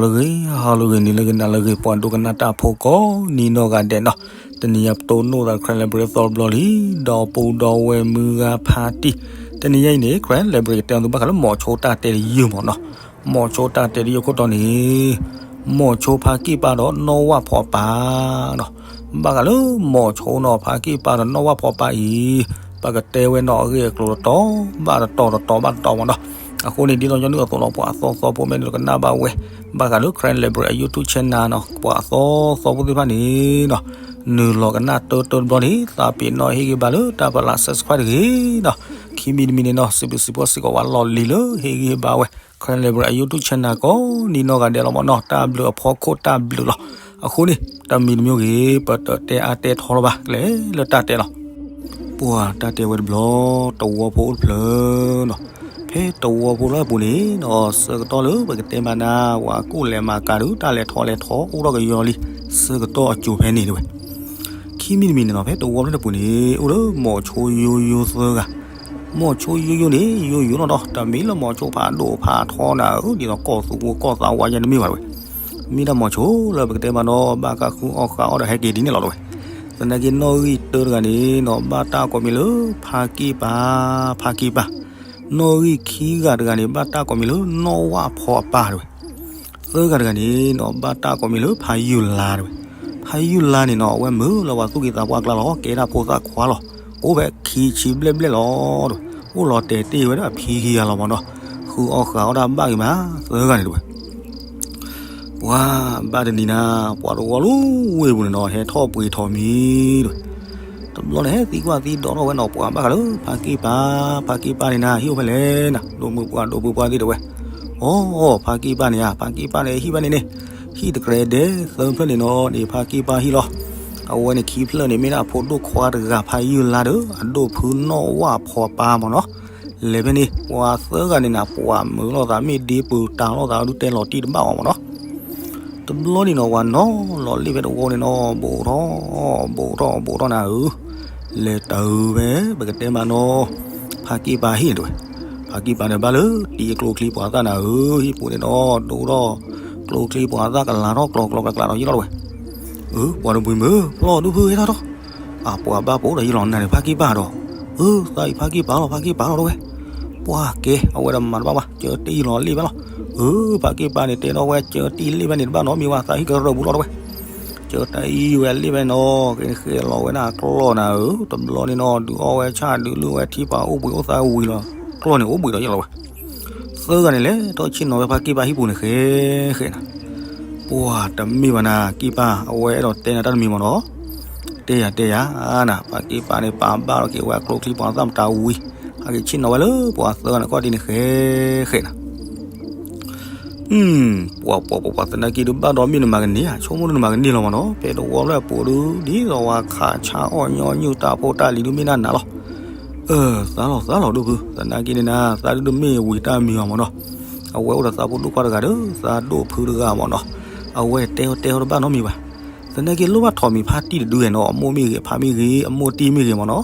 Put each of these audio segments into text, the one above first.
ဂီၤလၢအဂ့ၤ, ဟါလၢအဂ့ၤ, နံၤလၢအဂ့ၤ, နၤလၢအဂ့ၤ, ပှၤဒိကနၣ်တၢ်ဖိကိးနံၤနီၢ်ဂၤဒဲးနီၤ, တနံၤအံၤပတိၢ်နီၣ်သး Karen Library သီတဘျီလံ, ဒီပုၢ်ဒီဝဲၢ်မုၢ်ဂၤဖါတံၢ်, တနံၤအံၤန့ၣ် Karen Library ကတဲအီၤသုဘၣ်ဃးလၢမိၤဆိတၢ်တဲတယုၢ်မးနီၤ, မိၤဆိတၢ်တဲတယုၢ်ခိၣ်တီန့ၣ် မိၤဆိဖါက့ၢ်ပၢ်ဒီးနီၢ်ဝၣ်ဖီပၢ်နီၤ, ဘၣ်ဃးလၢမိၤဆိနီၤ ဖါက့ၢ်ပၢ်ဒီးနီၢ်ဝၣ်ဖီပၢ်အံၤ ပကတဲဝဲနီၤအဂ့ၢ်အကျိၤတတီၤဘၣ်တတီၤ တတီၤဘၣ်တတီၤမးနီၤ, အဃိန့ၣ် ဒ်သိးညီနုၢ်အသိးလီၤ ပှၤအသီသီဖိမဲာ်န့ၣ် ကနၣ်ဘၣ်ဝဲ ဘၣ်ဃးလၢ Karen Library အ YouTube channel နီၤ, ပှၤအသီသီဖိသ့ၣ်တဖၣ်န့ၣ်နီၤ, နုာ်လီၤကနၣ်တၢတၢတဘျီန့ၣ် သးပ့ၤနီၣ်ဟ့ၣ်ဂံၢ်ဘါလၢတၢ်ပလး subscribe တဂ့ၤနီၤ, ခံမံၤတမံၤန့ၣ်နီၤ စံးဘျုးစံးဖှိၣ်စ့ၢ်ကီးဝဲလီၢ်လံၤလၢဟ့ၣ်ဂံၢ်ဟ့ၣ်ဘါဝဲ Karen Library အ YouTube channel ကိးနံၤနီၢ်ဂၤဒဲးလီၤမးနီၤ, တၢ်ဘျုးအဖီခိၣ်တၢ်ဘျုးလီၤ, အဃိန့ၣ် တမံၤတမံၤဂ့ၤ ပတတဲအါတဲထီလီၤဘၣ် ကလဲၤလၢတၢ်တဲလီၤ ပှၤတၢ်တဲဝဲတဘျီ တဝီဖိအိၣ်တဖျၢၣ်နီၤ, ဖဲတဝီဖိလၢအပူၤန့ၣ်နီၤ ဆၢကတီၢ်လၢပကတဲမးနၤ ပှၤကူၣ်လဲၤမၤကၤဒုး တၢ်လဲၤထီၣ်လဲၤထီအိၣ်ထီၣ်ကယီလံ, ဆၢကတီၢ်အစိၤဖဲန့ၣ်တဲဝဲ, ခံမံၤတမံၤန့ၣ်နီၤ ဖဲတဝီဖျၢၣ်တပူၤန့ၣ် အိၣ်လၢမိၤဆိယိယိသၢဂၤ, မိၤဆိယိယိန့ၣ် ယိယိနီၤဒီး တမ့ၢ်လၢမိၤဆိဖးဒိၣ်ဖးထီနၤဧၢ, ဒ်သိးကီၢ်သူဝိကီၢ်သးဝါယဲတမ့ၢ်ဘၣ်တဲဝဲ မ့ၢ်ဒၣ်မိၤဆိလၢပကတဲမးနီၤ ဘၣ်ကးဃုအီၣ်ဃုအီဒီးဟဲက့ၤဒ်န့ၣ်လီၤတဲဝဲ, သနာ်က့နီၣ်ဂံၢ်တၢတဂၤန့ၣ်နီၤ ဘၣ်တၢ်ကိးမံၤလၢ ဖါက့ၢ်ပၢ်, ဖါက့ၢ်ပၢ်, နီၣ်ဂံၢ်ခံဂၤတဂၤန့ၣ် ဘၣ်တၢ်ကိးမံၤလၢ နီၢ်ဝၣ်ဖီအပၢ်တဲဝဲ, သၢဂၤတဂၤန့ၣ်နီၤ ဘၣ်တၢ်ကိးမံၤလၢ ဖါယုၢ်လါတဲဝဲ, ဖါယုၢ်လါန့ၣ်နီၤ အဝဲမုာ်လၢပှၤသူၣ်က့သးပှၢ်ကျါလီၤ ကဲဒၣ်ဖိသၣ်ခွါလီၤ, အိၣ်ဖဲခံဆံဘျဲၣ်ဘျဲၣ်လီၤတဲဝဲ, အိၣ်လီၤတဲာ်တ့ၢ်ဝဲဒၣ်အဖံခံဂၤလီၤမးနီၤ, ဃုအီၣ်ဃုအီဒီးဘၣ်ဂ့ၤမး သၢဂၤန့ၣ်တဲဝဲ ပှၤဘၣ်တနံၤနၤ ပှၤတဝီလၢဝ့ၢ်ပူၤန့ၣ်နီၤ ဟဲထီၣ်ပှ့ၤထီၣ်မံၤတဲဝဲ, တဘျီန့ၣ် ဟဲသံကွၢ်သံဒိးထီၣ်ဝဲနီၤ ပှၤဘၣ်ဃးလၢ ဖါက့ၢ်ပၢ်, ဖါက့ၢ်ပၢ်န့ၣ်နၤ ဟံၣ်အိၣ်ဖဲလဲၣ်နၤ, ဒိၣ်မုၢ်ပှၢ်ဒိၣ်ဖုပှၢ်သ့ၣ်တဲဝဲ, အိ ဖါက့ၢ်ပၢ်န့ၣ်ဧါ, ဖါက့ၢ်ပၢ်န့ၣ်ဟံၣ်ဖဲန့ၣ်န့ၣ်, ဟံၣ်တကြဲးဒဲး သၢဖျၢၣ်န့ၣ်နီၤန့ၣ် ဖါက့ၢ်ပၢ်ဟံၣ်လီၤ, အဝဲန့ၣ်ခံဖျၢၣ်န့ၣ် မ့ၢ်ဒၣ်အဖိဒိၣ်ခွါတဂၤ ဖါယုၢ်လါဒီး အဒိၣ်ဖုနီၢ်ဝၣ်ဖီပၢ်မးနီၤ လဲၤဖဲန့ၣ် ပှၤသၢဂၤန့ၣ်နၤ ပှၤမုာ်လိာ်သး မ့ၢ်ဒ့ပၢၤတၤလိာ်သးဒုး တဲလီၤတံၢ်တဘၣ်အီၤမးနီၤ, တဘျီန့ၣ်နီၤ ပှၤနီၤလီၤလ့ၣ်ဖဲတဝီန့ၣ်နီၤ ဘူးထီၣ် ဘူးထီၣ် ဘူးထီၣ်နၤဧၢ, လဲၤတုၤဖဲ ပကတဲမးနီၤ ဖါက့ၢ်ပၢ်ဟံၣ်န့ၣ်တဲဝဲ, ဖါက့ၢ်ပၢ်န့ၣ်ဘၣ်လၢတံၤကျိချံပှၤသၣ်နၤဧၢ, ဟံၣ်ပူၤန့ၣ်နီၤ ဒိၣ်ထီၣ် ကျိချံပှၤသၣ်ကလၤထီၣ်ကျီကျီကျးကျးဒီးယံၤလီၤတဲဝဲ အၢ ပှၤတဘှံးမုၢ် ဖျီၣ်ဒိၣ်ဖုဟဲထီၣ်ထီၣ်, အပှၤဘၣ်ပိာ်ဒီးယံၤလီၤနၤန့ၣ် ဖါက့ၢ်ပၢ်ဒီး, အၢ သးအံၤဖါက့ၢ်ပၢ်လီၤ ဖါက့ၢ်ပၢ်လီၤတဲဝဲ, ပှၤကဲ အဝဲဒီးမၤတဘၣ်ဘၣ် ကၢတံၢ်လီၤလ့ၣ်ဖဲလီၤ, အၢ ဖါက့ၢ်ပၢ်န့ၣ်တဲထီၣ်ဝဲ ကၢတံၢ်လ့ၣ်ဖဲန့ၣ်တဘၣ်နီတမံၤဘၣ် သးဟံၣ်ကရၢၢ်ဘူးလီၤတဲဝဲ, ကၢတံၢ်ဝဲလ့ၣ်ဖဲနီၤ က့ၤဃဲလီၤဝဲဒၣ်ကျီၢ်နၤဧၢ, တဘျီန့ၣ်နီၤ ဒုးအီၣ်ဝဲဆၣ်ဒုးလုၢ်ဝဲထံပာ်အိၣ်ဘှံးအိၣ်သါဝံၤလီၤ, ကျီၢ်န့ၣ်အိၣ်ဘှံးဒီးယံၤလီၤဝဲ သၢဂၤန့ၣ်လဲၤထီၣ်ဆ့ၣ်နီၤဝဲဖါက့ၢ်ပၢ်ဟံၣ်ပူၤန့ၣ် ဃဲဃဲနၤ, ပှၤတမ့ၢ်ဘၣ်နၤ က့ၢ်ပၢ် အဝဲအဲၣ်ဒိးတဲနၤတၢ်တမံၤမးနီၤ, တဲယၤတဲယၤနၤ ဖါက့ၢ်ပၢ်န့ၣ် ပာ်ဘၣ်လီၤက့ၤဝဲကျိချံပှၤသၣ်မတၤဝံၤ ဟဲက့ၤဆ့ၣ်နီၤဝဲလၢပှၤသၢဂၤန့ၣ်ခီၣ်ဒ်န့ၣ် ဃဲဃဲနၤ ပှၤပှၤပှၤပှၤ သနာ်က့ဒုးဘၣ်ဒီးမ့ၢ်နမၤကန့ၢ်ဧါ ဆိကမိၣ်ဒုးနမၤကန့ၢ်လီၤမးနီၤ ဖဲတဝီဖျၢၣ်အပူၤဒုး ဒ်သိးဝဲခးဆါအီၣ်ညီနုၢ်တၢ်ဖိတၢ်လံၤဒုးမ့ၢ်နၤနၤလီၤ, အၢ သးလီၤသးလီၤဒိၣ်ဖု သနာ်က့န့ၣ်နၤ သးဒုးတမ့ၢ်ဝံၤတၢ်မံၤအီၤမးနီၤ, အဝဲအိၣ်ဒီးသးဖိဒိၣ်ခွါတဂၤဒီး သးဒိၣ်ဖုတဂၤမးနီၤ, အဝဲတဲအီၤတဲအီၤတဘၣ်နီတမံၤဘၣ် သနာ်က့လိၣ်ဘၣ်ထိးမံၤဖါတံၢ်တဒုဧဲနီၤ အမိၢ်မ့ၢ်ဂ့ၤ အဖါမ့ၢ်ဂ့ၤ အမိၢ်တံၢ်မ့ၢ်ဂ့ၤမးနီၤ,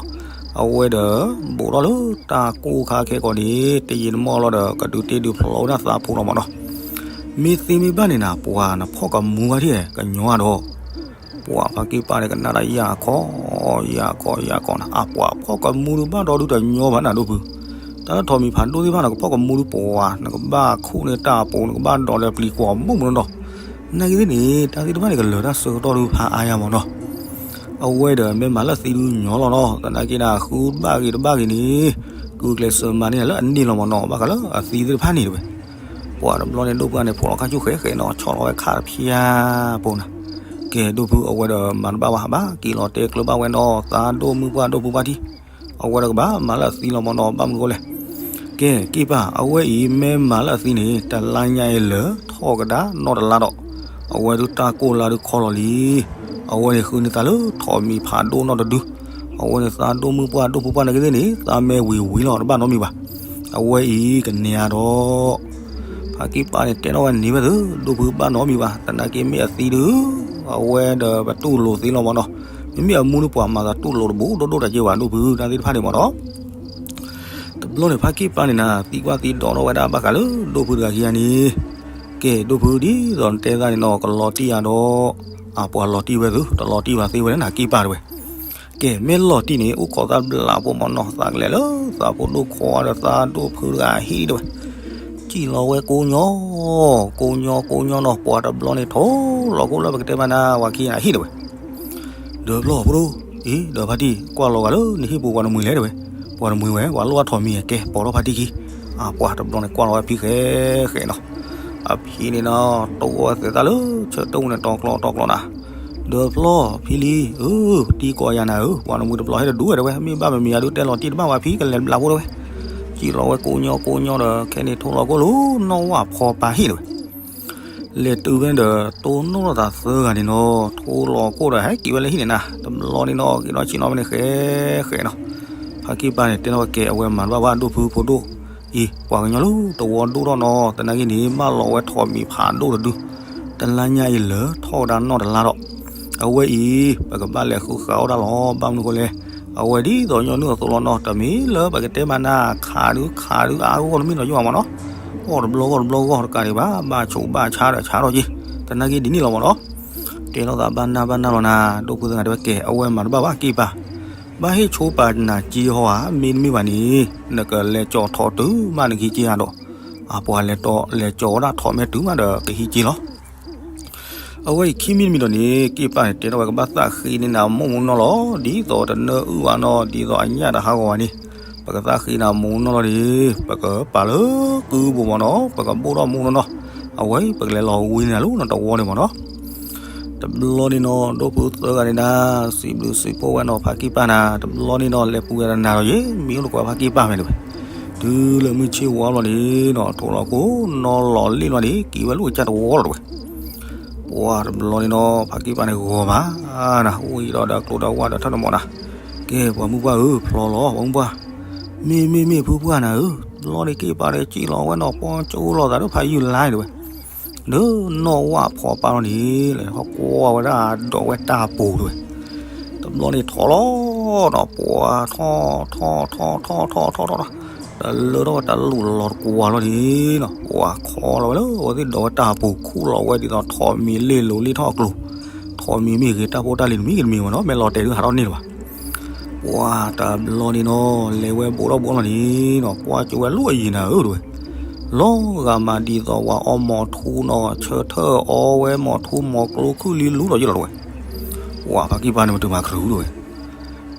အဝဲဒီးဘူးထီၣ်လၢတၢ်ကိၢ်ခါခဲကိာ်န့ၣ် တယံာ်တမီၢ်လီၤဒီး ကဒုးတ့ဒုးဖျီဝဲဒၣ်သးဖိလီၤမးနီၤ, မ့ၢ်သ့မ့ၢ်ဘၣ်န့ၣ်နၤ ပှၤနဖီၣ်ကမူခါထံၣ်ကညီၤဒီး ပှၤဖါက့ၢ်ပၢ်န့ၣ်ကနၣ်တၢ်ယၢ်ခီ ယၢ်ခီ ယၢ်ခီနၤ အပှၤဖီၣ်ကမူဒုးဘၣ်ဒီးဒုးတညီဘၣ်နၤဒိၣ်ဖု, တၢ်လၢထိးမံၤဖးဒိၣ်သ့ၣ်တဖၣ်န့ၣ် ကဖီၣ်ကမူဒုးပှၤ နကဘၣ်ခူၣ်န့ၢ်တၢ်အပူၤ နကဘၣ်ဒိးလၢပျံၤကွီၤမူမးနီၤ, နာ်က့သ့ၣ်န့ၣ် တၢ်သ့ၣ်တဖၣ်န့ၣ် ကလၢၤတၢ်ဆၢကတီၢ်ဒုးဖးအါယၤမးနီၤ, အဝဲဒီးမ့ၢ်မၤလၢသံဒုးညီလီၤနီၤ သနာ်က့နၤ ဃုတဘၣ်ဂ့ၤတဘၣ်ဂ့ၤန့ၣ် ကုကျဲးစၢးမၤန့ၢ်လၢအန့ၢ်လီၤမးနီၤ ဘၣ်ဃးလၢအသံသ့ၣ်တဖၣ်န့ၣ်တဲဝဲ ပှၤတဘျီန့ၣ်ဒိၣ်ဖုန့ၣ် ဖိးလီၤခါဆူၣ်ဃဲဃဲနီၤ ဆီၣ်လီၤဝဲခါတဖျၢၣ်ဖိနၤ, ကဲဒိၣ်ဖုအဝဲဒီးမၤတဘၣ်ဘၣ် ဘၣ်က့ၤလီၤတဲကျၢၤဘၣ်ဝဲနီၤ သးဒိၣ်မုၢ်ပှၢ်ဒိၣ်ဖုဘၣ်ထံၣ်, အဝဲဒီးကဘၣ်မၤလၢအသံလီၤမးနီၤ ဘၣ်မနုၤဃိလဲၣ်, ကဲက့ၢ်ပၢ် အဝဲအံၤမ့ၢ်မၤလၢအသံန့ၣ် တလါညါအံၤလၢာ်ထီၣ်ကဒါနီတလါဒီး, အဝဲဒုးတၢ်ကိၢ်လါဒုးခီလီၤလံ အဝဲန့ၣ်ဃုန့ၢ်သးလၢထိးမံၤဖးဒိၣ်နီၢ်တဒု, အဝဲန့ၣ်သးဒိၣ်မုၢ်ပှၢ်ဒိၣ်ဖုပှၢ်နာ်က့သ့ၣ်န့ၣ် သးမ့ၢ်ဝံၤဝံၤလီၤတဘၣ်နီတမံၤဘၣ်, အဝဲအံၤကန့ၢ်ဧါဒီး ဖါက့ၢ်ပၢ်န့ၣ်တဲထီၣ်ဝဲန့ၣ်ဝဲသ့ၣ် ဒိၣ်ဖုဘၣ်နီတမံၤဘၣ် သနာ်က့မ့ၢ်အသံဒုး အဝဲဒီးပတူၢ်လိာ်သ့လီၤမးနီၤ, မ့မ့ၢ်အမူဒုးပှၤမၤသးတူၢ်လိာ်တဘူးဒိၣ်ဒိၣ်တၢ်က့ဘၣ်ဒိၣ်ဖုတၢ်သ့ၣ်တဖၣ်န့ၣ်မးနီၤ တဘျီန့ၣ် ဖါက့ၢ်ပၢ်န့ၣ်နၤ သံကွၢ်သံဒိးထီၣ်ဝဲဒၣ်ဘၣ်ဃးလၢဒိၣ်ဖုတဂၤခံဂၤန့ၣ်, ကဲ ဒိၣ်ဖု ဒ်သိးနတဲသးန့ၣ်နီၤ ကလီၤတံၢ်ယၤဒီး အပှၤလီၤတံၢ်ဝဲသု တလီၤတံၢ်ဘၣ်သ့ဝဲန့ၣ်နၤ က့ၢ်ပၢ်တဲဝဲ. ကဲ မ့ၢ်လီၤတံၢ်န့ၣ် အိၣ်ခိးသးဘျးဖိမၢ်နီၤ သးကလဲၤလၢသးဖိဒိၣ်ခွါဒီးသးဒိၣ်ဖုတဂၤဟံၣ်တဲဝဲ. စံၣ်လီၤဝဲကိးညီ ကိးညီကိးညီနီၤ ပှၤတဘျီန့ၣ် ထိးလီၤကိၣ်လၢပကတဲမးနၤ ပှၤခံဂၤဟံၣ်တဲဝဲ. ဒီးဖျီၣ်ဖိဒိၣ် အံၤ ဒီးဖါတံၢ် ကွၢ်လီၤဂာ်လၢနဟံၣ်ပူၤပှၤတမှံၤလဲၣ်တဲဝဲ. ပှၤတမှံၤဝဲ ပှၤလိၣ်အထီၣ်မံၤကဲ ပိာ်ထီၣ်ဖါတံၢ်ခံ အပှၤတဘျီန့ၣ် ကွၢ်လီၤဝဲဖံးဃဲးဃဲးနီၤ. အဖံန့ၣ်နီၤ တိၢ်အီၣ်ဝဲသဲးသၣ်လၢဆၢတိၢ်ပူၤန့ၣ် တီၤကျီတီၤကျီနၤ. ဒီးဖျီၣ်ဖံလံ အၢ တံၤကိးယၤနၤဧၢ ပှၤတမှံၤတဘျီဟဲတဒူၣ်ဝဲတဲဝဲ မ့ၢ်ဘၣ်မမံၤယၤဒုးတဲလီၤတံၢ်တဘၣ်ဝဲ ဖံကလဲၤဘျးဖိတဲဝဲ. စံၣ်လီၤဝဲကိးညီကိးညီဒီး ခဲန့ၣ်ထိးလီၤကိၣ်လၢနီၢ်ဝၣ်ဖီပၤဟံၣ်တဲဝဲ. လဲၤတုၤဖဲန့ၣ်ဒီး တိၢ်နီၣ်ထီၣ်သးသၢဂၤန့ၣ်နီၤ ထိးလီၤကိၣ်ဒီး ဟဲက့ၤဝဲလၢဟံၣ်န့ၣ်နၤ တဘျီန့ၣ်နီၤ က့ၤဒီးဆ့ၣ်နီၤဖဲန့ၣ်ဃဲဃဲနီၤ. ဖါက့ၢ်ပၢ်န့ၣ် တဲထီၣ်ဝဲကဲ အဝဲမၤတဘၣ်ဘၣ်ဒိၣ်ဖုဖိဒိၣ် အံၤ ပှၤကညီလၢတဝီဒိၣ်ထီၣ်နီၤ သနာ်က့န့ၣ် ဘၣ်လီၤဝဲထိးမံၤဖးဒိၣ်တဒု တလါညါအံၤလၢထီၣ်ကဒါနီၢ်တလါဒီး အဝဲအံၤ ပကဘၣ်လဲၤဃုဃာ်အီၣ်တၢ်လီၤ ဘၣ်မနုၤဃိလဲၣ် အဝဲဒ်သိးညီနုၢ်အသိးလီၤနီၤ တမ့ၢ်လၢပကတဲမးနၤ ခးဒုခးဒုအါဂီၢ်တမ့ၢ်နီၤယိၣ်မးမၢ်နီၤ ဂီၢ်တဘျီဂီၢ်တဘျီဂီၢ်တကးဒံးဘၣ် ဘၣ်ဆိးဘၣ်ဆါဒီးဆါထီၣ်က့ၤ သနာ်က့ဒ်န့ၣ်လီၤမၢ်နီၤ. တဲထီၣ်သးဘၣ်နၢ်ဘၣ်နၢ်လီၤနၤ ဒိၣ်ဖုသ့ၣ်ဂၤတဲဝဲကဲ အဝဲမၤတဘၣ်ဘၣ်က့ၢ်ပၢ် ဘၣ်ဟ့ၣ်ဆိပာ်နၤက့ဟီဧါ မ့တမ့ၢ်ဘၣ်န့ၣ် နကလဲၤကၠီၤထိးတုၤမးနက့ၤက့ၤဧါဒီး အပှၤလဲၤကၠီၤဝဲဒၣ်ထိးမဲာ်တုၤမးဒီးကဟံးက့ၤလီၤ. အဝဲအံၤခံမံၤတမံၤဒီးန့ၣ် က့ၢ်ပၢ်န့ၣ် တဲထီၣ်ဝဲကဘၣ်သးဃ့န့ၢ်နၤမိၢ်မူနီၢ်လီၤ ဒ်သိးတနၢအုၣ်ဘၣ်နီၤ ဒ်သိးအညၣ်တဟးဂီၤဘၣ်န့ၣ် ပကသးဃ့နၤမိၢ်မူနီၢ်လီၤန့ၣ် ပကပာ်လၢကုပူၤမၢ်နီၤ ပကဘိၣ်ထီၣ်မိၢ်နီၢ်နီၤ အဝဲပကလဲၤလီၤဝံၤန့ၢ်နၤလၢနတဝီန့ၣ်မၢ်နီၤ. တဘျီန့ၣ်နီၤ ဒိၣ်ဖုသၢဂၤန့ၣ်နၤ စံးဘျုးစံးဖှိၣ်ဝဲနီၤ ဖါက့ၢ်ပၢ်နၤ တဘျီန့ၣ်နီၤ လဲၤပူၤဝဲတနၤဒီးယဲ မံၤအိၣ်တကွဲးဖါက့ၢ်ပၢ်ဖဲန့ၣ်ဝဲ တုၤလၢမုၢ်ဆ့ၣ်ဝါဘျီန့ၣ်နီၤ ထိးလီၤကိၣ်နီၤလီၤလ့ၣ်လီၤန့ၣ် က့ၤဝဲလၢကစၢ်တဝီလီၤတဲဝဲ. ပှၤတဘျီန့ၣ်နီၤ ဖါက့ၢ်ပၢ်န့ၣ်ဂီၤမးနၤ အိၣ်အံၤဒီးဒီးကျိဒီးဝၣ်ဒီးထၢၣ်တမီၤနၤ ကဲ ပှၤမုၢ်ပှၢ်ဧၢ ဖျီလီၤ ပှၤမုၢ်ပှၢ် မ့ၢ်မ့ၢ်မ့ၢ်ဖုပှၢ်နၤဧၢ တဘျီန့ၣ်က့ၢ်ပၢ်ဒီးစံၣ်လီၤဝဲနီၤ ပှၤကၠိလီၤသးဒီးဖးယုၢ်လါတဲဝဲ ဒီးနီၢ်ဝၣ်ဖီပၤလီၤန့ၣ် လဲၤထီၣ်ကွၢ်ဝဲဒၣ်ဒိးဝဲတၢ်ပူၤတဲဝဲ. တဘျီန့ၣ်ထီၣ်လီၤနီၤ ပှၤထီၣ်ထီၣ်ထီၣ်ထီၣ်ထီၣ်ထီၣ်ထီၣ် တလၢထီၣ်ဝဲတၢ်လူၢ်လီၤတကွၢ်လီၤန့ၣ်နီၤ ပှၤခီလီၤဝဲလၢအဝဲသ့ၣ်ဒိးဝဲတၢ်ပူၤ ခူၣ်လီၤဝဲဒ်သိးထိးမံၤလ့ၣ်လိၤလ့ၣ်ထီၣ်အကျိၤ ထိးမံၤမ့ၢ်ဂ့ၤတၢ်ဖိတၢ်လံၤတမံၤဂ့ၤတမံၤမၢ်နီၤ မ့ၢ်လီၤတဲာ်ဒုးဟးထီၣ်န့ၢ်လၢၤဘၣ် ပှၤတဘျီန့ၣ်နီၤ လဲၤဝဲဘူးထီၣ်ဘူးထီၣ်လီၤန့ၣ်နီၤ ကွၢ်ကၠိဝဲလၢအယံၤနၤဧၢတဲဝဲ. လီၤဂာ်မးဒ်သိးဝဲအီမိာ်ထူနီၤ ဆၢထၢၣ်အီဝဲမိာ်ထူမိာ်ကျိခုၣ်လံလူဒီးယလီၤတဲဝဲ. ပှၤဖါကံၢ်ပၢ်န့ၣ် မ့ၢ်တုၤမၤကရူၢ်တဲဝဲ.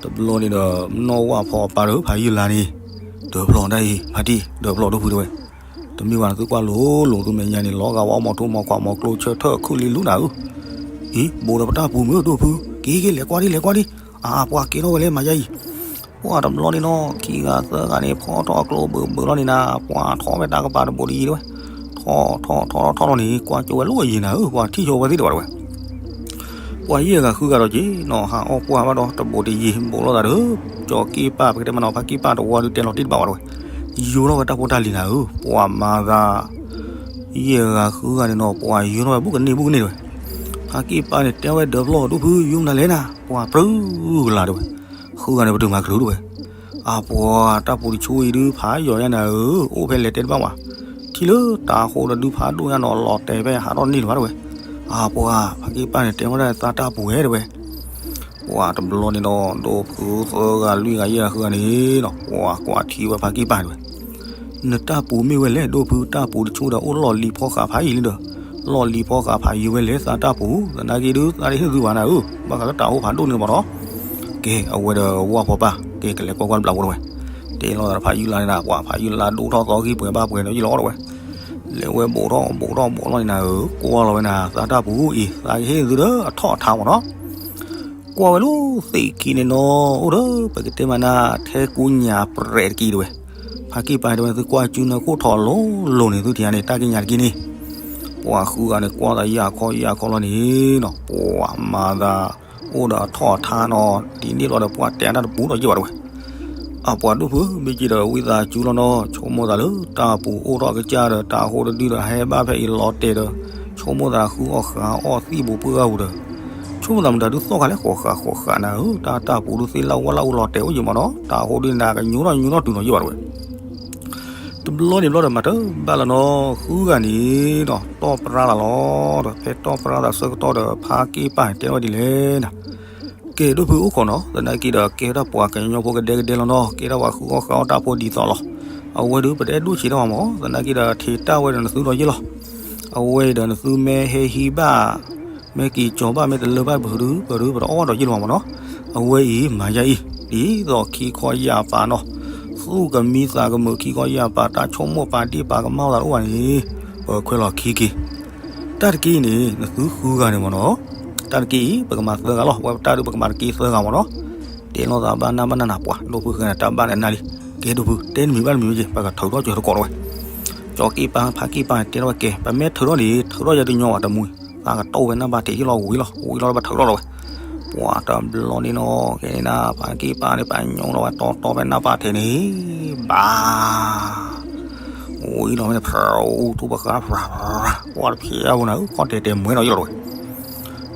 တဘျီန့ၣ်ဒီး နီၢ်ဝၣ်ဖီပၤဒီးဖးယုၢ်လါန့ၣ် ဒၢးဖျီတၢ်အံၤ ဖါတံၢ် ဒၢးဖျီဒိၣ်ဖုတဲဝဲ. တမ့ၢ်ဘၣ်နသုကွၢ်လိၤလိၤ သုမဲာ်ညါန့ၣ် လီၤဂာ်ဝဲအီမိာ်ထူမိာ်ခွါမိာ်ကျိဆၢထၢၣ်ခုၣ်လံလူနၤဧၢ. အံၤ ဘူးဒီးပတၢ်ပူၤမ့ၢ်ဒိၣ်ဖု က့ၤက့ၤလဲၤကွၢ်ဒံးလဲၤကွၢ်ဒံး အါ ပှၤကဲထီၣ်ဝဲလဲၣ်မၤယါအံၤ ပှၤတဘျီန့ၣ်နီၤ ခံဂၤသၢဂၤန့ၣ် ဖီထီၣ်အကျိဘုးဘုးလီၤန့ၣ်နၤ ပှၤထီၣ်ဝဲတၢ်ကပၤတဘူးတယံၤတဲဝဲ. ထီၣ်ထီၣ်ထီၣ်ထီၣ်ထီၣ်လီၤန့ၣ် ကွၢ်ကၠိဝဲလၢအယံၤနၤဧၢ ပှၤထံၣ်ဆိဝဲသ့ၣ်တဲဝဲတဲဝဲ. ပှၤယဲၢ်ဂၤဃုဂၤဒီးက့ၤနီၤ ဟးအီၣ်ကွၢ်ဘၣ်ဒီးတဘူးတယံၤ ဘူးလိာ်သးဒီး ကၠီၤက့ၢ်ပၢ် ပကတဲမးနီၤ ဖါကံၢ်ပၢ်တဝီဒုးတဲလီၤတံၢ်တဘၣ်ဝဲတဲဝဲ. ယိၤထီၣ်ဝဲတၢ်ဖိတၢ်လံၤနၤဧၢ ပှၤမၤသး ယဲၢ်ဂၤဃုဂၤန့ၣ်နီၤ ပှၤယိၤထီၣ်ဝဲဘူးကန့ၢ်ဘူးကန့ၢ်တဲဝဲ. ဖါကံၢ်ပၢ်န့ၣ် တဲဝဲဒၢးဖျီဒိၣ်ဖု ယိၤမနုၤလဲၣ်နၤ ပှၤပြူလါတဲဝဲ. ဃုဂၤန့ၣ် ပတုာ်မၤကရူၢ်တဲဝဲ. အါ ပှၤတၢ်ပူၤတဆိအံၤဒုး ဖးယိာ်ညါနၤဧၢ အိၣ်ဖဲလဲၣ်တဲတဘၣ်ဝဲ. ထံၣ်လၢတၢ်ဟိးတဒုဖးဒိၣ်ညါနီၤ လီၤတဲာ်ဖဲဟးထီၣ်န့ၢ်လၢၤဘၣ်တဲဝဲ. အါ ပှၤ ဖါကံၢ်ပၢ်န့ၣ် တဲဝဲဒၣ်သးတၢ်ပူၤဝဲတဲဝဲ. ပှၤတဘျီန့ၣ်ဒီး ဒိၣ်ဖုသၢဂၤလွံၢ်ဂၤယဲၢ်ဂၤဃုဂၤန့ၣ်နီၤ ပှၤကွၢ်ထံဝဲဖါကံၢ်ပၢ်တဲဝဲ. နတၢ်ပူၤမ့ၢ်ဝဲလဲၣ် ဒိၣ်ဖု တၢ်ပူၤတဆိဒီးအိၣ်လီၢ်လံၤဖီဃးဖးယံၤလံဒီး လီၢ်လံၤဖီဃးဖးယံၤဝဲလဲၣ် သးတၢ်ပူၤ သနာ်က့ဒုး သးတဟ့ၣ်သုဘၣ်နၤဧၢ ဘၣ်ဃးလၢတၢ်ဟိးဖးဒိၣ်န့ၣ်မးနီၤ. ကဲ အဝဲဒီးဝၣ်ဖီပၢ် ကဲကလဲၤကွၢ်ကွၢ်တဘျီဖိတဲဝဲ. တဲလီၤသးဖးယုၢ်လါန့ၣ်နၤ ပှၤဖးယုၢ်လါဒိၣ်ထီၣ်သီဂံၢ်ပှဲၤဘၣ်ပှဲၤဒီးယလီၤတဲဝဲ. လဲၤဝဲဘူးထီၣ်ဘူးထီၣ်ဘူးလီၤန့ၣ်နၤဧၢ ကွၢ်လီၤဝဲနၤ သးတၢ်ပူၤအံၤ သးကဟ့ၣ်သုဒီးအထီၣ်အထါမးနီၤ. ကွၢ်ဝဲလၢသ့ၣ်ခံန့ၣ်နီၤ အိၣ်ဒီးပကတဲမးနၤ ထဲကူညၣ်ပြဲးတက့ၢ်တဲဝဲ. ဖါကံၢ်ပၢ်တဲဝဲ သုကွၢ်စုနၢခိၣ်ထီၣ်လိၤလိၤန့ၣ် သုထံၣ်ဧါန့ၣ် တၢ်ကညၣ်တက့ၢ်န့ၣ်. ပှၤဃုဂၤန့ၣ် ကွၢ်သးယၢ်ခီယၢ်ခီလီၤန့ၣ်နီၤ ပှၤမၤသး အိၣ်ဒီးအထီၣ်အထါနီၤ ဒ်န့ၣ်လီၤဒီးပှၤတဲအတၢ်တပူၤဒီးယဲၢ်ဘၣ်တဲဝဲ. အပှၤဒိၣ်ဖု မ့ၢ်က့ၤဒီးဝံသးစူၤလီၤနီၤ ဆိကမိၣ်သးလၢတၢ်ပူၤအိၣ်ထီၣ်ကစၢ်ဒီး တၢ်ဟိးတဒုဒီးဟဲဘၣ်ဖဲအံၤလီၤတဲာ်ဒီး ဆိကမိၣ်သးဃုအီၣ်ဃုအီၣ်သံၣ်ပူၤပှၢ်ဂၤပူၤဒီး ဆိကမိၣ်သးမုာ်တၢ်ဒုးသီၣ်ခါလဲၣ် ဃီဃးဃီဃးနၤဧၢ တၢ်တၢ်ပူၤဒုးသ့လၢဝဲလၢအူလီၤတဲာ်အိၣ်ယံၤမးနီၤ တၢ်ဟိးဒုးနၤကညိထီၣ်ညိထီၣ်တုၤနီၤယဲၢ်ဘၣ်တဲဝဲ. တုၤ ဘျီန့ၣ်ဘျီဒီးမၤတဘၣ်လၢၤနီၤ, ဃုဂၤန့ၣ်ဒီး တီၢ်ပြါသးလီၤ. ဒီးဖဲတီၢ်ပြါသးဆၢကတီၢ်ဒီး ဖါက့ၢ်ပၢ်တဲထီၣ်ဝဲဒ်လဲၣ်န့ၣ်, ကဲဒိၣ်ဖုအိၣ်ခိးနီၤ, သနာ်က့ဒီး ကဲထီၣ်ပှၤကညီဖိကဒဲကဒဲလီၤနီၤ, ကဲထီၣ်ပှၤဃုအီၣ်ဃုအီတၢ်ဖိဒ်သိးလီၤ. အဝဲဒုးပတအဲၣ်ဒိၣ်ဆံးတၢ်ဘၣ်မး, သနာ်က့ဒီး ထံၣ်တၢ်ဝဲဒီးနသုဒီးယ့ၢ်လီၤ. အဝဲအံၤဒီးနသုမ့ၢ်ဟဲဟံးဘၣ် မ့ၢ်က့ၤကၠီၤဘၣ် မ့ၢ်တလၢဘၣ်ပဒုး ပဒုး ပတအီၣ်ဘၣ်ဒီးယ့ၢ်လီၤမးနီၤ. အဝဲအံၤမၤယါအံၤ ဒ်သိးခံခီယၢ်ပာ်နီၤ, သူၣ်ကမံသးကမုာ်ခံခီယၢ်ပာ် တၢ်ဆိကမိၣ်ပာ်ဒ့ၣ်ပာ်ကမၣ်သးတအိၣ်ဘၣ်န့ၣ်, ပခွဲးလီၤခံက့ၤ. တၢ်တက့ၢ်အံၤန့ၣ် နသုဃုဂၤန့ၣ်မးနီၤ, တၢ်တက့ၢ်အံၤ ပကမၤသၢဂၤလီၤ, ဝဲပတၢ်ဒုး ပကမၤတက့ၢ်သၢဂၤမးနီၤ. တဲလိာ်သးဘၣ်နၢ်ဘၣ်နၢ်နၤ ပှၤဒိၣ်ဖုဃဲန့ၣ် တၢ်ဘၣ်န့ၣ်နၢ်လံ. ကဲဒိၣ်ဖု တဲနမံၤဘၣ်နမံၤဝဲက့ၤ ပကထုးထီၣ်စၢၤသကိးတဝဲ. ကၠီၤက့ၢ်ပၢ် ဖါက့ၢ်ပၢ်တဲထီၣ်ဝဲကဲ ပမ့ၢ်ထုးထီၣ်န့ၣ် ထုးထီၣ်ယၤတညီဘၣ်တမူၤ, သးကတီၢ်ဝဲနၢ်ပၢၢ်ထဲးယ့ၢ်လီၤဝံၤလီၤ ဝံၤလီၤလၢပထုးထီၣ်လီၤဝဲ. ပှၤတဘျီန့ၣ်နီၤ ကဲန့ၣ်နၤ ဖါက့ၢ်ပၢ်န့ၣ် ပညိၣ်လီၤဝဲတီတီဖဲနၢ်ပၢၢ်ထဲးန့ၣ်, ဘၣ် ဝံၤလီၤမ့ၢ်န့ၣ် ဖျိးထူၣ်ပဃါ ပှၤတဖျဲးအပူၤနၤဧၢ ခီၣ်တဲာ်တဲာ်မွဲနီၤယ့ၢ်လီၤတဝဲ.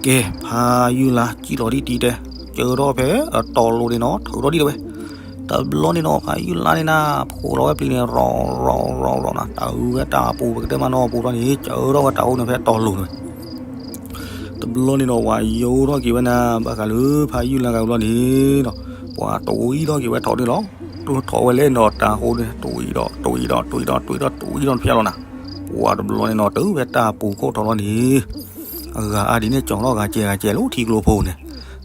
ကဲ ဖါယုၢ်လါစံၣ်လီၤဒံၣ်တံၤတဲ ကၢထီၣ်ဖဲအတီၤလိၤန့ၣ်နီၤ ထုးထီၣ်ဒံၣ်တဝဲ. တဘျီန့ၣ်နီၤ ဖါယုၢ်လါန့ၣ်နၤ ဖှိးလီၤဝဲပျံၤန့ၣ် ရီၤရီၤရီၤရီၤနၤ တၢ်အုးဝဲတၢ်အပူၤ ပကတဲမးနီၤ ပူၤထီၣ်န့ၣ် ကၢထီၣ်ဝဲတၢ်အိၣ်န့ၣ်ဖဲတီၤလိၤန့ၣ်ဝဲ. တဘျီန့ၣ်နီၤ ပှၤယိးထီၣ်က့ၤဝဲနၤ ဘၣ်ဃးလၢဖါယုၢ်လါဂၤဘျီန့ၣ်နီၤ ပှၤတဝံထီၣ်က့ၤဝဲထီၣ်ဒၣ်လီၤ. ထီၣ်ဝဲလဲၣ်နီၤ တၢ်ဟိန့ၣ် တဝံဒီး တဝံဒီး တဝံဒီး တဝံဒီး တဝံဒီးတဖျၢၣ်လီၤနၤ. ပှၤတဘျီန့ၣ်နီၤ တုၤဖဲတၢ်ပူၤခိၣ်ထီၣ်လီၤန့ၣ် အဂၤအါဒ်န့ၣ် ကၠီၤထီၣ်ဂၤကဲဂၤကဲလၢထံကျိဖိန့ၣ်,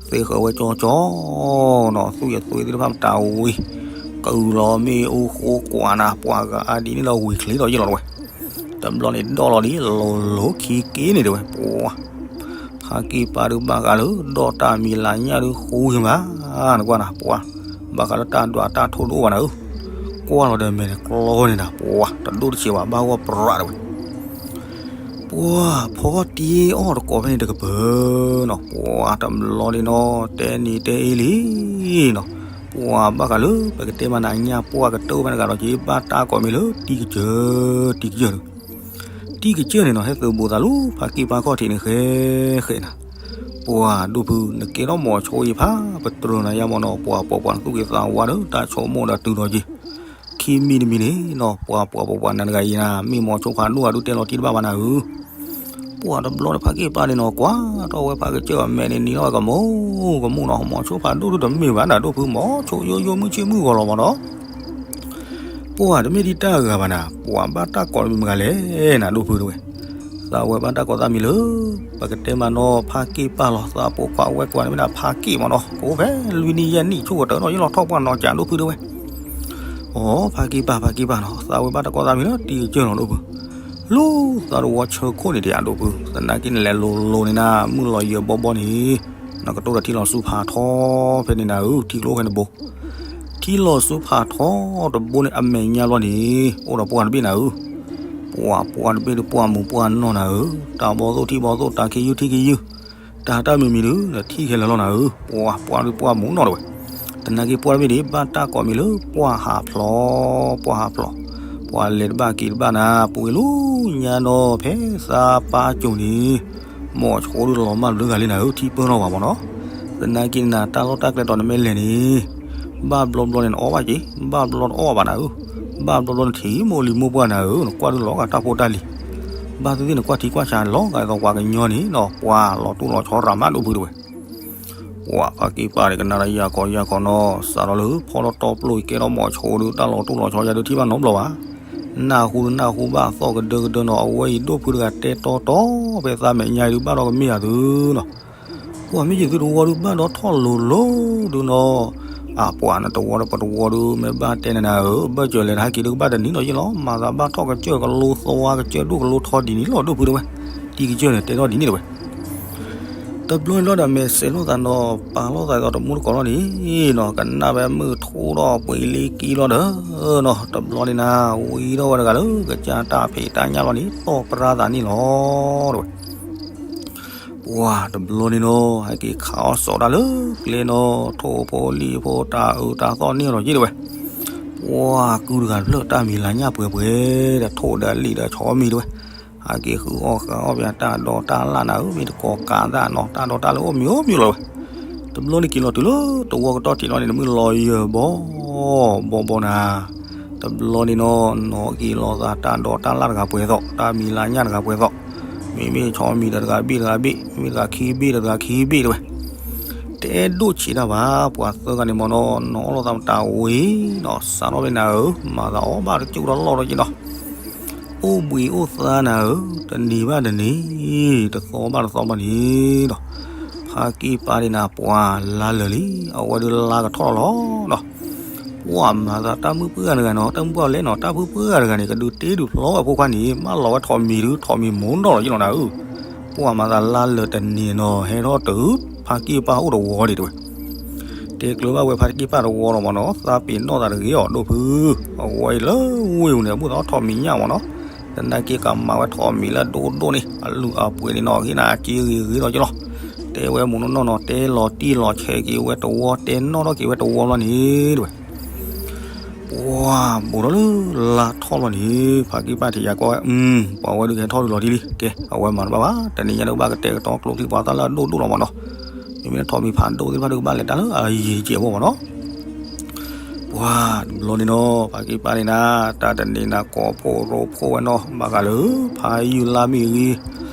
သ့ၣ်ဃၢၤဝဲကၠီကၠီနီၤ သူၣ်ယသွ့သ့ၣ်တဖၣ်မတၤဝံၤ ကုၢ်လီၤမ့ၣ်အူဃိကွၢ်နၤ ပှၤဂၤအါဒ်န့ၣ်ဒီးဝံၤချ့ထီၣ်ယ့ၢ်လီၤတဝဲ. တဘျီန့ၣ်ဒီၣ်လီၤဒ် လိၤလိၤခံက့န့ၣ်တဝဲ ပှၤ ဖါက့ၢ်ပၢ်ဒုးဘၣ်ဃးလၢ ဒီၣ်တၢ်မံၤလၤညၣ်ဒုးဃူယမး နကွၢ်နၤ ပှၤ ဘၣ်ဃးလၢတၢ်ဒွးတၢ်ထိၣ်ဒုးအိၣ်ဘၣ်နၤဧၢ, ကွၢ်လီၤဒီးမဲာ်န့ၣ်ကျီန့ၣ်နၤ ပှၤ တဒိၣ်တဆံးဘၣ် ဘၣ်ဂီၢ်ပြးတဝဲ. ပှၤဖီတ့အီၣ်တကိးဖဲန့ၣ်တကပၤနီၤ ပှၤတဘျီန့ၣ်နီၤ တဲနံၤတဲအ့လံနီၤ, ပှၤဘၣ်ဃးလၢ ပကတဲမးနၤညါ ပှၤကတၢၢ်ဖဲန့ၣ်ဂၤဒီးက့ၤဘၣ်တၢ်ကိးမံၤလၢ တံၢ်ကစၢၢ် တံၢ်ကစၢၢ်န့ၣ် တံၢ်ကစၢၢ်န့ၣ်နီၤ ဟဲသုးဘူးသးလၢ ဖါက့ၢ်ပၢ်ခီၣ်ထံးန့ၣ် ဃဲဃဲနၤ, ပှၤဒိၣ်ဖု နကဲထီၣ်မိၤဆိအံၤဖး ပတြၢၤနၤယါမးနီၤ ပှၤပိာ်ပှၤနသူၣ်က့ၤသးဝါဒီး တၢ်ဆိကမိၣ်ဒီးတုၤဒီးက့ၤ ခံမံၤတမံၤန့ၣ်နီၤ ပှၤပှၤပှၤပှၤနၤတဂၤအံၤနၤ မ့ၢ်မိၤဆိဖးဒိၣ်အဒုးတဲလီၤတံၢ်တဘၣ်ဘၣ်နၤဧၢ, ပှၤတဘျီန့ၣ် ဖါက့ၢ်ပၢ်န့ၣ်နီၤ ကွၢ်ထီၣ်ဝဲဖါကစၢၢ်အမဲာ်န့ၣ် နံၤထီၣ်ဝဲကမူၤကမူၤနီၤ မိၤဆိဖးဒိၣ်ဒုးတမ့ၢ်ဘၣ်နၤ ဒိၣ်ဖု မိၤဆိယိယိမုၢ်ဆ့ၣ်မုၢ်ဂီၤလီၤမးနီၤ ပှၤတမ့ၢ်ဒ်တၢ်ဂၤဘၣ်နၤ ပှၤဘၣ်တၢ်ကိးတမံၤမတၤလဲၣ်နၤ ဒိၣ်ဖုတဝဲ, သးဝဲဘၣ်တၢ်ကိးသးမံၤလၢ ပကတဲမးနီၤ ဖါက့ၢ်ပၢ်လီၤ သးပိာ်ခွါဝဲကွၢ်န့ၣ်မ့ၢ်ဒၣ်ဖါက့ၢ်မးနီၤ ကအိၣ်ဖဲလွံၢ်နံၣ်ယဲၢ်နံၣ် ဆိကတၢၢ်နီၤ ယလီၤထီၣ်ပှၢ်နီၤ ကးဒိၣ်ဖုတဝဲ, အိ ဖါက့ၢ်ပၢ် ဖါက့ၢ်ပၢ်နီၤ သးဝဲဘၣ်တၢ်ကိးသးမံၤလၢ တံၢ်ကစၢၢ်နီၤ ဒိၣ်ဖု, လူၤသးတဝီဆၢခိၣ်န့ၣ်တယၤ ဒိၣ်ဖု သနာ်က့န့ၣ်လဲၤလိၤလိၤန့ၣ်နၤ မုၢ်လီၤယၢၤဘီဘီန့ၣ် နကတိၢ်ဒီးထံလီၤဆူဖးထီဖဲန့ၣ်နၤဧၢ ထံကျိဖဲန့ၣ်တဘိ ထံလီၤဆူဖးထီတဘိန့ၣ် အမဲာ်ညါဘျီန့ၣ် အိၣ်ဒီးပှၢ်တဘ့ၣ်နၤဧၢ, ပှၢ်ပှၢ်တဘ့ၣ်ဒီးပှၢ်မူးပှၢ်နီၢ်နၤဧၢ, တၢ်ဘီသိၣ်ထံၣ်ဘီသိၣ် တၢ်ခ့ယုၢ်ထံၣ်ခ့ယုၢ်, တၢ်တၢ်မံၤမံၤဒုး နထံၣ်ခဲလၢာ်လီၤနၤဧၢ, ပှၢ်ပှၢ်တဘ့ၣ်ပှၢ်မူးနီၢ်တဝဲ, သနာ်က့ပှၢ်တဘ့ၣ်န့ၣ် ဘၣ်တၢ်ကိးမံၤလၢပှၢ်ဟးဖျိး, ပှၢ်ဟးဖျိး, ပှၢ်လဲၤတဘၣ်က့ၤတဘၣ်နၤ ပှ့ၤလၢညါနီၤ ဖဲသးပၢ်ကိၤန့ၣ် မိၤဆိဒုးလီၤမၢ်ဘျုးဂၤလံနၤဧၢ ထံပၢၢ်နီၢ်ဝဲမးနီၤ, သနာ်က့န့ၣ် တၢ်လီၢ်တၢ်ကျဲတီၤနမ့ၢ်လဲၤန့ၣ်, ဘၣ်ဘျီဘျီန့ၣ်နအီၣ်ဘၣ်က့ၤ, ဘၣ်ဘျီတအီၣ်ဘၣ်နၤဧၢ, ဘၣ်ဘျီဘျီနထံၣ်မိၢ်လံၤမိၢ်ပှၢ်နၤဧၢ, နကွၢ်ဒုးလီၤဂာ်တၢ်ဖိတၢ်လံၤ, ဘၣ်သ့ၣ်သ့ၣ်နကွၢ်ထံကွၢ်ဆးလီၤဂာ်ဒ်သိးပှၤကညီန့ၣ်နီၤ ပှၤလီၤတိၢ်လီၤဆီရၤမးဒိၣ်ဖုတဝဲ ပှၢ်ဖါက့ၢ်ပၢ်န့ၣ် ကနၣ်ဒီးယၤကီယၤကီနီၤ စးထီၣ်လၢဖီထီၣ်တီပျိၢ်အံၤ ကဲထီၣ်မိၤဆိဒုး တၢ်လီၤတိၢ်လီၤဆီယၤဒုးထံၣ်ဘၣ်နီတဘျီဘၣ်, နၢ်ဟူတနၢ်ဟူဘၣ်သီၣ်ကဒၢကဒၢနီၤ အဝဲအံၤဒိၣ်ဖုတဂၤတဲတီတီ ဖဲသးမဲာ်ညါအံၤဒုးဘၣ်ဒီးကမ့ၢ်ယၤသုနီၤ, ကွၢ်မ့ၢ်ယံၤသုတဝီဒုးဘၣ်ဒီးထီၣ်လိၤလိၤဒုးနီၤ, အပှၤနတဝီဒီးပတဝီဒုး မ့ၢ်ဘၣ်တဲနၤဧၢ, ဘၢၣ်စၢၤလဲၤတဟဲက့ၤဒုးကဘၣ်တနံၤနီၤယ့ၢ်လီၤ, မၤသးဘၣ်ထီၣ်ကစၢၢ်ကလိသဝါကစၢၢ်ဒိၣ်ကလိထီဒ်န့ၣ်လီၤ ဒိၣ်ဖုတဝဲ, တံၤကစၢၢ်န့ၣ်တဲထီၣ်ဒ်န့ၣ်တဝဲ တဘျီန့ၣ်လီၤဒီးမဲာ်စဲးလိာ်သးနီၤ ပာ်လိာ်သးဒီးတမူတကိးလီၤန့ၣ်နီၤ ကနၣ်ဝဲမုၢ်ထူဒီးပှ့ၤလံကံလီၤဒီးနီၤ တဘျီန့ၣ်နၤ ဝံထီၣ်ဝဲတဂၤလၢကစၢ်တၢ်ဖံးတၢ်ညၣ်လီၤန့ၣ် တီၢ်ပြါသးန့ၣ်လီၤတဝဲ ပှၢ်တဘျီန့ၣ်နီၤ ဟဲက့ၤခးအီၣ်စီၤတၢ်လၢကျဲနီၤ ထိၣ်ဖိလံၣ်ဖိတၢ်အုးတၢ်သီၣ်န့ၣ်လီၤယ့ၢ်တဝဲ ပှၢ်ကုၢ်တဂၤတဖျၢၣ်တၢ်မံၤလၤညၣ်ပှဲၤပှဲၤ ဒီးထိၣ်ဒီးလံာ်ဒီးဆီမံၤတဝဲ ဟဲက့ၤဃုအီၣ်ဃုအီၣ်ပှၤတၢ်ဒီတၢ်လၣ်နၤဧၢ မ့ၢ်တကိးကးသၣ်နီၤ တၢ်ဒီတၢ်လၢအိၣ်မံၤအိၣ်မံၤလီၤဝဲ တဘျီန့ၣ်က့ၤလီၤတုၤလၢတဝီကတီၢ်ထံးလီၤန့ၣ် နမုၢ်လီၤယၢၤဘီဘီဘီနၤ တဘျီန့ၣ်နီၤ နီၢ်က့ၤလိာ်သးတၢ်ဒိးတၢ်လၢ်တဂၤပှဲၤသီး, တၢ်မံၤလၢညၣ်တဂၤပှဲၤသီး, မ့မ့ၢ်ဆီမံၤဒီးတဂၤဘ့ၣ်တဂၤဘ့ၣ်, မ့မ့ၢ်တဂၤခံဘ့ၣ်ဒီးတဂၤခံဘ့ၣ်တဲဝဲ, တအဲၣ်ဒိၣ်ဆံးတၢ်ဘၣ်. ပှၤသၢဂၤန့ၣ်မ့ၢ်နီၤ နီၢ်အီၣ်လိာ်သးမတၤဝံၤနီၤ စးထီၣ်ဖဲနၤဧၢ, မၤသးအီၣ်ဘၣ်တကၠိၢ်တလီၢ်ဒီးက့နီၤ အိၣ်ဘှံးအိၣ်သါနၤဧၢ, တနံၤဘၣ်တနံၤ, တသီဘၣ်တသီဘၣ်န့ၣ်ဒီး ဖါက့ၢ်ပၢ်ဒၣ်နၤ ပှၤလါလၢာ်လံ, အဝဲဒုးလါကထီၣ်လီၤလီၤနီၤ. ပှၤမၤသးတၢ်မုၣ်ပှၢ်ဂၤတဂၤနီၤ, တၢ်မုၣ်ပှၢ်လဲၣ်နီၤ, တၢ်ဖုပှၢ်ဂၤတဂၤန့ၣ် ကဒုးတ့ဒုးဖျီဝဲအဖိခွါန့ၣ် မၢလီၤဝဲထိးမံၤဒုး ထိးမံၤမိၢ်နီၢ်လီၤယ့ၣ်လီၤနၤဧၢ. ပှၤမၤသးလါလၢာ်တနံၤနီၤ ဟဲထီၣ်တုၤ ဖါက့ၢ်ပၢ်အိၣ်တဝီဒံးတဲဝဲ တဲကျၢၤဘၣ်ဝဲဖါတက့ၢ်ပၢ်တဝီလီၤမ့ၢ်နီၤ, သးပ့ၤနီၣ်သးတဂ့ၤအီၤဒိၣ်ဖု, အဝဲအံၤလၢဝ့ၢ်ပူၤန့ၣ် အဘူၣ်သးထီၣ်ထိးမံၤညၣ်မ့ၢ်နီၤ, သနာ်က့ကမၤဝဲထိးမံၤလၢဒိၣ်ဒိၣ်န့ၣ် အလုၢ်အပှ့ၤန့ၣ်နီၤ ဟ့ၣ်နၤအစ့ဂ့ၤဂ့ၤဒီးက့လီၤ. တဲဝဲမိၢ်နီၢ်နီၢ်နီၤ တဲလီၤတံၢ်လီၤဆဲးက့ၤဝဲတဝီ တဲနီၣ်ထီၣ်က့ၤဝဲတဝီလီၤန့ၣ်တဲဝဲ ပှၤဘူးထီၣ်လၢလါထီၣ်လီၤန့ၣ် ဖါက့ၢ်ပၢ်ထံးယၤကီဝဲ, ပှၤဝဲဒုးကဟဲထီၣ်ဒုးလီၤတံၢ်လံ, ကဲ အဝဲမၤတဘၣ်ဘၣ်, တနံၤညါဒုးဘၣ်ကတဲာ်ကတီၤကျိချံပှၤသၣ်လၢအဒိၣ်ဒိၣ်လီၤမ့ၢ်နီၤ, မ့မ့ၢ်လၢထိးမံၤဖးဒိၣ်သ့ၣ်တဖၣ်ဒုးကဘၣ်လဲၤတၢ်လၢအယံၤကဲးဖိမ့ၢ်နီၤ ပှၤတဘျီန့ၣ်နီၤ ဖါက့ၢ်ပၢ်န့ၣ်နၤ တၢ်တနံၤနၤကိးဖှိၣ်ရိဖှိၣ်ဝဲနီၤ ဘၣ်ဃးလၢ ဖါယုၢ်လါမ့ၢ်ဂ့ၤ,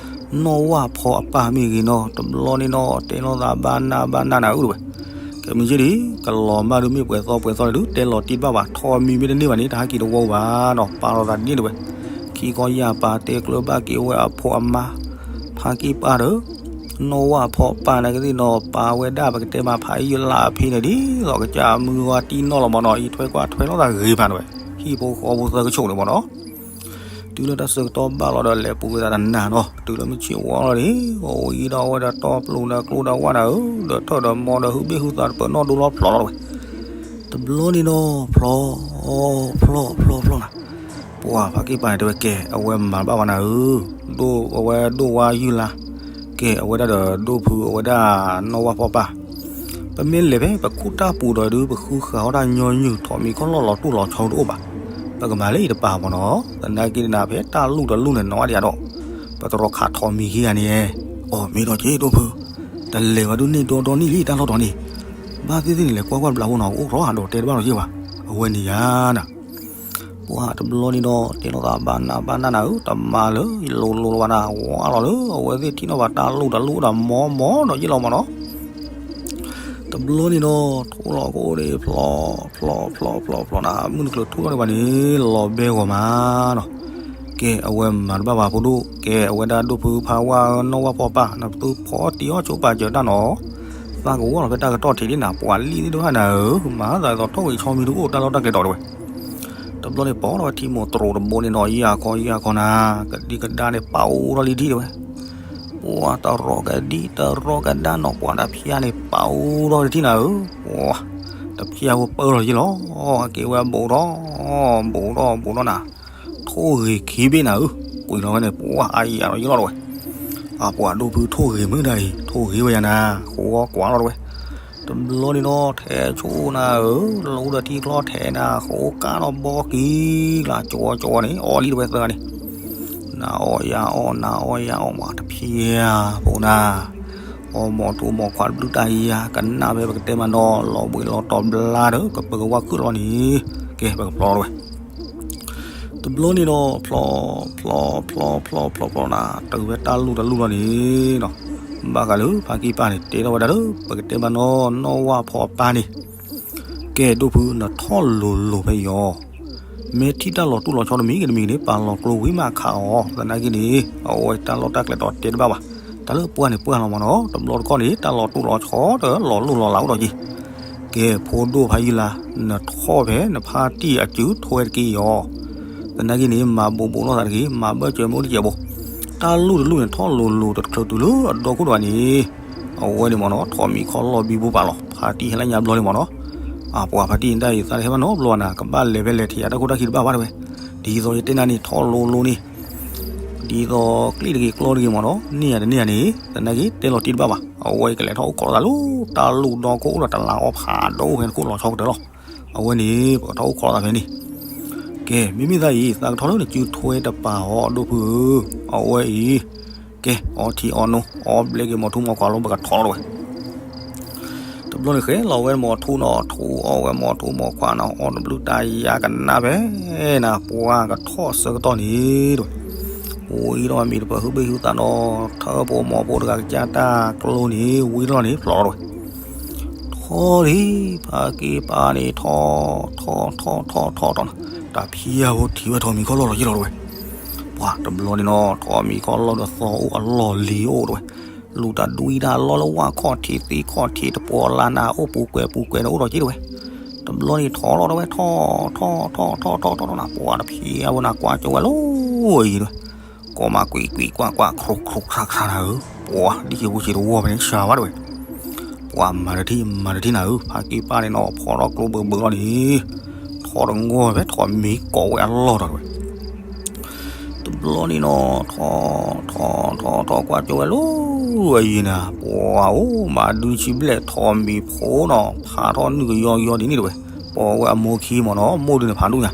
နီၢ်ဝၣ်ဖီအပၢ်မ့ၢ်ဂ့ၤနီၤ တဘျီန့ၣ်နီၤ တဲလိာ်သးဘၣ်နၢ်ဘၣ်နၢ်နၤဧၢတဲဝဲ, ကမ့ၢ်က့ဒံး ကလီၤမၢ်ဒုးမ့ၢ်ပှဲၤသီပှဲၤသီန့ၣ်ဒုး တဲလီၤတံၢ်တဘၣ်ဘၣ်, ထိးမံၤမ့ၢ်တန့ၢ်ဘၣ်န့ၣ် တဟဲက့ၤတဝီဘၣ်နီၤ ပာ်လီၤသးဒ်န့ၣ်တဲဝဲ, ခံခီယၢ်ပၤတဲကျၢၤဘၣ်က့ၤဝဲအဖိအမါ, ဖါက့ၢ်ပၢ်ဒီး နီၢ်ဝၣ်ဖီအပၢ်နာ်က့သ့ၣ်နီၤ ပာ်ဝဲဒၣ်ပကတဲမး ဖါယုၢ်လါအဖံန့ၣ်ဒ်သိးကစၢ်မုၢ်ဝါတံၢ်နီၣ်လီၤမ့ၢ်နီၤ အံးထွဲကွၢ်ထွဲလိာ်သးဂ့ၤဖးန့ၣ်ဝဲ, ဟံၣ်ဖိဃီဖိသၢကဆိးန့ၣ်မ့ၢ်နီၤ တုၤလၢတၢ်ဆၢကတီၢ်ဘၣ်လီၤဒီးလဲၤပူၤဝဲသးတနၤနီၤ တုၤလၢမုၢ်ဆ့ၣ်ဝါလီၤန့ၣ် အိၣ်အံၤဒီးအဝဲဒီးတီပျိာ်ဒီးကျိဒီးဝၣ်နၤဧၢ, ဒီးထၢၣ်ဒီးမီဒီးဟုဘ့ၣ်ဟုသးတပၢၤနီၣ်ဒိလီၤဖျိးလီၤဝဲ, တဘျီန့ၣ်နီၤ ဖျိး ဖျိး ဖျိး ဖျိးနၤ, ပှၤဖါက့ၢ်ပၢ်န့ၣ်တဲဝဲကဲ အဝဲမၤတဘၣ်ဘၣ်နၤဧၢ, ဒိၣ်အဝဲဒိၣ်ဝါယုၢ်လါ, ကဲအဝဲဒၣ်ဒီးဒိၣ်ဖုအဝဲဒၣ်နီၢ်ဝၣ်ဖီပၢ် ပမ့ၢ်လဲၤဖဲပခိၣ်တၢ်ပူၤဒီးဒုး ပဃုဃာ်အီၣ်တၢ်ညီနုၢ် ထိးမံၤခီၣ်လီၢ်လီၤတိၢ်လီၤဆီတအိၣ်ဘၣ်, ပကမၤလၢအံၤတပၤမ့ၢ်နီၤ, သနာ်က့န့ၣ် ဖဲတၢ်လူၢ်တလူၢ်န့ၣ် နီၢ်အါဒံးဒီး ပတြီခးထိးမံၤခံဂၤန့ၣ်, အိၣ်မ့ၢ်ဒီးက့ဒိၣ်ဖု, တလဲၤဝဲဒုးန့ၢ်ဒီဒီနံၣ်လံတၢ်လီၢ်တီၤန့ၣ်, ဘၣ်သ့ၣ်သ့ၣ်န့ၣ် လဲၤကွၢ်ကွၢ်ဘျးဖိနီၤ ကအိၣ်ထီၣ်ဟးဒီးတဲတဘၣ်လီၤက့ဘၣ်, အဝဲန့ၣ်ယါနၤ ပှၤတဘျီန့ၣ်ဒီး တဲလိာ်သးဘၣ်နၢ်ဘၣ်နၢ်နၤဧၢ, တမၤလၢယလိၤလိၤလီၤဘၣ်နၤ, ဝါလီၤလၢအဝဲသ့ၣ်ထံၣ်နီၣ်ဘၣ်တၢ်လူၢ်တလူၢ်ဒီးမီမီဒီးယ့ၢ်လီၤမ့ၢ်နီၤ, တဘျီန့ၣ်ဒီး ထိၣ်လီၤကအိၣ်ဒံးဖျိး ဖျိး ဖျိး ဖျိး ဖျိးနၤ, မုၢ်နုာ်ကျၢၤထူၣ်ထီၣ်ဒံးဘၣ်န့ၣ် လီၤဘဲဂီၤမးနီၤ, ကဲအဝဲမၤတဘၣ်ဘၣ်ဖိဒိၣ်, ကဲအဝဲဒၣ်ဒိၣ်ဖုဖးဝါဧၢ နီၢ်ဝၣ်ဖီပၢ် နသုဖီတံၢ်အီၣ်ဆိပာ်စၢၤတၢ်နီၤ သးကဝီၤလီၤဖဲတၢ်ကတီၢ်ထံးဒ်နၤ ပှၤလံၣ်သ့ၣ်တဖၣ်နၤဧၢ, မၤသးဒ်သိးထိၣ်ဂ့ၤဆီမံၤတအိၣ်တၢ်လီၢ်တၢ်ကျဲတီၤတဲဝဲ, တဘျီန့ၣ်ပိာ်ထီၣ်ဝဲထံမိၢ်တြိၤတဘိန့ၣ်နီၤ ယၢ်ခီယၢ်ခီနၤ, ကဒံကဒါန့ၣ်ပာ်အိၣ်ထီၣ်လံထံၣ်တဲဝဲ, ပှၤတရီကဒံတရီကဒါနီၤ ပှၤတဖျါန့ၣ်ပာ်အိၣ်ထီၣ်လံထံၣ်နၤဧၢ, ပှၤတဖျါဖိပၢလီၤယ့ၢ်လီၤ, က့ၤဝဲဘူးထီၣ် ဘူးထီၣ်ဘူးထီၣ်နၤ, ထိၣ်ဂ့ၤခံဘ့ၣ်နၤဧၢ, ကွံာ်လီၤဝဲန့ၣ် ပှၤအါယံာ်အါထီၣ်ယ့ၢ်လီၤတဲဝဲ အပှၤဒိၣ်ဖုထိၣ်ဂ့ၤမုၢ်ဒၣ်အံၤ ထိၣ်ဂ့ၤဝဲယၤနၤ, ဃိကွၢ်လီၤတဲဝဲ, တဘျီန့ၣ်ဒီး ထဲဆိနၤဧၢ, လၢအိၣ်ဒီးထံချီထဲနၤ, ဃိကၢ်ထီၣ်ဘီကံၤ, လၢကၠီကၠီန့ၣ် အီၣ်လံတဲဝဲသၢဂၤန့ၣ်, နၤအီၣ်ယၤအီၣ် နၤအီၣ်ယၤအီၣ် မးတဖျါဖိနၤ, အီၣ်မီၤထူမီၤခွါတဘျုးတၢ်ယၤ ကနၣ်ဖဲပကတဲမးနီၤ လီၤဘှံးလီၤတီၤဘျါဒီး ကပၢၤကဝါခုၣ်လီၤန့ၣ်, ကဲပကဖျီလီၤတဲဝဲ တဘျီန့ၣ်ဒီး ဖျီ ဖျီ ဖျီ ဖျီ ဖျီ ဖျီနၤ, တုၤဖဲတၢ်လူၢ်တလူၢ်လီၤန့ၣ်နီၤ, ဘၣ်ဃးလၢဖါကံၢ်ပၢ်န့ၣ် တဲထီၣ်ဝဲဒၣ်လၢ ပကတဲမးနီၤ နီၢ်ဝၣ်ဖီအပၢ်န့ၣ်, ကဲဒိၣ်ဖု နထီၣ်လိၤလိၤဖဲအံၤအီၤ, မ့ၢ်ထံၣ်တၢ်လီၤတိၢ်လီၤဆီတမံၤဂ့ၤတမံၤဂ့ၤန့ၣ် ပာ်လီၤကျိဝံၤမးခးအီၤ, သနာ်က့န့ၣ် အဝဲတၢ်လီၢ်တၢ်ကျဲတီၤတဲတဘၣ်ဘၣ်, တၢ်လၢပှၢ်န့ၣ်ပှၢ်လီၤမးနီၤ, တဘျီတခီၣ်န့ၣ် တၢ်လီၤတိၢ်လီၤဆီဒီးလီၤလိၢ်လီၤလးအိၣ်ဒီးက့ၤ ကဲဖိဒိၣ်ဖါယုၢ်လါ, နထီၣ်ဖဲနဖါတံၢ်အစုထွဲတက့ၢ်အံၤအီၤ, သနာ်က့န့ၣ် မၤဘူးဘူးလိာ်သးတဂ့ၤ, မၤဘၢၣ်စၢၤမ့ၢ်အိၣ်တစဲးဘိ, တၢ်လူၢ်တလူၢ်န့ၣ် ထီၣ်လိၤလိၤတချုးတုၤလၢအဒီခိၣ်တဂၤန့ၣ်, အဝဲန့ၣ်မ့ၢ်နီၤ ထိးမံၤခီလီၢ်ဘံဘူပာ်လီၤ, ဖါတံၢ်ဟဲလၢညါဘျီန့ၣ်မ့ၢ်နီၤ, အပှၤဖါတံၢ်တၢ်အံၤသးတဟဲဘၣ်နီတဘျီဘၣ်နၤ, ကဘၣ်လဲၤဖဲလဲၤထံၣ်အတၢ်ခိၣ်တၢ်ခံတဘၣ်ဘၣ်တဲဝဲ, ဒ်သိးယတဲနၤန့ၣ် ထီၣ်လိၤလိၤန့ၣ် ဒ်သိးကျ့ၣ်တဂ့ၤကျီတဂ့ၤမ့ၢ်နီၤ, န့ၢ်ယၤတန့ၢ်ယၤန့ၣ် သနာ်က့တဲလီၤတံၢ်တဘၣ်ဘၣ်, အဝဲအံၤကလဲၤထီၣ်အိၣ်ခိးလိာ်သးလၢတၢ်လူၢ်ဒီခိၣ်အိၣ်ဒီးတလးအီဖးဒိၣ်ဖဲနခိၣ်လီၤဆီကတၢၢ်လီၤ, အဝဲန့ၣ် ပကထီၣ်အိၣ်ခိးလိာ်သးဖဲန့ၣ်, ကဲ မ့မ့ၢ်သးအံၤ သးကထီၣ်လၢနစုထွဲတပၤအီၤဒိၣ်ဖုဧၢ, အဝဲအံၤ, ကဲ အီထံအီနိ အီဘျဲက့ၤမီၤထူမီၤခွါလီၤ ပကထီၣ်လီၤတဲဝဲ တ တဘျီန့ၣ်ဃဲလီၤဝဲမီၤထူနီၤ ထူအီၣ်ဝဲမီၤထူမီၤခွါနီၤ အီၣ်တဘျုးတၢ်ယါကနၣ်ဖဲ နၤပှၤကထီၣ်ဆၢကတီၢ်န့ၣ်တဝဲ ဝံၤဒီးမ့ၢ်တပၢၢ်ဟုဘ့ၣ်ဟုသးနီၤ ထၢဖိမီၤဖိတဂၤကစၢ်တၢ်ကျိန့ၣ် ဝံၤလီၤန့ၣ် ဖျိးလီၤတဝဲ ထီၣ်လံ ဖါက့ပၢ်န့ၣ်ထီၣ် ထီၣ် ထီၣ် ထီၣ် ထီၣ် ထီၣ်နီၤ တၢ်ဖံးအဖိထံၣ်ဝဲထိးမံၤခီၣ်လီၢ်လီၤယ့ၢ်လီၤတဝဲ ပှၤတဘျီန့ၣ်နီၤ ထိးမံၤခီၣ်လီၢ်ဒီးသီအိၣ်အလီၢ်လံၤအိၣ်တဝဲ လူၤတၢ်ဒွံတၢ်လီၢ်လၢဝၣ်ခီၣ်ထံးသ့ၣ်ခီၣ်ထံး တပီၤလၢနၤအိၣ်ပူၤကွဲးပူၤကွဲးန့ၣ်အိၣ်ဒီးက့တဝဲ တဘျီန့ၣ်ထီၣ်လီၤတဝဲ ထီၣ် ထီၣ် ထီၣ် ထီၣ် ထီၣ် ထီၣ် ထီၣ်နီၤ ပှၤတဖံးအဖိနၤကွၢ်ကၠိဝဲလီၤအံၤတဝဲ ကိးမးကွံာ်ကွံာ်ကွၢ်ကွၢ် ခြိခြိခြိခြိနၤဧၢ ပှၤဒ်ယဲၢ်ဖိဆံးတဝီဖဲန့ၣ် စှၤဘၣ်တဝဲ ပှၤမၤတထံၣ်မၤတထံၣ်နၤဧၢ ဖါက့ပၢ်န့ၣ်နီၤ ဖီထီၣ်ကျိဘၢဘၢလီၤန့ၣ် ထီၣ်တဂီၢ်ဖဲထိးမံၤကိးဝဲအလီၢ်ဒီးတဝဲ တဘျီန့ၣ်နီၤ ထီၣ် ထီၣ် ထီၣ် ထီၣ်ကွၢ်ကၠိဝဲလီၤအံၤနၤ ပှၤအိၣ်မးဒုဆံဘျဲၣ် ထိးမံၤဖိနီၤ ဖးထီၣ်နုာ်ကယီကယီဒ်န့ၣ်တဝဲ ပိာ်ဝဲအမိၢ်ခံမ့ၢ်နီၤ မိၢ်ဒုန့ၣ်ဖးဒိၣ်ညါ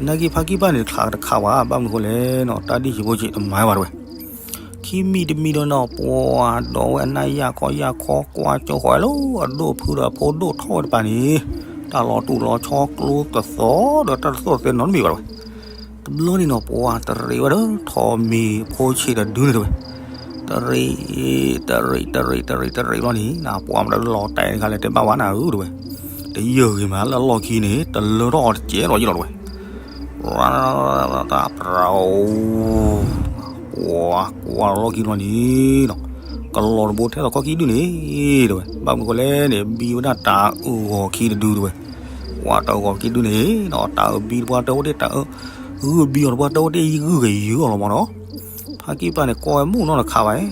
နာ်က့ဖါက့ပၢ်န့ၣ်တခးတခးဘၣ် ဘၣ်မနုၤဃိလဲၣ်နီၤ တၢ်ဒ်ယဲၢ်ဖိဆံးတမၤဘၣ်တဝဲ ခံမံၤတမံၤဒီးနီၤ ပှၤဒိးဝဲအနၢ်ယၢ်ခီယၢ်ခီ ကွၢ်ကၠိဃီလၢအဒိၣ်ဖုဒီးအဖိဒိၣ်ထီၣ်ဝဲတပၤန့ၣ် တၢ်လီၤတူာ်လီၤဆီကျိတသီဒီးတၢ်တသီၣ်သဲနီတမံၤဘၣ်တဝဲ တဘျီန့ၣ်နီၤ ပှၤတရံးဝဲဒီး ထိးမံၤဖိဆံးတဒုန့ၣ်တဝဲ တရံး တရံး တရံး တရံး တရံးဘျီန့ၣ် ပှၤမတၤလီၤတဲာ်တခါလဲၣ် တဲဘၣ်ဝဲနၤဧၢတဝဲ တယၢၢ်ဂ့ၤမးလၢအလီၢ်ခံန့ၣ် တလၢထီၣ်အီၤတကဲးလီၤယ့ၢ်လီၤတဝဲ တၢ်ပြၤ ပှၤကွၢ်လီၢ်ခံဘျီန့ၣ်နီၤ ကလီၤတဘိထဲလီၤခီခံဒုန့ၣ်တဝဲ ဘၣ်မနုၤဃိလဲၣ်န့ၣ် ဘံဝဲဒၣ်တၢ်အုၣ်ဂီၤခံတဒုတဝဲ ပှၤတၢ်အုၣ်ဂီၤခံဒုန့ၣ်နီၤ တၢ်အုၣ်ဘံတပှၢ်တၢ်အိၣ်တ့ၢ်တၢ်အုၣ် ဂုၢ်ဘံအီၤတပှၢ်တၢ်အိၣ်တ့ၢ်ဂုၢ်ဂ့ၤယုၢ်အီၤလီၤမ့ၢ်နီၤ ဖါက့ပၢ်န့ၣ် ကွၢ်ဝဲမုၢ်နီၢ်တခါဘၣ်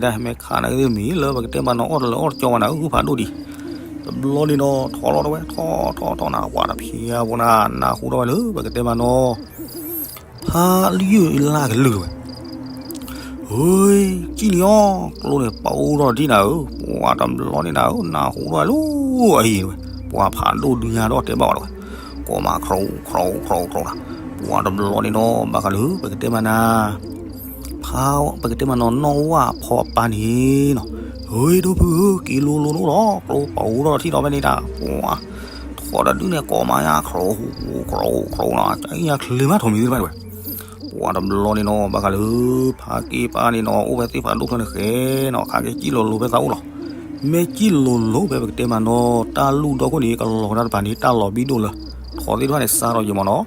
တၢ်မ့ၢ်ခးနၤဂ့ၤမံၤလၢပကတဲမးနီၤ အီၣ်တလၢအီၣ်တကီဘၣ်နၤ ဂုၢ်ဖးဒိၣ်ဒံး တဘျီန့ၣ်နီၤ ထီၣ်လီၤတဝဲ ထီၣ်ထီၣ်ထီၣ်နၤ ပှၤတဖံးအဖိနၤ နၢ်ဟူထီၣ်ဝဲလၢပကတဲမးနီၤ ဖးလၢယုၢ်လၢကလုၢ်တဝဲ ဟ့ ကံၣ်န့ၣ်အီၤ ကျိန့ၣ်ပာ်အိၣ်ထီၣ်ဒံးနၤဧၢ ပှၤတဘျီန့ၣ်နၤဧၢ နၢ်ဟူထီၣ်ဝဲလၢအံၤတဝဲ ပှၤဖးဒိၣ်ဒုညါဒီးတဲဘၣ်ဝဲတဝဲ ကိးမးခြိခြိခြိခြိနၤ ပှၤတဘျီန့ၣ်နီၤ ဘၣ်ဃးလၢပကတဲမးနၤ ဖး ပကတဲမးနီၤ နီၣ်ဝၣ်ဖီပာ်န့ၣ်နီၤ ဟ့ ဒိၣ်ဖုဧၢ က့ၤလိၤလိၤနအိၣ်လီၤ ကျိပာ်အိၣ်ထီၣ်ထံၣ်ဒီးဖဲန့ၣ်ဒၣ် ပှၤ ထီၣ်တဒုန့ၣ် ကိးမးယါ ခြိခြိခြိနၤ ကယါချ့မးထိးမံၤသ့ၣ်တဖၣ်တဝဲ ပှၤတဘျီန့ၣ်နီၤ ဘၣ်ဃးလၢ ဖးက့ပၢ်န့ၣ်နီၤ အိၣ်ဖဲသ့ၣ်ဖးဒိၣ်ချၢန့ၣ်ဃဲနီၤ ခးက့ၤကံၣ်လိၤလိၤဖဲသးအိၣ်လီၤ မ့ၢ်ကံၣ်လိၤလိၤဖဲပကတဲမးနီၤ တၢ်လူၢ်ဒီခိၣ်န့ၣ် ကလီၤကဒါတပၤန့ၣ် တၢ်လီၤဘံဒိၣ်လၢ ထီၣ်သ့ၣ်တဖၣ်န့ၣ်စါထီၣ်ယံၤမ့ၢ်နီၤ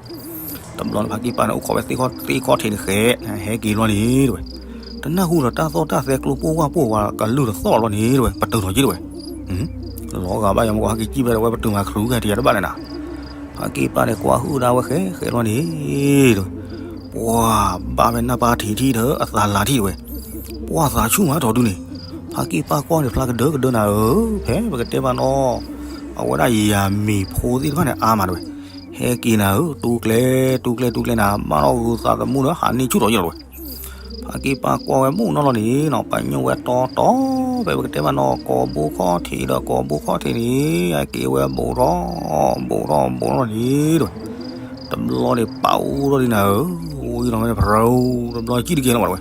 တဘျီန့ၣ် ဖးက့ပၢ်န့ၣ် အိၣ်ခိးဖဲသ့ၣ်ခီၣ်ထံးန့ၣ်ဃဲ ဟဲက့ၤလီၤန့ၣ်တဝဲ တနၢ်ဟူဒီးတၢ်သီၣ်တၢ်သဲကျိပိၢ်ဝၣ်ပိၢ်ဝါကလုၢ်တသီၣ်လီၤန့ၣ်တဝဲ ပတုာ်ထီၣ်က့ၤတဝဲ လီၤဂာ်ဘၣ်ယၤမ့ၢ်ကီး ဟဲက့ၤကံၣ်ဖဲတဝဲ ပတုာ်မၤချုးကဲထံၣ်ယၤတဘၣ်လဲၣ်နၤ ဖးက့ပၢ်န့ၣ် ကွၢ်ဟုၣ်ဒၣ်ဝဲဃဲဃဲလီၤန့ၣ်တဝဲ ပှၤဘၣ်ဝဲနၢ်ပၢ်ထံးထံၣ်ဒီး အသးလၤထံၣ်တဝဲ ပှၤသးဆူၣ်မးထီၣ်ဒုန့ၣ် ဖးက့ပၢ်ကွၢ်န့ၣ်ဖျါကဒၢကဒၢနၤဧၢ ဖဲပကတဲမးနီၤ အဝဲဒၣ်ယၤမံၤဖိသ့ၣ်တဖၣ်န့ၣ် အါမးတဝဲ ဟဲက့ၤနၤဧၢ တူၢ်ကျဲ တူၢ်ကျဲ တူၢ်ကျဲနၤ ဘၣ်ထီၣ်ဂုာ်သးသမူဒီး ဟးန့ၢ်ဆူၣ်ထီၣ်ယံၤလီၤတဝဲ ဖးက့ပၢ်ကွၢ်ဝဲမုၢ်နီၢ်လီၤန့ၣ်နီၤ ပညိၣ်ဝဲတီတီ ဖဲပကတဲမးနီၤ ကိာ်ဘိခီၣ်ထံးဒီးကိာ်ဘိခီၣ်ထံးန့ၣ် ဟဲက့ၤဝဲဘူးထီၣ် ဘူးထီၣ် ဘူးထီၣ်န့ၣ်တဝဲ တဘျီန့ၣ် ပာ်အိၣ်ထီၣ်ဒံးနၤဧၢ ဝံၤလီၤဝဲန့ၣ် ဖရူ တဘျီကံၣ်တကဲလီၤဘၣ်တဝဲ ကိးမး ခြိ ခြိ ခြိနၤ ပှၤဝ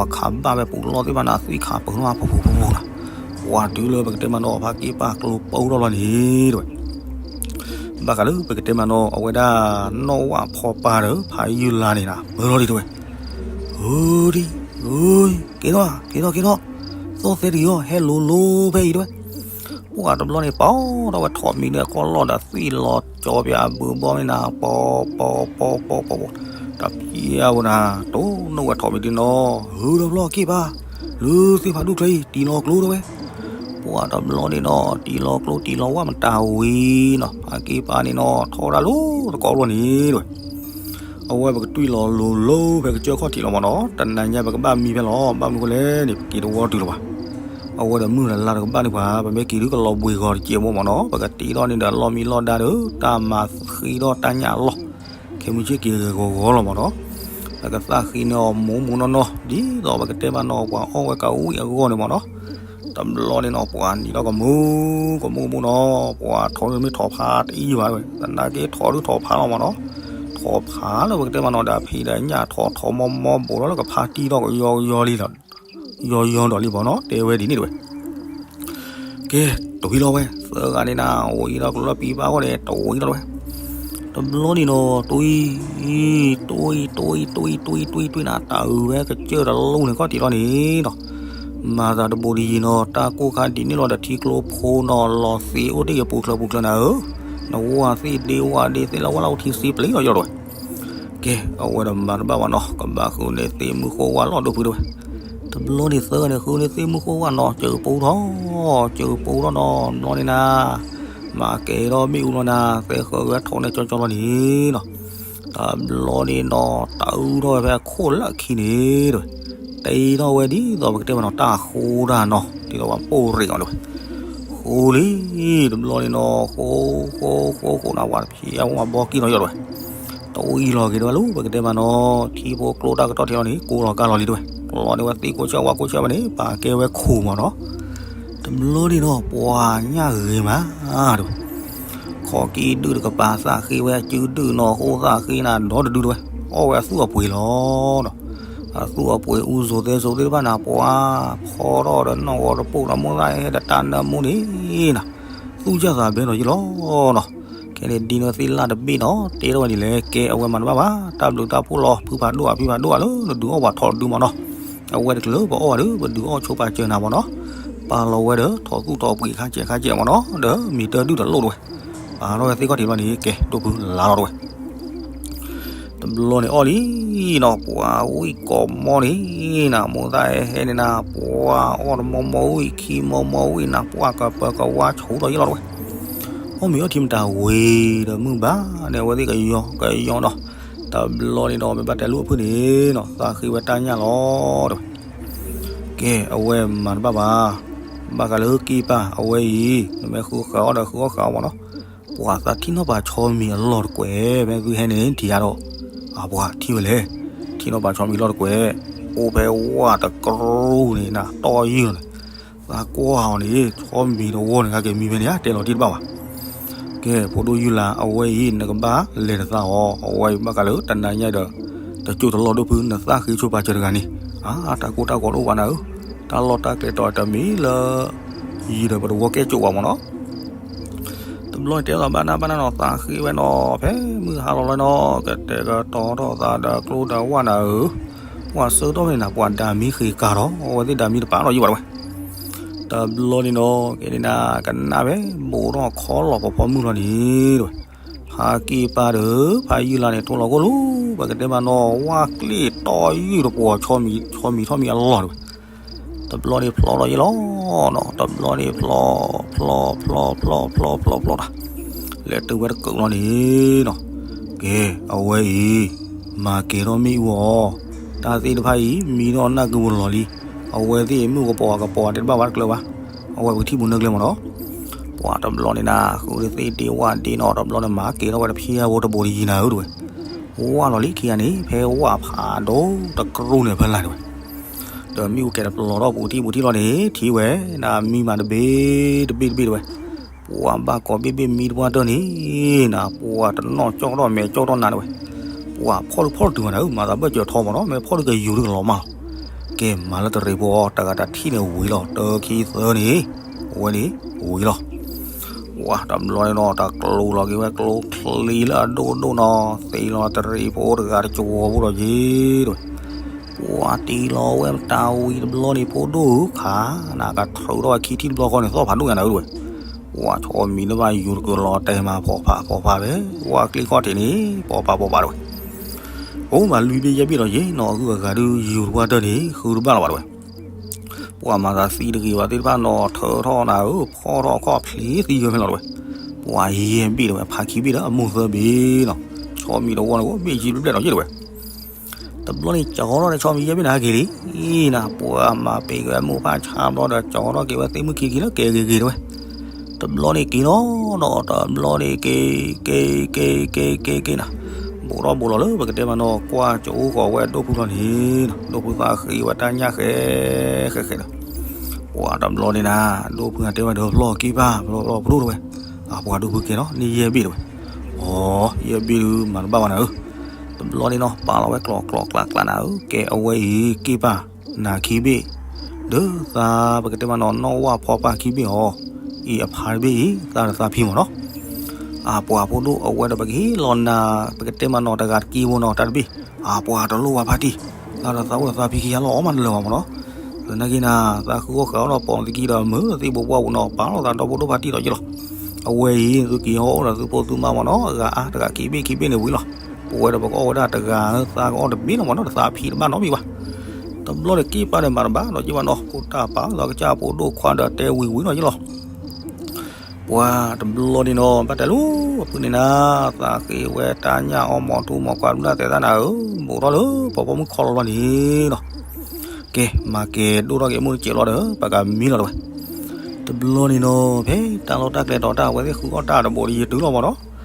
ဲခးဘၣ်ဝဲပူၤလီၢ်သ့ၣ်တဖၣ်န့ၣ် အသွံၣ်ခးပၢၢ်နီၤ ဖူဖူဖူဖူနၤ ပှၤတုၤလၢပကတဲမးနီၤဖးက့ပၢ်ကျိပၢ်ထီၣ်လီၤန့ၣ်တဝဲ ဘၣ်ဃးလၢပကတဲမးနီၤ အဝဲဒၣ်နီၣ်ဝၣ်ဖီပၢ်ဒီး ဖးယုၢ်လါန့ၣ်နၤ မၢလီၤဒံးတဝဲ ဧၢဒံ ဧၢ က့ၤထီၣ် က့ၤထီၣ် က့ၤထီၣ် သီၣ်သဲတဂ့ၤအီၤ ဟဲလိၤလိၤဖဲအံၤတဝဲ ပှၤတဘျီန့ၣ် ပာ်ထီၣ်ဝဲထိးမံၤဒီး ကီၢ်လီၢ်ဒီးသွံၣ်လီၤကၠီပၠးအဘုးဘီန့ၣ်နၤ ပီၤ ပီၤ ပီၤ ပီၤ ပီၤ ပီၤ တဖံးအဝဲနၤ တိၢ်နီၣ်ဝဲထိးမံၤဒ်နီၤ ဟုဒီးဘျီက့ၤဘၣ် လၢသ့ၣ်ဖးဒိၣ်ချၢအံၤ တံၢ်လီၤကျိတဝဲ ပှၤတဘျီန့ၣ်နီၤ တံၢ်လီၤကျိ တံၢ်လီၤဝၣ်မတၤဝံၤနီၤ ဖးက့ပၢ်န့ၣ်နီၤ ထီၣ်ဝဲဒၣ်လၢတကီၢ်ဘျီန့ၣ်တဝဲ အဝဲပကတွံၢ်လီၤလိၤလိၤဖဲကစၢၢ်ခီၣ်ထံးလီၤမ့ၢ်နီၤ တနၤညါပကဘၣ်မံဖဲလီၤ ဘၣ်မနုၤဃိလဲၣ်န့ၣ် ပက့ၤတဝီတုၤလီၤဘၣ် အဝဲဒီးမုၢ်ဒီးလါတကဘၣ်န့ၣ်ပှၤ ပမ့ၢ်က့ၤဒုကလီၤဘှံးဂီၤတစဲးဖိမ့ၢ်နီၤ ပကတ့ထီၣ်န့ၣ်ဒီးလီၢ်မံလီၢ်ဒါဒီး တၢ်မၤဃ့ထီၣ်တၢ်ညၣ်အလီၢ် ခဲမုၢ်ဆ့ၣ်က့ၤဂီၤဂီၤလီၤမ့ၢ်နီၤ ပကသၣ်ဃ့န့ၢ်အီၤမူးမူးနီၢ်နီၢ် ဒ်သိးပကတဲမးနီၤ ပှၤအီၣ်ဝဲကဝံၣ်အဂီၢ်န့ၣ်မ့ၢ်နီၤ တဘျီန့ၣ်နီၤ ပှၤနံၤထီၣ်ကမူ ကမူကမူနီၤ ပှၤထိးန့ၣ်မ့ၢ်ထိးဖးတအံၤဘၣ်ဝဲ သနာ်က့ထိးဒုထိးဖးလီၤမ့ၢ်နီၤ ထိးဖးလၢပကတဲမးနီၤ ဒီးဖံးဒီးညၣ်ထိးထိးမီမီဘူးထီၣ်လၢကဖးတံၢ်ထီၣ်ကယီကယီလံဒီး ယီၤယီၤဒီးလံမ့ၢ်နီၤ တဲဝဲဒ်န့ၣ်တဝဲ. ကဲ, တဝံၤလီၤဝဲ သၢဂၤန့ၣ်နၤ အိၣ်အံၤဒီးကျိၤလၢပံၤပာ်အဂီၢ်န့ၣ် တဝံၤလီၤတဝဲ. တဘျီန့ၣ်နီၤ တွံၢ် တွံၢ် တွံၢ် တွံၢ် တွံၢ် တွံၢ် တွံၢ်နၤ တၢ်အုးဝဲကစၢၢ်တလိၣ်န့ၣ်ခီၣ်ထံးလီၤန့ၣ်နီၤ မၤသးတဘူးတယံၤနီၤ တၢ်ကိၢ်ခါဒ်န့ၣ်လီၤဒီးထံကျိဖိနီၤ လီၤသ့အိၣ်တ့ၢ်က့ၤပူၤချၢပူၤချၢနၤဧၢ, နဝၢ်သ့ၣ်ဒ့ဝၢ်ဒ့သ့ၣ်လၢဝဲလၢအိၣ်ထံသ့ပျ့ၤလီၤယီၤတဝဲ. ကဲ, အဝဲဒီးမၤတဘၣ်ဘၣ်နီၤ ကဘၣ်ဃုန့ၣ်သ့ၣ်မုၢ်ဃိဝၣ်လီၤဒိၣ်ဖုတဝဲ. တဘျီန့ၣ်သၢဂၤန့ၣ်ဃုန့ၣ်သ့ၣ်မုၢ်ဃိဝၣ်နီၤ စၢၤပူထီၣ်, စၢၤပူထီၣ်နီၤ ဘျီန့ၣ်နၤ မၤကဲၤဒီးမ့ၣ်အူလီၤနၤ သဲဃၢၤဝဲထီၣ်န့ၣ်ကၠီကၠီလီၤန့ၣ်နီၤ. တဘျီန့ၣ်နီၤ တၢ်အုးထီၣ်ဝဲဖဲအခိၣ်လၢအခံန့ၣ်တဝဲ, တ့ထီၣ်ဝဲဒ်သိးပကတဲမးနီၤ တၢ်ဃိတၢ်နီၤ ဒ်သိးပှၤပိၢ်ရ့ၣ်အီၤတဝဲ. ဃိလံ, တဘျီန့ၣ်နီၤ ဃိ ဃိ ဃိ ဃိနၤ ဝဲတဖံးအဝဲဘီကံၢ်နီၤယီၤတဝဲ. တဝံၤလီၤက့ၤတဝဲလၢ ပကတဲမးနီၤ ထံဖိကျိတၢ်ကတီၢ်ထံလီၤန့ၣ် ကိးလီၤကါလီၤလံတဝဲ. လီၤန့ၢ်ဝဲသ့ၣ်ကိးဆၢဝါကိးဆၢဝဲန့ၣ် ပာ်ကဲဝဲခိၣ်မးနီၤ. တဘျီန့ၣ်နီၤ ပှၤညၣ်ဂ့ၤမးတဝဲ ခီၣ်ကံၢ်ဒုၣ်တကပၤ သၣ်ဃ့ဝဲအစုဒုၣ်နီၤ ဃိသၣ်ဃ့နၤဒီတဒုတဝဲ, အီၣ်ဝဲအသူၣ်အပှ့ၤလီၤနီၤ. အသူၣ်အပှ့ၤအူစိၤသဲစိၤသ့ၣ်တဖၣ်နၤ ပှၤဖီထီၣ်ဒီးနီၣ်ဂီၤတပိၢ်ဒီးမိၢ်သၣ်ဟဲဒီးတၢ်နၢမူန့ၣ်နၤ, သူၣ်စၢ်သးဘဲနီၤယ့လီၤနီၤ. ခဲန့ၣ်ဒ်န့ၣ်သ့ၣ်လၢ်တဘ့ၣ်နီၤ တဲထီၣ်ဝဲဒ်လဲၣ် ကဲအဝဲမၤတဘၣ်ဘၣ် တၢ်ဘျုးတၢ်ဖှိၣ်လီၤ ဖုဖးဒိၣ်အဖံဖးဒိၣ်အလၢနဒုးအီၣ်ပှၤထီၣ်တဒုမးနီၤ. အဝဲတချုးလၢပအီၣ်ဘၣ်ဒီး ပဒုးအီၣ်ဆိပာ်စၢၤနၤမးနီၤ. ပာ်လီၤဝဲဒီး ထီၣ်သူၣ်ထီၣ်ပှ့ၤခါစဲးခါစဲးမးနီၤ ဒီးမ့ၢ်တၢ်ဒုၣ်တလိၣ်တဝဲ. ပာ်ထီၣ်ဝဲသ့ၣ်ခီၣ်ထံးဘျီန့ၣ် ကဲ ဒိၣ်ဖုလါလီၤတဝဲ. တဘျီန့ၣ်အီၣ်လံနီၤ ပှၤဝံၣ်ကိးမီန့ၣ်နၤ မိၢ်သၣ်ဟဲဟဲန့ၣ်နၤ ပှၤအီၣ်တမီမီဝံၣ် ခံမီမီဝံၣ်နၤ ပှၤကပၢၤကဝါဆိးထီၣ်ယ့လီၤတဝဲ. အီၣ်မ့ၤအီထံမတၤဝံၤဒီးမုၢ်ဘၣ်န့ၣ် အဝဲသ့ၣ်ကယီကယီနီၤ. တဘျီန့ၣ်ဒီး မ့ၢ်ဘၣ်တဲလူၤအဖုၣ်န့ၣ်နီၤ သးဃ့ဝဲတၢ်ညၣ်လီၤတဝဲ. ကဲ အဝဲမၤတဘၣ်ဘၣ်, ဘၣ်ဃးလၢက့ၢ်ပၢ်အဝဲအံၤ နမ့ၢ်ဃုဃာ်အီၣ်ဒီးဃုအီၣ်ဃာ်အီၣ်မးနီၤ. ပှၤသးထံၣ်နီၣ်ပာ်ဆီမံၤအလီၢ်တကွဲး မ့ၢ်သုဟဲန့ၣ်ထံၣ်ယါဒီး, အပှၤထံၣ်ဝဲလဲၣ်, ထံၣ်နီၣ်ပာ်ဆီမံၤအလီၢ်တကွဲး, အိၣ်ဖဲဝၣ်တကြူၢ်န့ၣ်နၤ တီၢ်ယုၢ်န့ၣ်, သးကွၢ်အီၤန့ၣ် ဆီမံၤတဝီန့ၣ် ကက့ၤမံဖဲန့ၣ်ဧါ တဲလီၤတံၢ်တဘၣ်ဘၣ်. ကဲ ဖိဒိၣ်ယုၢ်လါ အဝဲအံၤ နကဘၣ်လဲၤတသးအီၤ, အဝဲအံၤဘၣ်ဃးလၢတနၤညါဒီး တကၠိတလီၢ်ဒိၣ်ဖု နသးဃ့ဆိပာ်စၢၤတဂၤန့ၣ်, အါ တၢ်ကိၢ်တၢ်ဂီၤတအိၣ်ဘၣ်နၤဧၢ, တၢ်လီၢ်တၢ်ကျဲတီၤတမံၤလၢ ယံၤဒီးပတဝီကဲကၠိဘၣ်မးနီၤ. တဘျီန့ၣ်တဲအသးဘၣ်နၢ်ဘၣ်နၢ်နီၤ သးဃ့ဝဲနီၤ ဖဲမုၢ်ဟါလီၤလီၤနီၤ ကတဲာ်ကတီၤထီၣ်သးဒီးကျိဒီးဝၣ်နၤဧၢ, ဝၣ်ဆၢထီၣ်ဖဲန့ၣ်နၤ ပှၤဒၤမံဃ့ကၤထီၣ် အဝဲသ့ၣ်ဒၤမံတပာ်လီၤယံၤဘၣ်တဝဲ. တဘျီန့ၣ်နီၤ ကဲန့ၣ်နၤ ကနၣ်ဖဲ ဘူးထီၣ်ခီလီၤပဖီမုၢ်လီၤန့ၣ်တဝဲ, ဖါက့ၢ်ပၢ်ဒီး ဖါယုၢ်လါန့ၣ် ထိလီၤကိၢ်လီၤ ပကတဲမးနီၤ ဝၣ်ကျ့ၣ်တီၢ်ယုၢ်တပှီၤ ဆီမံၤဆီမံၤထီၣ်မံၤအလီၢ်တဝဲ. တဘျီန့ၣ်ဖျီလီၤယံၤလီၤနီၤ တဘျီန့ၣ်ဖျီ ဖျီ ဖျီ ဖျီ ဖျီ ဖျီ ဖျီတၢ် လဲၤတုၤဝဲတကုာ်လီၤန့ၣ်နီၤ. ကဲ အဝဲအံၤ မၤကဲၤထီၣ်မ့ၣ်အူအီၤ, တၢ်သ့ၣ်တဖၣ်အံၤ မံထီၣ်နၢ်ကုပူၤလီၤလံ. အဝဲသ့ၣ်မ့ၣ်အူကပီၤကပီၤတဲတဘၣ်ဘၣ်တကျၢၤဘၣ်, အဝဲပကထံၣ်ပူၤနၢကျဲမးနီၤ. ပှၤတဘျီန့ၣ်နၤ ဃုတသ့ဒ့ဝၣ်ဒ့နီၤ တဘျီန့ၣ်မၤကဲၤထီၣ်ဝဲတဖျၢၣ်ဖိတဘိးတယံၤနၤဧၢတဝဲ. ဝၣ်လီၤလံခံဂၤန့ၣ် ဖဲဝၣ်ဖးဒိၣ်တကြူၢ်န့ၣ်ဖဲလၢ်တဝဲ ဒီးမ့ၣ်အူကဲၤတပျီၤထီၣ်ပူၤထံၣ်ပူၤထံၣ်လီၤန့ၣ် ထံၣ်ဝဲ နမံမးတဘ့ၣ်တဘ့ၣ်တဘ့ၣ်တဝဲ. ပှၤဘၣ်ကိးဘ့ၣ်ဘ့ၣ်မံတပှၢ်တၢၢ်န့ၣ် နပှၤတနီၣ်ကၠီၣ်ထီၣ်မဲာ်ကၠီၣ်ထီၣ်နၤတဝဲ. ပှၤဖီၣ်ဒုးဖီၣ်တတုၤမးနၤဧၢ မၤသးဘၢၣ်စၢၤထီမးနီၤ မ့ၢ်ဖီၣ်ဒုးကယူၤဒုးကလီၤမးလီၤ. ကဲမၤလၢတရံးဖိအီၤ တဂၤတၢ်ထံၣ်န့ၣ်ဝံၤလီၤ တၢ်ခံသၢန့ၣ် အဝဲန့ၣ်ဝံၤလီၤ. ပှၤတဘျီန့ၣ်နီၤ တၢ်ကျိၤလီၤက့ၤဝဲကျိချံလၢအဒိၣ်ဒိၣ်နီၤ သ့လီၤတရံးဖိတဂၤတကဝီၤဖိဒီးယ့ၤတဝဲ. ပှၤတ့လီၤဝဲတၢ်ဝံၤတဘျီန့ၣ် ဖိဒိၣ်ဧၢခါ နကထြူးထီၣ်ဝဲခံထံၣ်တဘျီဃီန့ၣ် သီၣ်ဖးဒိၣ်ညါနၤဧၢတဝဲ. ပှၤဆီမံၤလၢဘၣ်ယူၤတကလီၤတဲာ်မး ဖီၣ်ဖးဖီၣ်ဖးဖဲ ဝၣ်ကျ့ၣ်ခီၣ်ထံးန့ၣ် ပီၤပာ်ပီၤပာ်တဝဲ. အိၣ်မးလွံၢ်ဘ့ၣ်ယဲၢ်ဘ့ၣ်ဒီးယ့ၤနီၤ အဂုၤအဂၤဒုးယူၤတပှၢ်တၢၢ်န့ၣ် ဃုတဘၣ်လီၤဘၣ်တဝဲ. ပှၤမၤသးသံတဂ့ၤဘၣ်သ့ၣ်တဖၣ်နီၤ ထၢထီၣ်နၤဧၢ ဖီၣ်ထီၣ်ခီၣ်ဖျံးသံယွဲဖဲလီၤတဝဲ. ပှၤယဲၢ်ဘ့ၣ်တဝဲ ဖးခံဘ့ၣ်ဒီးအမိၢ်သၢဘ့ၣ်နီၤ ဆီမံၤတဝီန့ၣ် ဘ့ၣ်ယံၤဘျဲၣ်ဘျဲၣ်ဒီးယ့ၤတဝဲ. တဘျီန့ၣ် ကၠီထီၣ်ဒီးဆီမံၤယဲၢ်ဘ့ၣ်န့ၣ်က့ၤလံ နၤ ပှၤမၤပ့ၤက့ၤဝဲမိၢ်ဖးဆါဘျီဒီး ကၠီထီၣ်က့ၤဝဲသ့ၣ်မုၢ်ခံခံလၢကဲဂ့ၤဂ့ၤတဝဲ. တဘျီန့ၣ်က့ၤလီၤနီၤ တဘျီန့ၣ်က့ၤ က့ၤ က့ၤ က့ၤ က့ၤ က့ၤ က့ၤနၤ ဘူးထီၣ်ဘူးလီၤလၢပကတဲမးနီၤ ကွၢ်ကၠိဃီၤဝဲဒိၣ်ဖုလီၤန့ၣ်နီၤ ဒိၣ်ဖုသးဃ့ဝဲတၢ်ညၣ်ဃဲ ဃဲ ဃဲဒီး ပှၤတဘျီန့ၣ်နၤ ဒိၣ်ဖုအတဲဝဲဒီးဖျီၣ်က့ၤပၢ် ဖျီၣ်ဖျီၣ်ဖျိၣ်တဝဲ. အပှၤဒိၣ်ဖုကဲနီၤ န့ၢ်ယဲၢ်ဘ့ၣ်တဝဲ. အိ ယဲၢ်ဘ့ၣ်ဒုး မၤတဘၣ်ဘၣ်နၤဧၢ. တဘျီန့ၣ်နီၤ ပာ်လီၤဝဲကျီကျီကျးကျးနၤဧၢ ကဲအဝဲအံၤ က့ၢ်ပၢ် နၤခံဘ့ၣ် ဒီးသးပကတဲမးနီၤ နီၣ်ဝၣ်ဖီပၢ်ခံဘ့ၣ်အီၤ, အံၤအဖးတဘ့ၣ်အံၤ သးဒီးသးဖံမ့ၢ်နီၤ. အပှၤဖိဒိၣ်အဝဲဒီး ပကဟ့ၣ်လီၤနၤ ပကတဲမးနီၤတဂၤတက့ၢ်ဖိနီၤ တၢ်တဘ့ၣ်. အပှၤတလိၣ်ဘၣ်ဖါတံၢ်, သးဒီးသးအိၣ်ဒီးသးဖံခံဂၤလီၤအီၣ်မးတလၢာ်ဘၣ်မ့ၢ်နီၤ. သနာ်က့နၤ သးဃုအီၣ်ဃဲးအီၣ်ဒီးပိာ်သကံဒီး မုာ်သ့ၣ်ဘိပှၢ်ပူၤနီၤ ပာ်လီၤသးဒီဖိဒိၣ်ဖါတံၢ်ဒီးယ့ၢ်လီၤ. အဝဲအံၤ သုက့ၤအီၣ်အိၣ်ဒီးသုဖိသုမါမ့ၢ်နီၤ အဂၤအါတဂၤခံဘ့ၣ်ခံဘ့ၣ်န့ၣ်ဝံၤလီၤ. ပဝဲဒီးပကအီၣ်ဝဲဒၣ်တဂၤ သးကအီၣ်တဘ့ၣ်လီၤမ့ၢ်နီၤ ဒီးသးဖံတဘၣ်နီတမံၤဘၣ်. တဘျီန့ၣ်က့ၤပာ်ဒီးမၤတဘၣ်ဒီးယ့ၢ်ဘၣ်နီၤ ကိးတၢ်ပာ်လီၤကစၢ်ဖိဒိၣ်ခွါဒီးတဲဝံၤဝံၤဒီးယ့ၢ်လီၤ. ပှၤတဘျီန့ၣ်နီၤ ဘၣ်တဲလၢအဖုန့ၣ်နၤ သးဃ့ဝဲတၢ်ညၣ်အီမီၤထူမီၤကွၢ်ဘျၣ်သဲသၣ်နၤဧၢ, ဘူးထီၣ်လၢပှၤပိာ်မုၣ်ခီလီၤလီၤန့ၣ်နီၤ. ကဲ မၤကဲၤဒိၣ်ထီၣ်က့ၤအမုၢ်တစဲးလီၤဒီး ပကမံလီၤတဝဲ. တဘျီန့ၣ်နီၤ ဖဲတၢ်လီၢ်တၢ်ကျဲတီၤတၢ်အဝဲသ့ၣ်ဃုအီၣ်တၢ်တဘိးဒီးယတုၤလီၤမ့ၢ်နီၤ.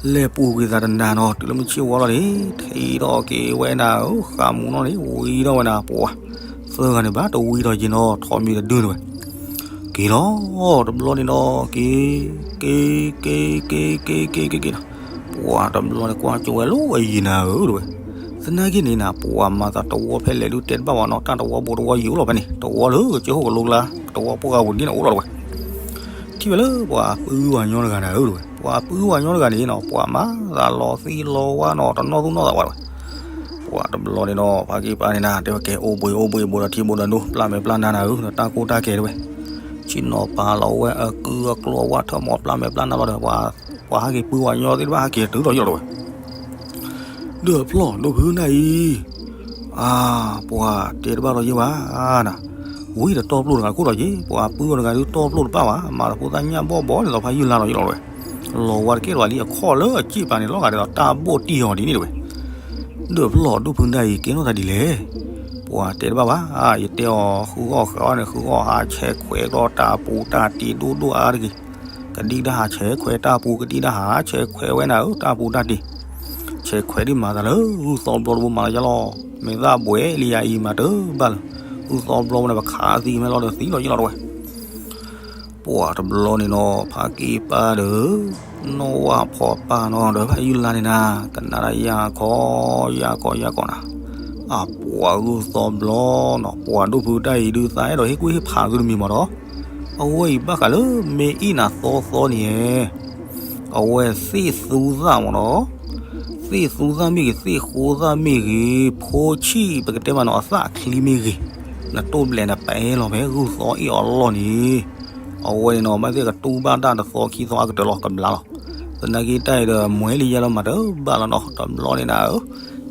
လဲၤပူၤကွံာ်သးတနၤနီၤ တုၤလၢမုၢ်ဆ့ၣ်ဝါလီၤန့ၣ် ထံထီၣ်က့ၤဝဲနၤဧၢ ဃးမူနီၤန့ၣ် ဝံၤထီၣ်ဝဲနၤ ပှၤ သၢဂၤန့ၣ်ဘၣ်တဝံၤထီၣ်က့ၤနီၤ ထိးမံၤတဒုန့ၣ်ဝဲ က့ၤလီၤ တဘျီန့ၣ်နီၤ က့ၤ က့ၤ က့ၤ က့ၤ က့ၤ က့ၤ က့ၤ က့ၤ က့ၤ က့ၤ က့ၤ က့ၤ က့ၤ က့ၤ က့ၤ က့ၤ က့ၤ က့ၤ နီၤ. ပှၤတဘျီန့ၣ်ကွၢ်ကၠိဝဲလၢအယံၤနၤဧၢ တဝဲ. သနာ်က့န့ၣ်နၤ ပှၤမၤသးတဝီဖဲလဲၣ်ဒုးတဲတဘၣ်ဘၣ်နီၤ တၢ်တဝီဘူးတဝီယံၤအိၣ်လီၤဖဲန့ၣ် တဝီလၢကစၢၢ်ခိၣ်ကလိကျါ တဝီပှၢ်ဂၤပူၤန့ၣ်အိၣ်လီၤတဝဲ. ထံၣ်ဝဲလၢပှၤပုၢ်ဝၤညီတဂၤနၤဧၢ တဝဲ. ပှၤပုၢ်ဝၤညီတဂၤန့ၣ်နီၤ ပှၤမၤသးလီၤသံလီၤဝါနီၤ တနီၣ်သူၣ်နီၣ်သးဝဲတဝဲ. ပှၤတဘျီန့ၣ်နီၤ ဖါက့ၤပၢ်န့ၣ်နၤ တဲဝဲကဲ အိၣ်ဘှံးအိၣ်ဘှံးဘူးဒီးထံဘူးဒီးနိ ပျၢ်မဲာ်ပျၢ်နါနၤဧၢ ဒီးတၢ်ကိၢ်တၢ်ကဲတဝဲ. ဆ့ၣ်နီၤပာ်လီၤဝဲအကုအကျိအဝၣ်ထၢၣ်မီၤ ပျၢ်မဲာ်ပျၢ်နါလီၤဒီး ပှၤဟဲက့ၤပုၢ်ဝၤညီသ့ၣ်တဖၣ်ဟဲက့ၤတုၤလီၤယီၤတဝဲ. ဒၢးဖျီၣ်ဒိၣ်ဖုနၢ်အံၤ အါ ပှၤတဲတဘၣ်လီၤယ့ၢ်ဘၣ်နၤ, ဝံၤဒီးတီၢ်ပျိၢ်တဂၤခိၣ်ဒီးယ့ၢ် ပှၤပုၢ်ဝဲတဂၤဒုးတီၢ်ပျိၢ်တဘၣ်ဘၣ် မၤဒီးဖိသၣ်ညၣ်ဘီၣ်ဘီန့ၣ်ဒီးဖးယုၢ်လါလီၤယ့ၢ်လီၤတဝဲ. လီၤဝါတကဲလၢၤဘၣ်လံ အခီၣ်လၢအစ့ၣ်ပာ်န့ၣ် လီၤဂာ်ဒ်သိးတၢ်ဘိၣ်တံၢ်အီၤဒ်န့ၣ်တဝဲ. ဒၢးဖျီၣ်ဒိၣ်ဖုနၢ်အံၤ ကဲထီၣ်သးဒ်လဲၣ်. ပှၤတဲတဘၣ်ဘၣ် ယတဲအီၤ ဃုအီၣ်ဃဲးအီၣ်န့ၣ် ဃုအီၣ်ဟးဆဲးခွဲးဒီးတၢ်ပူၤတၢ်တံၤဒိၣ်ဒိၣ်အါတဂ့ၤ, ကဒံကဒါဟးဆဲးခွဲးတၢ်ပူၤ ကဒံကဒါဟးဆဲးခွဲးဝဲနၤဧၢ တၢ်ပူၤတၢ်တံၤ ဆဲးခွဲးဒ်မၤသးလၢ ဂုၢ်သီဘျီတဘိမၤလီၤယါလီၤ, မ့ၢ်သးဘှဲးလံယၤအံၤမၤတဘၣ်လၢၤ, ဂုၢ်သီဘျီဝဲန့ၣ် ပခးသံမ့ၢ်လီၤဒီးသံလီၤယ့ၢ်လီၤတဝဲ. ပှၤတဘျီန့ၣ်နီၤ ဖါက့ၤပၢ်ဒီး နီၢ်ဝၣ်ဖီပၢ်နီၤ ဒီးဖးယုၢ်လါန့ၣ်နၤ ကနၣ်ဒၣ်ယၤခီ ယၤခီ ယၤခီနၤ, အပှၤဂုၢ်သီဘျီနီၤ ပှၤဒိၣ်ဖုတၢ်အံၤဒုးသးအဲၣ်ဒိးဟ့ၣ်ကူၣ်ဟ့ၣ်ဖးသုတမံၤမ့ၢ်နီၤ, အဝဲအံၤဘၣ်ဃးလၢမ့ၢ်အ့ၣ်နၤသီသီန့ၣ် အဝဲသ့ၣ်သူသၣ်မ့ၢ်နီၤ, သ့ၣ်သူသၣ်မ့ၢ်ဂ့ၤ သ့ၣ်ဃိသၣ်မ့ၢ်ဂ့ၤ ဖိဆံၣ်ပကတဲမးနီၤ အသၣ်အချံမ့ၢ်ဂ့ၤ, နတိၢ်ဘျဲးနပာ်လီၤဖဲဂုၢ်သီအ့ၣ်အီၤလီၢ်န့ၣ်, အဝဲန့ၣ်နီၤ ဘၣ်သ့ၣ်ကတူၢ်ဘၣ်တၢ်တသီခံသီအကတၢၢ်လီၤကဘျါလီၤ. သနာ်က့တၢ်အံၤဒီး မွဲလံယါလီၤမၤတဘၣ်လီၤနီၤ တဘျီန့ၣ်နၤဧၢ,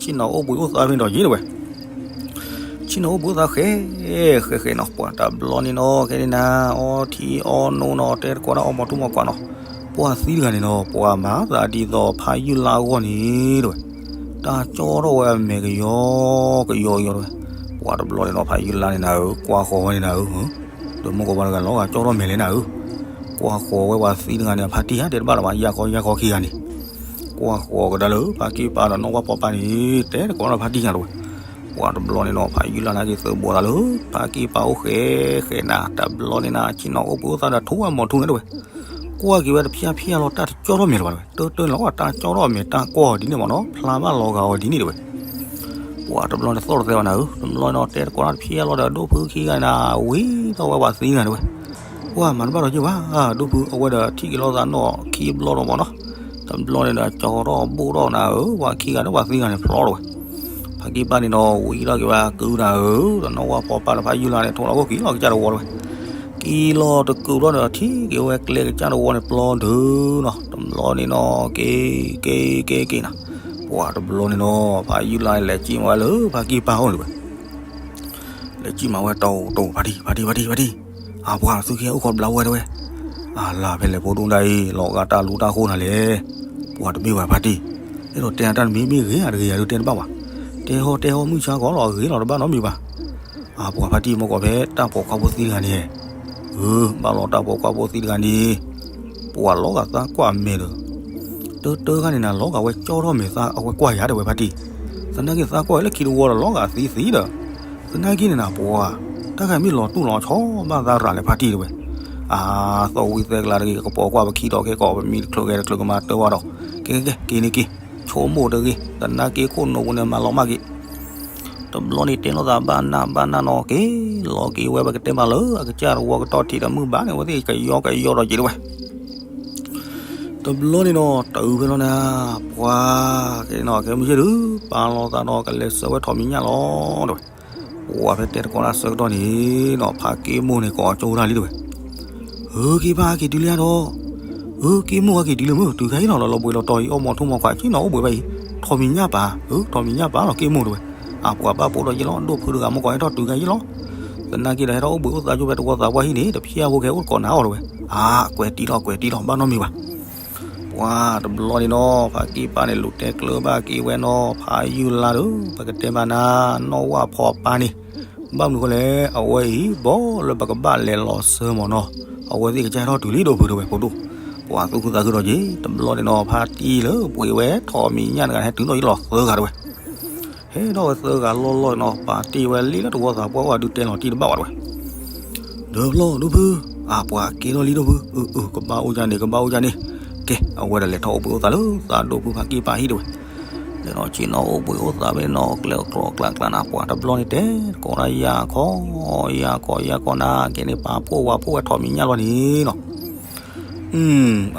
ဆ့ၣ်နီၤအိၣ်ဘှံးအိၣ်သါဖဲန့ၣ်ဒီးယ့ၢ်တဝဲ ဆ့ၣ်နီၤအိၣ်ဘှံးအိၣ်သါဃဲ ဃဲဃဲနီၤ ပှၤတဘျီန့ၣ်နီၤ ခဲန့ၣ်နၤ အီထံအီနိနီၤ တဲတကိးတၢ်အီမီၤထူမီၤကွၢ်နီၤ, ပှၤသံတဂၤန့ၣ်နီၤ ပှၤမၤသးဒ်သိးဖးယုၢ်လါအဂီၢ်န့ၣ်တဝဲ, တၢ်ကၠီထီၣ်ဝဲအမဲာ်ကယီကယီကယီတဝဲ, ပှၤတဘျီန့ၣ်နီၤ ဖးယုၢ်လါန့ၣ်နၤဧၢ ကွၢ်ဃီၤဝဲန့ၣ်နၤဧၢ, ဒီးမိၢ်ကီးပှၤတဂၤလီၤဂာ်ကၠီထီၣ်မဲာ်လဲၣ်နၤဧၢ, ကွၢ်ဃီၤဝဲပှၤသံတဂၤန့ၣ် အဖါတံၢ်ဟါတဲတဘၣ်လၢၤဘၣ် ယၤခီယၤခီခံဂၤန့ၣ် ကွၢ်ဃီၤကဒါလၢ ဖါက့ၢ်ပၢ်ဒီးနီၢ်ဝၣ်ဖီပၢ်န့ၣ် တဲတကိးဒီးဖါတံၢ်ညါတဝဲ, ပှၤတဘျီန့ၣ်နီၤ ဖးယုၢ်လါန့ၣ်က့ၤသုးဘိးသးလၢ ဖါက့ၢ်ပၢ်အိၣ်ဃဲဃဲနၤ တဘျီန့ၣ်နၤ ဆ့ၣ်နီၤအိၣ်ဘှံးအိၣ်သါဒီးထူဝဲမီၤထူန့ၣ်တဝဲ, ကွၢ်က့ၤဝဲတဖျၢၣ်ဖျၢၣ်လီၤ တၢ်တကၠီထီၣ်မဲာ်လၢၤဘၣ်တဝဲ, တၢတၢန့ၣ်လီၤ တၢ်ကၠီထီၣ်အမဲာ်တၢ်ကွၢ်အီၤဒ်န့ၣ်မ့ၢ်နီၤ ဖျါဘၣ်လီၤဂာ်အီၤဒ်န့ၣ်တဝဲ ပှၤတဘျီန့ၣ်သီၣ်တသဲဘၣ်နၤဧၢ, တဘျီန့ၣ်နီၤ တဲတကိးတၢ်တဖျၢၣ်လီၤဒီး ဒိၣ်ဖုခံဂၤန့ၣ် ဝံၤထီၣ်ဝဲပှၤသံတဂၤန့ၣ်ဝဲ, ကွၢ်မၤတဘၣ်ဒီးယ့ၢ်ဘၣ်, ဒိၣ်ဖုအဝဲဒီးထံၣ်က့ၤလိာ်သးနီၣ်ခံဘျီဒီးမ့ၢ်နီၤ, တဘျီန့ၣ်ဒီးကၠီထီၣ်ဘိၣ်ထီၣ်နၤဧၢ, ပှၤခံဂၤဒီးပှၤသံတဂၤန့ၣ်ဖျီထီၣ်ဝဲ, ဖါက့ၢ်ပၢ်န့ၣ်နီၤ ဝံၤထီၣ်က့ၤဝဲကုနၤဧၢ, ဒီးနီၢ်ဝၣ်ဖီပၢ်ဒီးဖးယုၢ်လါန့ၣ် ထိၣ်လီၤခိၣ်က့ၤလီၤကစၢ်တဝီတဝဲ က့ၤလီၤတကုာ်ဘျီန့ၣ် ထံၣ်က့ၤဝဲကျဲကစၢ်တဝီန့ၣ်ပျီဒုနီၤ, တဘျီန့ၣ်နီၤ က့ၤ က့ၤ က့ၤ က့ၤနၤ, ပှၤတဘျီန့ၣ်နီၤ ဖးယုၢ်လါန့ၣ် လဲၤစံၣ်မၤဝဲလၢဖါက့ၢ်ပၢ်အိၣ်န့ၣ်တဝဲ, လဲၤစံၣ်မၤဝဲတီတီ ဖါတံၢ် ဖါတံၢ် ဖါတံၢ်, အပှၤသုကဟဲအိၣ်ခိးဘျါဝဲတဝဲ, အလၢဖဲလဲၣ်ဖိဒိၣ်ဒၣ်အံၤ လီၤဂာ်တၢ်လူတၢ်ဃိနၤလဲၣ်, ပှၤတမ့ၢ်ဝဲဖါတံၢ်, အဲၣ်ဒိးတဲနၤတၢ်တမံၤမ့ၢ်ဂ့ၤ အတဂ့ၤယၤဒုးတဲတဘၣ်ဘၣ်, တဲဟီတဲဟီမုၢ်ဆါကီးလီၤ အဂ့ၤလီၤတဘၣ်နီတမံၤဘၣ် အပှၤဖါတံၢ် မ့ၢ်ကီးဖဲတၢ်ပိာ်ခွါဖိသံတဂၤန့ၣ်, ဧၢ, ဘၣ်လီၤတၢ်ပိာ်ခွါဖိသံတဂၤန့ၣ်, ပှၤလီၤဂာ်သးကွၢ်မဲာ်ဒီး, တၢတၢခါန့ၣ်နၤ လီၤဂာ်ဝဲကၠီထီၣ်မဲာ်သး အဝဲကွၢ်ယၤတဲဝဲဖါတံၢ်, သနာ်က့သးကွၢ်ဝဲလၢခံတဝီဒီး လီၤဂာ်သံသံဒီး, သနာ်က့န့ၣ်နၤ ပှၤ, တၢ်ခါမ့ၢ်လီၤတူၢ်လီၤဆီဘၣ်သးရၤလဲၣ်ဖါတံၢ်တဲဝဲ, အါ, သီဝံသဲကလၤတဂ့ၤ ကပိာ်ကွၢ်ပခံဒီးခဲကီး ပမံတချုးဂဲၤတချုးကမၤတၢ်ဝဲဒီး, ကဲကဲကဲ က့ၤန့ၣ်က့ၤ, ဆိကမိၣ်တဂ့ၤ သနာ်က့ခိၣ်နူာ်ပူၤန့ၣ် မၤလီၤမၢ်က့ၤ တဘျီန့ၣ်တဲလိာ်သးဘၣ်နၢ်ဘၣ်နၢ်နီၤ က့ၤလီၤက့ၤဝဲ ပကတဲမးလၢအကစၢ်တဝီကတီၢ်ထံးဒီးမုၢ်ဘၣ်န့ၣ် အဝဲသ့ၣ်ကယီကယီဒီးက့ၤတဝဲ တဘျီန့ၣ်နီၤ တုၤဖဲလီၤနၤ ပှၤ ကဲနီၤ ကဲမုၢ်ဆ့ၣ်ဒုး ပာ်လီၤသးဒီးကလဲၤဆှၢဝဲထိးမံၤညၣ်လီၤတဝဲ ပှၤဖဲတဲတကိးတၢ်ဆၢကတီၢ်န့ၣ်နီၤ ဖးက့မိၢ်န့ၣ်ကိးကၠိတၢ်လံတဝဲ ဧၢ က့ၤဘၣ်က့ၤတုၤလံဧါဒီး ဧၢ က့မိၢ်ဟဲက့ၤတုၤလံမုၢ် တုၤခါအံၤနီၤ လီၤလီၤဘှံးလီၤတီၤအံၤ အီၣ်မီၤထူမီၤခွးက့နီၤ အိၣ်ဘှံးဘၣ်အံၤ ထိးမံၤညၣ်ပာ် ဧၢ ထိးမံၤညၣ်ပာ်လီၤ က့မိၢ်တဝဲ အပှၤဘၣ်ပိာ်ဒီးယ့လီၤ ဒိၣ်ဖုတဂၤမ့ၢ်ကိးဟဲထီၣ်တုၤခါယ့လီၤ သနာ်က့ဒီးဟဲထီၣ်အိၣ်ဘှံးအိၣ်သါကၠိဖဲတဝီသးပှၢ်ဟံၣ်န့ၣ် တဖျဲၣ်ဖိခဲအိၣ်တကိးနၤအီၤတဝဲ အါ ကွဲးတံၢ်လီၤ ကွဲးတံၢ်လီၤ ဘၣ်နီတမံၤဘၣ် ပှၤတဘျီန့ၣ်နီၤ ဖးက့ပၢ်န့ၣ် လူၤတဲကျၢၤဘၣ်က့ၤဝဲနီၤ ဖးယုၢ်လါဒီး ပကတဲမးနၤ နီၢ်ဝၣ်ဖီပၢ်န့ၣ် ဘၣ်မနုၤဃိလဲၣ် အဝဲအံၤ ဘီလၢပကဘၣ်လဲၤလီၤဆၢမ့ၢ်နီၤ အဝဲသ့ၣ်ကစၢ်ဟဲထီၣ်တုၤလံ ဒိၣ်ဖုတဝဲ ဖိဒိၣ် ပှၤသူၣ်ခုသးခုဒီးက့ၤ တဘျီန့ၣ်နီၤ ဖါတံၢ်လၢပှ့ၤဝဲထိးမံၤညၣ်တဂၤန့ၣ် ဟဲတုၤထီၣ်ယ့လီၤသၢဂၤတဝဲ ဟဲထီၣ်ဝဲသၢဂၤလီၢ်လီၢ်နီၤ ပာ်တ့ၢ်ဝဲလံလၢတဝီသးပှၢ်အိၣ် အဒုးတဲလီၤတံၢ်တဘၣ်ဝဲတဝဲ ဒီးဖျီၣ်ဒိၣ်ဖု အပှၤကဲထီၣ်လံဒိၣ်ဖု အၢ အၢ ကဘၣ်အိၣ်ယၤန့ၣ် ကဘၣ်အိၣ်ယၤန့ၣ် ကဲ အဝဲဒၣ်လဲၤထီၣ်အိၣ်ဘှံးအိၣ်သါလၢသးဒိၣ်ဖုဖးက့ပၢ်ဟံၣ်တဝဲ လဲၤနီၤဆ့ၣ်နီၤအိၣ်ဘှံးအိၣ်သါဖဲနီၤ ကျဲအကျိၤအကျါကျါနၤ ပှၤတဘျီန့ၣ်တဲ ကိးဒၣ်ယၤခီ ယၤခီ ယၤခီနၤ ကဲန့ၣ် ပာ်ဖှိၣ်ဝးဖှိၣ်ဝဲထိးမံၤညၣ်လီၤန့ၣ်နီၤ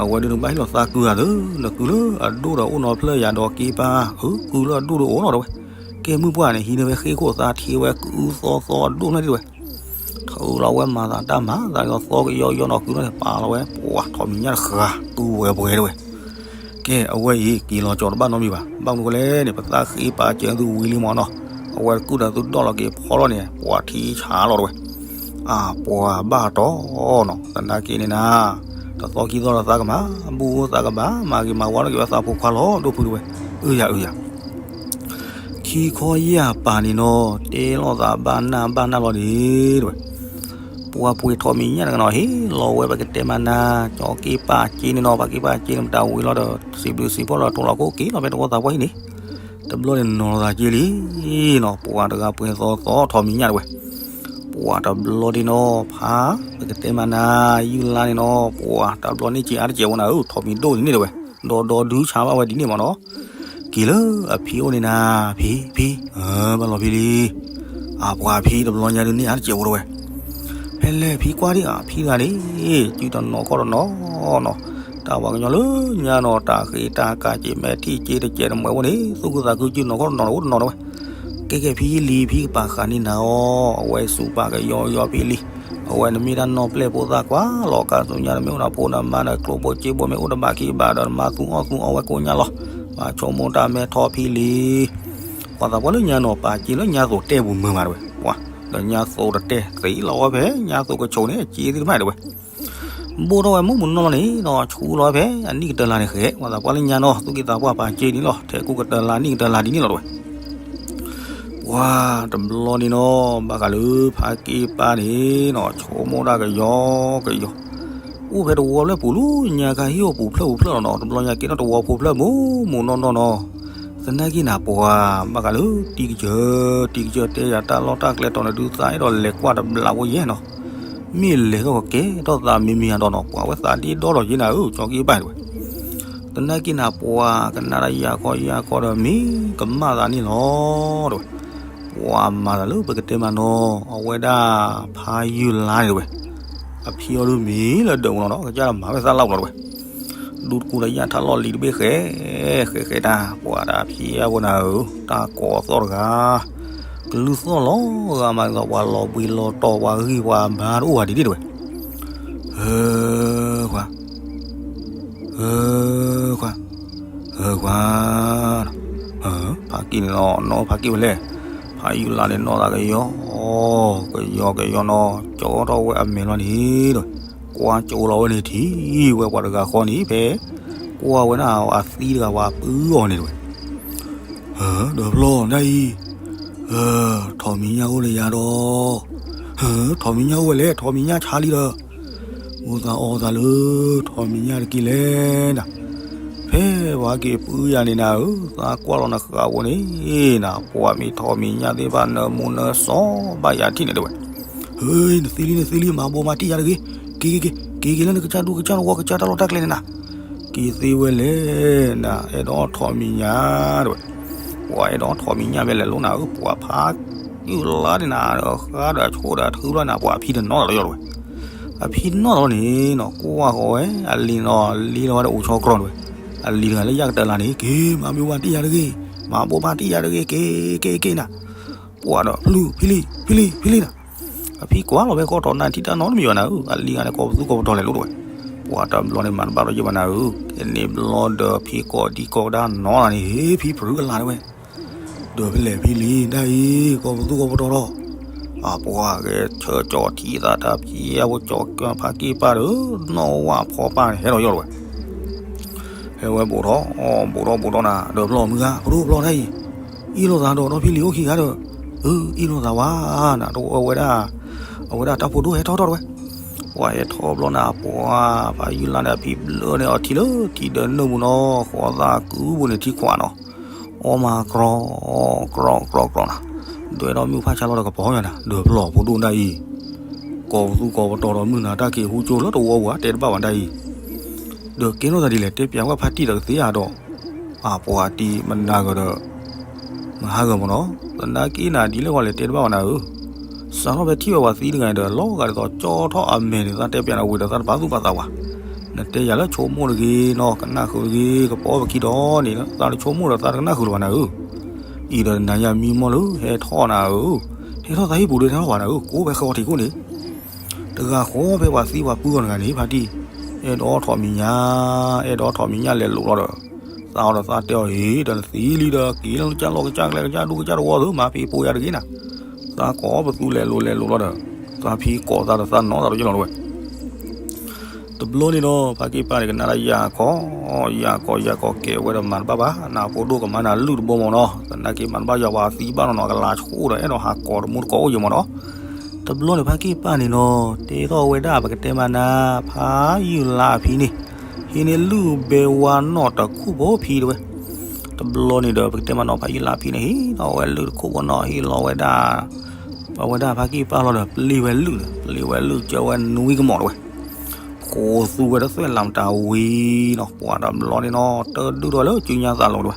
အဝဲဒၣ်နဘၣ်ဟ့ၣ်လီၤသးကုၤဂၤသၢ နကုၤလၢအဒိၣ်ဒီးအိၣ်နီၤဖျၢၣ်ယၤဒီးက့ပၢ် အကုၤလၢအဒိၣ်ဒီးအိၣ်နီၤတဝဲ ကဲမုၢ်ပှၢ်န့ၣ် ဟံးန့ၢ်ဝဲဃ့ခိၣ်သးထံဝဲကုၤသီသီအဒိၣ်ဖျၢၣ်ဒ်တဝဲ ထုးလီၤဝဲမၤသးတၢ်မၤသးဒီးသီကယီကယီနီၤကုၤနီၤန့ၣ် ပာ်လီၤဝဲ ပှၤထိးမံၤညၣ်တဃာ်ကုၤဝဲပှဲၤတဝဲ ကဲအဝဲအံၤက့ၤလီၤကၠီၤတဘၣ်နီတမံၤဘၣ် ဘၣ်မနုၤဃိလဲၣ်န့ၣ် ပသးဃ့ပာ်စၢၤသုဝံၤလံမ့ၢ်နီၤ အဝဲတကုၢ်ဒီးသုဒီၣ်လီၤက့ၤဖီလီၤန့ၣ် ပှၤထံဆးလီၤတဝဲ အပှၤဘၣ်တီနီၤ သနာ်က့န့ၣ်နၤ တသီခံသီဒီးသးကမၤ ဘူၣ်သးကဘၣ် မၤဂ့ၤမၤဝါထီၣ်က့ၤဝဲသးဖိခွါလီၤ ဒိၣ်ဖုတဝဲ အၢယၤအၢယၤ ခံခီယဲၢ်ပာ်န့ၣ်နီၤ တဲလိာ်သးဘၣ်နၢ်ဘၣ်နၢ်လီၤန့ၣ်တဝဲ ပှၤပှ့ၤထိးမံၤညၣ်တဂၤနီၤ ဟ့ၣ်လီၤဝဲပကတဲမးနၤ ကၠီက့ပာ်က့န့ၣ်နီၤ ပှၤက့ပာ်က့န့ၣ် မတၤဝံၤလီၤဒီး စံးဘျုးစံးဖှိၣ်လီၤ ထိးလီၤခိၣ်က့ၤလီၤဖဲတဝီသးပှၢ်ဟံၣ်န့ၣ် တဘျီန့ၣ်နီၤလီၤသးက့လံနီၤ ပှၤတဂၤပှ့ၤသီသီထိးမံၤညၣ်တဝဲ ပှၤတဘျီဒ်နီၤ ဖး ပကတဲမးနၤ ယုၢ်လါန့ၣ်နီၤ ပှၤတဘျီန့ၣ်က့ၤအါတကဲးဝဲနၤဧၢ ထိးမံၤဒိၣ်ဒ်န့ၣ်တဝဲ ဒီးဒီဒုဆါဘၣ်ဝဲဒ်န့ၣ်မ့ၢ်နီၤ က့ၤလၢအဖံအိၣ်န့ၣ်နၤ ဖံ ဖံ ဘၣ်လီၤဖံလံ အပှၤဖံတဘျီညါဒုးန့ၢ်အါတကဲးဝဲတဝဲ ဖဲလဲၣ်ဖံကွၢ်ဒံးအဖံတဂၤန့ၣ် စုတနီၤခီၣ်တနီၤနီၤ တၢ်ပှၤကညီလၢညါနီၤ တၢ်ဃ့တၢ်ကးက့ၤမဲာ်ထံၣ်က့ၤတကဲးတမှဲးဝဲန့ၣ် သူၣ်ခုသးခုစုတနီၤခီၣ်တနီၤအိၣ်တနီၤတဝဲ ကဲကဲဖံလံ ဖံကပာ်ဃာ်န့ၢ်နၤအီၤ အဝဲစူးပာ်ကယီကယီဖံလံ အဝဲနမ့ၢ်တၢ်နီၢ်ပျဲၢ်ဖိသၣ်ကွၢ်လီၤ ကါဆူညါနမ့ၢ်အိၣ်ဒီးဖိနမါဒီး ကျိဘိစ့ဘိမ့ၢ်အိၣ်တဘၣ်ခံဘၣ်ဒီး နမါသူအီၣ်သူအီဝဲကိးညါလီၤ ဘၣ်ဆိကမိၣ်တၢ်မဲထီၣ်ဖံလံ ပှၤသးပှၢ်လၢညါနီၤ ပာ်က့ၤလၢညါသိးတဲပူၤမုာ်မးတဝဲ ပှၤ ဒီးညါသိးတတဲသ့လီၤဝဲဖဲ ညါသိးကဆိးန့ၣ် အက့ၤသ့ၣ်တဖၣ်တဝဲ ဘိၣ်ထီၣ်ဝဲမုၢ်မုၢ်နီၢ်နီၢ်န့ၣ်ဒီး ဆူလီၤဝဲဖဲအနံၣ်ကတၢၢ်လါန့ၣ်ဃဲ ပှၤသးပှၢ်လၢညါနီၤ သူၣ်က့သးပှၢ်ပာ်က့ၤန့ၣ်လီၤ ထဲကူကတၢၢ်လါနံၣ်ကတၢၢ်လါဒ်န့ၣ်လီၤတဝဲ ပှၤတဘျီန့ၣ်နီၤ ဘၣ်ဃးလၢဖးက့ပၢ်န့ၣ်နီၤ ဆိကမိၣ်တၢ်ကယီကယီ အိၣ်ဖဲတဝီဖျၢၣ်ပူၤလၢညါခါဟံၣ်အိၣ်ပူၤဖျၢၣ်ပူၤဖျၢၣ်လီၤနီၤ တဘျီညါက့ၤထီၣ်တဝီဖိဖျၢၣ်မုၢ်မုၢ်နီၢ်နီၢ်နီၤ သနာ်က့နၤပှၤ ဘၣ်ဃးလၢတံၤကစၢၢ် တံၤကစၢၢ်တဲယၤတၢ်လီၢ်တၢ်ကျဲတီၤန့ၣ်ဒုးသးအဲၣ်ဒိးလဲၤကွၢ်တဘျီဖိယဲၢ်နီၤ မ့ၢ်လဲၤထီၣ်ကကဲထီၣ်သးမံၤမံၤအဒီးနီၤ ပှၤဝဲသးဒ့ဒီဒီးယ့နၤဧၢ ကၠီက့ဘၣ်တဝဲ သနာ်က့နၤပှၤကနၣ်တၢ်ယၤခီယၤခီဒီးမ့ၢ်ကမၣ်သးန့ၣ်လီၤတဝဲ ပှၤမၤသးလၢပကတဲမးနီၤ အဝဲဒၣ်ဖးယုၢ်လါန့ၣ်တဝဲ အဖံအီၤဒုးမ့ၢ်လၢဒၢးပူၤလီၤနီၤ ကစၢ်ဒီးမၤဝဲသၣ်လၢပူၤလီၤတဝဲ ဒူတကူဒီးယၣ်ထးလီၢ်လံၤတဘ့ၣ်ဃဲ ဃဲဃဲတၢ် ပှၤတၢ်ဖံးအဝဲနၤဧၢ တၢ်ကိးသီၣ်တဂၤ ကလုၢ်သီၣ်လီၤဂာ်မးဒီး ပှၤလီၤဘှံးလီၤတီၤ ပှၤဂံၢ်ပှၤဘါတအိၣ်ဘၣ်ဒ်န့ၣ်တဝဲ ဧၢ ခွါ ဧၢ ခွါ ဧၢ ခွါ ဖးက့ၣ်န့ၣ်နီၤ နီၢ်ဖးက့ၣ်ဝဲလဲၣ် ဖးယုၢ်လါန့ၣ်နီၢ်သးကယီ ကယီကယီနီၤ ကၠီထီၣ်ဝဲအမဲာ်လီၤန့ၣ်ဒီး ကွၢ်ကၠိလီၤဝဲန့ၣ်ထံၣ်ဝဲပှၤတဂၤဃီန့ၣ်ဖဲ ကွၢ်ဝဲဒၣ်အသံတဂၤပှၤပုၢ်အီၤန့ၣ်တဝဲ ဒီးဖျီၣ်ဒ်အံၤ ထိးမံၤညၣ်အိၣ်လၢယၤဒီး ထိးမံၤညၣ်အိၣ်ဝဲလဲၣ် ထိးမံၤညၣ်ဆါလံဒီး အိၣ်သးအီၣ်သးလၢ ထိးမံၤညၣ်တက့ၢ်လဲၣ်နၤ ဖဲပှၤက့ၤပုၢ်ယၤန့ၣ်နၤဧၢ သးကွၢ်လီၤနဃာ်ဝဲန့ၣ် နၤ ပှၤမ့ၢ်ထိးမံၤညၣ်သ့ၣ်တဖၣ်နၢမူနၢစီၤဘၣ်ယၤထံၣ်န့ၣ်တဝဲ ဟ့ နသံလံ နသံလံ မၤဘိးမၤတံၢ်ယၤတဂ့ၤ က့ၤက့ၤက့ၤ က့ၤက့ၤလၢနကစၢ်ဒူကစၢ်တဝီကစၢ်တၢ်လီၢ်တၢ်ကျဲန့ၣ်နၤ က့ၤသ့ဝဲလဲၣ်နၤ အဲၣ်ဒိးထိးမံၤညၣ်တဝဲ ပှၤအဲၣ်ဒိးထီၣ်မံၤညၣ်ဖဲလဲၤလိၤနၤဧၢ, ပှၤဖးယုၢ်လါန့ၣ်နၤ ဃါဒီးဆိဒီးထုဘျီနၤ ပှၤအဖံတနီၤလီၤ ယီၤလီၤဝဲ. အဖံနီၢ်လီၤန့ၣ်နီၤ ကိးဝဲဃီဝဲ အလံၤနီၤ လံၤလီၤဝဲဒီးအိၣ်ဆီကြီၤတဝဲ, အလံၤတဂၤလၢယၢ်ကတၢၢ်လၢ်န့ၣ် က့ၤမၤမ့ၢ်ဝါတံၢ်ယၤတဂ့ၤ, မၤဘိးဘၣ်တံၢ်ယၤတဂ့ၤ က့ၤက့ၤက့ၤနၤ, ပှၤဒီးဖလူဖံလံ ဖံလံ ဖံလံနၤ, အဖံကွၢ်လီၤဖဲဃီထီၣ်နၤထံတၢ်နီတမံၤဘၣ်နၤဧၢ, အလံၤဂၤန့ၣ် ကိးပသူကိးပတီၢ်လဲၤလိၤတဝဲ, ပှၤတဘျီန့ၣ်မၤတဘၣ်ဒီးယဘၣ်နၤဧၢ, ကန့ၣ်ဘျီဒီးဖံကိးဒံကိးကဒါနီၤနၤန့ၣ် ဟ့ၣ်ဖံဖရုအလၢ်တဝဲ ဒီးဖဲလဲၣ်ဖံလံၤဒၣ်အံၤ ကိးပသူကိးပတီၢ်ဒီး, အပှၤဂဲၤဆၢကၠီထံသးတၢ်ဖံအဝဲကၠီဖါက့ၢ်ပၢ်ဒီး နီၢ်ဝၣ်ဖီပၢ်န့ၣ် ဟဲဒီးယီၤလီၤဝဲ, ဟဲဝဲဘူးထီၣ် ဘူးထီၣ်ဘူးထီၣ်နၤ ဒီးဖျီၣ်မုၢ်ဂၤ ဖဒိၣ်ဖျီၣ်တၢ်အံၤ, အ့ၣ်လိာ်သးဒီးဒီဖံလံၤအိၣ်ခံဂၤဒီး, အ့ၣ်လိာ်သးဝဲနၤ တဝဲဝဲဒၣ်, အဝဲဒၣ်တၢ်ဖိဒိၣ်ဟဲထီၣ်ထီၣ်တဝဲ, ပှၤဟဲထီၣ်ဘျီနၤ ပှၤဖးယုၢ်လါန့ၣ် အဖံဘျၢန့ၣ်အီၤထံလၢထံဒၢးနုၢ်ပူၤနီၤ ဃီသးကုပူၤန့ၣ်ထံခွးနီၤ အီမၤကြီ ကြီကြီကြီနၤ, ဒွဲၣ်ဒီးမုၢ်ဖးဆါလီၤဒီးကပီၤယၤနၤ ဒီးဖျီၣ်ဖိဒိၣ်ဒၣ်အံၤ, ကိးပသူကိးပတီၢ်ဒီးမုၢ်နၤတၢ်က့ၤဟူကၠိလၢတဝီပူၤဧါ တဲတဘၣ်ဘၣ်ဒၣ်အံၤ, ဒီးကဲထီၣ်သးဒ်လဲၣ် တဲပျးဝဲဖါတံၢ်ဒီးကသ့ဧါဒီး, အပှၤတံၢ်မနၤဂၤဒီး မဟါဂၤမ့ၢ်နီၤ, သနာ်က့နၤဒ်လဲၣ်ဂီၢ်လဲၣ်တဲတဘၣ်ဘၣ်နၤဧၢ, စးထီၣ်ဖဲထံၣ်ဝဲပှၤသံတဂၤဒီး လီၤဂာ်ဒ်သိးကၠီထီၣ်အမဲာ်န့ၣ် သးတဲပျးနၤဝံၤဒီးသးတပာ်သူၣ်ပာ်သးဝဲ, နတဲယၤလၢဆိကမိၣ်တဂ့ၤနီၤ ကနၣ်ဃုာ်တဂ့ၤ ကပီၤပခံဒီးန့ၣ် သးတဆိကမိၣ်ဒီးသးတကနၣ်ဃုာ်လၢၤဘၣ်နၤဧၢ, အံၤဒီးနၤယၤမံမီၢ်လၢဟဲထီၣ်နၤဧၢ, ဟဲထီၣ်သးဟံၣ်ပူၤဒီးဟဲထီၣ်ပှၤနၤဧၢ ကိးဖဲဃီထံးခိၣ်န့ၣ် တဂၤဃီဖဲပှၤသံပှၤပှၢ်ဂီၢ်တဂၤန့ၣ် ဖါတံၢ်, အဲၣ်ဒိးထီၣ်မံၤညၣ်, အဲၣ်ဒိးထီၣ်မံၤညၣ်လဲၤလိာ်လီၤဒီး, သးအီၤဒီးသးတဲအီၤအံၤ ဒီးနသံလံဒီး က့ၤလၢကစၢ်လီၢ်ကစၢ်ကျဲကစၢ်ဒူကစၢ်တဝီသု မၤဖံးပိာ်ယၤတဂ့ၤနၤ, သးကိးပသူလဲၤလိာ်လဲၤလိာ်လီၤဒီး, သးဖံးကိးသးဒီးသးနီၢ်သးဒီးယလီၤတဝဲ တဘျီန့ၣ်ဒီး ဖါက့ၢ်ပၢ်န့ၣ် ကနၣ်တၢ်ယၢ်ခီ, ယၢ်ခီယၢ်ခီကဲဝဲဒီးမၤတဘၣ်ဘၣ်, နဖိဒိၣ်ကမၤနၤလုၢ်တဘိမ့ၢ်နီၤ, သနာ်က့မၤတဘၣ်ယွၤပှၤသံဘၣ်နီၤနီၤ ကလၤဆှိၣ်ဒီးအဲၣ်ဒိးဟးကိးတမူတကိးအိၣ်ယဲမ့ၢ်နီၤ, တဘျီန့ၣ် ဖါက့ၢ်ပၢ်န့ၣ်နီၤ တဲထီၣ်ဝဲဒၣ် ပကတဲမးနၤ ဖါယုၢ်လါအဖံန့ၣ်, ဟံးန့ၢ်လုၢ်ဘဲဝါနီၢ်တခူၣ်ဖိဖံတဝဲ, တဘျီန့ၣ်ဒီး ပကတဲမးနီၤ ဖါယုၢ်လါအဖံန့ၣ် ဟံးထီၣ်ဝဲလုၢ်တခူၣ်ဖိနီၤ ဟ့ၣ်လီၤဝဲဒၣ် ပဝဲဒၣ်ဖါက့ၢ်ပၢ်လီၤဒီး ပျံၤဝဲလုၢ်န့ၣ် ပျံၤဝဲလုၢ် ကၢဝဲနွံကမီၤတဝဲ, ဃိးသူဝဲတသွဲၣ်လၤမတၤဝံၤနီၤ ပှၤတဘျီန့ၣ်နီၤ တဒုၣ်ထီၣ်လၢစုညါသးလီၤတဝဲ,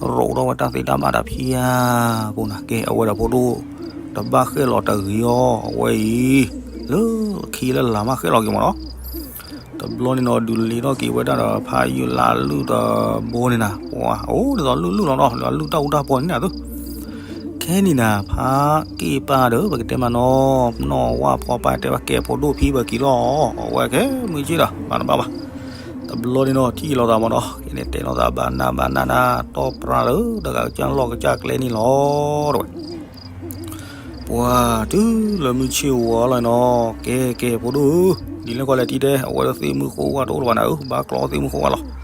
ရိးထီၣ်ဝဲတၢ်သ့တၢ်ဘၣ်တၢ်ဖံးဧါ, ပူၤနၤကဲ အဝဲဒီးဖိဒိၣ် တဘၣ်ဃဲၣ်လီၤတဂ့ၤအီၤ အဝဲအံၤ လၢခံလၢလာ်မးဃဲၣ်လီၤက့ၤမ့ၢ်နီၤ တဘျီန့ၣ်နီၤ ဒုးလ့ထီၣ်က့ၤဝဲဒၣ်ဒီး ဖါယုၢ်လါလုၢ်တဘိန့ၣ်နၤ ပှၤအိၣ်ဒ်သိးလုၢ်လုၢ်လီၤနီၤ လၢလုၢ်တၢ်အူတၢ်ပီန့ၣ်နၤသု, ခဲန့ၣ်နၤ ဖါက့ၢ်ပၢ်ဒီး ပကတဲမးနီၤ နီၢ်ဝၣ်ဖီပၢ်တဲဝဲ ကဲဖိဒိၣ်ဖံပက့ၤလီၤ အဝဲကဲမုၢ်ဆ့ၣ်ဒီး မၤတဘၣ်ဘၣ်, တဘျီန့ၣ်နီၤ ထံၣ်လိာ်သးမ့ၢ်နီၤ ကဲန့ၣ်တဲလိာ်သးဘၣ်နၢ်ဘၣ်နၢ်နၤ တီၢ်ပြးလၢတဂၤကစၢ်လီၢ်ကစၢ်ကျဲန့ၣ်လီၤ တဝဲ ပှၤတုၤလၢမုၢ်ဆ့ၣ်ဝါလီၤနီၤ ကဲကဲဖိဒိၣ်ဧၢ, ဒ်လဲၣ်ကီးလဲၣ်ထံၣ်တဲ အဝဲလၢသ့ၣ်မုၢ်ဃိဝၣ်တအိၣ်လၢၤဘၣ်နၤဧၢ ဘၣ်ကျီသ့ၣ်မုၢ်ဃိဝၣ်လီၤ,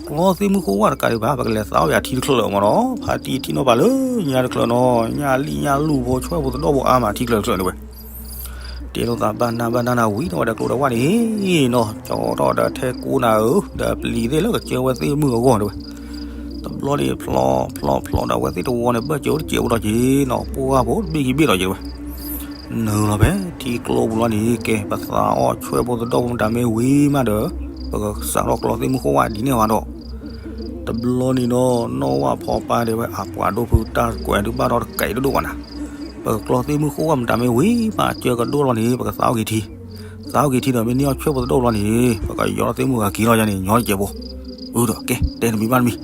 ကျီသ့ၣ်မုၢ်ဃိဝၣ်တကးဒံးဘၣ် ပကလဲၤသးအီၣ်ယၤထံတချၢမ့ၢ်နီၤ ဖါတံၢ်ထံၣ်နီၣ်ပာ်လၢညါတချၢနီၤ ညၣ်လံၣ်ညၣ်လူၢ်ဖိဆွဲၣ်ဖိသဒီၣ်ဖိအါမးထံချၢတချၢန့ၣ်ဝဲ တဲလိာ်သးဘၣ်နၢ်ဘၣ်နၢ်နၤဝံၤ ထီၣ်ဝဲဒီးကျိဒီးဝၣ်န့ၣ်နီၤ ကၠီထီၣ်ဒီးထဲကိးနၤဧၢ ဒီးပျံၤသ့ၣ်လၢကစၢၢ်ဝဲသ့ၣ်မုၢ်အဂီၢ်တဲဝဲ, တဘျီန့ၣ်ဖျီဖျီဖျီဒီးအဝဲသ့ၣ်တဝီန့ၣ် ဘၢၣ်စၢၤအိၣ်တစဲးဖိဒီးက့ၤနီၤ ပှၢ်ဖိတဘ့ၣ်က့ၤဘ့ၣ်ဒီးက့ၤတဲဝဲ, နုာ်လီၤဖဲထံကျိပူၤလီၤန့ၣ် ကဲပသးအီၣ်ဆွဲၣ်ဖိသဒီၣ်ဖိမတၤမ့ၢ်ဝံၤမးဒီး ပကစးထီၣ်ကျီသ့ၣ်မုၢ်ဃိဝၣ်ဒ်န့ၣ်ဝဲဒီး တဘျီန့ၣ်ဒီး နီၢ်ဝၣ်ဖီပၢ်တဲဝဲ အပှၤဒိၣ်ဖုတၢ်ကွဲးဒုးဘၣ်ထီၣ်တကဲးတဒိၣ်ဘၣ်နၤ, ပကကျီသ့ၣ်မုၢ်ဃိဝၣ်မတၤမ့ၢ်ဝံၤမးကၢကဒိၣ်လီၤန့ၣ် ပကသးအီၣ်က့ၤထံ, သးအီၣ်က့ၤထံဒီးမ့ၢ်န့ၢ်အီၣ်ဆွဲၣ်ဖိသဒီၣ်လီၤန့ၣ် ပကယီၤထီၣ်သ့ၣ်မုၢ်ဂၤက့ၤလီၤယၤန့ၣ် ညီတစဲးဖိ, အၢဒီးကဲတဲတမံၤဘၣ်တမံၤ,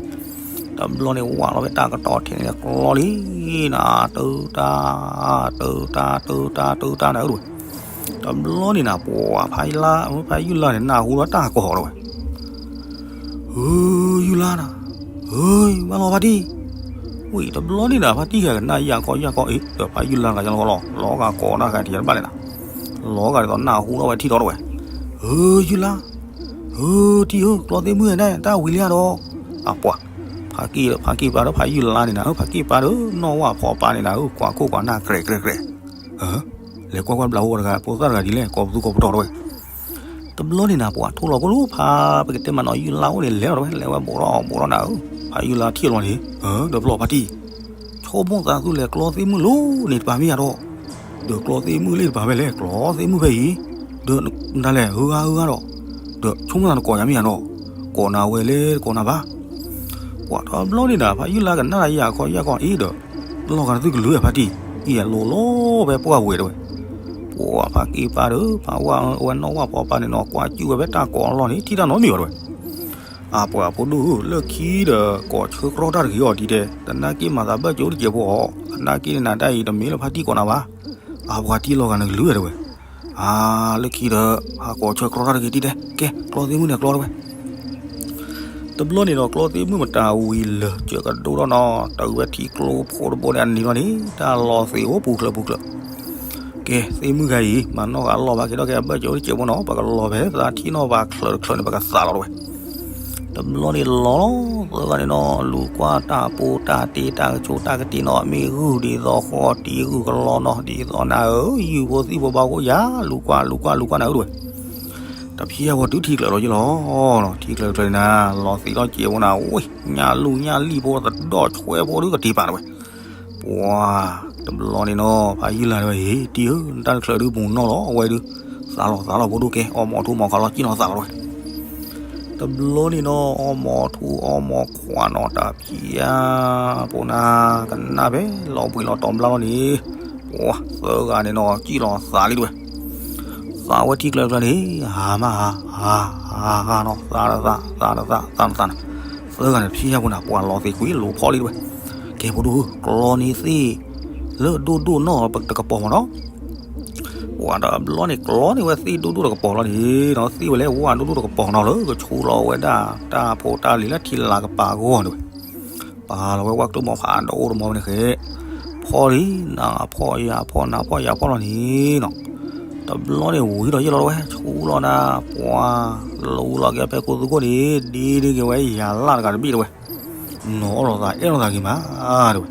တဘျီန့ၣ်ဝၣ်လီၤဖဲတၢ်ကတီၢ်ထဲန့ၣ်ကျီလံနၤ တုၤတၢ် တုၤတၢ် တုၤတၢ် တုၤတၢ်နၤဧၢတဝဲ တဘျီန့ၣ်နၤ ပှၤဖါယုၢ်လါ ဖါယုၢ်လါန့ၣ် နၢ်ဟူဒီးတၢ်ကီၢ်တဝဲ, ဧၢ ယုၢ်လါနၤ, ဧၢ ဘၣ်လီၤဖါတံၢ်, ဝံၤတဘျီန့ၣ်နၤ ဖါတံၢ်ဂၤကနၣ်ယၢ်ကီယၢ်ကီအံၤ ဒီးဖါယုၢ်လါတဂၤလီၤလီၤ လီၤဂာ်ကိးနၢ်ဂၤထံတဘၣ်လဲၣ်နၤ, လီၤဂာ်ဒ်သိးနၢ်ဟူထီၣ်ဝဲထံထီၣ်တဝဲ, ဧၢ ယုၢ်လါ ဧၢ တံၢ်ဧၢ ကျီသ့ၣ်မုၢ်န့ၣ် တၢ်ဝံၤလံဧါဒီး, အပှၤ, ဖါက့ၢ် ဖါက့ၢ်ပၢ်ဒီး ဖါယုၢ်လါန့ၣ်နၤဧၢ ဖါက့ၢ်ပၢ်ဒီး နီၢ်ဝၣ်ဖီပၢ်န့ၣ်နၤဧၢ ကွၢ်ခိၣ်ကွၢ်နၢ်ကြဲးကြဲးကြဲး, လဲၤကွၢ်ကွၢ်ဘျးဝဲတဂၤ ဖိသၣ်တဂၤဒ်လဲၣ် ကိးပသူကိးပတီၢ်တဝဲ, တဘျီန့ၣ်နၤ ပှၤထိၣ်လီၤဖိလၢဖါ ပကတဲမးနီၤ ယုၢ်လါအိၣ်န့ၣ် လဲၤလီၤတဝဲ လဲၤဝဲဘူးထီၣ်ဘူးထီၣ်နၤဧၢ, ဖါယုၢ်လါထံၣ်လီၤန့ၣ်, ဒီးဖျီၣ်ဖါတံၢ် ဆိကမိၣ်သးသူၣ်လဲၤကျီသ့ၣ်မုၢ်လီၤန့ၣ်တပၤမ့ၢ်ယၤဒီး, ဒီးကျီသ့ၣ်မုၢ်လၢတပၤဖဲလဲၣ် ကျီသ့ၣ်မုၢ်ဖဲအံၤ, ဒီးနလဲၤဟၢဂၤဟၢဂၤဒီး, ဒီးဆိကမိၣ်သးနကိးယၤမ့ၢ်ယၤဒီး, ကိးနၤဝဲလဲၣ်တကိးနၤဘၣ်, ပ ပှၤတဘျီန့ၣ်ဒီး ဖးယုၢ်လါကနၣ်ယၤခီယၢ်ခီအံၤဒီး လီၢ်ဂၤနသုကလုၢ်ဝဲဖါတံၢ် အံၤအလိၤလီၤဖဲပှၢ်ဝဲတဝဲ. ပှၤဖးက့ၤပၢ်ဒီး ဖးဝဲနီၣ်ဝၣ်ဖီပၢ်န့ၣ်နီၤ ကွၢ်စူၣ်ဝဲဖဲတၢ်ကိးအလီၢ်န့ၣ် ထံၣ်တၢ်နီတမံၤဘၣ်တဝဲ. အပှၤဖိဒိၣ်ဧၢ လၢခံဒီး ကိးဆၢကြီတၢ်တဂ့ၤအီၤဒ်တဲ သနာ်က့မၤသးဘၢၣ်စၢၤအိၣ်တစဲးဖိအီၤ သနာ်က့န့ၣ်နၤတၢ်အံၤတမ့ၢ်လၢဖါတံၢ်ကိးနၤဘၣ်. အပှၤတံၢ်လီၤဂာ်နကလုၢ်ဝဲတဝဲ. အါ လၢခံဒီး ဟးကိးဆၢကြီတၢ်တဂ့ၤဒ်တဲ ကဲ ကျီသ့ၣ်မုၣ်န့ၣ်ကျီတဝဲ. တဘျီန့ၣ်ဒီး ကျီသ့ၣ်မုၣ်မတၤဝံၤလၢာ် စၢၤကဒိၣ်ထီၣ်နီၤ တုၤဝဲထံကျိဖိတဘိန့ၣ်အနံၤလီၤန့ၣ် တၢ်လီၤသ့ၣ်အိၣ်ပူၤချၢပူၤချၢ. ကဲ သ့ၣ်မုၣ်ဂၤအံၤ မၤနီၣ်ဂၤအလီၢ်ဘၣ်က့ၤဒီး ကဲအဘၢၣ်စၢၤအိၣ်တစဲးဖိနီၤ ပကလီၤဖဲသးထံၣ်နီၣ်ဘၣ်ချၢတချၢန့ၣ် ပကသးလီၤတဝဲ. တဘျီန့ၣ်လီၤလီၤ သၢဂၤန့ၣ်နီၤ လူၤကွၢ်တၢ်ပူၤတၢ်တ့တၢ်ကဆိးတၢ်ကတ့နီၤ မ့ၢ်ဂုၢ်ဒ်သိးဃီတံၤဂုၢ်ကလီနီၤ ဒ်သိးနၤဧၢ ယုၢ်ဖိသံၣ်ဖိဘၣ်အိၣ်ယၤ လူၤကွၢ်လူၤကွၢ်လူၤကွၢ်နၤဧၢတဝဲ. တဖျဲၣ်ညါဖိတုၤထံကျၢၤလီၤယလီၤနီၤ ထံကျၢၤတကျၢၤန့ၣ်နၤ လီၤသ့ၣ်လီၤစဲးဖိနၤ အိၣ် ညၣ်လူၢ်ညၣ်လံၣ်ဖိသဒီၣ်ဆွဲဖိဒုကတ့ၤပာ်တဝဲ. ပှၤ တဘျီန့ၣ်နီၤ ဖးယုၢ်လါတဝဲ ဟ့ၣ် တံၢ်ဧၢ နတၢ်တချၢဒုပူၤနီၣ်လီၤ အဝဲဒု သးလီၤသးလီၤဖိဒိၣ်ကဲ အီၣ်မီၤထူမီၤခွါလီၤ ကံၣ်နီၤသးလီၤတဝဲ. တဘျီန့ၣ်နီၤ အီၣ်မီၤထူအီၣ်မီၤခွါနီၤ တဖျဲၣ်ညါဖိနၤ ကနၣ်ဖဲလီၤဘှံးလီၤတီၤဘျါလီၤန့ၣ် ပှၤ သၢဂၤန့ၣ်နီၤ ကံၣ်လီၤသးလံတဝဲ. သးဝဲထံကျၢၤကျၢၤန့ၣ် ဟးမးဟး ဟး ဟး ဟးနီၤ သးတသး သးတသး သးတသးန့ၣ် သၢဂၤန့ၣ် တဖျဲၣ်ညါဖိနၤ ပှၤလီၤသ့ၣ်ကွံာ်လိၤဖီလံတဝဲ. ကဲဖိဒိၣ်ဧၢ ကျီန့ၢ်သ့ၣ် လၢဒိၣ်ဒိၣ်နီၣ်တကပီၤမးနီၤ ပှၤတဘျီန့ၣ် ကျီန့ၢ်ဝဲသ့ၣ်ဒိၣ်ဒိၣ်တကပီၤလီၤန့ၣ်နီၤ သ့ၣ်ဝဲလဲၤဝၢ်ဒိၣ်ဒိၣ်တကပီၤနီၤလၢကဆူလီၤဝဲဒၣ် တၢ်ဖိတၢ်လံၤလၢထံလာ်ကပၤအဂီၢ်န့ၣ်ဝဲ. ပာ်လီၤဝဲဝၣ်ကျိမီၤဖးဒိၣ်တမီၤဝဲန့ၣ်ဃဲ ဖီလံ နဖီယၤဖီနဖီယၤဖီလီၤန့ၣ်နီၤ တဘျီန့ၣ်ဝံၤဒီးယဲၢ်လီၤတဝဲ ဆူလီၤနၤ ပှၤ လူလီၤက့ၤဖဲခိၣ်သူခိၣ်န့ၣ် ဒ့ဒ့က့ၤဝဲယၤလၢ်တဂၤတဘ့ၣ်တဝဲ နီၤအီၣ်လိာ်သးအဲၣ်လိာ်သးဂ့ၤမးတဝဲ.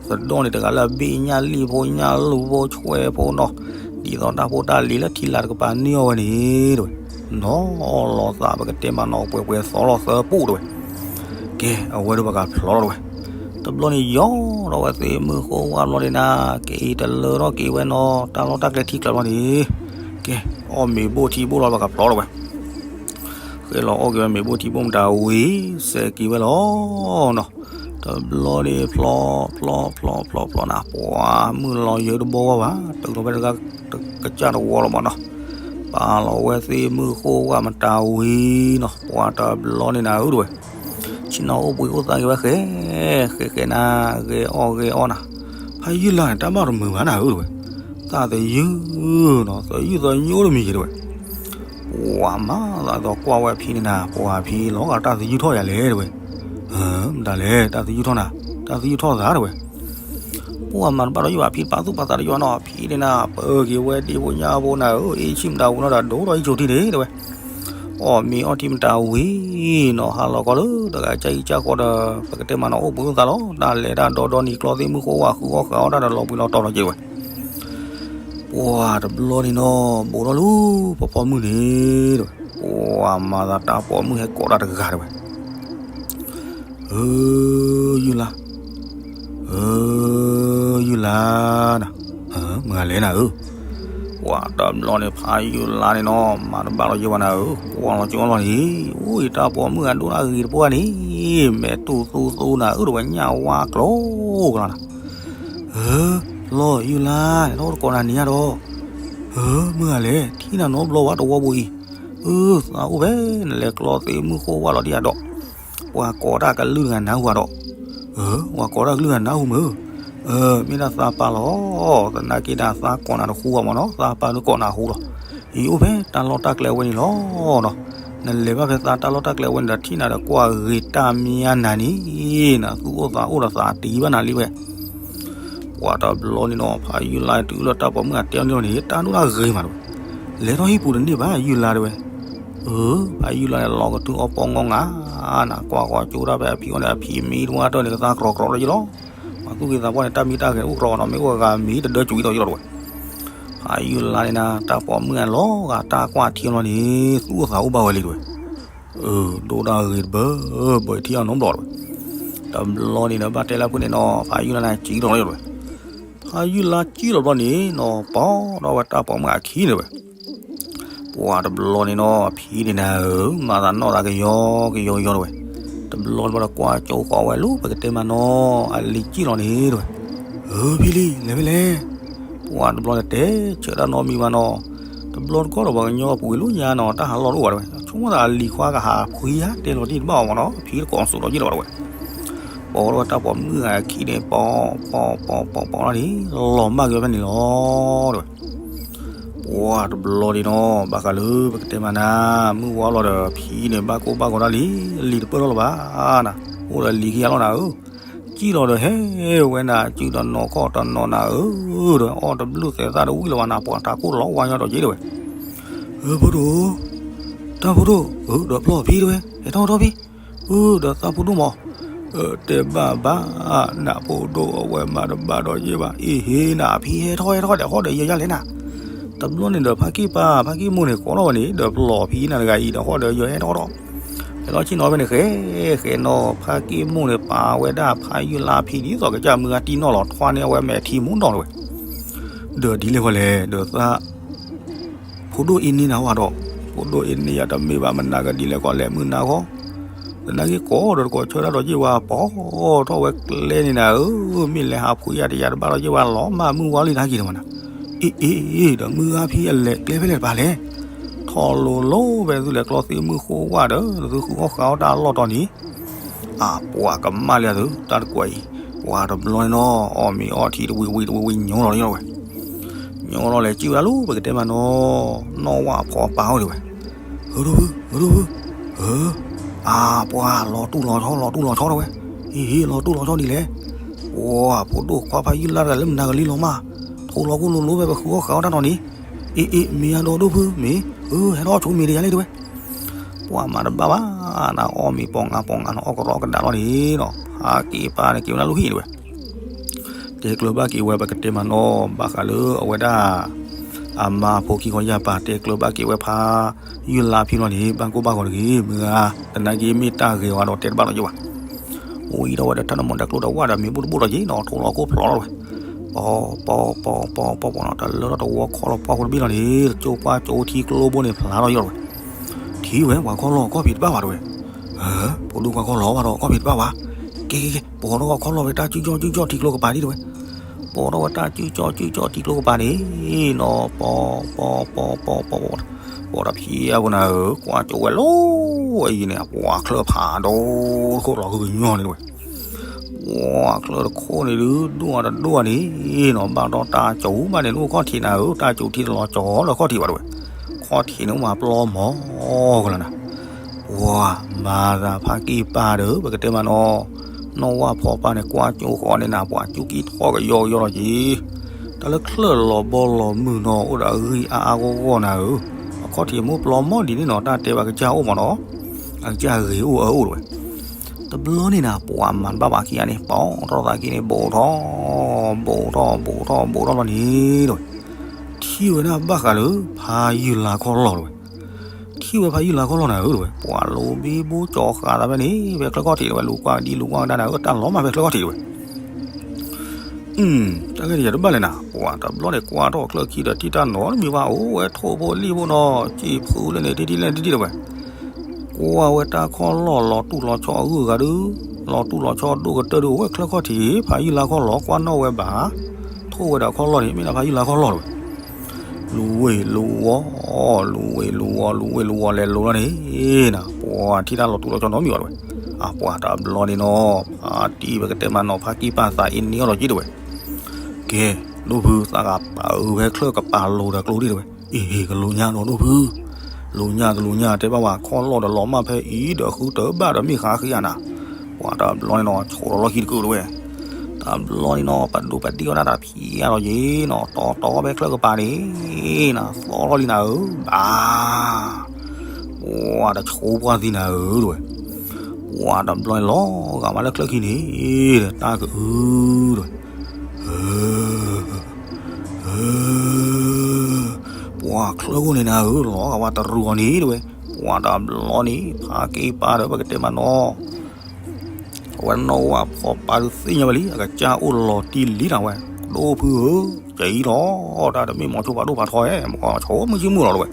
သဒီၣ်န့ၣ်တဂၤလၢအဘ့ၣ်ညၣ်လံၣ်ဖိညၣ်လူၢ်ဖိဆွဲဖိနီၤ ဒ်သိးတၢ်ဖိတၢ်လံၤလၢထံလာ်တကပၤန့ၢ်အီၤဝဲန့ၣ်တဝဲ နီၤအီၣ်လိာ်သးပကတဲမးနီၤပှဲၤပှဲၤသီလီၤသၢပူၣ်တဝဲ. ကဲ အဝဲဒၣ်ပကဖျီလီၤတဝဲ. တဘျီန့ၣ်ယီၤဒီးဝဲသ့ၣ်မုၣ်ဃိဝၣ်ဘျီန့ၣ်နၤ က့ၤတလၢထီၣ်က့ၤဝဲနီၤ တၢ်လီၢ်တၢ်ကျဲထံကျၢၤဘျီန့ၣ် ကဲ အီၣ်မ့ၤဘိၣ်ထံဘိၣ်လီၤပကဖျီလီၤဝဲ. ဃဲလီၤအီၣ်က့ၤဝဲမ့ၤဘိၣ်ထံဘိၣ်မတၤဝံၤ စဲးက့ၤဝဲလီၤနီၤ. တဘျီန့ၣ်ဖျီ ဖျီ ဖျီ ဖျီ ဖျီနၤ ပှၤမုၢ်လီၤယၢၤတဘီဝါဘၣ် တုၤလီၤဖဲတဂၤကစၢ်တဝီလီၤမးနီၤ. ပာ်လီၤဝဲသ့ၣ်မုၣ်ဃိဝၣ်မတၤဝံၤနီၤ ပှၤတဘျီန့ၣ်နၤဧၢတဝဲ ဆ့ၣ်နီၤအိၣ်ဘှံးအိၣ်သါက့ၤဝဲဃဲ ဃဲဃဲနၤ ဂဲၤအီၣ်ဂဲၤအီၣ်နၤ ဖးယုၢ်လါန့ၣ် တၢ်ဘၣ်တမုာ်ဘၣ်နၤဧၢတဝဲ တၢ်သယုၢ်နီၤ သယုၢ်သညိတမံၤယဲတဝဲ ပှၤမၤသးဒ်သိးကွၢ်ဝဲအဖံန့ၣ်နၤ ပှၤအဖံလီၤဂာ်တၢ်သယုၢ်ထီၣ်ယၤလဲၣ်တဝဲ မတၤလဲၣ် တၢ်သယုၢ်ထီၣ်နၤ တၢ်သယုၢ်ထီၣ်သးတဝဲ ပှၤမၤတဘၣ်ဒီးယွၤအဖံ ပာ်သူၣ်ပာ်သးဒီးယွၤနီၤ အဖံန့ၣ်နၤ ပၢၤက့ၤဝဲဒ့ဖိညၣ်ဖိနၤဧၢ အ့ၣ်ဆံၣ်မတၤဝံၤနီၤ ဒီးဒိၣ်ထီၣ်အံၣ်ဆိးထံန့ၣ်တဝဲ အီၣ်မ့ၤအီထံမတၤဝံၤနီၤ ဟါလီၤခီလၢတဂၤကစၢ်အံၤကစၢ်ဃီဒီး ပကတဲမးနီၤ အိၣ်ဘှံးအိၣ်သါလီၤ တၢ်လဲၤတၢ်ဒီဒီနံၤ ကျီသ့ၣ်မုၣ်ဃိဝၣ်ဃုအီၣ်ဃုအီတၢ်ဒီး လီၤဘှံးလီၤတီၤလီၤက့ၤတဝဲ ပှၤတဘျီန့ၣ်နီၤ ဘူးထီၣ်လၢ ပှၤပိာ်မုၣ်န့ၣ်တဝဲ ပှၤမၤသးတၢ်ပိာ်မုၣ်ဟဲကိးတၢ်တဂၤတဝဲ ဧၢ ယုၢ်လါ ဧၢ ယုၢ်လါနၤ မုၢ်ဂၤလဲၣ်နၤဧၢ ပှၤတဘျီန့ၣ် ဖးယုၢ်လါန့ၣ်နီၤ မၤတဘၣ်လီၤယဲဝဲနၤဧၢ ကွၢ်လီၤကၠီလီၤန့ၣ် အိၣ်အံၤတၢ်ပိာ်မုၣ်အဒိၣ်တၢ်ဂ့ၤတပှၢ်န့ၣ် မဲာ်တူၢ်သူသူနၤဧၢ တဝဲညၣ်ဝါကျိၤကျါနၤ ဧၢ လီၤယုၢ်လါ နအိၣ်တကိးနၤန့ၣ်ညါဒီး ဧၢ မုၢ်ဂၤလဲၣ် ထံၣ်နၤနီတဘျီဝဲတဝီပူၤအံၤ အၢ သးအိၣ်ဖဲနလဲၤကျီသ့ၣ်မုၣ်ဃိဝၣ်လီၤဒံးယၤဒီး ပှၤကိးတၢ်ကလုၢ်တဂၤနၢ်ဟူဒီး ဧၢ ပှၤကိးတၢ်ကလုၢ်တဂၤနၢ်ဟူမ့ၢ် ဧၢ မ့ၢ်ဒၣ်သးပၢ်လီၤ သနာ်က့ဒၣ်သးကိးနၤတဃူဘၣ်မးနီၤ သးပၢ်ဒုးကိးနၤဃူလီၤ အံၤအိၣ်ဖဲတၢ်လီၢ်တၢ်ကျဲအဝဲန့ၣ်လီၤနီၤ နလဲၤဘၣ်ဖဲသးတၢ်လီၢ်တၢ်ကျဲအဝဲန့ၣ်ဒီး ထံၣ်နၤဒီးကွၢ်ဂ့ၤတၢ်မံၤနၤန့ၣ် နသူၣ်အိၣ်သးအိၣ်ဒီးသးတံၢ်ဘၣ်နၤလံဝဲ ပှၤတဘျီန့ၣ်နီၤ ဖးယုၢ်လါတုၤလၢတၢ်ပိာ်မုၣ်အတဲအီၤန့ၣ်လီၤန့ၣ် တၢ်ဒိၣ်တၢ်ဂ့ၤမးတဝဲ လဲၤထီၣ်ဟံၣ်ပူၤတန့ၢ်ဘၣ် ယုၢ်လါတဝဲ ဧၢ ဖးယုၢ်လါန့ၣ် လီၤကတုၤအီပီငီငါ နကွၢ်ကွၢ်ကၠိတၢ်ဖဲအဖံအီၤန့ၣ် အဖံမံတဝါတၢ်န့ၣ် ကသါကြီကြီလီၤယလီၤ မၤသူၣ်က့ၤသးပှၢ်န့ၣ် တၢ်မံတၢ်ဂဲၤအိၣ်ကြီကြီနီၤ မ့ၢ်အိၣ်အဂၤမံတဒၢစူၤအံၤဒီးယလီၤတဝဲ ဖးယုၢ်လါန့ၣ်နၤ တၢ်ပိာ်မုၣ်အလီၤဂာ်တၢ်ကွၢ်ထံလီၤန့ၣ် သူၣ်အိၣ်သးအိၣ်ဘၣ်ဝဲလံတဝဲ အၢ ဒိၣ်တၢ်ဂ့ၤတဘၢ ဘၢထံအီၤနီတဘျီတဝဲ တဘျီန့ၣ်ဒီး ဘၣ်တဲလၢဖုန့ၣ်နီၤ ဖးယုၢ်လါန့ၣ်စံးလီၤလီၤတဝဲ ဖးယုၢ်လါစံးလီၤဘျီန့ၣ်နီၤ ပိာ်ထီၣ်ဝဲတၢ်ပိာ်မုၣ်အခံန့ၣ်တဝဲ ပှၤတဘျီန့ၣ်နီၤ အဖံန့ၣ်နၤဧၢ မၤသးနီၢ်သးကယီကယီကယီတဝဲ တဘျီတဘျီဒီးကွၢ်ကၠိဃီဝဲလၢပကတဲမးနီၤ အလံၤကံၣ်လီၤန့ၣ်တဲဝဲ, ဧၢ ဖံလံၤ လဲၤဖဲလဲၣ်. ပှၤတဘျီန့ၣ်တဲဆၢတၢ်နီတမံၤဘၣ်နီၤ, တဘျီတခီဒီးပှၤကညီပူၤဝံၤလၢညါနီၤ တၢ်ဟးလီၢ်တအိၣ်ဘၣ်တဲဝဲ, ဆိကမိၣ်သးအလံၤခွါကဟးဖှံဧါ တဲလီၤတံၢ်တဘၣ်အီၤမးနီၤ ဖံတကိးစိးဒီးယံာ်လီၤဘၣ်တဲဝဲ. ပိာ်ထီၣ်ဝဲတၢ်ပိာ်မုၣ်အခံန့ၣ် ပိာ် ပိာ် ပိာ် ပိာ် ပိာ်လီၤန့ၣ် လီၤမၢ်က့ၤဝဲဖဲန့ၣ်လီၤတဲဝဲ. ပှၤတဘျီန့ၣ်နီၤ ဘၣ်ဃးလၢပကတဲမးနၤ မုၢ်ဝါလီၤဒီးဖံန့ၣ် ဘၣ်ကိၢ်ဘၣ်ဂီၤတၢ်လံ, လံၤတပၢၢ်ထီၣ်လၢၤဘၣ်နၤ, အိၣ်ဒီးလံၤခံဂၤလီၤနၤဧၢ, ကံၣ်လီၤဒီးဟဲဝဲနၤ စုတနီၤခီၣ်တနီၤနၤဧၢ, ဒီးအီၣ်တဘျုးသဲးသၣ်တဝံၣ်လၢၤဘၣ်နၤ ပှၤတၢ်ကိၢ်လီၤဝါညီဒီးက့ၤတဲဝဲ. ဧၢ ဖိဒိၣ်, တၢ်ဖိဒိၣ်ဧၢ ဒီးဖျီၣ်ဖံတဲဝဲ ဟဲထီၣ်ထီၣ်ဖံ, အၢ ဒီးသးဖိဒိၣ်မး တဲဘၣ်ဘၣ် နဖိဒိၣ်အဝဲမၤတဘၣ်ဒီးယဲၢ်ဘၣ်, အ့ဟ့နၤ ဖံဟဲထီၣ်ဟဲထီၣ်ဒီးဟီၣ်ဒီးယၢၤယၢ်လဲၣ်နၤ, တဘျီန့ၣ်ဒီးဖါကံၢ်ပၢ် ဖါကံၢ်မိၢ်န့ၣ် ကိးထီၣ်ဝဲန့ၣ် ဒီးဖျီၣ်ဖံနၤတဂၤအံၤဒီးဟီၣ်ဒီးယၢၤဟဲထီၣ်ထီၣ်, ဟဲထီၣ်ဆ့ၣ်နီၤဖဲန့ၣ် ဃဲ ဃဲနီၤ ဖါကံၢ်မိၢ်န့ၣ် ပာ်ဝဲဒၣ်ဖးယုၢ်လါဖံဒ်သိးကစၢ်မုၢ်ဂၤတံၢ်နီၣ်လီၤ ထွါန့ၢ်အဝဲမဲာ်ထံမူနီၤတဲဝဲ, ဒီးဒ်လဲၣ်ဃီလဲၣ် ဒီးသး ဖိဒိၣ်အ့န့ၢ်နၤဝဲဒီး, ဖိဒိၣ်အ့န့ၢ်ယၤတမ့ၢ်ဘၣ် မနုၤကဒ်လဲၣ်ကီးလဲၣ် မုၢ်နၤဃီ, သနာ်က့ကိးဒီးတကိးဆၢတၢ်ဒီးက့ၤဝဲ ပိာ်ထီၣ်ဝဲကျဲန့ၣ်နၤဧၢ, မ့ၢ်လဲၤဟးဖှံယၤတယၤတဘၣ်ဒီးက့ၤဝဲ လီၤမၢ်မုၢ်ဝါလံတၢ်က့ၤတဲဝဲနၤ, အ့ အ့ ဒီးမုၢ်ဂၤဖံအလဲၤကျဲဖဲလဲၣ်တပၤလဲၣ်, ထီၣ်လိၤလိၤဖဲသုလဲၤကျီသ့မုၢ်ဃိဝဲဒီး သုဃုအီၣ်ဃာ်အီၣ်တၢ်အလီၢ်တီၤန့ၣ် အပှၤကမၣ်လံသု တၢ်တကွဲးအံၤ, ပှၤတဘျီန့ၣ်နီၤ အီၣ်မ့ၤအီထံတဝံၤဝံၤတဝံၤဝံၤညိလီၤလံဝဲ, ညိလီၤလဲၤစံၣ်ဝဲဒၣ်လၢပကတဲမးနီၤ, နီၢ်ဝၣ်ဖီပာ်အိၣ်ဒံးဝဲ, ဧၢဒိၣ်ဖု ဧၢဒိၣ်ဖု, ဧၢ, အပှၤလီၤတူၢ်လီၤဆီလီၤတူၢ်လီၤဆီတဲဝဲ, ဟ့ၣ်ဟ့ၣ်လီၤတူၢ်လီၤဆီဒ်လဲၣ်, ပှၤဖိဒိၣ်ခွါဖးယုၢ်လါတဂၤလၢမနုၤကလံလီၤမၢ်, ထိလီၤကိၢ်လိၤလိၤဖဲပဃုအီၣ်ဃာ်အီၣ်တၢ်နီၤန့ၣ်, အ့ အ့ မ့ၢ်အဒိၣ်ဒိၣ်ဖု မ့ၢ်, ဧၢ ဟဲထီၣ်ဆိမ့ၤတယၤလံတဲဝဲ ပှၤမၤတဘၣ်ဘၣ်နၤ အီၣ်မ့ၤပိာ်ငါပိာ်ငါနီၤ အီၣ်ကရီကဒါလီၤန့ၣ်နီၤ ဖါက့ၤပၢ်န့ၣ်က့ၤဝဲဒၣ်လၢဟံၣ်တဲဝဲ, တဲကျၢၤဘၣ်က့ၤဝဲပကတဲမးနီၤ ဘၣ်ဃးလၢအဝဲဒၣ် အမါဖိခံခီယၢ်ပၤ တဲကျၢၤဘၣ်က့ၤဝဲဖးယုၢ်လါဖံလီၤန့ၣ် ဘၣ်ကိၢ်ဘၣ်ဂီၤတဂ့ၤ မုၢ်ဂၤ, သနာ်က့မ့ၢ်တၢ်ဂ့ၤဝဲဒီးတဲတဘၣ်လီၤယိာ်ဘၣ် ဝံၤဒီးဝဲဒီးတၢ်နမူတၢ်ကျိတဝၣ်ဒီးမ့ၤဘူၣ်တဘူၣ်ဒီးက့ၤနီၤ ထိလီၤကိၢ်ဖျိးလီၤဝဲ, ပီၤပီၤပီၤပီၤပီၤပီၤနီၤ တလၢထီၣ်တဝီခီလီၤပှၢ်ဖိတဘ့ၣ်လီၤန့ၣ် ကၠိပှၢ်ကၠိထံကျိဘိန့ၣ်ဖျါထီၣ်ယိာ်လီၤဝဲ, ထံၣ်ဝဲပှၤခီၣ်လီၢ်ခီၣ်ဖံးတဘၣ်ဘၣ်တဲဝဲ, ဧၢ, ဖိဒိၣ်ခွါခီၣ်လီၢ်ဘၣ်ဒီးခီၣ်ဖံးတဘၣ်ဘၣ်, ကဲကဲကဲ ပီၤထီၣ်ခီၣ်လီၢ်ဝဲတၢ်စုကၠီစုကၠီထံကျိကပၤဒ်တဲဝဲ, ပီၤထီၣ်ဝဲတၢ်စုကၠီစုကၠီထံကျိကပၤန့ၣ်နီၤ ပီၤပီၤပီၤပီၤပီၤ ပီၤတဖံးအပူၤနၤဧၢ ကွၢ်ကၠိဝဲလီၤအံၤန့ၣ် ပှၤချၢၣ်ဖးဒိၣ်တခိၣ်လီၤဃုကညီန့ၣ်တဲဝဲ, ပှၤချၢၣ်တခိၣ်န့ၣ်ဒုးဒိၣ်အတဒိၣ်န့ၣ်နီၤ ဘၣ်ဒီးတၢ်ကၠိဘၣ်န့ၣ် အိၣ်ခီၣ်ထံးနၤဧၢ တၢ်ကၠိထံတလီၤကၠီလၢခီၣ်ထံးဘၣ်တဲဝဲ, ခီၣ်ထံးန့ၣ်အိၣ်မးပျီမီၤကလၢနၤ ပှၤမၤသးဖးက့ၢ်ပၢ်ဒီး ပကတဲမးနီၤ, နီၢ်ဝၣ်ဖီပၢ်န့ၣ် ကွၢ်ကၠိဃီန့ၣ်နၤ ပှၤကၠူကံထီၣ်ကယီကယီလီၤက့ၤ, တၢ်လၢချၢၣ်လီၤဘီလီၤမုၢ်နီၤ အိၣ်ဒီးအဂံၢ်အါအါဂီၢ်ဂီၢ်နၤဧၢ, အခီၣ်ထံးမ့ၢ်ပျီမီၤဒ်န့ၣ်နီၤ တၢ်တဲဘၣ်ကစၢ်အိၣ်မးနီၤ, အကစၢ်ဂ့ၤအိၣ်အၢအိၣ်တဲဝဲ, တဘျီန့ၣ်နၤ ပှၤမၤတဘၣ်ဘၣ်ခံဂၤန့ၣ် ပိာ်ထီၣ်သးက့န့ၣ် ဘူးထီၣ် ဘူးထီၣ် ဘူးထီၣ် ဘူးထီၣ်လီၤန့ၣ်တဲဝဲ, ထံၣ်ဝဲဒၣ်ဘၣ်ဃးလၢ ဖးယုၢ်လါခီၣ်လီၢ်တဲဝဲ ထံၣ်ဝဲဖးယုၢ်လါခီၣ်လီၢ်နၤဧၢတဲဝဲ ပှၤလိၤဘံဘူကၠီၤဃာ်သးဖဲန့ၣ် ဖဲချၢၣ်ခီၣ်ထံးတဲဝဲ လူၤကွၢ်ဒံလူၤကွၢ်ကဒါနၤဧၢ တၢ်လီၤမၢ်ဖဲချၢၣ်ခီၣ်ထံးတဲဝဲ, တၢ်ဂ့ၢ်တယၤတဘၣ်လဲၣ်နၤ ပှၤတဘျီန့ၣ်ကွၢ်ထီၣ်ချၢၣ်ခံဒီးထံၣ်တၢ်နီတမံၤဘၣ် အိၣ်ဝဲထိၣ်ဖိလံၣ်ဖိနီၤ စံာ်ဖုလၢန့ၣ် တံၢ်တံၢ်လဲၣ်တံၢ်တံၢ်တဲဝဲ ကွၢ်ဝဲတၢ်ခီၣ်လီၢ်လီၤတူၢ်လီၤဆီအဂုၤအဂၤဒုး လီၤတူၢ်လီၤဆီဒိၣ်ကတၢၢ်ဒုး အိၣ်ဝဲချၢၣ်ခီၣ်ထံး ဖးယုၢ်လါခီၣ်လီၢ် ကွၢ်နီၣ်ဝဲဘၣ် ထိၣ်ဝဲဒီးခီၣ်လီၢ်န့ၣ် မ့ၢ်ဒၣ်ဖးယုၢ်လါခီၣ်လီၢ်တဲဝဲ, လူၤဝ့ၤလူၤဝီၤ လူၤဝ့ၤလူၤဝီၤ လူၤဝ့ၤလူၤဝီၤလဲၤလူၤလီၤန့ၣ်နၤ ပှၤထံၣ်တၢ်လီၤတူၢ်လီၤဆီနီတမံၤဘၣ်တဲဝဲ, အပှၤတဘျီန့ၣ်နီၤ ဖါတံၢ်ပကတဲမးနီၤ ဖါကံၢ်ပၢ်သးအ့န့ၢ်အီၤလီၤက့တဲဝဲ, ကဲ ဒိၣ်ဖုသးဂၤပာ်အုးဖဲချၢၣ်ကပၤလိၤဒီးကျိဒံးတဲဝဲ, အ့ ကလူၤညါဒီးဒိၣ်ဖု လူၤညါတလူၤညါတဲဘၣ်ဝဲ ခီၣ်လီၢ်ဒီးလီၤမၢ်ဖဲအံၤဒီးဃုတၢ်ဘၣ်ဒီးမ့ၢ်ဃါဃံအါနၤ, ပှၤတဘျီန့ၣ်နီၤ ဆိးလီၤလီၢ်ခံတကုာ်တဲဝဲ, တဘျီန့ၣ်နီၤ ပဒိးပဒံၣ်အီၣ်တၢ်တဖံးအါလီၤယ့ၤနီၤ တီတီဖဲချၢၣ်ကပၤန့ၣ် နၤသီထီၣ်လံနၤဧၢ ဘၣ် ပှၤတဆိပှၢ်သံနၤဧၢတဲဝဲ, ပှၤတဘျီန့ၣ်လီၤဂာ်မးလၢချၢၣ်ခံန့ၣ် တၢ်ကအုတဲဝဲ ပှၤချၢၣ်ခိၣ်န့ၣ်နၤဧၢ လီၤဂာ်ဝဲတရူးအီၤန့ၣ်တဲဝဲ, ပှၤတဘျီန့ၣ် ဖါက့ၢ်ပၢ်ဒီးပကတဲမးနီၤ, အဝဲနီၢ်ဝၣ်ဖီပၢ်ဒုးသ့ၣ်ညါဝဲလံ အကစၢ်အိၣ်လီၤတံၢ်လံနၤဝဲ, ဒိၣ်ဖုဧၢ, ကဲအံၤလီၤ, တၢ်တမ့ၢ်မီၤဆိဖးဒိၣ်ဖးထီဧဲ, မီၤဆိမုၢ်ဆ့မုၢ်လီၤတဲဝဲ,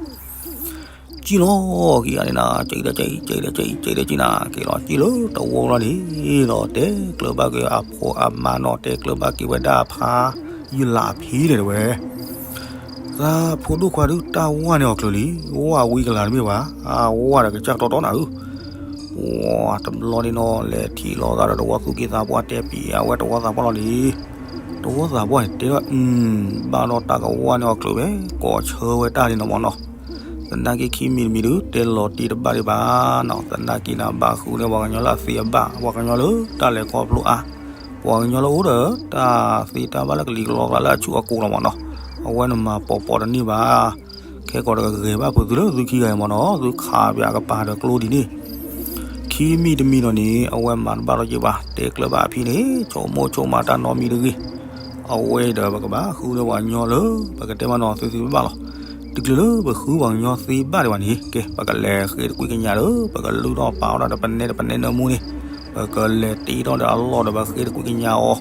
ကံၣ်လီၤ, ခံဂၤန့ၣ်နၤ ကံၣ်ဒီးကံၣ် ကံၣ်ဒီးကံၣ် ကံၣ်ဒီးကံၣ်နၤ က့ၤလီၤကံၣ်လၢတဝီလီၤန့ၣ်ဒီး တဲကျၢၤဘၣ်က့ၤအဖိအမါနီၤ တဲကျၢၤဘၣ်က့ၤဝဲဒၣ်ဖါယုၢ်လါအဖံန့ၣ်တဝဲ သးဖိဒိၣ်ခွါဒုးတၢ်ဝၢ်န့ၢ်အီၤကျၢၤလံ, ဝၢ်ဝံကလၤတမ့ၢ်ဘၣ်, အဝၢ်ဒီးကစၢ်တီတီနၤဧၢ, ဝါတဘျီန့ၣ်နီၤ လဲၤထံၣ်လိာ်သးဒီးတဝီသူၣ်က့သးပှၢ်တဲပံၤအဝဲတဝီသးပှၢ်လီၤန့ၣ်, တဝီသးပှၢ်န့ၣ်တဲဒၣ် ဘၣ်ဒီးတၢ်ကဝၢ်န့ၢ်အီၤကျၢၤဝဲ ကိးဆၢဝဲတၢ်န့ၣ်နီၤမ့ၢ်နီၤ, သနာ်က့ခံမံၤတမံၤဒုး တဲလီၤတံၢ်တဘၣ်ဒံးဘၣ်နီၤ, သနာ်က့နၤဘၣ်ဃုန့ၢ်ပှၤကညီလၢအသ့အဘၣ် ပှၤကညီလၢတၢ်လဲၤခီဖျိအါ, ပှၤကညီလၢအိၣ်ဒီးတၢ်သ့တၢ်ဘၣ်လၢကလံၤကလီကျါလၢအဆူၣ်အကိာ်လီၤမ့ၢ်နီၤ, အဝဲန့ၣ်မၤပိာ်ပိာ်တန့ၢ်ဘၣ် ခဲကီးတကဂဲၤဘၣ်ဖုးသုလၢသုခံဂၤအံၤမ့ၢ်နီၤ သုခးပၠးကပၤဒီးကျိဒ်န့ၣ်, ခံမံၤတမံၤနီၤန့ၣ် အဝဲမၤတဘၣ်လီၤက့ၤဘၣ် တဲကျၢၤဘၣ်အဖံန့ၣ် ဆိကမိၣ်ဆိကမးတၢ်နီတမံၤတဂ့ၤ, အဝဲဒီးပကဘၣ်ဃုန့ၢ်ပှၤကညီလၢ ပကတဲမ့ၢ်နီၤသ့သ့ဘၣ်ဘၣ်လီၤ, တချုးလၢပဃုပှၤကညီသ့ဘၣ်ဒံးဘၣ်န့ၣ် ကဲ ပကလဲၤဃ့တကွံၢ်ကညးဒီး ပကလုၢ်ထီၣ်ပာ်အီၣ်ဒၣ်ဒီးပနဲတပနဲနၢမူန့ၣ်, ပကလဲၤတ့ထီၣ်ဒီးအလီၢ်ဒီးပဃ့တကွံၢ်ကညးအီၤ,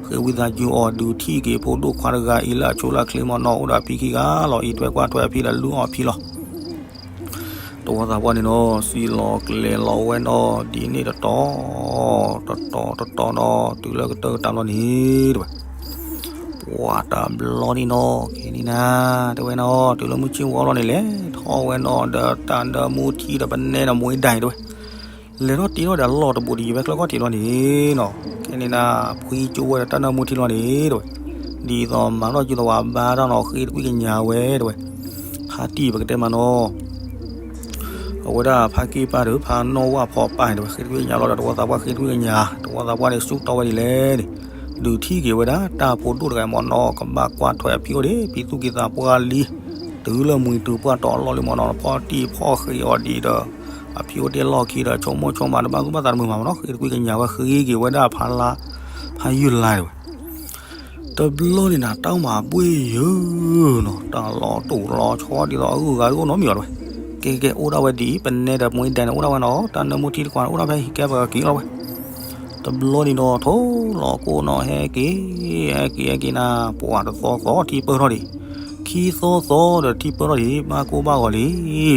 ဃ့ဝံသးစူၤအီၤ ဒုးထံၣ်က့ၤဖိဒိၣ်ခွါတဂၤအံၤလၢအဆိလၢအချ့မ့ၢ်နီၤ အိၣ်ဒီးအဖံခံဂၤလီၤ အံးထွဲကွၢ်ထွဲအဖံဒီးလုၢ်အီၣ်အဖံလီၤ. တဝီသးပှၢ်န့ၣ်နီၤ စံၣ်လီၤကျဲၤလီၤဝဲနီၤ ဒ်န့ၣ်တတီၤ တတီၤတတီၤနီၤ တုၤလၢကတၢၢ်ကတၢၢ်လီၤန့ၣ်တဝဲ ပှၤတဘျီန့ၣ်နီၤ ကဲန့ၣ်နၤ တဲဝဲနီၤ တုၤလၢမုၢ်ဆ့ၣ်ဝါလီၤန့ၣ် လဲၤထီၣ်ဝဲနီၤ ဒီးတၢ်နၢမူထံဒီးပနဲဒီးမူဒါအံၤတဝဲ လဲၤထီၣ်တ့ထီၣ်ဒီးအလီၢ်တဘိးတယံၤဝဲကျဲခီၣ်ထံးလီၤန့ၣ်နီၤ ကဲန့ၣ်နၤ ဖှံကၠိဝဲဒီးတၢ်နၢမူထံလီၤန့ၣ်တဝဲ ဒ်သိးမၤထီၣ်ကၠိသဝးဘါတၢ်နီၤ ဃ့တကွံၢ်ကညးဝဲတဝဲ ဖါတံၢ်ပကတဲမ့ၢ်နီၤ အဝဲဒၣ်ဖါက့ၢ်ပၢ်ဒီးဖါနီၢ်ဝၣ်ဖီပၢ်န့ၣ်တဝဲ ဃ့တကွံၢ်ကညးလီၤဒီးတဝီသးပှၢ်ဃ့တကွံၢ်ကညး တဝီသးပှၢ်န့ၣ် ဆူၣ်တီဝဲဒ်လဲၣ်န့ၣ် ဒုးထံၣ်က့ၤဝဲဒၣ်တၢ်ဖိဒိၣ်တဂၤမ့ၢ်နီၤ ကဘၣ်ကွၢ်ထွဲအဖံအိၣ်ဒံး ဖံသူၣ်က့သးပှၢ်လံ တုၤလၢမှံတုၤပှၢ်တီၤအလီၢ်လံမ့ၢ်နီၤ ဖီၣ်တံၢ်ဖီၣ်ဃ့အီၤဒံးဒီး အဖံအိၣ်တ့ၢ်လီၢ်ခံဒီး ဆိကမိၣ်ဆိကမးတဘၣ်သူၣ်ဘၣ်သးတမုာ်မးမ့ၢ်နီၤ ဃ့တကွံၢ်ကညးဝဲဃ့က့ၤဝဲဒၣ်ဖါလါ ဖါယုၢ်လါတဝဲ တဘျီန့ၣ်နၤ တၢ်အိၣ်မးဘှ့ၣ်ယၢၤနီၤ တၢ်လီၤတူာ်လီၤဆီဒ်သိးအဂုၤအဂၤဒုးအိၣ်နီတမံၤဘၣ်တဝဲ ကဲကဲကဲ အိၣ်ဒၣ်ဝဲဒ်အံၤ ပနဲဒီးမူဒါန့ၣ် အိၣ်ဒၣ်ဝဲနီၤ တၢ်နၢမူထံတခွးန့ၣ် အိၣ်ဒၣ်ဖဲဟံၣ်ကဲပကက့ၤလီၤဝဲ တဘျီန့ၣ်ဒီး ထိၣ်လီၤကိၢ်နီၤ ဟဲက့ၤ ဟဲက့ၤ ဟဲက့ၤနၤ ပှၤတသီသီထံပၢၢ်ထီၣ်ဒံး ခံသီသီဒီးထံပၢၢ်ထီၣ်ဒံး ဘၣ်ကိၢ်ဘၣ်ဂီၤလံ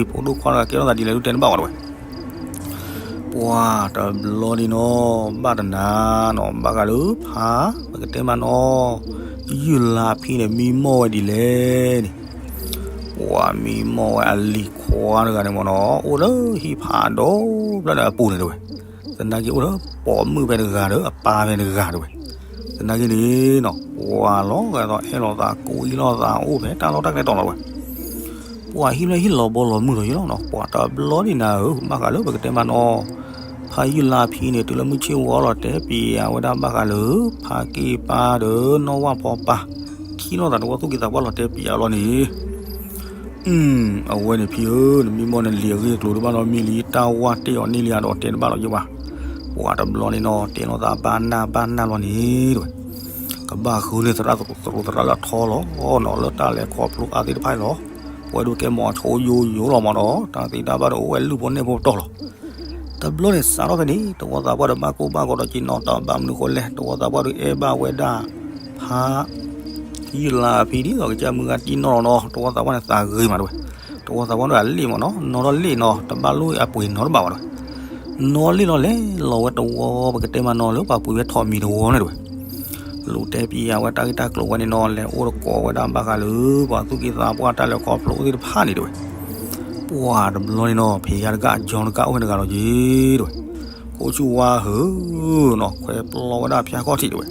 ဖိဒိၣ်ခွါတဂၤကဲထီၣ်သးဒ်လဲၣ်ဒုးတဲတဘၣ်ဘၣ်တဝဲ ပှၤတဘျီန့ၣ်နီၤ ဘၣ်တနၤနီၤ ဘၣ်ဃးလၢဖါ ပကတဲမ့ၢ်နီၤ ယုၢ်လါဖံန့ၣ် မံမီၢ်ဝဲဒ်လဲၣ်န့ၣ် ပှၤမံမီၢ်ဝဲအလံၤခွါတဂၤန့ၣ်မ့ၢ်နီၤ အိၣ်လၢဟံၣ်ဖးဒိၣ်ဖျၢၣ်န့ၣ်အပူၤန့ၣ်တဝဲ သနာ်က့အိၣ်လၢပိာ်မုၣ်ဖဲတဂၤဒီး အပၢ်ဖဲတဂၤတဝဲ သနာ်က့န့ၣ်နီၤ ပှၤလီၤဂာ်ဒီးအဲၣ်လိာ်သး ကိးအံၣ်လိာ်သး အိၣ်ဖဲတၢ်လီၢ်တၢ်ကျဲတီၤလီၤဝဲ ပှၤဟံၣ်ဖျၢၣ်ဟံၣ်လီၤဘီလီၤမုၢ်လီၤယလီၤနီၤ ပှၤတဘျီန့ၣ်နၤဧၢ ဘၣ်ဃးလၢပကတဲမ့ၢ်နီၤ ဖါယုၢ်လါဖံန့ၣ် တုၤလၢမုၢ်ဆ့ၣ်ဝါလီၤ တဲပံၤအဝဲဒၣ်ဘၣ်ဃးလၢ ဖါက့ၢ်ပၢ်ဒီးနီၢ်ဝၣ်ဖီပၢ် ထံၣ်လိာ်သးတဝီသူၣ်က့သးပှၢ်လီၤ တဲပံၤအလီၢ်န့ၣ် အဝဲန့ၣ်ဖံဧၢ နမံမီၢ်န့ၣ်လံၤအဂ့ၢ်အကျိၤတဘၣ်နီတမံၤလံ တၢ်ဝၢ်တ့ၢ်အီၤန့ၢ်လံဧါဒီးတဲတဘၣ်လီၤယဘၣ် ပှၤတဘျီန့ၣ်နီၤ တဲလိာ်သးဘၣ်နၢ်ဘၣ်နၢ်လီၤန့ၣ်တဝဲ ကဘၣ်ဃုန့ၢ်သရၣ်သရၣ်လၢအထီလီၤနီၤ လၢတၢ်လဲၤခီဖျိအါသ့ၣ်တဖၣ်အံၤလီၤ ပှၤဒုးကဲမီၤဆိယိယိလီၤမ့ၢ်နီၤ တၢ်သ့တၢ်ဘၣ်ဒီးအိၣ်ဝဲလုၢ်ဖိနဲၣ်ဖိပတီၢ်လီၤ တဘျီန့ၣ်စးထီၣ်ဖဲန့ၣ် တဝီသးပှၢ်ဒီးဘၣ်ကိၢ်ဘၣ်ဂီၤဒီးက့ၤနီၤ တၢ်ဘၣ်မနုၤဃိလဲၣ် တဝီသးပှၢ်ဒီးအဲၣ်ဘၣ်ဝဲဒၣ် ဖါ ယုၢ်လါအဖံဒ်သိးကစၢ်မုၢ်ဂၤတံၢ်နီၢ်လီၤနီၤ တဝီသးပှၢ်န့ၣ်သးဂ့ၤမးတဝဲ တဝီသးပှၢ်ဒီးအလ့ၣ်မ့ၢ်နီၤ နီၢ်ထီၣ်လ့ၣ်နီၤ တဘၣ်လိၣ်အပှ့ၤနီၤတဘၣ်ဘၣ်တဝဲ နီၢ်လ့ၣ်လီၤလဲၤလီၤဝဲတဝီ ပကတဲမ့ၢ်နီၤလၢပှၤပှ့ၤဝဲထိးမံၤတဝီန့ၣ်တဝဲ လူၤတဲပံၤအဝဲတၢ်ဂ့ၢ်တၢ်ကျိၤဝဲန့ၣ်နီၤ လဲၤအိၣ်တကိးဝဲဒၣ်ဘၣ်ဃးလၢ ပှၤသူၣ်က့သးပှၢ်တၢ်လဲၤခီဖျိသ့ၣ်တဖၣ်န့ၣ်တဝဲ ပှၤတဘျီန့ၣ်နီၤ ဖံးယါတကၣ် ကၠီတကၣ်အိၣ်ဝဲတဂၤလီၤက့ၤတဝဲ ခိၣ်ဆူၣ်ဝါဟုနီၤ ခွဲးပျီဝဲဒၣ်ဖၠၣ်ခီၣ်ထံးတဝဲ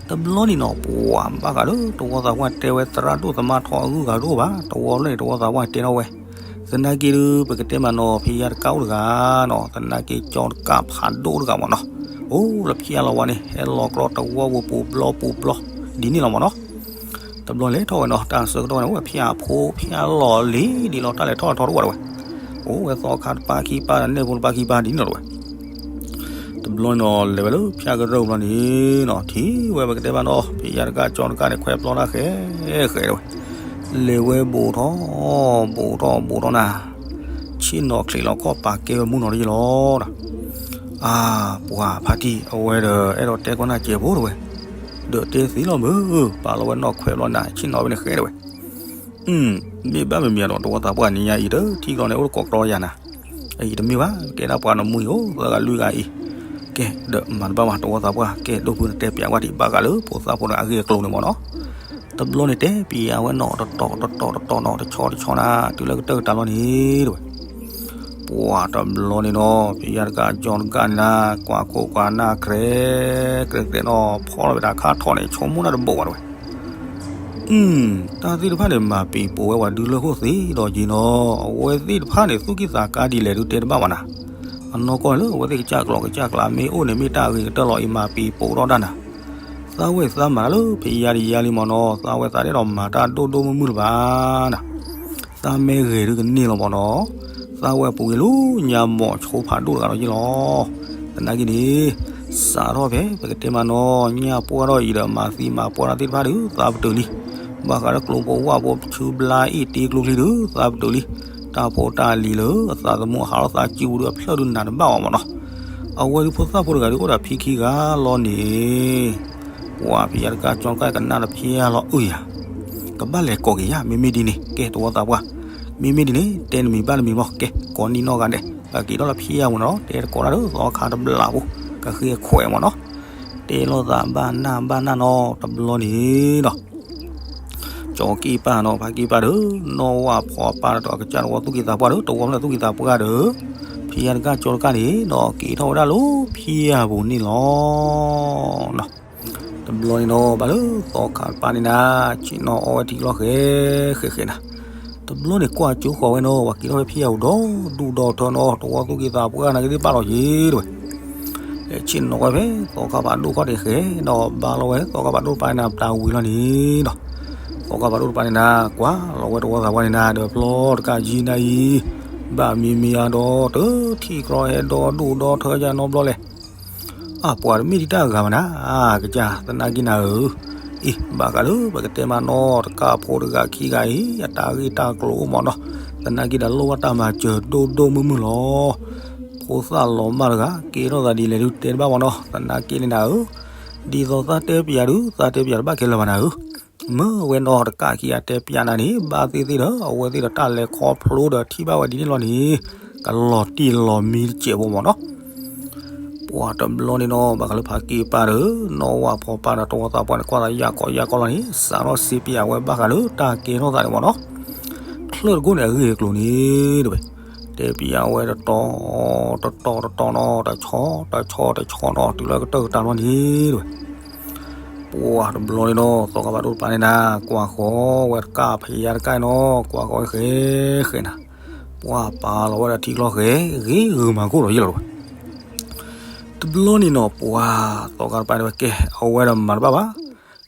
တဘျီန့ၣ်နီၤ ပှၤဘၣ်ဃးဒီး တဝီသးပှၢ်တဲဝဲသရၣ်ဒိၣ်သမါထီအဂုၤအဂၤတအိၣ်ဘၣ် တဝီဖျၢၣ်န့ၣ် တဝီသးပှၢ်တဲနီၤဝဲ သနာ်က့ဒုး ပကတဲမ့ၢ်နီၤ ဖံးယါတကၣ်အိၣ်တဂၤနီၤ သနာ်က့ကၠီတကၣ်ဖးဒိၣ်တဂၤမ့ၢ်နီၤ အိၣ်လၢဖၠၣ်လီၤဝဲန့ၣ် ဟဲလီၤကြီတဝီပူၤပူၤဘျီပူၤဘျီ ဒ်န့ၣ်လီၤမ့ၢ်နီၤ တဘျီလဲၤထီၣ်ဝဲနီၤ တၢ်ဆၢကတီၢ်ဝဲန့ၣ် အိၣ်ဖၠၣ်အဖိဖၠၣ်လီၤလံ ဒ်လီၤတၢ်လဲၤထီၣ်လဲၤထီတအိၣ်ဘၣ်တဝဲ အိၣ်ဝဲသီခါတပၢ်ခံပၢ် နဲၣ်ဖိတပၢ်ခံပၢ်ဒ်န့ၣ်လီၤတဝဲ တဘျီန့ၣ်နီၤ လဲၤဝဲလၢဖၠၣ်ကရၢၢ်ဘျီန့ၣ်နီၤ ထံၣ်ဝဲပကတဲဘၣ်နီၤ ဖံးယါတကၣ်ကၠီတကၣ်န့ၣ် ခွဲးပျီတၢ်ဃဲဃဲတဝဲ လဲၤဝဲဘူးထီၣ် ဘူးထီၣ်ဘူးထီၣ်နၤ ဆ့ၣ်နီၤချံးလီၤခီၣ်ပာ်ကဲဝဲမူနီၤတယလီၤ အါ ပှၤဖါတံၢ် အဝဲဒီးအဲၣ်ဒိးတဲကီးနၢ်ကဲးဖိတဝဲ ဒီးတဲသ့လီၤမုၢ် ပာ်လီၤဝဲနီၢ်ခွဲးဘျီနၤ ဆ့ၣ်နီၤဝဲန့ၣ်ဃဲတဝဲ မ့ၢ်ဘၣ်မ့မ့ၢ်ဒီး တဝီသးပှၢ်နံၤညါအံၤတထံၣ်ကျီန့ၣ် အိၣ်တကိးကြီယၤနၤ, အံၤတမ့ၢ်ဘၣ် ကဲဒၣ်ပှၤနမူအံၤဧိၤ သၢဂၤလွံၢ်ဂၤအံၤ, ကဲဒီးမၤတဘၣ်ဘၣ် တဝီသးပှၢ် ကဲဒိၣ်ဖုနတဲပၠးဝဲဒံးဘၣ်ဃးလၢဖိသၣ်ဖိတဂၤအဂ့ၢ်အကျိၤန့ၣ်မ့ၢ်နီၤ, တဘျီန့ၣ်တဲပၠးဝဲနီၤ တတီၤတတီၤတတီၤနီၤ တဆီတဆီနၤ တုၤလၢကတၢၢ်ကတၢၢ်လီၤန့ၣ်တဝဲ ပှၤတဘျီန့ၣ်နီၤ ဖဲယၤတကးကၠီတကးန့ၣ်နၤ ကွၢ်ခိၣ်ကွၢ်နၢ် ကြဲကြဲကြဲနီၤ ဖီလီၤဝဲဒၣ်ခါထီၣ်န့ၣ် ဆိကမိၣ်တၢ်တဘိးဘၣ်တဝဲ, တၢ်သ့ၣ်တဖၣ်န့ၣ် မၤပံာ်ပိာ်ဝဲပှၤဒုလၢဟိၣ်သ့ဒီးက့ၤနီၤ အဝဲသ့ၣ်တဖၣ်န့ၣ် သူၣ်ကံၢ်သးကါဒ်လဲၣ်ဒုးတဲတဘၣ်ဘၣ်နၤ, အနီၢ်ကီၢ်န့ၣ်လၢအဝဲသ့ၣ်ကစၢ်ကျိာ်ကစၢ်ကျါမ့ၢ်အိၣ်န့ၣ် မ့ၢ်တၢ်အဂ့ၤကတၢၢ်လီၤအံၤ မၤပံာ်ပိာ်ထီၣ်တၢ်နၤ, သးဝဲသးမၤတၢ်လၢဖဲယၤတယၤလံမ့ၢ်နီၤ သးဝဲသးဒဲးဒီးမၤတၢ်ဒိၣ်ဒိၣ်မုၢ်မုၢ်လၢၤဘၣ်နၤ သးမ့ၢ်ဂ့ၤဒုကန့ၢ်လီၤမ့ၢ်နီၤ, သးဝဲပူၤကွံာ်လၢညါမီၢ်ဆိဖးဒိၣ်တဂၤဒီးယ့ၣ်လီၤ, သနာ်က့န့ၣ် စးထီၣ်ဖဲ ပကတဲမးနီၤ ညၣ်ပှၢ်ထီၣ်အံၤဒီးမၤသံမၤပှၢ်တၢ်သ့ၣ်တဖၣ်ဒုး သးပတုာ်လံ, ဘၣ်ဃးလၢကျိဖိဝၣ်ဖိဆူဘျါအ့ၣ်တ့ကျိချံဒုး သးပတုာ်လံ, တၢ်ဖိတၢ်လံၤလၢအသးသမူအဟးထီၣ်သးစုပူၤဒုးအဖျၢၣ်ဒုးနးတဘၣ်အီၤမ့ၢ်နီၤ, အဝဲဒုးဖိသၣ်ဖိတဂၤဒုးအိၣ်ဒီးဖံခံဂၤလီၤန့ၣ် ပှၤဖဲယၤတကးကၠီတကးကနၣ်တဖျါလီၤအုယၤ, ကဘၣ်လဲၤကိးက့ၤယၤ မ့မ့ၢ်ဒ်န့ၣ် ကဲတဝီသးပှၢ်, မ့မ့ၢ်ဒ်န့ၣ် တဲနမံၤဘၣ်နမံၤမ့ၢ် ကဲကိးနံၣ်နီၢ်ဂၤဒဲး ပက့ၤထီၣ်လၢဖံယၤပူၤနီၤ တဲတကိးတၢ်ဒီးသီခါတဘျးဖိ ကဃ့ခွဲးမ့ၢ်နီၤ, တဲလိာ်သးဘၣ်နၢ်ဘၣ်နၢ်နီၤ တဘျီန့ၣ်ဒီး ကၠီက့ၢ်ပၢ်နီၤ ဖါက့ၢ်ပၢ်ဒီး နီၢ်ဝၣ်ဖီပၢ်ဒီးအကစၢ်တဝီသူၣ်ကံၢ်သးပှၢ်ဒီး တဝီဖျၢၣ်သူၣ်ကံၢ်သးပှၢ်ဒီး ဖံယၤတကးကၠီတကးန့ၣ်ဒီး က့ၤထီၣ်ဝဲဒၣ်လၢဖံယၤပူၤန့ၣ်လီၤ. တဘျီန့ၣ်နီၤ ဘၣ်လၢသီခါတပၤန့ၣ်နၤ ဆ့ၣ်နီၤအီဝဲထံကျိဃဲဃဲဃဲနၤ, တဘျီန့ၣ်ကွၢ်ကၠိဃီၤဝဲနီၤ ပှၤက့ၤထီၣ်ဝဲဖံယၤပူၤဒီဒူၣ်ဒီထၢနီၤ တဝီသူၣ်ကံၢ်သးပှၢ်နၤက့ၤသ့ၣ်ဘၣ်လီၤက့ၤတဝဲ လဲၤဆ့ၣ်နီၤဝဲဖဲသီခါဖးဒိၣ်ခီၣ်ထံးဃဲဒီးဘါလီၤဝဲသီခါဖးဒိၣ်တပၤန့ၣ်နၤ ပတၢ်ဝံၤလီၤန့ၣ်ဒီး သီခါဖးဒိၣ်တပၤန့ၣ်နၤ ကွၢ်လီၤဝဲတဝီသးပှၢ်န့ၣ်နၤ ဒီးပျီတကးကၠံနၤအံၤ ဘၣ်မံၤမံၤဧါဒီး တထံၣ်ကျီဟဲဒီဒူၣ်ဒီထၢယါနီတဘျီလဲၣ် အပှၤတမ့ၢ်ဒံးတၢ်ဂၤဘၣ်နၤ အကစၢ်သနာ်က့နၤဧၢ, အံၤ ဘၣ်ဃးလၢပကတဲမးနီၤ တကးဖိတဂၤခံဂၤအံၤ အတၢ်ဂ့ၢ်တၢ်ကျိၤအိၣ်မးနီၤ, သနာ်က့ဒီးလိၣ်ဘၣ်တၢ်မၤစၢၤဒိၣ်ဒိၣ်မုၢ်မုၢ်လီၤ. ဖိသၣ်လီၤမၢ်တဂၤ ကဲထီၣ်သးဒ်လဲၣ်ဒုးတဲတဘၣ်မးနီၤ သနာ်က့န့ၣ်နၤဧၢ, ဒ်သိးသးတဲပျးဒုး သးတဲပျးတဘၣ်ခဲလၢာ်ဘၣ်နၤဧၢ, မ့ၢ်ဝဲနီၤတကးခံဂၤတဲပျးနၤန့ၣ် ဘၣ်သ့ၣ်သ့ၣ်ဒီး အဝဲသ့ၣ်ဒီးတၢ်လဲၤခီဖျိဒီးထံၣ်ဘၣ်ဝဲဒ်န့ၣ်လီၤန့ၣ် ကလီၤတံၢ်လီၤမံတစဲးဖိမးနီၤ ပှၤတဘျီန့ၣ်နီၤ ဘၣ်ဃးလၢဖါက့ၢ်ပၢ်ဒီး နီၢ်ဝၣ်ဖီပၢ်ဒီးတဝီသးပှၢ်န့ၣ် ကွၢ်သးယၢ်ကီယၢ်ကီလီၤန့ၣ် စးထီၣ်စံးပျးဝဲဘၣ်ဃးလၢတၢ်ကဲထီၣ်သးန့ၣ်မးနီၤ, ချၢၣ်တကိၣ်န့ၣ်အဂ့ၢ်အကျိၤန့ၣ်တဝဲ, တဲပျးဝဲတတီၤ တတီၤတတီၤနီၤ တဆီတဆီတဆီနီၤ တုၤလၢကတၢၢ်ကတၢၢ်လီၤန့ၣ်တဝဲ ပှၤတဘျီန့ၣ်နီၤ သီခါဖးဒိၣ်တပၤန့ၣ်နၤ ကွၢ်ဃီၤဝဲတကးဖဲယၤတကးနီၤ ကွၢ်ဃီၤဃဲဃဲနၤ, ပှၤပာ်လီၤဝဲဒၣ်ထံကျိဃဲ ဂ့ၤဂုာ်မၤကိၢ်လီၤယ့ၣ်လီၤတဝဲ တဘျီန့ၣ်နီၤ ပှၤသီခါတပၤန့ၣ်ဝဲကဲ အဝဲဒီးမၤတဘၣ်ဘၣ်,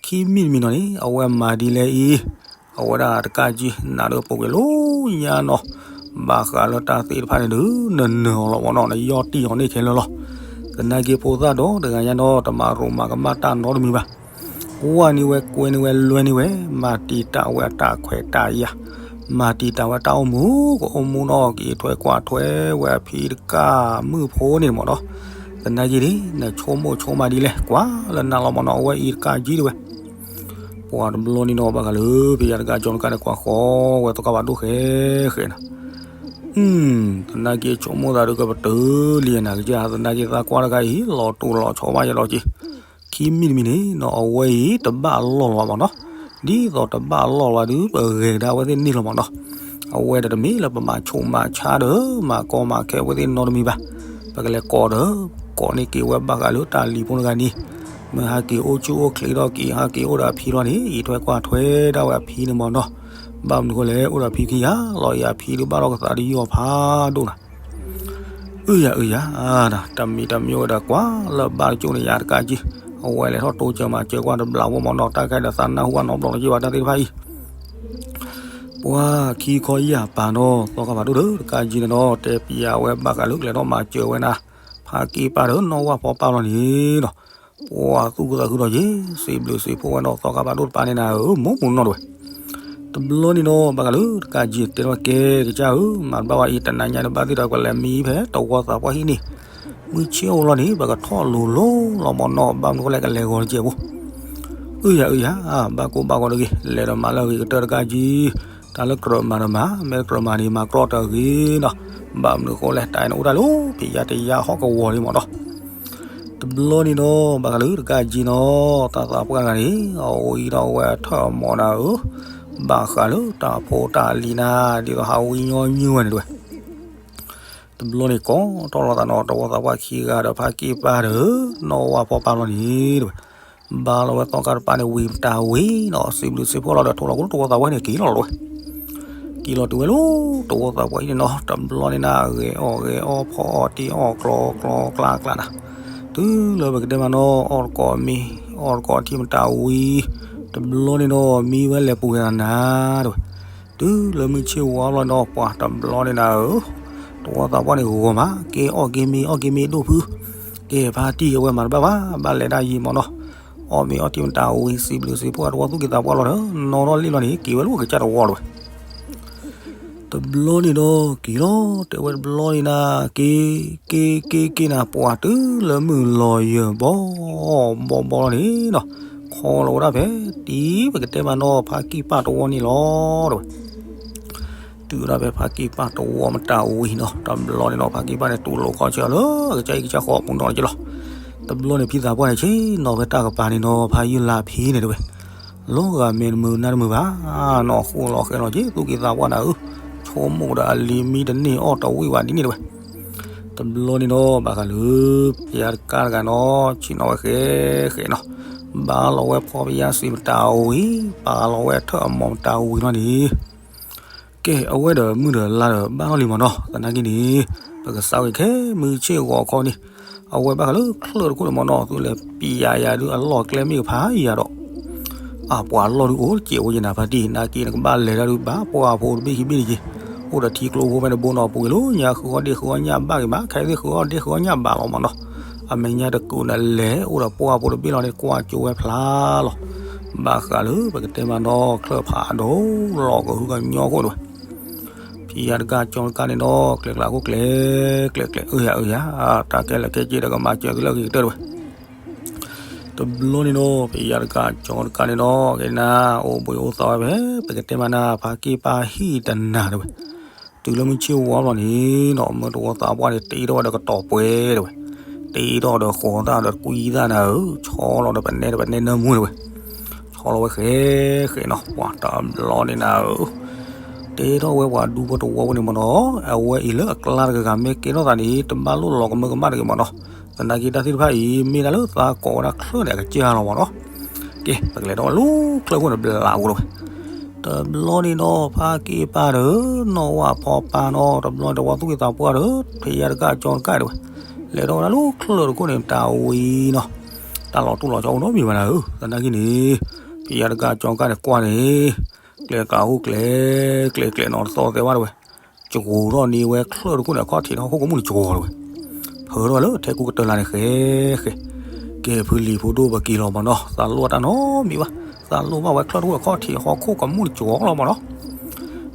ခံမံၤတမံၤနီၤန့ၣ် အဝဲမၤဒ်လဲၣ်အံၤ, အဝဲဒၣ်တကးကၠံ နးဒီးပူၤကွံာ်လၢညါနီၤ, ဘၣ်ဃးလၢတၢ်သ့ၣ်တဖၣ်န့ၣ်ဒုး နနၢၤအီၤလီၤမးနီၤ နယီၢ်တံၢ်အီၤန့ၣ်ခဲလၢာ်လီၤ, သနာ်က့ဖိသၣ်ဒီတဂၤညါနီၤ တမၤရိၣ်မၤကမၣ်တၢ်နီတမံၤဘၣ်, ကွၢ်န့ၢ်ဝဲကွဲန့ၢ်ဝဲလွဲန့ၢ်ဝဲ မၤတံာ်တာ်ဝဲအတၢ်ခွဲးတၢ်ယာ်, မၤတံာ်တာ်ဝဲတၢ်အိၣ်မူ ကအိၣ်မူနီၤ က့ၤထွဲကွၢ်ထွဲဝဲအဖံတကးမုၣ်ဖိန့ၣ်မးနီၤ, သနာ်က့န့ၣ် နဆိကမိၣ်ဆိကမးဒ်လဲၣ် ကွၢ်လၢနၤလီၤမးနီၤ အဝဲအံၤတကးကၠံတဝဲ, ပှၤတဘျီန့ၣ်နီၤ ဘၣ်ဃးလၢဖဲယၤတကးကၠီတကးန့ၣ် ကွၢ်ဃီၤဝဲသီခါဖးဒိၣ်ဃဲဃဲနၤ သနာ်က့ဆိကမိၣ်သးဒုးကပတုာ်လံနၤကစၢ် သနာ်က့သးကွၢ်တခါအံၤ လီၤတိၢ်လီၤဆီဘၣ်ယဲလီၤက့ၤ, ခံမံၤတမံၤန့ၣ်နီၤ အဝဲအံၤတဘၣ်အလီၢ်လီၤဘၣ်မးနီၤ, ဒ်သိးတဘၣ်အလီၢ်လီၤဘၣ်ဒုး ပဂဲၤကဒါအဝဲသ့ၣ်န့ၣ်လီၤမးနီၤ, အဝဲဒီးတမ့ၢ်လၢပမၤဆူးမၤဆါဒီး မၤကီမၤခဲအဝဲသ့ၣ်နီတမံၤဘၣ်, ပကလဲၤကိးဒီး ကိးန့ၢ်က့ၤဝဲဘၣ်ဃးလၢတၢ်လံၤဖိတဂၤန့ၣ်, မ့ၢ်ဟးက့ၤအိၣ်ဆူၣ်အိၣ်ချ့ထီၣ်က့ၤ ဟးက့ၤအိၣ်ဒီးအဖံလီၤန့ၣ် အံးထွဲကွၢ်ထွဲဒၣ်ဝဲအဖံန့ၣ်မးနီၤ, ဘၣ်မနုၤဃိလဲၣ် အိၣ်ဒီးဖံခံဂၤလီၤ အံၤအဖံဒုးဘၣ်လီၢ်ကသးဒုးယီၤဖးဒိၣ်နၤ အုယၤအုယၤ, တမံၤတမံၤဝဲဒီးကွၢ်လၢဘၣ်တကၠိၣ်န့ၣ် ယၤတကးကၠံ, အဝဲလဲၤထီၣ်တိစၢၤမၤစၢၤကွၢ်တဘျးဝဲမးနီၤ တၢ်ခဲဒီးသးနၢ်ဟူဘၣ်နီတဘျီလၢၤက့ၤဘၣ်တၢ်သ့ၣ်တဖၣ်အံၤ, ပှၤခံခီယၢ်ပၤနီၤ သီခါဖးဒိၣ်ဒီးတကးကၠံန့ၣ်နီၤ တဲပျးဝဲဘၣ်ဃးလၢကလဲၤထီၣ်မၤစၢၤဝဲနၤ, ဖါက့ၢ်ပၢ်ဒီးနီၢ်ဝၣ်ဖီပၢ်လီၤန့ၣ်နီၤ ပှၤသူၣ်ခုသးခုဒီးယ့ၣ် စံးဘျုးစံးဖှိၣ်ဝဲနီၤ သီခါဖးဒိၣ်တပၤန့ၣ်နၤဧၢ မိၢ်မိၢ်နီၢ်တဝဲ တဘျီန့ၣ်နီၤ ဘၣ်ဃးလၢတကးကၠံတဲထီၣ်ကဲကစၢ်ဧၢ မၤတဘၣ်ဝဲအံၤ တနၤညါန့ၣ်ဘၣ်သ့ၣ်ဒီး ပကလဲၤမံဖဲတဝီသးပှၢ်ဟံၣ်န့ၣ်, မုၢ်ဆ့ၣ်အိၣ်လီၤန့ၣ် ပကထီၣ်လိၤလိၤလီၤမးနီၤ ဘၣ်မနုၤဃိလဲၣ် ကလဲၤဂီၤတစဲးဖိ, အုယၤအုယၤ, ဘၣ်ကိၢ်ဘၣ်ဂီၤတဂ့ၤ လဲၤဒီးမၤလၢအဂ့ၤကတၢၢ်တကးကၠံ, တ နလၢကြၢးမၤဒီးမၤ, မ့ၢ်တကြၢးမၤန့ၣ် မၤကြီတဂ့ၤနီၤ. ဘၣ်မနုၤဃိလဲၣ် တၢ်အံၤန့ၣ်အိၣ်တၢ်လၢ ဖံးယါတယါဟီၣ်ကဝီၤလံမ့ၢ်နီၤ. တဘျီန့ၣ်ဒီး ဘၣ်ဃးလၢတကးက့ၤနီၤ, တၢ်သးပှၢ်တဂၤန့ၣ် အဝဲအံၤဒီးအဝဲထၢၣ်အမီၤနၤဧၢ, ဘၣ်ဃးလၢတၢ်ဖိတၢ်လံၤနၤ ဒ်သိးဟးဝံညီနုၢ်ဝဲန့ၣ်တဝဲ. တဘျီန့ၣ် ကိးထီၣ်လီၤသးနီၤ, တဝီသးပှၢ်ခံဂၤဒီးဖါက့ၢ်ပၢ်ဒီး နီၢ်ဝၣ်ဖီပၢ်လီၤန့ၣ်တဝဲ. ဘါလီၤဝဲသီခါတပၤန့ၣ် ဝံၤမတၤဝံၤနီၤ, စံးဘျုးစံးဖှိၣ်လီၤဒီး ထိၣ်လီၤကအိၣ်လၢတဝီသးပှၢ်န့ၣ် က့ၤလီၤလီၤဝဲ. က့ၤလီၤတုၤဝဲလၢ တဝီသးပှၢ်အံၤန့ၣ်နီၤ, တဘျီန့ၣ်နၤ ဂဲၤအီၣ်ဂဲၤအီဖီအီတ့အီၣ်ကျီကျီကျါကျါနၤ, တုၤလၢပကတဲမးနီၤ အီၣ်တကိးမ့ၤ အီၣ်တကိးထံမတၤဝံၤ, တဘျီန့ၣ်နီၤ မံဝဲလဲၤပူၤဝဲနၤတဝဲ. တုၤလၢမုၢ်ဆ့ၣ်ဝါဘျီနီၤ ပှၤတဘျီန့ၣ်နၤဧၢ, တဝီသးပှၢ်န့ၣ်ဂီၤမး က့ၤအီၣ်က့ၤမ့ၤ အီၣ်က့ၤမ့ၤဒိၣ်ဖု, က့ၤဖါတံၢ်အဝဲမၤတဘၣ်ဘၣ် ဘၣ်လဲၤဒၣ်ယံၤမ့ၢ်နီၤ, အီၣ်မ့ၤအီၣ်ထံမတၤဝံၤ စံးဘျုးစံးဖှိၣ်တဝီသူၣ်က့သးပှၢ်လီၤဒီး နီၢ်ထီၣ်လံလီၤန့ၣ် က့ၤဝဲလၢကစၢ်တဝီလီၤဝဲ. တဘျီန့ၣ်ဒီး က့ၤလီၤ တဲဝဲတဘျီန့ၣ်နၤ က့ၤ က့ၤ က့ၤ က့ၤနၤ ပှၤတုၤလၢမုၢ်လီၤယၢၤဘီဘီဘီလီၤန့ၣ်နီၤ, ခီလီၤဝဲဒၣ်ဖဲ တံၤပကတဲမးနီၤ ဖါက့ၢ်ပၢ်တဝီန့ၣ်လီၤတဝဲ. တုၤဝဲဒၣ်ဖဲဖါက့ၢ်ပၢ်တဝီမတၤဝံၤနီၤ, တဘျီန့ၣ်နီၤ ဖါက့ၢ်ပၢ်န့ၣ် တူၢ်လိာ်ခီဆၢလၢ ကစၢ်အံၤကစၢ်ဃီပူၤနီၤက့လီၤ. တဘျီန့ၣ်ဖံသးပှၢ်န့ၣ် ဆ့ၣ်နီၤဖဲတၢ်ကပၤန့ၣ်နီၤ ဖါယုၢ်လါဖံန့ၣ်တဝဲ. လီၤဂာ်မဲာ်တမုာ်နါတမုာ်ဘၣ်နီၤ, ဃိလီၤဃဲလီၤက့ၤ သူၣ်က့သးပှၢ်နၤဧၢ, ဆိကမိၣ်ဒီးအလံၤမံတန့ၢ်အီၣ်တဝံၣ်ဘၣ်ဒ်န့ၣ်တဝဲ. တဘျီန့ၣ်နီၤ ဘၣ်ဃးလၢ ဖံးယါတကါတဂၤနီၤ ဆ့ၣ်နီၤဝဲဃဲဃဲနီၤ, ဘါလီၤဝဲဖီပယါစံးမတၤဝံၤ ပာ်လီၤဝဲထၢၣ်အမီၤမတၤဝံၤလီၤန့ၣ် ကဲ အဝဲဒီးမုၢ်ဒီးလါဒီးဘၣ်ထီၣ်လံမ့ၢ်နီၤ, သနာ်က့န့ၣ် ပကစးဝဲခဲမုၢ်ဆ့ၣ်ဂီၤခီန့ၣ်, အဝဲဘၣ်ဃးလၢချၢၣ်တခိၣ်န့ၣ်မ့ၢ်နီၤ သုလဲၤပံးယၤယၤဒုးအလီၢ်ကျဲမ့ၢ်ကဖးယၤဒီး အပှၤလီၢ်ဒုးအိၣ်တစဲးဝဲယနၤဖါတံၢ် နာ်က့နကဘၣ်လဲၤတၢ်ဒုးဘၣ်ပှၢ်ဖိတဘ့ၣ်ခံဘ့ၣ်တက့ၢ်, အိၣ်ဒီးထံကျိဖိဖဲန့ၣ်ဘိနီၤ ပူၤကွံာ်လၢညါဃုအီၣ်ဒ့ၣ်ဃုအီၣ်ညၣ်ဘၣ်က့ၤဘၣ် ခဲသ့ၣ်ဃုအီၣ်ဒ့ၣ်ဃုအီၣ်ညၣ်ဘၣ်လီၤမ့ၢ်နီၤ, အမဲာ်ညါတကူးနၤလဲၤအိၣ်ဒီးပှၢ်ဖိတဘ့ၣ်လီၤန့ၣ် ကွၢ်ကၠိဝဲဖျါလီၤ. ဘၣ်ဃးလၢပကတဲမးနီၤ ချၢၣ်ဖးဒိၣ်လီၤကဟုကညီခိၣ်တဝဲ ဖံးယါတကါကၠီတကါန့ၣ်နီၤ ကျဲကျါခိၣ်ကျဲ ကျဲကျဲအၢယၤအၢယၤ, တၢ်ကဲလၢာ်ကဲက့ဒီးကမၤစၢၤသုလၢအဂ့ၤကတၢၢ်တဝဲ. တဘျီန့ၣ်နီၤ ဖံးယါတကါကၠီတကါန့ၣ်နီၤ ကဲနၤ အိၣ်ဘှံးအိၣ်သီဝဲဖဲ ပကတဲမးနၤ ဖါက့ၢ်ပၢ်ဟံၣ်တနၤတဝဲ. တုၤလၢမုၢ်ဆ့ၣ်ဝါဘျီန့ၣ်နီၤ မၢတဝီသးပှၢ်န့ၣ် တ့ထီၣ်ဝဲဒီးကတီၤပှဲၤတဝဲ, တ့ထီၣ်ဒီးဃီၤသၣ်ဒီးကွံသၣ်နၤဧၢ, ဆီလီၤဒီးပနဲဒီးပနဲနၢမူတဝဲ ဆီလီၤဝဲဃဲဃဲနီၤ ပှၤတဘျီန့ၣ်နၤဧၢ, တဲထီၣ်ဝဲပှၤဒူဖိတဝီဖိန့ၣ်မ့ၢ်နီၤ, အဝဲအံၤလၢအကျါတဂၤဂၤမ့ၢ်ကဲထီၣ်သးန့ၣ် တဘၣ်လိၣ်လီၤကမၢကမၣ်တဂ့ၤမ့ၢ်နီၤ, သနာ်က့တၢ်သ့ၣ်တဖၣ်အံၤ မ့ၢ်ဒၣ်လၢသးကိးဝဲဒၣ်ချၢၣ်န့ၣ် အကစၢ်လီၤမ့ၢ်နီၤ. ကဲ ပကလဲၤထီၣ်ဝဲလၢချၢၣ်ခိၣ်န့ၣ် ဘျးအိၣ်တဝဲ တဘျီန့ၣ်နီၤ ဖါက့ၢ်ပၢ်ဒီး နီၢ်ဝၣ်ဖီပၢ်နီၤ တဘျီန့ၣ်တဝီသူၣ်က့သးပှၢ်ဒီး ဖံးယါတကါကၠီတကါတဝဲ, လဲၤထီၣ်ဝဲဒၣ်လၢချၢၣ်တခိၣ်န့ၣ် တၢ်ဝံၤနီၤ, တၢ်လီၤတူၢ်လီၤဆီအိၣ်နီတမံၤဘၣ်နၤဧၢ, သနာ်က့န့ၣ် ဖံးယါတကါကၠီတကါန့ၣ် ကွၢ်န့ၣ် ကျဲကးဟူကျဲ ကျဲကျဲနီၤ တသီၣ်သဲဝဲတဝဲ, ကၠိထီၣ်န့ၢ်ဝဲချၢၣ်တခိၣ်န့ၣ်အခီၣ်ထံးဒီးဟီၣ်ခိၣ်ကမူၣ်တကၠိတဝဲ, ဖၢထီၣ်ဝဲလၢထဲကူကတၢၢ်လၢ်န့ၣ်ဃဲဃဲ, ကဲဖုလံၤဖိဒိၣ်ပက့ၤလီၤမ့ၢ်နီၤ, သးလိၣ်တၢ်နီတမံၤဘၣ်, သးလိၣ်ဘၣ်ဝဲချၢၣ်တခိၣ်အခီၣ်ထံးဟီၣ်ခိၣ်ကမူၣ်တကၠိလီၤမ့ၢ်နီၤ.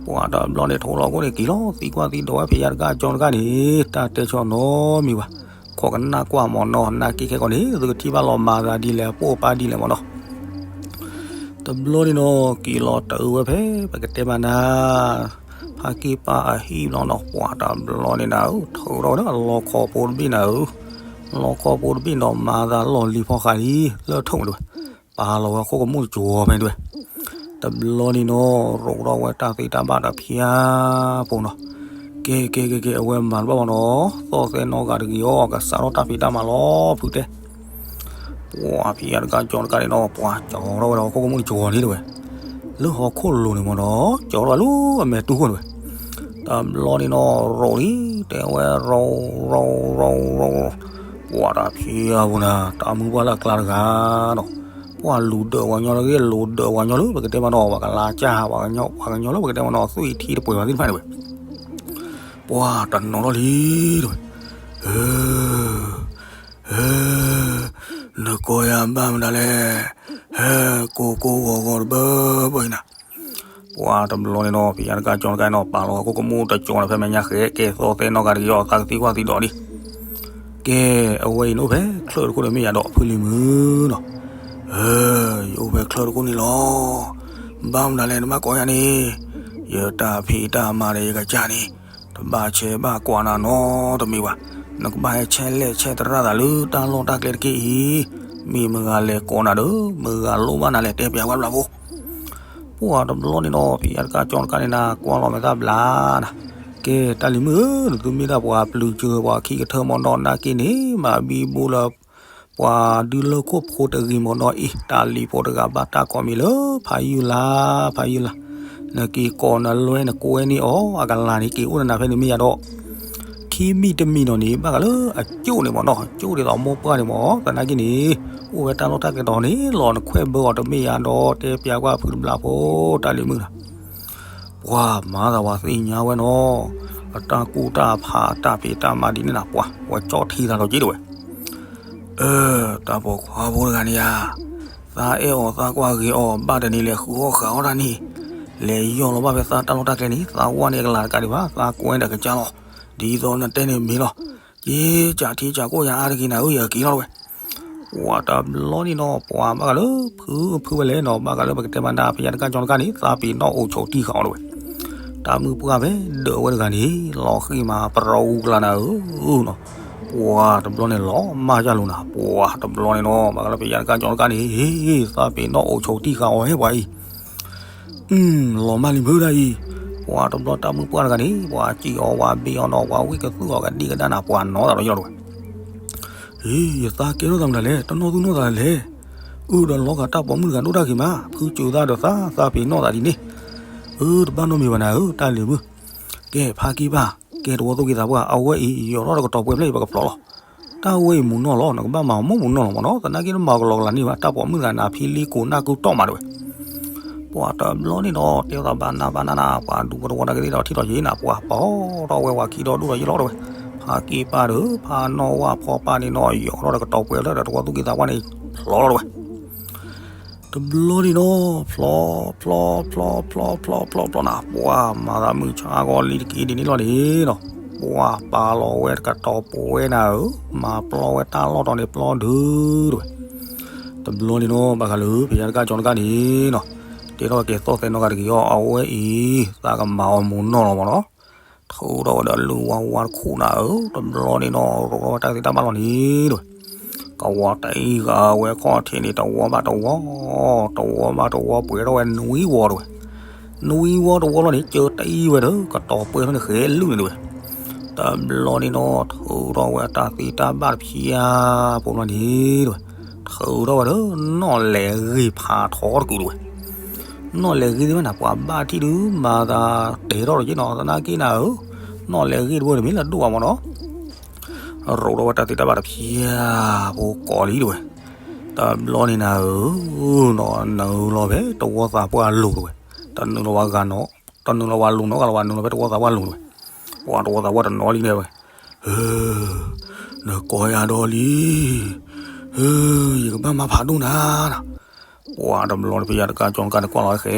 ပှၤတဘျီန့ၣ်ထိၣ်လီၤခိၣ်န့ၣ်က့ၤလီၤ သံကွၢ်သံဒိးဝဲဖံးယါတကါကၠီတကါန့ၣ် တၢ်တဲဆီနီတမံၤဘၣ်, ခိးကနၣ်ကွၢ်မ့ၢ်နီၤ နာ်က့ခဲကီးန့ၣ် သုကထံၣ်ဘၣ်လီၤမၤသးဒ်လဲၣ် အပိၢ်အပၢ်ဒ်လဲၣ်မ့ၢ်နီၤ. တဘျီန့ၣ်နီၤ က့ၤလီၤတၢ်အၢဝဲဖဲ ပကတဲမးနၤ ဖါက့ၢ်ပၢ်အဟံၣ်ဘျီနီၤ ပှၤတဘျီန့ၣ်နၤဧၢ ထုးထီၣ်ဝဲဒၣ်လီခီဖိတဘ့ၣ်နၤဧၢ, လီခီဖိတဘ့ၣ်နီၤ မၤသးလီၢ်လံၤဖီဃးလံ လၢထုးမးဒဝဲ, ပာ်လီၤဝဲဟီၣ်ခိၣ်ကမူၣ်တကၠီၤဖဲဒဝဲ. တဘျီန့ၣ်နီၤ ရိးထီၣ်ဝဲတၢ်သ့တၢ်ဘၣ်ဒီးဖၠါဖိနီၤ. ကဲကဲကဲကဲ အဝဲမၤတဘၣ်ဘၣ်နီၤ, သီၣ်သဲနီၢ်ဂၤတဂ့ၤအီၤ ကစးထီၣ်တၢ်ဖံးတၢ်မၤလီၤဖုတဲ ပှၤဖံးယါတကါကၠီတကါန့ၣ်နီၤ ပှၤကၠီထီၣ်ဝဲဒီးဟီၣ်ခိၣ်ကမူၣ်တကၠီၤန့ၣ်တဝဲ, လၢဟီၣ်ခိၣ်လိၤန့ၣ်မ့ၢ်နီၤ ကၠီထီၣ်ဝဲလၢအမဲာ်တူၢ်ခိၣ်န့ၣ်ဝဲ. တဘျီန့ၣ်နီၤ ရိးလံ တဲဝဲရိး ရိး ရိး ရိး ပှၤတၢ်ဖံးယါဖိနၤ တၢ်မုၢ်ပှၢ်လၢအကျါတဂၤနီၤ, ပှၤလူၤဒၢးဝဲညီလၢဂ့ၢ် လူၤဒၢးဝဲညီလၢပကတဲမးနီၤ ပှၤကလါကၢ် ပှၤကညီလၢပကတဲမးနီၤ သွံၣ်ထံတပှဲၤဘၣ်သ့ၣ်တဖၣ်န့ၣ်ဝဲ, ပှၤတနီၤထီၣ်လံတဝဲ. ဟၢ ဟဲ နကိးယၤဘၣ်မတၤလဲၣ်, ဟဲ ကိးကိးဂီၤဂီၤတဘၢဘၢအံၤနၤ. ပှၤတဘျီန့ၣ်နီၤ ဖံးယါတကါကၠီတကါနီၤ ပာ်လီၤဟီၣ်ခိၣ်ကမူၣ်တကၠီၤန့ၣ် ဖဲမဲာ်ညါဃဲကဲသီၣ်သဲနီၢ်ဂၤတဂ့ၤအီၤ သးကသံကွၢ်သံဒိးဒံး. ကဲ အဝဲအံၤနအိၣ်ဖဲချၢၣ်တခိၣ်န့ၣ်မ့ၢ်ယၤဒီးဖုလံၤမုၢ်နီၤ. ဟဲ ယအိၣ်ဖဲချၢၣ်တခိၣ်န့ၣ်လီၤ. ဘၣ်မတၤလဲၣ် နဘၣ်ကိးယၤန့ၣ်, ယတၢ်ဖံးတၢ်မၤဒီးယကစၢ်န့ၣ်, တဘၣ်ဆဲးဘၣ်ကွၢ်နၤနီတမံၤဘၣ်. နကဘၣ်ဟဲဆဲးလဲၣ်ဆဲးသရၣ်သးလၢတၢ်လီၢ်တၢ်ကျဲတက့ၢ်အံၤ, မ့ၢ်မတၤဂၤလဲၤကိးနၤဒီး မတၤဂၤလိၣ်ဘၣ်နၤလဲၣ် တဲပျးကွၢ်ဘျါဖိ. ပှၢ်တဘျီန့ၣ်ဒီး ဖံးယါတကၢ်ကၠီတကၢ်န့ၣ် နကွၢ်လီၤမဲာ်သၣ်ဘျါနၤ, ကဲတၢ်လံၤမုၣ်ဧၢ, နသုမ့ၢ်ဒၣ်ပှၤပျုၤစၢၤပှၤခံကထၢမၢ်နီၤ, နာ်က့န့ၣ် မၤဘံဘူလၢ ပှၤဒုးလၢခိၣ်ဖိတဂ့ၤမၢ်နီၤအံၤ, တၢ်လံၤဖိတဂၤဘၣ်တၢ်ကိးမံၤလၢ ဖးယုၢ်လါ, ဖးယုၢ်လါ, နက့ၤကိးနလွဲနကွဲန့ၢ်အီၤအကလၤန့ၣ် က့ၤအိၣ်နၤဖဲန့ၣ်မ့ၢ်ယါဒီး, ခံမံၤတမံၤနီၤန့ၣ် ဘၣ်ဃးလၢအကၠိၣ်န့ၣ်မၢ်နီၤ, ကၠိၣ်ဒ်သိးမိၢ်ပှၢ်န့ၣ်မၢ်, သနာ်က့န့ၣ် အိၣ်ဝဲတၢ်လီၢ်တၢ်ကျဲဒီးန့ၣ်လီၤ နခွဲးဘၢအီၤတမ့ၢ်ယါဒီး တဲပျးကွၢ်ဖုတဘျီဖိ တၢ်လံၤမုၣ်နၤ ပှၤမၤသးဝဲသ့ၣ်ညါဝဲနီၤ, အတၢ်ကူၣ်တၢ်ဖးတၢ်ဖံးတၢ်မၤဒ်န့ၣ်နၤ ပှၤဝဲကၠီၣ်ထံသးလီၤက့ၤတဝဲ, အၢ, တၢ်ပိာ်ခွါဖိတဂၤန့ၣ်ဧါ, သးအဲၣ်အီၤသးကွၢ်ဂ့ၤအီၤ ဘၣ်တနံၤလဲၤဃုအီၣ်ဃုအီၣ်တၢ်န့ၣ်, လဲၤယီၢ်လီၤဘၣ်ဖဲသးတၢ်လီၢ်တၢ်ကျဲန့ၣ် သးဝဲန့ၣ်အကလၤတကးဒံးဘၣ် သးကွဲဒီးကစၢ်လီၤ, ဒ်သိးနတဲန့ၣ်မ့ၢ်လီၤ, က့ၤကးထံကးကိၣ်ယၤအါတက့ၢ်နၤဧၢ ယက့ၤလီၤတဝဲ ပှၤတဘျီန့ၣ်နီၤ ပှၤဘၣ်ဃးလၢဖုဖုဝဲလဲၣ်နီၤ, ဘၣ်ဃးလၢပကတဲမၤနၤ ဖံးယါတကၢ်ကၠီတကၢ်န့ၣ် သးပ့ၤနီၣ်အိၣ်ဆိးတံၢ်ဃာ်အီၤတဝဲ, တၢ်မုၢ်ပှၢ်ဖဲဒၢးဝဲတဂၤန့ၣ် လီၤဃံၤမးပရီဂူကလၤနၤဧၢ, ပှၤတဘျီန့ၣ်လီၤမၢ်ယၢ်လိၤနၤ, ပှၤတဘျီန့ၣ်နီၤ ဘၣ်ဃးလၢဖံးယါတကၢ်ကၠီတကၢ်န့ၣ် သးပ့ၤနီၣ်အိၣ်ဆိးတံၢ်ဃာ်အီၤဟဲပှၤအံၤ လီၤမၢ်လံမုၢ်ဒၣ်အံၤ, ပှၤတဘျီတၢ်မုၢ်ပှၢ်တဂၤန့ၣ် ပှၤစံၣ်အီၤဝဲဘ့ၣ်အီၤနီၤ ပှၤဝံၣ်ကသူၣ်အီၤကဒံကဒါနၤ ပှၤနီၤသးလီၤယလီၤတဝဲ, အံၤ ယသးကဲထီၣ်သးမနုၤလဲၣ် တနီၣ်သူၣ်နီၣ်သးလဲၣ်, အၢ ဒီးလီၤဂာ်တၢ်ပိာ်မုၣ်တဂၤဒိၣ်တၢ်ဂ့ၤမး ဖုစၢၤသးဒီးသး သးပ့ၤနီၣ်သးဒ်န့ၣ်, အၢ တဘၣ်နီတမံၤဘၣ်နၤဧၢ တၢ်လံၤမုၣ်, ကဲဖးက့ၤဘၣ်, ကဲတဝီသူၣ်က့သးပှၢ် အဝဲအံၤ ယီၤထီၣ်တကတီၢ်ပှဲၤဖျဲၣ်ပကဖျိးလီၤ, တၢ်ဝဲအံၤမုၢ်နီၢ်လီၤ နကဘၣ်မၤအီၤမုၢ်မုၢ်နီၢ်လီၤမၢ်နီၤ သနာ်က့တမၤကလီကလီန့ၣ်ဘၣ် တၢ်ပိာ်မုၣ်တဂၤန့ၣ် ဖံလံကိးနၢ်ကုတီၢ်မးတဝဲ ပှၤတဘျီန့ၣ်ဒီး တဲသးဘၣ်နးဘၣ်နးနၤ ပှၤဒူဖိတဝီတၢ်ကသ့ၣ်ဒီးထံၣ်ထီၣ်က့ၤနၤ ပှၤပာ်ထီၣ်ဝဲပှၤခံဒီဒူၣ်ဒီးယလီၤတဝဲ, ဖးက့ၤပၢ်ဒီး ဖးနီၣ်ဝၣ်ဖီပၢ်န့ၣ်နီၤ ယီၤထီၣ်ဒီးကတီၤပှဲၤလၢဒီးတဝီသူၣ်က့သးပှၢ်န့ၣ် ဖျီလီၤတဝဲ, တဘျီန့ၣ်နီၤ ဖျီ ဖျီ ဖျီ ဖျီ ဖျီ ဖျီ ဖျီနၤ ပှၤမၤသးမုၢ်ဆါဂီၤလံတက့ၢ်ဒ်န့ၣ်လီၤန့ၣ်နီၤ, ပှၤပာ်လီၤဝဲတကတီၤပှဲၤနၤဧၢ, မၤပျီဝဲတၢ်လီၢ်တီၤန့ၣ်ပျီဒုတဝဲ တဘျီန့ၣ်နီၤ ဘၣ်ဃးလၢ ဖံးယါတကၢ်ကၠီတကၢ်န့ၣ်နီၤ, တဲထီၣ်က့ၤသီၣ်သဲနီၢ်ဂၤတဂ့ၤအီၤ အဝဲအံၤ သးကမၤအီၤမုၢ်နီၢ်လီၤမၢ်နီၤ, ထုးထီၣ်ဝဲဒီးလုၢ်ဝါဝါတခူၣ်နၤဧၢ, တဘျီန့ၣ်နီၤ ရိးထီၣ်ဝဲတၢ်သ့တၢ်ဘၣ်လီၤန့ၣ်တဝဲ, ကဝီၤတအံၤဂၤဝဲခီၣ်ထံးန့ၣ် တဝီဘၣ်တဝီ, တဝီဘၣ်တဝီပှဲၤထီၣ်ဝဲနွံဝီတဝဲ, နွံဝီတဝီလီၤန့ၣ် ကၢတအံၤဝဲဒီး ကတီၤပှဲၤထီၣ်န့ၣ်ဃဲလုၢ်န့ၣ်တဝဲ တဘျီန့ၣ်နီၤ ထုးထီၣ်ဝဲတၢ်သ့တၢ်ဘၣ်တဖၠါဖိလီၤန့ၣ်တဝဲ, ထုးထီၣ်ဝဲဒီး နီၣ်လဲၤဂ့ၤဖးထီတကုာ်တဝဲ, နီၣ်လဲၤဂ့ၤသ့ၣ်ဝဲနၤ ပှၤဘၣ်ထံၣ်ဒုးမၤသးတဲထီၣ်လီၤက့နီၤ သနာ်က့နၤဧၢ, နီၣ်လဲၤဂ့ၤတဝဲတမ့ၢ်လၢဒိၣ်ဘၣ်မၢ်နီၤ ရိးထီၣ်ဝဲတၢ်သ့တၢ်ဘၣ်တဖၠါဖိကိးလံတဝဲ, တဘျီန့ၣ်နၤဧၢ, နုာ်လီၤဖဲတဝီသးပှၢ်လိၤတဝဲ, တနုာ်လီၤဝဲဂၤနီၤ, တနုာ်လီၤဝဲလိၤနီတဂၤလၢၤဘၣ် နုာ်လီၤဖဲတဝီသးပှၢ်လိၤတဝဲ, ပှၤတဝီသးပှၢ်တနီၤလံန့ၣ်ဝဲ, နကိးယၤဒီးလံ, ယကဘၣ်မၤဖးဒိၣ်နၤနၤ ပှၤတဘျီတဖဲယၤတကၢ်ကၠီတကၢ်န့ၣ်ကွၢ်လီၤဃဲ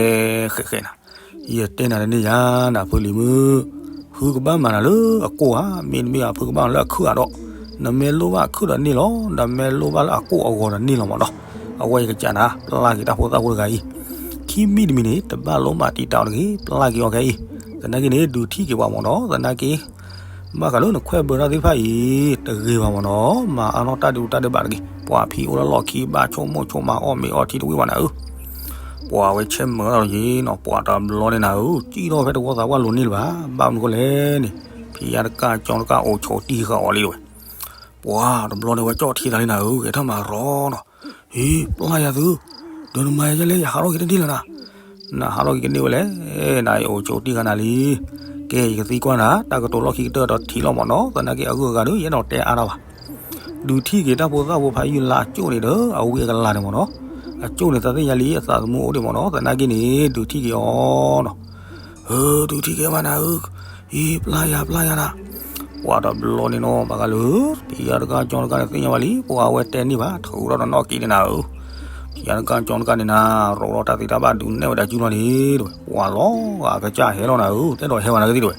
ဃဲဃဲနၤ, ယတဲနၤတန့ၢ်ယၤနၤ ဖုလံၤမုၣ်, ဖုကဘၣ်မၤနၤလၢအကိၢ်ဧါ, မ့တမ့ၢ်ဧါ ဖုကဘၣ်မၤလၢအခုၣ်ဧါဒီး, နမ့ၢ်လိၣ်ဘၣ်အခုၣ်ဒီးန့ၢ်လီၤ, နမ့ၢ်လိၣ်ဘၣ်လၢအကိၢ်အဂီၤဒီးန့ၢ်လီၤမၢ်နီၤ, အဝဲယကစၢ်နၤ ပျၢ်က့ၤတၢ်ဖိသၣ်ဖိတဂၤအံၤ, ခံမံၤတမံၤန့ၣ် တဘၣ်လိၣ်မၤတံာ်တာ်အီၤတဂ့ၤ, ပျၢ်က့ၤအီၤခဲအံၤ, သနာ်က့န့ၣ် ဒုးထံၣ်က့ၤပှၤမၢ်နီၤ, သနာ်က့ ဘၣ်ဃးလၢနခွဲးဘၢတၢ်သ့ၣ်တဖၣ်အံၤ တဂ့ၤဘၣ်မၢ်နီၤ, မၤအါထီၣ်တၢ်ဒုးတၢ်ဒဲးဘးတဂ့ၤ, ပှၤဖံးအိၣ်လၢလီၢ်ခံဘၣ်ဆိကမိၣ်ဆိကမးအီၣ်မ့ၤအီထံတဝံၣ်ဘၣ်နၤဧၢ, ပှၤဝဲဆဲးမၢလီၤယ့ၤနီၤ, ပှၤတဘျီန့ၣ်နၤဧၢ, စံၣ်ထီၣ်ဖဲတဝီသးပှၢ်လိၤန့ၢ်လၢၤဘၣ်, ဘၣ်မနုၤဃိလဲၣ်န့ၣ်, ဖံးယါတကၢ်ကၠီတကၢ်အိၣ်ဆိးတံၢ်ဃာ်အီၤလံတဝဲ, ပှၤတဘျီန့ၣ်ဝဲကၠီၣ်ထံသးလံနၤဧၢ, ဂဲၤထၢၣ်မၤရီနီၤ, ဟ့ ပျၢ်ယၤသု, ဒီးနမၤယၤလဲၣ် ယဟးထီၣ်က့ၤတန့ၢ်လၢၤနၤ နဟးထီၣ်က့ၤကန့ၢ်ဝဲလဲၣ်, နအံၤအိၣ်ဆိးတံၢ်ဃာ်နၤလံ, ကဲ ယကသံကွၢ်နၤ တၢ်ကတိၤလီၢ်ခံကတၢၢ်ဒီးထံၣ်လီၤမၢ်နီၤ, သနာ်က့အဂုၤအဂၤဒီး ယအဲၣ်ဒိးတဲအါထီၣ်ဘၣ်, ဒုးထံၣ်က့ၤတၢ်ဖိသၣ်ဖိဖးယုၢ်လါအကၠိၣ်န့ၣ်ဒီး အဝံအကလၤန့ၣ်မၢ်နီၤ, အကၠိၣ်န့ၣ်သးသ့ၣ်ညါလံ အသးသမူအိၣ်ဒံးမၢ်နီၤ, သနာ်က့န့ၣ် ဒုးထံၣ်က့ၤအီၤနီၤ ဧၢ ဒုးထံၣ်က့ၤမးနၤဧၢ, အံၤ ပျၢ်ယၤ ပျၢ်ယၤနၤ, ပှၤတဘျီန့ၣ်နီၤ ဘၣ်ဃးလၢ ဖံးယါတကၢ်ကၠီတကၢ်န့ၣ်သ့ၣ်ညါဘၣ်လံ, ပှၤဝဲတဲန့ၢ်ဘၣ် ထုးထီၣ်ဒီးနီၣ်က့ၤန့ၣ်နၤဧၢ, ဖံးယါတကၢ်ကၠီတကၢ်န့ၣ်နၤ ရိးထီၣ်တၢ်သ့တၢ်ဘၣ်ဒုးနဲၣ်ဝဲဒၣ်စုလီၤန့ၣ်တဝဲ, ပှၤလီၤဂာ်ကစၢ်ဟဲလီၤနၤဧၢ, တဲဒီးဟဲဝဲနၤကသံၣ်တဝဲ,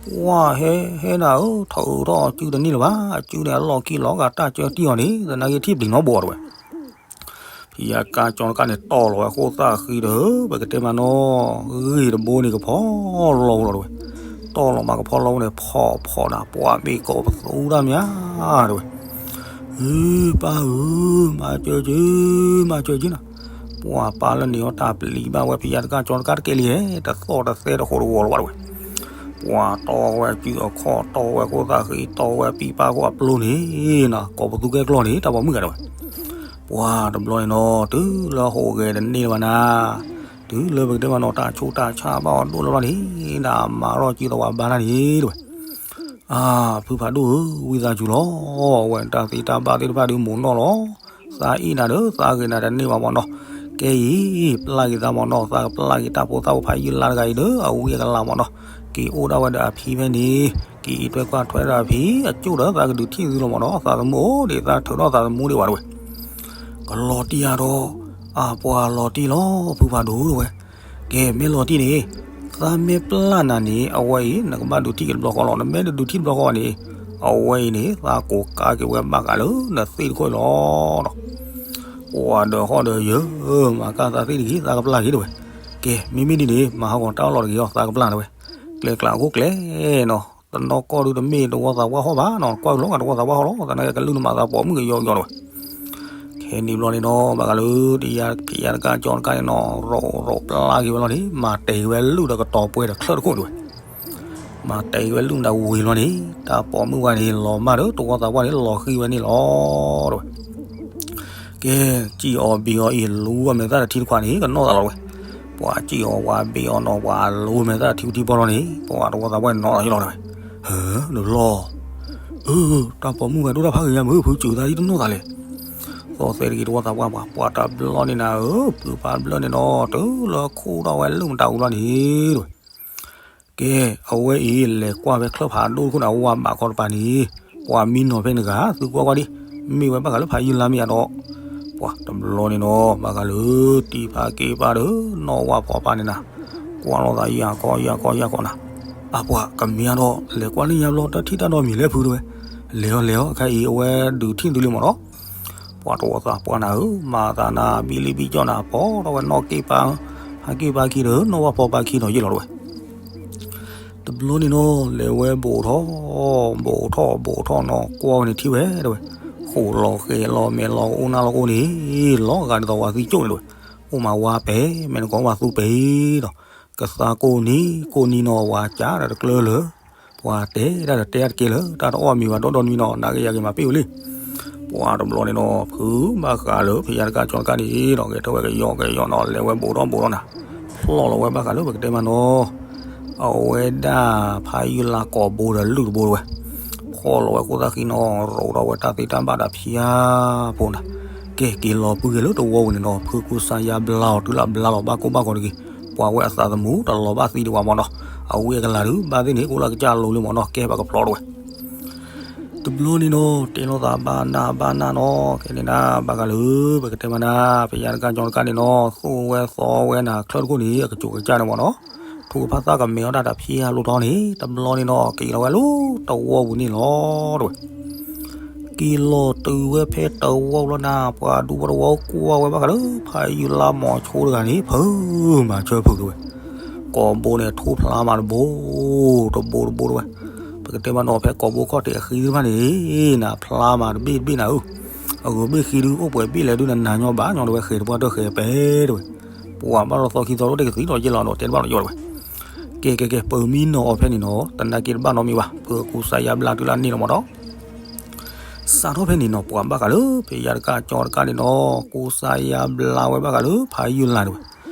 ပှၤဟဲဟဲနၤဧၢ, ထုးထီၣ်စုတန့ၢ်လၢၤဘၣ်, အစုန့ၣ်အလီၢ်ခံလီၤဂာ်တၢ်ကၢတံၢ်အီၤန့ၣ် သနာ်က့ထံၣ်ပျံၤနီတဘိတဝဲ ဖ ဖံးယါတကါကၠီတကါန့ၣ် တီၢ်လီၤဝဲခိၣ်သၣ်ဃံဒီး ပကတဲမးနီၤ ဂ့ၢ်တဘိန့ၣ် ကဖီလီၤဝဲလီၤတဝဲ. တီၢ်လီၤမးကဖီလီၤဝဲန့ၣ် ဖီၣ်ဖီၣ်နၤ ပှၤမ့ၢ်ကိးပသူတၢ်မးတဝဲ. အု ပၢ်ဧၢ, မၤစၢၤက့ၤ, မၤစၢၤက့ၤနၤ. ပှၤပၢ်လၢန့ၣ်အီၤတၢ်ပျံၤဘၣ်ဝဲ ဖံးယါတကါကၠီတကါတကဲလံဟဲ တသီၣ်တသဲတဃိးတဝီၤလီၤဘၣ်တဝဲ. ပှၤတီၢ်ဝဲစုအခီၣ် တီၢ်ဝဲခိၣ်သၣ်ဃံ တီၢ်ဝဲပံပၢ်ခိၣ်အပျိန့ၣ်နၤ ကိးပသူကဲကျီန့ၣ် တၢ်ပိာ်မုၣ်ဂၤတဝဲ. ပှၤတဘျီန့ၣ်နီၤ တုၤလၢဟိးဂဲၤတန့ၢ်လၢၤဘၣ်နၤ, တုၤလၢပကတဲမးနီၤ တၢ်ဆူးတၢ်ဆါဘၣ်အီၤဒိၣ်လၢၤဘျီန့ၣ် နမၤထီၣ်ကံသဝးဘါနၤန့ၣ်တဝဲ. အါ ဖုဖးဒိၣ်ဧၢ, ဝံသးစူၤလီၤ. အဝဲတၢ်သ့တၢ်ဘၣ်သ့ၣ်တဖၣ်ဒုးမိၢ်နီၢ်လီၤ. သးအ့ၣ်နၤဒီး သးဂ့ၤနၤတန့ၢ်ဘၣ်မးနီၤ. ကဲအံၤ ပျၢ်က့ၤသးမးနီၤ, သးကပျၢ်က့ၤတၢ်ဖိသၣ်ဖိဖးယုၢ်လါတဂၤအံၤဒီး အဝံအကလၤမးနီၤ. က့ၤအိၣ်ဒၣ်ဝဲဒီးအဖံဖဲန့ၣ်, က့ၤအံးထွဲကွၢ်ထွဲဒီးအဖံ, အကၠိၣ်ဒီးသးကဒုးထံၣ်သုလီၤမးနီၤ. သးသမူအိၣ်ဒံး သးထုးထီၣ်သးသမူဒံးဘၣ်တဝဲ. ကလီၤတံၢ်အါဒီး, အပှၤလီၤတံၢ်လီၤ ဖုဖးဒိၣ်တဝဲ. ကဲ မ့ၢ်လီၤတံၢ်န့ၣ်, သးမ့ၢ်ပျၢ်နၤန့ၣ် အဝဲအံၤ နကဘၣ်ဒုးထံၣ်က့ၤတဘျီဃီလီၤ. နမ့ၢ်တဒုးထံၣ်တဘျီဃီဘၣ်န့ၣ်, အဝဲအံၤန့ၣ် သးကိးကါက့ၤဝဲဘၣ်ဃးလၢနသ့ၣ်တခိၣ်အံၤလီၤ. ပှၤဒီးဟီၣ်ဒီးယၢၤ, မၤကၢ်သးသ့ၣ်တဂ့ၤ သးကပျၢ်က့ၤတဝဲ. ကဲ မ့မ့ၢ်ဒ်န့ၣ် မၤဟးဂီၤတၢ်အီၣ်လီၤတဂ့ၤအီၤ သးကပျၢ်တဝဲ. ကျဲကျးအခိၣ်ကျဲနီၤ, တနီၢ်ကီၢ်ဒုးတမ့ၢ်တဝီသးပှၢ်ဟီၣ်ဘၣ်နီၤ, ကွၢ်လီၤဂာ်တဝီသးပှၢ်ဟီၣ်လီၤ, သနာ်က့ကလုၢ်နမၤသးပိာ်မုၣ်ကယီကယီတဝဲ. ခဲနံၤဘျီန့ၣ်နီၤ ဘၣ်ဃးလၢ တယါဖံးယါတကါကၠီတကါန့ၣ်နီၤ ရိးရိးပျၢ်က့ၤဝဲလီၤန့ၣ် မၤတဲာ်က့ၤဝဲလုၢ်ဒီးကတီၤပှဲၤဒီးချၢၣ်တခိၣ်တဝဲ. မၤတဲာ်က့ၤဝဲလုၢ်မတၤဝံၤလီၤန့ၣ် တၢ်ပိာ်မုၣ်ဝဲန့ၣ် လီၤမၢ်ဒီးတဝီသးပှၢ်န့ၣ် လီၤဃံၤဝဲန့ၣ်လီၤတဝဲ. ကဲ စံၣ်အီၤဘ့ၣ်အီၤအံၤ လူၤဝဲမဲာ်သၣ်တထံတခွးန့ၣ် ကနီၣ်သးလီၤတဝဲ. ပှၤစံၣ်အီၤဝဲဘ့ၣ်အီၤနီၤ ပှၤလူၤဝဲမဲာ်သၣ်တထံတထံပီလီၤန့ၣ် ပှၤတဝီသးပှၢ်န့ၣ်နီၣ်သးယလီၤတဝဲ. ဟၢ နလီၤ အၢ တၢ်ပိာ်မုၣ်ဝဲဒိၣ်တၢ်ဖးဂ့ၤညါမုၢ် ဖုစူၤသးဒ်တနီၣ်သးလဲၣ်. သီၣ်သဲတဂ့ၤတဝီသးပှၢ် ပှၤတဘျီန့ၣ်နၤဧၢ ဖုဖးဘျၢန့ၣ်နီၤ တုၤလၢခူၣ်ထီၣ်ဝဲလုၢ်မတၤဝံၤလီၤန့ၣ်တဝဲ. ကဲ အဝဲအံၤ လဲၤကွၢ်ဖဲချၢၣ်ဖးဒိၣ်တခိၣ်န့ၣ် အဝဲဘးခီတပၤန့ၣ် ပှၤမံနီၤဖဲန့ၣ်ဂၤ သုကွၢ်ကွၢ်ဒံး မ့ၢ်ဝဲဘၣ်ဃးလၢဖးယုၢ်လါမ့ၢ်ဧါဒီး ပှၤတဘျီန့ၣ်နီၤ ဘၣ်ဃးလၢ တံၤဖးက့ၤဖးဒီး နီၣ်ဝၣ်ဖီဖးန့ၣ်နၤ ကွၢ်လိာ်သးယၤခီယၤခီယၤခီနၤ. အပှၤကမ့ၢ်ဧါဒီး လဲၤကွၢ်လၢညါဘျီ တၢ်ထံၣ်တၢ်ဒီမံၤလဲၣ်ဖုတဝဲ. လဲၤအီၤလဲၤအီၤ ခဲအံၤအဝဲဒုးထံၣ်သုလံမးနီၤ. ပှၤတဝီသးပှၢ်နၤဧၢ မၤသးနၤ ဘံလံဘံကၠီၣ်နၤ ဖီထီၣ်ဝဲနီၣ်က့ၣ်ပၤ ဖးက့ၣ်ပၤခံဒီး နီၣ်ဝၣ်ဖီပၤခံဒီးယ့ၢ်လီၤတဝဲ. တဘျီန့ၣ်နီၤ လဲၤဝဲဘူးထီၣ် ဘူးထီၣ်ဘူးထီၣ်နီၤ ကွၢ်ဝဲန့ၣ်ထံၣ်ဝဲတဝဲ. ဃိးလီၤဃဲးလီၤမဲာ်လီၤကအိၣ်နၢ်လီၤကအိၣ်န့ၣ် လီၤဂာ်ဒ်သိးဝဲသံကၠိၣ်န့ၣ်တဝဲ. အိၣ်မးဝါပဲာ် မ့ၢ်နကီၢ်ဝဲသူပဲာ်ဒီး ကသါကိးနံၤကိးနံၤနီၤ ဝါစးဒီးတကျၢၤလၢာ် ပှၤတဲဒၣ်ဒီးတဲတကဲလၢာ် တၢ်တအီၣ်မံၤဘၣ်ဒီဒီနွံနီၤ နာ်က့ယၤက့ၤမၤပ့ၢ်ဝဲလံ. ပှၤတဘျီန့ၣ်နီၤ ဖုဘၣ်ဃးလၢဖံးယါတကါကၠီတကါန့ၣ်နီၤ ဂဲၤထၢၣ်ဝဲကယီကယီနီၤ လဲၤဝဲဘူးထီၣ်ဘူးထီၣ်နၤ ဖျီၣ်လီၤဝဲဘၣ်ဃးလၢပကတဲမးနီၤ အဝဲဒၣ်ဖးယုၢ်လါကိာ်ဘိဒီးလုၢ်တဘိတဝဲ ဖီၣ်လီၤဝဲခိၣ်သၣ်ဃံနီၤ ရိးထီၣ်ဝဲတၢ်သ့တၢ်ဘၣ်ဒီးဖံးယါဖိနၤ ကဲက့ၤလီၤပှံၤဂ့ၤလၢတဝီပူၤန့ၣ်နီၤ ဖုကူစါယါဘျါအီၤတုၤလၢအဘျါလီၤဘၣ်ကိၢ်ဘၣ်ဂီၤတဂ့ၤ ပှၤဝဲအသးသမူတလီၤဘၣ်သံဒံးဝဲမးနီၤ အဝံအကလၤဒုး ဘၣ်သ့ၣ်န့ၣ် ကအိၣ်လၢကစၢ်လိၤလံမးနီၤ ကဲပှၤကဖျီတဝဲ တဘျီန့ၣ်နီၤ တဲလိာ်သးဘၣ်နၢ်ဘၣ်နၢ်နီၤ ခဲန့ၣ်နၤ ဘၣ်ဃးလၢပကတဲမးနၤ ဖံးယါတကါကၠီတကါန့ၣ်နီၤ သိၣ်ဝဲသီဝဲနၤ ချၢၣ်တခိၣ်န့ၣ် အကစူၤကစၢ်န့ၣ်မးနီၤ ထိၣ်ကဖၣ်သၣ်ကမဲာ်အီၣ်တၢ်တၢ်ဖံးယါလိၤထီၣ်န့ၣ် တဘျီန့ၣ်နီၤ က့ၤလီၤဝဲလၢတဝီပူၤန့ၣ်လီၤတဝဲ က့ၤလီၤတုၤဝဲဖဲတဝီလီၤနၤ ပှၤဒူဖိတဝီကွၢ်ဝဲဘၣ်ဃးလၢ ဖးယုၢ်လါမိၤဆိတဂၤန့ၣ် ဖုမၤဆၢဖုတဝဲ ကိာ်ဘိန့ၣ် ထိၣ်ဖျါမးတဘိ တဘိတဘိတဝဲ ပကတဲမးနီၤ ဖဲကိာ်ဘိခီၣ်ထံးအဃံသ့ၣ်တဖၣ်န့ၣ် နၤဖျါမးတဘ့ၣ်တဘ့ၣ်နၤဧၢ အဂုၤဘ့ၣ်ဃံဒုး အိၣ်ပှဲၤဘ့ၣ်လဲၣ်ဒုး နနၤညီဘၣ်ညီတဝဲ ဃဲၤတပှၢ်တၢၢ်ဃဲၤပဲတဝဲ ပှၤဘၣ်လီၤသီခံသီလိၣ်တဲကသံဒီးယ့ၢ်လီၤဒီး တဲတဘၣ်ဒီးယီၢ်တဝဲ ကဲကဲကဲ ပမံနီၤအီၤဖဲန့ၣ်နီၤ တနာ်က့တဘၣ်နီတမံၤဘၣ် ဖုကူစါယါဘျါတုၤလၢအန့ၣ်လီၤမးဒီး စးထီၣ်ဖဲန့ၣ်နီၤ ပှၤဘၣ်ဃးလၢ ဖံးယါတကါကၠီတကါန့ၣ်နီၤ ကူစါယါဘျါဝဲဘၣ်ဃးလၢ ဖးယုၢ်လါတဝဲ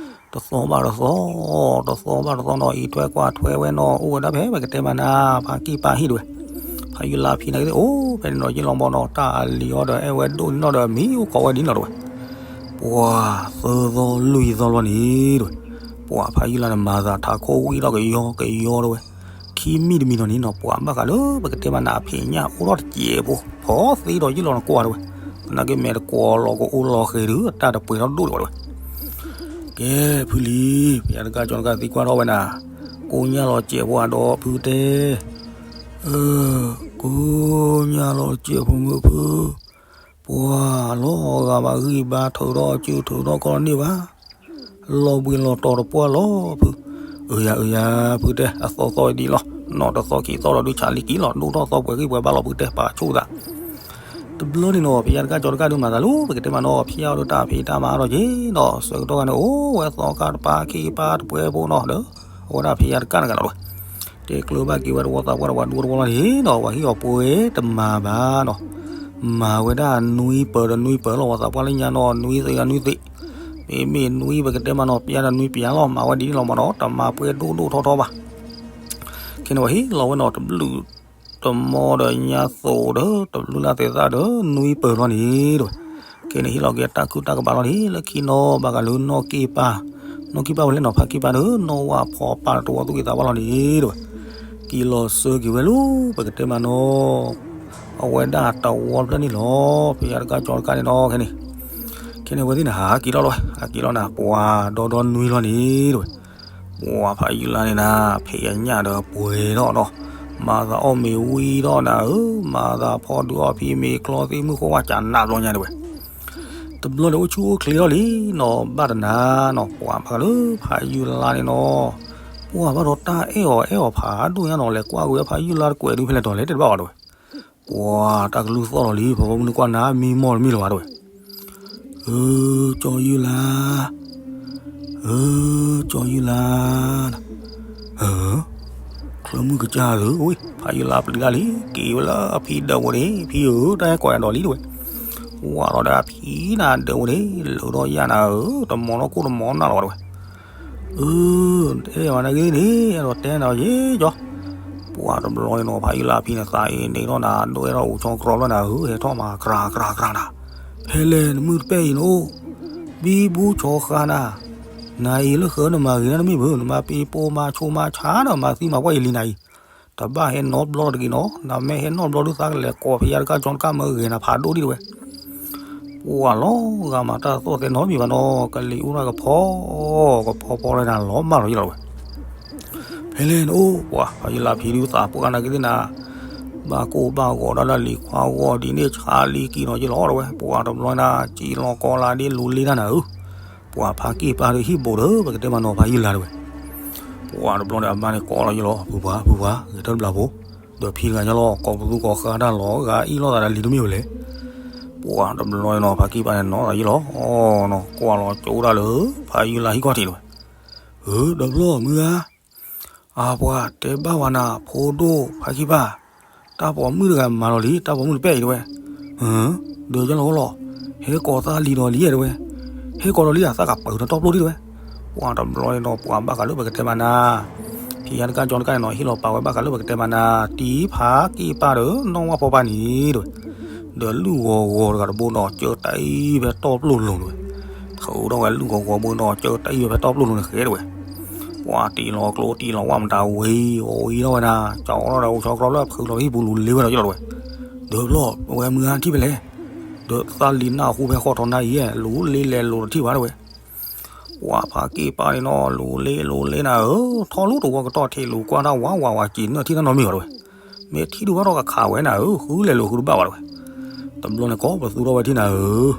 တသီဘၣ်တသီ တသီဘၣ်တသီနီၤ အံးထွဲကွၢ်ထွဲဝဲနီၤ အိၣ်ဝဲဒၣ်ဖဲ ပကတဲမးနၤ ဖးကံၢ်ပာ်ဟံၣ်တဝဲ ဖးယုၢ်လါဖံးနၤကသ့ၣ် အိၣ်ဖဲန့ၣ်နီၤ ယ့ၢ်လီၤမးနီၤ တၢ်အလံၤအီၤဒီး အဲၣ်ဝဲဒိၣ်န့ၣ်နီၤဒီး မံအိၣ်ခိးဝဲဒ်နီၤတဝဲ ပှၤသၢသီလွံၢ်သီလီၤန့ၣ်တဝဲ ပှၤဖးယုၢ်လါန့ၣ် မၤသးထးခိၣ်ဝံၣ်ထီၣ်ကယီကယီတဝဲ ခံမံၤတမံၤနီၤန့ၣ်နီၤ ပှၤဘၣ်ဃးလၢ ပကတဲမးနၤ အဖံးညၣ်အိၣ်ထီၣ်တစဲးဖိ ဖီသ့ဒီးယ့ၢ်လီၤနကွၢ်တဝဲ သနာ်က့မဲာ်တကွီၤလီၤကအိၣ်လီၤဃဲၤဒုး အတၢ်တပှဲၤထီၣ်ဒိၣ်ဒံးဘၣ်တဝဲ ကဲ ဖုလံၤ ဖံးယါတကါကၠီတကါသံကွၢ်ထီၣ်ဝဲနၤ ကိးညၣ်လီၤစဲးဖိအဒီးဖုတဲ ကိးညၣ်လီၤစဲးဖိမုၣ်ဖု ပှၤလီၤဂာ်ဘၣ်ဂံၢ်ဘါ ထုးထီၣ်စုထုးထီၣ်ကီၢ်န့ၢ်ဘၣ်, လီၤဘှံးလီၤတီၤတပှၢ်လီၤဖု, အၢယၤအၢယၤ ဖုတဲ အသီသီဝဲဒ်လီၤ, နီၢ်တသီခံသီဒီးဒုးဆးလံက့ၤလီၤ, ဒိၣ်ထီၣ်သီပှဲၤဂံၢ်ပှဲၤဘါလီၤဖုတဲ ပာ်ဆိၣ်သး တဘျီန့ၣ်နီၤ ဖံးယါတကၢ်ကၠီတကၢ်ဒုးမၤသးလၢ ပကတဲမးနီၤ ဖံးယါအီၤဒုးတၢ်ဖံးတၢ်မၤအါထီၣ်က့ၤဒီး ဆၢကတီၢ်ခါန့ၣ် အိၣ်ဝဲသီခါတပၢ်ခံပၢ်တပှဲၤဖိနီၤဒီး အဝဲဒၣ်ဖံးယါတကၢ်တဂၤလီၤဝဲ, တဲကျၢၤဘၣ်က့ၤဝဲတဝီသးပှၢ်တဝီဒူတဝီလီၤန့ၣ်ဒီး ပှၤဟံၣ်အီၤပှဲၤတမၤဘၣ်နီၤ, မၤဝဲဒၣ်နွံပၢၤဒီးနွံပၢၤလီၤ, ပှၤသးပှၢ်လၢညါနီၤ နွံသ့ဒီးနွံသ့, မ့မ့ၢ်နွံပကတဲမးနီၤ ပျါဒီးနွံပျါလီၤ, မၤဝဲဒ်န့ၣ်လီၤမးနီၤ တမၤပှဲၤဒိၣ်ဒိၣ်ထီထီဘၣ် ခဲန့ၣ်ဝဲဟ့ၣ်လီၤဝဲနီၤ တဘျုးတမီဒီးညါသိးဒီး တဘျုးလၢ်သဲးသၣ်ဒီး နွံပၢၤလီၤန့ၣ်တဝဲ, ခဲန့ၣ်ဟ့ၣ်လီၤက့ၤတၢ်ခုၣ်တၢ်ကဘၣ်လီၤန့ၣ် လၢခံနီၤ ဘၣ်ဃးလၢနီၢ်က့ၢ်ပၢ်, နီၢ်က့ၢ်ပၢ်ဝဲလဲၣ်နီၤ ဖါက့ၢ်ပၢ်ဒီး နီၢ်ဝၣ်ဖီပၢ်တဝီသူၣ်က့သးပှၢ်လီၤန့ၣ်တဝဲ, က့ၤလီၤဆၢက့ၤဝဲလၢ ပကတဲမးနီၤ အဝဲဒၣ်တဝီဖျၢၣ်န့ၣ်လီၤ, ဖံးယါတကၢ်ကၠီတကၢ်န့ၣ်နီၤ ခဲန့ၣ် ခဲန့ၣ်ဝဲသ့ၣ်န့ၣ် ဟးက့ၤလီၤလီၤဝဲ ဟးက့ၤလီၤနၤ ပှၤဒီဒီနွံလီၤန့ၣ်တဝဲ, ပှၤဖးယုၢ်လါန့ၣ်နၤ ဖံးအညၣ်ဒီးပှဲၤထီၣ်နီၤ, မၤသးအီၣ်မ့ၤဝံၤထီၣ်နၤဧၢ, မၤသးဖီဒုးအီၣ်ဖံးမ့ၤကျီသ့ၣ်မုၢ်ဃိဝါကနးဘျီညါတဝဲ, တဘျီန့ၣ်အိၣ်ဆူၣ်အိၣ်ချ့ထီၣ်လံနီၤ, ဘၣ်တနၤနီၤ ပှၤဘၣ်ဃးလၢဖးယုၢ်လါန့ၣ်နီၤ, ပှၤဘၣ်ဒီးတၢ်အဲၣ်အီၤအဲၣ်အီၤဖးဒိၣ်ညါနီၤ လဲၤကွၢ်က့ၤဝဲဖးယုၢ်လါတကွဲးဒုးဖဲလဲၣ်တီၤလဲၣ်တဲတဘၣ်ဘၣ်တဝဲ ပှၤတၢ်ကလုၢ်သီၣ်လီၤလံ ဖီဖီမုၢ်နကွၢ်နၤ မံမီၢ်တမံၤလၢၤဘၣ်တဝဲ, အၢ ကၠီယုၢ်လါ, အၢ ကၠီယုၢ်လါ, အၢ ချၢမုၢ်ကစၢ်သုဝဲ ဖးယုၢ်လါပျံၤတၢ်လံ က့ၤဝဲလၢအဖံဒၢးဝဲန့ၣ် ဖံဧၢ တၢ်ဟဲကိးယၤဒီးလံတဝဲ, ဝးလီၤဒီးအဖံနၤဒၢးဝဲန့ၣ် လၢထီၣ်ယၢ်နၤဧၢ တမီၤနီၢ်ခိၣ်တမီၤနၢ်လီၤဝဲတဝဲ အၢ အဲၣ်မးနဂ့ၢ်န့ၣ် အဲၣ်ဒိးတဲနၤယ့ၢ်ကၠီ, ပှၤတဘျီန့ၣ်နီၤ ဖးယုၢ်လါဖံန့ၣ် သးအ့ၣ်န့ၣ်ထီၣ်နၤ ဒိၣ်အဲၣ်ထီၣ်အိၣ်ဆီကြီလၢနၤဧၢ ဟဲထီၣ်မၤကြၤကြၤကြၤနၤ, ဖဲလဲၣ်နမုၢ်တပဲၢ်အံၤနအိၣ် ဘံဘူဆီဃါနၤ, နၤအံၤလၢဃၢၤနမၤဂ့ၤနၤတမ့ၢ်ဘၣ် နမၤပ့ၤပိာ်မၤဆိမၤဆါဒီး မၤသံမၤပှၢ်ယလံနၤအံၤ, တဘၣ်ဟဲနီတဘျီလီၤတဂ့ၤနီၤ နမ့ၢ်ဟဲနီတဘျီဒုးသးကလဲၤကိးဖံးယါတကၢ်ကၠီတကၢ်မၢဂ့ၤနၤဖးဒိၣ်ဒံးတဝဲ ပှၤလီၤဂာ်မးတၢ်သီၣ်သဲနီတမံၤဘၣ်နီၤ ကလံၤအိၣ်ဒၣ်ကဖီ ကဖီဖီလၢနၤလီၤမၢ်လီၤယလီၤဝဲ, ဖဲလဲၣ်နအိၣ် ပှၤဖးယုၢ်လါဖံဒုးသးပှၢ်နၤက့ၤသ့ၣ်နၤ, ဘၣ်ကိၢ်ဘၣ်ဂီၤဒၣ်လၢလံၤခွါဂီၤဒ်န့ၣ်ဆါလံက့ၤနီၤယလီၤတဝဲ ပှၤတဘျီနၤ စံၣ်လီၤကီလါဒ်လူၤလ့တၢ်နၤဧၢ, ပှၤဖးက့ၢ်ပၢ်ဒုးဟံၣ်ဘိးဒီး ပကတဲမးနီၤဖးယုၢ်လါတဝဲ ပှၤတဘျီန့ၣ် အမါန့ၣ်ကိးလီၤယလီၤ ဖုပှၤ ဖုပှၤ ဂဲၤထၢၣ်တဘျီဖိ, ဒီးဖံတဂၤညါလီၤ ကိးပသူကိးဃါတၢ်လီၤ ဂၤအံၣ်လိာ်သးဒီးလံၤတမ့ၢ်ဝဲလဲၣ်. ပှၤတဘျီန့ၣ်နီၤ ဖးက့ၢ်ပၢ်န့ၣ်နီၤသးယလီၤ အီၤနီၤ ကွၢ်လီၤကၠိဒၣ်လၢ ဖးယုၢ်လါဟံၣ်ခီၣ်ထံးတဝဲ, ဧၢ ဒီးဘျီမုၢ်ဂၤ အပှၤတဲဘၣ်ဝဲနၤ ဖိဒိၣ်ဖးက့ၢ်ပၢ်, တၢ်ပိာ်မုၣ်တဂၤမၤလီၤလံ တၢ်ပိာ်မုၣ်တပဲၢ်အံၤတဝဲ, ဒီးယလီၤလီၤ, ဟဲကိးသးလံၤဒီးလံၤတဝဲ, ဟဲကိးဒီးလံၤအသးကပၢၤဒီးတီပျိၢ်ဒံးတဝဲ, ပှၤတဘျီန့ၣ်နီၤ ပှၤဘၣ်ဃးလၢပကတဲမးနၤ, ဖံးယါတကၢ်ကၠီတကၢ်န့ၣ်နီၤ ဟ့ၣ်လီၤပာ်ဝဲဘၣ်ဃးလၢပကတဲမးနၤ, တံၤဖးက့ၢ်ပၢ်ဒီး နီၢ်ဝၣ်ဖီပၢ်န့ၣ်တဝဲ, ဒီးလုၢ်ဂီၤဂီၤတဂၤတဘိနီၤ ကၢတၢ်အံၤဖဲတီပျိၢ်လိၤတဝဲ, ထုးထီၣ်ဝဲလုၢ်ဂီၤဂီၤဘိနီၤ ကၢတၢ်အံၤဖဲတီပျိၢ်လိၤန့ၣ်ဃဲတဝဲ ပှၤတံၤလီၤကျိတံၤလီၤဝၣ်မတၤဝံၤ အိၣ်အံၤထီၣ်ဝဲဒၣ် ကၠီထီၣ်ဒီးအိၣ်ဆီကြီလၢဖုလီၤဟံၣ်ပူၤလူၤလ့ဝဲဒီးယလီၤတဝဲ, ဒီးဘျီ ဝဲမုၢ်ဂၤထံၣ်ဖဲလဲၣ်, ဒီးသးလံၤနၢ်ဟူဖဲဃီထီၣ်နၤအံၤ လူၤလ့လဲၤလိၤတထံၣ်ဘၣ်တဝဲ, ပှၤဖးက့ၢ်ပၢ်န့ၣ်နီၤ လူၤလ့လူၤလ့နၤဧၢ, ထီၣ်လူၤတဝီကတီၢ်ထံးလူၤကွၢ်တၢ်ဝးဝးဝး က့ၤနၢၣ်ထံၣ်တၢ်နီတမံၤဘၣ်တဝဲ, မ့ၢ်ထံၣ်ဒုးဘၣ်ထီၣ်ကခးဝဲနၤဧၢ, ဃုလဲၤလိၤဃုတဘၣ်ဘၣ်တဝဲ တဘျီန့ၣ်ကိးပသူထီၣ်ဝဲထံၣ်နၤဧၢ,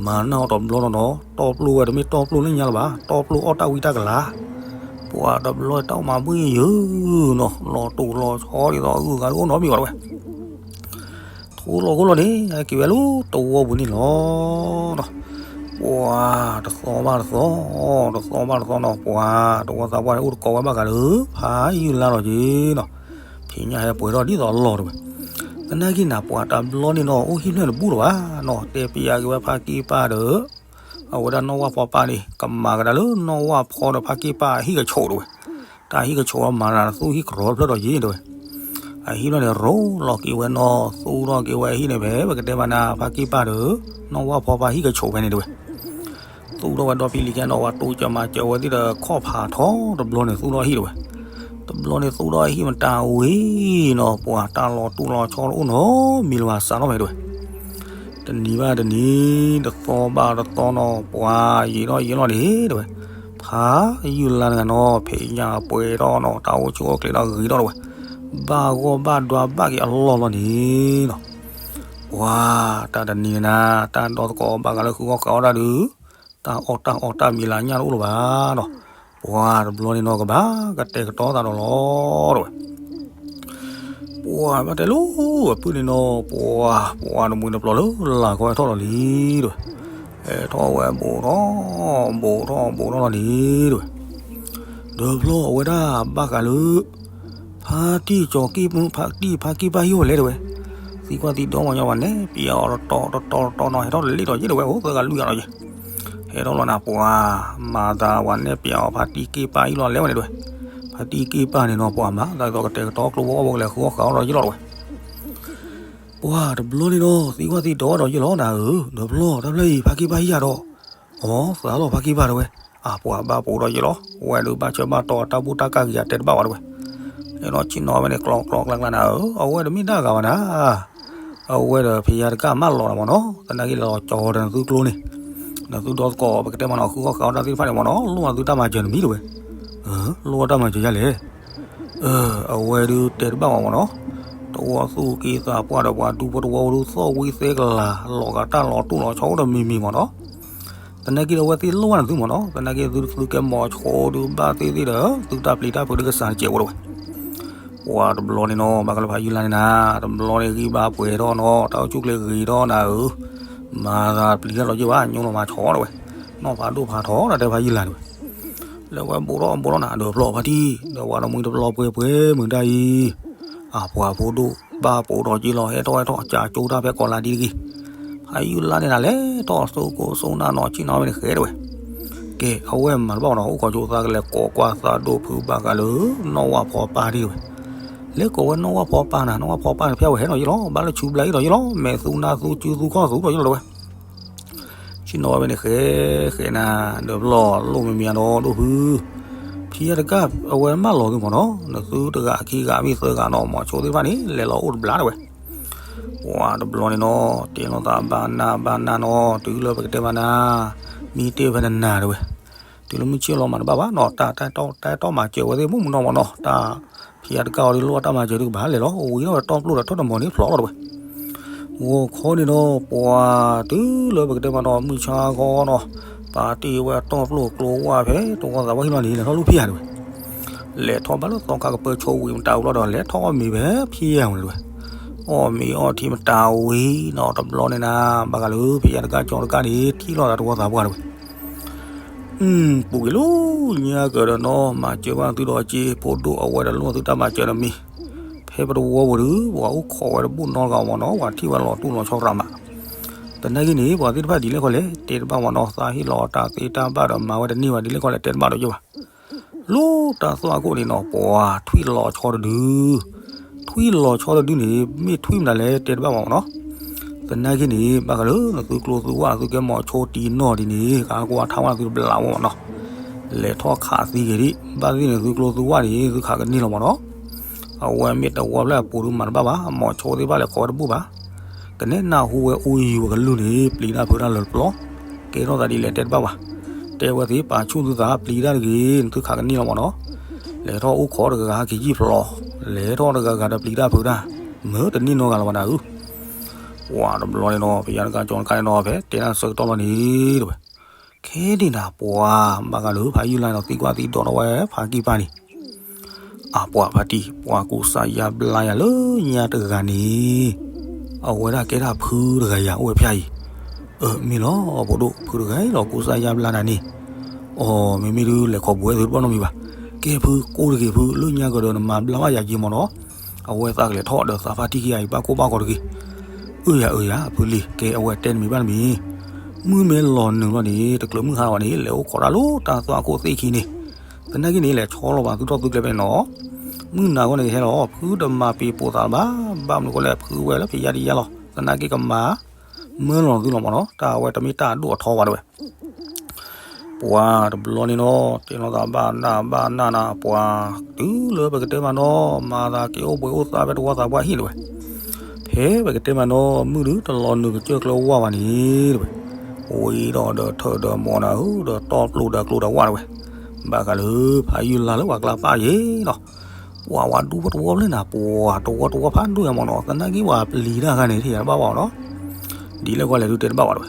မၤနၢ်အီၤတဘျီနီၤနီၤ တီပျိၢ်ဝဲတမ့ၢ်တီပျိၢ်လၢညါလၢၤဘၣ် တီပျိၢ်အီၣ်တၢ်ဝံတၢ်ကလၤ, ပှၤတဘျီတၢ်အိၣ်မၤဘှံးယုာ်နီၤ လီၤတူာ်လီၤဆီဒ်သိးအဂုၤအဂၤအိၣ်နီတမံၤဘၣ်တဝဲ, ထူလီၤခိၣ်လီၤန့ၣ် ဟဲက့ၤဝဲလၢတဝီပူၤန့ၣ်လီၤ. ပှၤတသီဘၣ်တသီ, တသီဘၣ်တသီနီၤ ပှၤတဝီသးပှၢ်န့ၣ် အိၣ်တကိးဝဲဘၣ်ဃးလၢ ဖးယုၢ်လါလီၤက့ၤနီၤ, ဖံးညၣ်ဟဲပှဲၤထီၣ်ဒ်သိးအလီၢ်တဝဲ, သနာ်က့နၤ ပှၤတဘျီန့ၣ်နီၤ အိၣ်ဟံၣ်ဖျၢၣ်တဘူၣ်လၢၤဘၣ်နီၤ တဲပျးက့ၤဝဲဖးက့ၢ်ပၢ်ဒီး အဝဲဒၣ်နီၢ်ဝၣ်ဖီပၢ်န့ၣ် ကမၤကဒါလၢနီၢ်ဝၣ်ဖီဒီးဖးက့ၢ်ပၢ်အဟံၣ်ကဆိးတဝဲ, တၢ်ဟံၣ်ကဆိးအီၤမၤတၢ်သူၣ်ဟံၣ်ကရီဖျၢၣ်ဒီးယ့ၣ်တဝဲ အဟံၣ်ဖျၢၣ်န့ၣ် ရိလီၤက့ၤဝဲနီၤ သူၣ်ထီၣ်က့ၤဝဲအဟံၣ်န့ၣ်ဖဲ ပကတဲမးနၤ ဖးက့ၢ်ပၢ်ဒီး နီၢ်ဝၣ်ဖီပၢ်ဟံၣ်ကဆိးဖဲန့ၣ်တဝဲ, သူၣ်ထီၣ်ဝဲဒီဖံလံၤခဲနီၤ ဝဲတိစၢၤမၤစၢၤဝဲသ့ၣ်ဒီး ခီၣ်ဖးထီတဘျီန့ၣ် သူၣ်ထီၣ်ဟံၣ်တဝဲ, တဘျီန့ၣ်သူၣ်ထီၣ်ဟံၣ်မတၤဝံၤနီၤ ပှၤတၢ်လီၤတူၢ်လီၤဆီတအိၣ်နီတမံၤလၢၤဘၣ် စးထီၣ်ဖဲတဝဲ တနံၤဘၣ်တနံၤ တသီဘၣ်တသီနီၤ ပှၤယံာ်ထီၣ်ယံာ်လီၤန့ၣ်တဝဲ, ဖးယုၢ်လါတဂၤနီၤ ဖံးညၣ်ပှဲၤထီၣ်နီၤ တၢ်အိၣ်ဆူၣ်အိၣ်ချ့ဒီးဂ့ၤထီၣ်တဝဲ, ဘၣ်ဂီၢ်ဘၣ်ဒွးဘၣ်က့ၤအလီၢ်လီၤန့ၣ်နီၤ, ပှၤတၢ်တနံၤနၤ တၢ်ဒီသကိးဘၣ်ဃးလၢဃုအီၣ်ဃုအီတၢ်ဒုး, တၢ်အီၣ်တၢ်အီတၢ်မံၤလၢညၣ်တအိၣ်လၢၤဘၣ်ဒီး, ပှၤတဘျီန့ၣ်နီၤ ကဘၣ်ကတဲာ်ကတီၤသးဒီးလီၤတဲဝဲ. ပှၤဘၣ်တဲလၢဝဲဖုန့ၣ်နီၤ ပှၤ ပှၤတမှံၤတပျီၤလၢလာ်ကီဟဲထီၣ်လီၤလံတဲဝဲ. ဟဲထီၣ်ဝဲဘူးထီၣ် ဘူးထီၣ်ဘူးထီၣ်လီၤလံတဲဝဲ. ဒီးဖျီအဝဲဒၣ်ဘၣ်ဃးလၢ ဖါတံၢ်ကၠီၤကံၢ် ဖါတံၢ်ဖါကံၢ်ပၢ်ဟံၣ်အိၣ်လဲၣ်တဲဝဲ, သံကွၢ်သံဒိးမးညီပှၤနဲၣ်ပျးအီၤတတီၤတတီၤတတီၤနီၤ ဟဲထီၣ်တလ့ၣ်ဒီးယ့ၣ်တဲဝဲ အိၣ်သၢဂၤလွံၢ်ဂၤဒီးယ့ၣ်, ဟဲထီၣ်လီၤနၤပှၤ မၤသးပှၤနဲၣ်ပျးအီၤဖါတံၢ်ကံၢ်ပၢ်ဟံၣ်လီၤလဲၣ်ဝဲန့ၣ်တဲဝဲ. ဖါတံၢ်ကံၢ်ပၢ်န့ၣ်နီၤ ပှၤမၤသးဒ်သိးကတဲာ်ကတီၤကျိဝဲအီၣ်ဝဲကလဲၤဃုအီၣ်ဃုအီဒီးယ့ၣ်လီၤတဲဝဲ. ပှၤတဘျီန့ၣ်ဒီး သံကွၢ်သံဒိးဒီးယ့ၣ်လီၤနၤဧၢ, ဒီးဖျီတၢ်ဖျၢၣ်အံၤ ဖါကံၢ်ပၢ်ဟံၣ်ယၤဒီး, အီသးလီၤဖါကံၢ်ပၢ်တဲဝဲ, အပှၤဘၣ်ပူၤဒီးယ့ၣ်လီၤ, ဝဲဒုးဘၣ်ဆၢဘၣ်တီၤတၢ်ဘူၣ်တၢ်ကၢ်ဂ့ၤအတဲတဘၣ်ဝဲတဲဝဲ. န့ၣ်ဒီးဆ့ၣ်နီၤဝဲန့ၣ် ကျီကျီကျါကျါနၤဧၢ, အဝဲတမ့ၢ်တၢ်ဂၤဘၣ်နၤ အဝဲဒီးဖယါတကၢ်မၢလီၤနၤမ့ၢ်နီၤ, သနာ်က့လီၤကၠီဒီးနသုကျိန့ၣ်, နသုဒီသကိးပကတဲမ့ၢ်နီၤ ဃုအီၣ်ဃုအီတၢ်သ့ၣ်တဖၣ်န့ၣ်မ့ၢ်နီၤ လိၣ်နသုတၢ်မၤစၢၤတမံၤတဲဝဲ. လိၣ်အီၣ်တၢ်မၤစၢၤယၤလဲၣ်. အဝဲဒုးတဲတဘၣ်ဝဲမ့ၢ်နီၤ, တဝီသူၣ်က့သးပှၢ်ဒီးပှၤဒူဖိတဝီဒုးသီၣ်ဝံသဲကလၤ လီၤဂာ်တၢ်လီၤတိၢ်လီၤဆီအိၣ်ဒီးမံၤမံၤမ့ၢ်နီၤ. သနာ်က့ဒီးအဝဲသ့ၣ်လိၣ်ဝဲနသုမ့ၢ်နီၤ, သနာ်က့သုသုကဲမီၤဆိဒုးဘၣ်သ့ၣ်သ့ၣ်ဒီး သုတၢ်ပျံၤတၢ်ဖုးဒုးကစၢ်တစဲးဝဲတဲဝဲ. ပှၤတဘျီန့ၣ်နီၤ ဘၣ်ဃးလၢဖးယုၢ်လါန့ၣ်နၤ, တဘျီန့ၣ်ဂံၢ်ဘါပှဲၤထီၣ်နီၤ တၢ်အိၣ်ဆူၣ်ချ့ဂ့ၤထီၣ်နၤဧၢ, မၤသးပျံၤတၢ်လီၤက့ဘၣ် ညိလီၤမၤဆီတဲဝဲ, နီၢ်ဖးဒိၣ်ဖးထီတၢ်တဲဖးယုၢ်လါတဲဝဲ. လၢဝဲဘူးထီၣ်ဘူးထီၣ်နၤ ဒီးဖျီဖါတံၢ် ဒီးပှၤတမှံၤတပျီၤပှဲၤပှဲၤမုၢ်တၢ်အံၤ, အပှၤဖိဒိၣ်ဘၣ်ပူၤဒီးက့လီၤ ဟဲထီၣ်ဟဲထီၣ်ကၠါကၠိတၢ်ဖဲကီးလါဒ်တဂ့ၤ. ဖးယုၢ်လါန့ၣ်နၤ လဲၤထီၣ်စိကိးစိနၢ်နီၤ ဆ့ၣ်နီၤဝဲန့ၣ်ဃဲတဲဝဲ. ကဲ အဝဲမၤတဘၣ်နီၤ အိၣ်ခိးဆိသးကလဲၤကိးကွၢ်သးဒိၣ်ဖုဘၣ်ဃးလၢ နီၢ်ဝၣ်ဖီပၢ်ဒ်တဲဝဲ. လဲၤကိးဝဲနီၢ်ဝၣ်ဖီပၢ်နၤ နီၢ်ဝၣ်ဖီပၢ်န့ၣ် ဖဲအဝဲဟဲနီၤယ့ၣ်လီၤ ဘၣ်လၢဆူဘျါအံၤဒီးယ့ၣ်လီၤ မဲာ်သူနါသူစုသူခီၣ်သူဒီးယ့ၣ်လီၤတဲဝဲ. ဆ့ၣ်နီၤဝဲန့ၣ်ဃဲ ဃဲနၤ ဒီးဖျီလိၣ်မံၤမံၤအဒီးဒိၣ်ဖု ဖံယါတကၢ်အဝဲမၢလီၤသုမ့ၢ်နီၤ နသုတဂၤခံဂၤမ့ၢ်သၢဂၤနီၤ မီၤဆိသ့ၣ်တဖၣ်န့ၣ် လဲၤလီၤအိၣ်တဘျါတဲဝဲ. ပှၤတဘျီန့ၣ်နီၤ တဲလိာ်သးဘၣ်နၢ်ဘၣ်နၢ်နီၤ တုၤလၢပကတဲမးနၤ မ့ၢ်တဲဖဲနနၤတဲဝဲ. တုၤလၢမုၢ်ဆ့ၣ်လီၤမၤတဘၣ်ဘၣ်နီၤ တၢ်တၢ်တီမၤစၢၤဝဲသ့ၣ်မုၢ်မုၢ်နီၢ်မးနီၤ တၢ်ဖံယါတကၢ်အီၤဒုးလိၣ်အတၢ်မၤစၢၤဒုးကဘၣ်လဲၤလီၤ ဝံၤဒီးဝဲတီၢ်ပျိၢ်ဒီးထီၣ်တမီၤန့ၣ်ဖျိးလီၤတဲဝဲ. ဂီၤခီန့ၣ်ဒီး ပှၤတုၤလၢပကတဲမးနီၤ မုၢ်ဆါခီနီၤ ပာ်တ့ၢ်ဝဲတီၢ်ပျိၢ်ကျိဝၢ်ဖဲတဝီသးပှၢ်ဟံၣ်လီၤန့ၣ် လဲၤထီၣ်လူၢ်ဖံယါတဲဝဲ. လဲၤထီၣ်ဘၣ်လၢသီခါကပၢဆှီဝံၤမတၤဝံၤလီၤဒီး လဲၤထီၣ်အီၣ်မ့ၤဖဲဖံယါဝဲတဲဝဲ. အီၣ်မ့ၤအီထံမတၤဝံၤနီၤ တဘျီန့ၣ်နၤ ဘၣ်ဃးလၢဖံယါတကၢ်ကၠီတကၢ်န့ၣ် ထံၣ်လိာ်သးတဝီသးပှၢ်တဲဝဲ. ပူၤကွံာ်လၢညါကဒီးနီၤ မၤစၢၤဘၣ်သုဒီးက့ ဖိဒိၣ်အဝဲဒီးလိၣ်သုတၢ်မၤစၢၤတမံၤ ဖဲပတဝီပူၤဒုး ပှၤအိၣ်ခိးဝဲတဘူၣ်နီတဂၤမ့ၢ်နီၤ ပှၤထံၣ်ဝဲလီၤတူၢ်လီၤဆီရးမး. သနာ်က့န့ၣ် ပှၤသ့ၣ်တဖၣ်ဒ်လဲၣ်ခီလဲၣ် တဲတဘၣ်မ့ၢ်နီၤ သးဟ့ၣ်လီၤတၢ်သ့တၢ်ဘၣ်ဒီးမၤဝဲတန့ၢ်ဘၣ်ဒ်လဲၣ်ခီလဲၣ် တဲတဘၣ်ဒီးယဲဘၣ်. လၢတၢ်သွၣ်ခိၣ်န့ၣ်နီၤ ပှၤထွံၣ်လီၤဆီတဒု ထွံၣ်လီၤဆီတဒုန့ၣ် မ့ၢ်ထွံၣ်မနုၤလဲၣ် တဲတဘၣ်မ့ၢ်နီၤ. သနာ်က့န့ၣ် ဘၣ်ဃးလၢနသုကျိသုဝၣ် သုကဲမီၤဆိတံၢ်နီၢ်ဒ်န့ၣ် ကကွၢ်ထါဝဲသုတဘျးဝဲမ့ၢ်နီၤ. လဲၤထီၣ်ခးသံဂ့ၤဒံး ဘၣ်သ့ၣ်န့ၣ်သုကျိသုဝၣ်န့ၣ် သုခးကန့ၢ်လီၤမ့ၢ်နီၤ. အဝဲမ့ၢ်တဝီဖျၢၣ်အပူၤဒုးမၤတဘၣ်ဘၣ် မီၤဆိသ့ၣ်တဖၣ်လဲၤခိးဝဲတဘူၣ်ဘၣ်. ကနဲၣ်နၢ်ဟူဝဲအိၣ်ယံၤဝဲကလုၢ်န့ၣ် ပျံၤတၢ်ဖုးတၢ်လၢာ်တပျီၤ ကဲထီၣ်သးဒ်လဲၣ်တဲတဘၣ်ဘၣ်. တဲဝဲသ့ၣ်ပာ်ဆူၣ်သုသးပျံၤတၢ်တဂ့ၤ နသုခးကန့ၢ်လီၤမ့ၢ်နီၤ. လဲၤထီၣ်အိၣ်ခိးတဂၤဂၤဟဲက့ၤယံၢ်ဖျိး လဲၤထီၣ်တဂၤဂၤဒီးပျံၤတၢ်ဖုးတၢ် မ့ၢ်တန့ၢ်နီတဂၤလၢၤဘၣ်နၤဧၢ. ပှၤတဘျီန့ၣ်နီၤ ဖံယါတကၢ်ကၠီတကၢ်န့ၣ်နီၤ ဖဲတဲတၢ်ဆၢကတီၢ်လီၤန့ၣ်တဲဝဲ. ခဲဒံးနၤပှၤ ဘၣ်ဃးလၢဖးယုၢ်လါန့ၣ်ဒီး သံကွၢ်သံဒိးထီၣ်ဝဲဖးကံၢ်ပၢ်န့ၣ် အပှၤဖါတံၢ် ပှၤကူစါယါဘျါယၤလၢညါတဂၤန့ၣ် အဝဲဒၣ်ကဲဒၣ်ဖုတဂၤယၤအိၣ်ဝဲဖၠါအံၤ. အၢ မ့ၢ်လီၤ ဖိဒိၣ် ဖုတဂၤအံၤလီၤ ကူစါယါဘျါနၤန့ၣ်. အီ မ့မ့ၢ်ဒုးလဲၤခိးဘူးဝဲသုတဘျီနီတမံၤဘၣ်. ကဲဖု ကိးတဂ့ၤဖု လၢညါကဒီးနမၤဘျါဘၣ်ယၤက့ၤမ့ၢ်နီၤ. အဝဲသးကလဲၤထီၣ်ဒီးသးဖါတံၢ်ခံဂၤအံၤ ဘၣ်ကိၢ်ဘၣ်ဂီၤတဂ့ၤ. အၢ ယၤအၢ ယၤ ဖုလံၤ ကဲအဝဲတဲနမံၤဘၣ်နမံၤ. မုၢ်မ့ၢ်လီၤနုာ်လီၤန့ၣ် တချုးမုၢ်ဟါဘၣ်န့ၣ် လဲၤအိၣ်ခိးတၢ်လၢတၢ်သွၣ်ခိၣ်သ့ၣ်ခံန့ၣ် သနာ်က့န့ၣ် လဲၤဆီလီၤဘၣ်သုထီၣ်သုကျဲဖဲန့ၣ်နီၤ. မုၢ်နၤဂီၢ်န့ၣ်ကဟဲလီၤ ဖုတမၤပံာ်ပိာ်သးဘၣ်. ဘၣ်မနုၤဃိလဲၣ် ဖုဝဲလၢဖံးယါဒံးယါလီၤ. သနာ်က့ကမၤမၢလီၤသုလီၤမ့ၢ်နီၤ. တၢ်အဝဲတမ့ၢ်တၢ်အဒိၣ်အထီဘၣ်တဲဝဲ. ပှၤတဘျီန့ၣ်နီၤ တဲလိာ်သးဘၣ်နၢ်ဘၣ်နၢ်နၤ ပှၤ တုၤလၢပကတဲမးနီၤ မၤသးက့ၤအိၣ်ဘှံးအိၣ်သါဖဲတဝီသးပှၢ်ဟံၣ်တဲဝဲ. ဖဲပကတဲမးနီၤ မုၢ်ဒုးတလီၤနုာ်ကစၢၢ်ကျၢၤဝါဘၣ်န့ၣ်တဲဝဲ. ဝံၤဒီးဒီးထၢၣ်ဒီးမိၢ်နၤဧၢ ဒီးတီၢ်ပျိၢ်ဒီးကျိဒီးဝၣ်တဲဝဲ. ဘၣ်ဃးလၢဖးယုၢ်လါလၢပှၤကျါပာ်ယ့ၤနီၤ. ပှၤဝဲဒူဖိတဝီဖျၢၣ်နၤ ပှၤတဝီတဝီဖးဒိၣ်ညါမ့ၢ်နီၤ သနာ်က့ပှၤပျံၤတၢ်အခါန့ၣ် ထံၣ်ယၤတဘၣ်ဘၣ်နီၤ. ဒ်လဲၣ်ကွၢ်လဲၤဒုးတဲတဘၣ်ဘၣ်တဝဲ.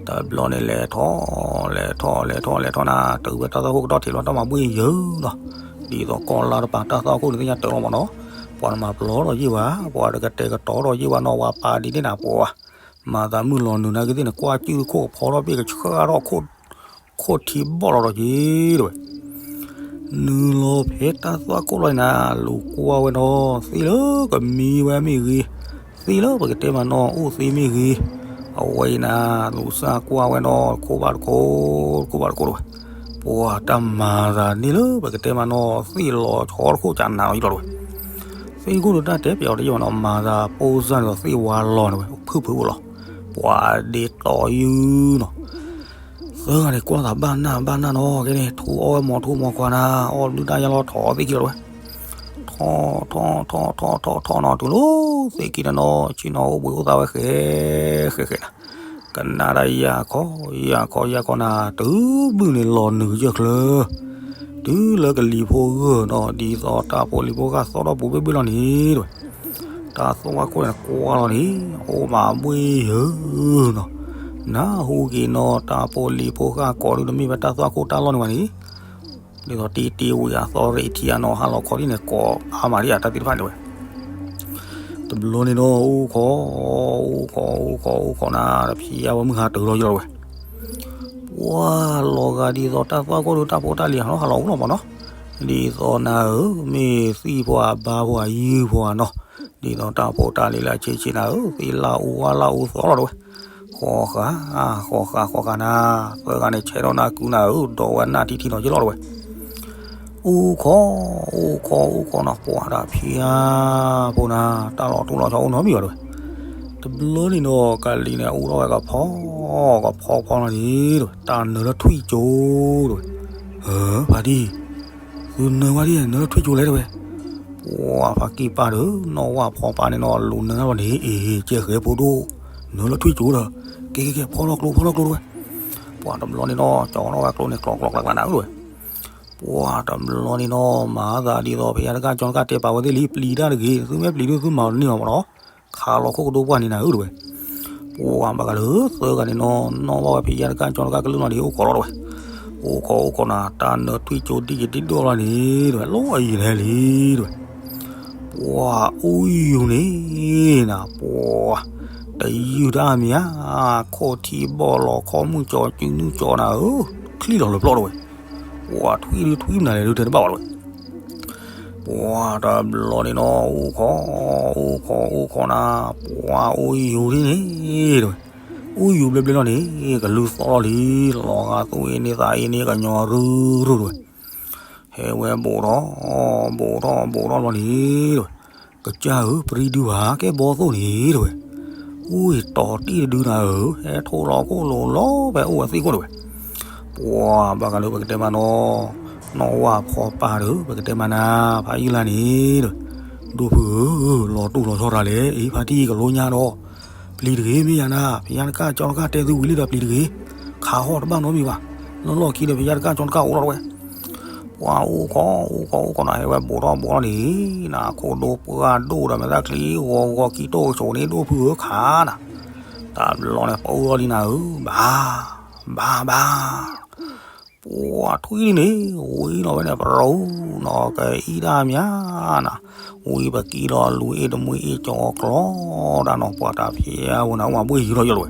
တဘျီန့ၣ်လဲၤထီၣ် လဲၤထီၣ် လဲၤထီၣ် လဲၤထီၣ်နၤ တုၤဝဲတၢ်သွၣ်ခိၣ်ကဒီၣ်ထံးလီၤ တၢ်မၤဘှ့ၣ်ယၢၤနီၤ. ဒ်သိးကီၢ်လါတပၤတၢ်သွၣ်ခိၣ်န့ၣ်သ့ၣ်ညါတၢ်လီၤမးနီၤ. ပှၤတမၤပျီထီၣ်ယ့ၢ်ဝဲ ပှၤတကတဲာ်ကတီၤထီၣ်ယ့ၢ်ဝဲနီၤ ဝၤပာ်ဒ်န့ၣ်နၤပှၤ မၤသးမုၢ်လီၤနုာ်နာ်က့သ့ၣ်န့ၣ် ကွၢ်ကၠုၣ်ခိၣ်ကဖီထီၣ်ဘ့ၣ်ကဆှၣ်ထီၣ် ခိၣ်ထံဘီၣ်လီၤဒီးက့ၤတဝဲ. နုာ်လီၤဖဲတၢ်သွၣ်ခိၣ်လီၤနၤ လူၤကွၢ်ဝဲနီၤ သ့ၣ်လၢကမံဝဲမ့ၢ်ဂ့ၤ, သ့ၣ်လၢပကတဲမးနီၤ အိၣ်သ့မ့ၢ်ဂ့ၤ, အဝဲအံၤနၤ လူၤစၢ်ကွၢ်ဝဲနီၤ တခိၣ်ဘၣ်တခိၣ် တခိၣ်ဘၣ်တခိၣ်တဝဲ. ပှၤတၢ်မၤသးန့ၣ်လၢပကတဲမးနီၤ သ့ၣ်လီၤဆီတခိၣ်ကနးလီၤယံလီၤတဝဲ. သ့ၣ်ခိၣ်ဒုးတၢ်တဲပျီတယံာ်မးနီၤ မၤသးပိၢ်စၢ်န့ၣ်ဒီးသ့ၣ်ဝါလီၤန့ၣ်ဝဲ ဖုၣ်ဖုၣ်အိၣ်လီၤ. ပှၤဒ့တီယုနီၤ သၢဂၤန့ၣ်ကွၢ်သးဘၣ်နၢ်ဘၣ်နၢ်နီၤ ကဲန့ၣ် ထူအီၣ်ဝဲမီၤထူမီၤခွါနၤ အီၣ်ဘျုးတၢ်ယါလီၤထီၣ်သ့ၣ်ခံလီၤတဝဲ. ထီၣ်ထီၣ်ထီၣ်ထီၣ်ထီၣ်ထီၣ်ထီၣ်နီၤ တုၤလီၤသ့ၣ်ခံတနီၤ ဆ့ၣ်နီၤအိၣ်ဘှံးအိၣ်သါဝဲဃဲ ဃဲဃဲနၤ ကနၣ်တၢ်ယၢ်ခီ ယၢ်ခီ ယၢ်ခီနၤ တုၤဘုၣ်န့ၣ်လီၤနုာ်ကယၢၢ်ချၢ တုၤလၢကလံၤဖိဂၢၢ်နီၤ ဒ်သိးတၢ်ဖိလံၤဖိဃၣ်သီၣ်ထီၣ်ပူၤဘ့ၣ်ဘ့ၣ်လီၤန့ၣ်တဝဲ. တၢ်သွၣ်ခိၣ်န့ၣ်ကွၢ်လီၤန့ၣ် အိၣ်မးဘှ့ၣ်ယၢၤနီၤ နၢ်ဟူက့ၤနီၤ တၢ်ဖိလံၤဖိဃၣ်ကိးဒုတမ့ၢ်ဝဲတၢ်သွၣ်ခိၣ်တၢ်လီၢ်န့ၣ်ဘၣ်န့ၣ် ဒ်သိးတ့တ့ဝံၤအသီရ့းထံအနီၤ ဟးလီၤခီဒ်န့ၣ် ကိးအါမးဒ်အတၢ်သ့ၣ်တဖၣ်န့ၣ်ဝဲ. တဘျီန့ၣ်ဒီး အိၣ်ခိး အိၣ်ခိး အိၣ်ခိး အိၣ်ခိးနၤ တဖံးအဝဲမုၢ်ဟါတုၤလီၤယလီၤဝဲ. ပှၤလီၤဂာ်ဒ်သိးတၢ်သွၣ်ခိၣ်ဒုတၢ်ဖိတၢ်လံၤဟးလီၤဟးလီၤအိၣ်လီၤမးနီၤ ဒ်သိးနၤဧၢ မ့ၢ်သံၣ်ဖိအဘါဖိအယုၢ်ဖိအနီၤ ဒ်သိးတၢ်ဖိတၢ်လံၤလၢအဆ့ဆ့နၤဧၢ သ့ၣ်လၢအူဝါလၢအူသီလီၤတဝဲ. ဃီဃာ် ဃီဃာ် ဃီဃာ်နၤ သၢဂၤန့ၣ်ဆဲးထီၣ်နၢ်ကုနၤဧၢ ဒီးဝဲနၢ်ထံထံနီၤယလီၤတဝဲ. အိၣ်ခိး အိၣ်ခိး အိၣ်ခိးနၤ ပှၤတၢ်ဖံးအါဖိနၤ တၢ်လီၤတိၢ်လီၤဆီအိၣ်နီတမံၤဘၣ်တဝဲ. တဘျီန့ၣ်ဒီး ကလံၤန့ၣ် အူထီၣ်ဝဲကဖီ ကဖီဖီလီၤန့ၣ်တဝဲ တၢ်နၢၤလၢထွံၣ်ကၠိတဝဲ. ဖါတံၢ် သုနၢၤဝဲဒ်နၢၤလၢထွံၣ်ကၠိလဲၣ်တဝဲ. ပှၤဖါကံၢ်ပၢ်ဒီး နီၢ်ဝၣ်ဖီပၢ်န့ၣ်နီၤ လူၤနၢၤလီၤန့ၣ် အ့ၣ် ကဲဃဲၤဖိဒိၣ် နၢၤလၢထွံၣ်ကၠိဒီး ကဲကဲကဲ ဖီထီၣ်ကျိ ဖီထီၣ်ကျိတဝဲ. ပှၤတဘျီန့ၣ်နီၤ ကၠီထီၣ်ဝဲကျိန့ၣ် ကျီကျီကျီကျီနၤဧၢတဝဲ. ပှၤတဘျီန့ၣ်နီၤ မၤသးဒ်သိး ဖယါတကၢ်ကၠီတကၢ်တဲပာ်ဝဲသ့ၣ်လံ ပျံၤတၢ်တဂ့ၤ သုမ့ၢ်ပျံၤဒုးသုမၤတန့ၢ်လီၤမးနီၤ ခးလီၤခိၣ်ကဒိပှၢ်န့ၣ်နၤဧၢတဝဲ. ပှၤဘၣ်ဃးလၢသၢဂၤန့ၣ်နီၤ နီၢ်ဘၣ်ဝဲဖယါတကၢ်ကၠီတကၢ်ကလုၢ်နီၤန့ၣ် အိၣ်ခိးလီၤတဝဲ. အိၣ်ခိးအိၣ်ခိးနၤ တၢ်နၢၤထွံၣ်ကၠိဒ်ယဒ်ဒိၣ်လီၤန့ၣ်တဝဲ လီၤအံၤလဲၣ်လံတဝဲ. ပှၤအူယူၤန့ၣ်နၤ ပှၤ တယုၢ်တၢ်မံၤဧါ ခိၣ်ထံဘီၣ်လီၤခီမုၢ်ကၠီစုနုၢ်ကၠီနၤဧၢ ချံၣ်လီၤလၢပျီတဝဲ. ပှၤထွံၣ်ဒုးထွံၣ်မနုၤလဲၣ်ဒုးတဲတဘၣ်ဘၣ်တဝဲ. ပှၤတဘျီန့ၣ်နီၤ အိၣ်ခိး အိၣ်ခိး အိၣ်ခိးနၤ ပှၤအူယူၤဒ်န့ၣ်တဝဲ. အူယူၤဘျဲဘျဲလီၤန့ၣ် ကလုၢ်သီၣ်လီၤလံ လီၤဂာ်သူၣ်အ့န့သးအ့န့ ကညီရုၢ်ရုၢ်တဝဲ. ဟဲဝဲဘိးထီၣ် ဘိးထီၣ် ဘိးထီၣ်လီၤန့ၣ်တဝဲ. ကစၢ်ဧၢ ပရံဒုဘၣ် ကဲဘီသိၣ်န့ၣ်တဝဲ. အူအံၤတီၤတံၢ်တဒုနၤဧၢ ဟဲထိၣ်လီၤခိၣ်လိၤလီၤဖဲအိၣ်ဝဲသ့ၣ်ခိၣ်တဝဲ. ပှၤဘၣ်ဃးလၢပကတဲမးနီၤ နီၢ်ဝၣ်ဖီပၢ်ဒီး ပကတဲမးနၤ ဖးယုၢ်လါန့ၣ်တဝဲ. ဒိၣ်ဖုဧၢ လီၤတိၢ်လီၤဆီတၢ်လဲၣ် အံၤဖါတံၢ်ကလိညါဒီး ပျံၤတဂ့ၤမ့ၢ်ယၤနၤ ဖယါတကၢ်ကၠီတကၢ်တဲသုဝံၤလံဒီးပျံၤတဂ့ၤ ခးဟီၣ်တဘၣ်နီတမံၤဘၣ် လီၢ်လီၢ်ခံဒီးဖယါတကၢ်ကၠီတကၢ်အိၣ်လီၤတဝဲ. ပှၤအိၣ်ခိး အိၣ်ခိး အိၣ်ခိးနၤ ဟဲဝဲဘိးထီၣ်ဘိးထီၣ်န့ၣ် နၤခိၣ်ဒိၣ်ပှၢ်ဒိၣ်ဒီးမဲာ်သၣ်ချံဂီၤဂီၤကံတိၢ်ကဆိးန့ၣ် ဒိၣ်ဖုဧၢခးနၤ တၢ်ဘျီန့ၣ်ပှၤအူထီၣ်လံနၤဧၢ ဘၣ် ဘၣ် ဘၣ် ပှၤထွံၣ်န့ၣ် ဝံၤနီၤဝဲန့ၣ် ပရူၤနီၤ ကအံၣ်တၢ်မံၤနၤ, ဝံၤပကံလီၤလူၤအ့ၣ်တမှံအ့ၣ်ကၠီကျီတၢ်နီၤ ပှၤတၢ်ဖဲအဝဲန့ၣ် အိၣ်မးဘှ့ၣ်ယုၤထီၣ်ယီၤလီၤဝဲ,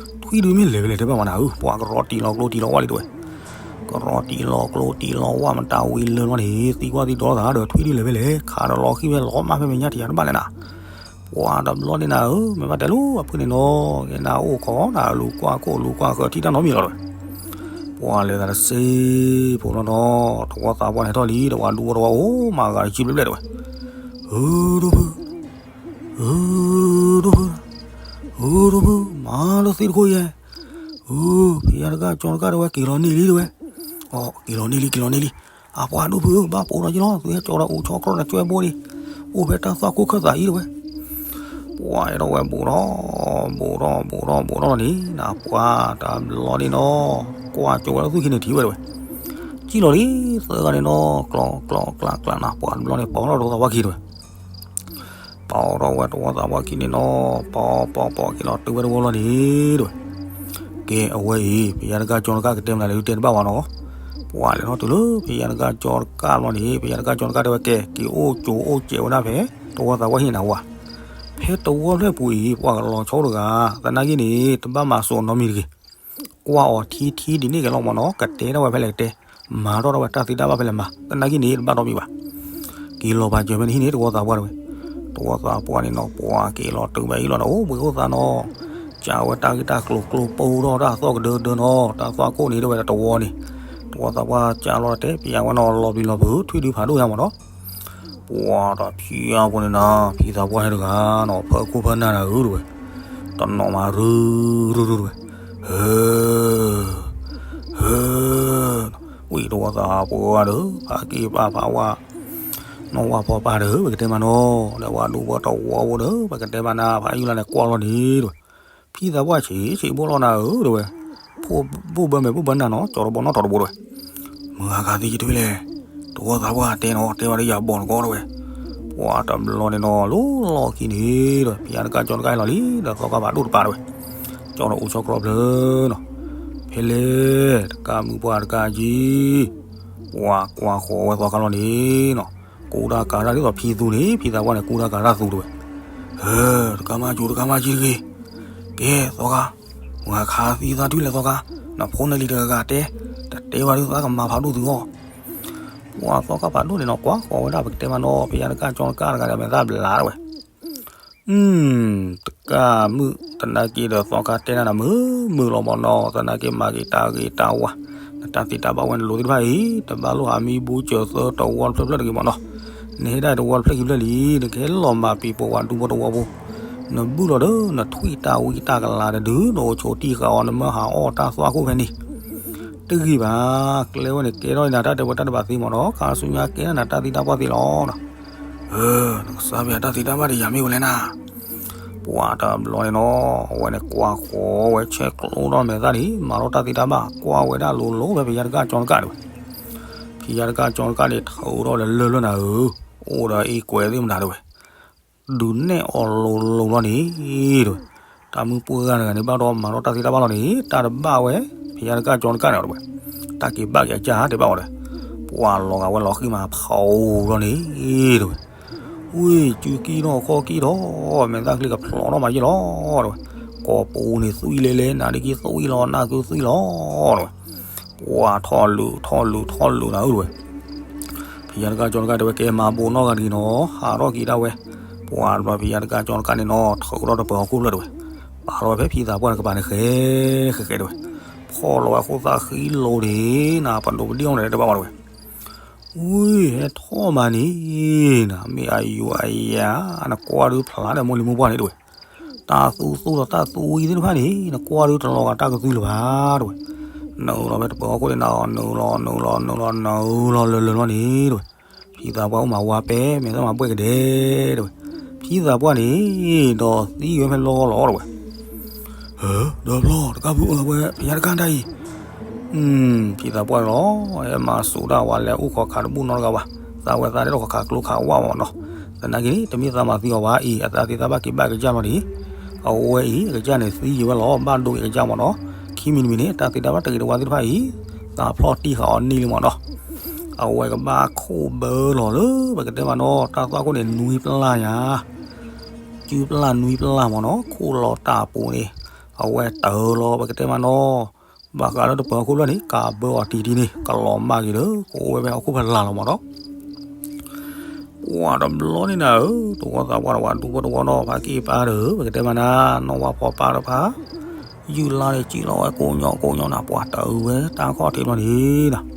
ထွံၣ်ဒုးမ့ၢ်လဲၤဖဲလဲၣ်တဲဘၣ်မးနၤဧၢ, ပှၤကရီတံၢ်လီၤကျိတံၢ်လီၤဝၣ်လံတဝဲ, ကရီတံၢ်လီၤကျိတံၢ်လီၤဝၣ်မတၤဝံၤလၢာ်လီၤန့ၣ် သံကွၢ်သံဒိးသးဒီး ထွံၣ်ဒုးလဲၤဖဲလဲၣ် ခးဒီးလီၤဃံဖဲလီၤမၢ်ဖဲမဲာ်ညါထံၣ်ယၤတဘၣ်လဲၣ်နၤ ပှၤတဘျီန့ၣ်နၤဧၢ, မ့ၢ်ဘၣ်တဲလိာ်အဖုၣ်န့ၣ်နီၤ, ကဲနၤအိၣ်ခိးနၤ လူၤကွၢ်ခိၣ်လူၤကွၢ်ဃၢၤထံၣ်တၢ်နီတမံၤလီၤတဝဲ, ပှၤလဲၤသးတစ့ဖိလီၤနီၤ, သဝီသးပှၢ်န့ၣ်ထီၣ်လံ တဝၤဒူဝီတဝၤအိၣ်မၤဂၤတစံဘျဲၣ်ဘျဲၣ်တဝဲ, ဧၢဒိၣ်ဖုၣ်, ဧၢဒိၣ်ဖုၣ်, ဧၢဒိၣ်ဖုၣ်, မၤလၢသ့တခိၣ်ယဲၢ်, ဧၢ, ဖယါတကၢ်ကၠီတကၢ်တဝဲ က့ၤလီၤန့ၢ်လံတဝဲ, အီ က့ၤလီၤန့ၢ်လံ က့ၤလီၤန့ၢ်လံ အပှၤဒိၣ်ဖုၣ်ဧၢ ဘၣ်ပိာ်ဒီးယလီၤ သုဟဲကၠီဒီးအိၣ်ဆီခရီၣ်ဒီးကွဲဘိလံ, အိၣ်ဖဲတၢ်သွၣ်ခိၣ်ခၢၣ်သးအံၤတဝဲ, ပှၤအဲၣ်ဒိးဝဲဘူးထီၣ်, ဘူးထီၣ် ဘူးထီၣ် ဘူးထီၣ်လီၤန့ၣ် နပှၤတဘျီန့ၣ်နီၤ, ကွၢ်ကၠိဝဲလၢသူၣ်ခံန့ၣ်ထံၣ်ဝဲတဝဲ, စံၣ်လီၤလံ သၢဂၤန့ၣ်နီၤ, ကျီ ကျီ ကျး ကျး နပှၤတဘျီန့ၣ် ပိာ်ထီၣ်ဒီးသးဝါခံတဝဲ ပိာ်ထီၣ်ဝဲသဝီသးပှၢ်ခံန့ၣ်နီၤ, ပိာ်ပိာ်ပိာ်က့ၤလီၤတုၤဝဲသဝီလီၤန့ၣ်တဲဝဲ. ကဲ အဝဲအံၤ ဖယါတကၢ်ကၠီတကၢ်ကတဲမနုၤလဲၣ် ဒုးတဲတဘၣ်ဝဲနီၤ. ပှၤလဲၤထီၣ်တုၤလၢဖယါတကၢ်ကၠီတကၢ်လီၤန့ၣ် ဖယါတကၢ်ကၠီတကၢ်တဲဝဲ ကဲ က့ၤအိၣ်ကၠိအိၣ်စဲးဝဲဒၣ်ဖဲ သဝီသးပှၢ်ဟံၣ်န့ၣ်ဝဲ. ဖဲသဝီဖျၢၣ်ပူၤအံၤ ပှၤကလီၤဆီတဂၤ, သနာ်က့န့ၣ် တဘၣ်မၤစိာ်နီတမံၤတဂ့ၤ. ကွၢ်အီၤထံထံဒ်န့ၣ်က့ၤလီၤမၢ်နီၤ, ကတဲဒၣ်ဝဲဖဲလဲၣ်ကတဲ, မၤထီၣ်ဒၣ်ဝဲတၢ်သ့တၢ်ဘၣ်ဖဲလဲၣ်မၤ, သနာ်က့န့ၣ် တဘၣ်ဒီးမံၤဘၣ်. က့ၤလီၤပာ်စၢၤဖဲန့ၣ်ဟံၣ်န့ၣ် သဝီသးပှၢ်တဲဝဲ. သဝီသးပှၢ်န့ၣ်နီၤ ပှၤက့ၤလီၤတုၤဝဲအံၤလီၤဒီး အိၣ်ဘှံးအိၣ်သါနီၤ, ကးဝဲတၢ်ဂ့ၢ်တၢ်ကျိၤကျိၤပိၢ်ထီၣ်တၢ်သီၣ်ကဒၢကဒၢနီၤ, တၢ်သွၣ်ခိၣ်န့ၣ်ဒၣ်ဝဲဒီးသဝီန့ၣ်, သဝီသးပှၢ်ကးလီၤတဲ ပယါဝဲနီၤ လီၤပျံၤလီၤဖုး ထွံၣ်ဒုဖးဒိၣ်ညါမၢ်နီၤ. ပှၤဒီးဖံအါဖိန့ၣ်နၤ, ဖံသးပှၢ်ဟဲတဂၤနီၤ ဖၢခိၣ်ဖၢနၢ်နၤဧၢတဲဝဲ, တနီၤမးရုရုတဲဝဲ, ဟၢ ဟၢ ဝံၤသဝီသးပှၢ်ဒီး ဖးက့ၢ်ပာ်ဖးဝါ နီၢ်ဝါဖီပာ်ဒီး ပကတဲမးနီၤ, ဒီးဝဲဒူဖိသဝီဖိဒီး ပကတဲမးနၤ ဖးယုၢ်လါန့ၣ်ကွၢ်လီၤန့ၣ်တဲဝဲ, ဖံသးပှၢ်ဆံးဆံးဘိလီၤနၤဧၢတဲဝဲ, ဘိၣ်ဘၢမဲာ်ဘိၣ်ဘၢနၢ်နီၤ ကၠီတဘီနီၣ်ထီတဘိတဲဝဲ, မုၢ်ဂၤခးသံယထွံၣ်လဲၣ်, သဝီသးပှၢ်တဲနီၤ တဲဝဲဒီးယၤဘီၣ်နကီတဲဝဲ, ပှၤတဘျီန့ၣ်နီၤ လီၤလီၢ်ခံန့ၣ်ဒီး ဖယါတကၢ်ကၠီတကၢ်ဟဲလီၤလံ ဒီးသီခါဖးဒိၣ်တပၤတဲဝဲ, ကၠီဒီးအိၣ်ဆီကျီဖျၢၣ်နီၤ, ဖဲလဲၣ် တကးမုၢ်ပှၢ်တကးကံ ပှၤကွၢ်ဃီၤဝဲသီခါလီၤန့ၣ်နီၤ, ကူတၢ်ကၤတၢ်ဒ်သိးဖံသူန့ၣ် ဖံသးပှၢ်န့ၣ် ကူတၢ်ကၤတၢ်သူတဲဝဲ, ဟၢ တကးမးကၠိတကးမးကၠံတဂ့ၤ, ကဲသီခါ, မုၢ်ဂၤခးသံသးထွံၣ်လဲၣ်သီခါ, နဖိနလံၤတဂၤတဲ, တတဲဘၣ်ဒုးသးကမၤဖးဒိၣ်သုဂီၢ် ပှၤသီခါဖးဒိၣ်န့ၣ်နီၤ ကွၢ်ဃီၤဝဲဒၣ် ပကတဲမးနီၤ ဖယါတကၢ်ကၠီတကၢ်တဂၤဒီး မဲာ်သၣ်ဘျးတဲဝဲ, တကးမုၢ် သနာ်က့ဒီးသီခါတဲနၤနၤ မုာ်မုာ်လီၤမၢ်နီၤ, သနာ်က့မၤက့ၤတၢ်ဂ့ၤတၢ်ဝါ, နတၢ်သ့တၢ်ဘၣ်ဝဲနလိၤသ့ၣ်တဖၣ်အံၤ တဘၣ်လိၣ်ဟးမံဘူစၢၤသၢတဝီတဖျၢၣ်ဖျၢၣ်တဂ့ၤမၢ်နီၤ, နဟဲဒၣ်တဝီတဖျၢၣ်ခံဖျၢၣ်လံ နကဟဲလီၤမၤပံၤပိာ်ဝဲဒူဖိသဝီဖိ, နဘုၣ်လီၤဒီး နထွံၣ်တၢ်ဝံတၢ်ကလၤတဒု နအိၣ်ဆိးတံၢ်ဃာ်အီၤ နမၢဟးအီၣ်တၢ်သွၣ်ခိၣ်ဖဲန့ၣ် တဂ့ၤဘၣ်, ကျဲဝဲန့ၣ် ကဲထီၣ်နၤ တၢ်တဲဝဲတၢ်တဘၣ်သ့မၢ်နီၤ, ခါဆူညါကဲထီၣ်နၤ တၢ်သ့တၢ်ဘၣ်သ့လီၤနီၤ. နကစၢ်ပယၤတၢ်သ့တၢ်ဘၣ်ဒီးယၤမ့ၢ်ဝဲလဲၣ်နၤ. ပှၤတဘျီန့ၣ်နီၤ အဝဲန့ၣ်ကွၢ်ဃီၤဝဲ ဆဲးကျိးထီၣ်မဲာ်သၣ်န့ၣ် မၤထီၣ်တၢ်သ့တၢ်ဘၣ် ကွၢ်ဝဲဒၣ်လိၤလိၤဖဲဖယါတကၢ်ကၠီတကၢ်တဲဝဲ. ဖယါတကၢ်ကၠီတကၢ်န့ၣ် ထုးထီၣ်လၢလၢၢ်လၢၢ်နၤဧၢ, အိၣ်ဒီးအ့ၣ်ကွဲးသ့ၣ်မတၤတဲဝဲ ဒုးနဲၣ်အီၤလိၤလိၤလီၤန့ၣ် တဲဝဲ, တၢ်မုၢ်ပှၢ်ဂၤတဂၤန့ၣ် ဘၣ်ဒီးမၤထီၣ်တၢ်သ့တၢ်ဘၣ်လီၤန့ၣ် တၢ်တဘၣ်ဝဲ ဖယါတကၢ်ကၠီတကၢ်န့ၣ်တဲဝဲ, တၢ်က့ၤဘၣ်က့ၤအကၢ်တဲဘၣ်ဝဲဒီး, ပှၤလီၤဂာ်ဝဲလီၤဃံမးဖးအူလီၤန့ၣ် တဲဝဲ, ဝံၤ စုကံၢ်ထီၣ်ခီၣ်ကံၢ်ထီၣ် မဲာ်သၣ်ချံကဖျိးထီၣ်မးယဲၢ်လီၤ တဲဝဲ, ကိာ်ပူၤန့ၣ်သွံၣ်လဲလဲ နါဒ့ကံၢ်သွံၣ်လီၤ နၢ်ကုသွံၣ်လီၤ တဲဝဲ, ပှၤထီၣ်လုာ်ထီၣ်လုာ်ထီၣ်လုာ်နၤဧၢတဲဝဲ ဖယါတကၢ်ကၠီတကၢ်တဲဝဲ ကဲမၤဘိးနီၢ်ဂၤတဂ့ၤနီၤ ဟးထီၣ်က့ၤဒၣ်ဝဲ, ပှၤဒီးဖယါတကၢ်ကၠီတကၢ်န့ၣ်နီၤ ထုးထီၣ်တပၢၤဟီၣ်ခိၣ်ဖျၢၣ်တဲဝဲ, ပာ်လီၤဝဲဖဲဖံသးပှၢ်တကပၤန့ၣ်ဃဲ ဃဲဃဲတဲဝဲ, ဖီၣ်လီၤဝဲခိၣ်သၣ်ဃံလိၤန့ၣ် နပဒိးပဒံၣ်အီၤန့ၣ်တဲဘၣ်ဝဲတဲဝဲ, ဝံၤဟဲထီၣ်မးန့ၣ် နမ့ၢ်အယိၤအယၤ နကွၢ်ဒုးဖျါဒီးမိၢ်လံၤမိၢ်ပှၢ်န့ၣ်တဲဝဲ, တၢ်သူသူဒီးတၢ်သူဝံသ့ၣ်တဖၣ်န့ၣ် နကွၢ်ဒုးတလီၤဂာ်တၢ်ကသွံလၢၤဘၣ်တဲဝဲ, နုာ်လီၤဖဲတပၢၤဟီၣ်ခိၣ်န့ၣ်နၤ နုာ်လီၤနုာ်လီၤနုာ်လီၤနုာ်လီၤလၢာ်လၢာ်လီၤန့ၣ်တဲဝဲ, ဖံသးပှၢ်အိၣ်မးဝါပဲ မဲာ်သၣ်မၤဘှဲၣ်ကဒဲတဲဝဲ, ဖံသးပှၢ်န့ၣ် ဒီးသံဝဲဖဲလီၢ်လီၤတဲဝဲ, ဒီးဖျီတကးဖုအၢဝဲ ဖယါတကၢ်တၢ်အံၤ ဖံသးပှၢ်လီၤ ဟဲမၤစူးဒၣ်ဝဲလဲၤအိၣ်ခိးခးတဘူၣ်နီတဂၤဘၣ်, သးဝဲသးဒဲးဒီးခိးခးကျိခးဝၣ်မၢ်နီၤ, သနာ်က့န့ၣ် တမ့ၢ်သးမၤသံအီၤဘၣ်အံၤ အသးသ့တၢ်ဘၣ်က့ၤဘၣ်ကစၢ်လီၤန့ၣ်, အဝဲအံၤ အကစၢ်န့ၣ်သံယံာ်ဝဲလီၤ ဘၣ်ဒိအံၤအကစၢ်မၢ်နီၤ, ခံမံၤတမံၤန့ၣ် တၢ်သ့တၢ်ဘၣ်တဂ့ၤတဝါသ့ၣ်တဖၣ်အံၤ သးဖျီၣ်တံၢ်ဃာ်အီၤန့ၢ်လံမၢ်နီၤ, အဝဲကဘၣ်ခိၣ်ဘၢလီၤလၢ ပကတဲမးနီၤ တၢ်သွၣ်ခိၣ်န့ၣ်နွံပျၢ်ညါ ကုပျၢ်နွံပျၢ်မၢ်နီၤ ခိၣ်လီၤတၢ်ပူၤန့ၣ်, အဝဲတၢ်လီၤ ပကတဲမးနီၤ, ဘၣ်ဃးလၢတပၢၤဟီၣ်ခိၣ်ဖျၢၣ်န့ၣ် ကးဘၢအီၤတံၢ်တံၢ်န့ၣ် ကလီၤမၢ်က့ၤဒီး ကအိၣ်ဝဲဖဲဟီၣ်ခိၣ်ဖဲလၢ်လီၤမၢ်နီၤ. ပှၤတဘျီန့ၣ်နၤဧၢ, တဝီသးပှၢ်တဝီဒူဖိတဝီနီၤ ဖးက့ၢ်ပၢ်ဒီး ပကတဲမးနၤ နီၢ်ဝါဖီပၢ်တဖၣ် ယုၢ်လါန့ၣ် စံၣ်လီၤဝဲကိးညီကိးညီနၤ ပှၤတၢ်အုးဝဲ တၢ်ခီၣ်ထံးဘျီန့ၣ်နၤ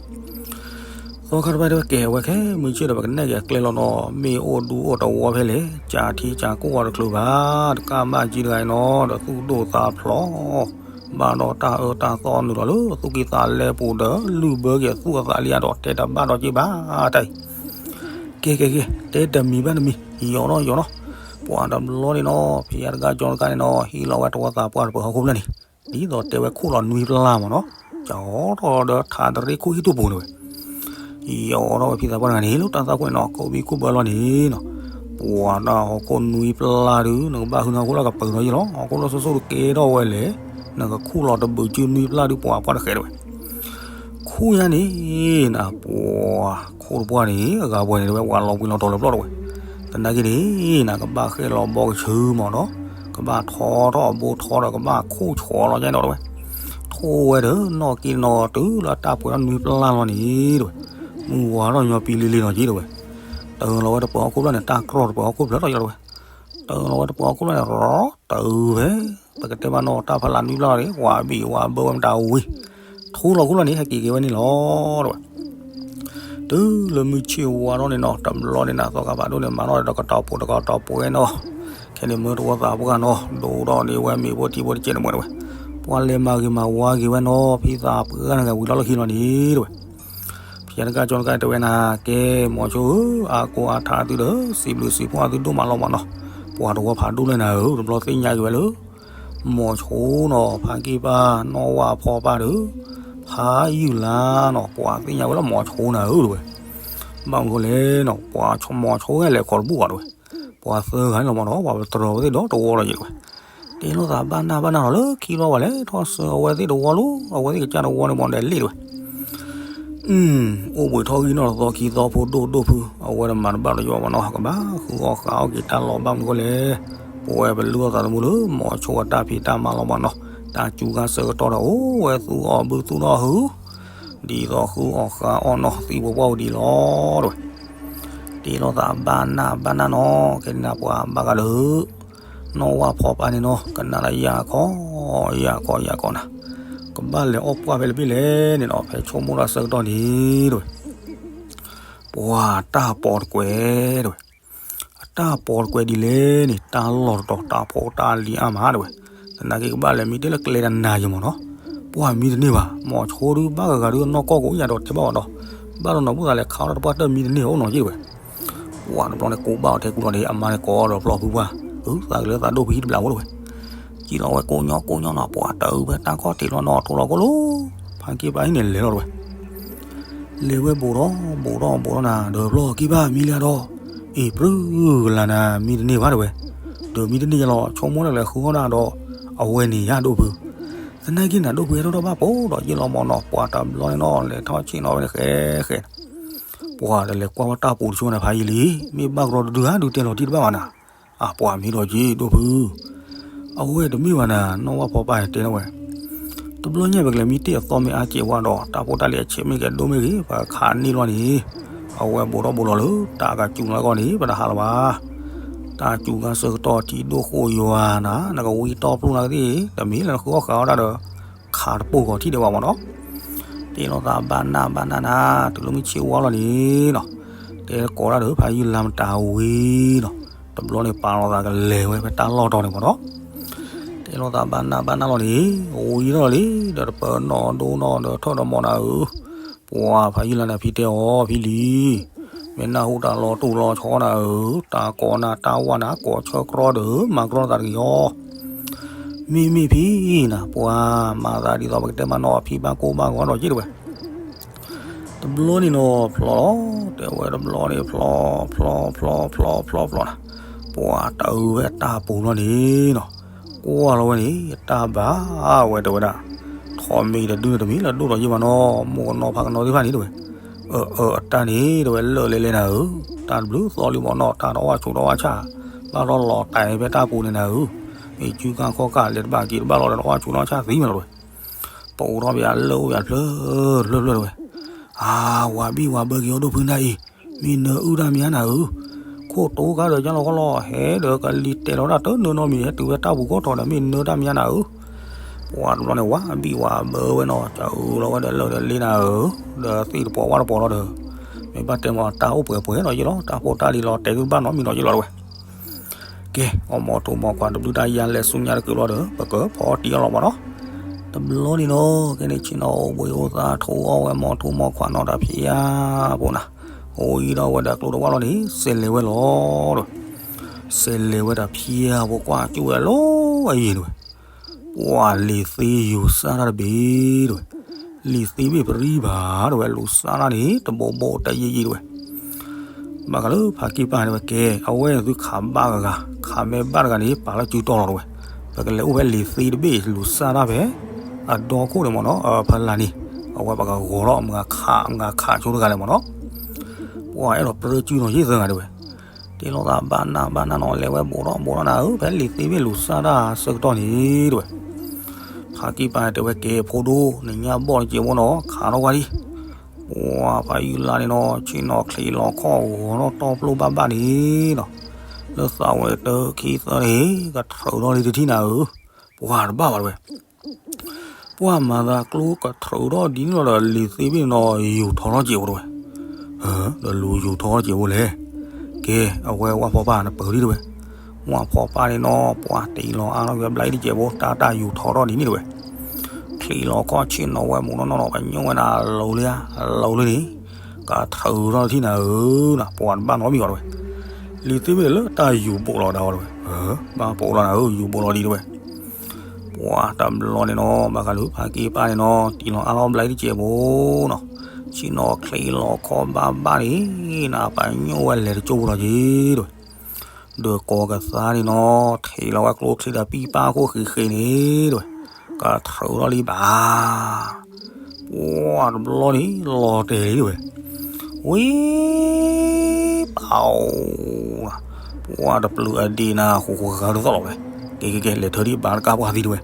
သီခါတဖၣ်တဲဝဲကဲဝဲခဲ မုၢ်ဆ့ၣ်ဒီး ပကနဲၣ်က့ၤအကျဲလီၤနီၤ မ့ၢ်အိၣ်ဒူအိၣ်တဝီဖဲလဲၣ် ကၢ်ထံကၢ်ကိၢ်အီၤတချုးဘၣ် တကၢ်မၢ်ကံတဂၤအံၤနီၤ ဒီးသူၣ်ဒိၣ်သးဖျိး ဘၣ်ဒီးတၢ်အၢတၢ်သီနုာ်လီၤလၢ သူၣ်ကံၢ်သးလဲပူၤဒီး လုၢ်ဘၢက့ၤသူၣ်အသးလံအဒီး တဲတဘၣ်ဒီးက့ၤဘၣ်တၢ်အံၤ ကဲကဲကဲ တဲတမံၤဘၣ်တမံၤ ယီၤနီၤယီၤနီၤ ပှၤတဘျီန့ၣ်နီၤ ဖံယါတကၢ်ကၠီတကၢ်န့ၣ်နီၤ ဟံးလီၤဝဲတဝီသးပှၢ်တပၢၤဟီၣ်ခိၣ်ဖျၢၣ်န့ၣ် ဒ်သိးတဲဝဲခိၣ်လီၤနွံပျၢ်မၢ်နီၤ ကၠီထီၣ်ဒီးထးတရ့ခိၣ်ဟံၣ်တူၢ်ပူၤန့ၣ်ဝဲ ယီၤထီၣ်ဝဲဖံသးပှၢ်တဂၤန့ၣ် လၢတၢ်သၣ်ခိၣ်န့ၣ်နီၤ ကိးဘံၣ်ခိၣ်ဘၢလီၤန့ၣ်နီၤ ပှၤတၢ်ဟီၣ်ခိၣ်နွံပျၢ်ဒုး နကဘၣ်ဟုနဟီၣ်ခိၣ်လၢကပၢၤထီၣ်ယံၤလီၤ. ဟီၣ်ခိၣ်လၢစိၤစိၤတကဲထီၣ်ဝဲလဲၣ်, နကခူၣ်လီၤတဘုးစုနွံပျၢ်ဒုး ပှၤပှၢ်တဃဲးတဝဲ. ခူၣ်ညါန့ၣ် နပှၤခိၣ်တပှၢ်န့ၣ် အဂၤပှဲၤန့ၣ်တဝဲ ပှၤလီၤဘှံးလီၤတီၤလၢပျီၢ်တဝဲ. သနာ်က့န့ၣ် နကဘၣ်ဃဲၣ်လီၤဘီကဆူမးနီၤ, ကဘၣ်ထီထီၣ်အဘိထီဒီး ကဘၣ်ခူၣ်ဆီလီၤညါနီၤတဝဲ. ထိၣ်ဝဲဒီးနီၣ်က့နီၤတုၤလၢတၢ်ပှဲၤထီၣ်နွံပျၢ်လီၤန့ၣ်တဝဲ, မုၢ်ဝါထီၣ်ညီပံလံလံနီၤက့တဝဲ. တၢလီၤဝဲတပၢၤဟီၣ်ခိၣ်ဖျၢၣ်န့ၣ် တၢ်ကြီတပၢၤဟီၣ်ခိၣ်ဖျၢၣ်ထီၣ်ယံၤတဝဲ. တၢလီၤဝဲတပၢၤဟီၣ်ခိၣ်ဖျၢၣ်န့ၣ် ရီတၢ်ဝဲ, ပကတဲဘၣ်နီၤ တၢ်ဖးလၢနွံပျၢ်လီၤန့ၣ် ဝးဘံၣ်ဝးဘၢဝဲမတၤဝံၤ, ထူလီၤခိၣ်ဖျၢၣ်န့ၣ် ဟဲက့ၤက့ၤဝဲန့ၣ်လီၤတဝဲ. တုၤလၢမုၢ်ဆ့ၣ်ဝါထီၣ်န့ၣ်နီၤ တဘျီန့ၣ်နသီခါဖးဒိၣ်န့ၣ် မၤထီၣ်ဒီးကတီၤပူၤတကတီၤပူၤဝဲနီၤ, ခဲန့ၣ်မၢတဝီသးပှၢ်နီၤ ဒိၣ်ထီၣ်န့ၢ်ဝဲမ့ၤဖိထံဖိတကဲးန့ၣ်မ့ၢ်တဝဲ, ပှၤလဲၤမၤဂ့ၤမၤဝါက့ၤဝဲနီၤ ဖံသးပှၢ်န့ၣ်ဂ့ၤဝံၤလီၤလၢခံလီၤန့ၣ်တဝဲ. ဖဲတကးကၠီတကးတဲဝဲနၤ ကဲ မိၤဆိဧၢ အါကိးအါထါသုဒီး စံးဘျုးစံးဖှိၣ်သုဒိၣ်မးလီၤမးနီၤ, ပှၤတဝီဖးဒိၣ်လဲၣ်နၤဧၢ တဘျီသ့ၣ်ညါက့ၤဝဲလၢ မိၤဆိနီၤ ဖါကံၢ်ပၢ် နီၢ်ဝၣ်ဖီပၢ်ဒီး ဖါယုၢ်လါနီၤ ပှၤသ့ၣ်ညါဝဲလၢမိၤဆိနၤဧၢတဝဲ. ဘၣ်မနုၤဃိလဲၣ်နီၤ ပှၤမိၤဆိဂၤလဲၤခီတဘူၣ်ဘၣ်တဝဲ, ပှၤသၢဂၤန့ၣ်လီၤမးနီၤ ပှၤပတြၢၤဝဲသ့ၣ်ဒီတဝီလီၤယံၤတဝဲ. တဲလိာ်သးဘၣ်နၢ်ဘၣ်နၢ်လီၤလၢခံလီၤဘၣ်လဲၣ် ထီၣ်ဆၢအဝဲသ့ၣ်တဝီလီၤ အဝဲသ့ၣ်ကစၢ်တဝီန့ၣ်မးဒဲးလ့ၣ်တဝဲ. အိၣ်ဘှံးထီၣ်ဂံၢ်နီၢ်တသီခံသီဖိဒိၣ်ဒိၣ်ဖု အဝဲတမၤတဘၣ်လီၤယံၤဘၣ်မးနီၤ ကဘၣ်ဃုအီၣ်ဃးအီၣ်က့ၤတၢ်လီၤဘၣ်မနုၤဃိလဲၣ်, ပဝဲပလုၢ်အီၣ်သးသမူလၢ မိၤဆိအတၢ်ဖံးတၢ်မၤလီၤမးနီၤ, တၢ်စူၤခါဆၢကတီၢ်ဒီးအိၣ်ဝဲသူၣ်အီၣ်ဘုသူၣ်အီၣ်ဟု ဒ်သိးဃုအီၣ်ဃးအီၣ်နီၤ သံပှဲၤပှၢ်ဝဲဒ်လီၤတဝဲ. တဲလိာ်သးဘၣ်နၢ်ဘၣ်နၢ်နီၤ ကဲန့ၣ်နၤပှၤဘၣ်ဂၤဒီး နီၢ်ဝၣ်ဖီပၢ်န့ၣ်နီၤ ကနၣ်လၢယၤခီ ယၤခီ ယၤခီနၤ, ကဘၣ်လဲၤအီၣ်ပှၢ်ဖဲလဲၣ်ဖဲလဲၣ်န့ၣ်နီၤ ဖဲဆိကမိၣ်တၢ်ဆၢကတီၢ်န့ၣ်တဝဲ ပှၤတၢ်ပိာ်တကွဲးတဝဲ, အတၢ်ပိာ်တကွဲးဒ်လဲၣ်န့ၣ် တၢ်လီၢ်တတီၤ တၢ်ဖိတၢ်လံၤအါမးတဝဲ, သနာ်က့ကဘၣ်လဲၤမံတ့ၢ်လၢကျဲတနၤယံၤမးနီၤ, ပှၤမံတန့ၢ်ဘၣ်, မိၤဆိဒုးဘၣ်ဂၤဂၤဒုးနီၢ်ကီၢ်ကိး ယၤဒီးတဲဘၣ်အီၤဒီး, ဘၣ်ဒီးနီၢ်ဘူၣ်သးလဲၤခးအီၣ်တၢ်တပှၢ်တၢၢ်မံတန့ၢ်အိၣ်နီၤက့တဝဲ ပှၤတဘျီန့ၣ် ကိးဘၣ်အီၤထဲကူလီၤန့ၣ် အမါန့ၣ်ကိးဒီးဖျီဖုပှၢ်, အု သးကလၢသးဒိၣ်ဖုဟံၣ်တဘျီဖိတဝဲ, ကံလီၤဝဲကိးညီကိးညီနီၤ ပှၤတအုဖဲတၢ်ခီၣ်ထံးလီၤနီၤ ထိလီၤကိၣ်လိၤ, ဖါက့ၢ်ပၢ်ဟံၣ်န့ၣ်လဲၤလီၤတဝဲ, လဲၤဝဲဘူးဒီးဘူးဒီးဘူးဒီးနၤ ဒီးဖျီက့ၢ်ပၢ်မံလၢအဒီး, အ့ၣ်ပြူကလၤနၤ မံတန့ၢ်ဘၣ်တဝဲ, ဒီးမံတန့ၢ်ယလီၤ ဆိကမိၣ်လၢလဲၤဃုအီၣ်ဒၣ်ဒီး, အဝဲန့ၣ်ယၤဒိၣ်ဖု သနာ်က့နၤဒိၣ်ဖုဟဲထီၣ်ထီၣ်ဘၣ်ပိာ်ဒီးယ့ၢ်လီၤမးနီၤ ပှၤတဘျီန့ၣ်နီၤ လဲၤထီၣ်ဆ့ၣ်နီၤဝဲန့ၣ်ဃဲဃဲ, ပှၤတလဲၤကွၢ်ဝဲတၢ်ပူၤတဆိနၤဖးယံာ်လံ, မ့ၢ်ဘၣ်ကရီတဒုဧါ ဒုးတဲလီၤတံၢ်တဘၣ်ဘၣ်နၤ, အပှၤမံဒီးက့ဒိၣ်ဖု, အဝဲတမ့ၢ်ဘၣ်နၤ နီၢ်ဝၣ်ဖီပၢ်တဲန့ၣ်ဝဲ တဘျီညါပကလဲၤမံတ့ၢ်အသီမ့ၢ်အါကဲးဝဲဒီး တၢ်ဖိတၢ်လံၤအဆံးမ့ၢ်ကဲဒိၣ်မ့ၢ်ဂ့ၤ ပခးန့ၢ်လီၤန့ၣ်, အဝဲဘူးထီၣ်ဘူးလီၤလၢ တၢ်ကစူၤလီၤကီၢ်န့ၣ် ပတဟးလၢၤဘၣ်, တၢ်စူၤခါဆၢကတီၢ်ထံဒိၣ်ဃိယွၤနၤ နကဝံတီပျိနၤကသ့ၣ် တမ့ၢ်လၢနဃုအီၣ်ဃးအီၣ်တၢ်ဒီး ခးတပိၢ်ဂီၤထံၣ်ဒံးဘၣ်မးနီၤ, တဲလိာ်သးဘၣ်နၢ်ဘၣ်နၢ်နၤ တုၤလၢမုၢ်ဆ့ၣ်ဝါလီၤန့ၣ်နီၤ, တဲကိးတၢ်ဒီးဖးယုၢ်လါမတၤဝံၤနီၤ, တဘျီန့ၣ်ပာ်လီၤသးကလဲၤဝဲဖဲတၢ်လီၢ်တီၤန့ၣ်မးနီၤ တဲလိာ်သးဘၣ်နၢ်ဘၣ်နၢ်လီၤန့ၣ် ဝံၤထီၣ်လံ ဒီးတပၢၤနီၣ်ဒိနီၣ်ဒီးထၢၣ်ဒီးမီၢ်နၤဧၢ, ပှၤဖးယုၢ်လါန့ၣ်ဖံတဲအီၤဖံလံၤ, မ့ၢ်နၢ်ဟူတၢ်လီၤတူၢ်လီၤဆီနၤဧၢ, တၢ်ကိးနၤတၢ်ဝၢ်နၤ ကိးဆၢကြီဒီး မၤကြီနသးတဂ့ၤအီၤ, မ့မ့ၢ်ဖံနၤ ပှၤမၤသးဒ်သိးပကတဲမးနီၤ ဖံဘၣ်ကိၢ်ဘၣ်ဂီၤဒီးက့တဝဲ တဘျီန့ၣ်နီၤ ဖျီလီၤ တဲဝဲတဘျီန့ၣ် ဖျီ ဖျီ ဖျီ ဖျီ ဖျီ ဖျီနၤ, ပှၤတအုဝဲတၢ်ပူၤလီၤန့ၣ်နီၤ, ကွၢ်လီၤဝဲန့ၣ် တၢ်ဘၣ်ဝဲတဲဝဲဒၣ်, ထီးမ့ၢ်တဒုန့ၣ်တမ့ၢ်လၢဒိၣ်ဒီးယ့ၢ်မးနီၤ မိၢ်ကနီၤဖးကနီၤသ့ၣ်တဖၣ်န့ၣ်တဲဝဲ, အၢ အၢ အတၢ်န့ၣ်တဲဝဲလၢာ်လဲၣ်လဲၣ်နၤဧၢ, တၢ်တဘျုးသီလံမးနီၤ တၢ်တအီၣ်ဆူးတအီၣ်ဆၣ်, ဘၣ်ထီၣ်လီၤတၢ်ဖဲတၢ်ပူၤန့ၣ်နၤဧၢ, မ့ၢ်စုကၣ်ခီၣ်ကၣ်လဲၤတဘၣ်က့ၤတဘၣ်လီၤဒီးတအီၣ်ဆူးတအီၣ်ဆၣ်သံမးလီၤတဲဝဲ ပအိးထီၣ်ပယီၤလၢအိၣ်ပယီၤတဖျၢၣ်တဖျၢၣ်တဖျၢၣ်တဲဝဲ, အါ ဝၤဘံၣ်ဝၤဘၢက့ၤအီၤဒိၣ်ဖုနၤအံၤ, မ့ၢ်နၢအုၣ်တၢ်မံၤနၤဧၢ, ခိၣ်တိကါဒီးကၢ်လီၤခီလီၤ ဟဲဒီးကလံၤတဲာ်လီၤတၢ်တနၢနီတမံၤ ဟဲတုၤဝဲတၢ်ပူၤကိးထီၣ်ဒီး မ့ၢ်နၢတၢ်မံၤနၤဧၢ, ပှၤတဘျီန့ၣ် ဝၤဘံၣ်ဝၤဘၢဝဲနီၤ ကအုလီၤဝဲဒီးလၢာ်ဒီးလ့နၤဧၢ, ဒီးသ့ၣ်တပီၤဝၣ်တပီၤလီၤဒီး, မ့ၢ်ဘၣ်တဲမးတၢ်အိၣ်ပှဲၤပှဲၤနီၤယ့ၢ်လီၤ တၢ်ဖိတၢ်လံၤလီၤတဲာ်သုတဘၣ်နီတမံၤနီၤယ့ၢ်လီၤတဲဝဲ ကဲ အီၣ်မီၤထူမီၤခွးတဘျုးတၢ်ယါလဲၤဆူညါတကုာ်လီၤဒီး ပကဖီအီၣ်တံၢ်အီၣ်လီၤမးနီၤ, တဘျီန့ၣ်နီၤ ကဲန့ၣ်ဆ့ၣ်နီၤအိၣ်ဘှံးအိၣ်သါထိအီၣ်ဝဲ မီၤထူမီၤခွးနီၤတၢ်ဖံးယါဖိနၤ, အိၣ်အံၤဒီးဝဲဒီးကျိတဝၢ်လီၤန့ၣ် စဲးလဲၤဝဲလီၤတဲဝဲ, စဲးလဲၤဝဲတၢ်ဖံးယါဖိကွၢ်ကၠူၣ်ဝဲလီၤအယံၤတဲဝဲ, ပှၤလံာ်သ့ယူၤစၢ်တၢ်တဘ့ၣ်တဲဝဲ, လံာ်သ့ဘ့ၣ်ပရံဘၣ်တဲဝဲ လူၤစၢ်တၢ်န့ၣ် တဘိဘိတယံာ်ယံာ်တဲဝဲ ပ ဘၣ်ဃးလၢဖးကံၢ်ပၢ်န့ၣ်ဝဲကဲ အဝဲသုခးဘၣ်ဂၤဂၤ ခးမဲဘၣ်တဂၤန့ၣ် ပာ်လီၤစုတီၢ်လီၤတဝဲ, ပကလဲၤအိၣ်ဖဲလံာ်သ့တဘ့ၣ် လူၤစၢ်တၢ်ဖဲ အဒီခိၣ်န့ၣ်မ့ၢ်နီၤ ဖဲလါန့ၣ် အဝဲပကဂီၤထီၣ်မုၢ်ဂၤခး မုၢ်ဂၤခးဆိတဂၤလဲၣ်မ့ၢ်နီၤ, ပှၤအဲၣ်ဒိးပြၢစုနီၤယ့ၢ်သၢဂၤတဝဲ, တ့လီၤသးဘၣ်နၢ်ဘၣ်နၢ်နီၤ လဲၤဝဲဘူးထီၣ်ဘူးထီၣ်နၤဧၢ ဖဲလံာ်သ့တဘ့ၣ်လူၤစၢ်တၢ်ဆၢကတီၢ်န့ၣ်တဝဲ, ဖးကံၢ်ပၢ်တဲဝဲကဲဖိဒိၣ် နညၣ်ဘီၣ်တစဲးဖိနီၤ ခးထီၣ်ကွၢ်ဒံး ပှၤဖးယုၢ်လါန့ၣ်နီၤ ဆ့ၣ်နီၤချံးလီၤခီၣ်ဂီၤထီၣ်တီပျိၢ်ဘၣ်ဘၣ်န့ၣ်နီၤ, လၢသးဝဲတၢခံသၢန့ၣ် ကထြၢးထီၣ်လံတထံၣ်နၤဧၢ, ပှၤတဘၣ်ဘၣ်တဝဲ, ပှၤမၤသးကျိကထြၢးထီၣ်ဒ်န့ၣ်လီၤဒီးလံာ်သ့ဘ့ၣ်န့ၣ်နီၤ ယူၤထီၣ်ထီၣ်စဲးဖိတဝဲ, ဒီးလူၤယူၤထီၣ်ထီၣ်စဲးဖိလဲၣ်, ကဲ အဝဲဝၣ်ဖီပၢ်နပၢၤလံတဝဲ, ဝၣ်ဖီပၢ်န့ၣ်နီၤ ပှၤတ့လီၤအါထီၣ်က့ၤဘျါအံၤတစဲးဖိ တၢ်တၢ်ယူၤထီၣ်ထီၣ်ဒ်န့ၣ်တဝဲ ချံးလီၤခီၣ်ဆ့ၣ်နီၤဝဲမူးနီၢ်နီၢ်နီၤ ပညိၣ်ဝဲနၤလီၤလံဧါ လီၤလံန့ၣ် ကထြၢးထီၣ်ထံၣ်နၤဧၢနီၤ ပှၤတဘၣ်နီတမံၤဘၣ်တဝဲ, လံာ်သ့ဘ့ၣ်လၢတၢ်ယူၤဘူးလီၤဒၣ်ဝဲတဝဲ, ဘၣ်ဘူးလီၤနၤဧၢ ယူၤဘူးလီၤဒံးတဝဲ, ပှၤတဘျီန့ၣ်နီၤ ဘၣ်ဃးလၢဖးကံၢ်ပၢ်န့ၣ်နီၤ တ့လီၤအါထီၣ်ဘျါအံၤတစဲးဖိနီၤ, ဆ့ၣ်နီၤချံးလီၤခီၣ်ဘၣ်ဘၣ်န့ၣ် နပညိၣ်ဝဲလဲၤတကၠိၢ်ဖိလီၤက့ၤတဝဲ ဒီးကိးကသါန့ၣ်နီၤ ထံၣ်လီၤဝဲကျိချံဒီးပံၢ်ပၢ်ခိၣ်ဃ့ဃ့န့ၣ်တဝဲ, ကထြၢးထီၣ်လံဘၣ်, ပှၤတဘျီန့ၣ် လီၤတဲာ်လံတဝဲ, ဝံၤ ပၢ်ဧၢ, ပှၤတပျုၤအဒံးနၤ ဃိဃိဃါတသီၣ်လီၤဝဲ, ကဲကဲကဲ လဲၤထၢဒံးဘၣ်တကးပှၤသံတဝဲ,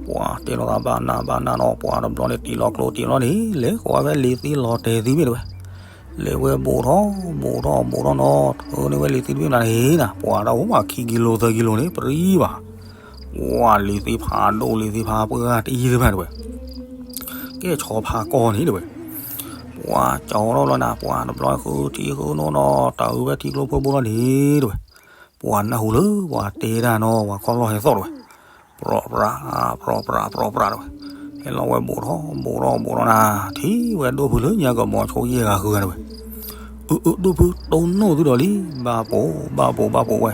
ပှၤတဲလီၤသးဘၣ်နၢ်ဘၣ်နၢ်နီၤ ပှၤတဘျီန့ၣ် တ့လီၤကျိတ့လီၤန့ၣ် လဲၤဃီၤဝဲဖဲလံာ်သ့လီၤတဲာ်သ့ဘ့ၣ်တဝဲ လဲၤဝဲဘူးထီၣ်ဘူးထီၣ်ဘူးထီၣ်နီၤ ထၢန့ၢ်ဝဲလံာ်သ့တဘ့ၣ်မနၤန့ၣ်နၤ ပှၤတအိၣ်ဘၣ်ခံကံလိသၢကံလိန့ၣ် ပရံဘၣ်, ပှၤလံာ်သ့ဖးဒိၣ်လံာ်သ့ဖးပှၢ်တအံၤသ့ၣ်တဖၣ်တဝဲ, ကဲဆီဖးကီၢ်န့ၣ်တဝဲ, ပှၤကၠီထီၣ်လီၤနၤ ပှၤတဘျီဃုထံဃုနီၢ်နီၤ တၢ်အုးဖဲထံကျိဖိဘိလီၤန့ၣ်တဝဲ, ပှၤနၢ်ဟူလၢပှၤတဲတၢ်နီၤ ပှၤခီၣ်လီၢ်ဟဲသီၣ်တဝဲ ပြီပြး ပြီပြး ပြီပြးတဝဲ, ဟဲလီၤဝဲဘူးထီၣ်ဘူးထီၣ်ဘူးထီၣ်နၤ ထံၣ်ဝဲဒိၣ်ဖုလၢညါကမီၤဆိယဲၢ်ဂၤဃုဂၤတဝဲ, အၢအၢ ဒိၣ်ဖု တိၢ်နီၣ်သုဒီးလံ ဘၣ်ပိာ်ဘၣ်ပိာ်ဘၣ်ပိာ်ဝဲ,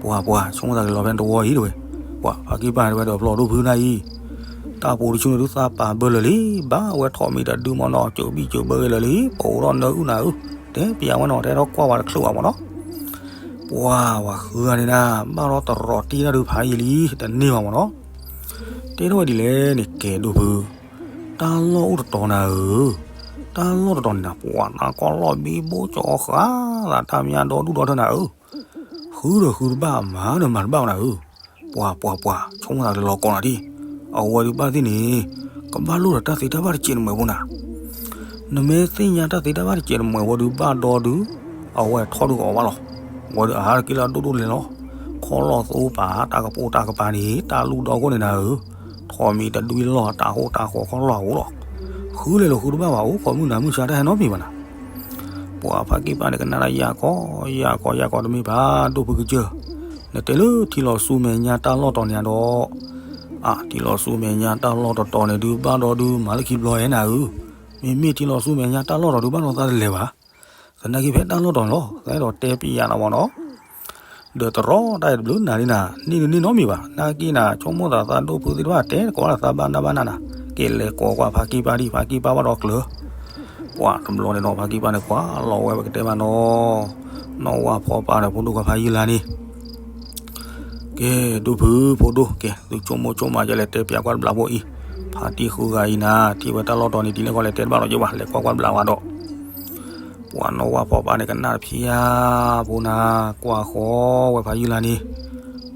ပှၤပှၤ ဆိကမိၣ်သးကလီၤဖဲတဝီအံၤတဝဲ, ပှၤဖးကံၢ်ပၢ်တဝဲဒီးဖျီၣ်ဒိၣ်ဖုနၤအံၤ, တၢ်ပိာ်တဆူန့ၣ်ဒုးသးပာ်ဘၢလၢာ်လံ, ဘၣ်ဝဲထီၣ်မံၤတဒုမနီၤ ကၠိဘံၣ်ကၠိဘၢဂ့ၤလၢာ်လံ, ပိာ်ထီၣ်နၢအုၣ်နၤအုၣ်, တဲပျးဝဲနီၤ တဲထီၣ်ကွၢ်ဝဲတချုးဘၣ်မနီၤ ပှၤဝဲဃုဂၤန့ၣ်နၤ ဘၣ်ဒီးတရီးတံၢ်တၢ်ဒုးဖးယံာ်လံ တန့ၢ်ဘၣ်မနီၤ, တဲထီၣ်ဝဲဒ်လဲၣ်န့ၣ် ကဲဒိၣ်ဖု, တၢ်လီၢ်အိၣ်တတီၤနၤဧၢ, တၢ်လီၢ်တတီၤန့ၣ်နၤ ပှၤနၤကီၢ်လီၢ်ဘံဘူကၠီဃာ်သး တၢ်မညါဒီဒူၣ်ဒီထၢနၤဧၢ, ဃုဒီးဃုတဘၣ် မၤဒီးမၤတဘၣ်နၤဧၢ, ပှၤပှၤပှၤ ဆိကမိၣ်သးလၢလီၤကီနၤဒံး, အဝဲဒုးဘၣ်သ့ၣ်န့ၣ် ကဘၣ်လိၣ်ဒီးတၢ်သ့တၢ်ဘၣ်တစဲးတမှဲးဖိနၤ နမ့ၢ်သ့ၣ်ညါတၢ်သ့တၢ်ဘၣ်တစဲးတမှဲးဝဲဒုးဘၣ်ဒီဒုး, အဝဲထီၣ်ဒုးကအီၣ်ဘၣ်လီၤ, ဝဲဒုးအါတက့ၢ်လၢအဒိၣ်ဒိၣ်လဲၤလီၤ, ခီၣ်လီၢ်သိပာ်တၢ်ကပိာ်တၢ်ကပၤန့ၣ် တၢ်လူၢ်ဒီခိၣ်န့ၣ်နၤဧၢ, ထီၣ်မံၤတဒုလီၢ်တၢ်ဟိၣ်တၢ်ဃီခီၣ်လီၢ်အအိၣ်လီၤ, ဃုလဲၤလိာ်ဃုတဘၣ်ဘၣ် အိၣ်ခိးမုၢ်နၤမုၢ်ဆါတၢ်ဟဲနီတမံၤဘၣ်နၤ ပှၤဖးကံၢ်ပၢ်န့ၣ်ကနၣ်ဒၣ်ယၢ်ကီယၢ်ကီယၢ်ကီတမ့ၢ်ဘၣ် ဒိၣ်ဖုကစၢၢ်, နတဲလၢထံလီၤဆူမဲာ်ညါတၢ်လီၢ်တီၤန့ၣ်ဒီး, အါ ထံလီၤဆူမဲာ်ညါတၢ်လီၢ်တီၤတီၤန့ၣ်ဒုးဘၣ်ဒီဒုး မၤလၢခံဘျီဟဲနၤဧၢ, မ့မ့ၢ်ထံလီၤဆူမဲာ်ညါတၢ်လီၢ်တီၤဒုးဘၣ်ဒီးသးတလဲၤဘၣ်, သနာ်က့ဖဲတၢ်လီၢ်တီၤန့ၣ်လီၤ သးအဲၣ်ဒိးတဲပျးနၤမနီၤ ဒီးတရီတၢ်အံၤတဘျုးနၤန့ၣ်နၤ န့ၢ်ဒုးန့ၢ်နီတမံၤဘၣ် နာ်က့နၤ ဆိကမိၣ်သးသးဒိၣ်ဖုသ့ၣ်တဖၣ်တဲကိးလၢသးဘၣ်နၢ်ဘၣ်နၢ်နၤ က့ၤလဲၤကိးကွၢ်ဖးကံၢ်ပၢ်ဒံး ဖးကံၢ်ပၢ်ဘၣ်ဒီးကျၢၤ ပှၤတဘျီန့ၣ်နီၤ ဖးကံၢ်ပၢ်န့ၣ်ကွၢ်လီၤဝဲပကတဲဘၣ်နီၤ နီၢ်ဝၢ်ဖီပၢ်န့ၣ် ဖိဒိၣ်ခွါဖးယံာ်လါန့ၣ် ကဲ ဒိၣ်ဖု ဖိဒိၣ် ကဲ သုဆိကမိၣ်ဆိကမး ယလဲၤတဲပျးကွၢ်တဘျးဖိအံၤ ဖါတံၢ်ဃုဂၤအံၤနၤ ထံၣ်ဝဲတၢ်လီၢ်တီၤန့ၣ် ဒ်လဲၣ်ဃီလဲၤတဲတဘၣ်ဒီးယဘၣ် လဲၤကွၢ်ကွၢ်တဘျးဝဲဒီး ပှၤနီၢ်ဝၢ်ဖီပၢ်န့ၣ် ကနၣ်တဖျါ ဖိနၤ ကွၢ်ဃီဝဲဖးယံာ်လါန့ၣ်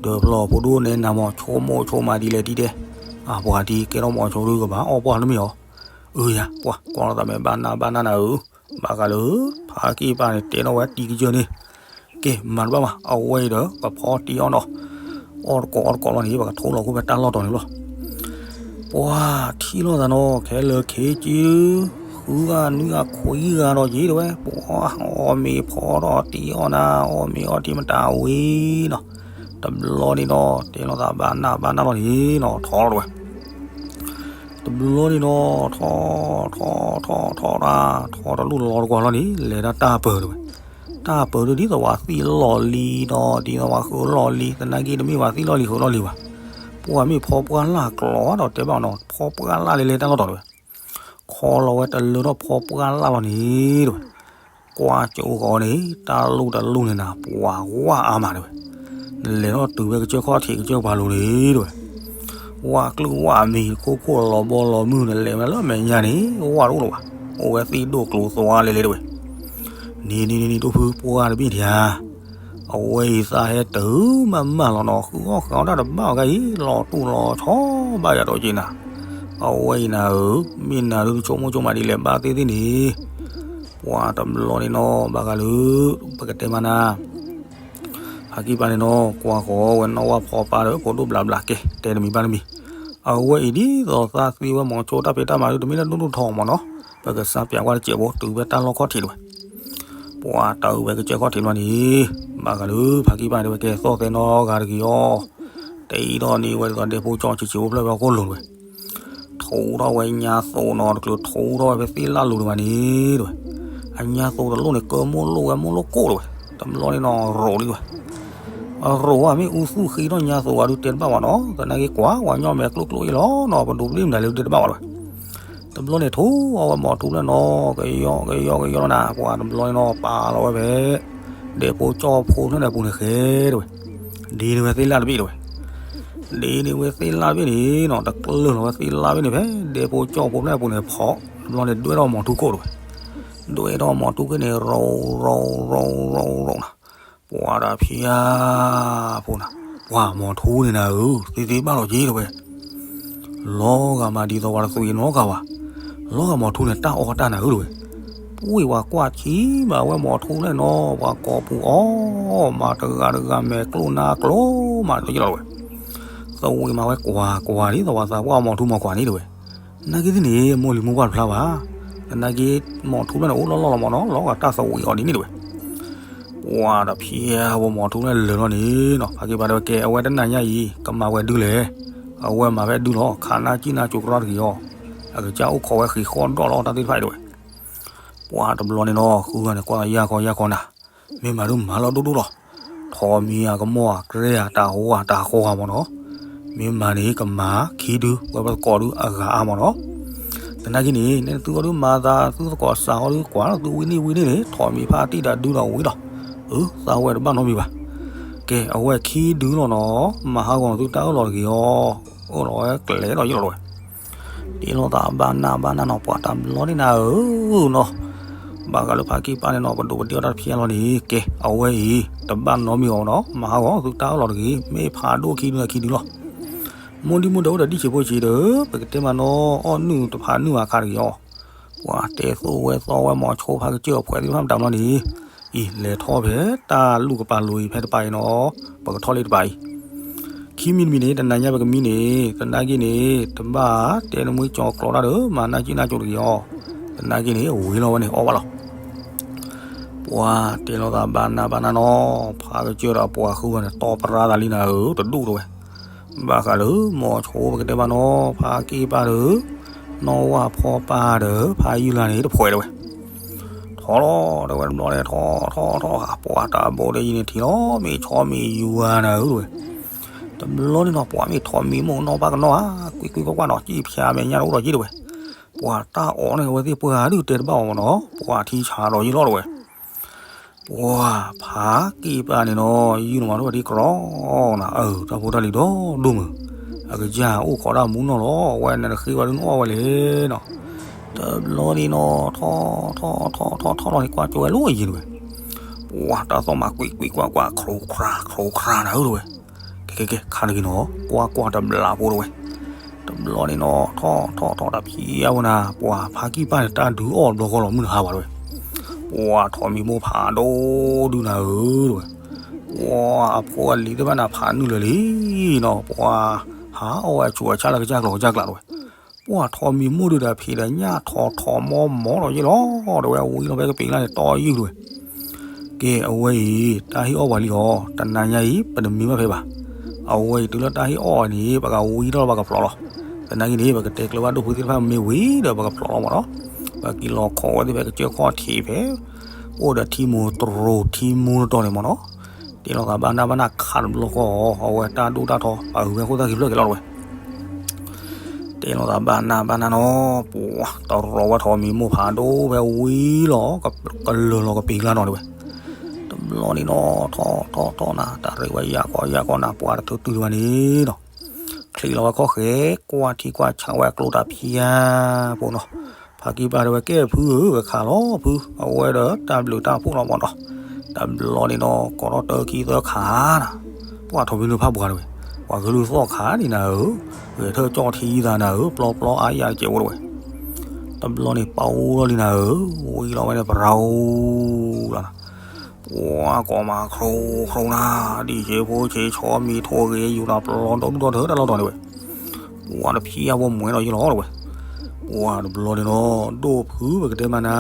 ဒီးဖျီၣ်ဖိဒိၣ်န့ၣ် နၤမ့ၢ်ဆိကမိၣ်ဆိကမးဒ်လဲၣ်ဒ်တဲ အပှၤဒ်ကဲထီၣ်မီၤဆိဒုးကဘၣ် အီၣ်ပှၢ်တမ့ၢ်အီၤ အၢယၤ ပှၤကွၢ်လီၤသးမဲာ်ဘၣ်နၢ်ဘၣ်နၢ်နၤဧၢ ဘၣ်ဃးလၢ ဖါကံၢ်ပၢ်န့ၣ် တဲထီၣ်ဝဲတံၤကစၢၢ်န့ၣ် ကဲ မၤတဘၣ်ဘၣ် အဝဲအံၤဒီး ကဖီတံၢ်အီၣ်နီၤ အီၣ်တကိးအီၣ်တကိးလီၤန့ၣ် ပကထိလီၤခိၣ်ဖဲတၢ်လီၢ်တီၤန့ၣ်လီၤ ပှၤထံၣ်လိာ်သးနီၤ ခဲလၢာ်ခဲဆ့ ဃုဂၤနွံဂၤခွံဂၤဒီးက့ၤတဝဲ ပှၤအီၣ်မ့ၤဖီဒီးတံၢ်အီၣ်နၤ အီၣ်မ့ၤအီၣ်တံၢ်မတၤဝံၤနီၤ တဘျီန့ၣ်နီၤ တဲလိာ်သးဘၣ်နၢ်ဘၣ်နၢ်လီၤန့ၣ်နီၤ ထီလီၤတဝဲ တဘျီန့ၣ်နီၤ ထီ ထီ ထီ ထီ ထီတၢ် ထီတလူၢ်လီၤတကွၢ်လီၤန့ၣ် လဲၤဒၣ်တၢ်ပၢၤတဝဲ တၢ်ပၢၤဒုးဒ်သိးဝဲသံလီၤလံနီၤ ဒ်သိးဝဲဃုလီၤလံ သနာ်က့တမ့ၢ်ဝဲသံလီၤလံဃုလီၤလံဘၣ် ပှၤမ့ၢ်ဖီပှၢ်လၢ်ကျီၤဒီးတဲဘၣ်နီၤ ဖီပှၢ်လၢ်လဲၤလဲၤတၢ်လီၢ်တီၤတဝဲ ခီလီၤဝဲတလၢထီၣ်ဖီပှၢ်လၢ်လီၤန့ၣ်တဝဲ ကွၢ်ကၠိဃီန့ၣ် တၢ်လူၢ်တလူၢ်န့ၣ်နၤ ပှၤဝၣ်အါမးတဲဝဲ, နလဲၤထီၣ်တုၤဝဲကစၢၢ်ခီၣ်ထံးကစၢၢ်ပှၤလိၤန့ၣ်တဲဝဲ, ဝၣ်ကျုၢ်ဝၣ်မံၤ ခိၣ်ခိၣ်လီၤဘီလီၤမုၢ် နလဲၤဝဲလၢအမဲာ်ညါန့ၣ် ဝၣ်တအိၣ်လၢၤဘၣ်, အိၣ်ဝဲသ့ၣ်ဒိၣ်ကျိၤသွါလဲၤလဲၤတဲဝဲ, နံၤနံၤနံၤနံၤ ဒိၣ်ဖုပှၢ်တဘ့ၣ်ထံဧါ အဝဲအံၤသးဟဲတုၤမးမးလီၤနီၤ, ဃုအီၣ်ဃုအီတၢ်တဘၣ်အီၤဂၤအံၤ လီၤတူၢ်လီၤဆီဘၣ်ယၤဒီးက့နၤ, အဝဲအံၤနၤဧၢ, မ့ၢ်နၤဒုးတဆိကမိၣ်ဆိကမးဒ်လဲၣ်ဘၣ်သ့ၣ်သ့ၣ်န့ၣ်, ပှၤတဘျီန့ၣ်နီၤ ဘၣ်ဃးလၢ ပကတဲမးနၤ ဖးကံၢ်ပၢ်န့ၣ်နီၤ ကွၢ်ဃီၤဝဲနီၢ်ဝၣ်ဖီပၢ်ဒီး ဖိဒိၣ်ဘျးဘျးကဲ တဲတမံၤဘၣ်တမံၤ, အဝဲအံၤဒ်သိးသးသ့ဝဲမီၤဆိတၢ်ဖံးတၢ်မၤဒုး တမ့ၢ်လၢဒိၣ်ဒိၣ်ထီၣ်မးနီၤ, ပကစၢ်ပျးကွၢ်တစဲးဖိ တုၤဝဲတၢ်လီၢ်ခီၣ်ထံးတဝဲ ပှၤတၢ်အုးဝဲကစၢၢ်ခီၣ်ထံးဘျီန့ၣ်, ဘၣ်ဃးလၢဖးကံၢ်ပၢ်န့ၣ် ဝဲကဲသီၣ်သဲနီတဂၤတဂ့ၤအီၤ, တအံၤဒီးန့ၣ်ဝဲဒ်သိးဒဲဖိကၠီဆံးဆံးဖိဖျၢၣ်ဝဲအခိၣ်လိၤတဝဲ, ထိထီၣ်ဝဲညါသိးနီၤ တချုးထိထီၣ်ဝဲဖဲသ့ၣ်လၣ်လိၤတဝဲန့ၣ်တဝဲ, အညါသိးတလိၣ်န့ၣ် ကၢမိၢ်လိၣ်ဝဲမိၢ်လိၣ်ကိၣ်တဝဲ, တဘျီန့ၣ်နီၤ ရိးလံတဝဲ ရိးဝဲမ့ၢ်အူသူၣ်ဃံထီၣ်ညါသိးဝဲဒုးတဲတဘၣ်ဘၣ်နီၤ, သနာ်က့ကွၢ်ဝဲညီမဲာ်ကျိၣ်ကျိၣ်အံၤလီၤနီၤ, ပဒိးပဒံၣ်မတၤလဲၣ်ဒုးတဲတဘၣ်ဘၣ်တဝဲ, တဘျီန့ၣ်ထိအီၣ်ဝဲမီၤထူဖျၢၣ်နီၤ ကယီကယီကယီလီၤနၤ, ပှၤတဘျီန့ၣ်နီၤ ပာ်လီၤဝဲဖဲ ဒဲဖိကၠီဖိဖျၢၣ်န့ၣ်အပူၤန့ၣ်ဃဲတဝဲ, ဒ်န့ၣ်ဝဲသ့ၣ်လၣ်တဘ့ၣ်တဝဲ, ဒ်န့ၣ်ဝဲသ့ၣ်လၣ်တဘ့ၣ်န့ၣ်နီၤ တကျၢၢ်လီၤဝဲသ့ၣ်လၣ်တဘ့ၣ်န့ၣ် ဖဲဒဲဖိကၠီဖိဖျၢၣ်အပူၤန့ၣ်ဖီး, တဘျီန့ၣ်ဒွဲၣ်ထီၣ်မီၤထူခိၣ်တဝဲ, ဒွဲၣ်ထီၣ်မီၤထူခိၣ်န့ၣ် ရိးရိးရိးရိးရိးနၤ, ပှၤတဖျါဖိနၤ, ပှၤမီၤထူန့ၣ်နၤဧၢ သ့သ့ဘၣ်လီၤက့တဝဲ လီၤဂာ်မးဒ်သိးပှၤတသွံးနီတဂၤဘၣ်, လီၤဂာ်မီၤထူန့ၣ် တၢ်အီၣ်တၢ်နၤဧၢတဝဲ, ပှၤကွၢ်ဆံးမးဝဲမီၤထူန့ၣ်နီၤ ပှၤကိးပူၤအီၣ်မးတဂၤတဂၤ မဲာ်ကျိၣ်နါကျိၤမးတယ့ၢ်လီၤတဝဲ, သဝံးမးဝဲကွၢ်ကွၢ်ဒ်သိးပှၤသးပှၢ်မီၤထူမီၤကွၢ်န့ၣ်တဝဲ, နာ်က့သ့ၣ်န့ၣ် မိၢ်လံၤမိၢ်ပှၢ်တဖျါဘၣ်, သနာ်က့ မီၤထူဖျၢၣ်န့ၣ် အိၣ်လီၢ်လီၢ်လီၤမးနီၤ လီၤဂာ်တၢ်သဝံးအီၤဒ်န့ၣ်တဝဲ ပှၤတဖျါဝဲမီၤထူန့ၣ်လၢာ်လီၤန့ၣ်နီၤ ဖးက့ၤပၢ်တဲဝဲ ကဲ အဝဲတနၤညါအံၤ ကမၤဝဲဒုလဲၣ်, အဝဲမၤဖဲဒုလီၤ ခးနၢ်ကံၣ်နၢ်ကၠိကရီတဂ့ၤအီၤ, အကစၢ်အိၣ်ခိးဝဲဃံးဃီဒီၣ်လီၤတၢ်သ့ၣ်တဖၣ်အံၤတဝဲ, ပှၤတဘျီန့ၣ်နီၤ ဃုဂၤန့ၣ် ကွၢ်ယၢ်ခီယၢ်ခီနၤ, မ့ၢ်မၤဒုးမၤလီၤဒိၣ်ဒိၣ်လီၤ, ထိးမံၤအကမီၣ်အကြဲအတၢ်ဟိအတၢ်ဃီဂၤမးနီၤ, မ့ၢ်မၤန့ၣ် ကမၤခံဒု ဝဲပသကိးဒုအဂၤအါမးနီၤ သနာ်က့န့ၣ် နဲသုအီၤဒုးမၤသး သုသကိးစးအီၤဒုးကွၢ်လီၤ သုဝံၤန့ၢ်ဝံၤန့ၢ်န့ၣ် ထိးမံၤဖးတံၢ်တၢ်ဒုဒီးဝံၤလီၤ. အၢ သးဝဲတဘၣ်နီတမံၤဘၣ်. ကဲ အဝဲခံဒုလီၤနီၤ, မၤဟးဂီၤသုတၢ်အၢၣ်လီၤတဂ့ၤအီၤ, အၢၣ်လီၤဝဲကျဲၤလီၤယ့ၢ်လီၤတဝဲ. တ့လီၤသးဘၣ်နၢ်ဘၣ်နၢ်နီၤ ပှၤတဘျီန့ၣ်နၤဧၢနီၤ, ဘၣ်ဃးလၢဖးကံၢ်ပၢ်န့ၣ်နီၤ ပဒိးပဒ့အီၣ်တၢ်တဖျဲလီၤန့ၣ် ကဲ အဝဲအံၤ တဘၣ်နီတမံၤအီၤနီၤ, မၤဟးဂီၤသုတၢ်အၢၣ်လီၤတဂ့ၤ, မ့ၢ်ဖးဒိၣ်ခံဒုန့ၣ်ခံဒုလီၤ. မိၢ်ဒံမိၢ်ဒဲအိၣ်ဒီးဒံၣ်ဆံးဖိဆံးဒီး ပကတဲမးနီၤ အီၣ်နုၢ်တဖးနုၢ်အခါတဂ့ၤအီၤ, ပှၤတဲသိးဝဲသီဝဲမၤဆိဖးကစၢၢ်အဖှဲးသ့ၣ်တဖၣ်မတၤမနီၤန့ၣ်, အံၤ လဲၤထီၣ်ဖဲတၢ်လူၢ်ကပၤလိၤအံၤဖဲတပၤအံၤနီၤ, ပကထီၣ်လၢတပၤအံၤ, ခံမံၤတမံၤန့ၣ် တနၤညါပကမံန့ၣ် သနာ်က့န့ၣ် တဘၣ်တဲနမှံကၠီၤကျိးတၢ်ဒီး မၤနၢ်ကံၣ်နၢ်ကၠိတဂ့ၤအီၤ, သနာ်က့န့ၣ် ဝံၤလီၤဝဲန့ၣ် အီၣ်ဘၣ်လီၤ. ပှၤတဲလီၤသးဘၣ်နၢ်ဘၣ်နၢ်နီၤ, ဖးကစၢၢ်ဒီးပှၤဃုဂၤန့ၣ် တီပရၢသးလံနၤဧၢ တဒူၣ်တဝဲ, ဘၣ်ဃးလၢမီၤဆိပကတဲဘၣ်နီၤ ဖးက့ၢ်ပၢ်ဒီး နီၢ်ဝၢ်ဖီပၢ်ဒီး ဖးယုၢ်လၢ်န့ၣ် တဖှဲးတဝဲ, ထီၣ်လီၤတဝဲတဘျီန့ၣ် ထီၣ်ထီၣ်ထီၣ်ဧါ, ပှၤတၢ်ဘိးဒီးယံၤန့ၣ်ထံၣ်လီၤ မ့ၢ်ဆီမ့ၢ်ယူၤဧါနၤဧၢတဝဲ, တဘျီန့ၣ်နီၤ ပှၤမ့ၢ်ထီၣ်မံၤမိၢ်နီၢ်ပၢ်ကနီၣ်ဧါ, ကွံာ်ကွံာ်ကွၢ်ကွၢ်နီၤ စံၣ်ဖၠါမဲာ်ညါတအိၣ်ဒီးယ့ၢ်တဝဲ, ပှၤတၢ်အီၣ်န့ၣ် အဝဲသ့ၣ်ပှၢ်ဒုးတဲတဘၣ်အီၤမးနီၤ ပှၤထံဆးဒီးယ့ၢ်လီၤတဝဲ ပှၤဖးက့ၢ်ပၢ်န့ၣ်နီၤ ယုၢ်လီၤမးထီၣ်ဝဲဒ်ကြီနီၤနၤ, အၢ တၢ်ဖိတၢ်လံၤဒီဒိၣ်မုၢ်, အကစၢ်အိၣ်ခိးတၢ်မူနီၢ်လီၤ အဝဲန့ၣ်တဃ့ဘၣ်ဒုးနအီၣ်ဝဲလဲၣ်နီၤ, တဘျီန့ၣ်နီၤ ထီၣ်ထီၣ်ထီၣ်ထီၣ်ထီၣ်လီၤန့ၣ် ကွၢ်ကၠီဝဲလိၣ်ယံၤတဝဲ, ပှၤတၢ်သီၣ်မးကွံာ်ကွံာ်ကွၢ်ကွၢ် ခြူးခြြါခြူးခြြါနၤဧၢတဝဲ ကဲကဲကဲ ခါတဂ့ၤနီၤ ကွၢ်ကွၢ်တဘျးဖိတဝဲ, တဘျီန့ၣ်နီၤ ထီၣ်ထီၣ်ထီၣ်တၢ်ဖံးအဝဲနၤ ပှၤဖးကံၢ်ပၢ်န့ၣ် တၢ်ဒုးအီၣ်ဘျီဃီလီၤမုၢ်နဟါဘၣ်တဝဲ, ပှၤထီၣ်မံၤမိၢ်ဖးဒိၣ်ဒုးနၤဧၢတဝဲ, ပှၤအဖိအလံၤသ့ၣ်တဖၣ်န့ၣ် ဖးနုာ်လၢာ်လံနီၤ ပှၤဟးအီၣ်ဝဲအဆူးအဆါလၢကစၢ်ကျိၤကစၢ်ကျးတဝဲ, ပှၤထီၣ်မံၤမိၢ်ဒုးဒီးဖံးဒီးညၣ်ထီၣ်ထီၣ်မီမီလီၤယ့ၢ်လီၤ တဝဲ ဝံၤလီၤဖဲကပ့ၤလၢ်န့ၣ် တီယုၢ်တဝဲ ကဲ အဝဲအံၤ တၢ်ဟ့ၣ်အီၣ်ပှၤလံလီၤ. တနၤညါအံၤ ပတမံဘၣ်ဖဲဘၣ်. အဝဲအံၤ တုၤလၢတၢ်ဟ့ၣ်အီၣ်န့ၣ် ပကဝံထီၣ်လၢပကဖျိးလီၤ. သနာ်က့န့ၣ် ပကတဲကျၢၤဘၣ်ဒိၣ်ဖုသ့ၣ်တဖၣ်မ့ၢ်ဝံၤဒီး ပကဖျိးလီၤမးနီၤ. ပက့ၤလီၤခိးဝဲသ့ၣ်ဖဲကစၢၢ်ခီၣ်ထံးဖဲ အိၣ်ဒီးထံမူတရိၤထံမူတတီၤန့ၣ်မးနီၤ. တ့လီၤသးဘၣ်နၢ်ဘၣ်နၢ်ခးတဘျီဃီ အဝဲတၢ်ဒိၣ်တၢ်ထီ ပာ်ဂုၤဝဲခိၣ်သၣ်ခံဖျၢၣ်က့ၤလီၤတဝဲ တဲလိာ်သးဘၣ်နၢ်ဘၣ်နၢ်နီၤ, ပှၤတရီဝဲထီၣ်မံၤမိၢ်ဖးဒိၣ်ဖဲဝံၤလီၤ, ကလၢာ်လီၤကပံၤကျါနီၤတဲဝဲ. တဘျီန့ၣ်နီၤ ထီၣ်ထီၣ်ထီၣ်နၤ တၢ်ရ့ဝဲယၢ်ကီယၢ်ကီနၤ ပှၤတထုးတုၤဝဲန့ၣ်နီၤ, ချံးလီၤဝဲခီၣ်ဃဲၤ ကွၢ်ထံကွၢ်ဆးဝဲအကျိတၢ်ဖံးဧါဖိနီၤ. ဖးကံၢ်ပၢ်တဲဝဲ ကဲဖုဧၢ ကခးလီၤဖု, အဝဲဒီးတၢ်ဘျုးတၢ်ဖှိၣ်လီၤမးနီၤ. တဘျီန့ၣ်နီၤ ကိးထီၣ်တၢခံသၢခးနၤ, ပှၤထီၣ်ဖံနုာ်ဖးပှၤတဲဝဲ, ပှၤဂုာ်လုၢ်သီၣ်ခးဒံးနၤဧၢ, ဂဲၤထၢၣ်ကၠီၣ်ထံသးနၤဧၢ, ပျီပျီအါယၤတကဲးဖိတဲဝဲ. တဘျီန့ၣ်ပအိၣ်လီၤလံနၤဧၢ, ဝံၤလီၤဝဲန့ၣ် ပရၤအိၣ်လီၤနၤ. ပှၤကိးမးခရိခရိနၤ, ဒ်ဆ့ဖိဆ့ဆီမံၤထိၣ်ဂ့ၤယူၤနၤ ပျီဒီဒူၣ်ဒီထၢတၢ်လီၢ်တီၤတဲဝဲ. ပှၤတဖံးအဝဲမွဲဒီးယလီၤတဲဝဲ. ပှၤတဘျီန့ၣ်နီၤ ဒိၣ်ဖုပကတဲမးနၤ,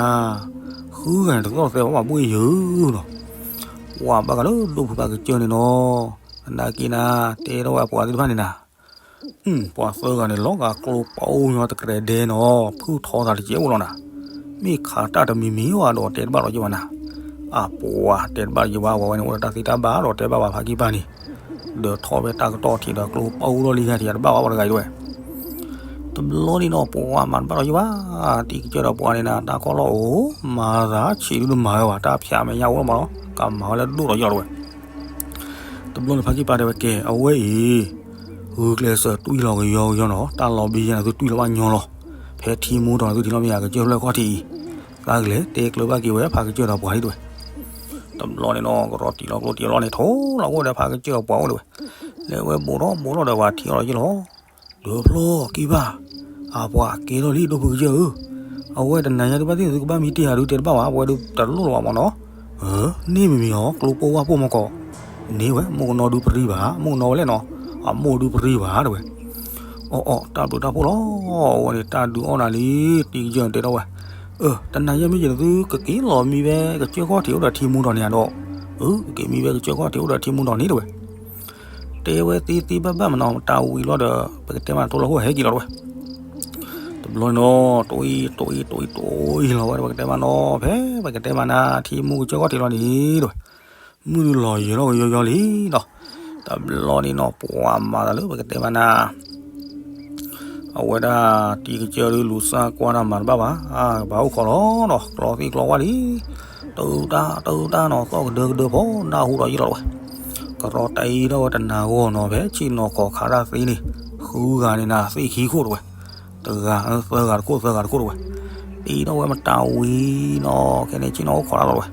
ဃုဂၤန့ၣ်တသီၣ်သဲဘၣ်ဘၣ်ဘှ့ၣ်ယၢၤနီၤ. ပှၤဘၣ်ဃးလၢဒိၣ်ဖုပာ်ကစၢၢ်န့ၣ်နီၤ, သနာ်က့နၤ တဲထီၣ်ဝဲအပှၤသ့ၣ်တဖၣ်န့ၣ်နၤ ပှၤသၢဂၤန့ၣ် လီၤဂာ်ကျိပအိၣ်ညီတကြဲးဒဲးနီၤ, ဖုထီသးတကဲးဖိလီၤနၤ. မ့ၢ်ခးတၢ်တမံၤမံၤဘၣ်ဒီးတဲတဘၣ်လီၤယဘၣ်နၤ. အပှၤတဲတဘၣ်လီၤယဘၣ်, ပှၤဝဲန့ၣ်အိၣ်ဒီးတၢ်သ့တၢ်ဘၣ်ဒီးတဲဘၣ်ဘၣ်ဖးကံၢ်ပၢ်န့ၣ်, ဒီးထီၣ်ဖဲတၢ်ကတီၢ်ထံးဒီးကျိပအိၣ်လီၤလံဂၤထံးတဘၣ်ဘၣ်ပှၤတဂၤအံၤတဲဝဲ. တဘျီန့ၣ်နီၤ ပှၤမၤတဘၣ်လီၤယဘၣ်, တံၤကစၢၢ်ဒီးပှၤန့ၣ်နၤ တၢ်ခီၣ်လီၢ်အိၣ်, မၤသးဆံးဒုတမၤဝဲဘၣ်, တၢ်ဖၠးမဲာ်ညါအိၣ်လီၤမးလီၤ, ကမၤဝဲလၢဒိၣ်ဒီးယလီၤတဲဝဲ. တဘျီန့ၣ်ဖးကံၢ်ပၢ်တဲဝဲ ကဲ အဝဲအံၤ ဂုာ်ကျဲးစၢးတွံၢ်လီၤကယီကယီနီၤ, တၢ်လီၤဘံယဲန့ၣ် သုတွံၢ်လီၤဘၣ်ညီလီၤ, ဖဲထံမူထီၣ်န့ၣ် သုထံၣ်လီၤမ့ၢ်ယၤကစၢၢ်လၢခီၣ်ထံးအံၤ, သးကလဲၤတဲကျၢၤဘၣ်က့ၤဝဲဖးကစၢၢ်ဒီးပှၤလံတဲဝဲ. တဘျီန့ၣ်နီၤ ကရီတံၢ်လီၤကျိတံၢ်လီၤန့ၣ် ထိလီၤအိၣ်ဒီးဖးကစၢၢ်ပှၤအိၣ်တဲဝဲ, လဲၤဝဲဘူးထီၣ်ဘူးထီၣ်ဒီးပှၤထံၣ်အီၤလီၤယလီၤ. ဒီးဖျီကံၢ်ပၢ်, အပှၤကဲထီၣ်လံ ဒိၣ်ဖုကစၢၢ်ဧၢ, အဝဲတနၤညါဒုးဘၣ်သ့ၣ်သုကဘၣ်မံတ့ၢ်ယၤဒုးတဲတဘၣ်ဘၣ်, အဝဲဒုးတလိၣ်လၢၤဘၣ်မးနီၤ. န့ၣ်မ့မ့ၢ်အီၤ ကျိပိၢ်ဝၣ်ပိၢ်မီၢ်ကီး, န့ၢ်ဝဲ မိၢ်ကနီၤဒုးပရံဘၣ်, မိၢ်ကနီၤဝဲလဲၣ်နီၤ, အမိၢ်ဒုးပရံဘၣ်တဲဝဲ. အီၣ်အီၣ် တၢ်ဘျုးတၢ်ဖှိၣ်လီၤ, အဝဲန့ၣ်တၢ်ဒုးအီၣ်နၤလံ, တံၤကစၢၢ်တဲထီၣ်ဝဲ, အၢ တနၤယဲမ့ၢ်ယဲန့ၣ် သုကက့ၤလီၤမံဖဲကစၢၢ်ခီၣ်ထံးအိၣ်ဒီးထံမူထီၣ်န့ၣ်ဧါဒီး, အၢ ကက့ၤမံဖဲကစၢၢ်ခီၣ်ထံးအိၣ်ဒီးထံမူထီၣ်န့ၣ်တဲဝဲ. တဲဝဲသ့သ့ဘၣ်ဘၣ်မးနီၤ, တၢ်ဝံၤလီၤဒီး ပကတဲမးနီၤ ထိလီၤဟိၣ်ဟဲက့ၤလီၤတဲဝဲ. တဘျီန့ၣ်နီၤ တိၢ်အံၣ်တိၢ်အံၣ်တိၢ်အံၣ်တိၢ်အံၣ်လီၤဝဲဒီး ပကတဲမးနီၤ ဖဲပကတဲမးနၤ ထံမူကစၢၢ်ခီၣ်ထံးလီၤန့ၣ်တဲဝဲ. မုၢ်ဒုးလီၤယံၤထီၣ်ကယီယီလံနီၤ. တဘျီန့ၣ်နီၤ ပှၤမၤသးလၢပကတဲမးနၤ အဝဲဒၣ်တံၤကစၢၢ်ဒုးလူၤစၢ်ကွၢ်တၢ်မၤတဘၣ်ဘၣ်, ဘၣ်အိၣ်ခိးလီၤနီၤ, ကျီသံကျီဝါလံ, တၢတၢတၢတၢနီၤ သီၣ်ကဒၢကဒၢဖိနၢ်ဟူဒီးယလီၤတဲဝဲ. ကရီတံၢ်ထီၣ်ဝဲတနၤဂီၢ်နီၤ ဖဲဆ့ၣ်နီၤခီၣ်ခးတၢ်သ့န့ၣ်, ဃုဂၤန့ၣ်နၤ သ့ၣ်ခံခိၣ်တဲဝဲ, တဂၤသၢဂၤတခိၣ် သၢဂၤတခိၣ်တဲဝဲ. တံၢ်ထီၣ်ဝဲမတၤဝံၤနီၤ ခဲန့ၣ်ဆ့ၣ်နီၤအိၣ်ခိးတၢ်လီၤတဲဝဲ.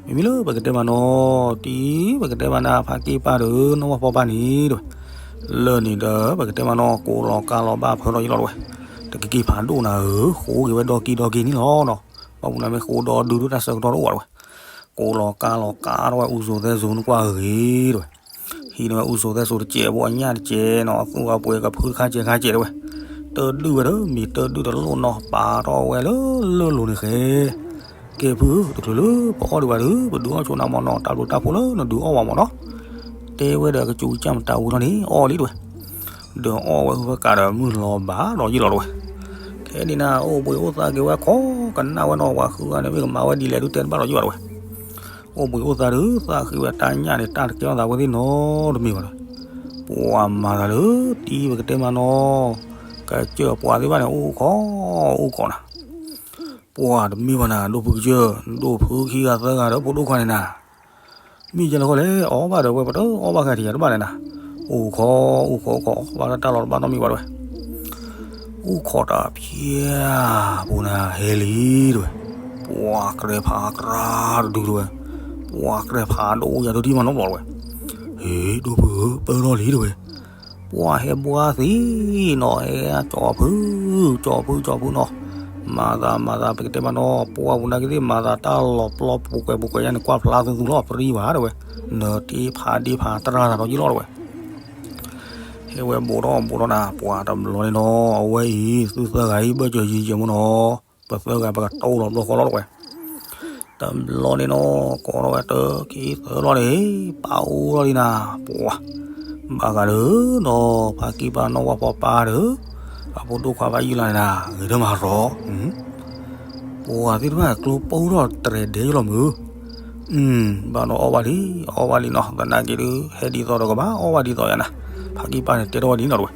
မ့မ့ၢ်လၢပကတဲမးနီၤ တံၤပကတဲမးနၤ ဖးက့ၢ်ပၢ်ဒီး နီၢ်ဝၣ်ဖီပၢ်န့ၣ်တဲဝဲ, လၢန့ၣ်ဒီး ပကတဲမးနီၤ ကိးလီၤကါလီၤဘၣ်ဖၢလီၤယလီၤတဲဝဲ. တကက့ၤဖးဒိၣ်နၤဧၢ, ဃိက့ၤဝဲဒီက့ၤဒီက့ၤန့ၣ်လီၤနီၤ. ဘၣ်မနုၤမ့ၢ်ဃိဒီဒုၣ်ဒိၣ်တၢ်ဆၢကတီၢ်တအိၣ်ဘၣ်တဲဝဲ. ကိးလီၤကါလီၤကါထီၣ်ဝဲ အူစိၤသဲစိၤနကွၢ်ဂ့ၤတဲဝဲ. ဟံးန့ၢ်ဝဲအူစိၤသဲစိၤတစဲးဖိအညၣ်တစဲးနီၤ အသူၣ်အပှဲၤကဖုတခါစဲးခါစဲးတဲဝဲ. တဒုၣ်ဝဲဒီး မ့ၢ်တဒုၣ်တလိၣ်နီၤ ပာ်ထီၣ်ဝဲလၢလၢၢ်လိၤန့ၣ်ဃဲ ကဲဖုဧၢ တချုးလၢပအီၣ်ဒံးဘၣ်ဒီး ပဒုးအီၣ်ဆိနၤမးနီၤ တၢ်ဘျုးတၢ်ဖှိၣ်လၢနဒုးအီၣ်ဘၣ်မးနီၤ. တဲဝဲဒီးကစူးကစၢ်မတၤဝံၤထီၣ်န့ၣ် အီၣ်လံတဲဝဲ. ဒီးအီၣ်ဝဲဃုဖၢကးဒီးမုၢ်လီၤဘၣ်ဒီးယလီၤတဲဝဲ. ခဲန့ၣ်နၤ အိၣ်ဘှံးအိၣ်သါက့ၤဝဲခီ ကနၣ်ဝဲနီၤ ပှၤဃုဂၤန့ၣ် မ့ၢ်ကမၤဝဲဒ်လဲၣ်ဒုးတဲတဘၣ်ဒီးယလီၤတဲဝဲ. အိၣ်ဘှံးအိၣ်သါဒီး သးဃ့ဝဲတၢ်ညၣ်န့ၣ် တၢ်တကဲထီၣ်သးဝဲသ့ၣ်နီတမံၤဘၣ်ဒီး ပှၤမၤသးလၢ တံၤပကတဲမးနီၤ ကစၢၢ်ပှၤသ့ၣ်တဖၣ်န့ၣ် အိၣ်ခိးအိၣ်ခိးနၤ ပှၤတမ့ၢ်ဘၣ်နၤ ဒိၣ်ဖုကစၢၢ် ဒိၣ်ဖုခံဂၤသၢဂၤဒီးဖိဒိၣ်ခွါန့ၣ်နၤ မ့ၢ်ယဲလၢဃီလဲၣ် အီၣ်ဘၣ်ဒီးဝဲပတအီၣ်ဘၣ်ဃဲထံၣ်ယၤတဘၣ်လဲၣ်နၤ အိၣ်ခိးအိၣ်ခိးအိၣ်ခိး ဘၣ်လၢတၢ်လီၤတဘၣ်နီတမံၤဘၣ်တဲဝဲ. အိၣ်ခိးတၢ်ဖျါ ပူၤနၤဟဲလံတဲဝဲ. ပှၤကြဲးဖးကြၢးတဒုတဲဝဲ. ပှၤကြဲးဖးဒိၣ်ယၤဒိၣ်ဒံးမးနီတဘျီတဲဝဲ. ဟ့ၣ် ဒိၣ်ဖုဧၢ ပၢၢ်ထီၣ်လံတဲဝဲ. ပှၤဟဲဘှါသံနီၤ ဟဲကၠီဖု ကၠီဖု ကၠီဖုနီၤ. မၤသးမၤသး ပကတဲမးနီၤ ပှၤပူၤနာ်က့သ့ၣ် မၤသးတၢ်လီၤပျီပူၤကွဲးပူၤကွဲးယါန့ၣ် ကွၢ်ဖျါသူသူလီၤ ပြံဘၣ်တဲဝဲ. နတ့ဖးဒ့ဖးတရၢ်သးဒီးယလီၤတဲဝဲ. ဟဲဝဲဘူးထီၣ်ဘူးထီၣ်နၤ ပှၤတဘျီန့ၣ်နီၤ အဝဲအံၤ သုသၢဂၤအံၤ ဘၢၣ်စၢၤယံၤယဲၢ်မးနီၤ ပသၢဂၤပကတိၤလီၤဘျီဃီလီၤတဲဝဲ. တဘျီန့ၣ်နီၤ ကိးထီၣ်ဝဲတၢခံသၢလီၤန့ၣ် ပာ်အိၣ်ထီၣ်လံနၤ ပှၤ ဘၣ်ဃးဒီးနီၤ ဖါကံၢ်ပၢ်နီၢ်ဝၣ်ဖီပၢ်ဒီး အဖိဒိၣ်ခွါဖါယုၢ်လါန့ၣ်နၤ ဂ့ၤထၢၣ်မၤရီၤ ပှၤသ့ၣ်တဖၣ်ကျိပိၢ်ထီၣ်တရဲၣ်ဒဲးယလီၤမုၢ်. ဘၣ်နီၤအီၣ်ဘၣ်လံ အီၣ်ဘၣ်လံနီၤ သနာ်က့ဒုး ဟဲဒ်သိးဒီးကဘၣ်အီၣ်ဘၣ်ဒ်သိးယါနၤ ဖါကံၢ်ပၢ်န့ၣ်တဲထီၣ်ဝဲဒ်နီၤတဲဝဲ.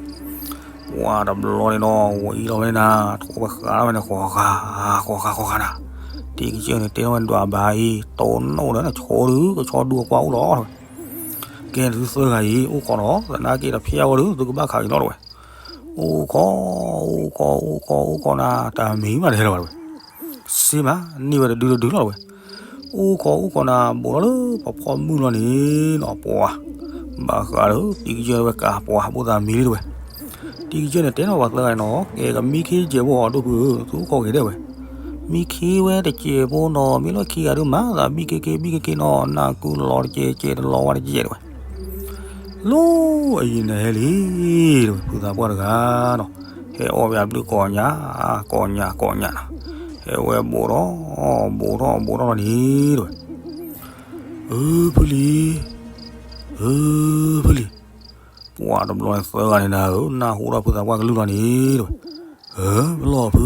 တ ပှၤတဘျီန့ၣ်ဒီး ဝဲအံၤလီၤဝဲနၤ, ထိၣ်ဝဲဃးလီၤဝဲန့ၣ် ဃီၤဃာ်, ဃီၤဃာ် ဃီၤဃာ်နၤ, တံၤကစၢၢ်န့ၣ် တဲထီၣ်ဝဲဒွးဘၣ်အံၤ တိၢ်နီၣ်ဒီးနဆိဒုး ကဆီဒုးအကွၢ်အိၣ်လီၤဝဲ, ကဲသုသၢဂၤအံၤ အိၣ်ခိးဒီး သနာ်က့တဖျဲဝဲဒုး သုကဘၣ်ခးက့ၤလီၤတဝဲ, အိၣ်ခိး, အိၣ်ခိး, အိၣ်ခိး, အိၣ်ခိးနၤ တၢ်မံၤမးတဟဲလၢၤဘၣ်တဝဲ, စ့မး န့ၢ်ဝဲတဒုတဒုလီၤတဝဲ, အိၣ်ခိး အိၣ်ခိးနၤ ဘူးထီၣ်လၢပဖီမုၢ်လီၤန့ၣ်နီၤ ပှၤ ဘၣ်ဃးဒီး တံၤကစၢၢ်ဝဲကးပှၤ ဘိသးမံလံတဝဲ, တံၤကစၢၢ်န့ၣ် တဲထီၣ်ပှၤသၢဂၤန့ၣ်နီၤ ကဲကမံခ့တစဲးဖိ အီၤဒိၣ်ဖုဧၢ သုအိၣ်ခိးက့ၤဒဲးဝဲ, မံခ့ဝဲတစဲးဖိနီၤ မ့ၢ်လီၢ်ခံဂၤဒုးမး သးမံခ့ခ့ မံခ့ခ့နီၤ နၢ်ကုလီၤတစဲးစဲး တလီၤဝါတစဲးစဲးတဝဲ, လီၤအယံၤန့ၣ်ဟဲလံတဝဲ ဖုသးပှၢ်တဂၤနီၤ, ဟဲအီၣ်ဝဲအဘျုးကိးညၣ်, ကိးညၣ် ကိးညၣ်နၤ, ဟဲဝဲဘူးထီၣ်, ဘူးထီၣ် ဘူးထီၣ်လီၤန့ၣ်တဝဲ, အၢ ဖုလံၤ, အၢ ဖုလံၤ, ပှၤတဘျီန့ၣ်သၢဂၤန့ၣ်နၤဧၢ နၢ်ဟူထီၣ်ဖုသးပှၢ်ကလုၢ်လီၤန့ၣ်တဝဲ, အၢ ပလီၢ်ဖု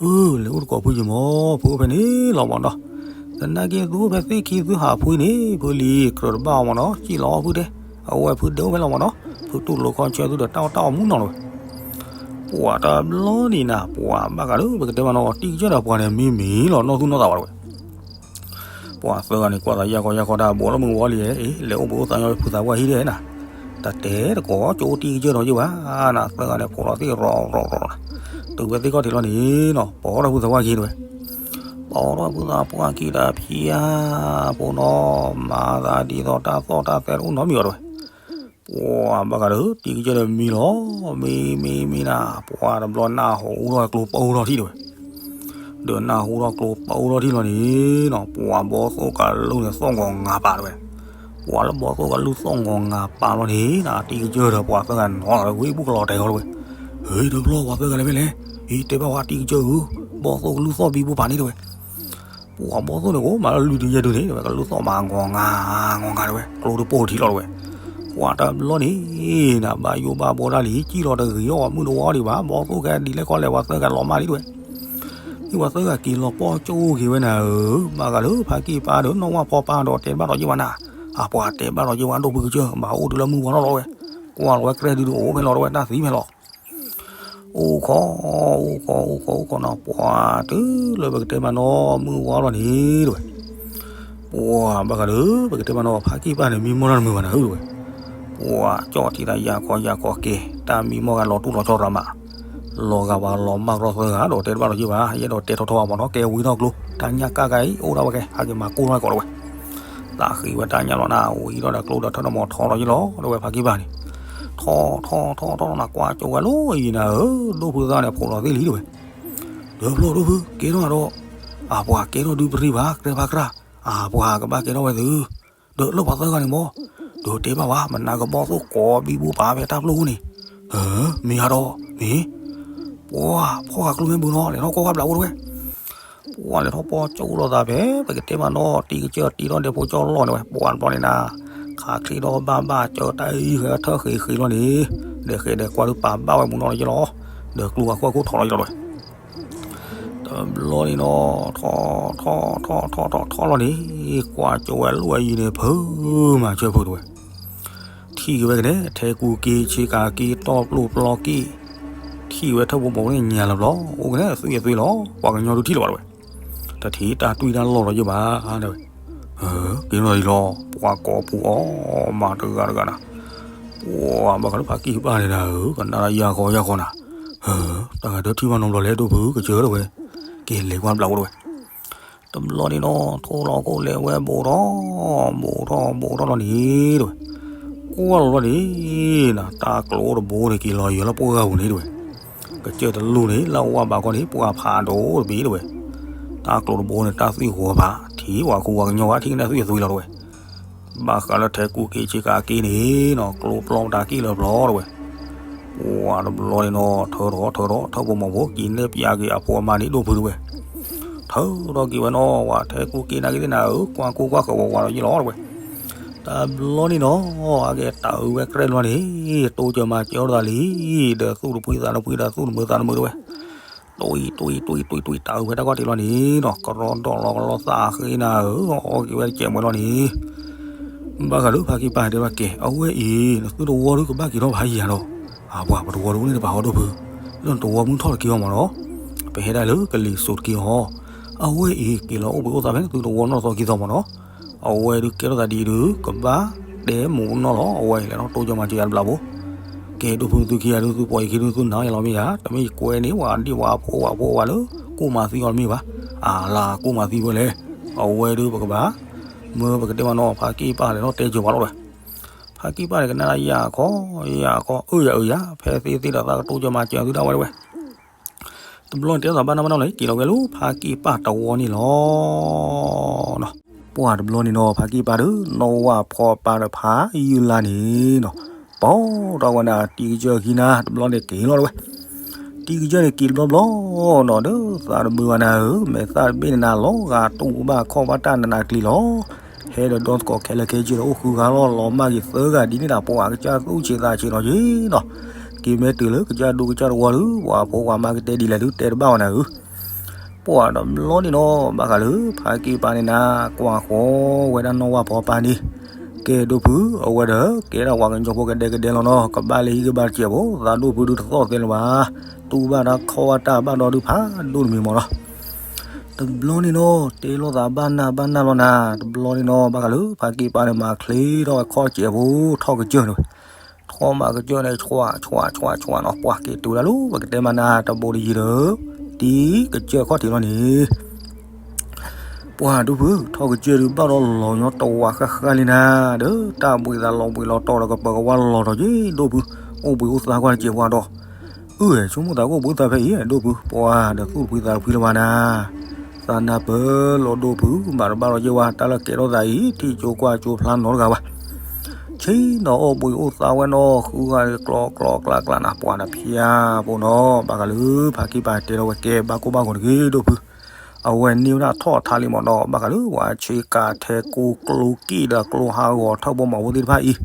အၢ လဲၤအိၣ်တကိးဖုယံၤမီၤ ဖုအိၣ်ဖဲန့ၣ်လီၤမီၤနီၤ, သနာ်က့သုအိၣ်ဖဲသ့ၣ်ခံသုဟးဖှံန့ၣ် ဖုလံၤကြၢးတဘၣ်အီၤမီၤနီၤ စံၣ်လီၤအီၣ်ဖုတဲ, အဝဲဖုဒဲအိၣ်ဖဲလီၤမီၤနီၤ ဖုတူၢ်လိာ်ခီဆၢသုဒီးတၢ်အီၣ်တၢ်အီမူနီၤတဝဲ, ပှၤတဘျီန့ၣ်နၤ ပှၤဘၣ်ဃးဒီး ပကတဲမးနီၤ တံၤကစၢၢ်ဒီးပှၤန့ၣ် မ့ၢ်မ့ၢ်လီၤနီၢ်သူၣ်နီၢ်သးဝဲတဝဲ ပှၤသၢဂၤန့ၣ် ကွၢ်သးယၢ်ခီယၢ်ခီတၢ် ဘူးထီၣ်မုၢ်ဝီလံ, အ့ လဲၤအိၣ်ဘူးအိၣ်သးညီဖုသးပှၢ်ဟံၣ်ဒဲးနၤ, တတဲတကိး ကၠိတံၤကစၢၢ်ဒီးယဘၣ်, နၤသၢဂၤန့ၣ် ဖိးလီၤသ့ၣ်ရီၤရီၤရီၤ, တုၤဝဲသ့ၣ်ခီၣ်ထံးလီၤန့ၣ်နီၤ ပိာ်ထီၣ်ဖုသးပှၢ်ခံတဝဲ, ပိာ်ထီၣ်ဖုသးပှၢ်ခံတဖျၢၣ်ဖိနီၤ မၤသးဒ်သိးတၢ်သီၣ်တၢ်သဲတအိၣ်နီတမံၤဘၣ်တဝဲ ပှၤဘၣ်ဃးဒီး တံၤကစၢၢ်ဒီးမံလီၤ, မံ မံ မံနၤ, ပှၤတဘျီနၢ်ဟူထီၣ်ကျိပအိၣ်ထီၣ်ထံၣ်တဝဲ, ဒီးနၢ်ဟူထီၣ်ကျိပအိၣ်ထီၣ်ထံၣ်လီၤန့ၣ်နီၤ ပှၤဘီသိၣ်ကလူၢ်န့ၣ် သီၣ်ငီၤငါပာ်တဝဲ, ပှၤလၢဘီသိၣ်ကလူၢ်သီၣ်ငီၤငါပာ်လီၤန့ၣ်နၤ တံၤကစၢၢ်ဒီးပှၤသၢဂၤနီၤ ဝံဘူးကလီၤတဲာ်ဂီၤတဝဲ, ဟ့ၣ် တဘျီပှၤသၢဂၤလဲၤဖဲလဲၣ်, အ့ တဲဘၣ်ဝဲတံၤကစၢၢ်ဧၢ, ဘီသိၣ်ကလူၢ်သီၣ်ဘံဘူပာ်န့ၣ်တဝဲ ပှၤဘီသိၣ်န့ၣ် ကအိၣ်မးလၢလွံၢ်ဒုယဲၢ်ဒုန့ၣ် တဝဲ ကလူၢ်သီၣ်မး ငီၤငါငီၤငါတဝဲ ကျိတပိၢ်ထံလီၤတဝဲ, ပှၤတဘျီန့ၣ် နဘၣ်ယိၣ်ဘၣ်ဘီတၢ်လံ စံၣ်လီၤတဂ့ၤအီၣ်မုၢ်တဝီဒံးဘၣ် ဘီသိၣ်ကဲဒ်လဲၣ်ခီလဲၣ် ပှၤသၢဂၤလီၤမၢ်လံတဝဲ, မ့ၢ်ပှၤသၢဂၤက့ၤလီၤပီၣ်ကၠိက့ၤဝဲနၤဧၢ, ဘၣ်ဃးလၢဖါကံၢ်ပၢ်ဒီးနီၢ်ဝၣ်ဖီပၢ်ဒီးတဲတဘၣ်ဒီးယ့ၢ်ဝဲနၤ, အပှၤတဲဘၣ်ဒီးယ့ၢ်ဝဲဒိၣ်ဖုကစၢၢ် ဘၣ်အိၣ်တုၤလၢမုၢ်ဝါထီၣ်လီၤတဝဲ, ကွၢ်လီၤဝဲကြဲၢ်ဒုးဒုးအိၣ်ဖဲလီၤတဝဲ တၢ်သံဖဲလီၤ အိၣ်ခိး, အိၣ်ခိး အိၣ်ခိး အိၣ်ခိးနီၤ ပှၤတုၤလၢပကတဲမးနီၤ မုၢ်ဝါလီၤန့ၣ်တဝဲ, ပှၤဘၣ်ဃးဒီး ပကတဲမးနီၤ ဖါကံၢ်ပၢ်န့ၣ် မံမီၢ်တၢ်တမုာ်ဘၣ်နၤဧၢတဝဲ, ပှၤကၠီၣ်ထံသးယၢ်ခီယၢ်ခီက့ၤ တၢ်မံမီၢ်ဂၤလီၤတူၢ်လီၤဆီရၤမး, လီၤဂာ်ပှၤလီၤမၢ်ကရီသၢဂၤဒီးတဲတဘၣ်လီၤယ့ၢ်ဘၣ် ယအဲၣ်ဒိးတဲထီၣ်ထီၣ်ဘၣ်မးနီၤ ကဲဝံထီၣ်ကျိ တၢ်ညၣ်ကၣ်ကါအံၤ အိၣ်ဒၣ်ဝဲကဲ ဟးက့ၤမၤကိၢ်ထီၣ်ကီးတဝဲ သးဃံးဝဲတၢ်ညၣ်လီၤနၤ ဝံထီၣ်ဒီးကျိဒီးထၢၣ်နီၢ်မီၤထီထီၣ်ယ့ၢ်လီၤ တဝဲဖါကံၢ်ပၢ်န့ၣ်, ထီထီထီထီထီလီၤနၤ ကွၢ်ကၠိဝဲလီၤအံၤနၤဧၢ, ဒိၣ်ဖုသၣ်န့ၣ် ဖိးလီၤသ့ၣ်လံတဝဲ, ဒီးဖျိဒိၣ်ဖု ကဲထီၣ်ဒီး, အပှၤကဲထီၣ်ဒုးပရံၣ်ဘၣ် ကြဲဖးကြၢ်, အပှၤကဘၣ်ကဲထီၣ်ဝဲသု, ဒီးလၢပှၤသၢဂၤန့ၣ်မီၤ, ဒီးတဲဘၣ်ဝဲ မနၤကဘီၣ်သိၣ်ကိးဘံဘူပာ်ဖဲတၢ်ပျိၢ်ပူၤန့ၣ်, မ့ၢ်ဟးဒီး, မ့ၢ်, ပှၤဖီၣ်ဃာ်ကျိမ့ၢ်ဘုနီၤ လဲၤထီၣ်ကီၢ်ဝဲဘျးအိၣ်တဝဲ ပှၤလဲၤထီၣ်ပီၢ်ကၠိလိာ်သးဖဲ ပကတဲမးနီၤ တံၤကစၢၢ်တံၤထီၣ်ဒဲးဖိကၠီလီၢ်န့ၣ်ဝဲ ပှၤတဘျီန့ၣ်နၤ, ခးချ့ထီၣ်ဘၣ်ဘၣ်ကၢတၢ်အံၤဃဲထၢၣ်ဃ့ဃ့လီၤန့ၣ်, ဒီးဃဲဒီးကွၢ်ဒုးပာ်ဘၣ်ဝဲမူနီၤလီၤယ့ၢ်လီၤ, ဒီးကျိဝဲကွၢ်ခိၣ်ထီၣ်လီၤယ့ၢ်လီၤတဝဲ, တဘျီန့ၣ်နီၤ ထီၣ်ထီၣ်ထီၣ်ထီၣ်ထီၣ်ထီၣ်လီၤန့ၣ်, ကွၢ်ကၠိဝဲလိၣ်ဝဲယံၤန့ၣ် ဖုမၤဆၢဖုတဝဲ ထံၣ်က့ၤဝဲကနဲ ထဲကူက့ဆ့ကၤက့တီၢ်ပျိၢ်ပျီက့, ထံၣ်ဝဲထၢၣ်ဖိမိၢ်ဖိန့ၣ်ညါလီၤဘျီ, အိၣ်ကနဲ သွံၣ်အသွံၣ်လီၤ, ပှၤကညီဒုးထံၣ်လီၤဘၣ်တဝဲ, တထံၣ်တၢ်တွံၢ်တၢ်လီၢ်လီၤယ့ၢ်ဘၣ်, က့ၤနီၤလီၤ ပှၤကိးပူၤအီၣ်မးတဂၤတဂၤနၤ, ပှၤဘၣ်ဃးလၢဖါကံၢ်ပၢ်န့ၣ်နၤဧၢ, ကနၣ်တၢ်ယၢ်ဃီယၢ်ဃီနၤ, တၢ်ဂၤဒၢထံၣ်ဘၣ်နီတဘျီလဲၣ် ဒိၣ်ဖုကစၢၢ်တဝဲ, က့ၤလဲၤကွၢ်ဘျးအိၣ်တဝဲ တဘျီန့ၣ်နီၤ ထိၣ်လီၤခိၣ်လဲၤဝဲဘူးထီၣ်, ဘူးထီၣ် ဘူးထီၣ်လီၤန့ၣ်တဝဲ, ကွၢ်လီၤလီၤန့ၣ်, နတၢ်ကျိတဘိန့ၣ် က့ၤလီၤယၢၤလၢပှၢ်ဂၤပူၤန့ၣ်တဝဲ, ကစၢၢ်တလူၢ်န့ၣ် လၢအဝဲဘၣ်ကီန့ၣ် ပှၢ်ဖးဒိၣ်တဘ့ၣ်တဝဲ, တၢ်ကျိတဘိန့ၣ် တၢ်သွံၣ်ဃီၤဖး ထံၣ်ပှၤခူပှၤကညီဘၣ် ထံၣ်ကနဲသွံၣ်အသွံၣ်လီၤတဝဲ ဘၣ်ဃးလၢထဲကူက့ဆ့ကၤက့န့ၣ်နီၤ ကျိပျီပတၢ်က့ၣ်လၢပျီတဝဲ, ပှၤတဘျီန့ၣ်နီၤ ထၢထီၣ်ထၢထီၣ် ထၢၣ်ဖိမိၢ်ဖိ က့ၤနဲၣ်ပၠးက့ၤအဖိအမါန့ၣ်ဒိၣ်ဖုတဝဲ, ထၢထီၣ်က့ၤဝဲနီၤ ဝဲထဲကူက့နာ်က့သ့ၣ်နၤဧၢ ကွၢ်ကူကွၢ်ဃၢၤဝးဝးလီၤယ့ၢ်လီၤတဝဲ, တဘျီန့ၣ်နီၤ အကဲတၢ်အုးဝဲကြဲၢ်လီၤန့ၣ်, တိစၢၤမၤစၢၤအီၤတသးလံ, ဒီးသူၣ်တဖှံသးတဖှံဒီးသူၣ်တမုာ်သးတမုာ်တဝဲ တွံၢ်တွံၢ်တွံၢ်တွံၢ်တွံၢ်တွံၢ် တၢ်အုးဖဲတၢ်ကီၢ်တ့ၢ်လီၤန့ၣ်နီၤ ကရီဒီးလီၤကလီသးဃ့နၤဧၢ အီၣ်က့ၤဝဲတစဲးမွဲလီၤန့ၣ်, ဘၣ်ဃးလၢဖါကံၢ်ပၢ်တဲဘၣ်ကဲ အဝဲအံၤ နသုတဝီဒုးကဘၣ်က့ၤထီၣ်ဖးယံၤဧါဒီး, ပှၤပတဝီတအိၣ်န့ၣ်တဘၣ်ဟီဒိၣ်ဖု, လၢနတဝီမုၢ်ထီၣ်တက့ၢ်အီၤမၢ်နီၤ, ပဟဲဒၣ်လၢကလံၤစိးတက့ၢ်အီၤ, အဝဲအံၤက့ၤလီၤအိၣ်ဘှံးအိၣ်သါဖဲန့ၣ် သုတဝီနီၢ်သီခံသီမၢ်နီၤ, အဝဲဒုးကဲထီၣ်သးဒ်အံၤဒုး ကဘၣ်တဲမိၢ်ပနီၢ်လီၤ, အဝဲအံၤလဲၤထီၣ်တိစၢၤမၤစၢၤယၤတဘျီဖိ, ကဲဒိၣ်ဖုသုခံဂၤဒုး သုပိာ်ယခံဒုး သုနာ်ယလီၤမ့ၢ်ယၤ, တမ့ၢ်ယကွဲန့ၣ် ပှၤဒ့ၣ်ပှၤဖိပှၤဖိပှၤလၢ ကိၣ်မၤသံအီၤတမ့ၢ်ဘၣ်, အလၤကိၣ်မၤသံဝဲလဲၣ်, အဝဲဒုးပကဘၣ် မၢပကတဲမၢ်နီၤ ဖါက့ၣ်ပၢ်လဲၤထီၣ်တဲစၢၤပှၤလီၤဝဲ, ဖါက့ၣ်ပၢ်န့ၣ် ကနၣ်ဒၣ်ယၢ်ခီ, ယၢ်ခီ အၢယၤအၢယၤ ဖဲသ့သ့ဒီးသးကတိစၢၤမၤစၢၤသုဒၣ်ဝဲတဝဲ, တဘျီန့ၣ်တဲသးဘၣ်နၢ်ဘၣ်နီၢ်လဲၣ် က့ၤလီၤဝဲလၢဖါက့ၣ်ပၢ်တဝီန့ၣ်လီၤ. ပှၤတဘျီန့ၣ်နီၤ ဖါက့ၣ်ပၢ်ဒီး နီၢ်ဝၣ်ဖီပၢ်ဒီးဖးယုၢ်လါန့ၣ်နီၤ, ပိာ်ထီၣ်ဝဲနၤ တံၤကစၢၢ်ခံနၤ တဘျီန့ၣ်က့ၤလီၤတဝဲ, တံၤကစၢၢ်န့ၣ်က့ၤတဘျီဘျီနီၤ ဒီးသးတဘုးဘၣ်နၤဧၢ, မဲာ်သၣ်တဘ့ၣ်န့ၣ်နၤ လီၤဂာ်တူၢ်ဘၣ်ခီၣ်ဘၣ်တၢ်နးနးကျံၤလီၤ, ဟဲဒီးဒီသကိးခဲလၢာ်ခဲဆ့ဒီးအိၣ်ဃုဂၤလီၤ လီၤမၢ်က့ၤသၢဂၤဒ်န့ၣ်ဒီး ပှၤကစၢ်သူၣ်ဆံးသးဆံးနီၤက့ၤနီၤ, က့ၤမ့ၢ်တုၤလၢကစၢ်ဒူကစၢ်တဝီဒီး ပှၤဖိပှၤမါကတဲဒ်လဲၣ်ဒုးတဲတဘၣ်ဝဲနၤဧၢ ပှၤတဘျီန့ၣ်နီၤ ဘၣ်ဃးလၢ ဖါက့ၣ်ပၢ်န့ၣ်နၤ ကွၢ်ဃီဝဲဒၣ်နီၢ်ဝၣ်ဖီပၢ်န့ၣ်, ကဲဒိၣ်ဖု အဝဲဒီး ကဲဒၣ်ပှၤကညီဖိကဒဲကဒဲလီၤနီၤ ကဘၣ်လၢဟံၣ်ဂံၢ်ဘါတစဲးဖိ သးဒိၣ်ဖုဒုးတသီၣ်သဲလၢၤဘၣ်, တူၢ်ဘၣ်တၢ်ခီၣ်ဘၣ်တၢ်ဘၣ်ဒီးဒုးဖးဒိၣ်တမံၤမၢ်နီၤ တဘျီန့ၣ်နီၤ တဲလိာ်သးဘၣ်နၢ်ဘၣ်နၢ်လီၤနၤ, တဘျီန့ၣ်နီၤ ဘၣ်ဃးလၢ ဖါက့ၣ်ပၢ်န့ၣ် မၤချ့ထီၣ်ဝဲခီၣ်စဲးဖိ ထီၣ်ကစၢၢ်န့ၣ်ဝဲ, ထီၣ်မၤကစၢၢ်န့ၣ် ဆွးဆွးဆွးဆွးနီၤ ပှၤက့ၤတုၤဝဲဒၣ်လၢ ပကတဲမးနၤ တဘိတယံၤဒီး တံၤကစၢၢ်ခီၣ်ထံးလီၤန့ၣ် ပှၤဒိၣ်ဖု ထီၣ်ကစၢၢ်ဒုးဘၣ်ဒီးလီၤညီတဝးဃၣ်ဃၣ်လံနၤ, ဒီးတၢ်ဘှံးသးလီၤဘှံးလီၤတီၤဒီးကပၢၤကဝါလီၤတီၤက့ၤဒိၣ်ဖု, အိၣ်ဘှံးအိၣ်သါကွၢ်တစဲးပှၤဒီး, အၢ ဆိကမိၣ်သးကအိၣ်ဘှံးအိၣ်သါဖဲအံၤ ဒိၣ်ဖု, ပှၤဒီးသူၣ်တဖှံသးတဖှံလၢၤဘၣ်နၤ, သးနၢ်ပၢၢ်လီၤဒိၣ်ဖု ဘၣ်တဘၣ်လီၤက့ၤဝဲ တၢ်လၢကဲထီၣ်သးအံၤ ထံၣ်ကၠိကွၢ်ကၠိဖျါနီတဂၤဘၣ် ဆ့ၣ်နီၤအိၣ်ဘှံးအိၣ်သါဝဲနီၤ ဃုဂၤကျီကျီကျါကျါနၤ ပှၤတဖၠၣ်ဖိနီၤ ဘၣ်ဃးလၢ ဖါက့ၣ်ပၢ်တဲထီၣ်ဝဲကဲဘၣ်ကိၢ်ဘၣ်ဂီၤတဂ့ၤဒိၣ်ဖု, အဝဲန့ၢ်ဝဲဒၣ်ထီၣ်ထါလံမၢ်နီၤ ဘၣ်ဃးလၢပှၤဆ့ကၤထဲကိကျိက့ၣ်ဒီးကျိဟးဂီၤထၢၣ်ဘိမီၤဖိသ့ၣ်တဖၣ်အံၤ,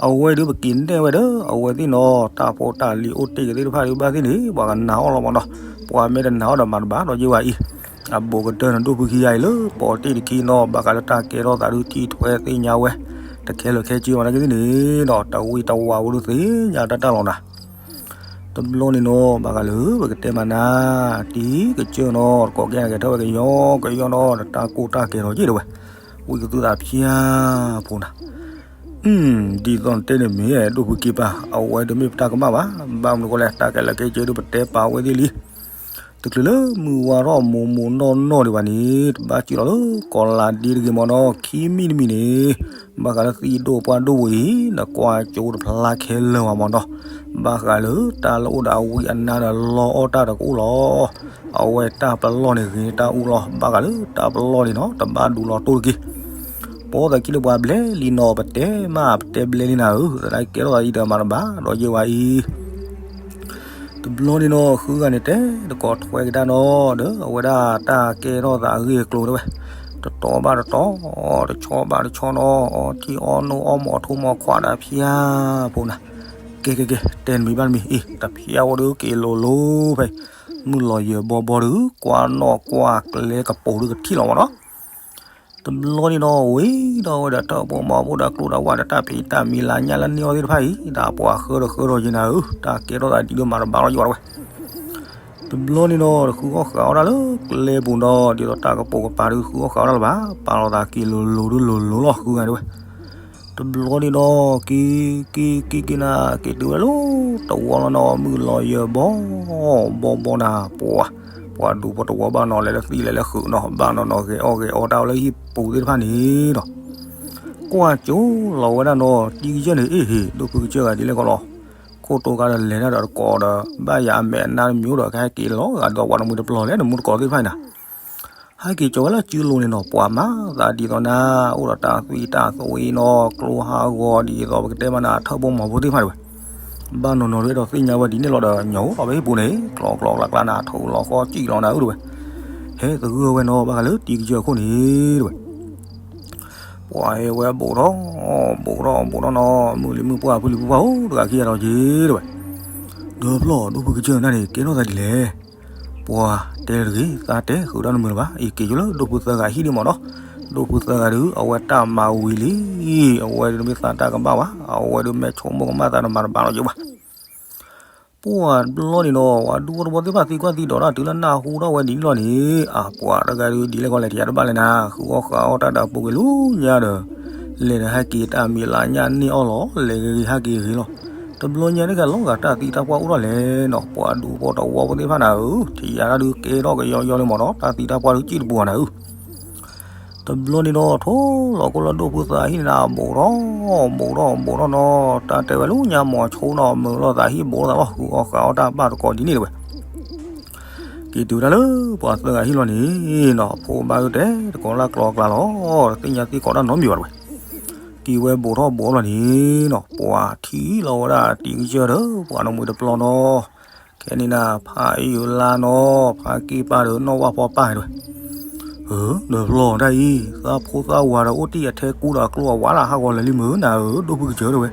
အဝဲဒုးပက့ၤနဲၣ်ဝဲဒီး အဝဲသ့ၣ်နီၤ တၢ်ဖိတၢ်လံၤအိၣ်တ့ၢ်က့ၤသ့ၣ်တဖၣ်ဒုးဘၣ်သ့ၣ်န့ၣ် ပှၤကနာ်အီၤလီၤမၢ်နီၤ, ပှၤမ့ၢ်တနာ်အီၤဒီးမၤတဘၣ်ဒီးယ့ၢ်ဝဲအံၤ အဘူးကတၢၢ်န့ၣ် ဒိၣ်ဖုခံဂၤအံၤလၢ ပိာ်တ့ၢ်တခံနီၤ ဘၣ်ဃးလၢတၢ်ကဲထီၣ်သးဒုးထံၣ်ထွဲသ့ၣ်ညါဝဲ တခဲလၢာ်ခဲဆ့ဘၣ်နာ်က့သ့ၣ်န့ၣ်ဒီး တဝံၤတဝးဝဲဒုးသ့ၣ်ညါတၢ်တၢ်လီၤနၤ, တဘျီန့ၣ်နီၤ ဘၣ်ဃးလၢ ပကတဲမးနၤ တံၤကစၢၢ်နီၤ တကိးကဲနၤကဲထီၣ်ဝဲကယီကယီနီၤ ဒီးတၢ်ကိၢ်တၢ်ကဲထီၣ်က့ၤတဝဲ ဝံသးစူၤသးဖၠၣ်ဖိနၤ ဒ်သိးနတဲန့ၣ်မ့ၢ် ဒိၣ်ဖုက့ပၢ် အဝဲတမ့ၢ်ပတၢ်ကမၣ်ဘၣ်, ဘၣ်မနုၤဃိလဲၣ် တၢ်ခဲလၢာ်ခဲဆ့ဒုးပတဲပာ်ဝဲသ့ၣ်လံ. တချုးလၢမုၢ်ဝါထီၣ်မိၢ်မိၢ်နီၢ်နီၢ်ဒံးဘၣ်န့ၣ် တဘၣ်စုလီၤလၢကီၢ်လၤဒ့တဂ့ၤမၢ်နီၤ, ခံမံၤတမံၤန့ၣ် ဘၣ်ဃးလၢသံၣ်ဒိၣ်ပှၢ်ဒိၣ်ဝဲအံၤ နကွၢ်ကၠိတဖျါခဲလၢာ်ဘၣ်မၢ်နီၤ, ဘၣ်ဃးလၢတၢ်လၢအိၣ်ဒီးအဝံအနါဒီးလီအီၣ်တၢ်တကအိၣ်လီၤ. အဝဲတၢ်ပလီၢ်န့ၣ်ဂ့ၤန့ၢ်တၢ်အူလီၤ, ဘၣ်ဃးလၢတၢ်ပလီၢ်န့ၣ်နီၤ တဘၣ်ဒူးလီၤတိၢ်တက့ၢ်. ပိာ်သးခံလၢပှၤဘျဲလံနီၤ ပတဲမး ပတဲဘျဲလံနၤဧၢ, သနာ်က့ကဲထီၣ်သးအံၤဒီးမၤတဘၣ်ဒီးယဲၢ်ဝဲအံၤ တဘျီန့ၣ်နီၤ ဃုဂၤန့ၣ်တဲတကိးထွဲကဒါနီၤ, ဒီးအဝဲဒၣ်တၢ်ကဲထီၣ်သးအဂ့ၢ်အကျိၤတဲဝဲ, တတီၤဘၣ်တတီၤ, တဆီဘၣ်တဆီနီၤ, အီထံအီနိအီမိာ်ထိးမိာ်ခွးဒီးဖၠၣ်ဖိနၤ, ကဲကဲကဲ တဲနမံၤဘၣ်နမံၤအံၤ တဖၠၣ်ဖိဒုးက့ၤလိၤလိၤဖဲ မုၢ်လီၤယၢၤဘီဘီဒုး ကွၢ်နီၣ်ကွၢ်ကျဲကပိာ်ဒုးကထံၣ်လီၤမၢ်နီၤ တဘျီန့ၣ်နီၤ ဝံၤဒီးဝဲဒီးတၢ်ပိာ်မီၤဖိဒီးကျိဒီးဝဲဒီးတၢ်ဖံးတၢ်မံၤလၢညၣ်လၢန့ၢ်အီၤသ့ၣ်တဖၣ်အံၤ ဒီးပှၤဃၢဒီးဃၢဒီးယနၤဧၢ, တၢ်ကဲထီၣ်သးဒ်ဒိၣ်မးတဘၣ်လီၤယွၤဝဲ. တဘျီန့ၣ်နီၤ တဃုအီၣ်ဃာ်အီၣ်ဒၣ်လၢကျဲပူၤနီၤ ဒ်သိးတၢ်ကပိာ်ကပၤဒုးဃုအီၣ်ဃာ်အီၣ်ဒၣ်လၢၤဘၣ်, ပာ်လီၤသးက့ၤလိၤလိၤဒုးလိၤလိၤလီၤဃုဂၤဒုးဝဲ တဘျီန့ၣ်နီၤ က့ၤက့ၤက့ၤက့ၤနၤ က့ၤတုၤဝဲလၢတဝီလီၤနီၤ မုၢ်လီၤယၢၤဘီဘီဘီနၤ ပှၤ ပှၤဒူဖိတဝီဘၣ်နီၤလဲၤလၢသံၣ်လဲၤလၢဃုာ်နီၤ ဘၣ်နီၤနီၤဂဲၤအီၣ်ဂဲၤအီတၢ်ဝဲလၢဟံၣ်ပူၤသ့ၣ်တဖၣ်န့ၣ်ဒီး ကွၢ်ကၠိလီၤဝဲဒၣ်နီၤ တံၤကစၢၢ်န့ၣ် အ့ၣ်ဟ့ၣ် ဒိၣ်ဖုကစၢၢ်ဂၤဒ်လဲၣ်ခီလီၤ ခိၣ်တိၤကါဒီးလဲၤတၢ်ဒီးတကိးဒီး ဘၣ်ယၤအမဲာ်အနါတမံၤအိၣ်ဒီး ကဟဲက့ၤလီၤဂာ်ဒီးပှၤတမှံၤတပျီၤလဲၣ် နမူတကိးသ့ၣ်တဖၣ်အံၤနၤ ဟဲက့ၤကၠီၤဝဲလၢစုလိၤန့ၣ်နီၤ ပှၤမၤသးဒ်သိးနၤ အိၣ်ဒီးတၢ်သွံၣ်တၢ်သွံၣ်နီၤ ကျိဟးဂီၤဒ်သိးပကတဲမးနၤ ထၢၣ်ဘိမီၤဖိသ့ၣ်တဖၣ်တဝဲ ဘၣ်နီၤနီၤတဝဲဒီးသ့ၣ်ညါဝဲဒ်န့ၣ်လီၤဒီး ညီအိၣ်လီၤဖဲဟံၣ်ပူၤန့ၣ် ကျီကျီကျါကျါနၤ ထိးလီၤဃီကံၣ်လီၤနၤဧၢတဝဲ ဟဲသဂၢၢ်ဝဲနီၤ ဘၣ်ဃးလၢတံၤကစၢၢ်အခိၣ်န့ၣ်တဝဲ ပှၤဟဲဝဲဘူးထီၣ် ဘူးထီၣ်ဘူးထီၣ်နီၤ မုၢ်လံၤမုၢ်ပှၢ်ဖုလံၤဖုပှၢ်အိၣ်တဂၤခံဂၤဒီးက့ၤတဝဲ ဒီဖျီၣ်ဒိၣ်ဖုကစၢၢ်နၤန့ၣ် ကဲထီၣ်သးဒ်လဲၣ် ပှၤတဲတဂ့ၤ သးတဲဃုာ်ဒီးနမုာ်လၢၤဘၣ် အံၤက့ၤယိလၢဒိၣ်ဖုသၢဂၤဟံၣ်ဒံးမၢ်နီၤ ဒိၣ်ဖုသၢဂၤဒုး အဝဲတၢ်မၤဝံၤလံ အဝဲဒုးတမ့ၢ်သးတၢ်ကဘၣ်ဘၣ် အဝဲဒုးမဲာ်ဆိကမိၣ်ကမၣ်သးဒီးမၤတဘၣ်လီၤယိဘၣ် ပှၢ်တဘျီန့ၣ်ဒီး ပှၤဒူဖိတဝီသ့ၣ်တဖၣ်သံကွၢ်သံဒိးတၢ်တုၤလၢနၢ်ဟူထီၣ်ဝဲဒ်န့ၣ်လီၤန့ၣ်, အပှၤတဂၤဒုးဒ်လဲၣ်ကီလဲၣ် ထံၣ်ယၤတဘၣ်လဲၣ်နၤ, ဃုအီၣ်ဃုအီတၢ်ဒီးပိာ်က့ၤလၢညါဒီး လဲၤဒီးဟဲက့ၤတၢ်မံၤလၢညၣ်န့ၢ်အီၣ်လီၤ, လဲၤဂ့ၤဂ့ၤဟဲက့ၤဂ့ၤလီၤ. တဘျီညါတဂၤလီၤဂာ်တၢ်သံတၢ်ပှၢ်အိၣ်ထီၣ်လဲၣ်နီၤ, ပှၤဒူဖိတဝီဖိသ့ၣ်တဖၣ်နၤဧၢ, ထံၣ်ယၤတၢ်ဒုးကဲထီၣ်ကယီယီလၢမ့ၢ်နီၤ, တၢ်သံတၢ်ပှၢ်ဒုးစံၣ်တပူၤနၤဧၢ. တဘျီန့ၣ်ဒီး ထိၣ်လီၤကိၢ်လၢဒိၣ်ဖုသးဟံၣ်န့ၣ်နၤ, ဘူးထီၣ်ဘူးထီၣ်ဘူးထီၣ်နီၤ, တၢ်တဲဝဲလၢညါမီၤဆိနီၤ, မုာ်လီၤသးဟံၣ်ဘူးထီၣ်သးလီၤ, ဃုအီၣ်ဃုအီတၢ်ဘၣ်တကိးဒ်န့ၣ်တဝဲ က့ၤတုၤတၢ်လၢပှၤသၢဂၤဟံၣ်လီၤန့ၣ်နီၤ, ဖိဘၣ်အၢတဲတကိးလၢကျီကျါလီၤ, တသ့ၣ်ညါသ့ကိးတၢ်နီတမံၤဘၣ်တဝဲ, က့ၤဝဲဘူးထီၣ်ဘူးထီၣ်လီၤန့ၣ်နီၤ, ပှၤထံၣ်လီၤဝဲဒၣ်တံၤကစၢၢ်ဒီး ပှၤနမှံၤတပျီနီၤ, ခဲန့ၣ်နၤ ဖးအံၣ်ယူၤလါနီၤ, ဖးက့ၢ်ပၢ်ဒီးနီၢ်ဝၣ်ဖီပၢ်တဝဲ ဧၢ, ဒီးဖျီတၢ်အံၤ သးဖိသၣ်ဝၤဒီးအိၣ်တ့ၢ်အထဲကူဒီးအကျိအဝါလၢဟးဂီၤလၢာ်လံမုၢ်နၤဧၢ, ဒိၣ်ဖုကစၢၢ်တဝဲ,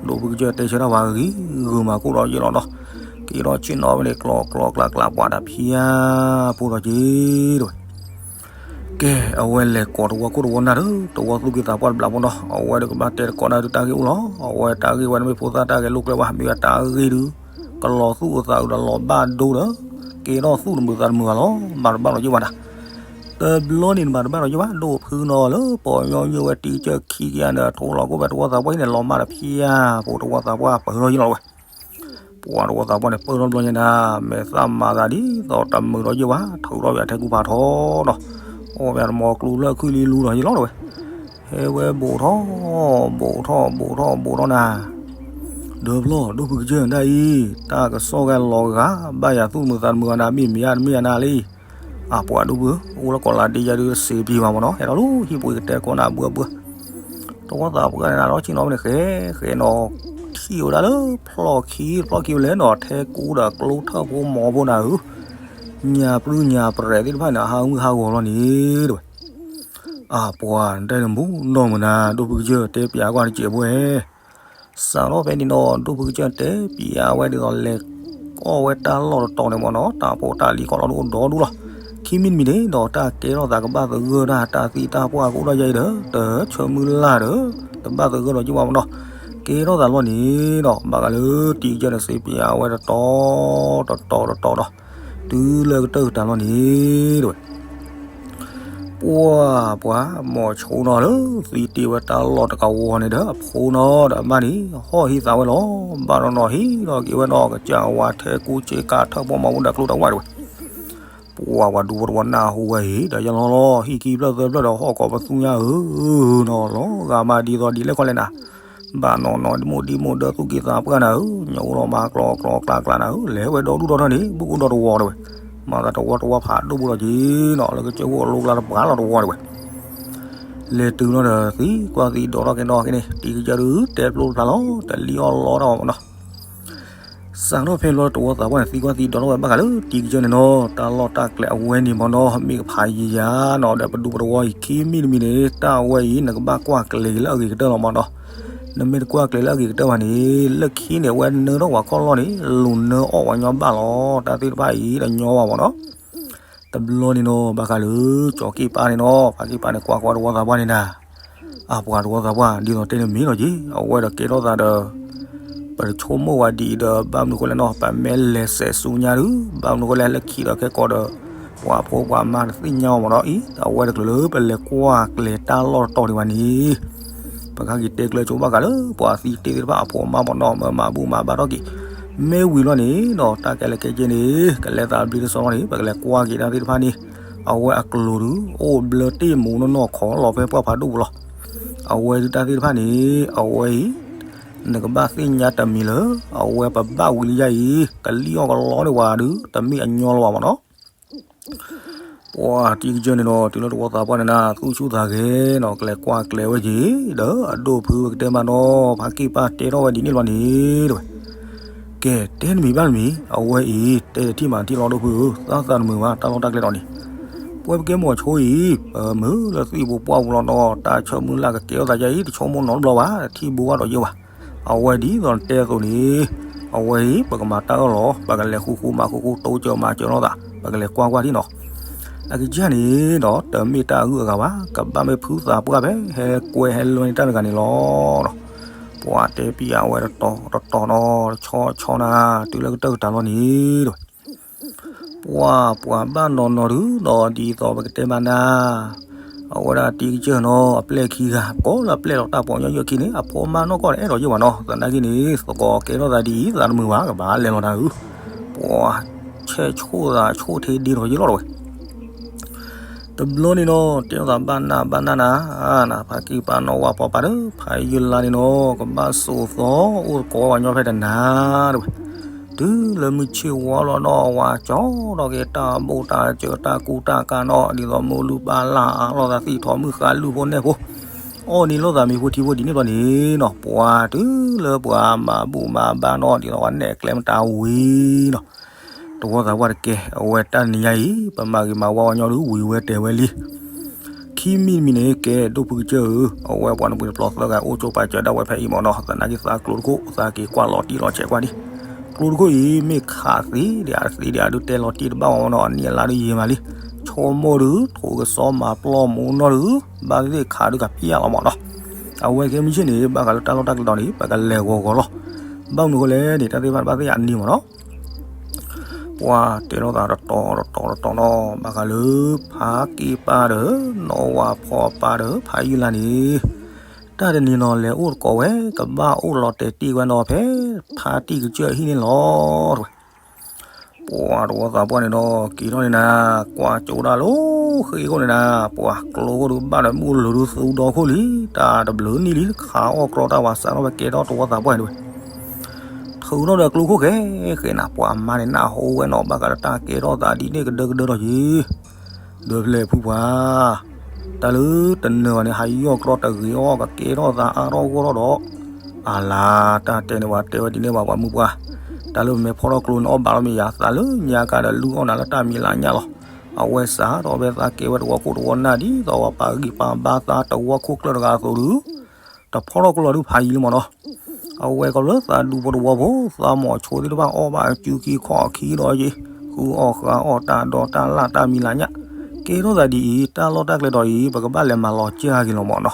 ဒိၣ်ဖုကစၢၢ်တဲဆၢတၢ်ဝဲဂ့ၤဂ့ၤ မၤကိၢ်ဒီးယ့ၢ်လီၤဒီး, က့ၤထီၣ်ဆ့ၣ်နီၤဝဲန့ၣ် ကျီကျီကျါကျါ ပှၤတဖၠါဖိဒီးက့ၤတဝဲ ကဲ အဝဲလဲၤကိးတဝီခိၣ်တဝီနၢ်ဒီး တဝီသူၣ်က့သးပှၢ်တဘျီဖိနီၤ, အဝဲဒီးကဘၣ်တဲတကိးနၢ်ဒုးတၢ်ဂ့ၢ်အိၣ်လီၤ, အဝဲတၢ်ဂ့ၢ်ဝဲတမ့ၢ်ဖိသၣ်တၢ်ဂ့ၢ်လိာ်ကျဲဘၣ်, မ့ၢ်ဝဲတၢ်ဂ့ၢ်ဒုး ကလီၤသူၣ်အသးအုးဒီးလီၤဘၣ်ဒိဒီး ကဲထီၣ်သူၣ်တမုာ်သးတမုာ်ဘၣ်လီၤ, မၤတဘၣ်လီၤယ့ၢ်ဘၣ်နၤ, တဘျီန့ၣ်နမၤတဘၣ်လီၤယ့ၢ်ဘၣ်, ဒိၣ်ဖုနီၤလၢပီၤညီနုၢ်ဝဲတံၤကစၢၢ်ခံကယၤန့ၣ် ထိၣ်လီၤကိၢ်ဖဲတဝီသးပှၢ်ဟံၣ်န့ၣ် လီၤမၢ်တဖၠါဖိ တဝီသးပှၢ်ပၢၢ်ထီၣ်ယ့ၢ်လီၤဝဲ ပှၤတဝီသးပှၢ်န့ၣ် ပၢၢ်ထီၣ်ဘျီညါနၤ, မဲာ်သၣ်မၤသးဒ်သိးတမုာ်ဒီးယ့ၢ်ဘၣ်, ထုးထီၣ်ဝဲအထဲကူဖးထီနီၤ, အီၣ်ဝဲအတမီၤကျူလၢခုၣ်လံလူဒီးယ့ၢ်လီၤတဝဲ, ဟဲဝဲဘူးထီၣ် ဘူးထီၣ် ဘူးထီၣ် ဘူးထီၣ်နၤ, ဒီးဖျီ ဒိၣ်ဖုကစၢၢ်နၤဒၣ်အံၤ တၢ်ကစီၣ်ဂဲၤလီၤဂာ် ဘၣ်ယၤသူၣ်တမုာ်သးတမုာ်ဂၤနၤ မ့ၢ်မ့ၢ်ယါတမ့ၢ်ယါနၤလံ, အပှၤဒိၣ်ဖုဧၢ, အိၣ်လၢကီးလးဒ့ယါဒုးစံးပျံၤမးမ့ၢ်နီၤ, ဟဲလီၤလၢဟံၣ်ပူၤကတဲကိးနၤဘှၢဘှၢ တဝီသးပှၢ်န့ၣ်နၤလီၤဆ့ၣ်နီၤဝဲန့ၣ် ဃဲဃဲနီၤ, ထံၣ်ဝဲဒၣ်လၢဖျီၣ်ခံ ဖျီၣ်ခံဝဲလဲၣ်နီၤ, ထဲကူဒီးကျိထၢၣ်ဖိမီၤဖိနၤဧၢ, ညၣ်ပြူညၣ်ပြဲးသ့ၣ်တဖၣ်န့ၣ် အဟးဂူာ်ဟးဂီၤလီၤန့ၣ်တဝဲ, အပှၤတဲနမူနီၢ်မုၢ်နၤ ဒိၣ်ဖုကစၢၢ်တဲပျးကွၢ်တစဲးဖိဧဲ စးထီၣ်ဖဲန့ၣ်နီၤ ဒိၣ်ဖုကစၢၢ်တဲပျးဝဲဒ်သိးလဲၤ အီၣ်ဝဲတၢ်လီၢ်တတီၤန့ၣ်မ့ၢ်နီၤ, တၢ်ဖိတၢ်လံၤခီလီၤဒိၣ်ဒီဒူၣ်လီၤ, ခံမံၤတမံၤန့ၣ်ဒီး တၢ်ကဲထီၣ်သးကဘၣ်သဂၢၢ်တၢ် တၢ်သံတၢ်ပှၢ်ကအိၣ်ဒီးယဲအံၤဒီး တဆၢမုၢ်လၢ်ဒီး တဘၣ်သဂၢၢ်ဒီးယ့ၢ်ဘၣ်မ့ၢ်နီၤ, ကဲထီၣ်သးလီၤန့ၣ်ဒီး ဘၣ်ဃးလၢတံၤကစၢၢ်န့ၣ် စံးပျးဝဲတတီၤ တတီၤ တတီၤဒီး တုၤလၢကတၢၢ်ကတၢၢ်လီၤန့ၣ်တဝဲ ပှၢ်ပှၢ် မီၤဆိနီၤလၢ သံတ့ၢ်ဝဲတၢ်လီၢ်တကဝီၤန့ၣ်ဒီး အဖိနီၤဒီးအမါန့ၣ် ဟီၣ်ဟံးသးဝဲလီၤ, ဘၣ်နီၤနီၤဟံးဒီးက့ၤဝဲနီၤ ကစၢ်ဝါထဲကူစ့ကၤထၢၣ်ဖိမီၤဖိဒီးကျိတဝၢ်တဝဲ, ပှၢ်ပှၢ်ဒူဖိတဝီနၢ်ဟူဝဲအံၤ ဒီးယလီၤလီၤ ဟံၣ်ခံဖျၢၣ်သၢဖျၢၣ်ဒီးဟီၣ်ကိးပသူညါဧၢ, နီၤလီၤဂာ်မးဒ်သိးဒ်လဲၣ်ခီလဲၣ်နၤ, ဘၣ်နီၤနီၤဒ်မိၢ်ဒ်မိၢ်ဒၢသူၣ်က့သးပှၢ်နၤဧၢ, ညၣ်အိၣ်လီၤမးကျီကျီကျါကျါနၤဧၢ, လဲၤဝဲဒီဒူၣ်ဒီထၢန့ၣ် ဘူးကအိၣ်ဒီတဝီတဝဲ, မၤသးတဝီတဝီဖးဒိၣ်ဘူးလီၤက့ၤနီၤ, လၢကစၢၢ်ခိၣ်အလိကျါတပှၢ်လီၤတဝီတဝဲ လဲၤတုၤလီၤဒီးသံကွၢ်သံဒိးထီၣ်က့ၤနီၤက့ၤန့ၣ် တံၤကစၢၢ်ဒုးတဲဖျိဖျါလီၤ တလံၣ်အီၣ်လီတၢ်ဘၣ်မ့ၢ်နီၤ, စးထီၣ်ဖဲလီၤတဝီသးပှၢ်န့ၣ် သံကွၢ်သံဒိးထီၣ်ဝဲဘၣ်ဃးလၢတံၤကစၢၢ်န့ၣ်နီၤ, တၢ်လီၢ်တၢ်ကျဲအဝဲန့ၣ်မ့ၢ်နီၤ မ့ၢ်ကဖးယံၤယၤနီၤ ဒီးပဒူပတဝီအံၤ ခံမံၤတမံၤန့ၣ် တၢ်ဝဲအံၤ နကဘၣ်ကွၢ်ကျဲၤက့ၤလၢအဂ့ၤကတၢၢ်လီၤမ့ၢ်နီၤ, နမ့ၢ်တကွၢ်ကျဲၤလၢအဂ့ၤကတၢၢ်ဘၣ်န့ၣ် လၢခံန့ၣ်အဝဲနၢထီၣ်ပှၤခီၣ်လီၢ်န့ၣ် လူၤနၢအီၣ်ပှၤညီဘၣ်လီၤ, တၢ်သ့ၣ်တဖၣ်အံၤတညီဘၣ်မ့ၢ်နီၤ တဘျီန့ၣ်နီၤ ဘၣ်ဃးလၢ ကၠီၤက့ၣ်ပၢ်န့ၣ်နီၤ ဖးက့ၣ်ပၢ်န့ၣ် ကွၢ်ကွၢ်တဝီသးပှၢ်န့ၣ်နၤ, အပှၤတဝီသးပှၢ် ဒ်သိးတဲန့ၣ်မ့ၢ်နီၤက့ၤ အဝဲဒီးကဲထီၣ်သးဒီး ပတဆိကမိၣ်ဝဲဒ်အံၤဒီး ဘၣ်မနုၤဃိလဲၣ်နီၤ ပမ့ၢ်လဲၤစဲးဆူညါဒုး ဘၣ်မနုၤဃိလဲၣ် လၢခံဒီးခဲကိးဒီး ပှၤဖိပှၤမါတသ့ၣ်ညါအီၤမ့ၢ်နီၤအံၤ အဝဲတချုးလၢပလဲၤကွၢ်ကျဲၤတၢ်လီၢ်တတီၤဒံးဘၣ်န့ၣ် ပကဟဲက့ၤတဲကျၢၤဆိဘၣ်ဃးလၢ ပှၤသံတ့ၢ်သ့ၣ်တဖၣ်အဖိအမါမ့ၢ်နီၤ မၤဘူၣ်မၤဘါထီၣ်က့ၤ မ့ၢ်ဝံၤလီၤန့ၣ်ဒီး တၢ်ကဲလၢာ်ကဲက့ၤန့ၣ် ကလဲၤသးဘျ့တစီလီၤန့ၣ် ပကလဲၤကွၢ်က့ၤတၢ်သ့ၣ်တဖၣ်န့ၣ် အဝဲအကျိၤဒုး အိၣ်ဘျၢတ့ၢ်မူးနီၢ်နီၢ်ခီလီၤဖဲပှၢ်ဖးဒိၣ်ပူၤလီၤ. အဝဲဒုးတၢ်သ့ၣ်တဖၣ်န့ၣ် အဝဲအံၤ နကဘၣ်သ့ၣ်ညါတမံၤလၢ အဝဲပဘၣ်ဝံၤလံယါအံၤ ကလံၣ်အီၣ်ကလီန့ၢ်ဝဲဒုး တမ့ၢ်အညီလၢၤဘၣ်မ့ၢ်နီၤ. ပှၤတံၤကစၢၢ်န့ၣ်နီၤ တုၤလၢတဝီသးပှၢ်န့ၣ်နၤ သူၣ်ဆူၣ်သးဂဲၤနီၤ ကလဲၤကွၢ်ကျဲၤဝဲက့ၤ ဒီးအဒိၣ်ဖုကတဲမးနီၤ ဖးက့ၣ်ပၢ်တဲထီၣ်ဝဲဒ်န့ၣ်လီၤန့ၣ် တဲဝဲ ကဲ တဲတမံၤဘၣ်တမံၤ အဝဲအံၤ တဲတထံၣ်မးတထံၣ်လီၤ ဒိၣ်ဖုဧၢ သးသးတမုာ်ဘၣ် တၢ်လီၢ်တၢ်ကျဲဒီးန့ၣ် ပဝဲပကဲမိၢ်ဆိအံၤ ပမုာ်လၢသံၣ်ပူၤပှၢ်ပူၤလီၤနီၤ တၢ်ဆၢမုၢ်လၢ်ကကဲထီၣ်သးယါအံၤ တဆိကမိၣ်နီတဘျီဘၣ် တထံၣ်ဘိဘၣ်ဒီးယဲၢ်ဘၣ် အဝဲဒ်သိးနတဲအသိးန့ၣ် အဝဲအံၤ ပကမၤတၢ်အၢၣ်လီၤ ပကလဲၤဃူဃူမၤဃူဃူ တိစၢၤမၤစၢၤလိာ်သး ပကလဲၤကွၢ်ကွၢ်ထံၣ်နီၤ အကစၢ်န့ၣ်ဒီး တမ့ၢ်တၢ်အဂုၤအဂၤဘၣ် ကဘၣ်မ့ၢ်ဖုသးပှၢ်ဖဲ ဟဲကွဲဟဲလွဲန့ၢ်တၢ်တဂၤန့ၣ်လီၤ. ပှၤတဲပံအဝဲတတီၤတတီၤနီၤ တဆီဆီနၤ တုၤလၢကတၢၢ်ကတၢၢ်လီၤန့ၣ်ဒီး ပှၤပှၤဘၣ်နီၤနီၤဒုးဒီးဒ်သိးပကတဲဘၣ်နၤ အဝဲဒၣ်တံၤကစၢၢ်နီၤ အပျဲၢ်ခံဂၤ ကိးလၢအပျဲၢ်လီၤတၢ်ပီၤညီယီၢ်ခံန့ၣ် အဖိမါနီၢ်ကီၢ်န့ၣ် အဲၣ်ဒိးယိၣ်ဘၣ်နီၤ သနာ်က့န့ၣ် သကိးကဲထီၣ်သးဒ်အံၤ သးတမုာ်ဘၣ် ကဘၣ်လဲၤလီၤတၢ်အုး ပှၤဆဲးဆိၣ်သးဆိၣ်ထဲဒ့ထီၣ်ယ့ၢ်လီၤတဝဲ တဘျီန့ၣ်နီၤ တဲထီၣ်သးဘၣ်နၢ်ဘၣ်နၢ်နၤ နဖါက့ၤပာ်နီၢ်ဝၤဖီပာ်ဒီး ဖးယုၢ်လါန့ၣ်နီၤ ကဘၣ်စိာ်သီအိၣ်သကိးဝဲညီဖဲတနၤတဝဲ တုၤလၢမုၢ်ဆ့ၣ်ဝါလီၤနီၤ ဝၤကၠီထီၣ်က့ၤတၢ်ဘိၣ်တၢ်စၢၤတၢ်ကူတၢ်ကၤနီၤ ဒ်သိးမိၢ်လုၢ်ပၢ်လၢ်အါလိာ်သးသံၣ်ထီၣ်မုၢ်ဃါလုၢ်ဖိနဲၣ်ဖိ အီၣ်န့ၢ်လိာ်သးမ့ၤဖိထံဖိဒ်န့ၣ်ဘျီန့ၣ်နီၤ ပှၤတုၤလၢပှၤမၤဘူၣ်မၤဘါနီၤ ဒ်သိးဝဲနဲၣ်ကျဲမတၤဝံၤနီၤ တဝီသးပှၢ်တကဲ အဝဲတၢ်တနံၤညါအံၤ ပမၤဂ့ၤမၤဝါဝဲညီဒုး ဝံၤဝဲတဲာ်ဝဲလံ ခံမံၤတမံၤန့ၣ် ကဲဒိၣ်ဖုကစၢၢ်ဧၢ, အဝဲပှၤနပှ့ၤတပျီသၢဂၤ အိၣ်ကၠိပာ်စၢၤဒၣ်ဝဲဖဲအံၤမ့ၢ်နီၤ, သနာ်က့သးကျိတခိၣ် သးက့ၤကွၢ်လီၤတံၢ်လီၤဆဲးကွၢ်ဒံး, ကျိတခိၣ်အံၤ မ့ၢ်ခးသ့ဒံးအတသ့ဒံး အဒုးတဲလီၤတံၢ်တဘၣ်မ့ၢ်နီၤ, အနံၣ်အလါဒုးယံာ်မးလံ, ဆိကမိၣ်ဒုး ထိၣ်ကစီမၤပျီမူနီၢ်ဒုး ဘၣ်သ့ၣ်သ့ၣ်ခးဒုးကဖျါလီၤမ့ၢ်နီၤ, အဝဲကဲမုၢ်ဆ့ၣ်န့ၣ် ဘၣ်ဃးလၢတၢ်လီၢ်တၢ်ကျဲဒီးန့ၣ် ပကလဲၤဂီၤဂီၤလီၤ, ဘၣ်မနုၤအဃိလဲၣ်န့ၣ် တၢ်သ့ၣ်တဖၣ်ဘၣ်သ့ၣ်အနံၤမ့ၢ်နီၤ ပှၤတဲလိာ်သးတတီၤတတီၤတတီၤနီၤ, ဘၣ်ဃးလၢဖါက့ပၢ်ဒီး နီၢ်ဝၤဖီပၢ်ဒီး ဖးယုၢ်လါန့ၣ်, တၢ်တနံၤနီၤ လဲၤအိၣ်သကိးဝဲ ကဘၣ်အိၣ်လီၤတဲာ်တံၢ်ဝဲနီၤ ဖဲဖါတံၢ်ကစၢၢ်အဟံၣ်န့ၣ်လီၤ. ပှၤတဝီသးပှၢ်န့ၣ်ဒီး က့ၤထီၣ်န့ၣ်နၤ, ကွၢ်ကၠိဒၣ်လၢဃ့အဃိန့ၣ်နၤ, ပှၤကျိခိၣ်ဒုးဘၣ်ဒီးမုၢ်လၢဒုးသူဒီခိၣ်လံ, တၢ်တဘျုးနံၣ်လံ ခးအီၣ်ကြီတၢ်ဝၤစးထီၣ်ဝဲကဲထီၣ်တဝီသးပှၢ်န့ၣ်ဝဲ ထုးထီၣ်ဒီးကျိခိၣ်ဃဲဃဲနၤ, ပှၤမါန့ၣ် နၢ်ဟူဝဲနီၤ ဘၣ်ဃးလၢတၢ်ကဲထီၣ်သးဒ်န့ၣ်ကဒၢကဒၢထီၣ်က့ၤ, ဒီးဖဲလဲၣ်ဖုပှၤ, တၢ်လၢတနၢၤဘၣ်န့ၣ် ဟးယီၢ်ကြီတဂ့ၤအီၣ် ကကဲထီၣ်သးအါထီၣ်ဂီၢ်ထီၣ်ဒီး, အလါတၢ်တဲန့ၣ် ပှၤတဲဝဲဒ်န့ၣ်ဘၣ်ပှၤမုၢ်ပှၢ်, တၢ်လၢပမ့ၢ်ဖီထီၣ်ကျိန့ၣ် အီၣ်ဘၣ်လီၤမ့ၢ်ယၤ သးလၢညါကါဒီး လုၢ်အီၣ်နၤလၢတၢ်မံၤလၢညါလီၤ, အဝဲစးထီၣ်ဖဲသးကဲဝဲတဝီခိၣ်တဝီနၢ်ဒ်သိးပှၤပာ်ဂံၢ်ပာ်ဘါသးတဝီခိၣ်ကျၢၢ်တဂၤအသိးဒုး တဖီထီၣ်ကျိလီၤဒုးဖးယံၤလံမ့ၢ်နီၤ, အဝဲကီးလၢသးဒူဖိတဝီဖိ သးမီၤဆိသ့ၣ်တဖၣ်အီၣ်ဘၣ် စုခံခီၣ်ခံဒီးယံၤ, ဃုအီၣ်ဃါအီၣ်တၢ်ဒီးတၢ်လၢ်တၢ်မံၤလၢညါ, ကဲထီၣ်သးဒ်အံၤ တၢ်လီၢ်တၢ်ကျဲဒီးအံၤ ပကဘၣ်လဲၤမၤလီၤကၢ်က့ၤလီၤမ့ၢ်နီၤ,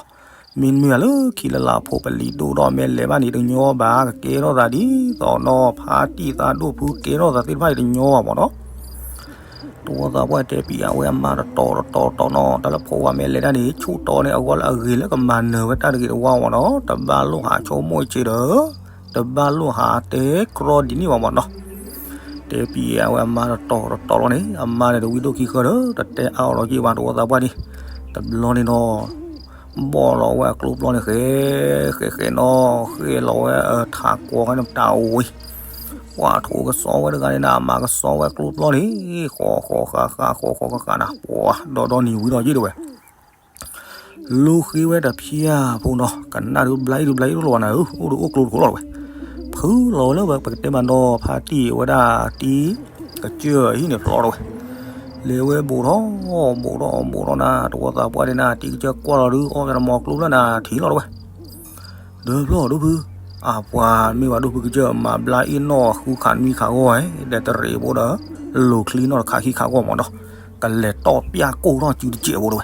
မ့တမ့ၢ်လၢခံလၢလၢဖိပလံၤဒိၣ်ဒီးမ့ၢ်လဲၤဘၣ်န့ၣ်တညီဘၣ်, ကကဲထီၣ်သးဒ်သိးနီၤ ဖါတံၢ်သးဒိၣ်ဖုကဲထီၣ်သးသ့ၣ်တဖၣ်န့ၣ်တညီဘၣ်မ့ၢ်နီၤ တဝီသးပှၢ်တဲပံၤအဝဲအမါတတီၤတတီၤတတီၤနီၤ, တၢ်လၢဖိဝဲမ့ၢ်လဲၤတၢ်န့ၣ် ဆူၣ်တီန့ၣ် အဂီၢ်လၢအဂ့ၤလၢကမၤနၢၤဝဲတၢ်တဂ့ၤတဝါမ့ၢ်နီၤ, တဘၣ်လိၣ်ဟးဆိကမိၣ်စ့ဒီး, တဘၣ်လိၣ်ဟးတဲကြီဒ်န့ၣ်ဘၣ်မ့ၢ်နီၤ, တဲပံၤအဝဲအမါတတီၤတတီၤလီၤန့ၣ် အမါန့ၣ်တဝံဒိၣ်ခံဃၢဒီး တတဲအါအီၤလီၤက့ၤဘၣ်တဝီသးပှၢ်န့ၣ်, တဘျီန့ၣ်နီၤ ဘီၣ်လီၤဝဲအကျိပျီန့ၣ် ဃဲဃဲဃဲနီၤ, ဃဲလီၤဝဲအထးကွီၤန့ၣ်တၢ်ဝံၤ, ပှၤထိၣ်ကစီဝဲတဂၤန့ၣ်နၤ မၤကစီဝဲကျိပျီန့ၣ်, ဃီဃီဃးဃးဃီဃီဃးဃးနၤ, ပှၤဒီဒီနံၤဝံၤဒီးယ့ၢ်တဝဲ လူၤဃ့ဝဲတဖျၢၣ်ဖိနီၤ, ကနၣ်ဒုးဘျါအံၤဒုးဘျါအံၤဒုးလီၤနၤဧၢ, အိၣ်ဒုးအိၣ်ကျိတခိၣ်လီၤတဝဲ, ဖုလီၤဝဲလၢပကတဲမးနီၤ ဖါတံၢ်ဝဲဒၣ်တံၤကစၢၢ်အဟံၣ်န့ၣ်ဖျီတဝဲ, လဲၤဝဲဘူးထီၣ်ဘူးထီၣ်ဘူးထီၣ်နၤ, တဝီသးပှၢ်ဒ်နၤ တံၤကစၢၢ်ကွၢ်လီၤဒုး အီၣ်ကဲတမီၤကျိဖျၢၣ်နၤ ထံၣ်လီၤတဝဲ ဒီးဖျီၣ်ဒိၣ်ဖု, အပှၤမ့ၢ်ဝဲဒိၣ်ဖုကစၢၢ်မၤဘျါအ့ၣ်နီၣ်ဃုခးနွံခးဂီၢ်, ဒီးတရံးဖိဒီး, လိၤချံနီၣ်တခးခံခးဂီၢ်မ့ၢ်ဒီး, ကလဲၤတီၢ်ပျၢ်ကိၢ်ထီၣ်စုတစဲးဖိတဝဲ,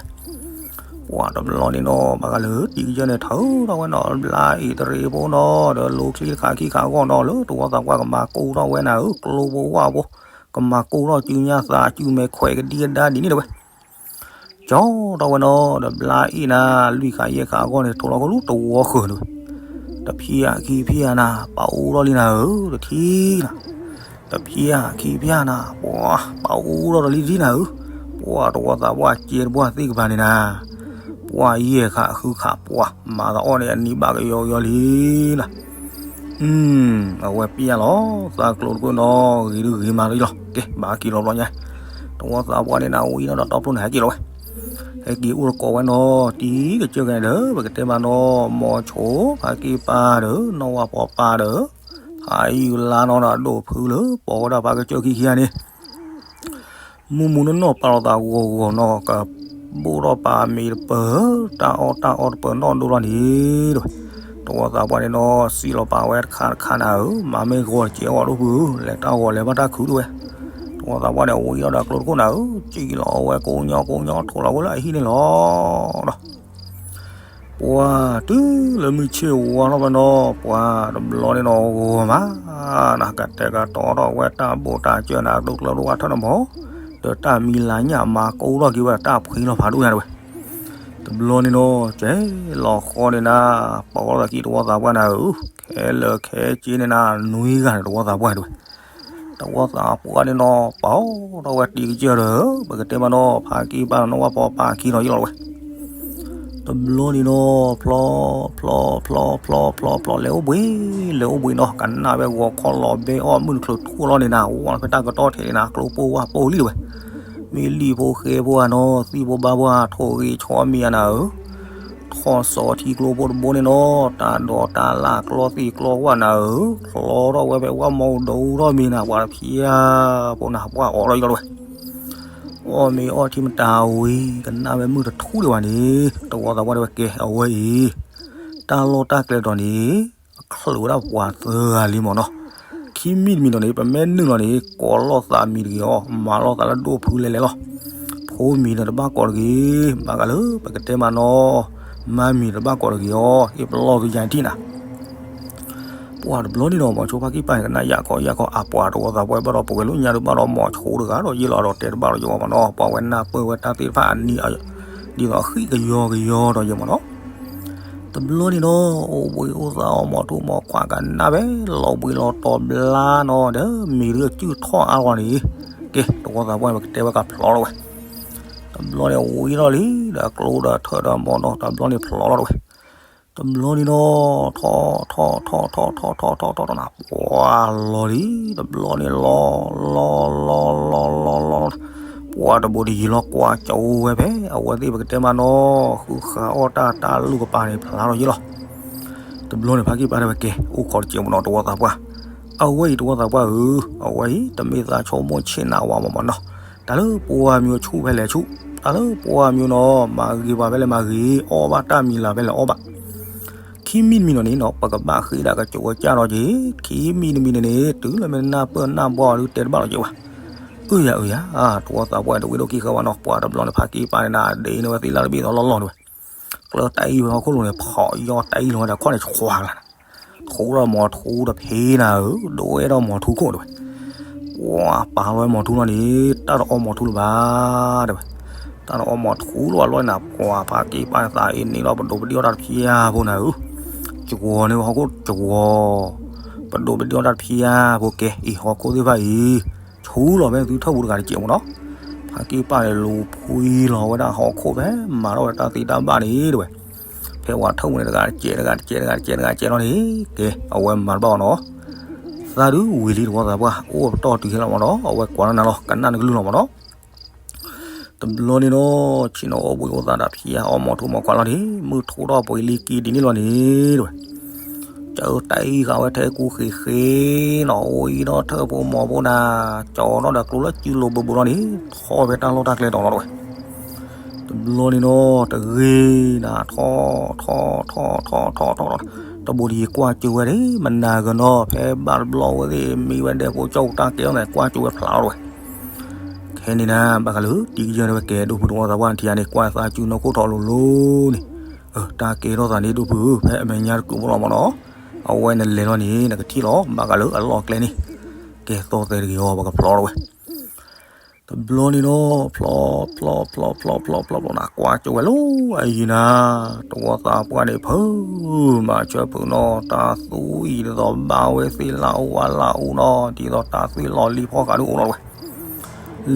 ပှၤတဘျီန့ၣ်နီၤ ဘၣ်ဃးလၢတံၤကစၢၢ်န့ၣ် ထုးထီၣ်ဝဲနီၤ ဘျါအ့ၣ်တရံးဖိနီၤ ဒီးလိၤချံတခးခံခးဂီၢ်နီၤ လၢတဝီသးပှၢ်ကမၤကိၢ်ထီၣ်ဝဲနၤဧၢ ကျိဖိဝၣ်ဖိ, ကမၤကိၢ်ထီၣ်စုညါသးစုမဲာ်ခွဲးကဒံကဒါဒ်န့ၣ်တဝဲ ကၠီထီၣ်ဝဲနီၤ ဒီးဘျါအ့ၣ်နၤ လွံၢ်ခးယဲၢ်ခးအဂီၢ်န့ၣ် ထိးလီၤခိၣ်လူတဝီဃၢၤန့ၣ်, တဖျၢၣ်ခံဖျၢၣ်နၤ ပာ်အူထီၣ်လံနၤဧၢ တထံၣ်နၤ, တဖျၢၣ်ခံဖျၢၣ်နၤ ပှၤပာ်အူထီၣ်တလံတထံၣ်နၤဧၢ, ပှၤတဝီသးပှၢ်စဲတပှၢ်သ့ၣ်ကပၤန့ၣ်နၤ, ပှၤယဲၢ်ခးဃုခးပှၤ မၤသးအီၣ်န့ၣ်အနံၣ်ဘၣ်ကယီကယီလံနၤ အဝဲပျၢ်လီၤ သးကျိတခိၣ်နီၤ ဂ့ၤဒုဂ့ၤမးလီၤလီၤ ကဲ ဘၣ်က့ၤလီၤဘျီညါ, တဝီသးပှၢ်န့ၣ်နၤ ဝံၤဒီးတီပျိန့ၣ် ဟဲက့ၤလီၤဝဲ, ဟဲက့ၤအိၣ်တကိးဝဲနီၤ တံၤကစၢၢ်ကဲန့ၣ်ဒီး ပကတဲမးနီၤ မိၤဆိ ဖါက့ပၢ်ဒီး နီၢ်ဝၤပီၤပၢ်ဒီး ဖးယုၢ်လါနီၤ ဒီးဒိၣ်ဖုလၢ ပိာ်ဝဲဒၣ်ဖါကစၢၢ်ခံခံဂၤန့ၣ် မုၢ်မုၢ်နီၢ်နီၢ်ပာ်လီၤသးဂီၤဂီၤနီၤ ကဘိၣ်ထီၣ်ပာ်မ့ၤတပၢၤ, တၢ်အီၣ်တၢ်အီတပၢၤနီၣ်ဒိၣ်လီၤန့ၣ်တဝဲ, တဝီသးပှၢ်န့ၣ်နီၤ စံးလီၤပာ်ဝဲတခါတခါနၤဧၢ, မၤမ့ၢ်ဂီၤတစဲးအီၤဒိၣ်ဖုဧၢ, လဲၤတၢ်ဂီၤလဲၤဘၣ်တၢ်ခုတဝဲ, တဝီသးပှၢ်န့ၣ် အဝံၤအီၣ်ဒီးကျိတခိၣ်နၤဧၢ, စံးလီၤအဝဲကိးညီကိးညီထိးလီၤဝဲလၢအဟံၣ်န့ၣ်လီၤဒီး ပှၤတုၤလၢမုၢ်ဆ့ၣ်ဝါထီၣ်ဖဲနီၤ ပှၤတဘျီန့ၣ်နီၤ ဂီၤမးနၤ ကတဲာ်ကတီၤထီၣ်ဝဲတၢ်ဘိၣ်တၢ်စၢၤနၤ ဒိၣ်ကျၢၢ်ဒိၣ်ဝါထၢၣ်န့ၣ်မး ဒီးတၢ်မံၤလၤညၣ်မၤကိးထီၣ်က့ၤဝဲဒၣ်တၢ်ဖှံလီၤဖးဒိၣ်ညါတဝဲ တဘျီန့ၣ်နီၤ ကဲလီၤဃီန့ၣ်နၤ ပှၤဂီၢ်သးကံၢ်တဝီသးပှၢ်နၤဧၢ, ခဲလၢာ်ခဲဆ့န့ၣ်နၤ နွံဂၤန့ၣ် တဝီသးပှၢ်တဝဲ, တဝီသးပှၢ်န့ၣ်နီၤ ပာ်ထီၣ်ဝဲတံၤကစၢၢ်ဒီး ပကတဲမးနီၤ ဖးကံၢ်ပၢ်နီၤ ဝဲပှၤပာ်ခံနီၤယလီၤဝဲ တဘျီန့ၣ်နီၤ ဖျီ ဖျီ ဖျီ ဖျီ ဖျီ ဖျီ လဲၤအိၣ်ဘှံး လဲၤအိၣ်ဘှံးနီၤ ကနၣ်ဝဲဂီၤခီၣ်လီၤဘဲအီၣ်မုၢ်တချုးထူၣ်လီၤန့ၣ်နၤ ဝဲဖဲတၢ်ကတီၢ်ထဲန့ၣ်နၤ ကျိပိၢ်ဝၢ်ပိၢ်လံတဝဲ, မ့ၢ်လံၣ်ဖိဃဲဖိဧါနီၤ သံၣ်ဖိဘါဖိဧါ ထိၣ်ဂ့ၤဆီမံၤဧါနၤဧၢ, ထီၣ်စီၤထံကျိဖိတဘိန့ၣ်နီၤ တၢ်ဒိးတၢ်လၢ်ကျီသံၣ်ကျီဝၣ်နၤဧၢ, ချီထီၣ်ဝဲဖဲဝၣ်မီၤဒိၣ်ထီၣ်မံၤနၤ ပှၤတဖျါဖိနၤ ပှၤအီၣ်ထီၣ်ယလီၤဝဲ အီၣ်မ့ၤအီၣ်ထံမတၤဝံၤ ကနၣ်ဝဲမုၢ်တထူၣ်ဒံးဘၣ်န့ၣ် တဝီသးပှၢ်တဲဝဲ ကဲအဝဲအံၤ တၢ်လီၢ်တၢ်ကျဲတီၤန့ၣ် အချုးဝဲဒၣ်ပှၤသၢဂၤလံမ့ၢ်နီၤ, ခံမံၤတမံၤဒီးန့ၣ် ပမ့ၢ်နုာ်လီၤန့ၣ် ကိးလိာ်သးမံၤတဂ့ၤအီၤ မၤလိာ်သးလၢဒိၣ်ဖုလဲၤလဲၤလီၤ, ဖိမံၤဒီးတဘၣ်ကိးတဂ့ၤ, ဘၣ်ဃးလၢပကတဲမးနီၤ, မါမံၤတဘၣ်ကိးတဂ့ၤအီၤ အ့ၣ်ပလီၢ်ကယၤထံၣ်နၤ ပှၤတဘျီန့ၣ်ဒီး မီၤဆိဖါကံၢ်ပၢ်န့ၣ် ကနၣ်ယၢ်ခီယၢ်ခီ အပှၤတဝီသးပှၢ်ဘၣ်ဒီး ပဝဲလၢညါဒုးဘၣ်ဒီးမီၤဆိတဂၤဒီး ယ့ၢ်လီၤဒီးတဲတဘၣ်ဒီးယဂီၢ်မးနီၤ ပှၤဝဲနၢ်ပၢၢ်ဝဲတၢ်သ့ၣ်တဖၣ်အနံၤ ဒ်သိးအဃံကယီကယီဒီးယဲမးနီၤ တဘျီန့ၣ်ဒီး အိၣ်ဘှံးအိၣ်သါအီၣ်မီၤထူမီၤခွါကနၣ်ဝဲ လီၤဘှံးလီၤတီၤဘျါနီၤ ဒီးမ့ၢ်ဒုးအစုၣ်ထီၣ်အါဂီၢ်န့ၣ် ကဲ တဝီသးပှၢ်န့ၣ်ပကတဲဝဲကဖျီထီၣ်ဝဲ တဘျီန့ၣ်ဝံၤထီၣ်လံ ဒီးကျိဒီးထၢၣ်ဒီးမီၤဒီး တဘျီန့ၣ်ဖျီထီၣ်ဝဲ တဘျီန့ၣ်ဒီး ထီၣ်ထီၣ်ထီၣ်ထီၣ်ထီၣ်ထီၣ်ထီၣ်ထီၣ်ထီၣ်ထီၣ်နၤ ပှၤလီၤလံ တဘျီန့ၣ်လီၤ လီၤလီၤလီၤလီၤလီၤလီၤ ပှၤတဘိးတယံၤလီၤကွၢ်ကၠိဝဲဖဲ အဝဲသ့ၣ်ပကတဲမးနီၤ ဃုဃာ်အီၣ်တၢ်တၢ်လူၢ်ကပၤန့ၣ် ဖျါထီၣ်ယ့ၢ်လီၤ တဘျီန့ၣ်ဖါကံၢ်ပၢ်တဲဝဲကဲ အိၣ်ခိးတစဲးမးနီၤ တဝီသးပှၢ် အဝဲအံၤတဝီသးပှၢ်ဧၢ, အဝဲအံၤ တမ့ၢ်သးဆိကမိၣ်ဆ့ၣ်နၤဝဲမးမးနီၤ, တၢ်လၢပှၤမံၤဆူၣ်ဖဲလဲၣ်ဆူၣ်, တၢ်လၢပှၤမံၤနီၤ မၤဂ့ၤပှၤဖဲလဲၣ်မၤဂ့ၤ, အီၣ်ဘၣ်တၢ်မံၤလၤဖဲလဲၣ်အီၣ်ဘၣ်, ခံမံၤတမံၤနီၤန့ၣ်နီၤ ပကဘၣ်ဃ့ဒၣ်ကစၢၢ်ဝဲကၢ်ထီၣ်က့ၤ, ခံမံၤတမံၤန့ၣ်န့ၣ် တုၤလၢမ့ၢ်နၢ်ပၢၢ်နၢ်ဘှီအီၤဒုးတဲတဘၣ်လီၤက့ၤဝဲ, အၢယၤအၢယၤ, တဝီသးပှၢ်တဝံၤဒိၣ်ခံဃၢၤဝဲနီၤ ပှၤတဘျီန့ၣ်ဖါကံၢ်ပၢ်န့ၣ်နၤ ဒ့န့ၢ်ဝဲသ့ၣ်လၢတဘ့ၣ်သီလီၢ်လီၢ်တဝဲ ကျၢၢ်တၢ်အံၣ်ဝဲဟီၣ်ခိၣ်လိၤန့ၣ် ဖီၣ်ယီၢ်တၢ်အံၣ်လီၤဝဲဒီးခီၣ်န့ၣ် ဆှါကလါ, ထူထီၣ်မီၤထူတဖံးနၤဧၢ, ဒိၣ်အဲၣ်ထီၣ်မီၤထူခိၣ်တဝဲ, ပှၤပာ်လီၤဝဲမီၤထူလီၤန့ၣ် တၢ်တအီမီၤထူလၢၤဘၣ်တဝဲ, တၢ်တအီမီၤထူလီၤဘၣ်လီၤနၤ ပှၤဖါကံၢ်ပၢ်သးအ့ၣ်န့ၢ်လီၤပဒိးပဒ့ၣ်အီၣ်တၢ်တဖံးဧါဖိနၤဧၢ, ကဝီၤန့ၣ်ဝဲဟီၣ်ခိၣ်ကဝီၤ, ပဒိးပဒ့ၣ်အီၣ်တၢ်တဖံးဧါဖိကဲ အံၤဟီၣ်ခိၣ်သ့ၣ်တဖၣ်အံၤ ဆူလီၤဖဲသုထၢၣ်ပူၤတဂၤတစဲးမးနီၤ, ဖါကံၢ်ပၢ်န့ၣ်လူၤဖှံလီၤဝဲဒၣ်ဟီၣ်ခိၣ်ဖဲမၤထီၣ်ဝဲတၢ်သံတၢ်ဘၣ်န့ၣ်တဝဲ, ဖဲဝဲထၢၣ်ပူၤန့ၣ်တဂၤတစဲးတဂၤတစဲးတဂၤတစဲးတဂၤတစဲးလီၤန့ၣ်, ကဲ အဝဲမၤတဘၣ်အီၤနီၤ, သးဒုးဝံၤလံတဝီသးပှၢ် အိၣ်ပတီၢ်တုၤခဲလၢာ်မးနီၤ အဝဲကွၢ်လီၤနၤလီၤ ကနၣ်နကလုၢ်လီၤမးနီၤ တဘျီန့ၣ်နီၤ ဆ့ၣ်နီၤအိၣ်ဘှံးအိၣ်သါတၢ်ဖံးအါအီၣ်မီၤထူမီၤခွါလီၤန့ၣ် မုၢ်ထူထီၣ်ပှဲၤလံက့ၤဒ်န့ၣ်လီၤန့ၣ်တဝဲ, ကၢတၢ်အံၣ်ဃာ်ဝဲထဲကူဃ့ၣ်ဃ့ၣ်နီၤ အိၣ်အံၤဒီးထၢၣ်ဖိမီၤဖိနၤ, ကၠီၤထီၣ်ဒီးကျိလၢစုလိၤဘိးဘိးလီၤန့ၣ် ထီၣ်ဖဲတၢ်လီၢ်တၢ်ကျဲတီၤလီၤတဝဲ, တဘျီန့ၣ်နီၤ တဂ့ၤနၤ ထီၣ် ထီၣ် ထီၣ် ထီၣ် ထီၣ် ထီၣ် တဘိးတယံၤကွၢ်ကၠိဝဲဒၣ် မနၤကနီၤ ဖဲဘၣ်တဘျီဝဲသ့ၣ် မံဝဲဒဲးဖိကၠိတၢ်ကဲထီၣ်န့ၣ် ကွၢ်ကၠိဝဲဖျါလီၤတဝဲ, ခဲန့ၣ်နၤ ဘၣ်ဃးလၢ တံၤကယၢၢ်န့ၣ်ဝဲကဲ ဒိၣ်ဖုတဝီသးပှၢ်ထံၣ်ဧါန့ၣ် ကွၢ်သးစုနီၢ်ခိၣ်ထီၣ်လိၤလိၤန့ၣ်, တၢ်ကဲထီၣ်သးန့ၣ် ဒိၣ်ဖုဧၢ ဖဲအမဲာ်ညါတကုာ်ဖိလီၤမးနီၤ, အဝဲနလဲၤလီၤန့ၣ် နကထံၣ်လီၤ ဘၣ်ဃးလၢအလီၢ်ကျဲန့ၣ်, ကဲသီၣ်သဲတဂ့ၤအီၤ ပကဖျီထီၣ်ဝဲ တဘျီန့ၣ်နီၤ ဖျီ ဖျီ ဖျီ ဖျီ ဖျီ ဖျီ ဖျီ နၤ ကွၢ်ကၠိဝဲလီၤ အယံၤနၤ, တဝီသးပှၢ်န့ၣ် ဖုးမၤဆၢဖုးနီၤ တၢ်သူအံၤဒ်သိးဘၣ်ဝဲသ့ၣ်လၢအူဝါလၢအူနီၤ ဒ်သိးတၢ်သွံၣ်လီၤလံဖီဃာ်ဒုးအိၣ်လီၤတဝဲ,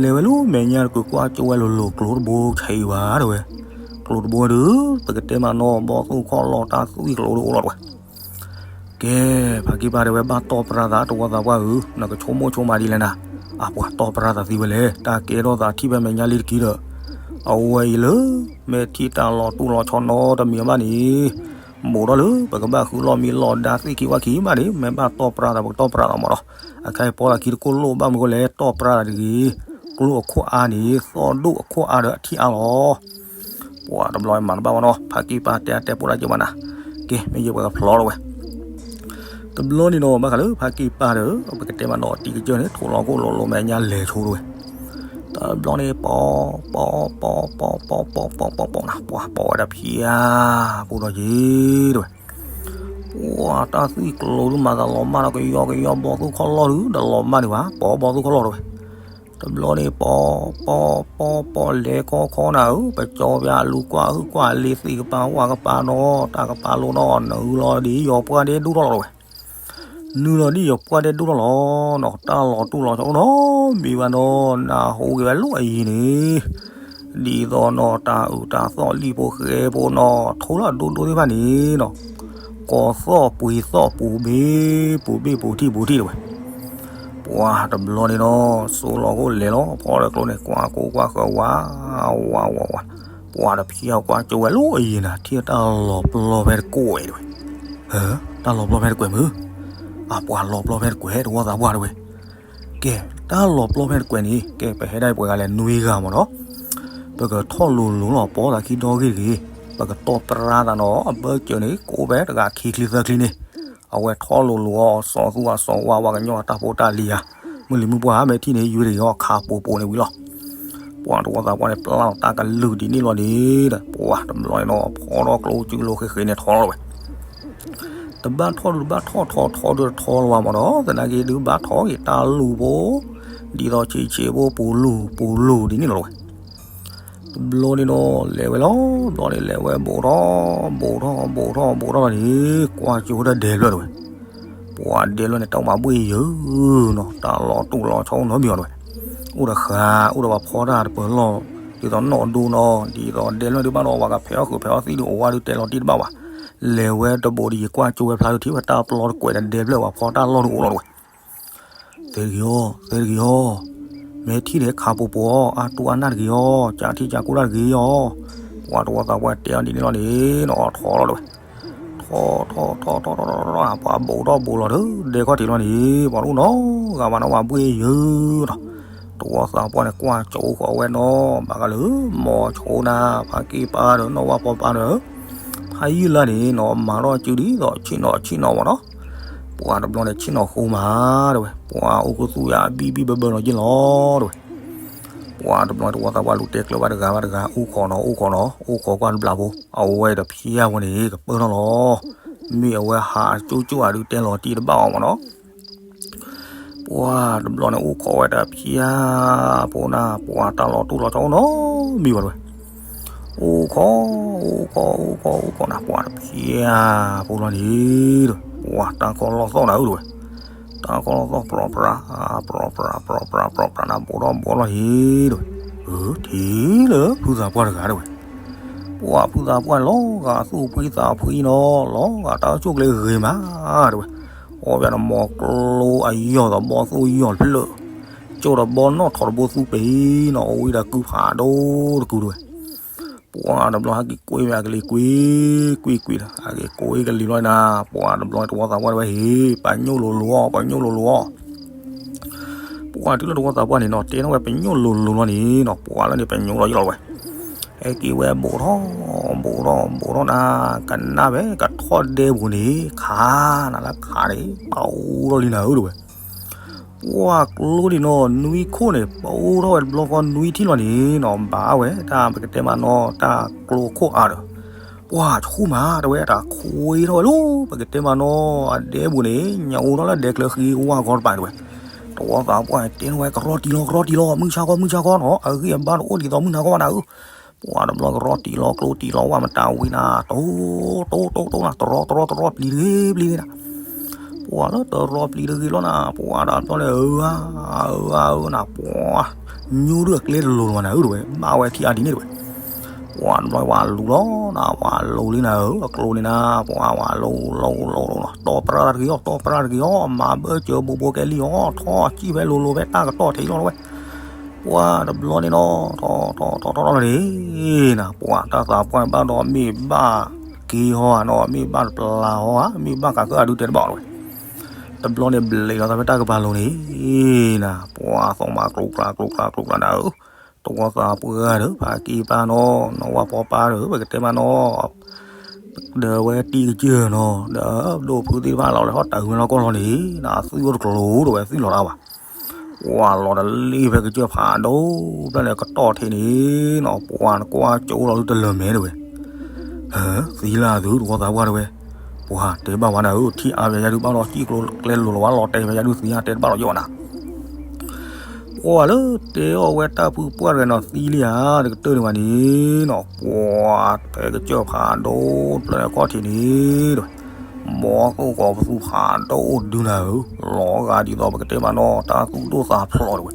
လဲၤဝဲလၢမဲာ်ညါတကုာ်ကွၢ်ကၠိဝဲလိၤလိၤ ကျိတဘိဆံးဘၣ်တဝဲ, ကျိတဘိဒုး ပကတဲမးနီၤ ဘီသူၣ်ခီၣ်လီၢ်တၢ်သွံၣ်ကျိဒုးအိၣ်လီၤတဝဲ ကဲ ဖါကံၢ်ပၢ်တဲဝဲ ဘၣ်တီၢ်ပြၢသး တဝီသးပှၢ်ဧၢ, နကဆိကမိၣ်ဆိကမးဒ်လဲၣ်နၤ, အပှၤတီၢ်ပြၢသးသံဝဲလဲၣ်, တၢ်ကဲထီၣ်သးထံၣ်ဖဲမဲာ်ညါလံတက့ၢ်ဒီး, အဝဲအံၤလၢ မ့ၢ်ထံၣ်တၢ်လီၤတူၢ်လီၤဆီနီတမံၤဘၣ်န့ၣ်, ဘူးထီၣ်လၢ ပကဘၣ်ဃုလီၢ်မံလီၢ်ဒါသ့ၣ်ခံဝၣ်ခံဘၣ်န့ၣ် မ့ၢ်ဘၣ်တီၢ်ပြၢသး ပကတီၢ်ပြၢသးမးဒီး, အခါအံၤပီသးခံတကိၢ်လိၣ်ဘၣ်မနုၤဃိလဲၣ် တီၢ်ပြၢသးတဂ့ၤ, ကျိအခိၣ်အါန့ၣ် သီၣ်ဒိၣ်အခိၣ်အါဒီးအထံၣ်အါလီၤ ပှၤတဘျီမၤတဘၣ်ဝဲနီၤ ဖါကံၢ်ပၢ်တဲအါတဲပိာ်တၢ်က့ၤမးနၤ, ကဲ မ့ၢ်ယဲပှၤကဖျီထီၣ်ဝဲ, တဘျီန့ၣ်နီၤ ဘၣ်ဃးလၢဖါကံၢ်ပၢ်ဒီး ပကတဲမးနီၤ တံၤကစၢၢ်န့ၣ် ထိၣ်လီၤခိၣ်လိၤလိၤမဲာ်ညါလဲၤဆိတဝဲ, တဘျီန့ၣ် ပီၤ ပီၤ ပီၤ ပီၤ ပီၤ ပီၤ ပီၤ ပီၤ ပီၤ နၤ ပှၤ ပီၤဝဲတဖျၢၣ် ပူၤဒီးယ့ၤ တဲဝဲ, ပှၤတၢ်သွံၣ်ကျိၤဒုးမၤသးလီၤမၢ်ဒီး ကယီကယီဘီၣ်သိၣ်ခီၣ်လီၢ်ဒုး တလီၤမၢ်ဒံးဘၣ် ပီၤဘီၣ်သိၣ်ခီၣ်လီၢ် တဲဝဲ. တဘျီန့ၣ် ပီၤ ပီၤ ပီၤ ပီၤ လဲၤခီခီနၤဧၢ, ပကၠီပၠးအလူၤကွၢ်ဟုၣ်ကွၢ်လ့ သ့ၣ်ကပၤဝၣ်ကပၤဒီး တၢ်ကပၤလိၤဒီး နုာ်လီၤဒ်ယီၤပှၢ်ဒဲဒိၣ်ထီၣ်လီၤ တဲဝဲ. နုာ်လီၤဒ်ယီၤပှၢ်ဒဲဒိၣ်ထီၣ်လီၤနီၤ, တၢ်လီၤတူၢ်လီၤဆီအိၣ်နီတမံၤဘၣ်နီၤ, နၢ်ဟူက့ၤဝဲလၢအယံၤန့ၣ်, ဒ်သိးနီၤ တၢ်အုၣ်တၢ်သီၣ်လံၣ်ဖိဃဲဖိနီၤ ထိလၢအဒိဒိသ့ၣ်တဖၣ်န့ၣ်နီၤ, ကိးသီၣ်ပှ့ၤသီၣ်ပူၤဘ့ၣ် ပူၤဘ့ၣ်ပူၤထံၣ်ပူၤထံၣ် တဲဝဲ. ပှၤတဘျီန့ၣ်နီၤ စိလီၤခိၣ်လဲၤလီၤဖီတကျိၤန့ၣ် ကွၢ်ကိကွၢ်ဃၢၤဝး ဝး ဝး ဝး, ပှၤတဖျၢၣ်ကွၢ်ကၠိဝဲလၢအယံၤနၤ ထံၣ်တၢ်လီၤပျီဖဲတကွဲး တဲဝဲ. တၢ်လီၤပျီဖဲတကွဲးမုၢ်, အပှၤလီၤပျီဖဲတကွဲး တဝီသးပှၢ် တဲဝဲ. ကဲ တၢ်လီၤပျီဖဲတကွဲးန့ၣ် ကဲပဟဲဒၣ်ပှဲၤဂၤလဲၣ် နွံဂၤမ့ၢ်နီၤ, ပကထီၣ်လိၤလိၤလီၤ ပီသးခံဒီဂ့ၢ်တဂ့ၤ, ပကတီၢ်ပြါသးနီၤ အဘၢၣ်စၢၤန့ၣ် ကအိၣ်ဖဲတဂၤခံချံသၢချံန့ၣ်, အဝဲထီၣ်လိၤလိၤအီၤ စီၤသူအစီၤဝါ ဝါကညီအတၢ်ဖိတၢ်လံၤဧါ, မုၢ်လံၤမုၢ်ပှၢ်ဧါ မ့ၢ်ထံၣ်န့ၣ် ယွၤတဂ့ၤအီၤ ခးပိာ်ပိာ်န့ၣ်ဝံၤလီၤ. ပှၤတဝီသးပှၢ်န့ၣ် ပျၢ်လီၤတၢ်ကလုၢ်ဒ်န့ၣ်လီၤန့ၣ်ဒီး ပှၤတဘျီန့ၣ်နီၤ ဖီထီၣ်ကျိကၠူလိၤဃဲဃဲန့ၣ်ထီလီၤဝဲ တဘၣ်ထီၣ်ဒုးတဘၣ်ထီၣ်ထီၣ်ထီၣ်ဒုးတထီလၢၤဘၣ်မ့ၢ်နီၤ, သနာ်က့ဒုးဘၣ်ထီၣ်က့ၤတၢ်လူၤဖိ, ဒ်သိးဆံးဆံးဖိ ပူၤလူၤပူၤလူၤဒ်န့ၣ်လီၤဝဲ. တဘျီန့ၣ်နီၤ လဲၤဝဲလီၤ, ဘျီန့ၣ်လဲၤဝဲဘူးထီၣ် ဘူးထီၣ် ဘူးထီၣ် ဘူးထီၣ်လီၤန့ၣ် ကွၢ်ကၠိဝဲဒၣ်ဒဲဘျၢၣ်တဲဝဲ. ပှၤဒဲဘျၢၣ်န့ၣ် တၢ်မၤဘှ့ၣ်ယၢၤနီၤ, တၢ်လီၤတူၢ်လီၤဆီအိၣ်နီတမံၤအီၤတဲဝဲ. အိၣ်ဒီးဃာ် အိၣ်ဒီးပှၤဖီတၢ်တပၢၤလီၢ် ဒ်သိးနီၣ်ဒိနီၤ, ဒ်သိးဒဲဘျၢၣ်ဒုးဘၣ်ဒီး ပှၤကဖဲးအီၣ်ဃုာ်ဖဲးအီၣ်သံၣ်ဒုး အိၣ်ဝဲဒုးတဲလီၤတံၢ်တဘၣ်ဘၣ်. လဲၤဝဲတဘူးဒီး ယကွၢ်ကၠိဝဲဖျါဒုး ထံၣ်ဝဲတၢ်ပျီတကွဲးဒီးဒဲဘျၢၣ် ပှၤဖီတၢ်လီၢ်ဒုးအိၣ်လီၤတဲဝဲ. သဲတဂ့ၤအီၤ သဲတဂ့ၤအီၤ, မ့ၢ်ထံၣ်ဒီးခးပိာ်ပိာ်အီၤ အါတူၢ်အါနၢ်တဂ့ၤအီၤ, ကၢ်ထံၣ်ကၢ်ကိၢ်တၢ်တဂ့ၤအီၤ. ပှၤတဝီသးပှၢ်တဲအီၤဒ်န့ၣ်လီၤန့ၣ်နီၤ ထီလီၤတဲဝဲ. ထီ ထီ ထီ ထီ ထီ ထီ ထီ ပှၤဘူးထီၣ်ဘူးလီၤဒီး ဒဲခီၣ်ထံးလီၤန့ၣ် ပှၤတအိၣ်နီတဂၤဘၣ်နီၤ ပှၤဘှ့ၣ်ယၢၤနီၤ. တဝီသးပှၢ်န့ၣ် ကွၢ်ကၠိဃီၤဝဲနီၤ ဘၣ်ဃးလၢ မိၤဆိနၤ ဖါက့ၢ်ပၢ်ဒီး နီၢ်ဝၣ်ဖီပၢ်ဒီး ဖးယံာ်လၢ်န့ၣ်နီၤ မၤထီၣ်စုဒ်သိးဆ့ၣ်နီၤဆ့ၣ်နီၤမ့ၢ်နီၤ. ပှၤတဘျီန့ၣ် ဆ့ၣ်နီၤဃိမးတဲဝဲ, ပှၤအိၣ်ခူသူၣ်ယါဘံၣ်ဘံၣ်ဘၢဘၢနီၤက့ၢ်လီၤတဲဝဲ. ပှၤတဘျီန့ၣ် တဝီသးပှၢ်လူၤတဲကျၢၤဘၣ်တဂၤဘၣ်တဂၤ အိၣ်ခိးနီၤ အိၣ်ခိးနီၤ အိၣ်ခိးကွၢ်တဘျီဖိ အဝဲတဖျၢၣ်ဖိန့ၣ် ကပၢၢ်ထီၣ်လီၤ. မ့ၢ်အဝဲဟးကၠိကၠိအဒုးတဲလီၤတံၢ်တဘၣ်အီၤမ့ၢ်နီၤ. ပှၤတဘျီန့ၣ် အိၣ်ခိးဝဲတဖျၢၣ်ဖိနၤ ပှၤတၢ်လီၤတူၢ်လီၤဆီအိၣ်နီတမံၤဘၣ်တဲဝဲ. အိၣ်ခိး အိၣ်ခိး အိၣ်ခိး အိၣ်ခိးနၤ ပှၤတဖျၢၣ်ဖိလီၤန့ၣ်ဒီး ပှၤတၢ်ကီလီၤသီၣ်နၤဧၢတဲဝဲ. တၢ်ကီလီၤသီၣ် ပြီပြး ပြီပြး ပြီပြး ပြီပြး ပြီပြးနၤ ဘူးထီၣ်ဘူးလီၤန့ၣ်တဲဝဲ. ထံၣ်လၢဖုသးပှၢ်တဂၤတဲဝဲ. ပှၤဖုသးပှၢ်န့ၣ် လီၤဂာ်သူၣ်ဖှံသးဖှံနီၤ လီၤဂာ်တၢ်အိၣ်ဆူၣ်အိၣ်ချ့ဂ့ၤမးတဲဝဲ. အီၣ်ဘၣ်ဒီးမီၤကျိအယီၢ်ဒီးဘီၣ်သိၣ်ယီၢ်တဖျၢၣ်, ကၠိဒီးဘီၣ်နီၣ်ထိးတဘိသူပ့ၤနီၤ အဝံဒီးကုဖးဒိၣ်တကုတဲဝဲ. ပှၤတဘျီဟဲက့ၤကွ့မ့ၢ်အကလံၤကွ့ကွ့လီၤ ဟဲက့ၤကွ့ကလံၤလီၤနၤ ပှၤတဘျီန့ၣ် တဝီသးပှၢ်တဲဝဲဟ့ၣ် ပညိၣ်လိၤလိၤအီၤ ပညိၣ်လိၤလိၤအီၤ. ပှၤတုၤလၢတဝီသးပှၢ်န့ၣ်နီၤ တဲထီၣ်ဝဲ ပညိၣ်လိၤလိၤလီၤန့ၣ်နီၤ ပှၤလၢန့ၣ် ပညိၣ်လီၤယံလီၤဝဲ. ဟဲက့ၤဝဲဘူးထီၣ် ဘူးထီၣ် ဘူးထီၣ်နၤ ကနၣ်ဝဲကထီၣ်ဒဲပူၤန့ၣ် ခးနၤလၢခးန့ၣ် ပအိၣ်ထီၣ်လံနၤဧၢတဲဝဲ. ပှၤကျိဒ်နီၤ နွံခိၣ်န့ၣ် ပအိၣ်ထီၣ်ဝဲတဘျီဃီနွံထံၣ်လီၤန့ၣ်နီၤ ဘၣ်ဝဲ တၢ်ပကတဲမးနီၤ တၢ်ကျိခိၣ်အါဒီး ပှၤဆူၣ်မးတဲဝဲ တၢ်ခွ့ထီၣ်ဝဲလီၤ ပကတဲမးနီၤ အဒဲပူၤန့ၣ် ညၣ်အိၣ်ထီၣ်လၢဒဲကျၢၤဃံဝၣ်ဂီၤတပၤတဲဝဲ. တဝီသးပှၢ်တဲထီၣ်ဝဲ ကရီတံၢ်လီၤ ကရီတံၢ်လီၤ မုၢ်ဆါခီ မုၢ်ဆါခီနီၤ အဂံၢ်အဘါတအိၣ်ဒ်သိးမုၢ်နၤခီဘၣ်နၤဧၢ. ပှၤတဘျီကရီတံၢ်လီၤ ကျိတံၢ်လီၤ ဝၣ်မတၤဝံၤနၤ တိတိတိနၤ တရီတရီတရီ ပျံၤတဂ့ၤ ပျံၤတဂ့ၤနၤ. ပှၤလၢတရီပျံၤတဂ့ၤလီၤနၤ ပှၤတဘျီန့ၣ် အၢ အၢ အၢနၤ ပှၤ ညိဒုးအကျဲတလိၤလီၤနၤဧၢတဲဝဲ ဘၣ်ဝဲခံအါဒ်န့ၣ်တဲဝဲ. ပှၤတဘျီဝဲလူၤလီၤနၤ ဝဲလူၤလံနၤဧၢ အကျိန့ၣ်နၤ ပှၤဝဲလူၤ လူၤ လူၤ လူၤ တီပရၢတဂ့ၤအီၤ တီပရၢတဂ့ၤအီၤ မၤဘၢၣ်စၢၤဘိးဘိကဲလံအီၤ ထီၣ်စံၣ်ဖဲလိၤလိၤဖဲတၢ်ကတီၢ်ထံးလီၤတဲဝဲ. ပှၤတဘျီန့ၣ်နီၤ ထီၣ်ထီၣ်ထီၣ်ထီၣ်ထီၣ်လီၤန့ၣ် နၤ ပှၤတၢ်သးပှၢ်ဘၣ်ဒီးမ့ၢ်ဘၣ်က့ၤဟီဧါနီၤ မ့ၢ်ဘၣ်တပျၢ်ဟီဧါ မ့ၢ်ဘၣ်ကးကၢအဒုးတဲတဘၣ်အီၤတဲဝဲ. တဘျီန့ၣ်ဘျဲးလီၤသးဖဲတၢ်ကပၤလိၤန့ၣ် နၤ ပှၤသီၣ်မးကျိကျါကျိကျါကျိကျါနၤဧၢ တဝီသးပှၢ်ဒီး ဖါကံၢ်ပၢ်နီၤ နီၢ်ဝၣ်ဖီပၢ်ဒီး ပကတဲမးနီၤ ဒီးဝဲတံၤကစၢၢ်နီၤ ဒီးဒိၣ်ဖုသ့ၣ်တဖၣ်လီၤလဲၤထီၣ်တၢ်ဝဲလီၤကီၢ်လီၤန့ၣ် နၤ အသွံၣ်အိၣ်တကျိၤတဲဝဲ သွံၣ်လီၤတၢ်ဘၣ်. ပှၤလီၤတလ့ဖဲကစၢၢ်ဖးဒိၣ်ဖျၢၣ်န့ၣ် ကတီၢ်ထံးန့ၣ်နီၤ ပှၤနကွၢ်ကၠိလီၤဒုတလၢၤမဲာ်တဝဲ, ဟၢ သံလၢအသုတဝီသးပှၢ်တဝဲ, ပှၤတဲဘၣ်ဝဲနၤဧၢ ထံၣ်အါဖဲယၤဒုဘၣ်ဒီး စံၣ်ကျိၤကျဲလိၤလီၤဝဲလီၤတဲာ်ဖဲယၤဒုသံအါတဲတဘၣ်လီၤယိၣ်နၤ ပှၤလၢတဲအီၣ်ဝဲတၢ်ဖုပှၢ်တဂၤနီၤသံလံဧါ တကတၢၢ်န့ၣ်ဘၣ်န့ၣ်နီၤ ပှၤဖဲကစၢၢ်ဖးဒိၣ်ဖျၢၣ်န့ၣ်ကီၢ်ထံးန့ၣ်တဝဲ, ဘီသိၣ်ကိးပသူဖးဒိၣ်အိၣ်ဒုနၤဧၢ, လီၤဂာ်ဒ်သိးပကတဲမးနီၤ တၢ်သူၣ်ဒိၣ်သးဖျိးတဝဲ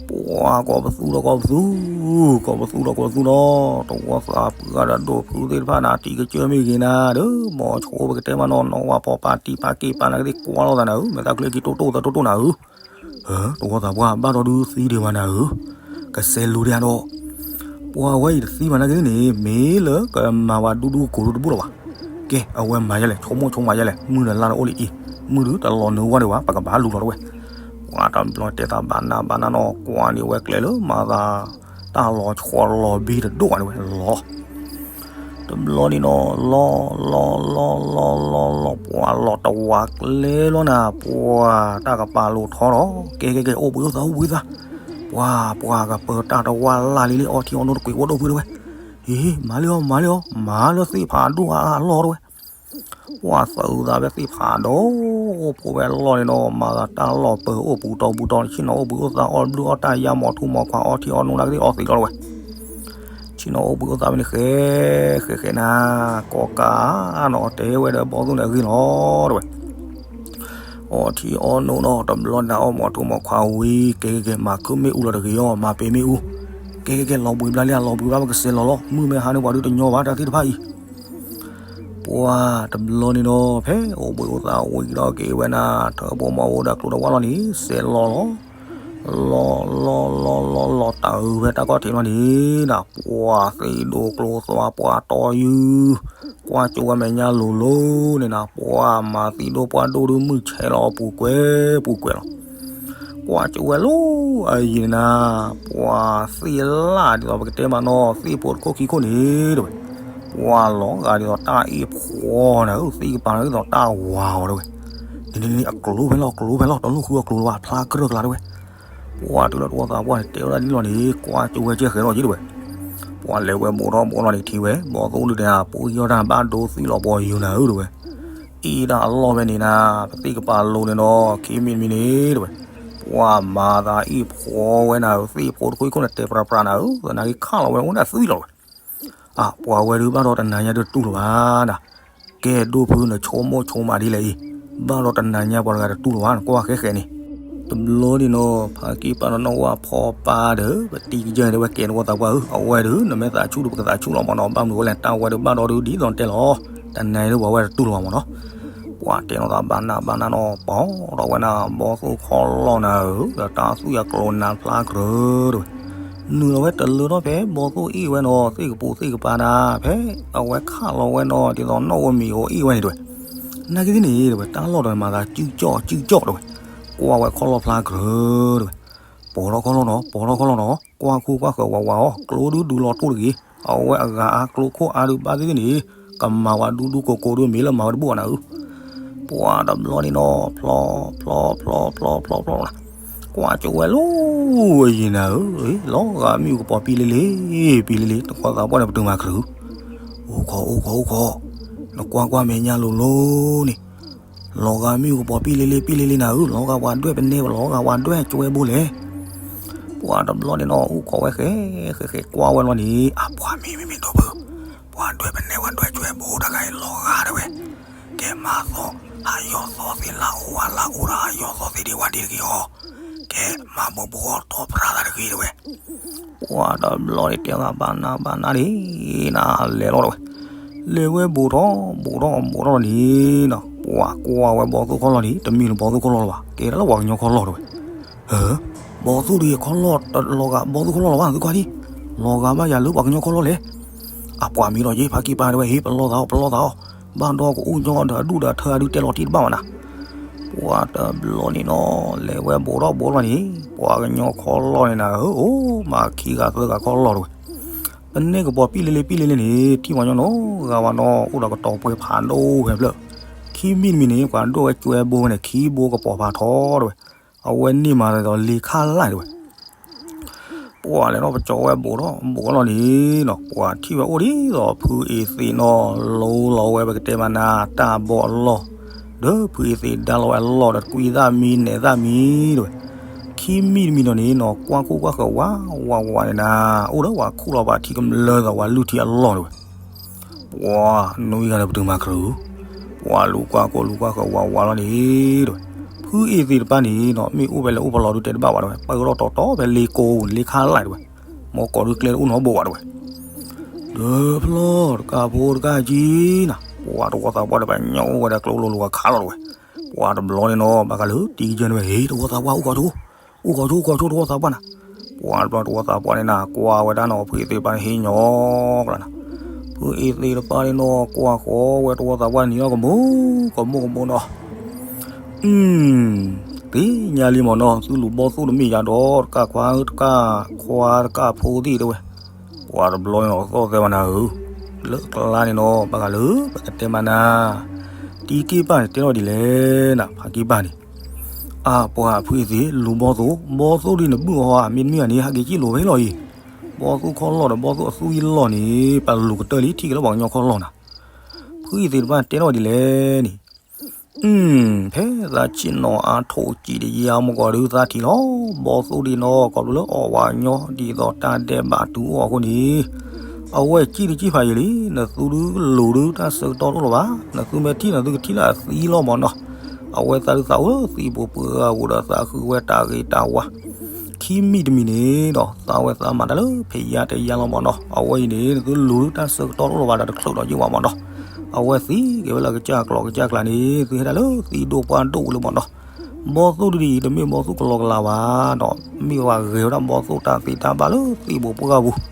ပှၤကိးပသူဒီးကိးပသူ, ကိးပသူဒီးကိးပသူဒီး တဝီသးပှၢ်ဒီးဒိၣ်ဖုသ့ၣ်တဖၣ်န့ၣ် တံၤကစၢၢ်မ့ၢ်ဂ့ၤနၤဒီး မ်ဆိပကတဲမးနီၤ နီၢ်ဝါဖီပာ်တံၢ်ဖးက့ၤပာ်နၤကသ့ၣ်ကွၢ်လိာ်သးနၤဧၢ, မဲာ်သၣ်ချၢက့ၤတိၢ်တိၢ်သးတိၢ်တိၢ်နၤဧၢ, တဝီသးပှၢ်ဘၣ်ဒီးဒုသံဒံးဝဲနၤဧၢ, ကစဲးလူၤဒံးဒီး ပှၤဝဲအံၤတသံဘၣ်နာ်က့န့ၣ် မ့ၢ်လၢကမၤဝဲဒူဒူကိၤဒူတဘူၣ်လီၤဘၣ်. ကဲ အဝဲမၤယဲလဲၣ် ဆိကမိၣ်ဆိကမးယဲလဲၣ် မုၢ်ဒီးလါဒီးအိၣ်လံအံၤ, မုၢ်ဒုးတလီၤနၢၤဝဲဒံးဘၣ် ပကဘၣ်လူၤလီၤတဝဲ. ပှၤတဘျီတဲသးဘၣ်နးဘၣ်နးနီၤ ကွၢ်န့ၢ်ဝဲကျဲလၢမၤသး တၢ်လီၤဆီလီၤဘံတဒိၣ်ဘၣ်တဝဲလီၤ တဘျီန့ၣ်နီၤ လီၤလီၤလီၤလီၤလီၤလီၤ ပှၤလီၤတဝးကျဲလီၤနၤ ပှၤတၢ်ကပာ်လိာ်ထီဒီး ကဲကဲကဲ အိၣ်ဘှံးအိၣ်သါအိၣ်ဘှံးသါ, ပှၤပှၤကပၢတၢ်တဝၢ်လၢ်လံလံ အီထံအီနိတကွံာ်ဝဲဒိၣ်ဖုတဝဲ, အ့ မၤလံအီၤ မၤလံအီၤ မၤလၢသ့ၣ်ဖးဒိၣ်အါအါလီၤတဝဲ ပှၤသုးသးဖဲသ့ၣ်ဖးဒိၣ် ဖိဖဲလီၢ်န့ၣ်ဒီး မၤသးတၢ်လီၢ်ပၢၤအိၣ်ပူၤတီၤပူၤတီၤ ဆ့ၣ်နီၤအိၣ်ဘှံးအိၣ်သါအီၣ်ဘျုးအီၣ်တၢ်ယါမီၤထူမီၤခွါအီထံအီနိနာ်ကသ့ၣ်အီသံးလီၤတဝဲ. ဆ့ၣ်နီၤအိၣ်ဘှံးအိၣ်သါဖဲန့ၣ်ဃဲ ဃဲဃဲနၤ ကိးကးနီၤ တဲဝဲဒီးဘီသိၣ်န့ၣ်အဂ့ၢ်လီၤတဝဲ. အီထံအီနိဒီးတဘျီန့ၣ် အီၣ်မီၤထူမီၤခွါဝံၤ ကဲကဲကဲ မၤခုၣ်မ့ၣ်အူလီၤတဂ့ၤအီၤ မၤပ့ၤမ့ၣ်အူ, ကဲကဲကဲ လီၤဘှံးဘျါလံ လီၤဘှံးဘျါ ပကစဲးလီၤလီၤ မုၢ်မ့ၢ်ဟါန့ၣ် ပှၤဒုးတညီဘၣ်တၢ်သ့ၣ်တဖၣ်အံၤ ပှၤတဘျီန့ၣ်ဒီး ဖဲအိၣ်ဘှံးအိၣ်သါဝံၤဒီးက့ၤဝဲနၤ ထၢဘိမီဘိဒီးကျိၤဒီးဝၣ်လီၤန့ၣ် စဲးလီၤလီၤ, လီၤလီၤလီၤလီၤလီၤတၢ်အုးဖဲတၢ်ကီၢ်ထံးလီၤန့ၣ် ပှၤသံးဒိၣ်ကျိသွါပှၤတီယုၢ်, ကွၢ်ကၠိဝဲမဲာ်ညါလိၤလိၤန့ၣ်နၤ ပှၤမၤသံးဒိၣ်ပှၢ်ဒိၣ်ဒုးမုၢ်ဆဲးလီၤအပူၤကွဲးပူၤကွဲးလီၤ ကွၢ်ကၠိဝဲလီၤအယံၤန့ၣ်နၤ, ပှၤသ့ၣ်လၢဒ်သိးပကတဲမးနီၤ သ့ၣ်ဖိတခိၣ်ခံခိၣ်န့ၣ်တဝဲ, ပှၤလီၤဂာ်ဒ်သိးတၢ်အ့ၣ်ဖှီနၤဧၢ သ့ၣ်ကပၤဒ်သိးတၢ်ဝၤအီၤတဝဲ, န့ၣ်န့ၣ်န့ၣ် အကျိၤဖဲလီၤ အကျိၤဖဲလီၤ တလိၣ်ဃုအကျိၤလၢၤဘၣ် ဖျါကြၢၢ်ကျါတဝဲ, ပှၤတုၤလီၤတဝီသးပှၢ်န့ၣ် တဲဝဲဒၣ်ဒ်လီၤန့ၣ် ကွၢ်ကၠိဝဲကဲဃဲၤလီၤယံၤတဝဲ, ပှၤလဲၤဝဲဘူးထီၣ်ဘူးထီၣ်န့ၣ်ထံၣ်ဝဲ ဘီသိၣ်ဒုးတဲ ပူယီၢ်တၢ်ဘၣ်ဒိသံလီၤပှၤယုၢ်နၤဧၢတဝဲ အ့ၣ်ဒၣ်အလီၢ်ဖဲန့ၣ်နၤ, ပသ့ၣ်ကပၤလိၤန့ၣ်ဒီး ခံမံၤတမံၤန့ၣ်တဝဲ, ပှၤမၤသးအ့ၣ်ဖှီဝဲနၤဧၢ, သ့ၣ်ဖိတခိၣ်ခိၣ်န့ၣ် တဲပြးပြးနၤဧၢ, သနာ်က့ခးလီၤဝဲအိၣ်ဒၣ်သွံလီၤတဝဲ, အ ပှၤဝဲဒုးဘၣ်ဒီးတနၤညါဒုးတတူၢ်လၢၤဘၣ်နၤ, ကဲဒိၣ်ဖုနဆိကမိၣ်ဆိကမးဒ်လဲၣ်အံၤ, ဘၣ်ဒီးတနၤညါပှၤတဂၤတတူၢ်လၢၤဘၣ် နကွၢ်ဃဲဃဲန့ၣ် တဘျီန့ၣ်နီၤ ဖါကံၢ်ပၢ်ဒီးနီၢ်ဝါဖီပၢ်ဒီး ပတံၤကယၢၢ်န့ၣ် ဝဲကဲနဝီသးပှၢ်ဧၢ, အဝဲဒုး နမ့ၢ်သးဆူၣ်ဒီး ပကသးဆူၣ်လီၤမးနီၤ, ဘၣ်မနုၤဝဲလဲၣ် တၢ်ဝဲဒုးဘၣ်ဒီးဒုး ဒ်သိးတဲလီၤ, တနၤအံၤဒုးပှၤဝဲတတူၢ်လီၤဘၣ်မးနီၤ, ပှၤတဲနီၤသးဘၣ်နးဘၣ်နးနီၤ ပီၢ်ထီၣ်ဝဲနၤ ဘီသိၣ်ခီလီၢ်နၤဧၢ, ဒီးတၢ်သွံၣ်အကျိၤနၤဖျါကြၢးတဝဲ, နုာ်လီၤဝဲတလၢထီၣ်ဖဲ ဘီသိၣ်အ့ၣ်ဝဲနီၤ သ့ၣ်ကပူၤသ့ၣ်ကပၤနၤ, ဖဲအဝဲခးလီၤဝဲနီၤ ဒ်သိးနီၣ်ဧိၤမံၤဧိၤအ့ၣ်ဝဲန့ၣ်တဝဲ, နာ်က့သ့ၣ်န့ၣ်တဝဲ တၢ်လီၢ်ဒီးမၤသးစုကၠီၣ်စုကၠီၣ်တဝဲ, ကွၢ်ဝဲခီၣ်လီၢ်ဖျါကြၢးတဝဲ, ပီၢ်ထီၣ်ခီၣ်လီၢ်နီၤ ပီၢ်ထီၣ်ခီၣ်လီၢ်နီၤ ကွၢ်ခူကွၢ်ဃၢၤဝးဝးအီၤ ကျိဒုးဒုးလီၤတိၢ်တဂ့ၤ, အဝဲအဂၤအါကျိခိၣ်အါဒုးဘၣ်သ့ၣ်သ့ၣ်န့ၣ်, ကမၤဝဲဒူဒူကိးကိးဒုးမ့ၢ်လၢမၤဝဲတဘိၣ်နၤဧၢ, ပှၤတဘျီန့ၣ်နီၤ ဖျီ ဖျီ ဖျီ ဖျီ ဖျီ ဖျီ ဖျီ ကွၢ်ကၠိဝဲလီၤအယံၤနၤဧၢ, လီၤဂာ်မ့ၣ်အူကပီၤပံလ့လ့ ပံလ့လ့ တဝီသးပှၢ်န့ၣ် ပတုာ်မၤကြၢး, အိၣ်ခိး အိၣ်ခိး အိၣ်ခိး, နကွၢ်ကွၢ်မဲာ်ညါလိၤလိၤန့ၣ်, လီၤဂာ်မ့ၣ်အူကပီၤပံလ့လ့ ပံလ့လ့နၤဧၢ, လီၤဂာ်ပှၤဒွဲၣ်ပနဲ လီၤဂာ်ပှၤဒွဲၣ်ကွဲဘိလဲၣ် ပှၤတဘျီန့ၣ်နီၤ အိၣ်ခိးဝဲဃဲ ဃဲဃဲကွၢ်ဝဲလီၤန့ၣ် အပှၤမ့ၢ်မ့ၢ်မ့ၢ်ဒိၣ်ဖု, ပှၤဒွဲၣ်ပနဲ ပှၤဒွဲၣ်ကွဲဘိတဂၤအံၤလီၤဂာ်တဝဲ, ကဲမၤသီ, ဟးယီၤသီသ့လၢအိၣ်ဝဲလၢအိၣ်ဒီးဟးယီၤသီသ့ဒံးဝဲဒံးတဂ့ၤအီၤ, ကဲမၤဘိဘိအီၤတီၢ်ပြၤသးတဂ့ၤတဝဲ, ပှၤတဘျီန့ၣ်တဲသးဘၣ်နးဘၣ်နးဒံးနၤ လဲၤလီၤတဝဲ, လဲၤဝဲဘူးထီၣ်ဘူးထီၣ်ဘူးထီၣ်န့ၣ်နီၤ ပှၤကွၢ်ဝဲဘီသိၣ်ခီၣ်လီၢ်န့ၣ် တမ့ၢ်လၢဘီသိၣ်ခီၣ်လီၢ်လၢၤဘၣ် ကဲဒၣ်လၢပှၤကညီခီၣ်လီၢ်တဝဲ ဘီသိၣ်ဒုးယခီၣ်လီၢ်တလီၤဂာ်ဘီသိၣ်ခီၣ်လီၢ်လၢၤဘၣ် သုကွၢ်ဒံး, လီၤဂာ်ဘၣ်ယၤလၢပှၤကညီခီၣ်လီၢ်လဲၣ်, အပှၤမံၤဒီးယ့ ဖါကံၢ်ပၢ်တဝဲ ဟ့ၣ်ပလီၢ်သးအီၤ ပလီၢ်သးအီၤ, ဘၣ်ဒီးကအိၣ်ညီဒီးအဒူၣ်ဒီးထၢအဒုးတဲလီၤတံၢ်တဘၣ်ဘၣ်နၤ, ပှၤတဘျီန့ၣ်နီၤ လဲၤဝဲဘူးထီၣ်ဘူးထီၣ်န့ၣ် ပှၤကညီခီၣ်လီၢ်န့ၣ်နၤဧၢ, အိၣ်မးခံဂၤသၢဂၤခီၣ်လီၢ်တဝဲ ပနဲၣ်ကပီၤပံလ့လ့ပံလ့လ့န့ၣ် ထံၣ်ပှၤကညီနီတဂၤဘၣ်နီၤ အိၣ်ဒီးကတီၤပှဲၤဖးဒိၣ်ဖဲဖျၢၣ်, ခံမံၤတမံၤန့ၣ် ပှၤဒိၣ်ဝဲကွဲဘိဖဲန့ၣ် ခံဘိကပီၤဖးထီတဝဲ, အဝဲန့ၢ်မးဒီးလ့ခါလၢ်တဲဝဲ ပှၤလဲၤထီၣ်ပကၠီဝဲဘူးထီၣ်ဘူးထီၣ်လီၤန့ၣ်နီၤ ပှၤထံၣ်ဝဲအိၣ်ဒ်သိးဖုအ့သ့းနီၤ လိလီၤဝဲပကတဲမးနၤ တၢ်ဘီအလီၢ် ဒီးဖုအ့သ့းဒါလီၤဝဲအလီၢ်ဒီး ကွံသၣ်မံ နဲၣ်သၣ်မံတဲဝဲ ခံမံၤတမံၤဒီးန့ၣ်နီၤ ကွၢ်ခိၣ်ကွၢ်ဃၢၤဝးဝးဝးန့ၣ်နၤ အိၣ်ဒီးဝဲခူၣ်လီၤပာ်ထံကမျၢၢ်ဒီးဝဲလုၢ်ထံအလီၢ်တဲဝဲ ပှၤနွံဂၤဒီးပတုာ်မၤခရူၣ် ပှၤလူၤကွၢ်ခိၣ်လူၤကွၢ်ဃၢၤဝးဝးလီၤန့ၣ်တဲဝဲ ဖုအ့သ့းတပၣ်န့ၣ်နီၤ မ့ၢ်အိၣ်ဖဲလဲၣ်အိၣ်ဖဲလဲၣ်ဒုးတဲတဘၣ်ဘၣ်တဲဝဲ ပၢၢ်ထီၣ်တီတီဖဲလ့ကိးလ့ခါလၢ်တဲဝဲ မ့ၢ်ကိးဒုးကျဲအိၣ်နီတဘိဘၣ်တဲဝဲ ဒီးဖျီၣ်တကၢ်ဖိတကၢ်ကံနၤ ပှၤတဝီသးပှၢ်ဒီးပှၤညီအိၣ်ဝဲဒၣ်ကျိလိၤလိၤအခါလီၤတဲဝဲ ပှၤတဘျီန့ၣ်နီၤ ဘၣ်ဃးလၢတံကစၢၢ်န့ၣ်ဝဲ ဟ့ၣ်တဝီသးပှၢ်အိၣ်ကီၢ်ဆိ အိၣ်ကီၢ်ဆိအိၣ်ကီၢ်ဆိတဝီသးပှၢ်နၤ ပှၤတဘျီတဝီသးပှၢ်န့ၣ်နၤ ကွၢ်ဝဲဒၣ်နီၤ ဖုအ့သ့းတပၣ်န့ၣ်ဟ့ၣ်ညီကျါနၤ ဖုအ့သ့းတပၣ်န့ၣ်နီၤ ကွၢ်ဃီဝဲတဝီသးပှၢ်န့ၣ်နီၤ ကမိၣ်ကမိၣ်ကမိၣ်နီၤ သ့ၣ်ညါလံမ့ၢ်နီၤ သုလူၤဘီၣ်သိၣ်တမ့ၢ်ယါဒီး တကၢ်ခွါတကၢ်ခွါတကၢ်ဖိသ့ၣ်တဲဝဲ ပှၤတဘျီန့ၣ်နီၤ သီၣ်သဲဝဲနၤဧၢ လၢကျါန့ၣ်နီၤ ဘၣ်ဃးလၢ ပကတဲမးနၤ တံက့ၢ်ပၢ်န့ၣ်တဲထီၣ်ဒ်လဲၣ်နၤ ဖးက့ၢ်ပၢ်န့ၣ် အါပှၤဖုအ့သ့း လူၤဘီၣ်သိၣ် ဘီၣ်သိၣ်ဒ်နဘုၣ်အီၤဧါ မ့တမ့ၢ်ဧါန့ၣ် ဟဲက့ၤကံၣ်လိၤဝဲလီၤအံၤ ဘီၣ်သိၣ်ခီၣ်လီၢ်ဒီးဘီၣ်သိၣ်အသွံၣ်လီၢ်န့ၣ် ပလူၤကတၢၢ်လံ ထံၣ်က့ၤလၢပှၤကညီခီၣ်လီၢ်နၤ ဖုအ့သ့းတပၣ်တဲထီၣ်ဒ်လဲၣ်န့ၣ် ဖဲသးဆ့ၣ်နီၤအါထိၣ်စံးတယါမ့ၢ်ကီးဒုးသးထံၣ်လီၤ ဘီၣ်သိၣ်ဒ်နီၤ ကီးဘျီလၢအီၣ်ဝဲညီဒ်သိးတၢ်ဒဲးဘးတုၤအိၣ်အဃိန့ၣ် အဝဲစံၣ်တစံၣ်ဖးယံာ်လံ နသုတကလူၤဒုးတၢ်ဆၢကတီၢ်တအိၣ်လၢၤဘၣ် နသုမ့ၢ်ထံၣ်နသုကထံၣ်လၢအသံလီၤမ့ၢ်နီၤ အဝဲသးဒုးသးအိၣ်လၢသံပူၤပှၢ်ပူၤဒီးသးဃုဝဲတၢ်ဂ့ၤတၢ်ဝါ ခံမံၤတမံၤန့ၣ်ဒီး သးဝဲသးမၤတၢ်လၢဖံးယါတယါလီၤမ့ၢ်နီၤ အဝဲအံၤန့ၣ် နသုလူၤဒုးတၢ်ဆၢကတီၢ်တအိၣ်လၢၤဘၣ်ဒီးတချုးဒီးယ့ၢ်ဝဲမ့ၢ်နီၤ အဝဲသံက့ၤဝဲလၢကစၢ်ကျိၤကစၢ်ကျါန့ၣ် သုဟဲဒၣ်လၢသံဒိၣ်ပှၢ်ဒိၣ်ဝံၤလၢမ့ၢ်နီၤ ဘီၣ်သိၣ်ဒ်အံၤ တမ့ၢ်ဘီၣ်သိၣ်ကလီကလီဘၣ်ဒီး မ့ၢ်ဝဲဂဲၤဝဲဒၣ်ဘီၣ်သိၣ်တၢ်သ့တၢ်ဘၣ်လၢသံပူၤပှၢ်ပူၤ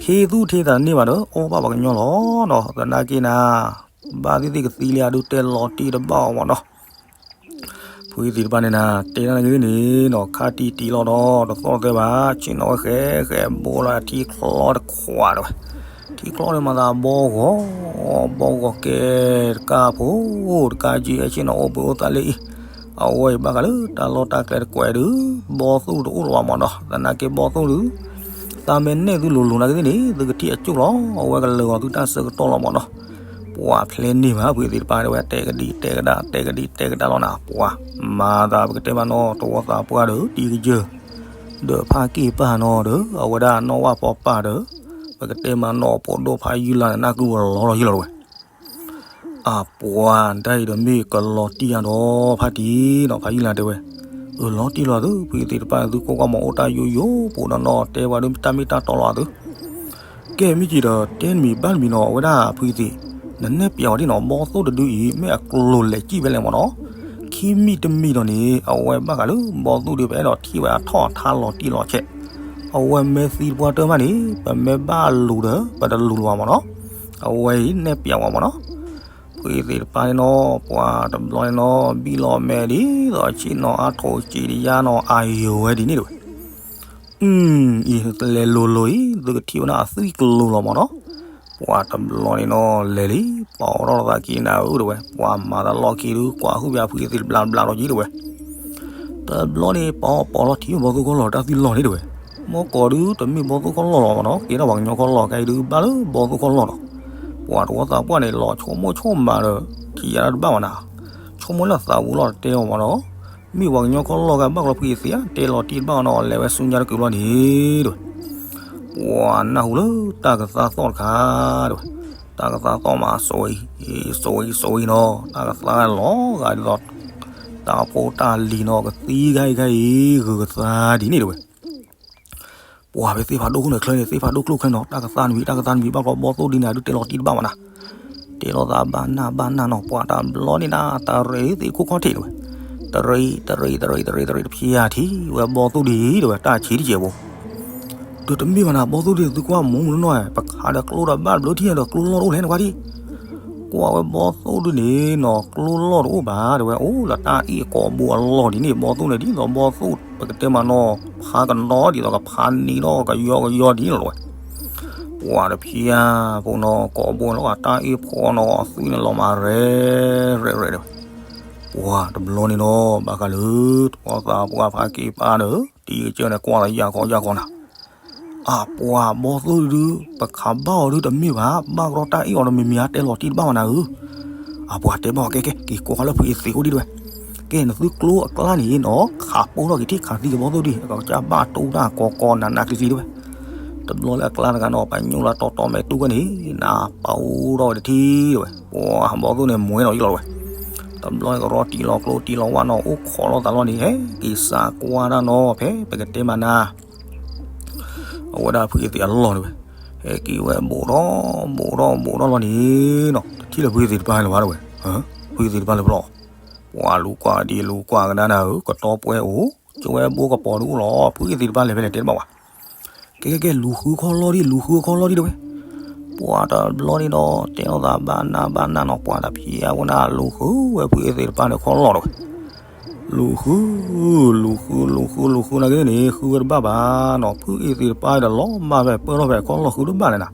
ထံသူၣ်ထံသးန့ၢ်ဘၣ်ဒီး အီၣ်ဘၣ်ပှၤကညီလီၤနီၤ သနာ်က့နၤ ဘၣ်သ့ၣ်သ့ၣ်ကသံလံအဒုးတဲလီၤတံၢ်တဘၣ်အီၤမ့ၢ်နီၤ ဖုအ့သ့းတဖၣ်န့ၣ်နၤ တဲဒၣ်နဂ့ၢ်န့ၣ်နီၤ ခါတံၢ်တံၢ်လီၤဒီး တသီၣ်သဲဘၣ် ဆ့ၣ်နီၤဝဲဃဲဃဲဘိလီၤထံချီတခွးတဲဝဲ ထံချီန့ၣ်မၤသးဘီဂီၤ ဘီဂီၤကဲတကၢ်ဖိ တကၢ်ကံဟဲဆ့ၣ်နီၤအိၣ်ဘှံးအိၣ်သးလၢအံၤ အဝဲအံၤဘၣ်ဃးလၢတၢ်လီၢ်တၢ်ကျဲတကွဲးဒုး ဘီၣ်သိၣ်တအိၣ်လၢၤဘၣ်မ့ၢ်နီၤ သနာ်က့ဘီၣ်သိၣ်ဒုး သးမ့ၢ်နဲၣ်သုလိၤလိၤနၤကသ့ၣ်န့ၣ် သုကထံၣ်အကၠိၣ်လီၤ အဝဲကလၢာ်ဂီၤသုတၢ်ဆၢကတီၢ်လီၤမ့ၢ်နီၤ ပှၤဖျဲးန့ၢ်ဘၣ်ဖုအ့သ့းတဖၣ်တဲဝဲ တဲကဒံးတဲကဒါ တဲကဒံးတဲကဒါလီၤနၤ ပှၤမၤသးပကတဲမးနီၤ တဝီသးပှၢ်ဒီး တံကစၢၢ် ဒီးဖါက့ၢ်ပၢ်နီၤဒီး အဝဲဒၣ်နီၣ်ဝၣ်ဖီပၢ်ဒီး ပကတဲမးနီၤ ဖိဒိၣ်ဖးယုၢ်လါန့ၣ် နၢ်ကုဝဲလီၤဒီးယုၢ်လီၤတဲဝဲ အပှၤတၢ်အံၤဒီးမ့ၢ်ကလီၤတံၢ်အါဒီး ဖါတံၢ်နီၤ ဖးယုၢ်လါတဲဝဲ အလီၤတံၢ်လီၤသု ဖုအ့သ့းတဖၣ်သုကိးကွၢ်မီၤအိၣ်တၢ်ယိယိဖိဒီးနီၤ တဲဝဲဒၣ်တၢ်မ့ၢ်တၢ်တီလီၤသု ကဲမ့ၢ်က့ၤဒီး တဲနမံၤဘၣ်နမံၤနီၤ အဝဲဒၣ်ဖုအ့သ့း နနဲၣ်ပျးဝဲဒ်နီၤ ဘီၣ်သိၣ်တဒုအံၤ မ့ၢ်အကျိၤလဲၤစံၣ်ဖဲလဲၣ်မ့ၢ်နီၤ ခံမံၤတမံၤဒီးန့ၣ် အဝဲဘၣ်ဃးလၢဘီၣ်သိၣ်ဒုး ပအဲၣ်ဒိးထံၣ်ဝဲအထီၣ်အထါလီၤတံၢ်လီၤဆဲး အဝဲမ့ၢ်သံတပှၢ်တၢၢ်မးန့ၣ် ပမ့ၢ်ဘၣ်လူၤဒီး ပတလူၤလၢၤဘၣ်မ့ၢ်နီၤ အဝဲအံၤနဲၣ်ပျးဝဲမ့ၢ်နီၤ ဖုအ့သ့းတဖၣ်န့ၣ်နီၤ ပှၤတဘျီန့ၣ်နီၤ ဘံၣ်လီၤမဲာ်ဒ်သိးဆ့ၣ်နီၤအါထိၣ်စံးတယါနီၤ အယိၤဝဲဒ်န့ၣ်တဲဝဲ အံၤ လဲၤလိၤလိၤအံၤ သုကထံၣ်ဝဲဒၣ်အသွံၣ်ကျိၤလီၤမ့ၢ်နီၤ ပှၤတဘျီန့ၣ်နီၤ လဲၤလံ ပှၤအိးထီၣ်လီၤသးက့ၤနၤဧၢတဲဝဲ ပှၤမၤသးလီၢ်ခံဒုး ကွၢ်ဟုၣ်ဖဲအဖုအ့သ့းတဘျါဘျါလီၤက့ၤတဲဝဲ တဘျီန့ၣ် ပှၤအီၣ်ပီးလီၤထံၣ်ဘီၣ်သိၣ်ခီၣ်လီၢ်တၢ်သွံၣ်လီၢ်န့ၣ်တဲဝဲ မ့ၢ်ကိးဒုးတမ့ၢ်ဘီၣ်သိၣ်ခီၣ်လီၢ်လီၤမ့ၢ်နီၤ ကဲထီၣ်ပှၤကညီခီၣ်လီၢ်ခဲအံၤဒုး ဘၣ်လၢဘီၣ်သိၣ်ခီၣ်လီၢ်လီၤ ပှၤတဝီသးပှၢ်န့ၣ် လီၤဆိကမိၣ်ဆိကမးဒီး ထံၣ်ယါတၢ်တဘၣ်ဘၣ်နၤ ဆိကမိၣ်လၢသးဝူလီၤတတဲအီၤမ့ၢ်နီၤ မ့ၢ်ပှၤကညီခီၣ်လီၢ်ကဘၣ်ကလီဖုအ့သ့းဧါ တဲလီၤတံၢ်တဘၣ်အီၤနီၤ လဲၤဝဲဆူညါတကုာ်ဘျီန့ၣ်တဲဝဲ ပှၤနၢ်ဟူလၢတၢ်ကသါသီၣ်တခါတဲဝဲ တၢ်ကသါသီၣ်မး စိ စိ စိနီၤ တၢ်ကသါလီၤဂာ်ဒ်သိး တၢ်ဖိတၢ်လံၤနီၤ ကသံဂၤအံၤဂၤအံၤ ဂုၤကသါဒ်န့ၣ်တဲဝဲ ပှၤဖဲသ့ၣ်ဖးဒိၣ်ခိၣ်န့ၣ် ချၢန့ၣ် သ့ၣ်ဖးဒိၣ်ကျိၣ်ချၢနီၤ တၢ်ကသါတမံၤ တၢ်ကသါတမံၤ ဘၣ်ကီဘီၣ်သိၣ်ဒ်န့ၣ် ဒုးတဲလီၤတံၢ်တဘၣ်မးနၤ တဲလီၤသးဘၣ်နၢ်ဘၣ်နၢ်နီၤ ပှၤတဘျီန့ၣ်နၤ တရံးသ့ၣ်ခိၣ်ခီၣ်ထံးတဲဝဲ တရံး တရံး တရံး တရံး တရံး တဖျါထံၣ်ဝဲဘီၣ်သိၣ်ဒ်တဲဝဲ တၢ်ဆံးတကဲးဖိ ဒီးတမ့ၢ်ဘၣ်နၤ ဘီၣ်သိၣ်ဒ်သုကွၢ်မူမူနီၤ ပခးဒီးကျိဒီးဘၣ်တဘျုးထံၣ်ဒီးကျိလီၢ်တအိၣ်လဲၣ်နကွၢ်ဒံး ကွၢ်ဝဲဘီၣ်သိၣ်ဒ်န့ၣ်နီၤ ကျိလီၢ်တအိၣ်ဘၣ်တဲဝဲ အိၣ်လၢတၢ်အ့ၣ်ကိာ်ဘိအလီၢ်ဒ်န့ၣ် ဘီၣ်သိၣ်န့ၣ် ဒ်သိးဘီၣ်သိၣ် ပကတဲမးနီၤ ဖးကနီၤဒ်သိးကဖးနံၤဒီး ကယီကယီဒ်န့ၣ်လီၤဝဲ ပှၤတဖျါဖိနီၤ ကိာ်ဘိလီၤဂာ်တၢ်အ့ၣ်ဖီနီၤ အသွံၣ်န့ၣ်လီၤမးရဲၣ်ရဲၣ်ရဲၣ်တဲဝဲ ပ ပှၤတဘျီန့ၣ်ဒီး ဘၣ်ဃးလၢ တဝီသးပှၢ်ဖးက့ၤပၢ်ဒီး တံၤကစၢၢ်န့ၣ် ကွၢ်လီၤယၢ်ခီယၢ်ခီနၤ, အပှၤဘီၣ်သိၣ်ဒုး ပခးဘၣ်အီၤဒုးတမ့ၢ်ဘၣ်, ဘၣ်ကရီတၢ်အ့ၣ်အီၤတမံၤမံၤဧါ, တဲလီၤတံၢ်တဘၣ်ဘၣ်နၤဧၢ. အပှၤတဲဘၣ်အီၤ ကဲကဲ က့ၤကွၢ်ဃီလၢဖုအ့သ့းအိၣ်ဒံးတဲဝဲ, ကဲ နသုကျိအကျါန့ၣ်နီၤ ခးပိၢ်ထီၣ်က့ၤထံၣ်ခးသံကဘီၣ်သိၣ်ဒံး ကစၢ်ဘၣ်တိၢ်တၢ်ကီကီနးနးကျံၤကျံၤတဲဝဲ. တဘျီလၢအကျါတဂၤနီၤ ပညိၣ်လၢတီတီမဲာ်တူၢ်ကွဲန့ၣ် နၢ်ပၢၢ်ထီၣ်ဝဲတထံၣ်တဲဝဲ, ပှၤဘီၣ်သိၣ်န့ၣ် မွဲနီၤယ့ၢ်လီၤတဲဝဲ. တဘျီန့ၣ်ကရီတံၢ်လီၤကျိတံၢ်လီၤဝၣ်နီၤ အိၣ်ခိးလိာ်သးလီၤန့ၣ် ဟဲက့ၤစးကွၢ်တၢ်နီၤ ဖဲပကတဲမးနၤ အဝဲဒၣ်ဖုအ့သ့းအလီၢ်တဲဝဲ, ဟဲက့ၤဝဲဘူးထီၣ်ဘူးထီၣ်ဘူးထီၣ်လီၤန့ၣ်နီၤ တထံၣ်လၢဖုအ့သ့းတဖၣ်လၢၤဘၣ်တဲဝဲ, ဖုအ့သ့းတဖၣ်လၢၤဘၣ်လီၤ. ပှၤလူၤကွၢ်ဒံးလူၤကွၢ်ကဒါနၤဧၢ ကတီပှဲၤအိၣ် ကၠိဝဲဘိကပီၤဒုးအိၣ်လီၤ ဖုအ့သ့းတဖၣ်လဲၤဖဲလဲၣ်တဲတဘၣ်ဘၣ်. ကဲကဲကဲ လူၤဃုခီၣ်လီၢ်ဒံး လူၤဃုခီၣ်လီၢ်ဒံးတဲဝဲ. ပှၤတဘျီန့ၣ်ဒီး တဲလိာ်သးဘၣ်နးဘၣ်နးနီၤ ပှၤတဖၣ်အဝဲန့ၣ် လူၤဃုဝဲဖုအ့သ့းတဖၣ်န့ၣ်ခီၣ်လီၢ်တဲဝဲ. လူၤဃု လူၤဃု လူၤဃု လူၤဃု လူၤဃုနာ်က့န့ၣ် ဃုဝဲတဘၣ်ဘၣ်နီၤ ဖုအ့သ့းတဖၣ်ဒီးလီၤမၢ်ဖဲပၢၢ်ထီၣ်ဖဲခီၣ်လီၢ်ဃုတဘၣ်လဲၣ်နၤ.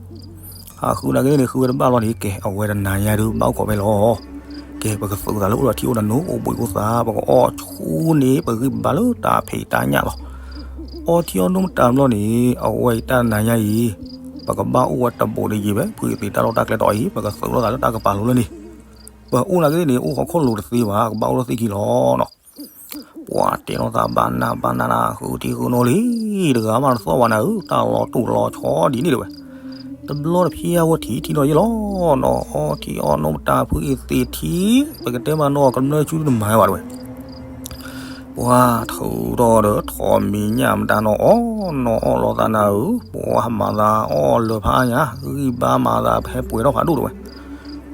ဟးဃုနာ်က့န့ၣ် ဃုဝဲတဘၣ်လီၤန့ၣ် ကဲ အဝဲတနၤညါဒုး ဘၣ်အိၣ်ခိးဖဲလီၤ. ကဲ ပကသုးသးလၢအိၣ်ဒီးထံအိၣ်ဒီးနိ အိၣ်ဘှံးအိၣ်သါ ပကအီၣ်ဆူန့ၣ် ပဂံၢ်ပဘါလၢတၢ်ဖံးတၢ်ညၣ်လီၤ. အီထံအီနိမတၤဘျီန့ၣ် အဝဲအံၤတၢ်တနၤညါအံၤ ပကဘၣ်အိၣ်ဝဲတဘူးတယံၤဖဲ ဖုအ့သ့းတၢ်လီၢ်တၢ်ကျဲတီၤအံၤ ပကသုးလိာ်သးလၢတၢ်ကပၤလိၤလၢန့ၣ်. ပအိၣ်နာ်က့န့ၣ် အိၣ်ဟီၣ်ခိၣ်လိၤတသ့ဘၣ် ကဘၣ်အိၣ်လၢသ့ၣ်ခံလီၤနီၤ. ပှၤတဲလိာ်သးဘၣ်နးဘၣ်နးနၤ ဃုထံဃုနိလံ တဂၤမးတသီၣ်ဘၣ်နၤဧၢ တၢ်လီၤတူာ်လီၤဆီဒ်န့ၣ်တဲဝဲ. တဘျီတဖျၢၣ်ဝဲထံထံလီၤယ့ၢ်လီၤနီၤ အီထံအီနိမတၤဖုအ့သ့းထံ ပကတဲမးနီၤ ကမျၢၢ်ဆူတမၤဝဲတဲဝဲ. ပှၤထုးထီၣ်ဒီးထိးမံၤညၣ်မတၤနီၤ အီၣ်နီၤအီၣ်လိာ်သးနၤဧၢ ပှၤမၤသးအီၣ်လၢၤဖးညါ ဂံၢ်ဘါမၤသးဟဲပှဲၤထီၣ်ဖးဒိၣ်တဲဝဲ.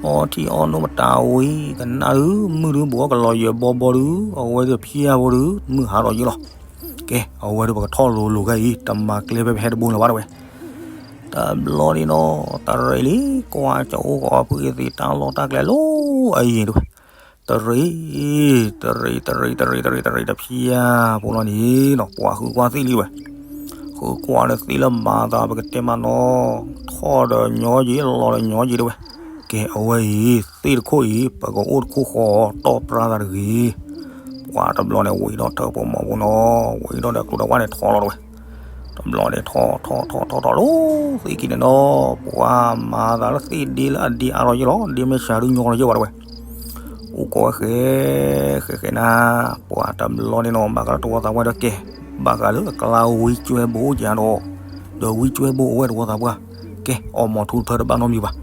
အီထံအီနိမတၤဝံၤ ကနၣ်ဒုး မုၢ်ဒုးဘူးကလီၤယဲၢ်ဘီဘီဒုး အဝဲတဖျၢၣ်ဖိဒုး မုၢ်ဟါထီၣ်ယ့ၢ်လီၤ. ကဲ အဝဲဒုးပကထီၣ်လိၤလိၤခဲအံၤ တမၤကျဲဖဲပဟဲတဘိလၢၤဘၣ်တဲဝဲ. တဘျီန့ၣ်နီၤ တရံးလံ ကွၢ်ကၠိဃီဖုအ့သ့းတၢ်လီၢ်တၢ်ကျဲလီၤအယံၤတဲဝဲ. တရံး တရံး တရံး တရံး တရံး တရံး တဖျၢၣ်ဖိလီၤန့ၣ်နီၤ ပှၤဃုကွၢ်သ့ၣ်လံဝဲ. ဃုကွၢ်ဒီးသ့ၣ်လၢမၤသးပကတဲမးနီၤ ထီၣ်ဒီးညီယံၤ လီၤဒီးညီယံၤတဲဝဲ. ကဲ အဝဲအံၤ သ့ၣ်တခိၣ်အံၤ ပကအိၣ်တခိၣ်ဃီ တီၢ်ပြါသးတဂ့ၤ. ပှၤတဘျီန့ၣ် ဝံၤဒီးထၢၣ်ဖိမီၤဖိနီၤ ဝံၤဒီးဒီးကျိဒီးဝၣ်န့ၣ်ထီလီၤတဲဝဲ. တဘျီန့ၣ်ထီၣ်ထီၣ်ထီၣ်ထီၣ်ထီၣ်လီၤသ့ၣ်ခံန့ၣ်နီၤ ပှၤမၤသးလၢသ့ၣ်ဒ့လၢအဒ့အါထီၣ်ယ့ၢ်လီၤ ဒ့မ့ၢ်စှၤဒုးညီလီၤယ့ၢ်ဝဲတဲဝဲ. အိၣ်ကီးဝဲဃဲ ဃဲဃဲနၤ ပှၤတဘျီန့ၣ်နီၤ ဘၣ်ဃးလၢတဝီသးပှၢ်ဒီးကဲ ဘၣ်ဃးလၢအကျါဝံကၠွဲဘိအိၣ်ကဒီး ဒီးဝံကၠွဲဘိအိၣ်ဝဲတဝီသးပှၢ် ကဲ အီၣ်မီၤထူတဖၢတဘၣ်နီတမံၤဘၣ်.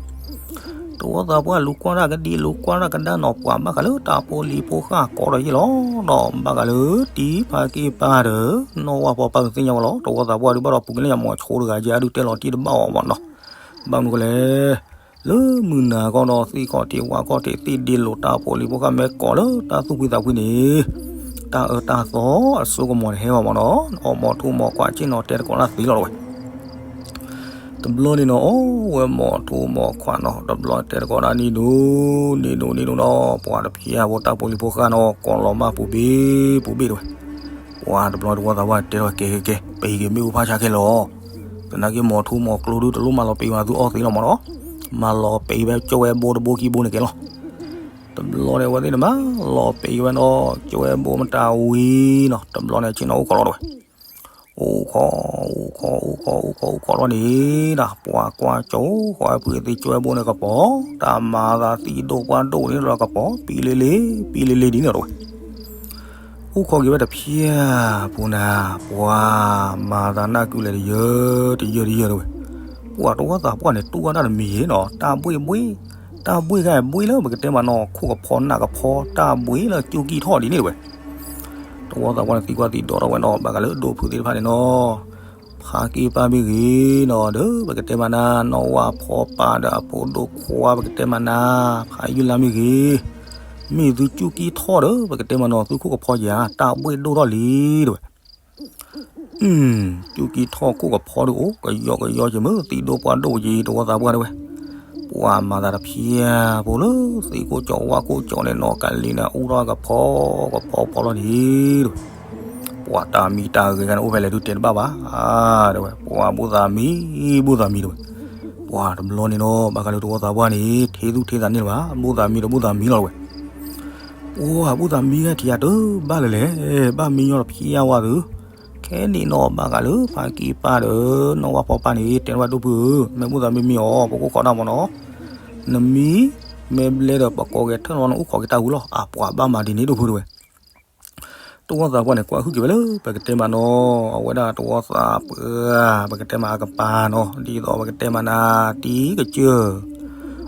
တဝီသးပှၢ်လူၤကွၢ်တၢ်ကဒံလူၤကွၢ်တၢ်ကဒါနီၤ ပှၤဘၣ်ဃးလၢတၢ်ဖိလံၤဖိဃၣ်ကီးဒီးယ့ၢ်လီၤနီၤ ဘၣ်ဃးလၢတံၤဖးက့ၤပၢ်ဒီး နီၢ်ဝၣ်ဖီပၢ်ကသ့ၣ်ညါဝဲလီၤ တဝီသးပှၢ်ဒုးဘၣ်ဒီးပူၤကလၢညါမီၤဆိတဂၤကဲအဒုးတဲလီၤတံၢ်တဘၣ်အီၤမးနီၤ ဘၣ်မနုၤဃိလဲၣ် လၢမုၢ်နၤခီဒီးသ့ၣ်ခီၣ်ထံးဝၣ်ခီၣ်ထံးသ့ၣ်ဒ့လိာ်တၢ်ဖိလံၤဖိဃၣ်မဲကီးလၢတၢ်သူၣ်ဖှံသးဖှံန့ၣ် တၢ်အၢတၢ်သီအစိကမီၤန့ၣ်ဟဲဘၣ်မးနီၤ အီၣ်မီၤထူမီၤခွးဆ့ၣ်နီၤတဲတကိးတၢ်သ့လီၤတဲဝဲ. တဘျီန့ၣ်နီၤ အီၣ်ဝဲမီၤထူမီၤခွးနီၤ တဘျီတဲတကိးတၢ်နံၤဒိၣ် နံၤဒိၣ် နံၤဒိၣ်နီၤ ပှၤတဖျၢၣ်ဖိတၢ်ဖိလံၤဖိဃၣ်နီၤ ကိးလီၤမၢ်ပူၤဘ့ၣ်ပူၤဘ့ၣ်တဲဝဲ. ပှၤတဘျီတဝီသးပှၢ်တဲထီၣ်ကဲကဲကဲ ပဟံးက့ၤမ့ၣ်အူဖးဆါခဲလီၤ သနာ်က့မီၤထူမီၤကျိဒုးတလိၣ်မၤလီၤပံးဝဲသုအီၣ်သ့လီၤမးနီၤ မၤလီၤပံးဝဲကၠိဝဲဘိတဘိခံဘိန့ၣ်ကဲလီၤ. တဘျီန့ၣ်အဝဲသ့ၣ်န့ၣ်မၤလီၤပံးဝဲနီၤ ကၠိဝဲဘိမတၤဝံၤနီၤ တဘျီန့ၣ်ဆ့ၣ်နီၤအိၣ်ခိးလီၤတဲဝဲ. အိၣ်ခိး အိၣ်ခိး အိၣ်ခိး အိၣ်ခိး အိၣ်ခိးလီၤန့ၣ်ဒီး ပှၤကွၢ်ကၠိဃီဖုအ့သ့ၣ်ကၠိဝဲဘိန့ၣ်ကပီၤ တၢ်မၤသးသံဒိၣ်ပှၢ်ဒိၣ်န့ၣ်ဒီးကပီၤ ပံလ့လ့ ပံလ့လ့ဒ်န့ၣ်တဲဝဲ. အိၣ်ခိးက့ၤဝဲတဖျၢၣ်ဖိနၤ ပှၤမၤသးနၢ်ကုလဲၤတယၢတယၢတယၢတဲဝဲ. ပှၤတဝီသးပှၢ်န့ၣ် တူၢ်ဝဲဒၣ်တမံၤယ့ၢ်နီၤ တၢ်ဘှ့ၣ်ဘှ့ၣ် တၢ်ဘှ့ၣ်ဂၤဘှ့ၣ်လၢပကတဲမးနီၤ ခိၣ်ကဖီနၢ်ကဖီ တၢ်ဘှ့ၣ်လၢကၠူကံၢ်ထီၣ်ဒ်န့ၣ်တဲဝဲ. တဝီသးပှၢ်န့ၣ် သံကွၢ်သံဒိးထီၣ်ဝဲနီၤ ဘၣ်ဃးလၢအဒိၣ်ဖုသ့ၣ်တဖၣ်န့ၣ်နီၤ ဖးက့ၤပၢ်မ့ၢ်ဂ့ၤနီၤ ဒီးပကတဲမးနၤ နီၢ်ဝၣ်ဖီပၢ်ဒီးအဖိဒိၣ်ခွါ ပကတဲမးနၤ ဖးယုၢ်လါမ့ၢ်ဂ့ၤ မ့ၢ်သုကၠူကံၢ်ထီၣ်ဒီး ပကတဲမးနီၤ သုခိၣ်ကဖီယၤ တၢ်ဘှ့ၣ်ဒိၣ်ထီၣ်လံတဲဝဲ. ကၠူကံၢ်ထီၣ်ခိၣ်ကဖီဒုးအိၣ် ကယီကယီက့ၤမ့ၢ်သံဒိၣ်ပှၢ်ဒိၣ်က့ၤ တဝီသးပှၢ်တဲဝဲ. ပှၤမၤသးတဖျၢၣ်ဖိလၢသ့ၣ်ခိၣ်ကၠီဝၣ်ခိၣ်ကၠီန့ၣ်နီၤ ကလံၤန့ၣ်အူထီၣ်ကဖီကဖီဖီလီၤန့ၣ်တဲဝဲ. ပှၤတၢ်မံတၢ်ဂဲၤဂၤန့ၣ်အိၣ်ဖဲလဲၣ်ဒုးတဲတဘၣ်ဘၣ် တဲဝဲ ပှၤဘိၣ်သးမံ ဘိၣ်သးမံတဲဝဲ. ပှၤတဘျီန့ၣ်နီၤ ဘၣ်ဃးလၢတဝီသးပှၢ်န့ၣ် ထံသူၣ်ထံသးန့ၣ်လၢၤဘၣ် ဘိၣ်သးမံဒီးဘိၣ်သးမံလီၤတဲဝဲ. ပှၤဘူၣ်သးမံဂၤထံၣ်ယၤတဘၣ်လၢၤလဲၣ်, ဘၣ်မံညီဒီးဖျါဝဲသု, ခဲန့ၣ်နီၢ်ဘၣ်ဃးလၢဖါကံၢ်ပၢ်ဒီး နီၢ်ဝၣ်ဖီပၢ်န့ၣ် တဲဝဲဒၣ်ဒိၣ်ဖုဧၢ, မ့ၢ်ဘူၣ်သးမံမံအီၤ ပကိးခီတၢ်မနီၤ, နမံမ့ၢ်ဘျဲဒီးပကိးဂဲၤထၢၣ်နီၤ နအိၣ်ခိးက့ၤတၢ်ဝံၤလီၤ, အပှၤဘၣ်မၤဒ်န့ၣ်ဒိၣ်ဖုတဲဝဲ တဝီသးပှၢ်န့ၣ် ကွၢ်ဟုၣ်က့ၤဝဲလၢပကတဲမးနီၤ, အဝဲဒၣ်တဝီသးပှၢ် ပကတဲမးအကပၤနီၤ, ဒ်သိးပကတဲမးနၤ တံၤကစၢ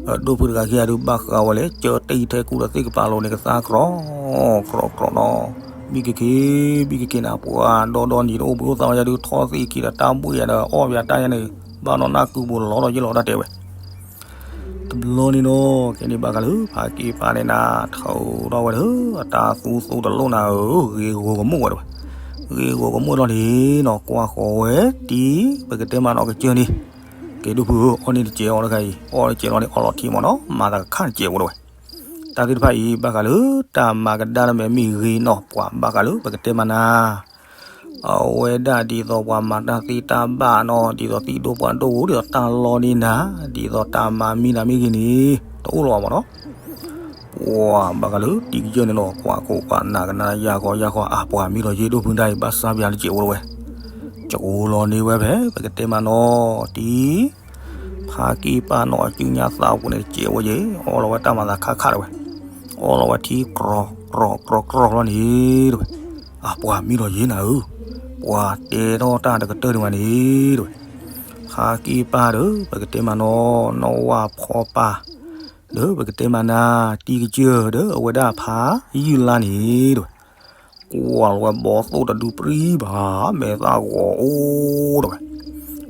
ၢ်, ဒိၣ်ဖုတဂၤခံဂၤဒုးဘၣ်ဃးဝဲလဲၣ်, ကၢတံၢ်ထဲကူဒီးသ့ၣ်ကပၤလိၤန့ၣ် ကသါကြီကြီကြီနီၤ, ဘံၣ်က့ၤခ့ ဘံၣ်က့ၤခ့နၤ ပှၤဒီဒီနံၤတအိၣ်ဘှံးအိၣ်သါဝဲယၤဒုး ထီၣ်သ့ၣ်ခံဒီးတၢ်ဘှံးယၤဒီး အီၣ်ပယၤတၢ်ယၤန့ၣ် ဘၣ်နီၢ်နၢ်ကုပူၤလီၤဒီးယ့ၢ်လီၤတၢ်တဲဝဲ တဘျီန့ၣ်နီၤ ကဲန့ၣ်ဘၣ်ဃးလၢဖါကံၢ်ပၢ်န့ၣ်နၤ ထုးထီၣ်ဝဲလၢ အတၢ်သူသူတလိၣ်နၤဧၢ, ဂ့ၤဂီၤကမိၣ်ဝဲတဲဝဲ, ဂ့ၤဂီၤကမိၣ်လီၤန့ၣ်နီၤ ကွၢ်ဃီၤဝဲတံၤ ပကတဲမးနီၤကစၢၢ်န့ၣ်, ကဲဒိၣ်ဖုဧၢ အီၣ်န့ၢ်တစဲးအီၤတခါအံၤ အီၣ်တစဲးလီၤန့ၣ် အီၣ်လီၤထံမးနီၤ မၤသးကခါတစဲးဝဲတဲဝဲ, တၢ်သ့ၣ်တဖၣ်အံၤ ဘၣ်ဃးလၢတၢ်မၤကဒါတမံၤမ့ၢ်ဂ့ၤနီၤ ပှၤဘၣ်ဃးလၢပကတဲမးနၤ အဝဲဒၣ်ဒ်သိးပှၤမၤတၢ်သ့တၢ်ဘၣ်နီၤ, ဒ်သိးသံၣ်ဒိၣ်ပှၢ်ဒိၣ် ဒ်သိးတၢ်လီန့ၢ်နၤ, ဒ်သိးတၢ်မၤမံနၤမ့ၢ်ဂ့ၤန့ၣ် တအိၣ်လၢၤဘၣ်မးနီၤ, ပှၤဘၣ်ဃးလၢတံၤကစၢၢ်န့ၣ်နီၤ ကွၢ်ကိးကွၢ်နးကနါယၢ်ဃီယၢ်ဃီ အပှၤမံလီၤယ့ၢ်ဒိၣ်ဖုဒၣ်အံၤ ဘၣ်စၢ်ပယၤတစဲးဝဲတဲဝဲ, ကအိၣ်လီၤန့ၢ်ဝဲဖဲ ပကတဲမးနီၤ တံၤ ဖါကံၢ်ပၢ်နီၤ အစုညါသးပူၤန့ၣ်တစဲးဝဲယ့ၢ် အီၣ်လီၤဝဲတၢ်မၤသးခါခါတဲဝဲ, အီၣ်လီၤဝဲထံကြီကြီကြီကြီလီၤန့ၣ်တဲဝဲ, အပှၤမံလီၤယ့ၢ်နၤဧၢ, ပှၤတဲထီၣ်တၢ်တကတၢၢ်န့ၣ်ဝဲန့ၣ်တဲဝဲ, ဖါကံၢ်ပၢ်ဒီး ပကတဲမးနီၤ နီၢ်ဝၣ်ဖီပၢ် ဒီးပကတဲမးနၤ တံၤကစၢၢ်ဒီးအဝဲဒၣ်ဖါယုၢ်လါန့ၣ်တဲဝဲ ကွၢ်လီၤဝဲဘီသိၣ်တဒုပြံဘၣ် မဲာ်သၣ်ဂီၤအိၣ်တဲဝဲ,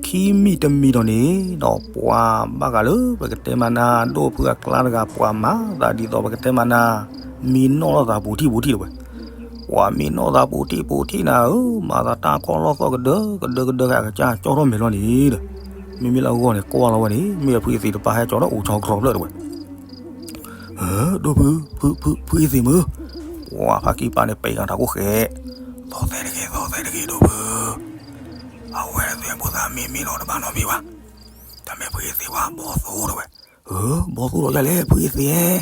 ခံမံၤတမံၤဒီးန့ၣ်ဒီး ပှၤဘၣ်ဃးလၢပကတဲမးနၤ ဒိၣ်ဖုအကျါတဂၤ ပှၤမၤသးဒ်သိးပကတဲမးနၤ မံနီၣ်လိာ်သးပူၤထံၣ်ပူၤထံၣ်တဲဝဲ, ပှၤမံနီၣ်သးပူၤထံၣ်ပူၤထံၣ်နၤဧၢ, မၤသးတၢ်ခီၣ်လီၢ်သီၣ်ကဒၢကဒၢကဒၢ အကစၢ်ကၠီထီၣ်မဲာ်လီၤန့ၣ်ဒီး, မ့မ့ၢ်လၢအဂီၢ်န့ၣ် ကွၢ်လီၤဝဲန့ၣ် မ့ၢ်အဖုအသ့ၣ်တဖၣ်ဟဲကၠီထီၣ်အိၣ်ဆီကြီဖျၢၣ်တဲဝဲ ဒိၣ်ဖု, ဖု, ဖု, ဖုအ့သ့ၣ်မုၢ်, ပှၤဖါကံၢ်ပၢ်န့ၣ် ပဲာ်ဂၤတၢ်ကိၢ်ဃဲ, သီၣ်သဲတဂ့ၤ, သီၣ်သဲတဂ့ၤ ဒိၣ်ဖု, အဝဲသ့ၣ်ဘူၣ်သးမံမံလီၤတဘၣ်နီတမံၤဘၣ်, တမ့ၢ်ဖုအ့သ့ၣ်ဘၣ် ဘီသိၣ်တဲဝဲ, ဘီသိၣ်ဒီးယၤလဲၣ် ဖုအ့သ့ၣ်,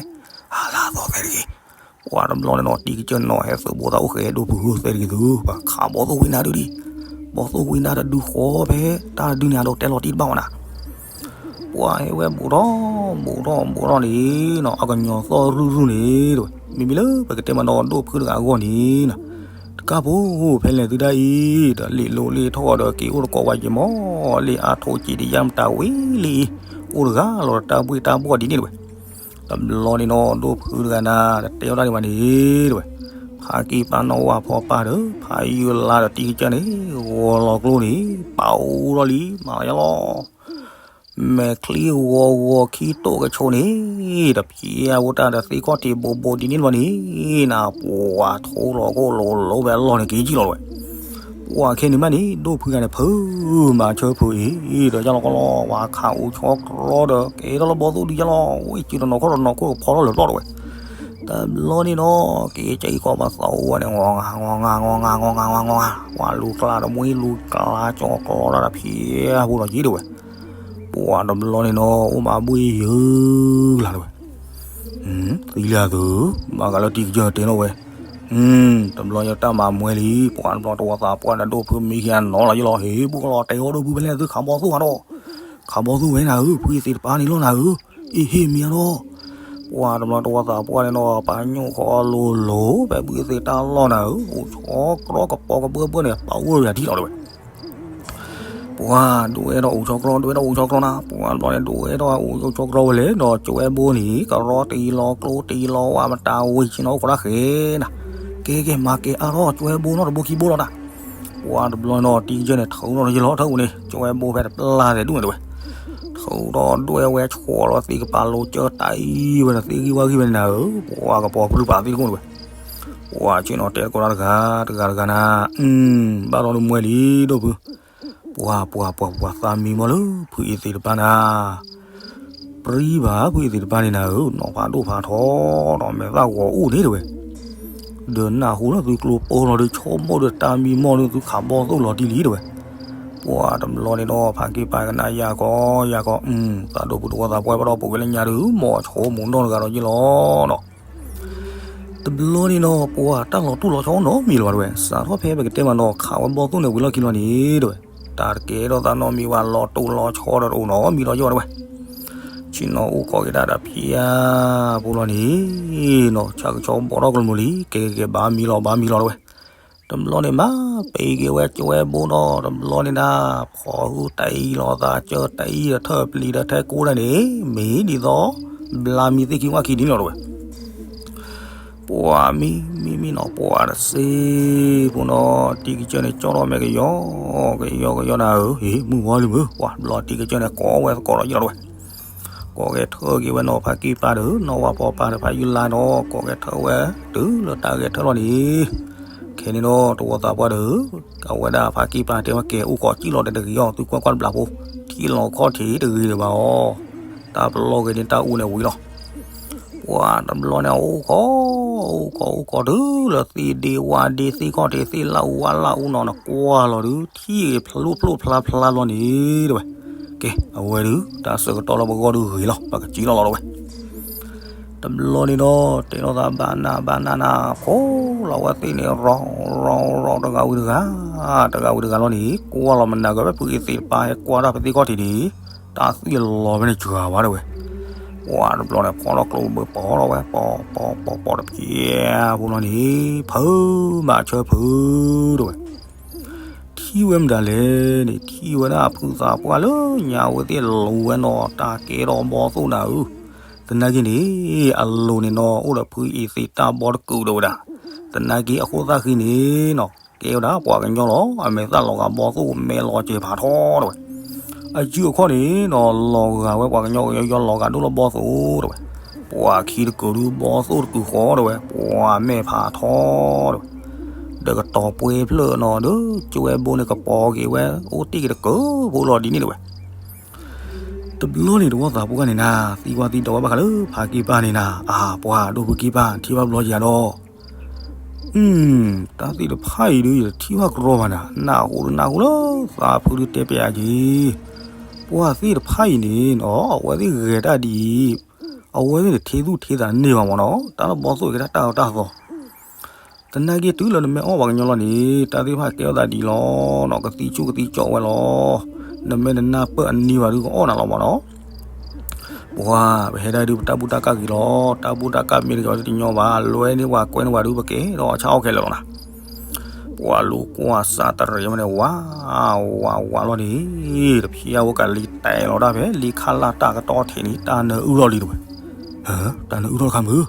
အလါသီၣ်သဲတဂ့ၤ, ပှၤတဘျီန့ၣ်နီၤ တံၤကစၢၢ်နီၤ ဟဲသုးဘိသးအိၣ်ဃဲ ဒိၣ်ဖုဧၢ သဲတဂ့ၤသု, ပှၤခးဘီသိၣ်ဝံၤနၤဒုဒံး, ဘီသိၣ်ဝံၤနၤတဒုဃီဖဲ တၢ်တဒုန့ၣ် အဒိးတဲလီၤတံၢ်တဘၣ်ဝဲနၤ ပှၤဟဲဝဲဘူးထီၣ်ဘူးထီၣ်ဘူးထီၣ်န့ၣ်နီၤ အကညီၤသီၣ်ရုၢ်ရုၢ်န့ၣ်တဲဝဲ, မ့မ့ၢ်လၢပကတဲမးနီၤ ဒိၣ်ဖုတဂၤအဂီၢ်န့ၣ်နီၤ, တကးဖိဖဲလဲၣ်သုဒၣ်အံၤ ဒီးလ့ၣ်လိၤလ့ၣ်ထီၣ်ဒီးက့ၤအိၣ်တကိးဝဲက့ၤမီၢ် လ့ၣ်အါထိၣ်က့ၤတယါမတၤဝံၤလံ, အိၣ်တဂၤလီၤဒီးတၢ်ဘှ့ၣ်တၢ်ဘှီၣ်ဒ်န့ၣ်တဲဝဲ, တဘျီန့ၣ်နီၤ ဒိၣ်ဖုတဂၤနၤ တတဲအီၤတၢ်ဒံးဘၣ်န့ၣ်တဲဝဲ, ဖါကံၢ်ပၢ်နီၢ်ဝၣ်ဖီပၢ်ဒီး ဖါယုၢ်လါဒီးတံၤကစၢၢ်န့ၣ် ဂီၤလီၤကျိန့ၣ် ပာ်အိၣ်ထီၣ်လံ မၤလီၤယလီၤ မဲာ်ချံဂီၤဂီၤခံတိၢ်ကဆိးန့ၣ်, တဖျဲးအဝဲတၢ်ဒီးသ့ၣ်ခီၣ်ထံးဘိးဘိးဒ်န့ၣ်လီၤန့ၣ်, နပှၤထိလီၤကိၣ်လိၤလိၤဖဲအလီၢ်န့ၣ်က့ၤကံၣ်လီၤဝဲ, ပှၤခဲန့ၣ်မးန့ၣ် ဒိၣ်ဖုဂၤန့ၣ် ဖုးမၤဆၢဖုးအံၤဒီးယလီၤကီလီၤ ပှၤခးအိၣ်ဆီကြီဒီးကဲထီၣ်လၢဘီသိၣ်ဒုယလီၤ ဝဲစုဒီးနီၢ်ခီၣ်ဒီးနီၢ်ခိၣ်ဖီထီၣ်လၢာ်ပျီၢ်တဝဲ တဘျီန့ၣ်နီၤ က့ၤကဲအံၤကီၢ်ပှၤသးအိၣ်ဝဲန့ၣ် ငီၤငါ ငီၤငါ ငီၤငါ ငီၤငါ ငီၤငါ ပှၤလူၤကျါဒီးမွှေလူၤကျါ ကၠီကျီဒၣ်တဖျဲးအပူၤဒီးက့ၤဒၣ်ဝဲ ပှၤတဘျီန့ၣ်နီၤ အိၣ်မးဘှ့ၣ်ယုၢ်လၢ်တဝဲ သံလၢအသုး ဘၣ်ဃးလၢတံၤကစၢၢ်တဲနီၣ်ဝဲ တဘျီယတၢ်မၤမွဲလံ ပှၤတဘျီတဝီသးပှၢ်ဒီးဒိၣ်ဖုမံၤခံဂၤနီၤလီၤယလီၤ ဟ့ၣ်ဘူၣ်ကလီၤတဲာ်အီၤဒိၣ်ဖုဖဲလဲၣ်သုခးဘီသိၣ်ဂၤဒီး ခးဘီသိၣ်ဝဲနၤဧၢ ဖုအ့သ့ၣ်တပၤန့ၣ်လီၤနၤဧၢ အ့ဟ့ၣ်မံၤအါထီၣ် ပှၤတဘျီတဝီသးပှၢ်န့ၣ်နီၤ ပာ်ညိၣ်ဃီအလိၤလိၤ ဖဲဖုအ့သ့ၣ်တၢ်လီၢ်နၤဧၢ အိၣ်ဆီကြီကပီၤကဘၢဘၢန့ၣ် ပာ်အိၣ်ယၤထံလီၤတဝဲ ပှၤဒိၣ်ဝဲထီၣ်အိၣ်ဆီကြီ ဒိၣ်ဝဲထီၣ်အိၣ်ဆီကြီနၤ ပှၤတဘျီန့ၣ်ဒိၣ်ဝဲထီၣ်အိၣ်ဆီကြီဝဲလဲၣ်ဒီး ကၠွဲဘိန့ၣ် ကရီတံၤလီၤကျိတံၤလီၤဝဲမတၤဝံၤဆ့ၣ်နီၤအိၣ်ခိးတၢ်ဃဲနၤ ကဲကဲမၤကဲအါထီၣ် ကၠွဲဘိနီတဘိခံဘိလီၤနၤ ပှၤတဘျီနီၤ တံၤကစၢၢ်န့ၣ် ထုးထီၣ်ယလီၤထုးန့ၣ် ကၠွဲဘိဖဲတပျၢ်သဲးဒူၣ်န့ၣ်တဝဲ ထုးထီၣ်ဒွဲၣ်ဝဲ ဆီလီၤသ့ၣ်ကပၤလိၤကၢတၢ်အံၤဝဲဒီး သ့ၣ်ဂံၢ်ဝၣ်ဂံၢ်ဝဲန့ၣ်နၤဧၢ ပှၤကပီၤပြူပာ်သ့ၣ်တခိၣ်န့ၣ်ဝဲ ပှၤဆ့ၣ်နီၤတဲသကိးတၢ်တဂၤ တဂၤတဂၤနၤ ဘၣ်ဒီးနမွဲလံ ဒိၣ်ဖု ပှၤပှၤပှၤပှၤသးမံမီၢ်လၢ ဖုအ့သ့ၣ်တပၤနၤ ပြံဘၣ် ဖုအ့သ့ၣ်တပၤန့ၣ်နၤဧၢ နီၢ်ဖးဒိၣ်ဖးထီဒီး မဲာ်သၣ်ဂီၤအိၣ်န့ၣ်တဝဲ ဒီးနၢ်ဟူလၢသုကျိပိလီၤဒီး ဆိကမိၣ်ဒီးတၢ်မံမီၢ်ဒီးသုခးဘီသိၣ်လီၤတံၢ်လံတဝဲ ပှၤတဘျီန့ၣ်ဒီး ဖါကံၢ်ပၢ်ကနၣ်ယၤကီယၤကီ သးဒိၣ်ဖုတဝီသးပှၢ်ဘၣ်ဒီးပူၤဝဲလၢညါဒီး မိၢ်ဆိမိၢ်နီၢ်တဂၤဒီးယ့ၢ်လီၤနီၤ တဘျီန့ၣ်နီၤ ပှၤတၢ်လီၤတိၢ်လီၤဆီနီတမံၤလၢၤဘၣ်တဲဝဲ, စးထီၣ်ဖဲပကတဲမးနီၤ ခးဝဲဘီၣ်သိၣ်န့ၣ်ဝံၤလီၢ်ခံလီၤန့ၣ်တဲဝဲ, တၢ်တကဲထီၣ်သးနီတမံၤဘၣ် လီၤတိၢ်လီၤဆီဒီးတအိၣ်နီတမံၤလီၤယီၢ်တဲဝဲ. ဆ့ၣ်နီၤအိၣ်ခိးက့ၤတၢ်ဒီးဖံးဧါဖိလီၤန့ၣ်နီၤ ဆၣ်ကဆီဘီၣ်ထီၣ်ကလိာ်မုာ်လံ ကဲကဲကဲ ဘၣ်မံလီၤ ဘၣ်မံလီၤတဲဝဲ. တဘျီန့ၣ်မး ပအံၤက့ၤဝဲကၠွဲဘိဒီး တဘျီန့ၣ်ဒၣ် ဖီဟုတအံၤလီၤသး ကၢတအံၤဒီးထၢၣ်ပျံၤဒီးထဲကိးဒၣ်န့ၣ် မ့ၢ်ဒ်သိး ဘျါမံသ့ၣ်ခံဝၣ်ခံဒ်န့ၣ်လီၤတဲဝဲ. ပှၤမံ မံမံနီၤ ပှၤတစ့ဖိနီၤ တံၤကစၢၢ်န့ၣ် ကၠီထီၣ်မဲာ်ကယီ ကယီကယီနၤဧၢ, ဟ့ၣ် မုၢ်ဝါလံမုၢ် ပှၤတဘျီတံၤကစၢၢ်န့ၣ် ကိးဝဲသကိးဒီးယီၢ်တဲဝဲ. ကိးဂဲၤထၢၣ်က့ၤဝဲနီၤ ဖါက့ၢ်ပၢ်ဒီး နီၢ်ဝၣ်ပီပၢ်ဒီး ဖါယုၢ်လါနီၤ ကိးဂဲၤထၢၣ်ဝဲ တုၤလၢတၢ်ဂဲၤထၢၣ်လီၤန့ၣ်, ခဲန့ၣ်ဒီး တဝီသးပှၢ်ဒီး အဝဲဒၣ်ဖါက့ၢ်ပၢ်တဲဝဲ ကဲအိၣ်ခိးစံၣ်လီၤဒီးတဂ့ၤအီၤ သုကွၢ်ကွၢ်တဘျီဖိ, ထံၣ်လီၤခီၣ်ထံးတဂ့ၤဒံးဘၣ်အီၤ, တၢ်ပလီၢ်ဂ့ၤန့ၣ် တၢ်အူန့ၣ်ဝံၤလီၤ. ပှၤတဘျီန့ၣ် အိၣ်ခိး အိၣ်ခိး အိၣ်ခိးတုၤလၢသ့ၣ်ဒ့ဝၣ်ဒ့ သ့ၣ်ခီၣ်ထံး သ့ၣ်လၣ်အူဝၣ်လၣ်အူနီၤ နကွၢ်လီၤဒုး ထံၣ်ဂ့ၤဖျိဖျိဖျါဖျါလီၤန့ၣ်တဲဝဲ. ကဲ အဝဲဒုး တၢ်ဆၢကတီၢ်လၢပဂီၢ်ဒုးဂ့ၤလီၤ ပကစံၣ်လီၤလီၤတဲဝဲ. တဘျီန့ၣ်ဒီး တဲထီၣ်သးဘၣ်နၢ်ဘၣ်နၢ်နၢ် ဖိလီၤဝဲသ့ၣ်န့ၣ် ရီၢ်ရီၢ်ရီၢ် တဂၤဝံၤတဂၤ တဂၤဝံၤတဂၤလီၤန့ၣ် ကွၢ်လီၤမနၤဂ့ၤဝဲ ဖုအ့သ့ၣ်တပၢ်ဟဲကွၢ်တၢ်ဖဲသ့ၣ်ခီၣ်ထံးန့ၣ် တၢ်သွံၣ်လီၤဖဲန့ၣ်စှၤဘၣ်တဲဝဲ. ပှၤတဘျီန့ၣ် ဖီထီၣ်ကျိဘၢပီထီၣ်ဝဲ ပီပီပီပီ တဖျဲဖိလီၤန့ၣ် ဖုမၤဆၢဖုတဲဝဲ. ထံၣ်ဝဲမတၤလဲၣ်န့ၣ် ထံၣ်ဝဲဒၣ်ဖုသးပှၢ်လၢညါဝဲသ့ၣ်လူၤဝဲနီၤ တၢ်ကဲထီၣ်ဘီၣ်သိၣ်နၤဧၢ, သနာ်က့န့ၣ် အလိၤန့ၣ်နီၤ အိၣ်ဒီးဖုအ့သ့ၣ်တၢ်ဘီတကုာ်တဲဝဲဒၣ်, သနာ်က့အဃိသတးဃံန့ၣ်နီၤ ကဲဝဲဒၣ်ပှၤကညီလီၤ အမဲာ်သၣ်လီၤဂာ်ဘီၣ်သိၣ် မဲာ်လီၤစဲၤဖးထီတဲဝဲ. အစုအခီၣ်န့ၣ်နီၤ လီၤဂာ်ဝဲပှၤကညီကညီ လီၤဂာ်ဒိၣ်လၢဘီၣ်သိၣ်တဲဝဲ, ပှၤခံတကုာ်ဒုးဘီၣ်သိၣ်တကုာ်ဃီတဲဝဲ ပှၤမဲာ်ဖးထီတဲဝဲ, ဒီးကတီၤပှ့ၤဖျၢၣ်နီၤ ဒီးကၠွဲဘိန့ၣ်ကပီၤက့ၤဝဲ အိၣ်တ့ၢ်က့ၤတကုာ်ဖိလီၤဒ်န့ၣ်တဲဝဲ. တဘျီန့ၣ်တဝီသးပှၢ်န့ၣ်နၤ သံကွၢ်သံဒိးဝဲဘၣ်ဃးလၢဖါက့ၢ်ပၢ်န့ၣ်နၤ အၢ ပှၤဒိၣ်ဖုက့ၢ်ပၢ် ထံၣ်ဘၣ်ဘျီယၤဒီး တၢ်သ့ၣ်တဖၣ်အံၤဒုး ယတထံၣ်ဘၣ်ကရီဘၣ်နၤ နၢ်ဟူဒုးနၢ်ဟူလၢသးဖုဒုးတဲပျးက့ၤ, ပှၤသ့ၣ်တဖၣ်အံၤန့ၣ်နီၤ အဝဲသ့ၣ်ဂဲၤတၢ်ဒ်အံၤ, အဝဲသ့ၣ်န့ၣ်ထံသူၣ်ထံသးန့ၢ်ဘၣ်မ့ၢ်နီၤ တၢ်လၢဘီၣ်သိၣ်ကဲတၢ်တၢ်အီၣ်တၢ်သီ သနာ်က့တုၤလၢနမ့ၢ်အီၣ်ပှၤကညီလီၤန့ၣ် တၢ်သ့ၣ်တဖၣ်ကဲထီၣ်သးဒ်အံၤလီၤနီၤ ကသံဆူၣ်ကသံကၠီဝဲလီၤ, နမ့ၢ်နနၢ်ပၢၢ်အန့ၢ်ဘၣ်ဒုးကအီၣ်နၤလီၤမ့ၢ်နီၤ. ပှၤ ပဟဲဒၣ်ဒုး ပတၢ်ဘူၣ်တၢ်ကၢ်ဂ့ၤလီၤ, တၢ်ဘူၣ်တၢ်ကၢ်မ့ၢ်တဂ့ၤအီၤတညီဘၣ်, လွဲန့ၢ်ပှၤကွဲန့ၢ်ပှၤဒုး ပကဲထီၣ်ဆၣ်အီၣ်ခဲလၢာ်လီၤနၤ. ပှၤလူၤကွၢ်စးတရံးဝဲန့ၣ် ဝး ဝး ဝးလီၤန့ၣ်, တဖျဲဝဲကလံၤတဲာ်လီၤတၢ်ဖဲ လံခါလၢ်တၢ်ကတီၢ်ထံးန့ၣ် တၢ်နၢအုၣ်ထီၣ်လံတဲဝဲ. ဟၢ တၢ်နၢအုၣ်ထီၣ်တခါမုၢ်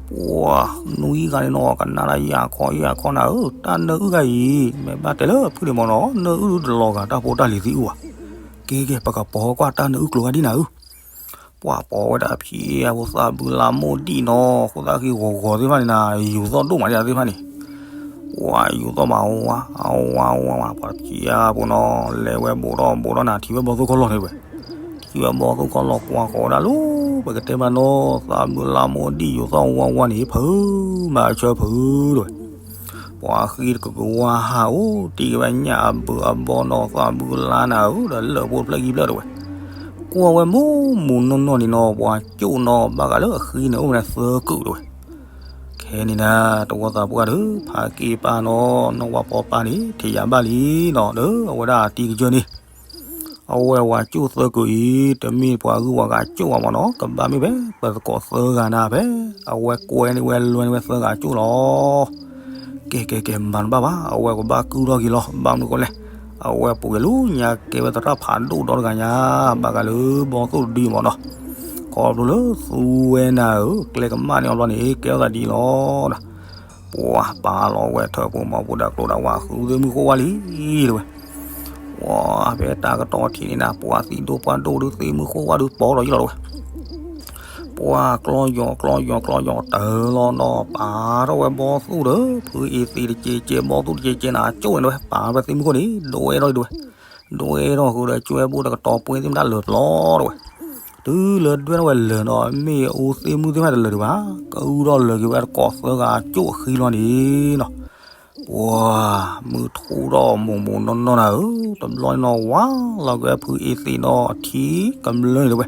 ပှၤ နွံဂၤန့ၣ်နီၤ ကနၣ်တၢ်ယၢ်ခီယၢ်ခီနၤဧၢ, တၢ်နၢအုၣ်ဂၤအံၤ မ့ၢ်ဘၣ်တဲလၢဖုန့ၣ်မ့ၢ်နီၤ နၢအုၣ်တလီၤဂာ်တၢ်ဖိတၢ်လံၤသံအုၣ်ဘၣ်. ကဲကဲ ပကပီၤကွၢ်တၢ်နၢအုၣ်ကျိၤဂၤဒ်နၤဧၢ. ပှၤပီၤဝဲဒၣ်ဖံးအဖိသးဘုလါမိၢ်ဒံၣ်နီၤ, အဃိသတးဃံဂီၤဂီၤသ့ၣ်တဖၣ်န့ၣ်နၤ ယူၤသီၣ်ဒိၣ်မးဒ်သ့ၣ်တဖၣ်န့ၣ် ပှၤယူၤသီၣ်မးဝါ အဝါဝါဝါ ပှၤဖံးအဖိနီၤ လဲၤဝဲဘိးထီၣ်ဘိးထီၣ်နၤ ထံၣ်ဝဲဘီၣ်သိၣ်ခီၣ်လီၢ်န့ၣ်ဝဲ, ထံၣ်ဝဲဘီၣ်သိၣ်ခီၣ်လီၢ်ကွၢ်ဃီၤဝဲဒၣ်လီၤ, ပကတဲမးနီၤ သးဘုလါမိၢ်ဒံၣ်ယူၤသီၣ်ဝါဝါန့ၣ် ဖုမၤဆၢဖုတဲဝဲ. ပှၤဃံတကကဝါဟးအိၣ်တ့ၢ်က့ၤဝဲညၣ်အဘုးအဘီနီၤ သးဘုလါနၤဧၢ ဒီးလၢၢ်ဖိတဖျၢၣ်ခံဖျၢၣ်တဲဝဲ. ကွၢ်ဝဲမူးမူးနီၢ်နီၢ်န့ၣ်နီၤ ပှၤကၠိၣ်နီၤ ဘၣ်ဃးလၢအဃံန့ၣ် အိၣ်ဝဲန့ၣ်သၢကုာ်တဲဝဲ. ခဲန့ၣ်နၤ တဝီသးပှၢ်ဒီး ဖါက့ၢ်ပၢ်နီၤ နီၢ်ဝါပီပၢ်န့ၣ် ထံၣ်ယၤဘၣ်လံနီၤ ဒီးအဝဲဒၣ်တံၤကစၢၢ်န့ၣ် အဝဲဝၤကၠိၣ်သၢကုာ်အံၤ တမ့ၢ်ပှၤဂုၤပှၤဂၤကၠိၣ်ဘၣ်မ့ၢ်နီၤ ကဘၣ်မ့ၢ်ဖဲ ပသကိးသၢဂၤနၤဖဲ အဝဲကွဲန့ၢ်ဝဲလွဲန့ၢ်ဝဲသၢဂၤကၠိၣ်လီၤ. ကဲကဲကဲ မၤတဘၣ်ဘၣ် အဝဲကဘၣ်ကုၢ်ထီၣ်က့ၤလီၤ ဘၣ်မနုၤဃိလဲၣ် အဝဲပှဲၤလၢညါကဲဝဲသရၣ်ဖးဒိၣ်ဒီတဂၤညါ ဘၣ်ဃးလၢဘီၣ်သိၣ်တဒုမ့ၢ်နီၤ ခီဖျိလၢသူဝဲနၤဧၢ ကျဲကမၣ်န့ၢ်အီၤဘျီန့ၣ် ကဲထီၣ်သးဒ်အံၤလီၤ. ပှၤပာ်လီၤဝဲထၢၣ်ဖိမီဖိဒီးကျိဒီးဝၤဃုသ့ၣ်မုၢ်ဃိဝါလံ တဲဝဲ. ပှၤဖဲတၢ်ကတီၢ်ထံးန့ၣ်နၤ ပှၤသံဒိၣ်ပှၢ်ဒိၣ်ဒုးသ့ၣ်မုၢ်ဃိဝါဒုးပီၤဒီးယလီၤတဲဝဲ. ပှၤကျီယီၤကျီယီၤကျီယီၤတၢ်လီၤနီၤ ပာ်ထီၣ်ဝဲဘီၣ်သိၣ်ဒီး ဖုအ့သ့တကဲကဲ ဘီၣ်သိၣ်တကဲကဲနၤ ကၠိၣ်န့ၣ်တဲဝဲ ပာ်ဝဲသ့ၣ်မုၢ်ဃိန့ၣ် ဒိၣ်အဲၣ်ထီၣ်တဲဝဲ. ဒိၣ်အဲၣ်ထီၣ်ဃုာ်ဒီးကၠွဲဘိတကတီၤပှ့ၤသ့ၣ်မတၤလၢာ်ပျီတဲဝဲ. တုၤလၢဒွဲၣ်ထီၣ်ဝဲလၢာ်နီၤ မ့ၢ်အူသ့ၣ်မုၢ်သ့ၣ်တဖၣ်တလၢာ်ဒံးဘၣ် ကအုၣ်ထီၣ်လၢာ်က့ၤဝဲတကိးသၢဂၤကၠိၣ်အဃံလီၤန့ၣ်နီၤ ပှၤ မုၢ်ထူၣ်ထီၣ်မိၢ်မိၢ်နီၢ်နီၢ်နၤဧၢ တဘျီန့ၣ်နီၤ ဝါလီၤက့ၤဖုအ့သ့ၣ်နီၤ အထံကမျၢၢ်န့ၣ်တဲဝဲ.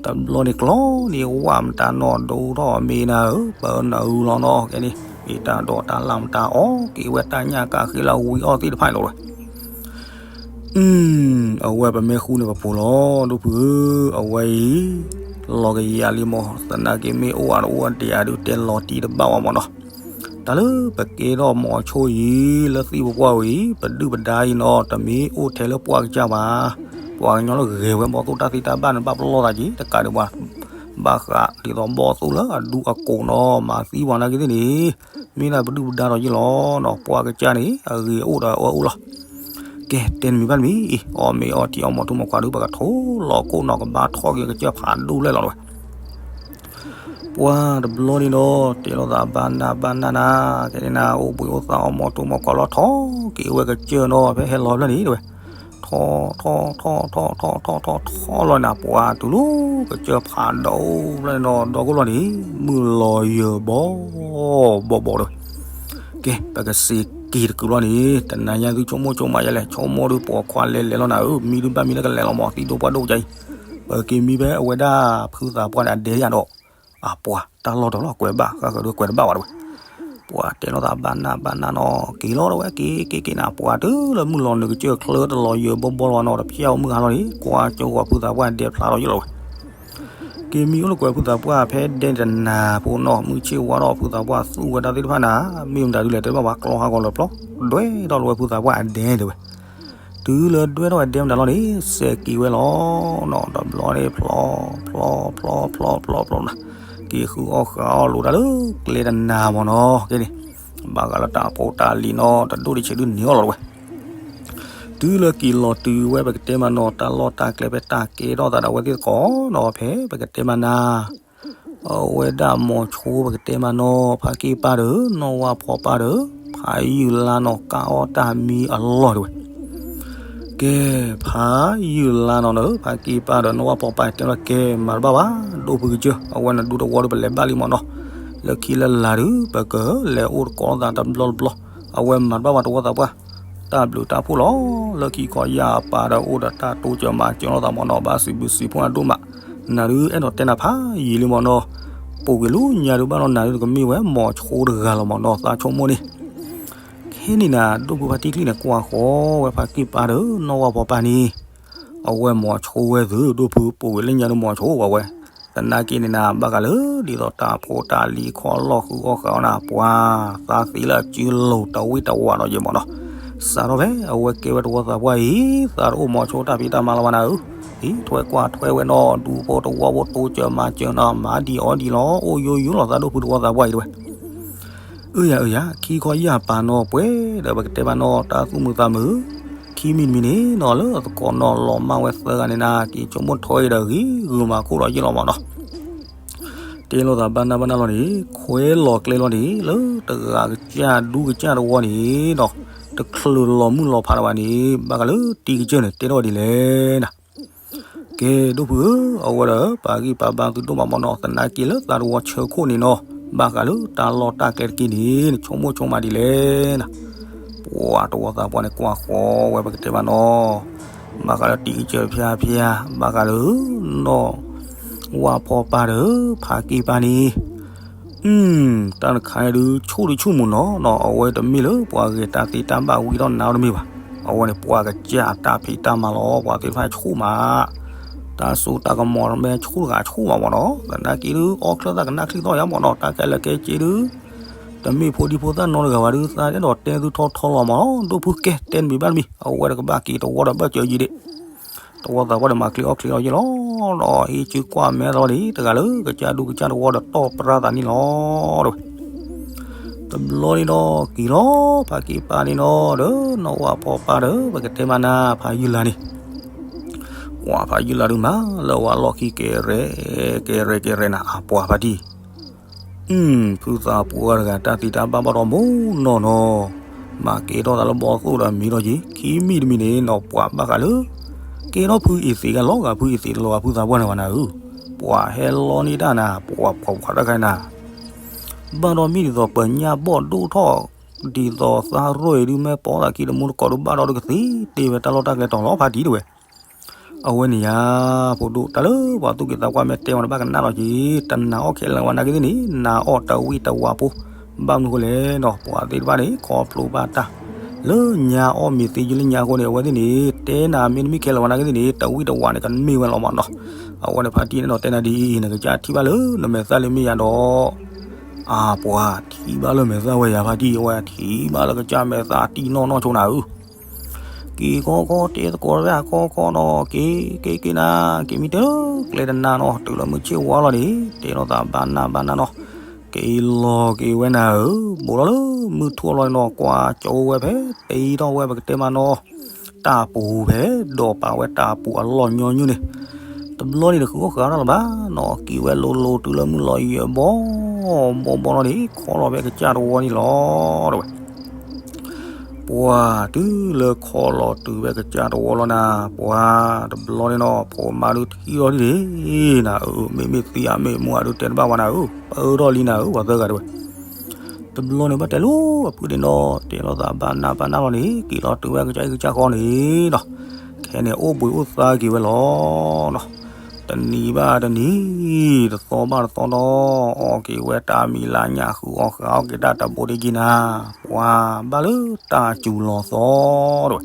တဘျီန့ၣ်ကျီန့ၣ် ဝၣ်မတၤနီၢ်ဒိၣ်ထီၣ်မ့ၢ်နၤဧၢ, ပနၢ်အူလီၤနီၢ်ကဲန့ၣ်, မ့ၢ်တၢ်ဒိးတၢ်လၢ်မတၤအီၣ်က့ၤဝဲတၢ်ညၣ်ကၣ်ဃ့လၢဝံၤအီၣ်သ့ၣ်တဖၣ်န့ၣ်လီၤဝဲ. အဝဲပမ့ၢ်ဃူန့ၣ်ပဖိလီၤ ဒိၣ်ဖုဧၢ, အဝဲအံၤ လီၤကယၤလံမး, သနာ်က့မ့ၢ်အိၣ်အတအိၣ်အဒဲးအဒုးတဲလီၤတံၢ်တဘၣ်ဝဲမးနီၤ. တၢ်လၢပကဲထီၣ်မိၤဆိအံၤ လၢသံၣ်ပပှၢ်ဝံၤ ပဒုၣ်ပဒါအံၤနီၤ တမ့ၢ်အိၣ်ထဲလၢပှၢ်ကစၢ်ဘၣ်. ပှၤကညီလၢဂဲၤဝဲဘီၣ်သိၣ်တၢ်သ့တၢ်ဘၣ်န့ၣ်ဘၣ်ပလီၢ်သးက့ၤတကးဒံးဘၣ်, ဘၣ်ဃးဒ်သိးဘီၣ်သိၣ်လၢအဒူအကိာ်နီၤ မၤသံပှၤနာ်က့သ့ၣ်န့ၣ် မ့ၢ်ဒၣ်ပဒုၣ်ပဒါဒီးယ့ၢ်လီၤနီၤ. ပှၢ်ကစၢ်န့ၣ် အဂ့ၤအိၣ်ဒီးအအၢအိၣ်လီၤ. ကဲ တဲနမံၤဘၣ်နမံၤအံၤ အီၣ်မ့ၤအီထံအီၣ်မိၤထူမိၤခွါဒုး ပကထိလီၤကိၣ်နီၤ ကဘၣ်ထီၣ်က့ၤကစၢၢ်ဖးဒိၣ်လဲၣ်လီၤဝဲ. ပှၤတဘျီန့ၣ်ဒီး တဲလိာ်သးဘၣ်နၢ်ဘၣ်နၢ်နၤ ကဲန့ၣ်နၤ အိၣ်ဘှံးအိၣ်သါအီၣ်မိၤထူမိၤခွါလီၤ ထီၣ်က့ၤဝဲကစၢၢ်နီၤ ဖဲဟဲလီၤဖျၢၣ်န့ၣ်တဲဝဲ. ထီၣ်ထီၣ်ထီၣ်ထီၣ်ထီၣ်ထီၣ်ထီၣ်ထီၣ်ထီၣ်လီၤနၤ ပှၤတုၤလီၤကစၢၢ်ဖးဒိၣ်ဖျၢၣ်န့ၣ်ဒီး ဒီကိၣ်လီၤန့ၣ် မုၢ်လီၤယၢၤဘီဘီဘီတဲဝဲ. ကဲ ပကစ့ၤက့ၤတကုာ်လီၤန့ၣ် တနၤညါသုဆိကမိၣ်ဆိကမးယဲလဲၣ် ဆိကမိၣ်ဒုးပိာ်ခွါလဲၤလဲၤလီၤနၤဧၢ, မံဒုးဘၣ်မံလၢကလဲၤလီၤမး သံဒိၣ်ပှၢ်ဒိၣ်ကါအံၤ, ပက့ၤမံဖဲအဝဲဒၣ်ဖုသးပှၢ်န့ၣ်အဒဲယၤဒီး အပှၤတၢ်လီၢ်တလီၢ်ကွဲးဘၣ် ဃၣ်ဃၢၤဒုးကွဲးတဘၣ်ဝဲတဲဝဲ. ပှၤတဲလိာ်သးဘၣ်နၢ်ဘၣ်နၢ်နီၤ က့ၤလီၤတဲဝဲ က့ၤက့ၤက့ၤနၤ ပှၤတုၤလၢမုၢ်လီၤနုာ်ကစၢၢ်ချၢတလီၤယၢၤဘီဘီလီၤနီၤ တဖျၢၣ်အီၤမုၢ်ဟါလီၤန့ၣ် ကွၢ်ကၠိဂီၤဖုသးပှၢ်ဒဲဖျါလီၤယ့ၢ်လီၤဝဲ. က့ၤမံအိၣ်လၢကွဲးဖုသးပှၢ်ဖဲဒဲန့ၣ်တနၤဖိနီၤ မုၢ်ဆ့ၣ်ဝါထီၣ်ဖုသးပှၢ်သူၣ်ဝဲဒၣ်သ့ၣ်တဖၣ်နၤ, မ့ၢ်မတၤဒုးလဲၤတဲဘၣ်ဝဲ ကျီဟးဂီၤလၢၤပျီ ဒွဲၣ်ထီၣ်လီၤဝဲဖုသးပှၢ်အဒဲတဲဝဲ. တုၤလၢဒွဲၣ်ထီၣ်ဝဲဒဲမတၤလီၤန့ၣ် စဲးက့ၤဝဲလီၤနီၤ တဘျီန့ၣ် ဖျီ ဖျီ ဖျီ ဖျီ ဖျီ ဖျီနၤ က့ၤဃုအီၣ်ဃုအီၣ်လိာ်တၢ်လၢကျဲတနၤမးနီၤ ကဲန့ၣ် ဘၣ်ဃးလၢတၢ်ဖိတၢ်လံၤနီၤ တဒိၣ်တဆံးဒုးန့ၢ်အီၣ်လီၤဝဲ. တုၤလၢက့ၤလီၤတုၤဝဲပကတဲမးနီၤ တၢ်လီၢ်တၢ်ကျဲဖဲတၢ်ကဲထီၣ်သးဒီးအဝဲသ့ၣ်သကိးနီၤ ဖဲပကတဲမးနၤ အဝဲဒၣ်မိၤဆိပကတဲမးနီၤ ဖါက့ၢ်ပၢ်ဒီး နီၢ်ဝၣ်ဖီပၢ်ဒီး ဖးယုၢ်လါနီၤ ကၣ်အီၣ်တၢ်မံအလီၢ်တဲဝဲ. ကဲ ဖးယုၢ်လါနီၤဒီး ဖါက့ၢ်ပၢ်ဒီး နီၢ်ဝၣ်ဖီပၢ်တဲလီၤ ကဲမၤတဘၣ်ဘၣ် ဒိၣ်ဖုကစၢၢ် အဝဲနဒူသဝီဒီးပလဲၤဘၣ်လံမးနီၤ လၢခံလၢလာ်ဒုး ပကလဲၤအိၣ်သကိးလိာ်သးတဘျီတဘျီ အဝဲမၤတဘၣ်ဘၣ်သဝီသးပှၢ် တၢ်ဘျုးတၢ်ဖှိၣ်လီၤ လၢခံခီယၢ်အပၢ်ဒီးအိၣ်ဒီးတၢ်တိစၢၤမၤစၢၤလိာ်သးမးနီၤ ဘၣ်စံးဘျုးစံးဖှိၣ်အဒိၣ်မး နၤဒုးအဲၣ်ဒိးတဲနၤဖးယံာ်လံမးနီၤ ပိာ်ကွံာ်လၢညါဒုးဘၣ်နီၤ နၤဒုးတကမ့ၢ်ဝဲမိၤဆိတဂၤလီၤမးနီၤ သးဆိကမိၣ်န့ၣ် ခဲန့ၣ်နၤ ဒိၣ်ဖုဖါတံၢ်ချံန့ၣ် ကွၢ်ဃီဝဲဖါက့ၢ်ပၢ်ဒီး နီၢ်ဝၣ်ဖီပၢ်န့ၣ် အဝဲမိၤဆိဝဲသု ဒိၣ်ဖုပိာ်ကွံာ်လၢညါဒုးမိၤဆိဝဲဝဲ သနာ်က့န့ၣ်နၤ ဘၣ်ဃးလၢ ဒ်သိးတၢ်ဖိတၢ်လံၤခီလီၢ်ဃုအီၣ်ဃုအီနၤ ပှၤသးသ့လၢအစုလိၤတဝံၣ်တဝါဒီးယဲမးနီၤ စးထီၣ်ဖဲအဝဲကဲဝဲသဝီသးပှၢ်အံၤ သးတအိၣ်မိၤဆိတၢ်ဖံးတၢ်မၤလီၤဘၣ်နၤဧၢ ဟံးထွဲကွၢ်ထွဲဝဲနီၤ ဒူဖိတဝီဖိတိစၢၤမၤစၢၤနီၤ မၤဒံးအီဒံးလီၤ အိၣ်ယိယိလီၤသးဒိၣ်ဖုသဝီသးပှၢ်အံၤတဲဝဲ အၢယၤအၢယၤ ခံခီယၢ်ပၢ်နီၤ ပှဲၤဒီးပကတဲဘၣ်နီၤ တၢ်သူၣ်မုာ်သးမုာ် ခံမံၤတမံၤန့ၣ်နီၤ လၢအသကိးနီၤ လီၤမၢ်ဝဲသၢဂၤန့ၣ်နၤ က့ၤဆိကမိၣ်ထွဲအံၤဒီးဂ့ၤဂုာ်မၤခိၣ်ဒီးယ့ၢ်လီၤမးနီၤ တဲလိာ်သးဘၣ်နၢ်ဘၣ်နၢ်လီၤန့ၣ် ခွဲလီၤကျဲလီၤန့ၣ် လၢတဂၤကစၢ်ဒူကစၢ်တဝီန့ၣ်နီၤ တချုးလီၤမုၢ်လီၤဖးတဘၣ်န့ၣ် ဘၣ်ဃးလၢတံၤကစၢၢ်န့ၣ် တဲထီၣ်ဝဲဒ်လဲၣ်နၤ ကဲ ဒိၣ်ဖုဧၢ, အဝဲဒီး ပာ်ဂံၢ်ပာ်ဘါသုဒိၣ်မးမးနီၤ, သနာ်က့လၢသးတဝီဆၢခိၣ်န့ၣ်နီၤ, ဘၣ်ဃးလၢတၢ်လီၢ်တၢ်ကျဲတက့ၢ်န့ၣ် နဆိကမိၣ်ဆိကမးဒ်လဲၣ်နၤ. ပှၤတဝီသးပှၢ်န့ၣ် ကွၢ်ဃီဝဲပကတဲမးနီၤ, ဘၣ်ဃးလၢတံၤကစၢၢ်ဖျါဖျါ, ဘၣ်ဃးလၢ နီၢ်ဝၣ်ဖီပၢ်ဒီး ဖးက့ၢ်ပၢ်န့ၣ် တၢ်တခါန့ၣ်ဒုး ဆူၣ်ဒုးဆူၣ်မုာ်နီၤနီၤ, အဝဲတမ့ၢ်လၢပှၤဂဲၤတၢ်သ့တၢ်ဘၣ်ဝံၤထီၣ်နၤတမ့ၢ်ဘၣ်. အဝဲန့ၣ် ပှၤကစၢ်အတၢ်ဖံးတၢ်မၤလီၤ, ပှၤသ့ၣ်တဖၣ်ဆူၣ်မး, တၢ်စိတၢ်ကမီၤမ့ၢ်ဆူၣ်တဂၤဆူၣ်မးမးနီၤ, သနာ်က့ဒုး အီၣ်ချၢၣ်သၣ်ကနၣ်ချံသီၣ်ယါမးနီၤ, တၢ်ကဲလၢကဲစ့ဒုး တမ့ၢ်ဖိဒံဖိသၣ်နီတဂၤဘၣ်ဒုး သးအဲၣ်ဒိးတဲသုထီထီလီၤမးနီၤ, ဒိၣ်ဖုကဲတဲနမံၤဘၣ်တမံၤ, အဝဲတကဘၣ်က့ၤတဝီဒီးဘၣ်စၢၤယံၤဒ့ၣ် တဝီသးပှၢ်ဒီးမၤချ့အီၣ်ချ့အီယဲၢ်လီၤ. ဒီးဟံးစုကွၢ်မဲသီန့ၣ် တဂၤလၢကစၢ်ဒူကစၢ်တဝီဒီးတီၢ်ပြၢသးန့ၣ်လီၤ. တဘျီန့ၣ်ဒီးက့ၤလီၤ, ဖးက့ၢ်ပၢ်န့ၣ်နီၤ ဒီးနီၢ်ဝၣ်ဖီပၢ်ဒီး ပကတဲမးနၤ ဖးယုၢ်လါန့ၣ်, ကွၢ်ဖးယုၢ်လါဒုးမးလၢဝဲလီၢ်ခံကဲရဲၣ်ကဲရဲၣ်ကဲရဲၣ်နၤ အပှၤဖါတံၢ် ဖုသးပှၢ်တဂၤတၢ်သံတၢ်ဘၣ်ဘၣ်ဒီးမုၢ်နီၢ်နီၤ, မၤကဲထီၣ်သးလၢဘီသိၣ်ဒီးမံၤဒီးယံၤ, ခံမံၤတမံၤန့ၣ်နီၤ ပှၤဘၣ်ဃးလၢ ကဲထီၣ်ဖုအံၤသ့ၣ်ဂၤလီၤဂာ်ဖုအံၤသ့ၣ်လီၤဂာ်ဖုသးပှၢ်န့ၣ်ဝဲနၤဧၢ, ပှၤဟဲလီန့ၢ်တၢ်နၤ ပှၤပှၤပှၤတၢ်ခါနၤ, ဘၣ်ဒီးမ့ၢ်ဒ်သိးပညၣ်ဘီၣ်ဒိၣ်ထီၣ် ဒ်သိးသးရိၣ်အံၤဒုး မ့ၢ်ပိာ်သးခံတမူတကိးဒုး ဘၣ်ဒီးဒုးကသ့တ့ၢ်ဝဲတၢ်လီၢ်တၢ်ကျဲတီၤလီၤဖါတံၢ်တဲဝဲ. အဝဲန့ၣ်ယါ, ဖိဒိၣ် တၢ်လၢပှၤသူၣ်က့သးပှၢ်မ့ၢ်တဲဝဲန့ၣ် ဘၣ်ကနၣ်လီၤက့ၤ, တနာ်အီၣ်ခဲလၢာ်ဝဲနာ်က့သ့ၣ်န့ၣ် နာ်အီၣ်တဝံၣ်တဝါဖိ, ဘၣ်မနုၤဃိလဲၣ်နီၤ, ပှၤသ့ၣ်တဖၣ်န့ၣ် ခီဖျိဘၣ်တၢ် လၢညါအီၣ်မ့ၤသ့ယုၢ်လၢညါအဃိန့ၣ် အဝဲသ့ၣ်န့ၣ် တဲနၤမ့တမ့ၢ်ခဲလၢာ်ဝဲနာ်က့သ့ၣ်န့ၣ် တဝံၣ်တဝါန့ၣ် ကမ့ၢ်ဝဲလီၤမးနီၤ. အဝဲန့ၣ်ဖါတံၢ်န့ၣ်ဒီးတဲနၤဒ်အံၤ, နကစၢ်ထံၣ်ဘၣ်လၢနမဲာ်သၣ်လၢမ့ၢ်ယါဒီး အါပှၤထံၣ်ဘၣ်လၢမဲာ်သၣ်ဝဲယါဖါတံၢ်, အဝဲထံၣ်ဘၣ်လၢကစၢ်မဲာ်သၣ်တံၢ်နီၢ်နီၢ်ဆိနၤဧၢ, က့ၤခီခီတဲသကိးတၢ်ခီခီနီၤ, က့ၤက့ၤက့ၤနၤ, က့ၤမ့ၢ်တဲလၢကျဲတနၤနီၤ, တုၤလၢမုၢ်ဆ့ၣ်ဝါလီၤန့ၣ် တဲလိာ်သးဘၣ်နၢ်ဘၣ်နၢ်နီၤ, က့ၤလီၤက့ၤဝဲနၤဧၢ, ဘူးထီၣ်လၢမုၢ်ထူၣ်လီၤန့ၣ်နီၤ, ကွၢ်ကၠိဝဲဖဲ တ့ထီၣ်ဝဲပကတဲမးနီၤ တၢ်ပူၤဖဲ ဒီးပာ်ဝဲတၢ်ပူၤအလီၢ်ညီနုၢ်န့ၣ်, တဘျီန့ၣ်တဃုအီၣ်ဃုအီတၢ်လၢၤဘၣ်နီၤ, က့ၤဝဲလိၤလိၤတုၤလၢမုၢ်လီၤယံၤအဘီဘီဘီလီၤန့ၣ် ခီလီၤဖဲကစၢ်တဝီန့ၣ်လီၤ တဲဝဲ. ပှၤတုၤလၢခီလီၤတုၤဖဲကစၢ်တဝီလီၤနၤ, ပှၤတဘျီန့ၣ်နီၤ ဖိမါဒုးထံၣ်ထီၣ်ဒ်န့ၣ်နၤဧၢ, မ့မ့ၢ်သံဧါမ့ၢ်မူဧါဒုးတဲတဘၣ်ဝဲနၤဧၢ, ပၢထီၣ်လံနၤဧၢ, ပှၤသၢဂၤတဲဝဲ တဘျီန့ၣ်ဘၣ်တဲလိာ်အဖုန့ၣ်နီၤ, တဲလိာ်သးဘၣ်နၢ်ဘၣ်နၢ်လီၤန့ၣ် က့ၤလီၤတုၤဝဲကစၢ်အံၤကစၢ်ဃီန့ၣ်ဒီး ခဲန့ၣ်အိၣ်ဘှံးအိၣ်သါက့ၤဝဲလီၤနီၤ. တနံၤဘၣ်တနံၤ, တသီဘၣ်တသီနီၤ, အီၣ်က့ၤဝဲတၢ်မံၤလၢညၣ်ဃုအီၣ်ဃုအီၣ်က့ၤတၢ်တဘိဒ့က့ၤနၤ, ပှၤဘၣ်လၢတၢ်စူၤလီၤသီတဲ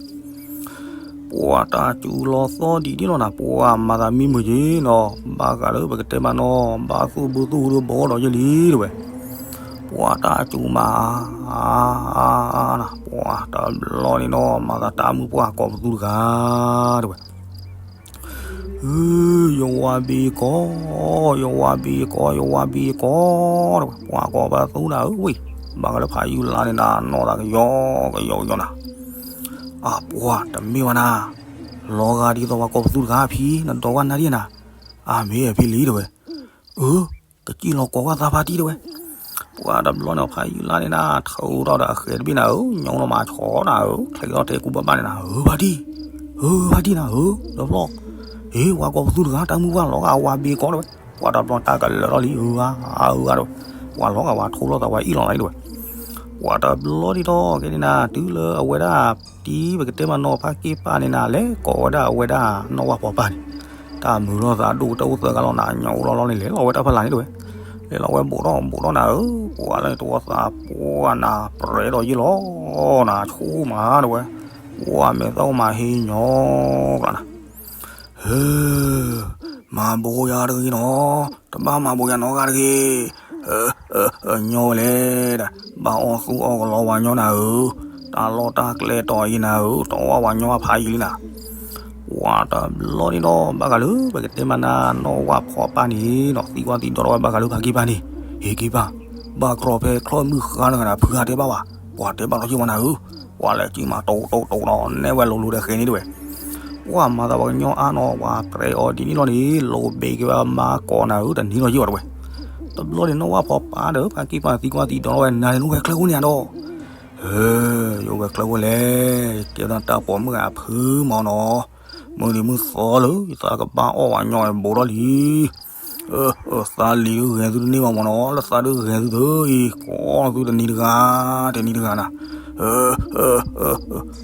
ဝဲ ပှၤတၢ်စူၤလီၤသီဒ်န့ၣ်လီၤနၤ, ပှၤမၤသးမံမုာ်က့ၤနီၤ, ဘၣ်ဃးလၢပကတဲမးနီၤ, ဘၣ်သူၣ်ဘုသူၣ်ဟူဒီးဘီဒီးယဲၢ်လံတဲဝဲ, ပှၤတၢ်စူၤမး အါအါအါနၤ, ပှၤတဘျီန့ၣ်နီၤ မၤသးတၢ်မုၢ်ပှၢ်ကိးပသူတဂၤတဲဝဲ ဧၢ, ယဝၤဘ့ကီး, ယဝၤဘ့ကီး, ယဝၤဘ့ကီးတဲဝဲ, ပှၤကိးပသူနၤဧၢဝဲ, ဘၣ်ဃးလၢဖးယုၢ်လါန့ၣ်နၤ နီၢ်သးကယီကယီကယီနၤ, အပှၤတမ့ၢ်ဝဲနၤ, လီၤဂာ်ဒ်သိးပှၤကိးပသူတဂၤဖံ, နဒိးဝဲနၤဒ်နၤ, အမ့ၢ်ဖံလံတဲဝဲ, အၢ ကစံၣ်လီၤကိးဝဲသးဖါတံၢ်တဲဝဲ, ပှၤတဘျီန့ၣ်ဖးယုၢ်လါန့ၣ်နၤ ထုးထီၣ်ဒီးအဃဲၤတဘ့ၣ်နၤဧၢ, ညိလီၤမၤဆီနၤဧၢ, ချ့ထီၣ်တဲကူဘၣ်ဘၣ်န့ၣ်နၤ, ဧၢဖါတံၢ်, ဧၢဖါတံၢ်နၤဧၢ, တဘျီ, ဟ့ၣ် ပှၤကိးပသူတဂၤ တၢ်မုၢ်ပှၢ်လီၤဂာ်ဝၤဘ့ကီးတဲဝဲ, ပှၤတဘျီတၢ်ကလၢာ်ထီၣ်လံ ဧၢဧါ ဧၢဧါတဲဝဲ, ပှၤလီၤဂာ်ဝၤထိလီၤသးဝဲအ့ၣ်လီၤလီၤတဲဝဲ, ပှၤတဘျီဒ်သိးကဲန့ၣ်နၤ တုၤလၢအဝဲဒၣ် တံၤပကတဲမးနီၤ ဖါက့ၢ်ပၢ်န့ၣ်နၤ လဲၤကိးဝဲဒၣ်အဝဲဒၣ်နီၢ်ဝၣ်ဖီပၢ်န့ၣ်, တၢ်မုာ်လီၤသးဒိၣ်ကတၢၢ်အိၣ်သၢဂၤလီၤနၤ, ညိလီၤလီၤန့ၣ် လဲၤလီၤဝဲတၢ်ဖီလာ်န့ၣ်တဲဝဲ, လဲၤလီၤဝဲဘူးထီၣ်ဘူးထီၣ်နၤဧၢ, ပှၤလၢန့ၣ်တဝီသးပှၢ်နၤ ပြဲဒီးယ့ၢ်လီၤနၤ ဆိမးတဲဝဲ, ပှၤမဲာ်သၣ်အိၣ်မးဟ့ၣ်ညီကျါနၤ ဧၢ, မၤဘိးယၤတဂ့ၤနီၤ, တဘၣ်မၤဘိးယၤနီတဂၤတဂ့ၤ, ညီဝဲလဲၣ်ဒီး ဘၣ်အီၣ်သူၣ်အီၣ်ကလီဝၤညီနၤဧၢ, တၢ်လီၢ်တၢ်ကျဲတီၤအံၤနၤဧၢ, တအီၣ်ဝၤညီအဖးယံၤလံနၤ, ပှၤတဘျီန့ၣ်ဒီး ဘၣ်ဃးလၢပကတဲမးနၤ နီၢ်ဝၣ်ဖီပၢ်န့ၣ်ဒီး သံကွၢ်သံဒိးထီၣ်ဝဲဘၣ်ဃးလၢဖးက့ၢ်ပၢ်န့ၣ်, ဟ့ၣ်က့ၤပၢ်, ဘၣ်ကြီဖဲချီၣ်မုၢ်ဃါတဂၤန့ၣ် ဖုဂၤတဲဘၣ်ဝဲ, ပှၤတဲဘၣ်ထီၣ်က့ၤဝဲနၤဧၢ, ပှၤလဲၤကံၣ်မးတိၢ်တိၢ်တိၢ်ဒီး နဲၣ်ဝဲလိၤလိၤဒီးဃဲၤန့ၣ်တဲဝဲ ပှၤမၤသးပှၤကညီအါနီၤ ပှၤပြဲအီၤဒ်န့ၣ်လီၤန့ၣ် လိးဘ့က့ၤဝဲမါကိးနၤဧၢ တနံၤလီၤယ့ၢ်ဝဲတဲဝဲ, တဘျီန့ၣ်နီၢ်ဝၣ်ဖီပၢ်ဒီး ဖးက့ၢ်ပၢ်သံကွၢ်သံဒိးထီၣ်ဝဲ နၤန့ၣ်နအိၣ်ဝဲကျဲခိၣ်န့ၣ်ဧါဒီး, ဧၢ, ယအိၣ်ဝဲကျဲခိၣ်လဲၣ်, ကဲဝဲဒၣ်တၢ်ပိာ်မုၣ်အဖုမၢ်နီၤ, မုၢ်နံၤမုၢ်သီလၢ ယသးကဘၣ်အီၣ်ဝဲညီအဘူးထီၣ်လံ သးလံၤဒုးဂဲၤသုတန့ၢ်ဘၣ်မၢ်နီၤ, လၢသးဒုးဂဲၤသုသၢအံၤ ကိးသုတနံၤတဂၤ တနံၤတဂၤနၤ,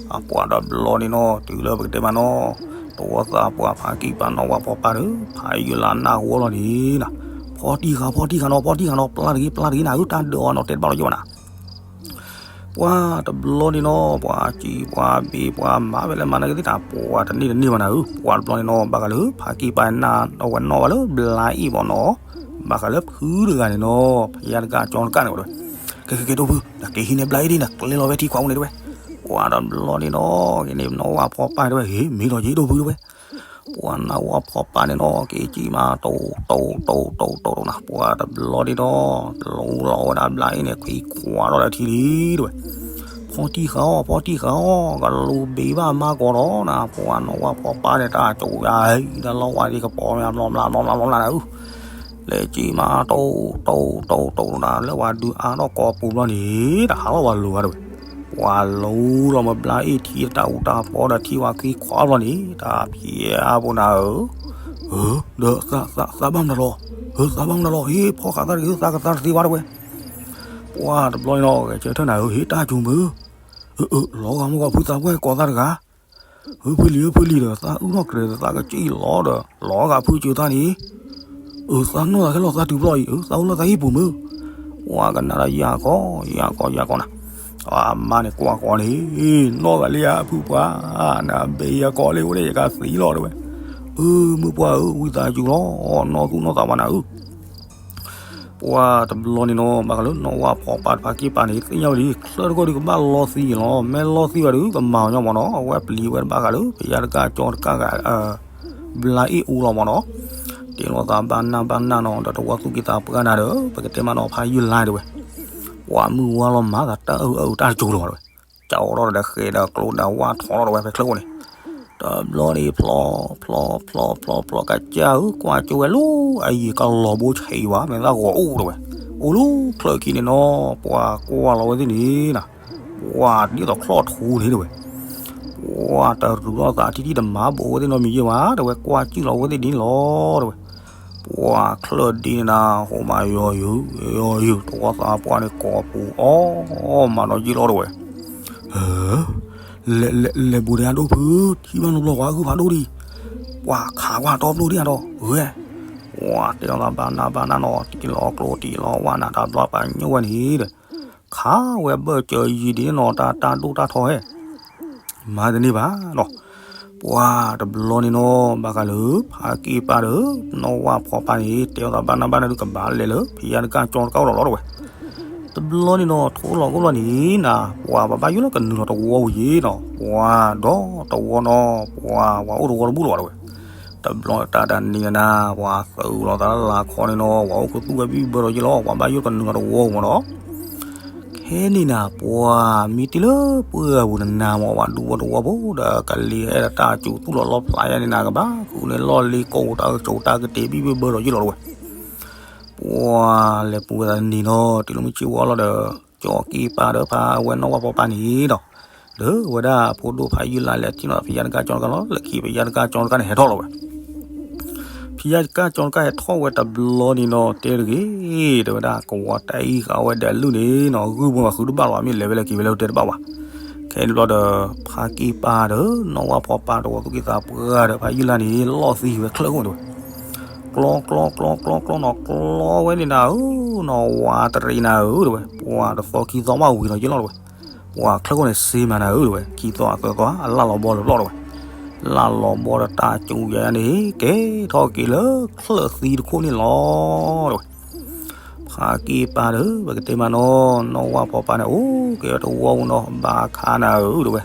အပှၤတဘျီန့ၣ်နီၤ တုၤလၢပကတဲမးနီၤ, တဝီသးပှၢ်ဖးကံၢ်ပၢ်နီၢ်ဝၣ်ဖီပၢ်ဒီး ဖးယုၢ်လါနၢ်ဟူလီၤန့ၣ်နၤ, ဖီတံၢ်ဃာ် ဖီတံၢ်ဃာ်နီၤ ဖီတံၢ်ဃာ်နီၤ ပျၢ်တဂ့ၤ ပျၢ်တဂ့ၤနၤဧၢ, တၢ်ဒုးအီၤနီၤ တဲတဘၣ်လီၤယိၣ်ဘၣ်နၤ ပှၤတဘျီန့ၣ်နီၤ ပှၤစံၣ်ပှၤဘ့ၣ်ပှၤမၤဝဲလၢမၤနၢၤကသ့ၣ်တၢ် ပှၤတန့ၢ်တန့ၢ်ဘၣ်နၤဧၢ, ပှၤတဘျီန့ၣ်နီၤ ဘၣ်ဃးလၢဖးကံၢ်ပၢ်နၢ်အဝဲနီၣ်ဝဲလၢဘျါအ့ၣ်ဘၣ်နီၤ, ဘၣ်ဃးလၢဖုတဂၤန့ၣ်နီၤ ဖယါတကးကၠီတကးန့ၣ်ဝဲတဲဝဲ, ကဲကဲကဲ ဒိၣ်ဖု နက့ၤဟံးန့ၢ်ဘျါအ့ၣ်ဒ်နၤ ကျဲလီၤဝဲထံခွးအိၣ်န့ၣ်တဲဝဲ, ပှၤတဘျီန့ၣ်နီၤ က့ၤန့ၣ်နီၢ်ဝၣ်ဖီပၢ်တဲဝဲ ဟ့ၣ် မ့ၢ်ဒီးယ့ၣ် ဒိၣ်ဖုတဲဝဲ ပှၤနီၢ်ဝၣ်ဖီပၢ်န့ၣ်နီၤ က့ၤစံၣ်မးတိၢ်တိၢ်တိၢ်တိၢ်တိၢ်နၤ, ပှၤတဘျီန့ၣ်နီၤ လူလီၤဝဲဒၣ်ဘျါအ့ၣ်န့ၣ် ခွံခွးထီၣ်ဒီးထံလံတဲဝဲ, ဖီတံၢ်ဃာ်အီၤ ဖီတံၢ်ဃာ်အီၤ ကလူၤဘ့ၣ်ဘၣ်မါကိးဒီးနၤ, ပှၤနီၢ်ဝၣ်ဖီပၢ်န့ၣ် တၢ်ကိးယၤ တၢ်လီၤဝါဒ်ကပီၤမး ဘျီဘျါဘျီဘျါဘျီဘျါနၤဧၢ လဲၤစံၣ်မးတိၢ်တိၢ်တိၢ်တိၢ်နၤ လၢပှၤဒုးအါထီၣ်ကိးပူၤဘျီန့ၣ် တဟးလီၤပှၤလိၤဘၣ်တဲဝဲ, ပှၤလူလီၤမးဘျါအ့ၣ်ထံတၢ်အူတၢ်ပီဒီးထံဝဲခွံခွးဘျီန့ၣ် တၢ်ဖျဲးအါပူၤနၤဧၢ, ဧၢ, ဒီးသးဘၣ်မနုၤလီၤ, ဧၢ သးဘၣ်မနုၤလီၤ ဟ့ၣ် ဖီဃာ်သးတဂ့ၤ သးကသါတသ့ဘၣ်တဲဝဲ, ပှၤတဘျီန့ၣ်နီၤ ဂဲၤဆၢထၢၣ်နၤဧၢ ဟ့ၣ် တၢ်စူၤမုၢ်, အၢ အၢ လီၤဂာ်မ့ၢ်ဂီၤဖုသးပှၢ်ကိးသးတဂၤ ဧၢ ဖုလံၤ ဧၢ ဖုလံၤဒီး သးအုၣ်ထီၣ်ကြဲးဒီး သးကစၢၢ်အံၤလီၤဒီး လီၤဂာ်ဖုကၢၤသးန့ၣ်, အၢ သးနီၢ်သးခဲလီၤ သးတုၤဖျီၣ်အံၤ အၢ သးအိၣ်လၢသးဟံၣ်ပူၤမုၢ်, ပှၤကနၣ်တၢ်ယၤကီ ယၤကီ ယၤကီနၤ, အမါန့ၣ်ကွၢ်ကီန့ၣ်, နီၢ်ဂၤလံဧါ ဖုပှၢ်, နဘဲယၤကီလၢအိၣ်ဒၣ်ယကသံလီၤတဲဝဲ, အၢ မုၢ်ပှၢ်ဧၢ ဝံသးစူၤလီၤ, နီၢ်သူၣ်နီၢ်သးဝဲနၤဧၢ ပှၤတဘျီန့ၣ်နီၤ ဘၣ်ဃးလၢနီၢ်ဝၣ်ဖီပာ်တဖၣ်က့ၤပာ်န့ၣ် သ့ၣ်ညါဝဲလံ ချၢၣ်တခီဒီးကဘၣ်လီသံလီၤ, မ့ၢ်လီသံဘၣ်ဒီး ကမၤအီၤညီမ့ၢ်နီၤ, အဝဲပျံၤဝဲတဘၣ်ဃးလၢ ပယါတကၢ်ကၠီတကၢ်ဂၤ ဘျါအ့ၣ်အူလီၤမ့ၢ်နီၤ, တဲလိာ်သးဘၣ်နၢ်ဘၣ်နၢ်နီၤ ဒီးတဝီသူၣ်က့သးပှၢ်နၤဒီး ပကတဲမးနီၤ ဖးယုၢ်လါတဲဝဲ, ပှၤမုၢ်ဝါလီၤမၤသးတၢ်အုၣ်အုၣ်တၢ်ကၠိလီၤတဲဝဲ ကၠီထီၣ်ဒီးဃဲးဒီးကျိဒီးဝၣ်ထီထီၣ်ဒီးဝဲဖဲချၢၣ်ခိၣ်န့ၣ်, တဘျီန့ၣ်ဖျီ ဖျီ ဖျီ ဖျီ ဖျီ ကစၢ်ဧၢ ကွၢ်ကၠိဝဲလၢအယံၤကလီၤဘိဆံးဝဲ မ့ၢ်သၣ်ဂီၤအိၣ်တဲဝဲ, အိၣ်လၢချၢၣ်ခံန့ၣ်နီၤ ပှၤကွၢ်လီၤဝဲသ့ၣ်န့ၣ်နၤ, ပှၤဒ်သိးချီၣ်ထူန့ၣ်တဲဝဲ, ပှၤတရူးထီၣ်သးထံထံၣ်တမၤဘူးဝဲသ့ၣ်နီတမံၤယဲၢ်ဘၣ် တဲဝဲ ကွၢ်ကၠိလီၤဝဲသ့ၣ်န့ၣ်လီၤတဲဝဲ ပှၤချၢၣ်ဒ်န့ၣ်နၤ ဟိးမးယီၤယုာ် ယီၤယုာ် တဝီသးပှၢ်န့ၣ်ကိးပူၤအီၣ်မးနီၤယ့ၢ်လီၤတဲဝဲ, ဟၢ လဲၤ လဲၤ လဲၤဘူးဒံးအဒိၣ်ဖု, ထံၣ်ဘၣ်နီတဘျီပှၤဂုၢ်ဖးဒိၣ်ဒံး, ပှၤခးကွၢ်တီပျိၢ်ဒံးအဒီး ဂဲၤ, ပှၤတဲလိာ်သးဘၣ်နၢ်ဘၣ်နၢ်နီၤ တံၢ်လီၤကျိတံၢ်လီၤဝၣ်နၤ တဘျီပှၤညိၣ်ဝဲန့ၣ်ဒီး, ခးဝဲဘၢၣ်စၢၤယံၤဒ်န့ၣ်နီၤ တၢ်တၢ်ဒိၣ်တၢ်ထီဟဲ မၤတန့ၢ်ဘၣ်နီၤ, ပှၤတဘျီန့ၣ်နီၤ ဘၣ်ဃးလၢ ဖးက့ၢ်ပၢ်ဒီး နီၢ်ဝၣ်ဖီပၢ်န့ၣ် တဲလိာ်သးဘၣ်နၢ်ဘၣ်နၢ်ဒုးကဘၣ်လဲၤလၢ ဖယါတကၢ်ကၠီတကၢ်အိၣ်လီၤလီၤတဲဝဲ, တဘျီန့ၣ်နီၤ ထိၣ်လီၤကိၣ်လီၤန့ၣ်နၤ ပှၤဘၣ်ဘၣ်ယိၣ်လီၤကနုာ်လီၤတဝီပူၤယ့ၢ်နီၤ ပှၤဒီးတဝီနီၤ ပှၤဝဲအိၣ်တဝီတဘူၣ်လီၤတဲဝဲ, တဘျီတၢ်တနံၤနၤ ပှၤသုးလီၤသးလၢလာ်ခီန့ၣ်နီၤ ပှၤအိၣ်ခူသူၣ်ဝဲဘံၣ်ဘၢဒီးယ့ၢ်လီၤ ပှၤဘၣ်ယိၣ်ကနုာ်လီၤတဝီပူၤမ့ၢ်နီၤ ခဲန့ၣ်နၤ ပှၤမ့ၢ်တ့ၢ်လၢပှၢ်ပူၤနနၤမ့ၢ် ပှၤဒူဖိတဝီဖိဒီးကလံၤဟဲဒီးတၢ်စူၤသူၣ်လီၤလီဖျးယါန့ၣ်နၤ ကဘၣ်ဃုန့ၣ်လီၢ်လံၤကိးတၢ်ကၠိတၢ်ကတ့ၢ်ဘံၣ်ဘၢဒီးယ့ၢ်လီၤတဲဝဲ, ပှၤလဲၤပူၤဝဲသးတနံၤနီၤ တုၤလၢမုၢ်ဆ့ၣ်ဝါလီၤဒီး ကၠီက့ၢ်ပၢ်ဒီးဖးဝဲနီၢ်ဝၣ်ဖီပၢ်န့ၣ်ဒီး ဒီးဝဲဒၣ်ဖိဒိၣ်ဖးယုၢ်လါလဲၤထံၣ်နီၤ ဖယါတကၢ်ကၠီတကၢ်လီၤ လၢခံဖယါတကၢ်ကၠီတကၢ်န့ၣ် ဟဲထီၣ်လီၤဝဲ ဖယါတကၢ်ကၠီတကၢ်ဟဲထီၣ်ဝဲတဘျီန့ၣ်နီၤ တဲတဂ့ၤ, တဲဝဲဒၣ် ကဝီၤတၢ်အံၤဃာ်ဝဲဒီးလုၢ်န့ၣ်နီၤ ဂုၢ်မိၢ်ဘၣ်ဃုတဘၣ်လီၤ မ့ၢ်လဲၤဝဲလၢက့ၤဝဲလၢတဲတဘၣ်ဝဲ, ခဲန့ၣ်ဘျီဒီး ဖးက့ၢ်ပၢ်ဒီး နီၢ်ဝၣ်ဖီပၢ်တဝီသူၣ်က့သးပှၢ်ဒီး ဖးယုၢ်လါန့ၣ် လီၢ်သံဝဲချၢၣ်ခိၣ်တဲဝဲ, ကျီ ကျီ ကျီ ကျီ ကျီနီၤ ကျီဝဲန့ၣ်နၤဧၢ, နီၢ်ဝါတရံးနၤဧၢ တဲဝဲ, ပှၤတသီခံသီဘၣ်ဝံၤလီၤယ့ၢ်လီၤတဲဝဲ, ပှၤချၢၣ်ခိၣ်န့ၣ်စ့မၤနၤဧၢ တဲဝဲ, ခံသီအသၢသီ အလၢ်လီၤဘီလၢပျီၢ်တဲဝဲ, လၢ်လီၤဘီဒီးတၢ်စူၤယၤန့ၣ် ကဲထီၣ်က့ၤလၢချၢၣ်သံတခိၣ်န့ၣ်လီၤ တဲဝဲ, ဖးက့ၢ်ပၢ်ဒီး ပကတဲမးနီၤ နီၢ်ဝၣ်ဖီပၢ်န့ၣ် အိၣ်က့ၤဝဲတဝီပူၤနီၤ ဘၣ်ခါနၤဧၢ တဲဝဲ,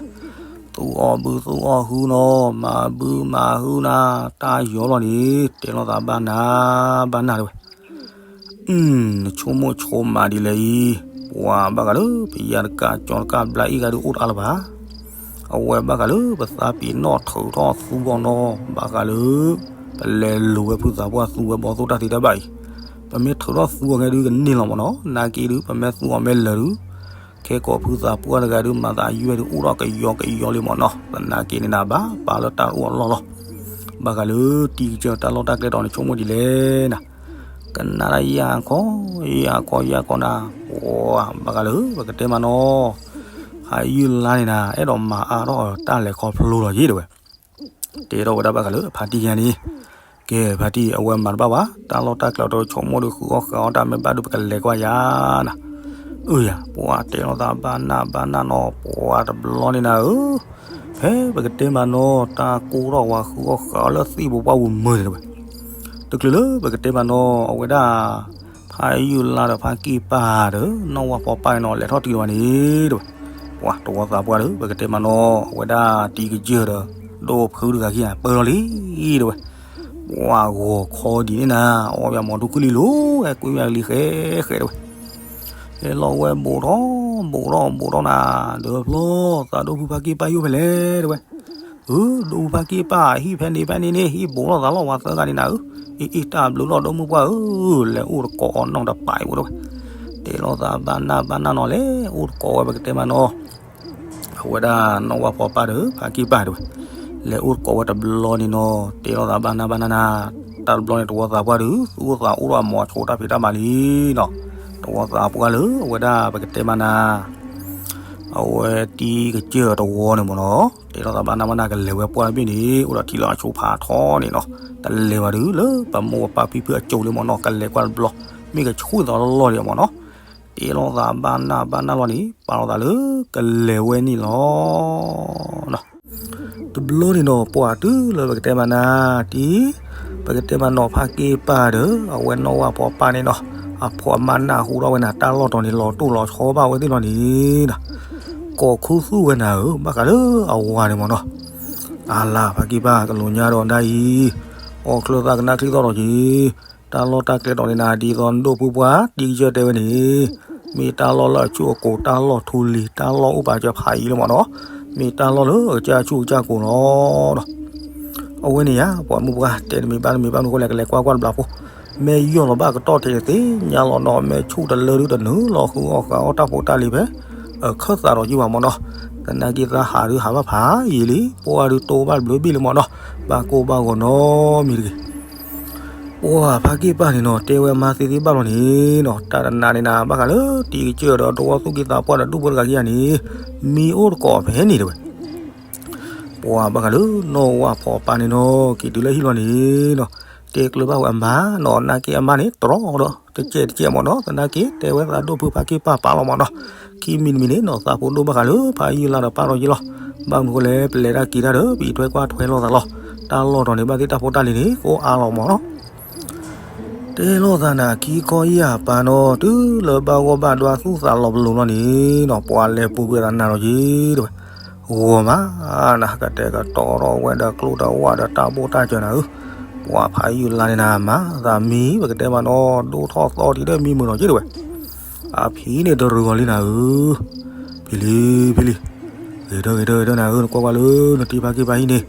သူအီၣ်ဘုသူအီၣ်ဟုနီၤ မၤဘုမၤဟုနၤ တၢ်ယီၤလီၤန့ၣ် တဲလိာ်သးဘၣ်နၤ ဘၣ်နၤတဲဝဲ နဆိကမိၣ်ဆိကမးဒ်လဲၣ်အံၤ, ပှၤဘၣ်ဃးလၢ ပယါတကၢ်ကၠီတကၢ်ဘျါအံၤဂၤဒုးအိၣ်တအါလၢၤဘၣ်, အဝဲဘၣ်ဃးလၢပသးပ့ၤနီၣ်ထုးထီၣ်သူအီၤနီၤ ဘၣ်ဃးလၢ ပလဲၤလိာ်ဝဲဖုသးပှၢ်သူဝဲဘီသိၣ်တၢ်သ့တၢ်ဘၣ်အံၤ, ပမ့ၢ်ထုးထီၣ်သူအီၤခဲဒုးကန့ၢ်လီၤမ့ၢ်နီၤ နာ်က့ဒုး ပမ့ၢ်သူအီၤမ့ၢ်လၢာ်ဒုး ခဲကိးဖုသးပှၢ်တဂၤဒုး မၤသးယွဲၢ်ဒုး အိၣ်ထီၣ်ကယီကယီလံမ့ၢ်နီၤ သနာ်က့န့ၣ်နၤ ဘၣ်ပာ်လၢတၢ်အိၣ်အလီၢ်လီၤ. ဘၣ်ဃးလၢတံၤကစၢၢ်တၢ်လီၢ်တၢ်ကျဲတီၤန့ၣ် ဆိကမိၣ်ဒ်လဲၣ်နၤ, ကနၣ်တၢ်ယၤခီ ယၤခီ ယၤခီနၤ, ပှၤဘၣ်ဃးလၢပကတဲမးနီၤ, ဖးယုၢ်လါန့ၣ်နၤ အဲၣ်ဒိးမၤအါထီၣ်တၢ်လဲၤခီဖျိလီၤယ့ၣ်တဲဝဲ တဲထီၣ်ဝဲဒၣ်ဘၣ်ဃးလၢအဖါတံၢ်ယါန့ၣ်, ကဲ ဖါတံၢ် အဝဲမၤတဘၣ်ဘၣ်, တၢ်လီၢ်တၢ်ကျဲဒီးဆိကမိၣ်ဒီး ဃုအီၣ်ဃာ်အီၣ်တၢ်မ့ၢ်ဘၣ်ဒီး ပကလဲၤကွၢ်ယါနၤ, အၢယၤ ပှၤတဲလိာ်သးဘၣ်နၢ်ဘၣ်နၢ်နီၤ ပှၤတဘျီန့ၣ်နၤဧၢ, ဖဲပကတဲမးနီၤ တၢ်ကိၢ်ထီၣ်ဝဲ ဃုအီၣ်ဃာ်အီၣ်လၢသ့ၣ်ပပှၢ်ပူၤမုာ်န့ၣ်တဲဝဲ, တချုးလၢပကတဲမးနီၤ အဝဲဒၣ် ဖးယုၢ်လါဒီးဖးက့ၢ်ပၢ်ဒီး နီၢ်ဝၣ်ဖီပၢ်န့ၣ်နီၤ လဲၤထီၣ်တုၤဝဲန့ၣ်တဲဝဲ, ပှၤတဝီသးပှၢ်ဒီး ပကတဲမးနီၤ အဝဲဒၣ်တံၤကစၢၢ်ဒီး ဒိၣ်ဖုတဂၤခံဂၤ ပၢလီၤလံတဲဝဲ, ပှၤဂီၤခီဒ်န့ၣ်နၤ အီၣ်ဘၣ်မီၤထူခုၣ်လံလိၤ ဟဲကွံဝဲလံဃဲဃဲတဲဝဲ, ဟဲလီၤဝဲဘူးထီၣ်ဘူးထီၣ်ဘူးထီၣ်နၤ, ဒီးဖျီသးဒိၣ်ဖုဖးက့ၢ်ပၢ်ယိၣ်ဖဲလဲၣ်တဲဝဲ, အၢ ဒိၣ်ဖုဖးက့ၢ်ပၢ် ဟံၣ်ဖဲန့ၣ်ဖဲန့ၣ်န့ၣ် ဟံၣ်ဘူးလိာ်သးလီၤ ပှၤသၢဂၤန့ၣ်နၤဧၢ, အ့ၣ်အ့ၣ် တၢ်ဘျုးလီၤ ဒိၣ်မုၢ်ပှၢ်ဧၢ, လဲၤအိၣ်တကိးအီၤနီၢ်တပာ်အံၤတဲဝဲ, တဲလိာ်သးဘၣ်နၢ်ဘၣ်နၢ်နီၤ လဲၤအိၣ်တကိးဝဲ ပကတဲမးနီၤ အဝဲဒၣ်နီၢ်ဝၣ်ဖီပၢ်ဒီး ဖးက့ၢ်ပၢ်တဲဝဲ, လဲၤအိၣ်တကိးဝဲတဘျီန့ၣ်နီၤ တဲလိာ်သးဘၣ်နၢ်ဘၣ်နၢ်နၤ, တၢ်တဘျီန့ၣ် တဝီသးပှၢ်ဒီး သူၣ်အိၣ်သးအိၣ်ဒီးအမိၤဆိတၢ်ဖံးတၢ်မၤလံနီၤ, တဝီသးပှၢ်လၢအဝဲဒၣ်ပကတဲမးနၤ အဝဲတံၤကစၢၢ်တဝီန့ၣ်မ့ၢ်နီၤ, တဲလိာ်သးဘၣ်နၢ်ဘၣ်နၢ်ကလဲၤဝဲပှၢ်တဘ့ၣ်န့ၣ် အိၣ်ဒီးထံလီၤအဆိဖးထီန့ၣ်နီၤ, တလဲၤဘၣ်ဒုးလၢပမိၢ်ပပၢ်ဖံဖုအစိၤလၢမ့ၢ်နီၤ, ကလဲၤကွၢ်တဘျီ မ့ၢ်ကဆူၣ်သးလီၢ်လီၢ်ဒံးမ့ၢ်နီၤ, တဲလိာ်သးဘၣ်နၢ်ဘၣ်နၢ်လီၤန့ၣ် ပာ်လီၤသးလၢကလဲၤဝဲန့ၣ်လီၤ. တဘျီန့ၣ်နီၤ ပှၤတုၤလၢပကတဲမးနၤ တံၤ, ပကတဲမးနီၤ ဖါက့ၢ်ပၢ်ဒီး အဝဲနီၢ်ဝၣ်ဖီပၢ်န့ၣ်နီၤ, အဖိအမါနၢ်ဟူထီၣ်ဝဲနၤ တၢ်လီၢ်တီၤန့ၣ် လီၤတိၢ်လီၤဆီဘၣ်ဝဲသ့ၣ်လီၤန့ၣ်ဒီး ကိးခူသူၣ်ဝဲနၤဧၢ, ဘၣ်ဃးလၢအဝၤန့ၣ်မ့ၢ်နီၤ, အလၤ ဖါက့ၢ်ပၢ် ကလိာ်ညါဒီးဒ်အံၤ, အီၣ်ချၢၣ်သၣ်ကနၣ်ချံသီၣ်ဒီးက့ၤ, တၢ်လီၢ်တၢ်ကျဲတီၤန့ၣ်နၤ ဒ်သိးဒိၣ်ပှၤပှၢ် တံၤကစၢၢ်တဲဝဲန့ၣ်, မ့ၢ်တၢ်လီၢ်လၢအဆူၣ်အကိၤ တၢ်လီၢ်ထူလံၤ တၢ်လီၢ်အိၣ်ပာ်စၢၤဖးယံၤလီၤမ့ၢ်နီၤ, မ့ၢ်တၢ်လီၢ်လၢအကစၢ်ဆူၣ်ကစၢ်ကိၤလီၤဒီး အဝဲန့ၣ်ယါ ပှၤမုၢ်ပှၢ်တဲတမံၤဘၣ်တမံၤဘၣ်မနုၤဃိလဲၣ် ကလဲၤကွၢ်ကွၢ်တဘျီဖိ, မ့ၢ်ယီၢ်လီၤဘၣ်ကတီၢ်ထဲန့ၣ်သ့ၣ်ညါလီၤနီၤ, မ့ၢ်ဆူၣ်တလၢဒုးတနုာ်လီၤဃုအီၣ်ဃုအီတၢ်ဖိတၢ်လံၤဖဲ အခၢၣ်သးဒီးယုၢ်ဘၣ်မ့ၢ်နီၤ, သနာ်က့သးဟးဒုးဟးဘၣ်ဖးယံၤလံ, ပှၢ်ဒုးတိၢ်ဘၣ်တဘျုးဘ့ၣ်လံမ့ၢ်နီၤ, ဘၣ်ကိၢ်ဘၣ်ဂီၤနီတမံၤတဂ့ၤ ပှၤဖါက့ၢ်ပၢ်န့ၣ်နီၤ တဲဝဲမါသ့သ့ဘၣ်လီၤန့ၣ်နီၤ, တၢ်တနၤန့ၣ်နၤ ဘၣ်ဃးလၢတံၤကစၢၢ်ဒီးတဝီသူၣ်က့သးပှၢ်ဒီးဒူၣ်ဖိတဂၤခံဂၤန့ၣ် မံအိၣ်တကိးဖဲန့ၣ်တဲဝဲ, ပှၤဘၣ်ဃးလၢနီၢ်ဝၣ်ဖီပၢ်န့ၣ်နီၤ က့ၤတုၤလၢဟံၣ်လီၤန့ၣ်နီၤ, တဲကျၢၤဘၣ်ဝဲအမါနီၤ, နာ်က့အမါန့ၣ် တြီဒီးတကဲးတကဲးမ့ၢ်နီၤ, သနာ်က့တဲဝဲသးဒိၣ်ဖုဖါက့ၢ်ပၢ်ပာ်လီၤမ့ၢ်နီၤ, ခံမံၤတမံၤန့ၣ်နီၤ သးဖိဒိၣ်ဘၣ်ဃးလၢဖးယုၢ်လါဒီးပာ်ထီၣ်ယ့ၢ်လီၤ, ဘၣ်မနုၤဃိလဲၣ် ပလဲၤတၢ်က့ၤတၢ်ဒီး ပအံးထွဲကွၢ်ထွဲလိာ်သးလီၤ, တၢ်လီၢ်တီၤန့ၣ် ဘၣ်သ့ၣ်တၢ်ဖိတၢ်လံၤန့ၣ် ကိးအါလီၤမ့ၢ်နီၤ တဲလိာ်သးနၤ ခံခီယၢ်ပၤနီၤ တုၤလၢဘၣ်ဂီၢ်ဘၣ်ဒွးသူၣ်သးလီၤပလိာ်လီၤန့ၣ်နီၤ, ပှၤလဲၤပူၤကွံာ်သးနၤလီၤက့ၤတဲဝဲ, ဂီၤမးနၤ ကတဲာ်ကတီၤထီၣ်ဝဲဒီးကျိၣ်ဒီးဝၣ်ဒီးတၢ်ဘိၣ်တၢ်စၢၤနၤဧၢ, ပှၤဖးယုၢ်လါန့ၣ်နၤ မၤသးမံ ပကတဲမးနီၤ ဒိၣ်ထီၣ်သီထံဒီးမံမုာ်လီၤက့ၤတဲဝဲ, အဖံန့ၣ်တရူးအီၤလံနၤဧၢ, ဖံလံ ဖံလံ, ဂ့ၤဒၢဂ့ၤဒၢဂ့ၤဒၢနၤဧၢ, နကွၢ်ကွၢ်လၢနတံၤဖါက့ၢ်ပၢ်ဟံၣ်န့ၣ်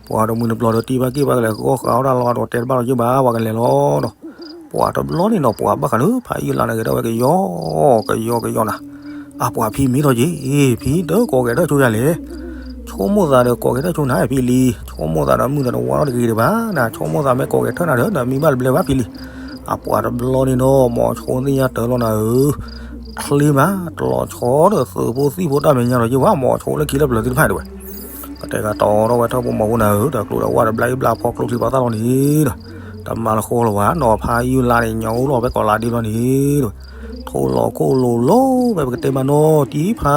ပှၤတမှံၤတပျီၤဒီးတံၤဖါက့ၢ်ပၢ်ကလဲၤဃုအီၣ်ဃုအီတၢ်လီၤဒီးတဲတဘၣ်လီၤက့ၤဘၣ် ပှၤကလဲၤလီၤဒီး, ပှၤတဘျီန့ၣ်နီၤ ပှၤဘၣ်ဃးလၢဖးယုၢ်လါန့ၣ်ဂ့ၤဒၣ်ဝဲကယီကယီကယီနၤ, အပှၤဖံမ့ၢ်ထီၣ်က့ၤ, ဖံတကိးဂဲၤထၢၣ်ဆိယၤလဲၣ်, ဆိကမိၣ်သးဒီးကိးဂဲၤထၢၣ်ဆိနၤဖံလံ, ဆိကမိၣ်သးဒီးမုၢ်သးတဝါထီၣ်တဂ့ၤဒံးဘၣ်နၤ, ဆိကမိၣ်သးမ့ၢ်ကိးဂဲၤထၢၣ်နၤဒီး နမံဘၣ်တဘျဲဘၣ်ဖံလံ, အပှၤတဘျီန့ၣ်နီၤ မိၤဆိသ့ၣ်ညါတၢ်လီၤနၤဧၢ, ချ့မး တလီၤဆီဒီးသုးဖိသံၣ်ဖိတၢ်မဲာ်ညါဒီးယုၢ်ဘၣ် မိၤဆိလၢခံလၢပျၢၤသ့ၣ်တဖၣ်တဲဝဲ, ကတဲာ်ကတီၤထီၣ်ဝဲထၢၣ်ဖိမီၤဖိနၤဧၢ, ဒီးကျိၣ်ဒီးဝၣ်ဒီးဘျါအံၣ်ဘျါဖီကျိချံပှၤသၣ်လီၤန့ၣ်ဒီး, တမၤလၢဃီလၢၤဘၣ်နီၤ ဖးယုၢ်လါန့ၣ် ညၣ်အူလီၤဖဲကိးလါဒ့လီၤန့ၣ်ဒီး, ထိၣ်လီၤခိၣ်လိၤလိၤဖဲပကတဲမးနီၤ တံၤဖ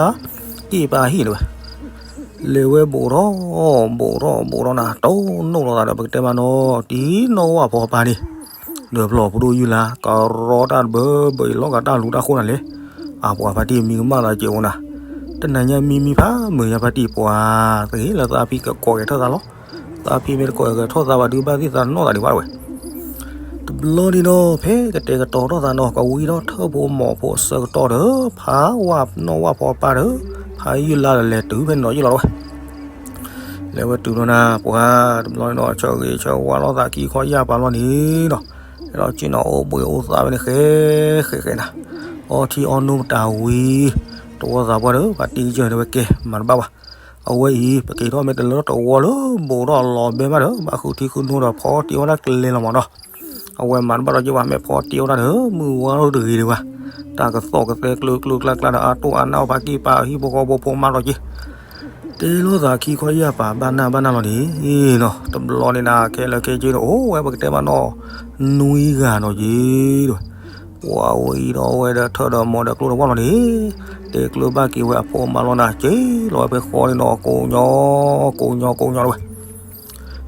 ါက့ၢ်ပၢ်ဟံၣ်တဲဝဲ လဲၤဝဲဘူးထီၣ် ဘူးထီၣ်ဘူးထီၣ်နၤ တိၢ်နီၣ်လိာ်သးဒီးပကတဲမးနီၤ တံၤနီၢ်ဝၣ်ဖီပၢ်န့ၣ်, ဒီးဖျီၣ်ဖိဒိၣ်ယုၢ်လါ ကရီတၢ်တဘၢဘၢအံၤလီၤဂာ်တၢ်လူၤတၢ်ဃိၣ်နၤလဲၣ်, အပှၤဖါတံၢ်မံကမၣ်သးစဲးအိၣ်နၤ, တနၤညါမံမံဖးမုာ်ညါဖါတံၢ်ပှၤ, သဂ့ၤလၢသးဖံကကိးဂဲၤထၢၣ်သးလီၤ, သးဖံမ့ၢ်တကိးဂဲၤထၢၣ်သးဘၣ်ဒုးဘၣ်သ့ၣ်သးနီၢ်သးဒံးဘၣ်ဝဲ တဘျီန့ၣ်နီၤ ဖဲကတဲာ်ကတီၤထီၣ်သးနီၤ ကဝံထီၣ်ထၢၣ်ဖိမီၤဖိအဆၢကတီၢ်ဒီး ဖးဝၣ်နီၢ်ဝၣ်ဖီပၢ်ဒီး ဖးယုၢ်လါဒီးလဲၤတုၤဖဲန့ၣ်နီၤယုၢ်လီၤဝဲ, လဲၤဝဲတုၤလီၤနၤ ပှၤတဘျီန့ၣ်နီၤ ဆၢဂ့ၤဆၢဝါလိာ်သးခံခီယၢ်ပၤလီၤန့ၣ်နီၤ, အဲၣ်ဒိးစ့ၢ်နီၤအိၣ်ဘှံးအိၣ်သါဝဲန့ၣ် ဃဲဃဲဃဲနၤ, အီထံအီနိမတၤဝံၤ, တဝီသးပှၢ်ဒီး ပှၤတံၤကစၢၢ်န့ၣ်ဝဲကဲ မၤတဘၣ်ဘၣ် အဝဲအံၤ ပက့ၤထီၣ်မ့ၢ်တလၢတဝီလၢ ဘူးထီၣ်လီၤဘဲမးဒီး ဘၣ်ဃုထံဃုနိဒီးဖီတံၢ်အီၣ်တၢ်ကလဲၤလီၤမးနီၤ, အဝဲမၤတဘၣ်ဒီးက့ၤဘၣ် မ့ၢ်ဖီတံၢ်အီၣ်တၢ်ဒီး မုၢ်ဝါထီၣ်တဂ့ၤဒံးဘၣ်, တၢ်ကသီၣ်ကသဲကျၢကျၢကျါကျါဒီး အတိၢ်အါနၢ်အီၣ်ဖးက့ၢ်ပၢ်ဟံၣ်ဖိဃီဖိဖိမးလီၤက့ၤ တဲလိာ်သးခံခီယၢ်ပၤဘၣ်နၢ်ဘၣ်နၢ်လီၤန့ၣ်နီၤ, တဘျီန့ၣ်နၤ ခဲလၢာ်ခဲဆ့န့ၣ် အိၣ်ဝဲပကတဲမးနီၤ, နွံဂၤနီၤက့ၤ, ပှၤအိၣ်အံၤဒီးဝဲဒီးထၢၣ်ဒီးမီၤဒီးကျိဒီးဝၣ်လီၤန့ၣ်, တဲကျၢၤဘၣ်က့ၤဝဲအဖိအမါလီၤနၤ က့ၤလီၤဝဲဖဲဃီန့ၣ်နီၤ ကိးညီ, ကိးညီကိးညီတဝဲ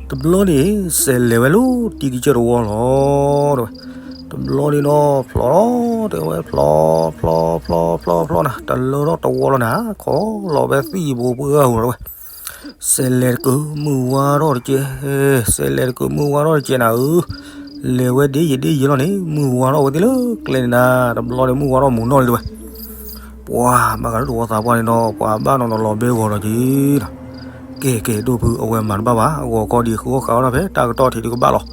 တဘျီန့ၣ် စဲးလဲၤဝဲလၢတံၤကစၢၢ်တဝီလီၤ, တဘျီန့ၣ်နီၤ ဖျီတဲဝဲဖျီ, ဖျီဖျီဖျီဖျီနၤ တလၢထီၣ်တဝီလီၤနၤ ခီလီၤဖဲသံၣ်ဘိပှၢ်ဧိၤတဝဲ, စဲးလဲၤတကၢၤ မုၢ်ဝါထီၣ်တကဲး, စဲးလဲၤတကၢၤ မုၢ်ဝါထီၣ်တကဲးနၤဧၢ, လဲၤဝဲဒ့ယံာ်ဒ့ယံာ်လီၤန့ၣ် မုၢ်ဝါထီၣ်ဝဲသ့ၣ်လၢကျဲန့ၣ်နၤ တဘျီန့ၣ် မုၢ်ဝါထီၣ်မုၢ်နီၢ်လံတဝဲ ပှၤဘၣ်ဃးလၢတဝီသးပှၢ်န့ၣ်ဒီး ပှၤဘၣ်နီၤနီၤလီၤဘဲဂီၤလီၤက့ၤဒီး, ကဲကဲဒိၣ်ဖု အဝဲမၤတဘၣ်ဘၣ် အဂီၤခီဒံးဃုအီၣ်ဃုအီတၢ်ဖဲတၢ်ကတီၢ်ထံးဒုးကဘၣ်လီၤ,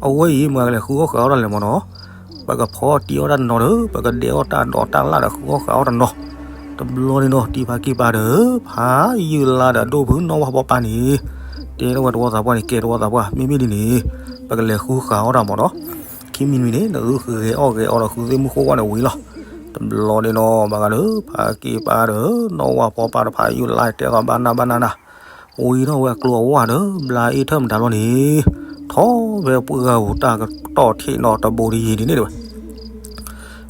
အဝဲအံၤမ့ၢ်ကလဲၤဃုအီၣ်ဃုအီတၢ်လဲၣ်မ့ၢ်နီၤ, ပကဖီတံၢ်အီၣ်တၢ်တနီၤဒီး ပကဒဲးအီၣ်တၢ်ဒီးတၢ်လၣ်ဒီးဃုအီၣ်ဃုအီတနီၤ, တဘျီန့ၣ်ဒီး တံၤဖါက့ၢ်ပၢ်ဒီး ဖးယုၢ်လါဒီးဒိၣ်ဖုနီၢ်ဝၣ်ဖီပၢ်န့ၣ်, တဲထီၣ်ဝဲတဝီသးပှၢ်န့ၣ် ကဲတဝီသးပှၢ် မ့မ့ၢ်ဒ်န့ၣ်, ပကလဲၤဃုဃုအီၣ်တၢ်မ့ၢ်နီၤ ခံမံၤမံၤန့ၣ် နသုဂဲၤအီၣ်ဂဲၤအီဒီးဃုသ့ၣ်မုၢ်ဃိဝၣ်န့ၣ်ဝံၤလီၤ. တ တဘျီန့ၣ်နီၤ ဘၣ်ဃးဒီး ဖါက့ၢ်ပၢ်ဒီး နီၢ်ဝၣ်ဖီပၢ်တဖၣ် ယူၢ်လါတဲသီဘၣ်နၢ်ဘၣ်နၢ်နၤ, ဝံထီၣ်ဝဲအကျိၤအဝၣ်ဒီး ဘျါအ့ၣ်ထၢၣ်မတၤဘျီန့ၣ်, ထီၣ်ဖဲပှၢ်ဂၤပူၤတၢ်ကတီၢ်ထံးနီၤ တဘိတယံၤဒ်န့ၣ်တဝဲ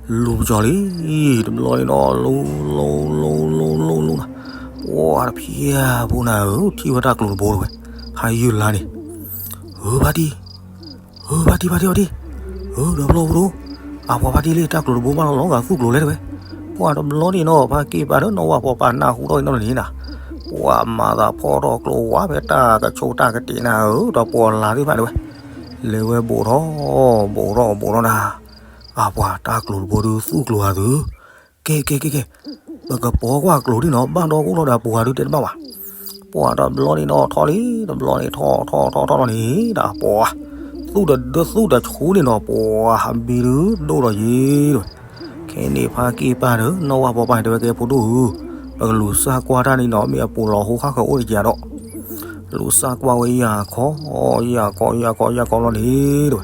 လူၤပကၠီၤလံ, တဘျီန့ၣ်နီၤ လူၤ လူၤ လူၤ လူၤ လူၤ လူၤနီၤ, ပှၤတဖျၢၣ်ဖိနၤဧၢ ထံၣ်ဝဲတၢ်ကျိၤတဘိတဝဲ, ဖါယူၢ်လါန့ၣ်, ဧၢ ဖါတံၢ် ဧၢ ဖါတံၢ် ဖါတံၢ် ဖါတံၢ်, ဧၢ ဒီးဖျီပူၤဒိၣ်, အပှၤဖါတံၢ်လံ တၢ်ကျိၤတဘိဘၣ်လီၤလီၤဂာ်သူၣ်ကျိၤလဲၣ်တဝဲ, ပှၤတဘျီန့ၣ်နီၤ ဖါက့ၢ်ပၢ်ဒီးနီၢ်ဝၣ်ဖီပၢ်နၢ်ဟူထီၣ်အံၤနီၤန့ၣ်နၤ, ပှၤမၤသးဖီထီၣ်ကျိၤဝါဖဲတၢ်ကဆိးတၢ်ကတ့ၤနၤဧၢ ဒီးပှၤလၤသ့ၣ်တဖၣ်တဝဲ, လဲၤဝဲဘိးထီၣ် ဘိးထီၣ် ဘိးထီၣ်နၤ, အပှၤတၢ်ကျိၤတဘိဒုးသူၣ်ကျိၤဂာ်သု, ကဲ ကဲ ကဲ ကဲ, ပကပိာ်ကွၢ်ကျိၤဒ်နီၤ ဘၣ်ဒီကိၣ်လီၤဒီးအပူၤဂၤဒုးတဲတဘၣ်ဘၣ်, ပှၤတဘျီန့ၣ်နီၤ ထီၣ်လံ တဘျီန့ၣ် ထီၣ်ထီၣ်ထီၣ်ထီၣ်လီၤန့ၣ် ဒီးပှၤ သူၣ်တဒုသူၣ်တဆူန့ၣ်နီၤ ပှၤဟးဘံဒုးဒိၣ်ဒီးယံၤတဝဲ, ခဲန့ၣ်ဖါက့ၢ်ပၢ်ဒီး နီၢ်ဝၣ်ဖီပၢ်န့ၣ် တဲဝဲကဲဖိဒိၣ်ဧၢ, ပကလူၤစၢ်ကွၢ်တၢ်န့ၣ်နီၤ မ့ၢ်အပူၤလီၤဟိခါဃၢၤအိၣ်တကးဒီး လူၤစၢ်ကွၢ်ဝဲယၤခီ ယၤခီ ယၤခီ ယၤခီလီၤန့ၣ်တဝဲ,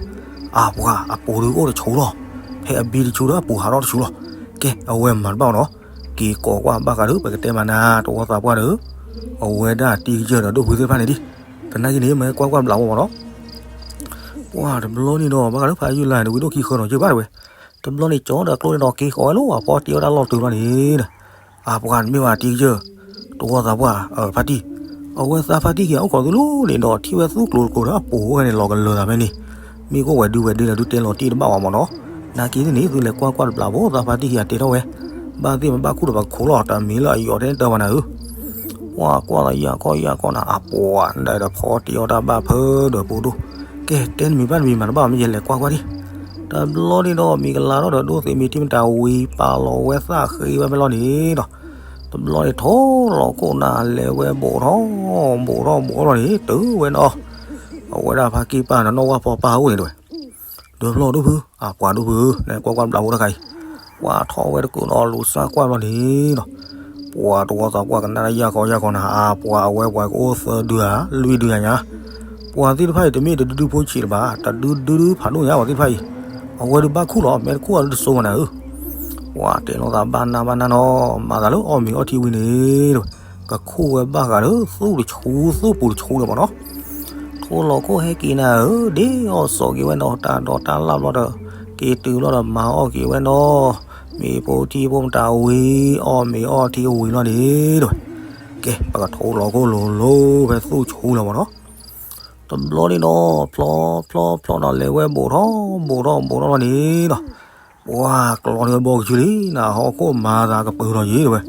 အပှၤအပူၤဒုးအိၣ်တဆူလီၤ, ဖဲအဘံတဆူဒီးအပူၤဟးထီၣ်တဆူလီၤ, ကဲ အဝဲမၤတဘၣ်နီၤ, က့ၤကိးကွၢ်ဘၣ်ဃးဒီး ပကတဲမၤနၤ တဝီသးပှၢ်ဒီး အဝဲဒၣ်တံၤကစၢၢ်ဒီးဒိၣ်ဖုသ့ၣ်တဖၣ်န့ၣ်ဒံး, သနာ်က့န့ၣ် မ့ၢ်ကွၢ်ကွၢ်ဘျးဝဲမးနီၤ ပှၤတဘျီန့ၣ်ဒီး ဘၣ်ဃးလၢဖါယုၢ်လါန့ၣ် ဝံၤဒိၣ်ခံဃၢၤနီၤ ယဘၣ်တဝဲ, တဘျီန့ၣ် ကၠီဒီးကျိန့ၣ်ဒီး က့ၤဃီၤဝဲလၢအဖီတံၢ်အီၣ်တၢ်လီၢ်တုၤလီၤန့ၣ်, အပှၤတမ့ၢ်ဝဲတံၤကစၢၢ်, တဝီသးပှၢ်, ဖါတံၢ်, အဝဲသးဖါတံၢ်က့ၤအိၣ်ခိးသုလိၤန့ၣ်ဒီး ထံၣ်ဝဲသူၣ်ကျိၤတကျိၤဒီးအပူၤအိၣ်ဝဲန့ၣ် လီၤကလၢာ်သးဖဲန့ၣ်, မ့ၢ်ကအိၣ်ဝဲဒုးဝဲဒုးဒီးဒုးတဲလီၤတံၢ်တဘၣ်ဝဲမးနီၤ, နာ်က့န့ၣ် သုလဲၤကွၢ်ကွၢ်တဘျးဖိ သးဖါတံၢ်က့ၤအတဲထီၣ်ဝဲ, ဘၣ်သ့ၣ်မဘၣ်ခူၣ်ဒီးပခိးလီၤ တမံၤလၢအယီၤတဲတၢ်ဘၣ်နၤဧၢ ပှၤကွၢ်လီၤယၤကီၢ်ယၤကီၢ်နၤ အပှၤဒၣ်ဒီးဖီတံၢ်အီၣ်တၢ်ဘၣ်ဖၢဒီးပူၤဒိၣ်, ကဲ တဲနမံၤဘၣ်နမံၤမၤတဘၣ်မ့ၢ်ယလဲၤကွၢ်ကွၢ်ဒံး, တဘျီန့ၣ်ဒီး မံၤကလၤထီၣ်ဒီးဒိၣ်သ့ၣ်မံၤထံမတၤဝံၤပာ်လီၤဝဲသၣ်ဃ့ဝဲဖဲလီၤန့ၣ်ဒီး, တဘျီန့ၣ်ထိၣ်လီၤခိၣ်နၤလဲၤဝဲဘိးထီၣ် ဘိးထီၣ်ဘိးထီၣ်လီၤန့ၣ် တုၤဝဲနီၤ, အဝဲဒၣ်ဖါက့ၢ်ပၢ်ဒီးနီၢ်ဝၣ်ဖီပၢ်အိၣ်န့ၣ်တဝဲ ဒီးဖျီဒိၣ်ဖု အပှၤဒိၣ်ဖု လဲၤကွၢ်ကွၢ်ဘျးဖိတခါအံၤ, ပှၤထီၣ်ဝဲတကုာ်နီၤ လူၤစၢ်ကွၢ်ဘျီန့ၣ်ဒီး, ပှၤတဝီသးပှၢ်ကနၣ်တၢ်ယၢ်ခီယၢ်ခီနၤ အပှၤအဝဲပှၤကအိၣ်သၢဒုဧါ လွံၢ်ဒုဧါညါ, ပှၤသ့ၣ်တဖၣ်အံၤ တမ့ၢ်တဒုဒုဖိဆံးတဘၣ် တဒုဒုဒုဖးဒိၣ်ညါ ပှၤသ့ၣ်တဖၣ်အံၤ, အဝဲဒုးဘၣ်ခူၣ်လီၤ မ့ၢ်တခူၣ်အီၤဒုးတစိၤဘၣ်နၤဧၢ, ပှၤတဲလိာ်သးဘၣ်နၢ်ဘၣ်နၢ်နီၤ မၤသးလၢအီၣ်မ့ၤအီထံဝံၤန့ၣ် ကခူၣ်ဝဲဘၣ်ဃးဒီးသူၣ်တဆူ သူၣ်ပူၤတဆူလၢၤမးနီၤ, ထိၣ်လီၤခိၣ်ဟဲက့ၤနၤဧၢ ဒ့အီၣ်စီၤက့ၤဝဲနီၤ တၢ်ဒိးတၢ်လၣ်ဘျီဒီး, က့ၤတုၤဘျီဒီးမၤအီၣ်က့ၤဝဲနီၤ, မ့ၢ်ဖိထံဖိမတၤဝံၤ အီၣ်မ့ၤအီထံဝံၤလီၤန့ၣ်တဝဲ, ကဲ ပကထိၣ်လီၤခိၣ်လိၤလိၤဖဲသူၣ်ဆူလၢၤမးနီၤ, တဘျီန့ၣ်ဒီး ဖျီဖျီဖျီနီၤ လဲၤဝဲဘိးထီၣ် ဘိးထီၣ်ဘိးထီၣ်လီၤန့ၣ်ဒီး ပှၤကျီန့ၢ်ဝဲဘီကဆူလံ နဟီၣ်ခိၣ်မၤသးကပၢၤလီၤယံၤတဝဲ,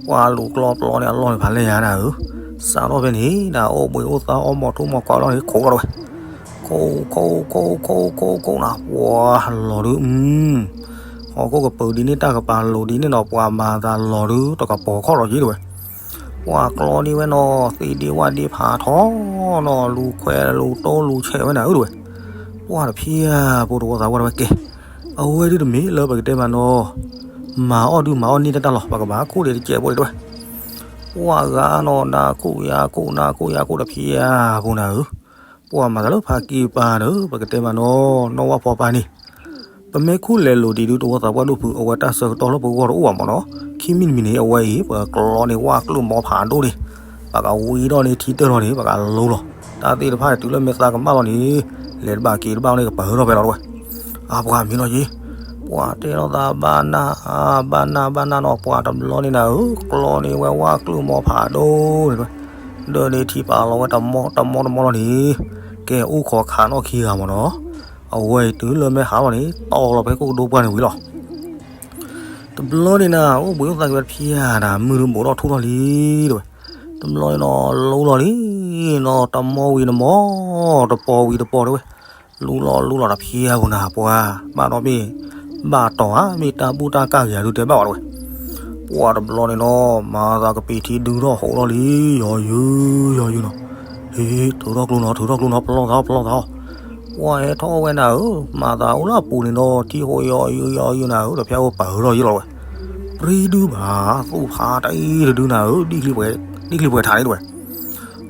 ပှၤလူၤကျီပျီန့ၢ်အလီၢ်န့ၣ်ဖးလဲၢ်ညါနၤဧၢ, စးထီၣ်ဖဲန့ၣ် နအိၣ်ဘှံးအိၣ်သါအီၣ်မီၤထူၣ်မီၤကွၢ်လီၤန့ၣ် ခိးလီၤတဝဲ, ခိးခိးခိးခိးခိးခိးနၤ ပှၤလီၤဒုး, ဟီၣ်ခိၣ်ကပၢၤဒ်န့ၣ် တၢ်ကပာ်လိၤဒ်န့ၣ်နီၤ ပှၤမၤသးလီၤဒုး တကပီၤခီၣ်လီၤယံၤတဝဲ, ပှၤကျီန့ၢ်ဝဲနီၤ သ့ဒ့ဝၣ်ဒ့ဖးထီနီၤ လူၤခွဲလူၤတိလူၤဆဲးဝဲနၤဧၢတဝဲ, ပှၤတဖျၢၣ်ဖိတဝီသးပှၢ်တဝဲကဲ, အဝဲဒုးတမ့ၢ်လၢပကတဲမးနီၤ, မၤအီၣ်ဒုးမၤအီၣ်န့ၢ်တၢ်တၢ်လီၤ ပကဘၣ်ခူၣ်ဒံးတစဲးဖိဒံးတဝဲ, ပှၤဂၤနီၤ နၤခူၣ်ယၤခူၣ် နၤခူၣ်ယၤခူၣ်တဖျၢၣ်ဖိနၤဧၢ, ပှၤမၤသးလၢဖါက့ၢ်ပၢ်ဒီး ပကတဲမးနီၤ နီၢ်ဝၣ်ဖီပၢ်န့ၣ် ပမ့ၢ်ခူၣ်လဲၤလိၤဒံးဒုး တဝီသးပှၢ်ဒိၣ်ဖု အဝဲတၢ်ဆၢကတီၢ်လၢပဂီၢ်တအိၣ်ဘၣ်မးနီၤ, ခံမံၤတမံၤန့ၣ် အဝဲအံၤ ပကျီန့ၢ်ဝၣ်ကျိၣ်မီၤဖးဒိၣ်န့ၣ်, ပကဝံထီၣ်န့ၢ်ထံတၢၢ်လီၤန့ၣ် ပကလိလီၤ, တၢ်သ့ၣ်တဖၣ်တုၤလၢမ့ၢ်သးကမၣ်လီၤန့ၣ်, လဲၤတဘၣ်က့ၤတဘၣ်န့ၣ် ကပၢၤထီၣ်ဖဲလီၤတဝဲ, အပှၤမံလီၤယံၤ, ပှၤတဲလိာ်သးဘၣ်နၢ် ဘၣ်နၢ်ဘၣ်နၢ်နီၤ ပှၤတဘျီန့ၣ်နၤဧၢ, ကျီန့ၢ်ဝဲဝၣ်ကျိၣ်မီၤဖးဒိၣ်န့ၣ်တဝဲ, ဒၢန့ၢ်ထံပာ်လီၤဝဲတမီတမီတမီလီၤန့ၣ်, ကဲအိၣ်ခိးခးနီၣ်ခံဂၤမးနီၤ, အဝဲအံၤတုၤလၢမ့ၢ်ဟးလီၤန့ၣ် တီၢ်လီၤဖဲခိၣ်ကဒိပှၢ်န့ၣ်ဝံၤလီၤ. တဘျီန့ၣ်နၤ အိၣ်ဘှံးအိၣ်သါက့ၤဝဲတဖျၢၣ်နၤ မုၢ်တဘိးထီၣ်ထူၣ်ထီၣ်လံတဝဲ, တဘျီန့ၣ်နီၤ လူလီၤလံနီၤ တမီဝံၤတမီ တပီၤဝံၤတပီၤတဝဲ, လူလီၤလူလီၤတဖျၢၣ်ပူၤနၤ ပှၤဘၣ်ဒီးမ့ၢ် ဘၣ်တီၤဧါ မ့ၢ်တၢ်ဘူၣ်တၢ်ကၢ်ဂ့ၤဒုးတဲဘၣ်ဝဲတဝဲ, ပှၤတဘျီန့ၣ်နီၤ မၤသးကပံာ်ထံဒုးထီၣ်ဟိးလီၤလံ ယီၤယုာ်ယီၤယုာ်နီၤ, ဟ့ ထုးထီၣ်ကျိနီၤ ထုးထီၣ်ကျိနီၤ ပလီၢ်သးပလီၢ်သး, ပှၤဟဲထီၣ်ဝဲနၤဧၢ, မၤသးအိၣ်လၢအပူၤန့ၣ်နီၤ ထံဟိးယီၤယုာ်ယီၤယုာ်နၤဧၢ, တဖျၢၣ်အိၣ်ပၢၤထီၣ်ယံၤလီၤဝဲ, ပြံဒုဘၣ် သူၣ်ဖးတအံၤတဒုနၤဧၢ, ဒံၣ်ချံပှဲၤထးန့ၣ်တဝဲ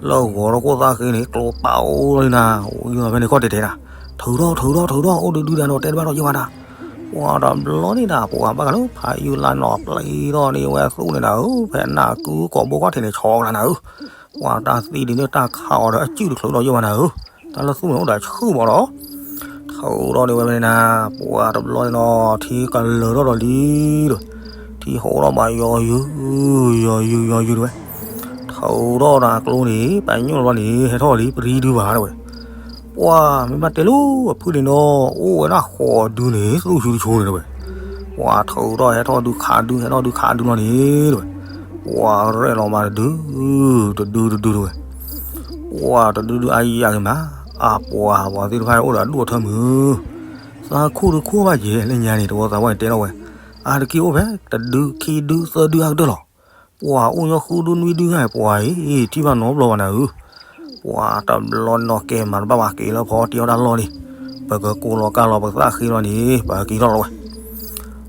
လၢဂီၤထီၣ်ခိၣ်သၣ်ဃ့န့ၣ် ကျိပာ်အိၣ်လီၤနၤ, ဖဲန့ၣ်ခီၣ်တဲာ်တဲာ်နၤ, ထုးထီၣ်ထုးထီၣ်ထုးထီၣ် အိၣ်ဒုးဒုးဒၣ်နီၤ တဲတဘၣ်ထီၣ်ယံၤဘၣ်နၤ, ပှၤတဘျီန့ၣ်နၤ ပှၤဘၣ်ဃးလၢဖးယုၢ်လါနီၤ ပျံၤထီၣ်န့ၢ်ဝဲသူၣ်န့ၣ်နၤဧၢ, ဖဲနၢ်ကုကိာ်ဘိခီၣ်ထံးန့ၣ် ဆီကနၤနၤဧၢ, ပှၤတၢ်သံဒ်န့ၣ်တၢ်ခးအီၤဒီးအစုၣ်တချုးဒီးယိၣ်ဘၣ်နၤဧၢ, တၢ်လၢသူၣ်န့ၣ်အိၣ်ဒီးဆူၣ်မးဒီး ထုးထီၣ်န့ၢ်ဝဲန့ၣ်နၤ, ပှၤတဘျီန့ၣ်နီၤ ထံကလၢၤထီၣ်ဒီးလံဒီး ထံဟိးထီၣ်ဘၣ်ယီၤယုၢ် ယီၤယုၢ် ယီၤယုၢ်တဝဲ, ထုးထီၣ်ဒီးအကျိန့ၣ် ပညိၣ်လီၤန့ၣ် ဟဲထီၣ်လံ ပရံဒုဘၣ်တဝဲ, ပှၤမ့ၢ်ဘၣ်တဲလၢအဖုၣ်န့ၣ်နီၤ အိၣ်ဝဲဒၣ်ဃိးဒုန့ၣ် သူၣ်ဆူၣ်တဆူၣ်န့ၣ်တဝဲ, ပှၤထုးထီၣ်ဟဲထီၣ်ဒုခးဒု ဟဲထီၣ်ဒုခးဒုလီၤန့ၣ်တဝဲ, ပှၤရဲၣ်လီၤမးတဒု တဒုတဒုတဝဲ ပှၤတဒုဒုအါယံၤအါဂ့ၤမး, အပှၤ ပှၤသ့ၣ်တဖၣ်အိၣ်ဒီးအဒိၣ်အထၢမုၢ်, သးခိၣ်တခိၣ်ဘၣ်ယဲၢ် လၢညါန့ၣ် တဝီသးပှၢ်န့ၣ်တဲထီၣ်ဝဲ, အါတက့ၢ်အိၣ်ဖဲ တဒုခံဒုသၢဒုအါကတၢၢ်လီၤ, ပှၤအိၣ်ညီဃုဒုနွံဒုဂၤ ပှၤအံၤ ထံၣ်ဘၣ်နီတဘျီဘၣ်နၤဧၢ, ပှၤတဘျီနီၤကဲမၤတဘၣ်ဘၣ်က့ၤလၢဖီတ့အီၣ်တၢ်လီၢ်န့ၣ်, ပကကိးလီၤကါလီၤပသးဃ့လီၤန့ၣ် ပက့ၤထီၣ်လီၤဝဲ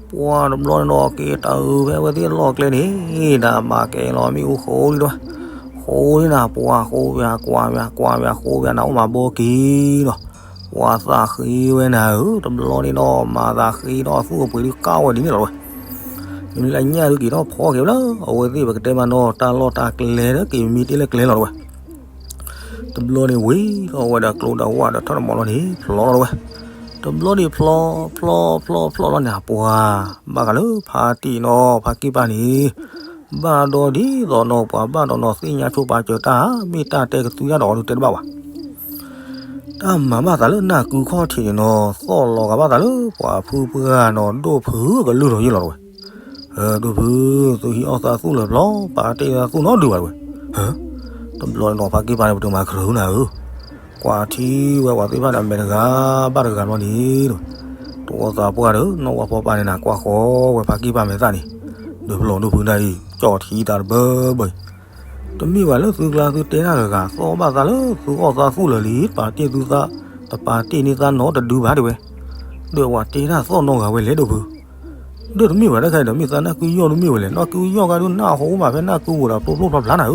ပှၤတဘျီန့ၣ်ဒီးက့ၤတၢ်အုးဖဲအဝဲသ့ၣ်အလီၢ်ကျဲန့ၣ်, ဒၣ်မၤကဲလီၤမ့ၣ်အူဃိလံတဝဲ, ဃိလံနၤ ပှၤဃိဝဲကွၢ်ဝဲကွၢ်ဝဲ ဃိဝဲနၤအိၣ်မၤဘီက့ၤလီၤ, ပှၤသးဃ့ဝဲနၤဧၢ, တဘျီန့ၣ်ဒီးမၤသးဃ့ဒီးအသူၣ်အပှ့ၤဒုးကၢ်ဝဲဒ်န့ၣ်လီၤဝဲ, မ့ၢ်လၢညၣ်ဒုးက့ၤထီၣ်ဖီက့ၤလၢ အဝဲသ့ၣ်ပကတဲမးနီၤ တၢ်လီၢ်တၢ်ကျဲဒီးက့ၤမံတ့ၢ်လၢကျဲလီၤတဝဲ တဘျီန့ၣ်ဝံၤလီၤဝဲဒီးကျိဒီးဝၣ်ဒီးထၢၣ်တမီၤလီၤန့ၣ် ဖျီလီၤတဝဲ, တဘျီန့ၣ်ဖျီ ဖျီ ဖျီ ဖျီလီၤန့ၣ် အပှၤ ဘၣ်ဃးလၢဖါတံၢ်နီၤ ဖါက့ၢ်ပၢ်န့ၣ် ဘၣ်ဒီးဒ်သိးနီၤ ပှၤဘၣ်ဒီးနီၤ သ့ၣ်ညါဆိပာ်စၢၤတၢ် မ့ၢ်တၢ်တဲကသွံတၢ်ဒီးအီၤဒုးတဲတဘၣ်ဘၣ် တၢ်မၤဘၣ်သးလၢနၢ်ကုခီၣ်ထံးန့ၣ်နီၤ သီၣ်လီၤဂာ်ဘၣ်သးလၢပှၤဖုပှၢ်နီၤ ဒိၣ်ဖုကလုၢ်ထီၣ်ယ့ၢ်လီၤတဝဲ, ဒိၣ်ဖု သုဟံးအီၣ်သးသူၣ်လၢာ်ဖျီ ပာ်တ့ၢ်သးသူၣ်နီတဒုဘၣ်တဝဲ, တဘျီန့ၣ်နီၤ ဖါက့ၢ်ပၢ်န့ၣ် ပတမၤခရၢနၤဧၢ, ကွၢ်ထံဝဲပှၤသ့ၣ်တဖၣ်န့ၣ် အမဲာ်တဂၤဘၣ်တဂၤဘျီန့ၣ် တဝီသးပှၢ်ဒီး နီၢ်ဝၣ်ဖီပၢ်န့ၣ်နၤ ကွၢ်ဃီဝဲဖါက့ၢ်ပၢ်မဲာ်သၣ်န့ၣ်, ဒုးဖျီဒိၣ်ဖုဒၣ်အံၤ ကၠီၣ်ထံတၢ်တဘၢဘၢအံၤ တမ့ၢ်ဘၣ်လၢသုကျါသုတဲတၢ်တဂၤ သီၣ်ဘၣ်သးလၢသုအီၣ်သးသူၣ်လၢာ်လံ ပာ်တ့ၢ်သုသး တပာ်တ့ၢ်န့ၢ်သးနီတဒုဘၣ်တဝဲ, ဒီးပှၤတဲတၢ်သီၣ်နီတဂၤဝဲလဲၣ်ဒိၣ်ဖု, ဒီးတမ့ၢ်ဘၣ်တခါအံၤဒီး မ့ၢ်သးနၢ်ကုယီၢ်တမ့ၢ်ဝဲလဲၣ် နၢ်ကုယီၢ်ဂၤဒုးနၢ်ဟူမးဖဲနၢ်ကုဝိၤဒီး ဖျိဖျိဖျါဖျါနၤဧၢ,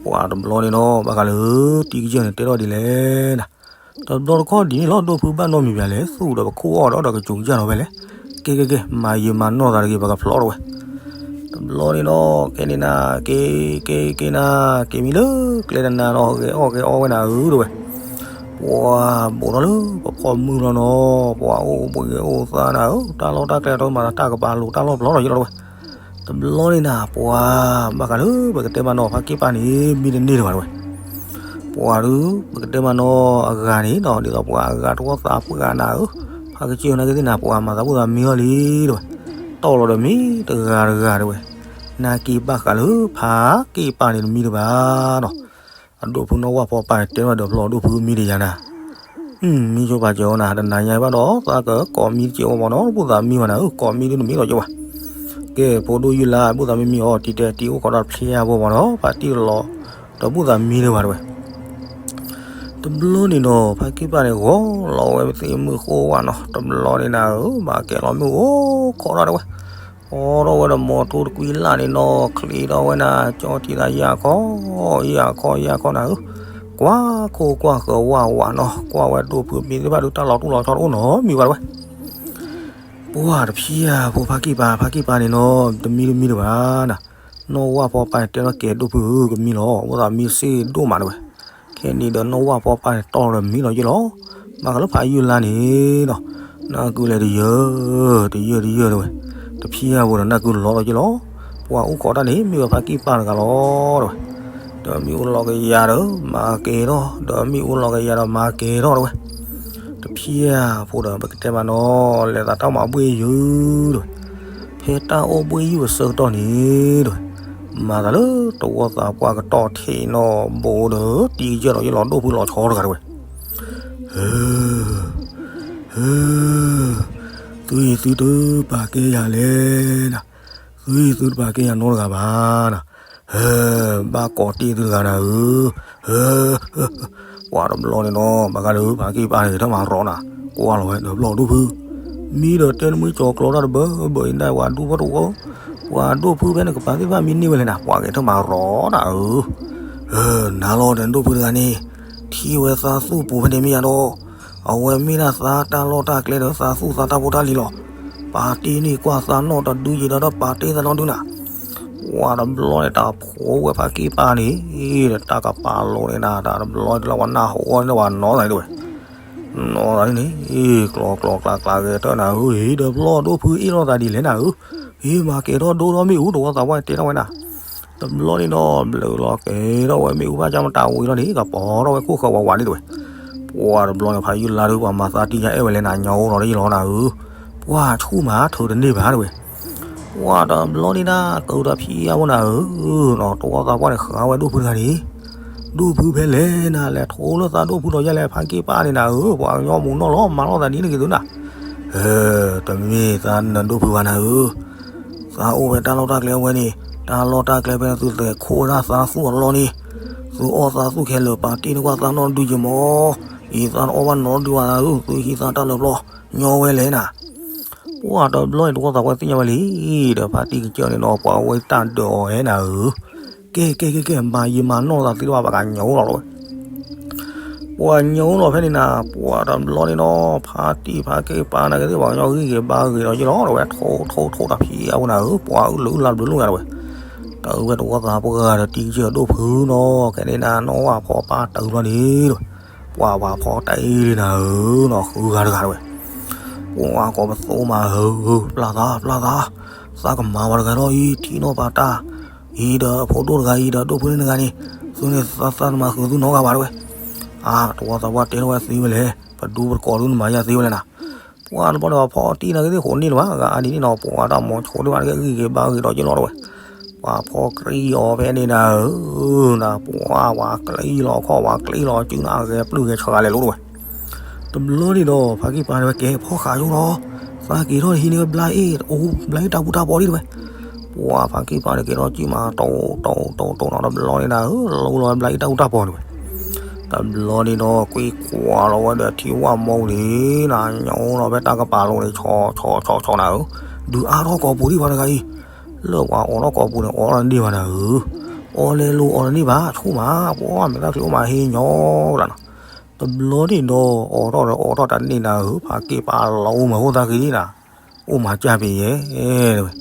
ပှၤတဘျီန့ၣ်နီၤ ဘၣ်ဃးလၢ တံကစၢၢ်န့ၣ် တဲထီၣ်ဒ်လဲၣ်နၤ တဘျီတခီၣ်ဒ်န့ၣ်လီၤ ဒိၣ်ဖုဘၣ်နီတမံၤဘၣ်လဲၣ် သူၣ်ဒီးပခိၣ်အီၣ်ဒီးကစူၤကစၢ်လီၤဝဲလဲၣ်, ကဲကဲကဲ မၤယံာ်မၤနီၢ်သးတဂ့ၤ ပကဖျီထီၣ်ဝဲ, တဘျီန့ၣ်နီၤ ကဲန့ၣ်နၤ က့ၤ က့ၤ က့ၤနၤ က့ၤမံလၢကျဲတနၤနီၤ ဂဲၤအီၣ်ဂဲၤအီဝဲနၤဧၢတဝဲ, ပှၤဘူးထီၣ်လၢပဖီမုၢ်လီၤနီၤ ပှၤအိၣ်ဘှံးအိၣ်သါနၤဧၢ တၢ်လီၢ်တၢ်ကျဲထီမး တၢ်ကပၤလိၤတၢ်လီၢ်ဖျီထီၣ်ယ့ၢ်လီၤတဝဲ တဘျီန့ၣ်နၤ ပှၤ ဘၣ်ဃးလၢ ပကတဲမးနီၤ ဖါက့ၢ်ပၢ်န့ၣ် မံတန့ၢ်တဘၣ်တဝဲ, ပှၤဒုး ပကတဲမးနီၤ အဂၤန့ၣ်နီၤ ဒ်သိးပှၤအဂၤတဝီသးပှၢ်နၤဧၢ, ဖါကစၢၢ်နာ်က့သ့ၣ်နၤ ပှၤမၤသးဖိသးမံအီၤလံတဝဲ, တီၢ်လီၤဒီးမံတဂၤတဂၤတဝဲ, နာ်က့ဘၣ်ဃးလၢ ဖါက့ၢ်ပၢ်န့ၣ်တမံတဘၣ်နီၤ အဒိၣ်ဖုနီၢ်ဝၣ်ဖီပၢ်န့ၣ် တဲဝဲဒီးဖျီဒိၣ်ဖုမံတယၤနၤ မံဆိပာ်စၢၤအီၤနၤ တနၤညါဘၣ်ဒီး သးကကိးမံတစဲးအီၤမးနီၤ ဘူၣ်သးမံဘၣ်နၤဧၢ ကိးမံဒုးတမံလီၤက့ၤဘၣ်, ကဲ ဖိဒိၣ်ယုၢ်လါ ဘူၣ်သးမံမံအီၤ တံၤတဲာ်တံၤအိၣ်ခိးဒီးဖျဲၣ်ဖိမးနီၤ ဖါတံၢ်လီၤ ဒီးဘူၣ်သးမံတဘၣ်တဝဲ တဘျီန့ၣ်နီၤ ဖါက့ၢ်ပၢ်န့ၣ် ဂီၤလီၤဝဲသ့ၣ်မုၢ်ဃိဝဲနီၤ တဘျီန့ၣ်နၤဧၢ မၤကဲၤလီၤမ့ၣ်အူအိၣ်ခိးထီၣ်တဝဲ, အိးထီၣ်ဝဲဒီးမိၢ်ထူတကွံလၢ်န့ၣ်နီၤ ချံးထီၣ်ဝဲနၤ ကၠီထံးသးယၢ်ခီ ယၢ်ခီ ယၢ်ခီနၤဧၢ, ကွၢ်ခိၣ်ကွၢ်ဃၢၤဝၣ်ဝးနီၤ ကွၢ်ဝဲဒိၣ်ဖုမံသ့ၣ်တဖၣ်ဒုးတၢ်လီၤတူၢ်လီၤဆီတအိၣ်နီတမံၤဘၣ်တဝဲ ပှၤတဖျၢၣ်ဖိဖါက့ၢ်ပၢ် ဖါက့ၢ်ပၢ်န့ၣ်နီၤ တမံတမံတဘၣ်နၤ, နီၢ်ဝၣ်ဖီပၢ်န့ၣ်တဲထီၣ်ကဲဒိၣ်ဖုဧၢ ကမံလီၤ အိၣ်သးမံစ့ၢ်ဒိၣ်မးတဝဲ, ခဲန့ၣ်ဒီးနီၢ်ဝၣ်ဖီပၢ်န့ၣ်တီၢ်လီၤဒီးမံလီၤယ့ၢ်လီၤ, ဘၣ်ဃးလၢဖးယုၢ်လါန့ၣ်နီၤ, နၢ်ကုလဲၤတယၢၢ် တယၢၢ်တယၢၢ်တဝဲ, တဖျၢၣ်ဖိဒီးနၢ်ကုလီၤလီၤယ့ၢ်လီၤ, ပှၤအိၣ်ခိးတၢ်န့ၣ် မ့ၢ်ဝဲဖါက့ၢ်ပၢ်တဂၤလီၤတဝဲ ဒီးမ့ၣ်အူလီၤကယၤဒီး မၤကဲၤထီၣ် ဒီးမ့ၣ်အူလီၤကယၤဒီးမၤကဲၤထီၣ်တဝဲ, တဖျၢၣ်ဖိဒီးပကတဲမးနီၤ လဲၤသးတၢ်မၤဘှ့ၣ်ယုၢ်တဝဲ, ဖဲတၢ်အိၣ်ဘှ့ၣ်ယုၢ်အဆၢကတီၢ်န့ၣ်တဝဲ, မၤသးလၢတဝီသးပှၢ်ကတီၢ်ထံးနီၤ ဘူးဒီးတံၤကယၢၢ်ဒီးယ့ၢ်လီၤဒိၣ်ဖုလီၤဆီတဂၤတဝဲ, ဟၢ ဟၢ သုအံၤသုတပာ်ကဲယၤလဲၣ်နၤ, သုအံၤသုတပာ်ကဲယၤနီတဂၤဘၣ်နၤ, ဟၢ ဘၣ်ကိးတ့ၢ်သုတဂၤနၤဧၢ, ဟၢ ပှၤတဘျီန့ၣ်နီၤ ဘၣ်ဃးဒီးဖါက့ၢ်ပၢ်န့ၣ် ဂဲၤထၢၣ်မၤရီနၤ, ကွၢ်လီၤဝဲဒီးဖျီဒိၣ်ဖု, မံဒီးတဲနမုၢ်ကၠီၤကျီတၢ်တဘၢဘၢအံၤ နဝၤဒူဖိတဝီ, ပှၤဒိၣ်ဖုဖဲနကပၤသ့ၣ်တဖၣ်မံန့ၢ်ဝဲလဲၣ်နၤ ပှၤဂဲၤထၢၣ်မၤရီနၤဧၢ, နၤလီၤဒီးနဒိၣ်ဖုတဂၤန့ၣ်, ထံၣ်ဝဲသးသူၣ်ပူၤဖဲန့ၣ်မ့ၢ်ယါဒီး, အဝဲမ့ၢ်ဒၣ်သးတၢ်လီၢ်တၢ်ကျဲဒီးသးသူၣ်သးတၢ်ဖိတၢ်လံၤလီၤ. ပာ်တ့ၢ်န့ၢ်ကွၢ်သးနီၣ်တဒုယံၤဒီး ပာ်တ့ၢ်သးနီၣ်ဒုနၤ. ပှၤတဘျီန့ၣ် တၢ်ဖိဝဲဖါက့ၢ်ပၢ်န့ၣ် ဒီးတၢ်ကပာ်လိၤန့ၣ်နၤ တၢ်တဘျီန့ၣ်လၢပှၤနၢ်ဟူဝဲန့ၣ် ပှၤနီၢ်သးန့ၣ်တဝဲ နီၢ်သးန့ၣ် ကျီကျီကျါကျါဂဲၤတၢၢ်နၤဧၢ, ဟ့ၣ်ဒီးပျီၢ်ဒိၣ်ဖုအ့ၣ်လိာ်သးဒ်လဲၣ်နၤဧၢ, ဟ့ၣ်မၤကဲၤထီၣ်ဒိၣ်ထီၣ်မ့ၣ်အူ တဝီသးပှၢ်တဲထီၣ်ဝဲနၤ. တဘျီန့ၣ်ဒီး ဘျုးလီၤကဲၤထီၣ်ဝဲမ့ၣ်အူဘၣ်ကၢ်မတၤဝံၤလီၤန့ၣ် ကပီၤထီၣ်ဝဲခိၣ်ဃၢၤဝးဝးန့ၣ်တဝဲ. ပှၤတဘျီန့ၣ် ဖါယုၢ်လါဒု ပှၤမၤသးတံၢ်ညါအဲၣ်ဝဲလဲၣ်နၤ ညီအိၣ်လီၤတယံာ်လီၤနၤဧၢ, ပှၤဆူၣ်မၤထုးတန့ၢ်ဘၣ်တဝဲ. ပှၤတဘျီန့ၣ်ဒၣ် ကၢတဖံးအါဖိနၤဧၢ, တဝီသးပှၢ်န့ၣ် ဃးဝဲဒိၣ်ဖုတဂၤန့ၣ် ဒိၣ်ဖုဖဲလဲၣ်နၤ လဲၤထိလၢသးဒိၣ်ဖုဒီးယဲလဲၣ် ဖါက့ၢ်ပၢ်န့ၣ်နၤဧၢ, ပှၤကညီမူးနီၢ်လီၤ မၤလိာ်သးဒ်န့ၣ်က့ၤသုနၤ. တမ့ၢ်သးနဒိၣ်ဖုဘၣ်နၤဧၢ, သးအိၣ်ဖဲတၢ်လီၢ်တၢ်ကျဲဝဲန့ၣ်, တၢ်လီၢ်တၢ်ကျဲဖဲန့ၣ် သုလဲၤခိးဝဲဒၣ်သးသူၣ်အလီၢ်န့ၣ်, သုအီၣ်သးသူၣ်ခဲလၢာ် ပာ်တ့ၢ်န့ၢ်ကွၢ်သးနီၣ်ဒုယံၤမး, အံၤသးတအီၣ်ဘၣ်နီၣ်ဒုဘၣ်နၤဧၢ, သုဟံးသးတၢ်လၢပျီ, ညီဝဲလဲၣ်နၤ. ပှၤတဘျီန့ၣ် တဝီသးပှၢ်သ့ၣ်ညါဝဲလံ, ဒီးဖါတံၢ်ကစၢၢ်န့ၣ်ဒီး ပှၤဝဲတၢ်ဒၢးအီၤဟဲနၤဧၢ, ကဲကဲကဲကဲ မၤယံာ်မၤနီၢ်သးသ့တဘၣ် ပှၤကညီအိၣ်လီၤတဝဲ. ပှၤညီအိၣ်လီၤဖဲန့ၣ်နၤ, ပှၤတဘျီန့ၣ်ဒီး ဖါတံၢ်ဖါက့ၢ်ပၢ်န့ၣ်ကသ့ၣ် ပှၤကညီဂံၢ်ဂ့ၤဘါဂ့ၤဒီးယ့ၢ်လီၤတဝဲ ထိထိထိတၢ်ဖံးအါဖိနၤဧၢ, ပှၤအုၣ်လၢအုၣ်လါဘျုးလိာ်ညါတဝဲ. တၢ်အုၣ်ဝဲတဝီသးပှၢ်ဒီးတံၢ်ကစၢၢ်ဒိၣ်ဖုနီၤ, ခဲန့ၣ်နၤ နီၢ်ဝၣ်ဖီပၢ်တၢ်အုၣ်ဘျီန့ၣ်တဝဲ, ပှၤပှၤဖီတၢ်အုၣ်လံနၤဧၢ, နီၢ်ဃုဂၤတဂၤတဝဲ. ပှၤကိးပသိးမးဧၢ, ပျၢ်သး ပျၢ်သး, သးကမၤဝဲတဂၤဒီးအံၤ ထံၣ်နီၢ်ပာ်တၢ်, အံၤဒီးဖိဒိၣ်တဂၤအံၤဒီး ဒိၣ်ဖုန့ၣ်တဂၤန့ၣ်, သုန့ၣ်သးသးတမၤဃုာ်သုနီတဂၤဘၣ်တဝဲ. အါ တဝီသးပှၢ်တဲထီၣ်ဝဲသ့ဝဲလဲၣ်, ပဒူပကိးဒုနမၤယၤသ့ဝဲလဲၣ်နၤ. ပှၤတဘျီန့ၣ် ပှၤဖီတံၢ်န့ၣ်ကသ့ၣ် ဃိးန့ၢ်လၢၤဘၣ်, ဂၤအါဒ်န့ၣ်နီၤ, ပှၤတၢ်မိၤဆိဒိၣ်မးတက့ၢ် ဂံၢ်ဂ့ၤဘါဂ့ၤဒီးယ့ၢ်လီၤတဝဲ. ပှၤဖီကြံအီၤဖဲန့ၣ်နၤဧၢ, နၤပှၤဝၤကျံလီၤခီၣ် ဝၤကျံလီၤစုနၤ အဂဲၤပျုၢ်ဂဲၤဆှးဂၤလဲၤလိၤတဝဲ. တဘျီန့ၣ်ဒီး ဖါက့ၢ်ပၢ်န့ၣ်ဝဲကဲဖီဃာ်ယိလီၤ, သးက့ၤထီၣ်ဟံးန့ၢ်ဝဲဘျါအ့ၣ် အိၣ်ဘျါအ့ၣ်တၢ်ပူၤတၢ်ပီၤဒ်တဝဲ. ပှၤဖါက့ၢ်ပၢ်န့ၣ်က့ၤထီၣ်စုမး တိတိတိတိနီၤတဘျီန့ၣ်နၤဧၢ, လီၤလီၤဝဲဘျါအ့ၣ်တၢ်ပူၤတၢ်ပီၤန့ၣ်ဝဲ. တဘျီန့ၣ်ဒီး ကွံကွၢ်လီၤဝဲဒီးထံဝၣ်မူန့ၣ်, နၤညီလီၤဖဲတၢ်ကပၤလိၤန့ၣ် ဆီဆီဆီဆီနၤဧၢ, ဒုးအါထီၣ်ကိာ်ပူၤဒံးပှၤတဂၤအံၤ, လၢပှၤအိးထီၣ်ကိာ်ပူၤန့ၣ် အိးထီၣ်တန့ၢ်ဘၣ်နၤဧၢ, အိးလဲၤလိၤအိးတန့ၢ်ဘၣ် ဆိၣ်မး, ပှၤမဲာ်သၣ်ချံအိၣ်မးဟ့ၣ်ညီလီၤနၤ. တဘျီန့ၣ်ဒီး အိးထီၣ်ဒီးအိးထီၣ်တန့ၢ်နၤဧၢ, ဖါက့ၢ်ပၢ်လီၤအိၣ်မၤဟိၣ်သးဃံနၤ, အိၣ်မၤကၢ်ပ့ၤယဲၢ်တဝဲ.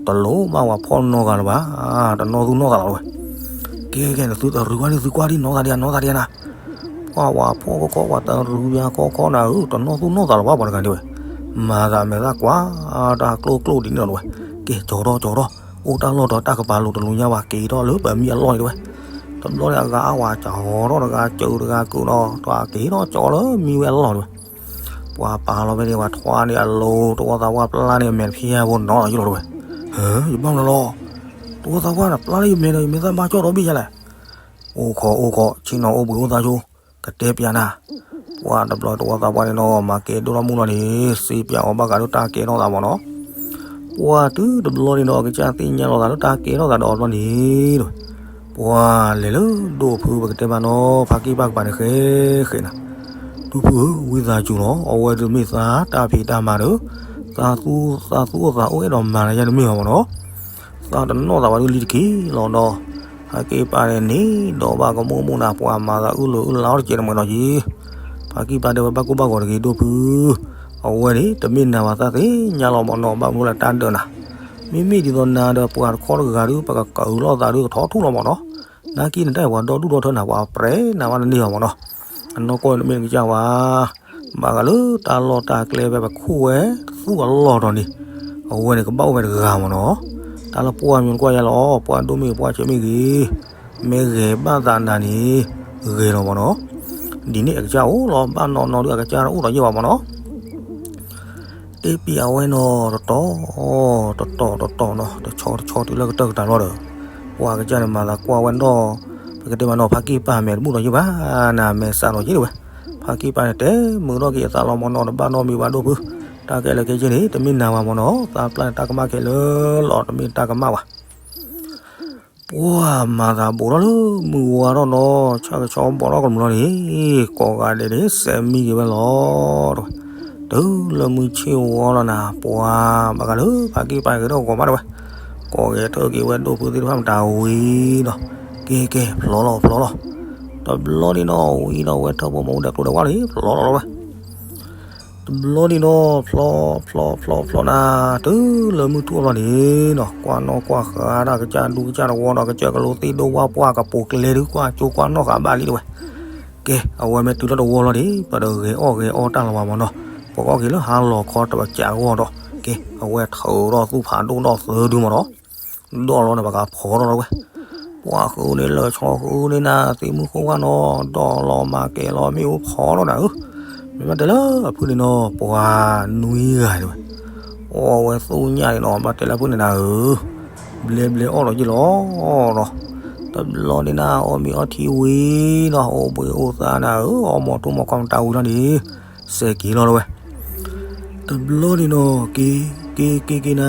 တလိၣ်ဘၣ်ဝၤဖီနီတဂၤလၢၤဘၣ်, တနီၢ်သူၣ်နီၢ်သးလီၤတဝဲ. ကဲကဲန့ၣ် သုတရူးဘၣ်န့ၣ် သုကွၢ်ဒံးနီၢ်သးဒံးဧါ နီၢ်သးဒံးဧါနၤ. ပှၤဝၤဖီကီကီ ပှၤတရူးဘၣ်ကီကီနၤဧၢ, တနီၢ်သူၣ်နီၢ်သးလီၤဘၣ်ပှၤတဂၤဒ်ဝဲ. မၤသးမဲာ်သၣ်ကွၢ် တၢ်ကျိၣ်ကျိၣ်ဒ်န့ၣ်လီၤတဝဲ. ကဲကၠီၤထီၣ်ကၠီၤထီၣ်, အိၣ်တၢ်လီၢ်ဒီးတၢ်ကပၤလိၤတလူညါဘၣ် က့ၤထီၣ်လၢပမံအလီၢ်န့ၣ်တဝဲ. တဘျီန့ၣ် အဂၤအဝၤကၠီၤထီၣ်တဂၤ ကၠီၤတဂၤကုာ်နီၤ တၢ်က့ၤထီၣ်ကၠီၤလၢမံဝဲအလီၢ်တဝဲ. ပှၤပာ်လီၤဖဲန့ၣ် ပှၤထွါန့ၣ်အလိၤ တဝီသးပှၢ်ပျၢ်န့ၢ်အမဲာ်တဖၠါဖိနီၤယလီၤတဝဲ. ဟၢ ယဘၣ်မနုၤလီၤ, တဝီသးပှၢ်န့ၣ် ပျၢ်လၢယမဲာ်ဒီး ယမဲာ်သၣ်ဘၣ်ကၠီၣ်ဒီဘ့ၣ်ယလဲၣ်. အိၣ်ခိးအိၣ်ခိး ဆ့ၣ်နီၤအိၣ်ဘှံးအိၣ်သါဆိ, ကတဲပျးနၤ. ပှၤတဘျီတဝီသးပှၢ်န့ၣ်နီၤ မၤကဲၤဒိၣ်ထီၣ်မုၢ်လီၤန့ၣ် စ့ပျးအီၤဘၣ်ဃးဒီးတၢ်ကဲထီၣ်သးမ့ၢ်နီၤ. ပှၤတုၤတဘျီန့ၣ်ဒီး ကစၢ်သ့ၣ်ညါလီၤသးလၢတၢ်ကဲထီၣ်သးဒီးအီၤတဘျီန့ၣ်တဝဲ. ပှၤလဲၤလၢဒိၣ်ဖုပကတဲမးနီၤ ဖါက့ၢ်ပၢ်ကပၤန့ၣ်ဃဲဃဲနၤ. ဒိၣ်ဖုဧၢ ဝံသးစူၤလီၤ အဝဲဒုးမ့ၢ်သးတၢ်ဖံးတၢ်မၤဒီး သးသူ သးသူအသးအိၣ်အဲၣ်ဒိးမၤနၤယဲတမ့ၢ်ဘၣ်မ့ၢ်နီၤ. သးတနီၣ်သးဝဲဒုးလံတက့ၢ်လီၤဒီး ဖါက့ၢ်ပၢ်န့ၣ်န့ၣ် ဒီးဘၣ်ကမိၣ်မိၣ်နၤ ပှၤမၤသးအုၣ်လီၤအုၣ်လီၤတကဲတမ့ၢ်နီၤက့ၤ. ဖါက့ၢ်ပၢ်တဲဝဲဘၣ်ကိၢ်ဘၣ်ဂီၤတဂ့ၤဒိၣ်ဖု, အဝဲန့ၣ် တမ့ၢ်နၤဘၣ်သးသ့ၣ်ညါလီၤမ့ၢ်နီၤ ဘၣ်မနုၤလၢတၢ်ဒၢးနၤ. မ့မ့ၢ်ဒ်သိးနၤဒီးပှၤတခီတဂၤဒုး ပကကၢၤလိာ်သးဒုးကထီထူၣ်လီၤမ့ၢ်နီၤ. နာ်က့နတၢ်အံၤပှၤဒီဒူၣ်ဒီထၢနၤ ပှၤပြဲးနၤဘၣ်တန့ၢ်ဘၣ်မ့ၢ်နီၤ. အနီၢ်ကီၢ်န့ၣ်တမ့ၢ်နကစၢ်ဝဲ ဘၣ်ဃးလၢတၢ်လီၢ်တၢ်ကျဲဖဲပခိၣ်ဝဲသူၣ်အလီၢ်ဒီးန့ၣ် အဝဲန့ၣ်ကဘၣ်အိၣ်ဝဲတဂၤမ့ၢ်နီၤ. တၢ်လၢပှၢ်မ့ၢ်ကွၢ်ယါလီၤ ပှၢ်ဒိၣ်မ့ၢ်ဂ့ၤ ပှၢ်ဆံးမ့ၢ်ဂ့ၤ မ့ၢ်ဂဲၤဘၣ်သးနၤန့ၣ် ဂဲၤလီၤမ့ၢ်နီၤ. ဒ်န့ၣ်အကစၢ်အိၣ်လီၤ ဘၣ်နီၢ်နီၢ်ဒုးအကစၢ်အိၣ်ဒီးယဲၢ်ဘၣ်မ့ၢ်နီၤ. တ့ပံအဝဲနီၤ တတီၤ တတီၤ တတီၤနီၤ တဆီတဆီတုၤလၢကတၢၢ်ကတၢၢ်လီၤဒီး ပှၤကစၢ်န့ၣ်မၤသးကွၢ်ဝဲဒီး ပကတဲမ့ၢ်နီၤ ဖါက့ၢ်ပၢ်မဲာ်တဘူၣ်ဒီးယဲၢ်ဘၣ် နမဲာ်စးဒီးယဲၢ်ဝဲ. ဖါက့ၢ်ပၢ်န့ၣ်တဲမုာ်ထီၣ်က့ၤအသးလီၤမ့ၢ်နီၤ တဘၣ်နီတမံၤဘၣ်ဒိၣ်ဖု တၢ်ခဲလၢာ်ခဲဆ့န့ၣ် တမ့ၢ်နၤဘၣ်မ့ၢ်နီၤ သးပျၢ်န့ၣ်တၢ်ကမၣ်ခဲလၢာ်လီၤ တမ့ၢ်တၢ်ကမၣ်ဘၣ်. ပှၤမၤသးဘူးထီၣ်လၢမုၢ်ဝါထီၣ်နီၤ ဆၣ်ကဆီဘီထီၣ်ကမျီၤန့ၣ် ကိးဂၤဒဲးန့ၣ် စဲးမံက့ၤဝဲလီၤ. တုၤလၢမုၢ်ဆ့ၣ်ဝါလီၤနၤ ပှၤဘၣ်ဃးလၢဖါက့ၢ်ပၢ်ဂ့ၤထီၣ်ဂီၤမးတဝဲ ကိးဂဲၤထၢၣ်က့ၤဝဲဒိၣ်ဖုသ့ၣ်တဖၣ်မတၤဝံၤဒီး ကဲကဲဖျီလီၤဖျီလီၤ. တဘျီန့ၣ်နီၤ ဝံၤဒီးဝဲထၢၣ်ဖိမီၤအိၣ်ဒီးကျိဒီးဝါန့ၣ် ဖျီလီၤလီၤဝဲ. တဘျီန့ၣ်နီၤ ဖျီ ဖျီ ဖျီ ဖျီနၤ တုၤလၢမုၢ်ထူၣ်အလီၢ်န့ၣ်နီၤ ကွၢ်နီၣ်ကွၢ်ဃာ်တၢ်ကစၢ်ဒူကစၢ်တဝီဒီး ကစၢၢ်ကလိသ့ၣ်ဒိၣ်ဝါပှၢ်ကပိာ်ကျဲဒုး ကွၢ်ကၠိကွၢ်နီၣ်ဃာ်ဘၣ်လံတဲဝဲ. ကဲ အဝဲမ့ၢ်တုၤလၢတဝီလီၤန့ၣ် ပတဂဲၤအီၣ်ဂဲၤအီတၢ်လၢၤဘၣ်မၢ်နီၤ. ပကအီၣ်က့ၤလၢဟါလီၤခီတပစးအဂီၢ်ဒီး ကဲ အဝဲထုးဒီးသူၣ်ဖးဒိၣ်ဒီးသၢဒုမၢ်နီၤ. ဒီးလီၤန့ၣ် ပကဖီထီၣ်လီၤဝဲ. ပှၢ်ဃုန့ၣ် လၢာ်ဆီဃုန့ၣ်နၤ သ့ၣ်မုၢ်ဃိဝါနီၤ ဒီးလီၤမၤကဲၤလီၤမ့ၣ်အူဖီထီၣ်နၤဧၢ. မ့ၢ်ဘၣ်တဲလၢအဖုၣ်န့ၣ်နီၤ ပှၤနွံဂၤတဲဝဲ. အီၣ်ဝဲသူၣ်ညၣ်န့ၣ်နီၤ ဘၣ်တဲလၢအဖုၣ်န့ၣ်နၤဧၢ. ဘျဲဘျဲအီၣ်ဒီးယ့ၢ်လီၤဒီး တဘျီန့ၣ်နၤ အီၣ်မ့ၤအီထံဝံၤနီၤ အိၣ်ဘှံးအိၣ်သါနၤဧၢ အီၣ်မီၤထူမီၤခွါမတၤဝံၤလီၤန့ၣ် စဲးက့ၤလီၤတဲဝဲ. တဘျီန့ၣ်နီၤ က့ၤ က့ၤ က့ၤ က့ၤနၤ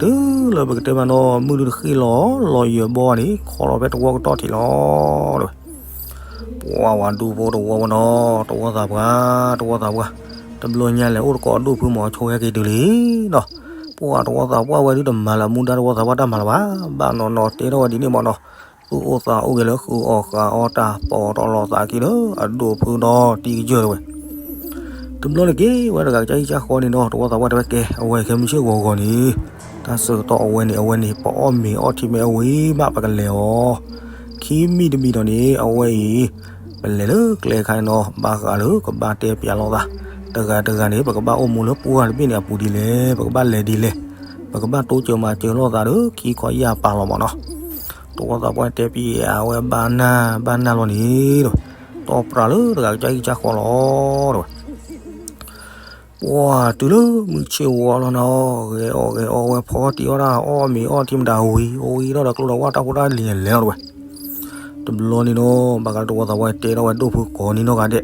တုၤလၢပကတဲမးနီၤ မုၢ်ဒုတဃ့ၢ်လီၤ လီၤယၢၤဘီန့ၣ် ခီလီၤဖဲတဝီကတီၢ်ထံးလီၤတဲဝဲ. ပှၤဝဲဒူဖိတဝီဝဲနီၤ တဝီသးပှၢ် တဝီသးပှၢ် တဘျီညါလဲၤအိၣ်တကိးဒိၣ်ဖုမီၤဆိဟဲက့ၤတုၤလံနီၤ. ပှၤတဝီသးပှၢ်ဝဲဒုတမၤလၢအမူဒါ တဝီသးပှၢ်တၢ်မၤလၢၤဘၣ် ဘၣ်နီၤနီၤတဲထီၣ်ဝဲဒ်န့ၣ်မၢ်နီၤ. သူၣ်အိၣ်သးအိၣ်ဂ့ၤလၢဃုအီၣ်ဃုအီတၢ် ပိာ်ထီၣ်လိာ်သးက့ၤလၢအဒိၣ်ဖုဒီတံၤကစၢၢ်တဲဝဲ. တဘျီန့ၣ်က့ၤဝဲတဂၤကစၢ်ဟံၣ်ကစၢ်ဃီန့ၣ်နီၤ တဝီသးပှၢ်တဲဝဲ ကဲ အဝဲခဲမုၢ်ဆ့ၣ်ဂီၤဂီၤန့ၣ် တၢ်ဆၢကတီၢ်အဝဲန့ၣ် အဝဲန့ၣ် ပအီၣ်မ့ၤအီထံမ့ၢ်အဝံၤဘၣ် ပကလဲၤအီၤ ခံမံၤတမံၤဒီးန့ၣ် အဝဲအံၤ ပလဲၤလၢကျဲခါန့ၣ်နီၤ ဘၣ်ဃးလၢကဘၣ်တဲပၠးလိာ်သး တဂၤတဂၤန့ၣ် ပကဘၣ်အိၣ်မူလၢပှၢ်တဘ့ၣ်န့ၣ်အပူၤဒ်လဲၣ် ပကဘၣ်လဲၤဒ်လဲၣ် ပကဘၣ်တိစၢၤမၤစၢၤလိာ်သးဒီးခံခီယၢ်ပာ်လီၤမၢ်နီၤ. တဝီသးပှၢ်တဲပၠးအဝဲဘၣ်နၢ်ဘၣ်နၢ်လီၤန့ၣ် တီပှၤလၢတဂၤကစၢ်ဟံၣ်ကစၢ်ဃီလီၤတဲဝဲ. ပှၤတုၤလၢမုၢ်ဆ့ၣ်ဝီလီၤနီၤ ဂဲၤအီၣ်ဂဲၤအီဝဲဖီတံၢ်အီၣ်တၢ် အီၣ်မ့ၤအီထံမတၤဝံၤ အဝံၤဒီးကျိဒီးဝါတၢ်ဖိတၢ်လံၤန့ၣ်လဲၤလီၤတဲဝဲ. တဘျီန့ၣ်နီၤ ဘၣ်ဃးလၢတဝီသးပှၢ်တဲထီၣ်ဝဲဒိၣ်ဖုကိးနံၤနီၢ်ဂၤဒဲး ဒီး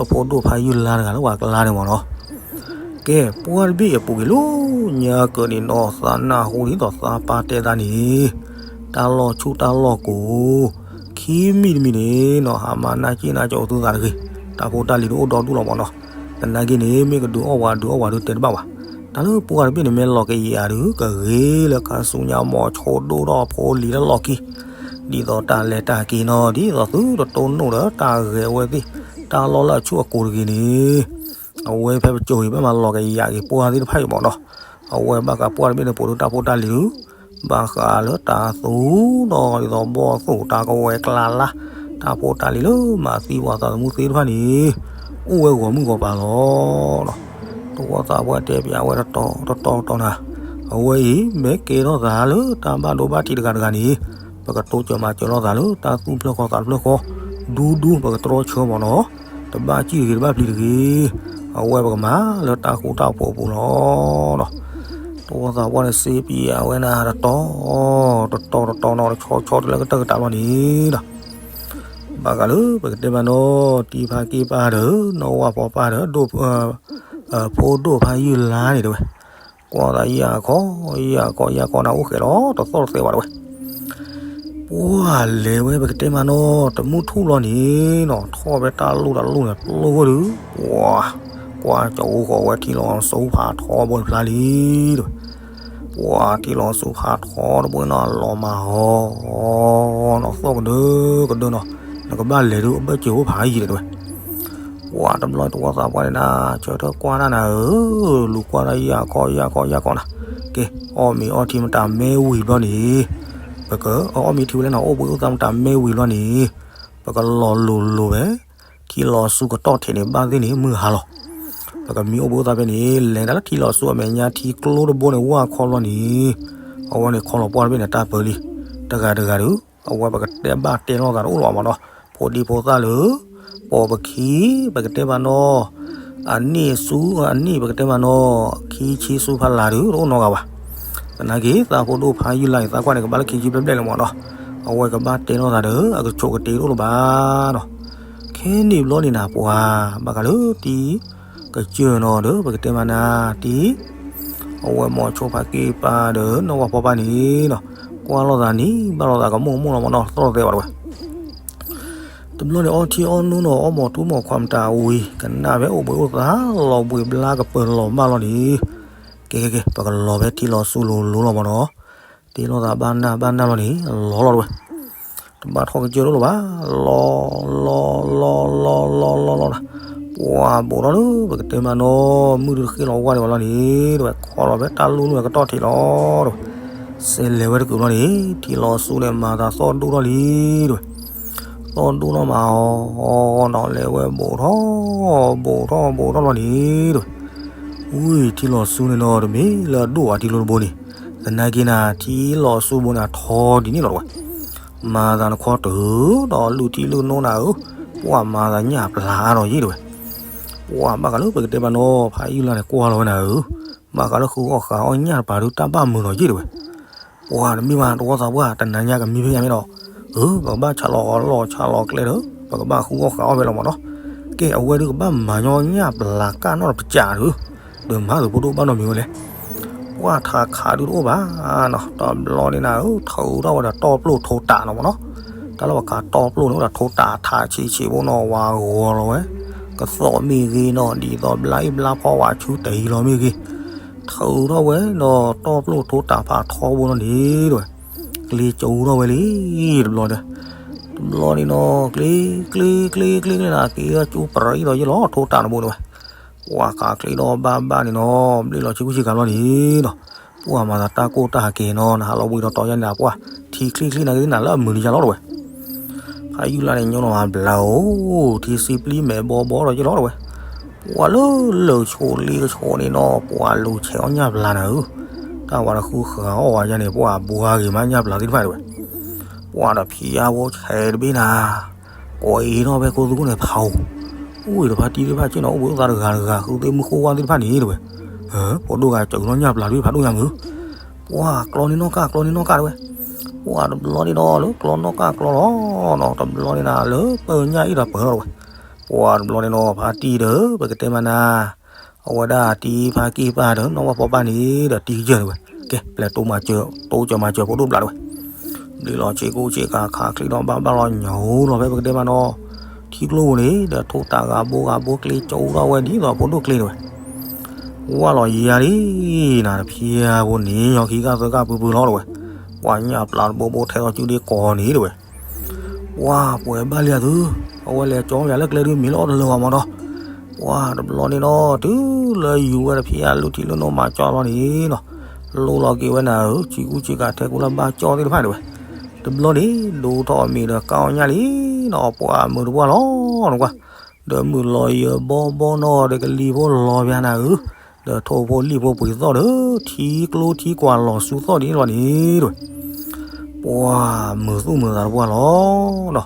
အဖိဒိၣ်ဖးယုၢ်လါတဂၤလၢပှၤကျါန့ၣ်မၢ်နီၤ. ကဲ ပှၢ်တဘ့ၣ်အပူၤကွံာ်လီၤ ညါကၢးန့ၣ်နီၤ သးနၢ်ဟူဒ်သိးသးပၢ်တဲသးန့ၣ် တၢ်လီၢ်ဆူၣ်တၢ်လီၢ်ကိး ခံမံၤတမံၤန့ၣ်နီၤ ဟးမၤနၢ်က့ၣ်နၢ်ကၠီသုသးတဂ့ၤ တၢ်ဖိတၢ်လံၤဒုးအိၣ်ဒီဒူၣ်လီၤမၢ်နီၤ. သနာ်က့န့ၣ် မ့ၢ်ကဒုးအီၣ်ဝဲဒုးအီၣ်ဝဲဒုးတဲတဘၣ်ဘၣ်. တၢ်လၢပှၢ်တဘ့ၣ်န့ၣ် မ့ၢ်လီၤကယၤဒုး ကဂ့ၤလၢခါဆူညါ မိၤဆိဒိၣ်ထီၣ်ဖိလံၤလၢလီၢ်ခံ ဒ်သိးတၢ်လဲၤတၢ်က့ၤနီၤ ဒ်သိးသုတတိၢ်နီၣ်ဒီးတၢ်ဂဲၤဝဲသ့ၣ် တၢ်လီၢ်လၢအဆူၣ်အကိၤတဂ့ၤန့ၣ် အဝဲဖဲပစိၤအံၤ ဘၣ်မၤလီၤကယၤက့ၤပှၢ်သ့ၣ်တဖၣ်အံၤမၢ်နီၤ. အဝဲဘၣ်ဃးပှၢ်တဘ့ၣ်န့ၣ် ပိာ်ဒုးတၢ်ဖိတၢ်လံၤဒုး ဘၣ်ဃးလၢတၢ်သူၣ်နီၤ ဒ်သိးဘီၣ်သိၣ်တၢ်ကဝဲၤကျါလါ တၢ်ဖိတၢ်လံၤလၢမၤသံပှၤသးသမူသ့ၣ်တဖၣ်န့ၣ် အိၣ်ဝဲဂီၤမုၢ်ဂီၤပၤလီၤ. တဝီသးပှၢ်တဲပၠးဝဲတတီၤတတီၤတတီၤနၤ အဝဲအံၤ မ့ၢ်ကဲထီၣ်သးလၢတၢ်ဘၣ်ဒိဘၣ်ထံးတဂၤတဂၤန့ၣ် ပကတိစၢၤမၤစၢၤလိာ်သးလၢတၢ်သူၣ်ဖျၢၣ်ဃီသးတဖျၢၣ်ဃီ ဒူဒူပကတြီဆၢမၢ်နီၤ တဘၣ်စံၣ်တဂ့ၤ တဘၣ်ပျံၤတဂ့ၤ အဝဲပကမၤလၢတၢ်ဃူတၢ်ဖိးအပူၤလီၤ. တဝီသးပှၢ်န့ၣ်စ့ပၠးဝဲနၤ တတီၤ တတီၤတတီၤနီၤ တဆီဆီတလၢကတၢၢ်ကတၢၢ်လီၤန့ၣ်ဒီး ဘၣ်ဃးလၢပကတဲမးနီၤ တံၤဖါက့ၢ်ပၢ်ဒီး နီၢ်ဝၣ်ဖီပၢ်ဒီး ဒိၣ် ဖိဒိၣ်ဖးယုၢ်လါန့ၣ်တဲဝဲ ကွၢ်သးယၢ်ခီ ယၢ်ခီ ယၢ်ခီနၤ အိၣ်ဃဲးလီၤ တသီၣ်တသဲဘၣ်တဲဝဲ. ပှၢ်လဲၤဝဲပကတဲမးနီၤ တမုၢ်ထူၣ်လီၤန့ၣ်နီၤ ထီၣ်ဖဲတၢ်လိၣ်တၢ်လိၣ်န့ၣ် ပျိဝဲဒုး ပှၢ် ကွၢ်ကၠီၤအူဃီၤဝဲထံလီၤဆူဖးထီဘိတဖျါလံတဲဝဲ. ပှၢ်ထံလီၤဆူဖးထီတဘိနီၤ လီၤမၢ်ဟီနီၤ သီၣ်ကဒၢကဒၢနီၤ နကဘၣ်လဲၤဒုး အဘၢၣ်စၢၤအိၣ်ဖးယံာ်တဲဝဲ. ပှၢ်တဘျီတဝီသးပှၢ်န့ၣ်နၤ ဆၢထၢၣ်ကွၢ်တၢ်နၤဧၢ လူၤကွၢ်တၢ်ယၢ်ခီယၢ်ခီယၢ်ခီနၤ ကဲ အီၣ်မ့ၤအီထံမတၤမ့ၢ်ဝံၤဘျီန့ၣ် ပကအီၣ်မ့ၤထံဝဲလဲၣ်နီၤ အိၣ်ဘှံးအိၣ်သါမတၤမ့ၢ်ဝံၤဘျီန့ၣ် ပကလီၤလိၤလိၤဝဲ ထံလီၤဆူကတီၢ်ထံးန့ၣ် ဘၣ်သ့ၣ်န့ၣ် မုၢ်ဟါလီၤ. ပကမံအိၣ်ဘှံးအိၣ်သါဖဲန့ၣ် လဲၤတၢ်လၢထံလီၤဆူအမဲာ်ညါ ထံကျိတဘိန့ၣ် ဝၢ်ခီဘျီန့ၣ် အဝဲန့ၣ်ခီလီၤပှၢ်တဘ့ၣ်န့ၣ် တၢ်ပၢလံ တဂၤတဂၤဒီး အဝဲပကတဲဘၣ်တဲလိာ်သးတအိၣ်လီၤမၢ်နီၤ. ဖိဒံဖိသၣ်လၢ ပိာ်ပခံ ပကတဲမးနီၤ အနံၣ်ဆူ အနံၣ်ပကတဲမးနီၤ ခံဆံဆူဖးလၢ်ဒုး တအိၣ်နီတဂၤဘၣ်. သနာ်က့ သးဖိဒိၣ်ဖးယုၢ်လါအံၤ သးကွၢ်န့ၣ် ကဘၣ်လၢခံဆံဘျဲၣ်ဘျဲၣ်လၢမၢ်နီၤ. အဝဲကဘၣ်တဲလိာ်သးဒီး အကဆိးကတ့တအိၣ်လၢၤဘၣ်နီၤ. ခဲန့ၣ်ဘျီန့ၣ်နၤ ပှၤ ဘၣ်ဃးလၢတံၤ ကစၢၢ်နီၤဒီး ပကတဲမးနၤ တံၤ အဝဲမိၤဆိဖးက့ၢ်ပၢ်ဒီး နီၢ်ဝၣ်ဖီပၢ်န့ၣ်နီၤ ကွၢ်လိာ်သးန့ၣ် ဘၣ်လိာ်သးကမိၣ်ကမိၣ်လီၤမၢ်နီၤ သီၣ်သဲဘၣ်တဲဝဲ. တဘျီန့ၣ် အီထံအီနိနီၤ အီမိာ်ထူမိာ်ခွါမတၤဝံၤ ကနၣ်ဖဲအိၣ်ဘှံးအိၣ်သါ လီၤဘှံးဘျါကပၢၤလီၤမၢ်လီၤန့ၣ် ကဲကဲကဲ ပကလီၤဖဲထံလီၤဆူလိၤလိၤလီၤမၢ်နီၤ. တဲလိာ်သးဘၣ်နၢ်ဘၣ်နၢ်လီၤန့ၣ် လီၤလီၤတဲဝဲ. တဘၣ်ထီၣ်ကစၢၢ်ဒိၣ်လၢၤဘၣ်, လီၤ လီၤ လီၤ လီၤ လီၤ လီၤ လီၤ လီၤ, ပှၢ်ဘိးထီၣ်လၢ ပကတဲမးနီၤ မုၢ်ဒုတဃ့လီၤဝါဒံးဝဲလီၤန့ၣ် တဝဲ ခီလီၤဖဲတၢ်လူၢ်နုာ်အကတီၢ်ထံးလီၤ တဝဲ, စဲးလဲၤဝဲတကုာ်လီၤန့ၣ် ထံလီၤဆူန့ၣ် မၤသးသီၣ်ဒိၣ်ထီၣ်လံ တဝဲ, သီၣ်ဒိၣ်ထီၣ်မးအီၤ အီၤနီၤ လဲၤဝဲဘိးထီၣ် ဘိးထီၣ် ဘိးထီၣ်လီၤန့ၣ် တဝဲ, ဝံၤ ထံလီၤဆူန့ၣ်နီၤ တမ့ၢ်လၢအဒိၣ်ဘၣ်ထံကျိတဘိန့ၣ်, သနာ်က့န့ၣ် ထံလီၤဆူဘိန့ၣ် အထီဒ်န့ၣ်လီၤတဝဲ, မၤသးနခီတုၤဒီးလုၢ်ထံလုၢ်နိနၤဧၢ, ပှၢ်မၤသးညၣ်ပျၢ်အါထီၣ်ယ့ၣ်တဝဲ, ပှၢ်ဘၣ်ဃးလၢပကတဲမးနီၤ ဖးယုၢ်လါန့ၣ် ကွၢ်လီၤဝဲနၤဧၢ, ဘၣ်ဃးလၢဃုအီၣ်ဃုအီၣ်ညၣ်တပၤဒုးတၢ်ဘၣ်မုာ်ထီၣ်ယ့ၣ်တဝဲ, ပှၢ်တမ့ၢ်ဘၣ်တဝီသးပှၢ် တနၤညါကမံဖဲညါမ့ၢ်ဒီး, အၢ ပကဘၣ်ဆးလီၤလီၢ်ဆးလီၤကျဲဒီး ပကဘၣ်ဃုအီၣ်ဃုအီၣ်ဖဲလီၤမးနီၤ, ကဲအဝဲဒုးကဘၣ်မၤညီညၣ်ပျၢ်ကၣ်နီၣ်တပစၢ်ဒုး, ဒီးမၤသုးဖိဒိၣ်ဘၣ်နီတမံၤဝဲလဲၣ် ပှၢ်ထးခးဒုတအိၣ်ဘၣ်နီၤ, တဘျီန့ၣ်နၤဧၢ ထုးထီၣ်ဝဲဒီးတီၢ်ပျိၢ်ထိတးနီၤမးနီၤ, တၢ်လၢပှၤခးတီၢ်ပျိၢ်န့ၣ် အိၣ်ဒီးထိတးထးဆံးဆံးဖိနီၤ ဝၤဂီၤလီၤဝဲ, ကသီးမ့ၢ်ဂ့ၤနီၤ ဒ်သိးဘျါအံၣ်ဘျါဖီဝဲဆူတယံၤလီၤမ့ၢ်ဂ့ၤ, ထုးထီၣ်ဝဲဒီးတီၢ်ပျိၢ်ထိတးဖးထီဘိနီၤန့ၣ်တဝဲ, ကျ့ကၠိထီၣ်ဝဲလံ, တဘျီဒီး, တဘျီန့ၣ်နီၤ ကျ့ ကျ့ ကျ့ ကျ့ ကျ့နၤ က့ၤလၢကၠိပရံဒီးယ့ၣ်လီၤ ထိတးတဘိတဝဲ ပှၢ်ခးကျ့ဒီးဘၣ်ဘၣ်န့ၣ်နီၤ ဘျ့လီၤဆ့ကူဆ့ကၤလီၤန့ၣ်နီၤ, ပှၢ်မၤသးတၢ်ကိၢ်တၢ်ဟးက့ၤနီၤ နဟးလီၤဝံၤဒီးတီၤယါန့ၣ် ပှၢ်ထံချ့ချ့နၤက့ၤနၤ လၢအမုာ်န့ၣ်ယါလီၤတဝဲ, ဖးယုၢ်လါန့ၣ် ညီနီၤမၤဘျါဧိၤ ထံစံပျံမဲာ်ဘီဘီဒီးယ့ၣ်လီၤတဝဲ, ပှၢ်လၢလၢာ်ဆိးလ့ကဆိးန့ၣ်နီၤ ပှၢ်လူၤဆဲးအီၣ်ညၣ်ပျၢ်နၤဧၢ, တၢ်ဝဲတဃုဃာ်အီၣ်ဝဲယါန့ၣ် ပှၢ်ဘှါဂ့ၤမးညၣ်ပျၢ်သ့ၣ်တဖၣ်တဝဲ, ပှၢ်ဒီးဖံးယါဖိဆဲးတဘ့ၣ်နၤ ကိးအံၤထီၣ်ဖဲကိးသူခိၣ်န့ၣ်ဖးဧိၤ, အိၣ်အံၤဒီးဖါတံၢ်သ့ၣ်တဖၣ်ဆ့ၣ်နီၤ အိၣ်ဘှံးအိၣ်သါတဂၤတဂၤ ဃုသ့ၣ်မုၢ်ဃိဝါသ့ၣ်တဖၣ်န့ၣ်တဝဲ, ဖိဒိၣ်ဂၤစၢၤလီၤညၣ်ပျၢ်တဘ့ၣ်ဖးဒိၣ်ညါမုၢ်, ပှၢ်ကျီန့ၢ်နီၣ်ကၢ် ကျီန့ၢ်နီၣ်ကၢ်တဝဲ, ပှၢ်တဘျီန့ၣ်နီၤလၢကျီနီၣ်ကၢ်ကျီလီၤနီၤ တဘျီန့ၣ်နၤလၢပၢညၣ်အ့ၣ်ဒီးပၢလီၤတဝဲ, ပှၢ်တဘျီန့ၣ်နီၤ ဖါတံၢ်ဒီး ပကတဲမးနၤ အဝဲဒၣ်တံၤဖါက့ၢ်ပၢ်ဒီး နီၢ်ဝၣ်ဖီပၢ်န့ၣ် ဒီးတံၤကစၢၢ်တဝဲ, ကဲ ပျဲတိမၤစၢၤ တိစၢၤမၤစၢၤဖိဒိၣ်ဘျးတဝဲ, ဘျ့လီၤဆ့ကူဆ့ကၤခးချ့ဒီးဘၣ်ဘၣ်လီၤညီလီၤဖဲပကတဲမးနီၤ, ထံကျိပူၤန့ၣ် ဒီးထိတးဂၤဘိဂၤဘိကျ့ကၠိထီၣ်ဝဲဒ်သိးဖိဒိၣ်ကျ့တဝဲ, ဝၢ်လီၤယၤလံ နၤတဖျၢၣ်ဖိန့ၣ် ညီခံဂၤသၢဂၤပူၤပူၤလီၤတဝဲ, ပှၤညၣ်ပျၢ်တဘိဘိထဲသိးစုဒ့ကီးန့ၣ်တဝဲ, ပှၢ်ပှဲၤဘၣ်လံအသု, အဝဲလဲၤကၠီယၤလၢကျဲဒုးမ့ၢ်လၢအီၣ်တလၢာ်ဘၣ်မးဒီး, ပှၢ်တဘျီန့ၣ်နီၤ တုၤလၢယူၤဝဲတဖျၢၣ်အလုၢ်ထံလုၢ်နိမၤကၠီလီၤန့ၣ်နီၤ, လိလီၤက့ၤဝဲနၤဧၢ ဆ့ကူဆ့ကၤထဲကူလၢဘၣ်ကၠီသ့ၣ်တဖၣ်တဝဲ, တဘျီန့ၣ် ဒိးထီၣ်အမံၤဒီးကၢ်အီၣ်ညၣ်လံနီၤ ပှၢ်မုာ်တပှၢ်လီၤနကွၢ်, ဒီးမုၢ်လီၤယၢၤဘီဘီနီၤ ဒီးကလံၤဖိလီၤဘၣ်နၤဧၢ, ဒီးထိၣ်ဖိလံၣ်ဖိပှ့ၤသီၣ်ဒီး ထံကျိထံကွၢ်လီၤဆူသီၣ်ဒ်န့ၣ်လီၤန့ၣ်တဝဲ, ပှၢ်မုာ်သူၣ်မုာ်သးတပှၢ်လီၤနီၤ,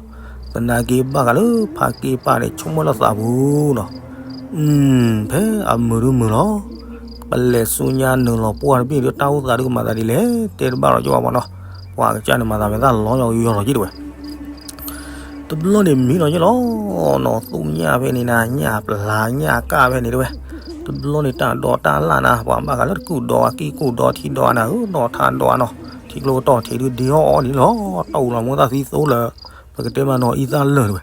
သနာ်က့ဘၣ်ဃးလၢဖါက့ၢ်ပၢ်န့ၣ် ဆိကမိၣ်လၢသးပူၤနီၤ, ဖဲအမုာ်ဒုမုာ်လီၤ, ပလဲၤဆူညါနုာ်လီၤပှၢ်တဘ့ၣ်ဒီးတၢ်အိၣ်သးဒုးကမၤသးဒ်လဲၣ် တဲတဘၣ်လီၤကၠိဘၣ်မးနီၤ, ပှၢ်ကစၢ်န့ၣ်မၤသးမဲာ်သၣ်လီၤယီၤယီၤလီၤက့ၤတဝဲ တဘျီန့ၣ်မံနီၤယ့ၣ်လီၤနီၤ သူၣ်ညၣ်ဖဲန့ၣ်နၤ ညၣ်ပျၢ်ညၣ်ကၢ်ဖဲန့ၣ်တဝဲ, တဘျီန့ၣ်တၢ်ဒိးတၢ်လၣ်နၤ ပှၤဘၣ်ဃးလၢတကူၣ်ဒိးအကံၢ်ကူၣ်ဒိးထံဒိးနၤဧၢ နီၢ်ထါဒိးနီၤ ထံကျိကတီၢ်ထံးဒုးဒ့အီၣ်အီၣ်န့ၣ်လီၤ တၢ်အိၣ်လီၤမူသၣ်သံသိလၢ ပကတဲမးနီၤအံသၣ်လၢာ်တဝဲ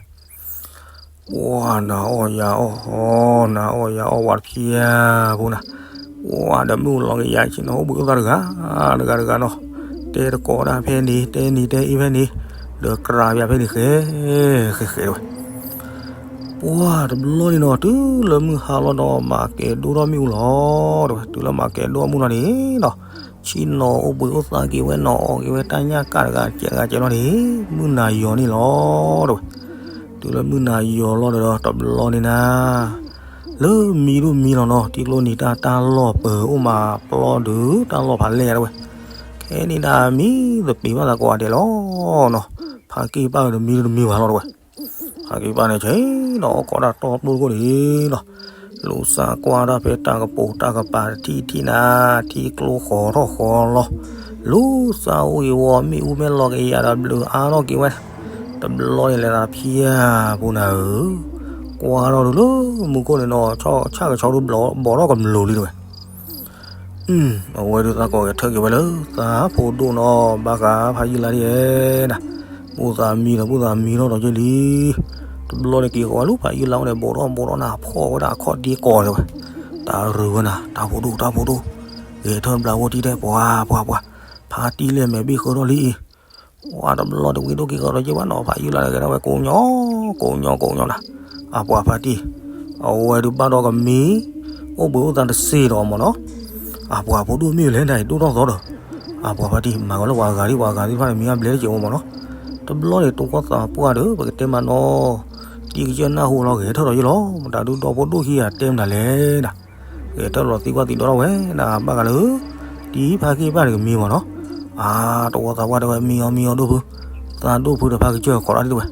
ပှၤနၤအီၣ်ယၤအီၣ်ဟီ နၤအီၣ်ယၤအီၣ်ဝဲတဖျၢၣ်ဖိနၤ, ပှၤဒီးမုၢ်လီၤကယၤဆ့ၣ်နီၤအိၣ်ဘှံးအိၣ်သါတဂၤ တဂၤတဂၤနီၤ, တဲတကိးဒၣ်ဖဲန့ၣ် တဲနံၤတဲအ့ၣ်ဖဲန့ၣ်, ဒီးကြၤပၠးဖဲန့ၣ်ဃဲ ဃဲဃဲတဝဲ ပှၢ်တဘျီန့ၣ်နီၤ တုၤလၢမုၢ်ဟါလီၤဒီးမၤကဲၤဒိၣ်ထီၣ်မ့ၣ်အူလီၤ တဝဲ, တုၤလၢမၤကဲၤဒိၣ်မ့ၣ်အူလီၤန့ၣ်နီၤ, ဆ့ၣ်နီၤအိၣ်ဘှံးအိၣ်သါက့ၤဝဲနီၤ အီၣ်က့ၤဝဲတၢ်ညၣ်ကၢ်တဂၤကဲးတဂၤကဲးလီၤန့ၣ်, မုၢ်နၤယီၤန့ၣ်လီၤ တဝဲ, တုၤလၢမုၢ်နၤယီၤလီၤဒီးတဘျီန့ၣ်နၤ လၢမံဒိၣ်မံလီၤနီၤ ထံကျိနံၤတၢ်တၢ်လီၢ်ပၢၤအိၣ်မးပျီဒုး တၢ်လီၢ်ဖးလဲၢ်တဝဲ, ခဲန့ၣ်ဒၣ်မံသပ့ၤဘၣ်သးကိးဂၤဒဲးလီၤနီၤ, ဖါက့ၢ်ပၢ်ဒီးမံတမံဘၣ်လီၤတဝဲ, ဖါက့ၢ်ပၢ်န့ၣ်ဆ့ၣ်နီၤအီၣ်ကိးတၢ်တီၢ်ပျိၢ်တခိၣ်န့ၣ် လူၤစးကွၢ်တၢ်ဖဲတၢ်ကပိာ်တၢ်ကပၤတထံၣ်ထံၣ်နၤ, ထံကျိဃီၤထီၣ်ဃီၤလီၤ, လူၤစးအိၣ်ဂ့ၤဝီမ့ၣ်အူမ့ၢ်လီၤကယၤဒီးဘျုးအါထီၣ်က့ၤဝဲ, တဘျီန့ၣ်လဲၤသးဖၠၣ်ပူၤနၤဧၢ, ကွၢ်ထီၣ်ဒုးလၢမူခိၣ်န့ၣ်နီၤ ဆၣ်ကဆီဒုးဘီးထီၣ်ကမျူၤလံတဝဲ အဝဲဒုးသးကိးဂဲၤထၢၣ်က့ၤဝဲလၢသးဖိဒိၣ်နီၤ ဘၣ်ဃးဖးယုၢ်လါဒ်အဲၣ်နၤ, ဘူၣ်သးမံဒီးဘူၣ်သးမံထီၣ်ဒီးက့လံ, တဘျီန့ၣ်က့ၤဃီၤလၢဖးယုၢ်လါအိၣ်န့ၣ် ဘီးထီၣ်ဘီးထီၣ်နၤဖီၣ်ဝဲဒၣ်အခီၣ်ဒ့ကီးတဲဝဲ, တၢ်ရုၤဝဲနၤ တၢ်ဖိဒိၣ်တၢ်ဖိဒိၣ်, ဂဲၤထၢၣ်ဘျးဖိတံၢ်တဲပှၤပှၤပှၤ, ဖါတံၢ်လဲၣ်မဲာ်ဘ့ၣ်ဃၢထီၣ်လံအံၤ, ဝဲတဘျီတဝံၤဒိၣ်က့ၤကဒီးက့ၤဘၣ်နီၤ ဖးယုၢ်လါဒီးဂဲၤထီၣ်ဝဲကိးညီ, ကိးညီကိးညီနၤ, အပှၤဖါတံၢ်, အဝဲဒုးဘၣ်ဒီးကမံ, အိၣ်ဘှံးအိၣ်သါတစ့ၣ်ဒီးမ့ၢ်နီၤ, အပှၤဖိဒိၣ်မ့ၢ်လဲၣ်နၤအံၤဒိၣ်ထီၣ်သီဒီး, အပှၤဖါတံၢ်မၤကီးလၢပှၤဂၤဒ်ပှၤဂၤသ့ၣ်တဖၣ်န့ၣ် မံအါဘျဲတစဲးဝဲမ့ၢ်နီၤ, တဘျီန့ၣ် တဝီသးပှၢ်ဒီး ပကတဲမးနီၤ, တံၤကစၢၢ်နၢ်ဟူလီၤဂဲၤထၢၣ်ဒီးယ့ၣ်လီၤ, မတၤဒုးဒီဖိဒိၣ်ခံဂၤတဲမနုၤလဲၣ်နၤ ဂဲၤထၢၣ်လီၤသံကွၢ်သံဒိးထီၣ်ဝဲ နဘၣ်ဃးလၢ တံၤဖါက့ၢ်ပၢ်န့ၣ်ကမံမ့ၢ်နီၤ, အါ တဝီသးပှၢ်တဲဝဲမံအီၤမံအီၤဒိၣ်ဖု, သးဒိၣ်ဖုဒီးဖါကစၢၢ်ခိးတၢ်ဒ်တဲဝဲ,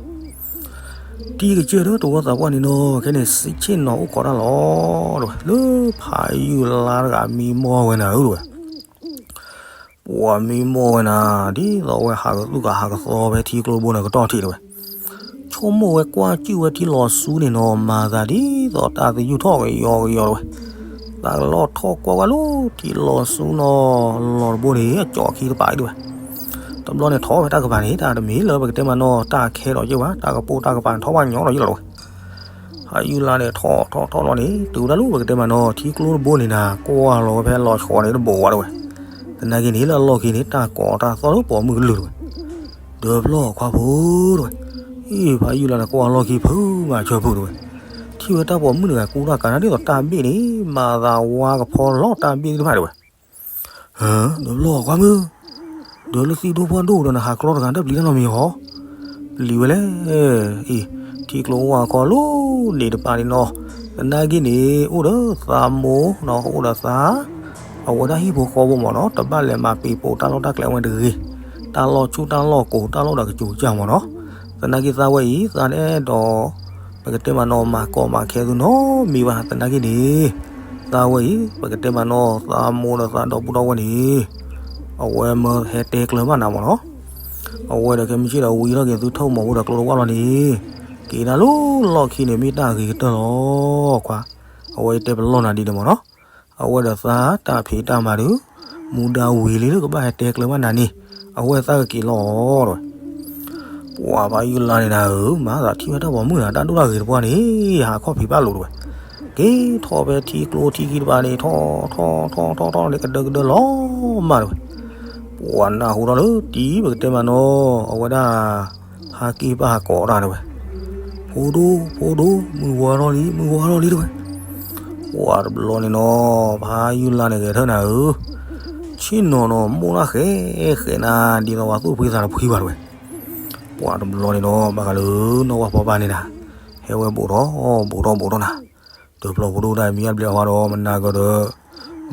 တံၤကစၢၢ်ဒီးတဝီသးပှၢ်န့ၣ်နီၤ ခဲန့ၣ်ဆ့ၣ်နီၤအိၣ်ခိးတၢ်လီၤ, တဲဝဲ လၢဖးယုၢ်လါတဂၤမံမီၢ်ဝဲနၤဧၢတဲဝဲ ပှၤမံမီၢ်ဝဲနၤ, ဒ်သိးအဝဲဟးကသူၣ်ကဟးကသီဖဲထံကျိတဘိန့ၣ်ကတီၢ်ထံးတဲဝဲ, ဆိကမိၣ်ဝဲကွၢ်စူၣ်ဝဲထံလီၤဆူန့ၣ်နီၤ မၤသးဒ်သိးတၢ်သယုၢ်ထီၣ်ကယီကယီတဲဝဲ, သးကလီၢ်ထီၣ်ကွၢ်ဝဲလၢထံလီၤဆူနီၤ လီၤတဘိန့ၣ် အကၠီခံတပၤတဲဝဲ, တဘျီန့ၣ်ထီၣ်ဖဲတၢ်ကပၤန့ၣ် တၢ်တမ့ၢ်လၢပကတဲမးနီၤ တၢ်ခဲဒီးက့ၢ်ဘၣ် တၢ်ကပိာ်တၢ်ကပၤန့ၣ်ထီၣ်ဘၣ်ညီဒီးယ့ၣ်လီၤတဲဝဲ ဖးယုၢ်လါန့ၣ် ထီၣ်ထီၣ်ထီၣ်လီၤန့ၣ် တုၤဝဲဒၣ်လၢပကတဲမးနီၤ ထံကျိတဘိန့ၣ်နၤ ကွၢ်လီၤဝဲဖဲလီၤဆီန့ၣ်တဘိဝဲတဲဝဲ, သနာ်က့န့ၣ် လၢအလီၢ်ခံန့ၣ် တၢ်ကိးတၢ်သီၣ်လၢပိာ်မုၣ်ကလုၢ်တဲဝဲ, ဒီးဘျီခွါဖိတဲဝဲ, အံၤ ဖးယုၢ်လါန့ၣ် ကွၢ်လီၢ်ခံဖုမၤဆၢဖုတဲဝဲ, ထံၣ်ဝဲတၢ်ပိာ်မုၣ်တဂၤကူတၢ်ကၤနၤဒ်သိးတၢ်ဘ့ၣ်န့ၣ် မၤသးဝါကဖီလီၤတၢ်ဘ့ၣ်သ့ၣ်တဖၣ်တဲဝဲ ဒီးဘျီခွါမုၣ်, ဒီးလၢသံၣ်ဒိၣ်ပှၢ်ဒိၣ်ဒီးနဟးကျီတဂၤဒီးပျံၤတၢ်နီတမံၤဧါ, ပျံၤဝဲလဲၣ်, အံၤ, ထံကျိဝၢ်ခီလီၤဒံးတပၤန့ၣ်နီၤ, သနာ်က့န့ၣ် အိၣ်ဒီးသးမိၢ်နီၤ အိၣ်ဒီးသး, အဝဲဒၣ်ဟံၣ်ဖိဃီဖိမ့ၢ်နီၤ တဘၣ်လဲၤမၤပံၤပိာ်တၢ်လီၢ်တၢ်ကျဲဝဲတဂ့ၤ, တၢ်လီၢ်ဆူၣ်တၢ်လီၢ်ကိၤ တၢ်လီၢ်ဒီးကစူၤကစၢ်မ့ၢ်နီၤ, သနာ်က့သးဝဲအံၤ သးအဲၣ်ဒိး ပကတဲမးနီၤ မၤကီမၤခဲသုနီတမံၤဘၣ် သနာ်က့န့ၣ်, သးဝဲအံၤ ပကတဲမးနီၤ သးမိၢ်ဒီးသးဒီပုၢ်ဒီဝဲၢ်န့ၣ်, အဝဲမၢဟဲတဲကျၢၤဘၣ်နၤမ့ၢ်နီၤ, အဝဲဒီးခဲမုၢ်ဆ့ၣ်ဒီးဝံၤထီၣ်က့ၤသုထၢၣ်မီၤဖိဒီးကျိတဝၢ်လီၤန့ၣ်, က့ၤနၤလၢလီၢ်ခံန့ၣ် မ့ၢ်တၢ်ဂ့ၤကတၢၢ်လီၤခွါ, အဝဲတဲပလီၢ်နၤဒ်န့ၣ်မ့ၢ်နီၤ, အဝဲဒီးသးတၢ်ဖံးတၢ်မၤဒီး, မူဒါဝံၤလံလၢကဘၣ်ဟဲတဲကျၢၤဘၣ်နၤန့ၣ်, အဝဲသးကက့ၤလီၤတဲဝဲ ပှၤဖးယုၢ်လါန့ၣ်နၤဧၢ, မၤသးထံၣ်ဝဲတၢ်ပိာ်မုၣ်နၤ တၢ်ဒိၣ်တၢ်ဂ့ၤတပှၢ်န့ၣ်, ဟးခီၣ်ဖံးဘၣ်လိာ်တဲဝဲ, က့ၤထီၣ်ဖဲထံကျိထံခံတပၤန့ၣ် ထီၣ်ထီၣ်ထီၣ်ထီၣ်ထီၣ်န့ၣ် ကဒၢကဒၢလီၤမးတဲဝဲ, ပှၤနၢ်ဟူထီၣ်လၢတံၤ ပကတဲမးနီၤ အဝဲဒၣ် ဖါက့ၢ်ပၢ်ဟးကိးတၢ်တဲဝဲ, ဖိဒိၣ် ဖိဒိၣ် မုၢ်ဝါထီၣ်လံ မုၢ်ဝါထီၣ်လံတဲဝဲ, ပှၤတဘျီန့ၣ်နီၤ ဖးယုၢ်လါန့ၣ်ဂဲၤထၢၣ်နၤဧၢ, ဆ့ၣ်နီၤနီၤ မိၢ်နၢ်ဃဲဃဲနၤ ဒ်သိးပှၤသူၣ်ဖှံသးတဖှံဘၣ်တဲဝဲ, ပှၤတဘျီန့ၣ်နီၤ ဘၣ်ဃးလၢနီၢ်ဝၣ်ဖီပၢ်န့ၣ်နၤ, ဟဲဝဲဘူးထီၣ် ဘူးထီၣ်ဘူးထီၣ်နၤ, ဒီးဘျီဖိဒိၣ်တၢ်မံၤအါဘျဲၣ်အါဝါဒီး မနၤကဒီး,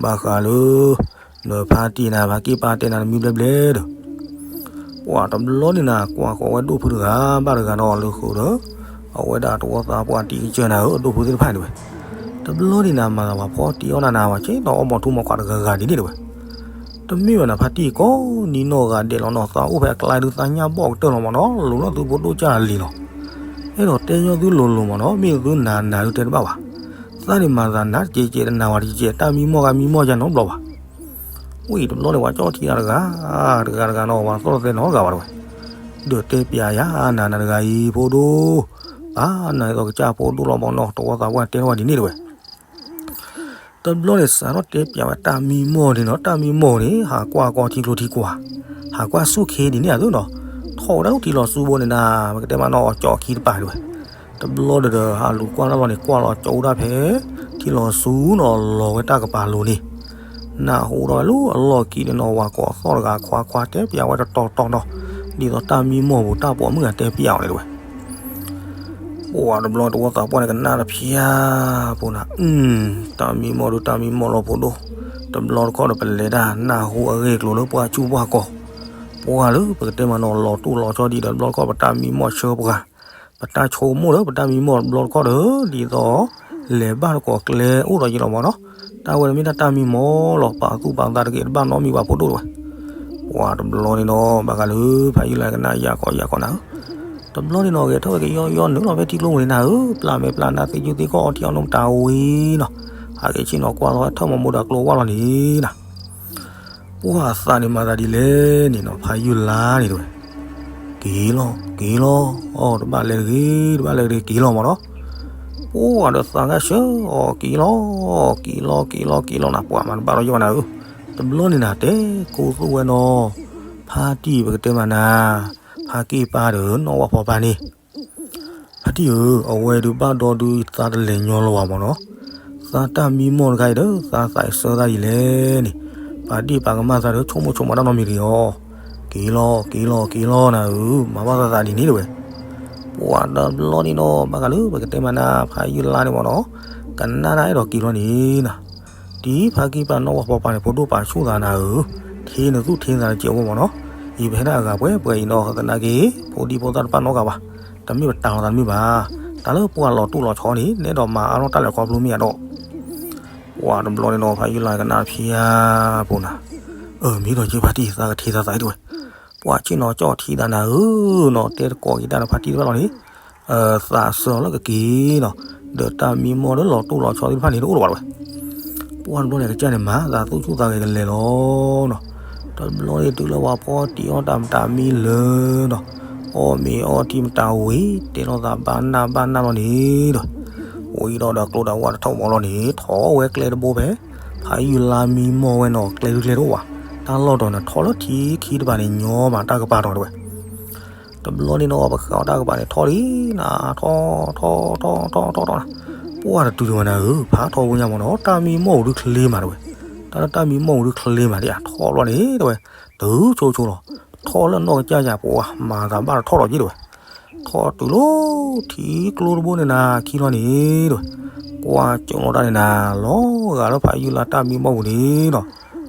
ဘၣ်ဃးလၢ နဖါတံၢ်နၤ ဖါက့ၢ်ပၢ်တဲနၤတမံၤဘျဲၣ်ဘျဲၣ်ဒီး ပှၤတဘျီန့ၣ်နၤ ကွၢ်ဃီၤဝဲဒိၣ်ဖုတဂၤဘၣ်တဂၤဒီးလၢဃုာ်ဒီး, အဝဲဒၣ်တဝီသးပှၢ်တံၤကစၢၢ်နၤဧၢ အဒိၣ်ဖုသ့ၣ်တဖၣ်န့ၣ်တဲဝဲ, တဘျီန့ၣ်နၤ မၤသးပှၤဖီတံၤအီၣ်နၤနၤ ပှၤဆ့ၣ်နီၤအီၣ်မီၤထူမီၤခွါတဂၤဂၤဒ်န့ၣ်တဲဝဲ, တမ့ၢ်ဘၣ်နၤ ဖါတံၢ်ကိးနံၤနီၢ်ဂၤဒဲးလီၤနီၤ သးအိၣ်ဖဲအကျါဒုးသးညၣ်ဘီၣ်ကတၢၢ်လီၤမ့ၢ်နီၤ လိၤလၢသုဖိဒိၣ်ကၢ်လံၤလီၤ, အဲၣ်ဒိးတဲညီသုလိၤလိၤမ့ၢ်နီၤ မ့ၢ်သုနၤနၤဒုးတဲတဘၣ်ဘၣ်, သးန့ၣ်မၤသးနၤတကဲးကဲးတနၤဝဲတကဲးကဲး တၢ်မံမီၢ်ဂၤမံမီၢ်ယၤနီတဘျီဘၣ် ဝံၤတဘျီန့ၣ် ပှၤကၠီထံတဂၤတဂၤ, တဂၤတဂၤနီၤ ပှၤသီၣ်သဲနီတဂၤဘၣ်တဲဝဲ, ဒီးတဲပျးယၤနၤနၤတဂၤအံၤ ဖိဒိၣ်, ပၢ်နၤသိးကစၢ်ဖိဒိၣ်လီၤမ့ၢ်နီၤ တဝီသးပှၢ်တဲထီၣ်ဝဲဒ်န့ၣ်တဲဝဲ, တဘျီန့ၣ်စးထီၣ်တဲပျးဝဲတၢ်မံမီၢ်န့ၣ်နီၤ တၢ်မံမီၢ်န့ၣ် ဟးကွၢ်ကီထံကျိထံကွၢ်, ဟးကွၢ်ဆူၣ်ခ့ဒ်န့ၣ်အသိးနီၤ, ထီၣ်ဝဲဒၣ်လၢထံလီၤဆူဘိန့ၣ်နၤ ပကတဲမးနီၤ အကၠီခံတပၤတဲဝဲ တဘျီဒီး ဟးလူၤကွၢ်တၢ်လီၤန့ၣ် ကွၢ်လီၤကၠီဒၣ်ဖဲ ထံလီၤဆူနီၤ လီၤဝဲတၢ်ကပၤလိၤန့ၣ်, နၢ်ဟူထီၣ်ဝဲလၢအလီၢ်ခံန့ၣ်နီၤ ဝၤကိးသီၣ်တဂၤခွါခွါတဲပျးဝဲတတီၤတီၤနီၤ, ဒ်သိးတၢ်မံမီၢ်ပူၤ တၢ်ပိာ်မုၣ်ဂၤတဲပျးအီၤန့ၣ်တဲဝဲ ပှၤတဘျီတဝီသးပှၢ်န့ၣ် ကနၣ်တဖျါဖိနၤ, တၢ်မံမီၢ်ဒုးတၢ်မံမီၢ်လီၤဖိဒိၣ်, တဘျီတခီၣ်ဒီးပလဲၤတၢ်နၢ်ဟူအဂ့ၢ်အကျိၤလၢပှၢ်ဆူၣ်ပှၢ်ကီၢ်, ပှၢ်လၢပကတဲမးနီၤ လီၤတိၢ်လီၤဆီဒ်ဒီး တဘျီတခီၣ်ပတၢ်မံမီၢ်ဆၢပှၤ, ပတၢ်ဆိကမိၣ်ဒီးပတၢ်မံမီၢ်တဘျီတခီၣ်ဒီး ဒ်သိး လဲၤဘၣ်တကိးကျဲအိၣ်ဒီးယံၤလီၤမးနီၤ, တၢ်ဝဲန့ၣ်မ့ၢ်ဒၣ်တၢ်မံမီၢ်လီၤ ပာ်သူၣ်ပာ်သးတဂ့ၤတဘၣ်နီတမံၤဘၣ်ဖိဒိၣ်တဲဝဲ ပှၤတဘျီန့ၣ်ဒီး ဘၣ်ဃးလၢ ဖးယုၢ်လါကနၣ်ယၤကီးယၤကီးနၤဧၢ, တဘျီန့ၣ်နီၤ ဂဲၤထီၣ်ဝဲကယီယီနုာ်လီၤဖဲထံကျိပူၤန့ၣ်နၤဧၢ, ပျၢ်မဲာ်ပျၢ်နါသ့ၣ်ကူၣ်သ့ၣ်ကီၢ်အီထံအီနိၣ်မတၤဝံၤနီၤ, ဟးက့ၤဆ့ၣ်နီၤကွၢ်လီၤဟဲထၢၣ်မီၤမိၢ်ဒီးကျိဝၢ်လီၤန့ၣ်နၤ ပှၤအသးန့ၣ်မၤသးဒ်လဲၣ်န့ၣ်နီၤ ဖးယုၢ်လါန့ၣ်တဲဝဲ, က့ၤလီၤ က့ၤလီၤ, အီၣ်တဘၣ်လဲၤတဂ့ၤ တဘၣ်လဲၤတဂ့ၤ က့ၤလီၤမးနီၤ, ပှၤဒီးသးဂၤဆၢအီၤ က့ၤလီၤ က့ၤလီၤ က့ၤလီၤ က့ၤလီၤနၤ ပှၤမၤတဘၣ်ဒီးယီၢ်နၤဧၢ, တဘျီန့ၣ်နၤ တဲကိးသူၣ်ဝဲနီၤ, ဖ ဖါတံၢ်ပကတဲမးနၤ, ဖါက့ၢ်ပၢ်ဒီးနီၣ်ဝၣ်ဖီပၢ်န့ၣ်, ဖါတံၢ်ဧၢ, အဝဲဒုးဘၣ်ဒီဒုးသးတလဲၤညီလီၤဝဲမၢ်နီၤ, သးတၢ်မံမီၢ်တခါအံၤဒီး သးသးအံၤဆၢသးယံာ်လဲၣ်န့ၣ်, ပာ်တံၢ်ပာ်ကမၣ်သးဒီး ဆိကမိၣ်ဆိကမးတၢ်နီတမံၤတဂ့ၤအီၤ, က့ၤလီၤ က့ၤလီၤ က့ၤလီၤနၤဧၢ, မၤဘၣ်သးသးဒ်န့ၣ်တဝဲ, ပှၤတဘျီန့ၣ်ဒီး ဘၣ်ဃးလၢပကတဲမးနၤ ဖါယုၢ်လါန့ၣ်မၢ်နီၤ, ကနၣ်တၢ်အဲၣ်ဒိးက့ၤလီၤန့ၣ်နၤ တံၤဖါကံၢ်ပၢ်နီၣ်ဝၣ်ဖီပၢ်န့ၣ် ဖိဒိၣ်ပာ်ဆူၣ်သးနၤဧၢ, ထံနသူၣ်ထံသးတစဲးအိၣ်မၢ်နီၤ, အံၤပဟဲဒၣ်အဂၤပှဲၤပှဲၤအံၤနီၤ သနာ်က့ ဖိဒံဖိသၣ်တဖၣ်နီတဂၤဘၣ်, တမ့ၢ်ပတၢ်လီၤသးတမ့ၢ်ဘၣ်, တၢ်လၢပှၤလီၤတိၢ်လီၤဆီန့ၣ် နအဲၣ်ဒိးမၤအါထီၣ်တၢ်လဲၤခီဖျိမ့ၢ်ဧါဒီး, ပှၤတဘျီန့ၣ်ဒီး ဖါယုၢ်လါကနၣ်ဖံဧါပူၤနၤ, အၢ မ့ၢ်ဒီးက့ၤဖါတံၢ်သးကထံသးသးအံၤတဝဲ, ပှၤဆ့ၣ်နီၤကၠီၣ်ထံသးနၤဧၢ, နီၤတဲတကိးက့ၤတၢ်ဒီးဖါတံၢ်တဖၣ်လီၤန့ၣ် သးစၢၤအီၤလၢကက့ၤနီၤ, ဒီးတၢ်မံမီၢ်လၢလီၤတိၢ်လီၤဆီသ့ၣ်တဖၣ်န့ၣ် တအိၣ်လၢၤဘၣ်တဝဲ, ပှၤတဘျီန့ၣ်ကစၢ်န့ၣ်မၤသးသူၣ်ဆူၣ်သးဂဲၤကလဲာ်လီၤနီၤ, တဘျီန့ၣ်တုၤလၢပှၤဖီတံၢ်အီၣ်တၢ်မတၤမံလၢာ်နီၤ, အီၣ်မ့ၤအီထံမတၤဝံၤ တဲလိာ်သးဘၣ်နၢ်ဘၣ်နၢ်လီၤန့ၣ်ဒီး, ဝံၤဒီးဒီးကျိဒၣ်ဝၣ်တထီၣ်မီၤလီၤန့ၣ် ထီၣ်ဝဲကျဲတဘိဖဲ ဖါယုၢ်လါမံမီၢ်ဝဲနီၤ ကျဲဒုကျဲတအိၣ်ဘၣ်, တၢ်လီၢ်တီၤန့ၣ်ထီၣ်လၢထံခံတပၤန့ၣ်ညီမးတၢ်ကပၤတီၤတဝဲ တဘျီန့ၣ်နီၤ ပဃးအီၣ်တၢ်ကပၤန့ၣ်ထီၣ်လံနၤ, ထီၣ်ထီၣ်ထီၣ်ထီၣ်ထီၣ်နၤ, ပှၢ်တတုၤတဝဲနၤဧၢ, ဖးထီၣ်ဝဲညါမၢ်နီၤ, တၢ်မံမီၢ်အိၣ်ဒုချ့မးတဝဲ, တၢ်လၢတၢ်မံမီၢ်အိၣ်ဒုချ့မးဒ်အထီၣ်ဘျီန့ၣ်တဝဲ, တုၤဆိဆိလီၤ, ထီၣ်လၢနီၢ်ကစၢ်ယၤပှၤမၤသးဘၣ်တထီၣ်ဒီးက့တဝဲ, ထီၣ်တုၤလီၤထံကျိတဘိန့ၣ်နၤ ခံလီၤန့ၣ်တဝဲ, ကွၢ်ကၠိလီၤတၢ်န့ၣ်နၤ, လီၤဂာ်လၢဖးယုၢ်လါတၢ်မံမီၢ်ပူၤန့ၣ်နီၤ,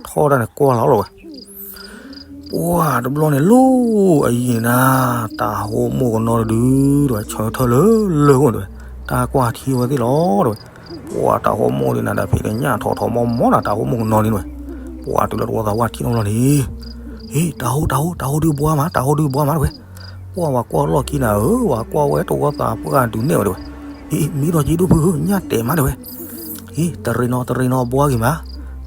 ထီၣ်တၢ်န့ၣ်ကွၢ်လီၤလီၤဝဲ ပှၢ်တဘျီန့ၣ်လီၤအယံၤန့ၣ်နၤ, တၢ်ဟိမိၢ်ကနီတဒု, တဝဲဆၢထၢၣ်လၢလၢၢ်အိၣ်တဝဲ, တၢ်ကွၢ်ထံဝဲသ့ၣ်လီၤတဝဲ, ပှၢ်တၢ်ဟိမိၢ်ဒုနၤဒီးဖံးတညၣ်ထီၣ်ထီၣ်မီၢ်မီၢ်နၤ တၢ်ဟိမိၢ်ကနီန့ၣ်တဝဲ, ပှၢ်တုၤလၢတဝီသးပှၢ်ထံၣ်နီၣ်လီၤန့ၣ်, ဟ့ၣ် တၢ်ဟိ တၢ်ဟိ တၢ်ဟိဒုဘှါမး တၢ်ဟိဒုဘှါမးတဝဲ, ပှၢ်ဝဲကွၢ်လီၢ်ခံနၤဧၢ, ဝဲကွၢ်ဝဲတဝီသးပှၢ်ဒုးနဲၣ်ဝဲတဝဲ, ဟ့ၣ် မံဒီးက့ဒိၣ်ဖုဧၢ ညၣ်တဲာ်မးတဝဲ ဟ့ၣ် တရ့နီၤ တရ့နီၤ ဘှါဂ့ၤမး,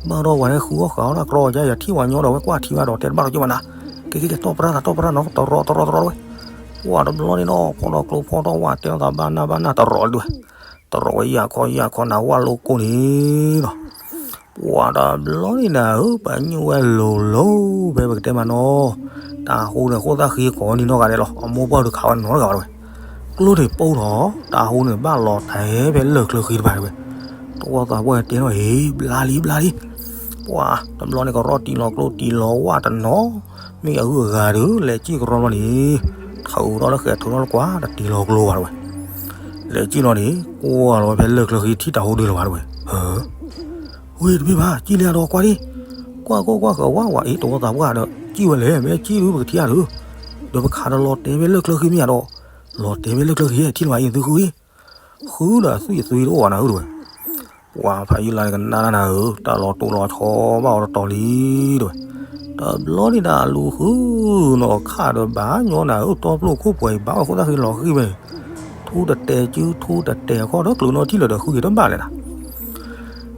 ဘၣ်ဒီးဝဲန့ၣ်ဃုအီၣ်ဃာ်အီၣ်တၢ်ကြီ ယၤယထံၣ်ဝဲညီဒီးဝဲကွၢ်ထံဝဲဒီး တဲတဘၣ်ဒီးက့ဘၣ်နၤ, က့ၤက့ၤက့ၤ တီၢ်ပြၢ်သး တီၢ်ပြၢ်နီၤ တရီတရီတရီတရီဝဲ, ပှၢ်တဘျီန့ၣ်နီၤ ဖီလီၤကျိဖီထီၣ်ဝဲ တဲလိာ်သးဘၣ်နၢ်ဘၣ်နၢ် တရီတဝဲ, တရီဝဲယၢ်ခီယၢ်ခီနၤ ဝၣ်လိကိၢ်န့ၣ်နီၤ ပှၢ်တဘျီန့ၣ်နၤဧၢ ပညိၣ်ဝဲလိၤလိၤ ဖဲပကတဲမးနီၤ, တၢ်ဟိန့ၣ် ဃိၣ်သၣ်ဃ့ကိးနံၤနီတဂၤဒဲးလီၤ, အမိၢ်ပှၢ်ဒုးခးဝဲနီတဂၤဘၣ်တဝဲ, ကျိန့ၣ်ပိၢ်ထီၣ် တၢ်ဟိန့ၣ်ဘၣ်လီၤတဲာ်ဖဲလၢၢ်ချၢဃ့တဖၣ်တဝဲ, တဝီသးပှၢ်တဲနီၤ ဟ့ၣ် ဘျါလံဘျါလံ, ပှၢ်တဘျီန့ၣ်ကရီတံၢ်လီၤကျိတံၢ်လီၤဝၣ်တနီၤ, မ့ၢ်အဂုၤအဂၤဒီး လဲၤစံၣ်ကရီဘျီန့ၣ်, ထုးထီၣ်လၢဃဲၤထုးထီၣ်လၢကွၢ် တတံၤလီၤကျိဘၣ်တဝဲ လဲၤစံၣ်လီၤန့ၣ် ကွၢ်လီၤဝဲဖဲလၢၢ်ချၢဃ့ထံၣ်တၢ်ဟိဒုလီၤဘၣ်တဝဲ, ဟၢ ဝ့ၢ်တမ့ၢ်ဘၣ် စံၣ်လံအဒီးကွၢ်ဒံး, ကွၢ်ကိၢ်ကွၢ်ဃၢၤဝါဝါအံၤ တဝီသးပှၢ်ဒီး စံၣ်ဝဲလဲၣ် မ့ၢ်စံၣ်ဒုးပကထံၣ်အါဒုး, ဒီးပခးဒီးလီၤတဲာ်ဖဲလၢၢ်ချၢဃ့မ့ၢ်ဧါဒီး, လီၤတဲာ်ဖဲလၢၢ်ချၢဃ့ ထံၣ်လၢၤဘၣ်အံၤသုဃုအံၤ, ဃုဒီးအသွံၣ်အသွံၣ်တအိၣ်ဘၣ်နၤဧၢတဝဲ ပှၤဖးယံာ်လါန့ၣ်ကနၣ်တၢ်နၤဧၢ, တၢ်လီၤတိၢ်လီၤဆီဘၣ်အီၤတတီၤလံတဝဲ, တဘျီန့ၣ်ဒၣ်လူၤဃုနီၢ်ခးဒီးဘၣ်ညီနၤဧၢ, တီပျိၢ်ခိၣ်ပှဲၤအံၤ ဘၣ်ဝဲဃိသၣ်ဃ့လီၤဃံၢ်ဝဲ, ထူတတဲာ်စု ထူတတဲာ်ခီၣ်ဒီးကျုးနီၢ်ထံၣ်လၢၤဒီးဃုက့ၤတဘၣ်လဲၣ်နၤ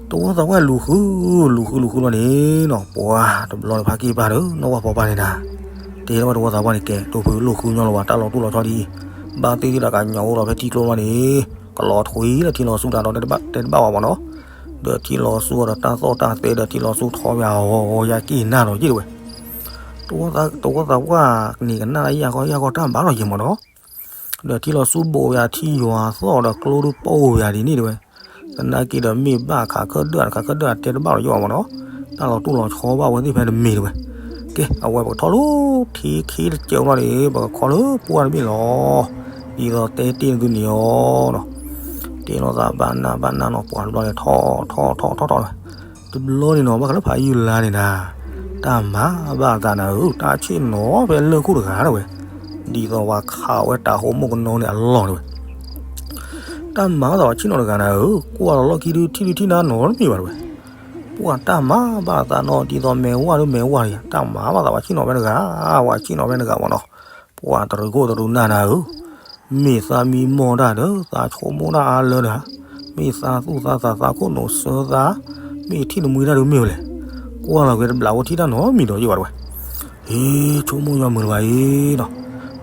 တဝီသးပှၢ်လူၤဃု, လူၤဃုလူၤဃုလီၤန့ၣ်နီၤ, ပှၤတဘျီန့ၣ်ဖးက့ၢ်ပၢ်ဒီး နီၢ်ဝၣ်ဖီပၢ်န့ၣ်နၤ, တဲထီၣ်ဝဲတဝီသးပှၢ်န့ၣ် ကဲ တိၢ်ဖုလိာ်ဃုညီလီၤဝဲ တၢ်လီၤတိၢ်လီၤဆီဒ်အံၤ, ဘၣ်သ့ၣ်သ့ၣ်ဒီးကညီအိၣ်ဒီးဖဲထံကျိလီၤန့ၣ်, ကလီၤထွံလၢထံလီၤဆူတၢ်ဒီးတဲတဘၣ်ဝဲမၢ်နီၤ, ဒီးထံလီၤဆူအီၤဒီးတၢ်သီၣ်တၢ်သဲဒီးထံလီၤဆူထီၣ်ဝဲအီၤ ယၤက့ၢ်နၢ်လီၤယ့ၣ်တဝဲ, တဝီသးပှၢ်န့ၣ်ကနၣ်လၢယၢ်ခီယၢ်ခီတၢ်ဘၣ်လီၤယ့ၣ်မၢ်နီၤ ဒီးထံလီၤဆူဘိးဝဲအထံယွၤသီၣ်ဒီးကျိဒုးပိၢ်ဝဲယၤဒ်န့ၣ်တဝဲ, သနာ်က့ဒီးမ့ၢ်ဘၣ်ခးခၢၣ်ဒၢၣ်ခးခၢၣ်ဒၢၣ်တဲတဘၣ်လီၤယ့ၣ်မၢ်နီၤ, တၢ်လီၤတိၢ်လီၤဆီဘၣ်ဝဲသ့ၣ်ဖဲတမံၤတဝဲ, ကဲ အဝဲပကထီၣ်လၢထံခံတစဲးဘျီန့ၣ် ပကခီလၢပှၢ်တဘ့ၣ်လီၤ, ဒ်သိးတဲတ့ၢ်နသုန့ၣ်အီၤနီၤ တဲလိာ်သးဘၣ်နၢ်ဘၣ်နၢ်နီၤ ပှၤတဘျီန့ၣ်ထီၣ်ထီၣ်ထီၣ်ထီၣ်ထီၣ်ဝဲ, တဘျီန့ၣ်နီၤ ဘၣ်ဃးလၢဖးယုၢ်လါန့ၣ်နၤ, တၢ်မၤဘၣ်သးနၤဧၢ တၢ်ဆ့ၣ်နီၤဖဲလၢၢ်ခိၣ်တဂၤတဝဲ, ဒ်သိးပှၤခးဝဲတၢ်ဟိမိၢ်ကနီန့ၣ်အလီၢ်တဝဲ တၢ်မၤဘၣ်သးပှၤဆ့ၣ်နီၤတဂၤနၤဧၢ, ကွၢ်လီၤလီၢ်ခံဒုးထံၣ်ဒုးထံၣ်နၤနီတမ့ၢ်ဘၣ်တဝဲ, ပှၤတၢ်မၤဘၣ်သးနီၤ ဒ်သိးမဲာ်ဝၣ်ဒုးမဲာ်ဝၣ်တယၤ တၢ်မၤဘၣ်သးပှၤဆ့ၣ်နီၤဖဲတဂၤ, ပှၤဆ့ၣ်နီၤဖဲတဂၤမၢ်နီၤ, ပှၤတရူးခိၣ်တရူးနၢ်နၤဧၢ မ့ၢ်သးမံမီၢ်တၢ်ဒီး သးဆိကမိၣ်တၢ်အါလၢတၢ်, မ့ၢ်သးသူၣ်သးသးသးခိၣ်နိာ်စၢသး, မ့ၢ်ထံၣ်တမှံတၢ်ဒုးမ့ၢ်ဝဲလဲၣ်, ကွၢ်လီၤက့ၤတဘျီဝဲထံၣ်တၢ်နီတမံၤဒီးယ့ၣ်ဘၣ်တဝဲ, ဟ့ၣ် ဆိကမိၣ်ယွၤမုာ်လၢၤဘၣ်အံၤနီၤ,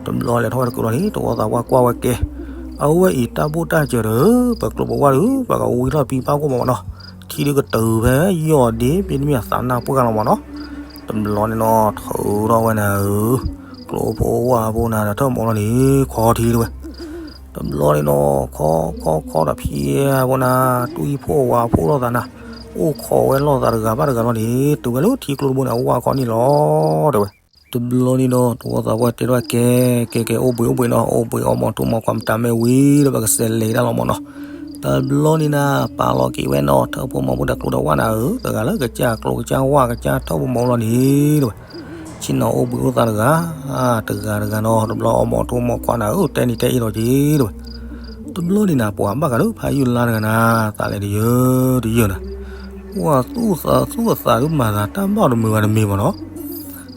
တဘျီလဲၤထီၣ်ဝဲတကုာ်လီၤန့ၣ် တဝီသးပှၢ်ကွၢ်ဝဲကဲ, အဝဲအံၤတၢ်ဘိၣ်တၢ်စၢၤဒီး ပကျိပဝါဒုး ပကဝံထီၣ်ပံပာ်ခိၣ်မၢ်နီၤ, ထံဒုးကတုၤဖဲယီၢ်ဒ့ မ့တမ့ၢ်အသးနၢ်ပှၢ်လီၤမၢ်နီၤ, တဘျီန့ၣ်နီၤ ထုးထီၣ်ဝဲနၤဧၢ, ကျိဖိဝၣ်ဖိနၤဒီးထၢၣ်မီၤလီၤန့ၣ် ခီထံတဝဲ. တဘျီန့ၣ်နီၤ ခီခီခီဒီးဖံးဖိနၤ တွံၢ်ဖိဝါဖိလိာ်သးနၤ, အိၣ်ခိးဝဲလိာ်သးတဂၤဘၣ်တဂၤလီၤန့ၣ် တုၤဝဲလၢထံကျိတဘိန့ၣ် အဝၣ်ခီန့ၣ်လီၤ တဲဝဲ. တဘျီန့ၣ်ဒီး တဝီသးပှၢ်တဲထီၣ်ဝဲ ကဲ ကဲ ကဲ အိၣ်ဘှံးအိၣ်ဘှံးနီၤ, အိၣ်ဘှံးအီၣ်မီၤထူၣ်မီၤခွါ မတၤမ့ၢ်ဝံၤဒီး ပကစဲးလဲၤတၢ်လီၤမၢ်နီၤ. တဘျီန့ၣ်နၤ ပာ်လီၤက့ၤဝဲနီၤ ထၢၣ်ဖိမီၤဖိဒီးကျိဒီးဝၣ်နၤဧၢ, တဂၤလၢကစၢ်ကျိကစၢ်ဝၣ် ကစၢ်ထၢၣ်ဖိမီၤဖိလီၤန့ၣ် တဲဝဲ. ဆ့ၣ်နီၤအိၣ်ဘှံးအိၣ်သါတဂၤ, တဂၤတဂၤနီၤ တဘျီအီၣ်မီၤထူၣ်မီၤခွါနၤဧၢ တဲနံၤတဲအ့ၣ်ဒီးက့ၤ တဲဝဲ. တဘျီန့ၣ်နၤ ပှၤဘၣ်ဃးလၢဖးယုၢ်လါတဂၤနၤ သးလဲၤတယၢတယၢနၤ, ပှၤသူၣ်အသးသူၣ်အသးဒုးမၤသးတၢ်ဘၣ်တမုာ်ဘၣ်တမ့ၢ်မၢ်နီၤ.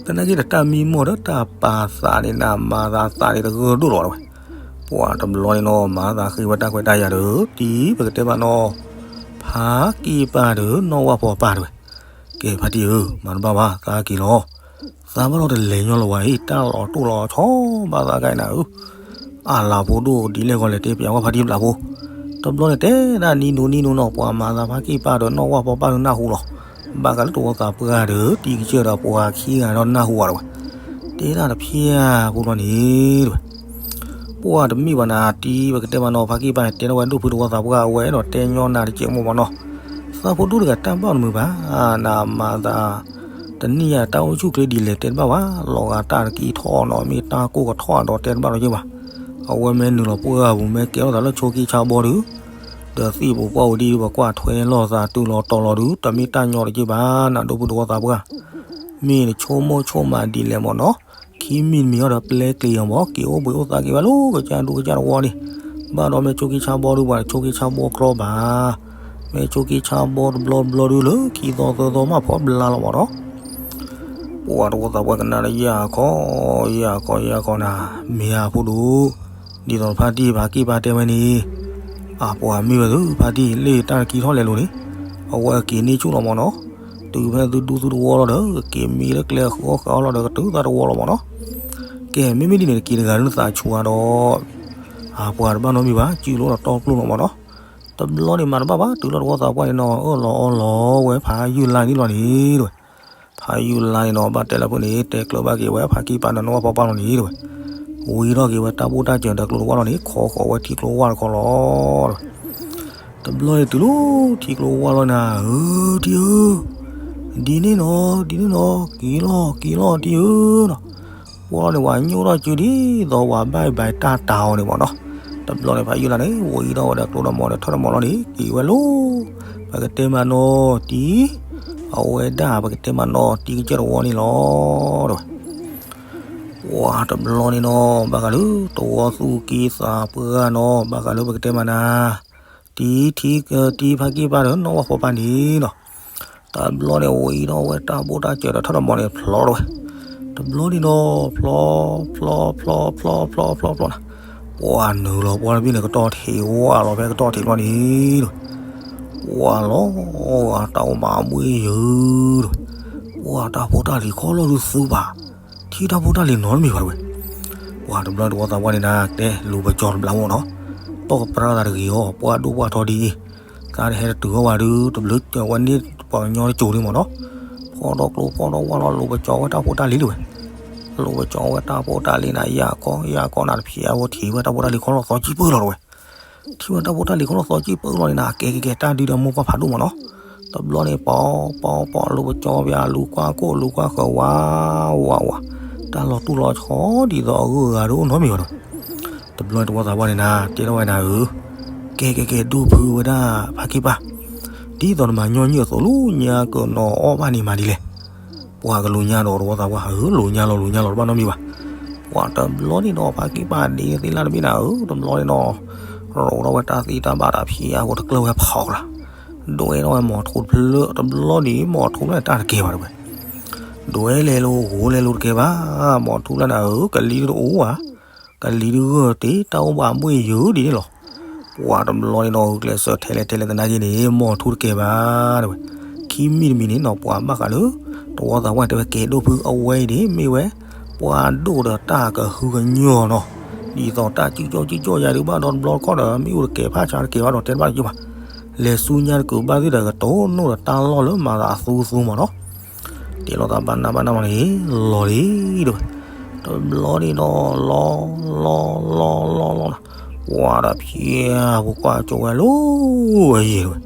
သနာ်က့ဒီးတၢ်မံမီၢ်ဒီးတၢ်ပာ်သးန့ၣ်နၤ မၤသးသးန့ၣ်တဂၢၢ်ဒိၣ်လီၤတဲဝဲ. ပှၤတဘျီန့ၣ်နီၤ မၤသးဃ့ဝဲတၢ်ခွဲးတၢ်ယာ်ဒီး တံၤပကတဲဘၣ်နီၤ ဖးက့ၢ်ပၢ်ဒီးနီၢ်ဝၣ်ဖီပၢ်တဲဝဲ. ကဲဖါတံၢ်ဧၢ မၤတဘၣ်ဘၣ် သးက့ၤလီၤ. သးဘၣ်ဒီးတလဲၤညီလၢၤဝဲအံၤ တၢ်လီၤတိၢ်လီၤဆီဘၣ်သးကါနၤဧၢ အလၤဖိဒိၣ်ဒ်လဲၣ်ဂီၤလဲၣ် တဲပၠးဝဲဖါတံၢ်ဘျးဖိ. တဘျီန့ၣ်တဲဒၣ်နံၤဒိနံၤဒိနီၤ ပှၤမၤသးဖးက့ၢ်ပၢ်ဒီးနီၢ်ဝၣ်ဖီပၢ်ဒီးနၢ်ဟူလီၤ. ဘၣ်ဃးလၢတဝီသးပှၢ်ဒီး တံၤကစၢၢ်ဒီးပှၤခံဂၤဒီးနၢ်ဟူဝဲတဲဝဲ. တဲဒၣ်တဖျၢၣ်ဖိလီၤန့ၣ်တဲဝဲ. ပှၤတမ့ၢ်ဘၣ်နၤ တံၤပကတဲဘၣ်နီၤ ဖးက့ၢ်ပၢ်န့ၣ် တဲထီၣ်ဝဲဒိၣ်ဖုတဝီသးပှၢ် အဝဲအဲၣ်ဒိးတဲညီနၤတစဲးမိၢ်မၢ်နီၤ. သးဖိဒိၣ်တဂၤတၢ်ဘၣ်တမုာ်ဘၣ် နမၤသး တနံၣ်ယၤတၢ်အိၣ်ဆူၣ်ချ့ဒ်လဲၣ်တဲတဘၣ်ဘၣ်, လီၤဂာ်တၢ်တကံထီၣ်နီၤ မ့ၢ်တၢ်ကိၢ်ကထီၣ်ဒီးတဲတဘၣ်ဒီးယဲၢ်ဘၣ်. အဝဲမ့ၢ်နုာ်လီၤပှၢ်ပူၤ မ့ၢ်ကဲထီၣ်သးလၢဆိက့ဆါဘီဒီး ဒီးသံၣ်ပူၤပှၢ်ပူၤဒ်ပကွၢ်ထွဲလိာ်သးတုၤလီၤတီၤလီၤဒီး တမ့ၢ်တၢ်ညီတက့ၢ်ဘၣ် နဒိၣ်ဖုတဝီသးပှၢ်. မ့ၢ်နဆိကမိၣ်ဆိကမးဒ်လဲၣ်မၢ်နီၤ. ခံမံၤတမံၤအံၤဒီးပျဲကျံၤအီၤမၢ် က့ၤအိၣ်ဘှံးအိၣ်သါက့ၤဝဲလၢကစၢ်ဒူကစၢ်တဝီန့ၣ်. ဘၣ်ဒီးမ့ၢ်ဆိက့ဆါဘီဒုး ပှၤတဆိက့ဆါဘီကြီဘၣ်. မ့ၢ်ဆိက့ဆါဘီတဘျီဘျီဒုးလၢခံသီသၢသီမးဖီဘျါလီၤမၢ်နီၤ. ပှၤတဝီသးပှၢ်ကနၣ်ဒီးယၢ်ခီ ယၢ်ခီ ယၢ်ခီနၤ, မ့ၢ်ဧါဖိဒိၣ်, ဒ်သိးဖါတံၢ်ဖးက့ၢ်ပၢ်တဲဝဲန့ၣ်, အပှၤမ့ၢ်ဝဲသု ဖါတံၢ်လၢတၢ်တကံထီၣ်လဲၤလိၤန့ၣ်, အဝဲက့ၤန့ၢ်ဆူၣ်လီၤမၢ်နီၤ, တုၤဖဲသုဒူသုတဝီလီၤဒီး က့ၤမံလၢကျဲဃီဃီလီၤဒီး ကတုၤသးတဝီလီၤမၢ်နီၤ. ကဲ မ့မ့ၢ်ဒ်န့ၣ် တက့ၤတဂၤလၢနသးဆူၣ်အါဒီး အပှၤတဘၣ်နီတမံၤဘၣ် စုလိာ်ဒီးတီပျိလီၤမၢ်နီၤ. တဘျီန့ၣ်မၤတဘၣ်ဘၣ် တုၤလီၤတဝီသးပှၢ်န့ၣ်နီၤ အၢၣ်လီၤအီလီၤဝဲဖးယုၢ်လါန့ၣ်လီၤန့ၣ်တဲဝဲ. ဖးယုၢ်လါန့ၣ်နီၤ ဘၣ်တဲလၢဖိန့ၣ် တဲကျၢၤဘၣ်က့ၤဝဲဖးက့ၢ်ပၢ်ဒီးနီၢ်ဝၣ်ဖီပၢ်လီၤန့ၣ်တဲဝဲ. ဝံၤထီၣ်က့ၤဝဲတၢ်ဘိၣ်တၢ်စၢၤဒီးကျိတဝၣ်လီၤန့ၣ် ခိးဃီၤဝဲထံကျိဝၣ်တခီလီၤတဲဝဲ. တဘျီန့ၣ်တုၤလီၤထံကျိဝၣ်လီၤနၤဧၢ တံၤဧၢ, ဒ်န့ၣ်နီၤ ဒ်န့ၣ်နီၤ က့ၤလီၤ က့ၤလီၤတံၤဧၢနီၤ. ပှၤန့ၣ် ပှၤညိၣ်ထီၣ်စုဒ်သိးပှၤဘၣ်ဘၣ်တၢ်တၤအီၤန့ၣ်မၢ်နီၤ. တဘျီန့ၣ် ဖးယုၢ်လါန့ၣ် ဝံၤဒီးဝဲဒီးကျိဒီးမီၤဒီးထၢၣ်ဒီးမီၤလီၤန့ၣ် က့ၤဝဲလီၤ. ပကတဲမးနီၤတံၤ, အဝဲဒၣ်ပကတဲမးနီၤ တံၤကစၢၢ်တဝီန့ၣ်လီၤတဲဝဲ. ပှၤတဘျီန့ၣ်နီၤ ဘၣ်ဃးလၢတဝီသူၣ်က့သးပှၢ်နီၤ ဘၣ်ဃးလၢပကတဲမးနၤ တံၤထံ တံၤဖးက့ၢ်ပၢ်ဒီးနီၢ်ဝၣ်ဖီပၢ်န့ၣ်နီၤ. တဘျီန့ၣ် ဝံၤဒီးဝဲတၢ်ဘိၣ်တၢ်စၢၤဒီးထၢၣ်ဒီးမီၤန့ၣ်ဖျီထီၣ်ဝဲ. တဘျီန့ၣ်နီၤ ဖျီ ဖျီ ဖျီ ဖျီ ဖျီ ဖျီ ဖျီနၤ, ပှၤနုာ်လီၤပှၢ်တဘ့ၣ်န့ၣ် ကတီၢ်ထံးဝၣ်လီၤဖဲကတီၢ်ထံးလီၤန့ၣ်တဲဝဲ. ပှၤလီၤဂာ်တၢ်အိၣ်မးအဘှ့ၣ်ယုၤတဲဝဲ. ပှၤတၢ်ဖိတၢ်လံၤခီလီၢ်ဒုးသူဘၣ်, ထံၣ်တၢ်ဖိတၢ်လံၤနီတမံၤဘၣ်တဲဝဲ. ပှၤတဘျီတဝီသးပှၢ်န့ၣ်နၤ တဲလူၤပကၠီတဘျီမၢ်နီၤ, တီၢ်ကပြၢသးတဂ့ၤအီၤ ပှၤဒိၣ်ပှၤထီဒ်အံၤ, သးတဟဲတတုၤအီၤဘၣ်ဒုး တဘျုးဝဲန့ၣ်ပှၤကညီတစိၤဒံးမၢ်နီၤ. ဖီၣ်ထီၣ်ကျိဖီၣ်ထီၣ်ဝၣ်လီၤ လူၤပကၠီဝဲတၢ်ဖိတၢ်လံၤလံဝဲ. လူၤပကၠီဝဲတၢ်ဖိတၢ်လံၤနၤ ယၢ်ကီ ယၢ်ကီနၤတဖျဲးအဝဲထံၣ်ဝဲတၢ်ဖိတၢ်လံၤခီလီၢ်သီကံၢ်ပၢၢ်လီၤတဲဝဲ. ထံၣ်ဝဲတၢ်ဖိတၢ်လံၤခီလီၢ်သီကံၢ်ပၢၢ်လီၤန့ၣ်နၤ ကဲကဲကဲ တၢ်ဒုးဒီးမိၢ်ပှၢ်ဖးဒိၣ်မၢ်နီၤ. တဘျီန့ၣ် ပီၤ ပီၤ ပီၤ လူၤပကၠီပၠး လူၤကွၢ်ကိၣ် လူၤကွၢ်ဃၢၤ ဝါ ဝါ ဝါ, တၢ်လီၤတူၢ်လီၤဆီဒ်သိးအဂုၤအဂၤတအိၣ်နီတမံၤဘၣ်တဲဝဲ. တဘျီန့ၣ်တဝီသးပှၢ်န့ၣ်နၤ တဲထီၣ်ဝဲနၤဧၢ, ကဲကဲကဲ ဒိၣ်ဖုဝဲဒၣ်ဖးက့ၢ်ပၢ်, ဒ်သိးနမၤညီနုၢ်အသိး လူညါကနီၤအီၣ်ဘၣ်န့ၣ်မၤဒ်လဲၣ်. ပှၤကလူၤညါဒီးတဝီသးပှၢ်ဧၢ လူၤညါလီၤ လူၤညါလီၤ တဘၣ်နီတမံၤဘၣ်. ပှၤတဘျီန့ၣ်ဒီး ဖးက့ၢ်ပၢ်ဒ့သ့ၣ်လၢ်တဘ့ၣ်နၤဧၢ တဘျီန့ၣ်ဒီး ရိးထီၣ်ဝဲတၢ်သံတၢ်ဘၣ်တၢ်ဖံးအါ တကျၢၢ်ဝဲဖီးကလၤ, ဒွဲထီၣ်ဝဲမီၤထူတဖျၢၣ် တဘျီန့ၣ် မီၤထူဖျၢၣ်န့ၣ်တၢ်တကဲဘၣ်တဲဝဲ. ဒွဲလဲၤလိၤ ဂိၤလဲၤလိၤတကဲဘၣ်, မီၤထူဖျၢၣ်နၤဧၢ ကလံၤတအိၣ်ဧါ, ကလံၤတဂၢၢ်တ့ၢ် တၢ်အိၣ်ဘၣ်ဘှ့ၣ်ယုၤဒ်န့ၣ်လီၤ. ပှၤတဘျီန့ၣ်ဒီး ဂုာ်ကျဲးစၢးထဲလဲၣ်ထဲလဲၣ်သနာ်က့န့ၣ် မီၤထူတကဲဘၣ်တဲဝဲ. ခံမံၤတမံၤန့ၣ်နီၤ ပှၤဘၣ်ဃးလၢ တဝီသးပှၢ်တဲဝဲ ကဲဒိၣ်ဖုအဝဲအံၤန့ၣ် မ့ၢ်ဝဲ ပှၤဒိၣ်ဒီးတၢ်ကဟုကညီၢ်နီၤ, ဒ်သိးတၢ်စုကၠီစုကၠီယၤဒုးဘၣ်ဒီးတဘျီတခီၣ်ဒီး မ့ၣ်အူတကဲၤဖးဆါတကဲၤဘၣ်ဒီးတဲတဘၣ်တက့ၢ်ဘၣ်, လဲၤဆူညါတကုာ်ဘၣ်သ့ၣ်ဒီးကတိၤနိၣ်ဒီးတၢ်လီၢ်လၢမၤသးအသူသူမၢ်နီၤ. တဲလိာ်သးဘၣ်နၢ်ဘၣ်နၢ်လီၤန့ၣ် လီၤလံတဲဝဲ. တဘျီန့ၣ်ဒီး လီၤ လီၤ လီၤ လီၤ လီၤ လီၤ, ပှၤဒီးဖျဲးဖိကွၢ်ကၠိဝဲလၢအယံၤတဲဝဲ.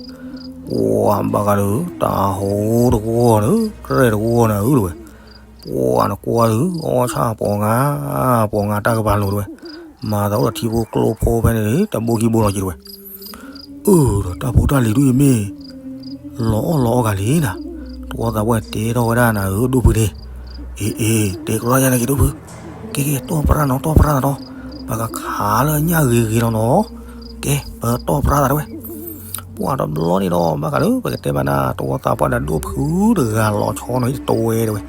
ပှၤဘၣ်ဃးဒီး တၢ်ဟိတဂီၢ်ဒီး ကြဲၢ်တဂီၢ်နၤဧၢတဲဝဲ. ပှၤနကွၢ်ဒုး အီၣ်ဆၣ်ပိာ်ငါ ပိာ်ငါတၢ်ကပၤလိၤတဲဝဲ. မၤသးအိၣ်ဒီးထံဖိကျိဖိဖဲန့ၣ် တဘိခံဘိလီၤက့ၤတဲဝဲ. အၢ ဒီးတၢ်ဖိတၢ်လံၤဒုးအံၤမ့ၢ် လီၤအီၣ်လီၤအီၣ်ဂၤလံနၤ, တဝီသးပှၢ်တဲထီၣ်ဝဲဒၣ်နၤဧၢ ဒိၣ်ဖုန့ၣ်. အ့ အ့ တဲကရီညါန့ၣ်က့ၤဒိၣ်ဖု, ကဲ ကဲ တီၢ်ပြၢနၤ တီၢ်ပြၢနၤဒီး, ပကခးလၢအညၣ်ဂ့ၤဂ့ၤလီၤနီၤ, ကဲ ပတီၢ်ပြၢသးတဲဝဲ. ပှၤတဘျီန့ၣ်ဒီး ဘၣ်ဃးလၢပကတဲမးနၤ တဝီသးပှၢ်ဒီးဒိၣ်ဖုတဂၤလီၤဆီနီၤ တဝဲတဲဝဲ.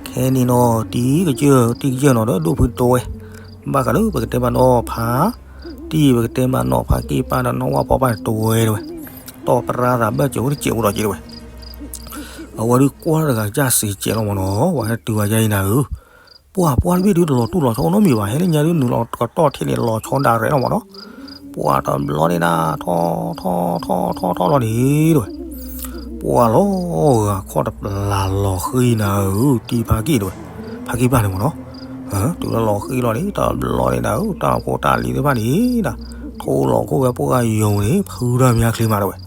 ခဲန့ၣ်နီၤ တံၤကစၢၢ် တံၤကစၢၢ်နီၤဒီးဒိၣ်ဖုတဝဲ, ဘၣ်ဃးလၢပကတဲမးနီၤဖါတံၢ် ပကတဲမးနီၤဖါက့ၢ်ပၢ်ဒီးနီၢ်ဝၣ်ဖီပၢ်န့ၣ်တဝဲတဲဝဲ. တီၢ်ပြၢသးဘၣ်စၢၤအိၣ်တစဲးဖိဒီးက့ၤတဲဝဲ. အဝဲဒုးကွၢ်တဂၤကစၢ်စံးကဲးလီၤမးနီၤ ပှၤဟဲတုၤဝဲယါအံၤနၤဧၢ, ပှၤပှၢ်တဘ့ၣ်ဒုးတလီၤတူၢ်လီၤဆီနီတမံၤဘၣ် ဟဲလၢညါဒုးနုာ်လီၤကတီၢ်ထဲန့ၣ်လီၤဆီဒၣ်ရဲၣ်လီၤမးနီၤ. ပှၤတဘျီန့ၣ်နၤ ထီၣ် ထီၣ် ထီၣ် ထီၣ် ထီၣ်လီၤန့ၣ်တဲဝဲ. ပှၤလီၤဂာ်ခီၣ်တပျၢ်လီၤဃံနၤဧၢ တံၤဖါက့ၢ်တဲဝဲ, ဖါက့ၢ်ပၢ်န့ၣ်မးနီၤ. တုၤလၢလီၤဃံလီၤန့ၣ် တဘျီန့ၣ်နၤဧၢ တၢ်ဖိတၢ်လံၤသ့ၣ်တဖၣ်န့ၣ် ထီၣ်လီၤခိၣ်ဝဲပှၢ်ယိၤန့ၣ် ဖုတၢ်မံၤချ့မးတဲဝဲ.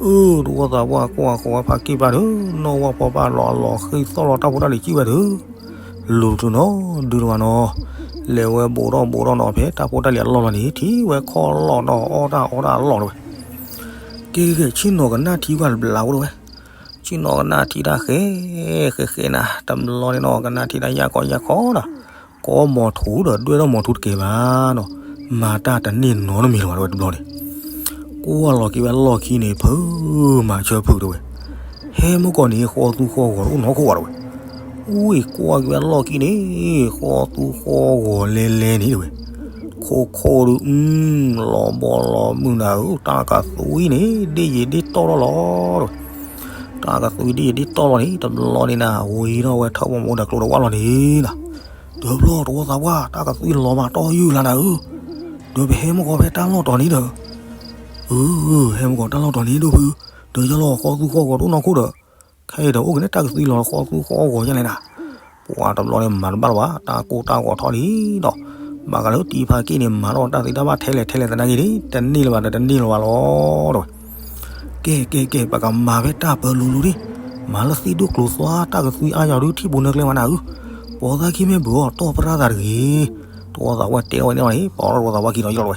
အၢ တဝီသးပှၢ်ကွၢ်ဃီဝဲဖါက့ၢ်ပၢ်ဒီး နီၢ်ဝၣ်ဖီပၢ်လီၤအလီၤဃံသီၣ်လီၤတၢ်ဖိတၢ်လံၤကံၣ်ဝဲဒီး လူၤတနီၤဒုးတဝၤနီၤ, လဲၤဝဲဘူးထီၣ်ဘူးထီၣ်နီၤ ဖဲတၢ်ဖိတၢ်လံၤအလီၢ်လီၤန့ၣ် ထံၣ်ဝဲခီၣ်လီၢ်နီၤ အီၣ်တၢ်အီတၢ်အလီၢ်တဲဝဲ. ကဲ ကဲ ကဲ ဆ့ၣ်နီၤကနၣ်ထံကွၢ်တဘျီအိၣ်တဲဝဲ. ဆ့ၣ်နီၤကနၣ်ထံတၢ်ဃဲ ဃဲဃဲနၤ တဘျီန့ၣ်နီၤ ကနၣ်ထံတၢ်ယၢ်ကီယၢ်ခီနီၤ, ကိးမီၤထူဒီးဒွဲၣ်ထီၣ်မီၤထူတကဲဘၣ်နီၤ, မၤတၢ်တန့ၢ်နီတမံၤလၢၤဘၣ်တဲဝဲတဘျီန့ၣ်. ကွၢ်လီၤက့ၤဝဲလီၢ်ခံန့ၣ် ဖုမၤဆၢဖုးတဲဝဲ, ဟဲမုၢ်ကီၢ်န့ၣ် ဃီသူဃီဂီၤတအိၣ်နီတခိၣ်ဘၣ်တဲဝဲ. အူအံၤကွၢ်က့ၤဝဲလီၢ်ခံန့ၣ် ဃီသူဃီဂီၤလဲၤလဲၤန့ၣ်တဲဝဲ. ခိခိၣ်ဒုး အူ လီၤဘီလီၤမုၢ်နၤဧၢ တၢ်ကသွံန့ၣ် ဒ့ၣ်ယံၤဒ့ၣ်တီၢ်လီၤလီၤတဲဝဲ. တၢ်ကသွံဒ့ၣ်ယံၤဒ့ၣ်တီၢ်လီၤန့ၣ် တဘျီန့ၣ်နၤ ဝံၤထီၣ်ဝဲထၢၣ်ဝီမူဒီးကျိတဝၣ်လီၤန့ၣ်နၤ. တဘျီတဝီသးပှၢ် တၢ်ကသွံလီၤမးတီၢ်ယုၢ်လၢနၤဧၢ, ဒီးပဟဲမုၢ်ကီၢ်ဖဲတၢ်လီၢ်တီၤန့ၣ်ဒီး အၢ ဟဲမုၢ်ကီၢ်တၢ်လီၢ်တီၤန့ၣ်ဒိၣ်ဖု, ဒီးယလီၤဃီသူဃီဂီၤတအိၣ်နီတခိၣ်ဒီး, ခဲအံၤဒီးအိၣ်က့ၤန့ၣ်တၢ်ကသွံလီၤဃီသူဃီဂီၤယါလဲၣ်နၤ. ပှၤတဘျီန့ၣ်မၤတဘၣ်လၢၤဘၣ် တၢ်ကိၢ်တၢ်ဂီၤထီၣ်လံဒီး, ဘၣ်ဃးလၢတံၤဖါက့ၢ်န့ၣ် မၤထီၣ်တၢ်သ့တၢ်ဘၣ်ထဲလဲၣ်ထဲလဲၣ်သနာ်က့န့ၣ် တန့ၢ်လၢၤဘၣ်ဒီးတန့ၢ်လၢၤဘၣ်လီၤတဲဝဲ. ကဲ ကဲ ကဲ ပကမၤဖဲတၢ်ပၢၤလိၤလိၤဒံး, မၤလၢသံၣ်ဒိၣ်ကျိၤသွါ တၢ်ကသွံအါယီၤဒုးထံၣ်ပူၤနၢကျဲမးနၤဧၢ, ပိာ်သၣ်ခံမ့ၢ်ဘုးအီၤ တီၢ်ပြၢသးတဂ့ၤ. တဝီသးပှၢ်တဲထီၣ်ဝဲန့ၣ်လီၤန့ၣ် ပိာ်ထီၣ်တဝီသးပှၢ်ခံဒီးယလီၤဝဲ.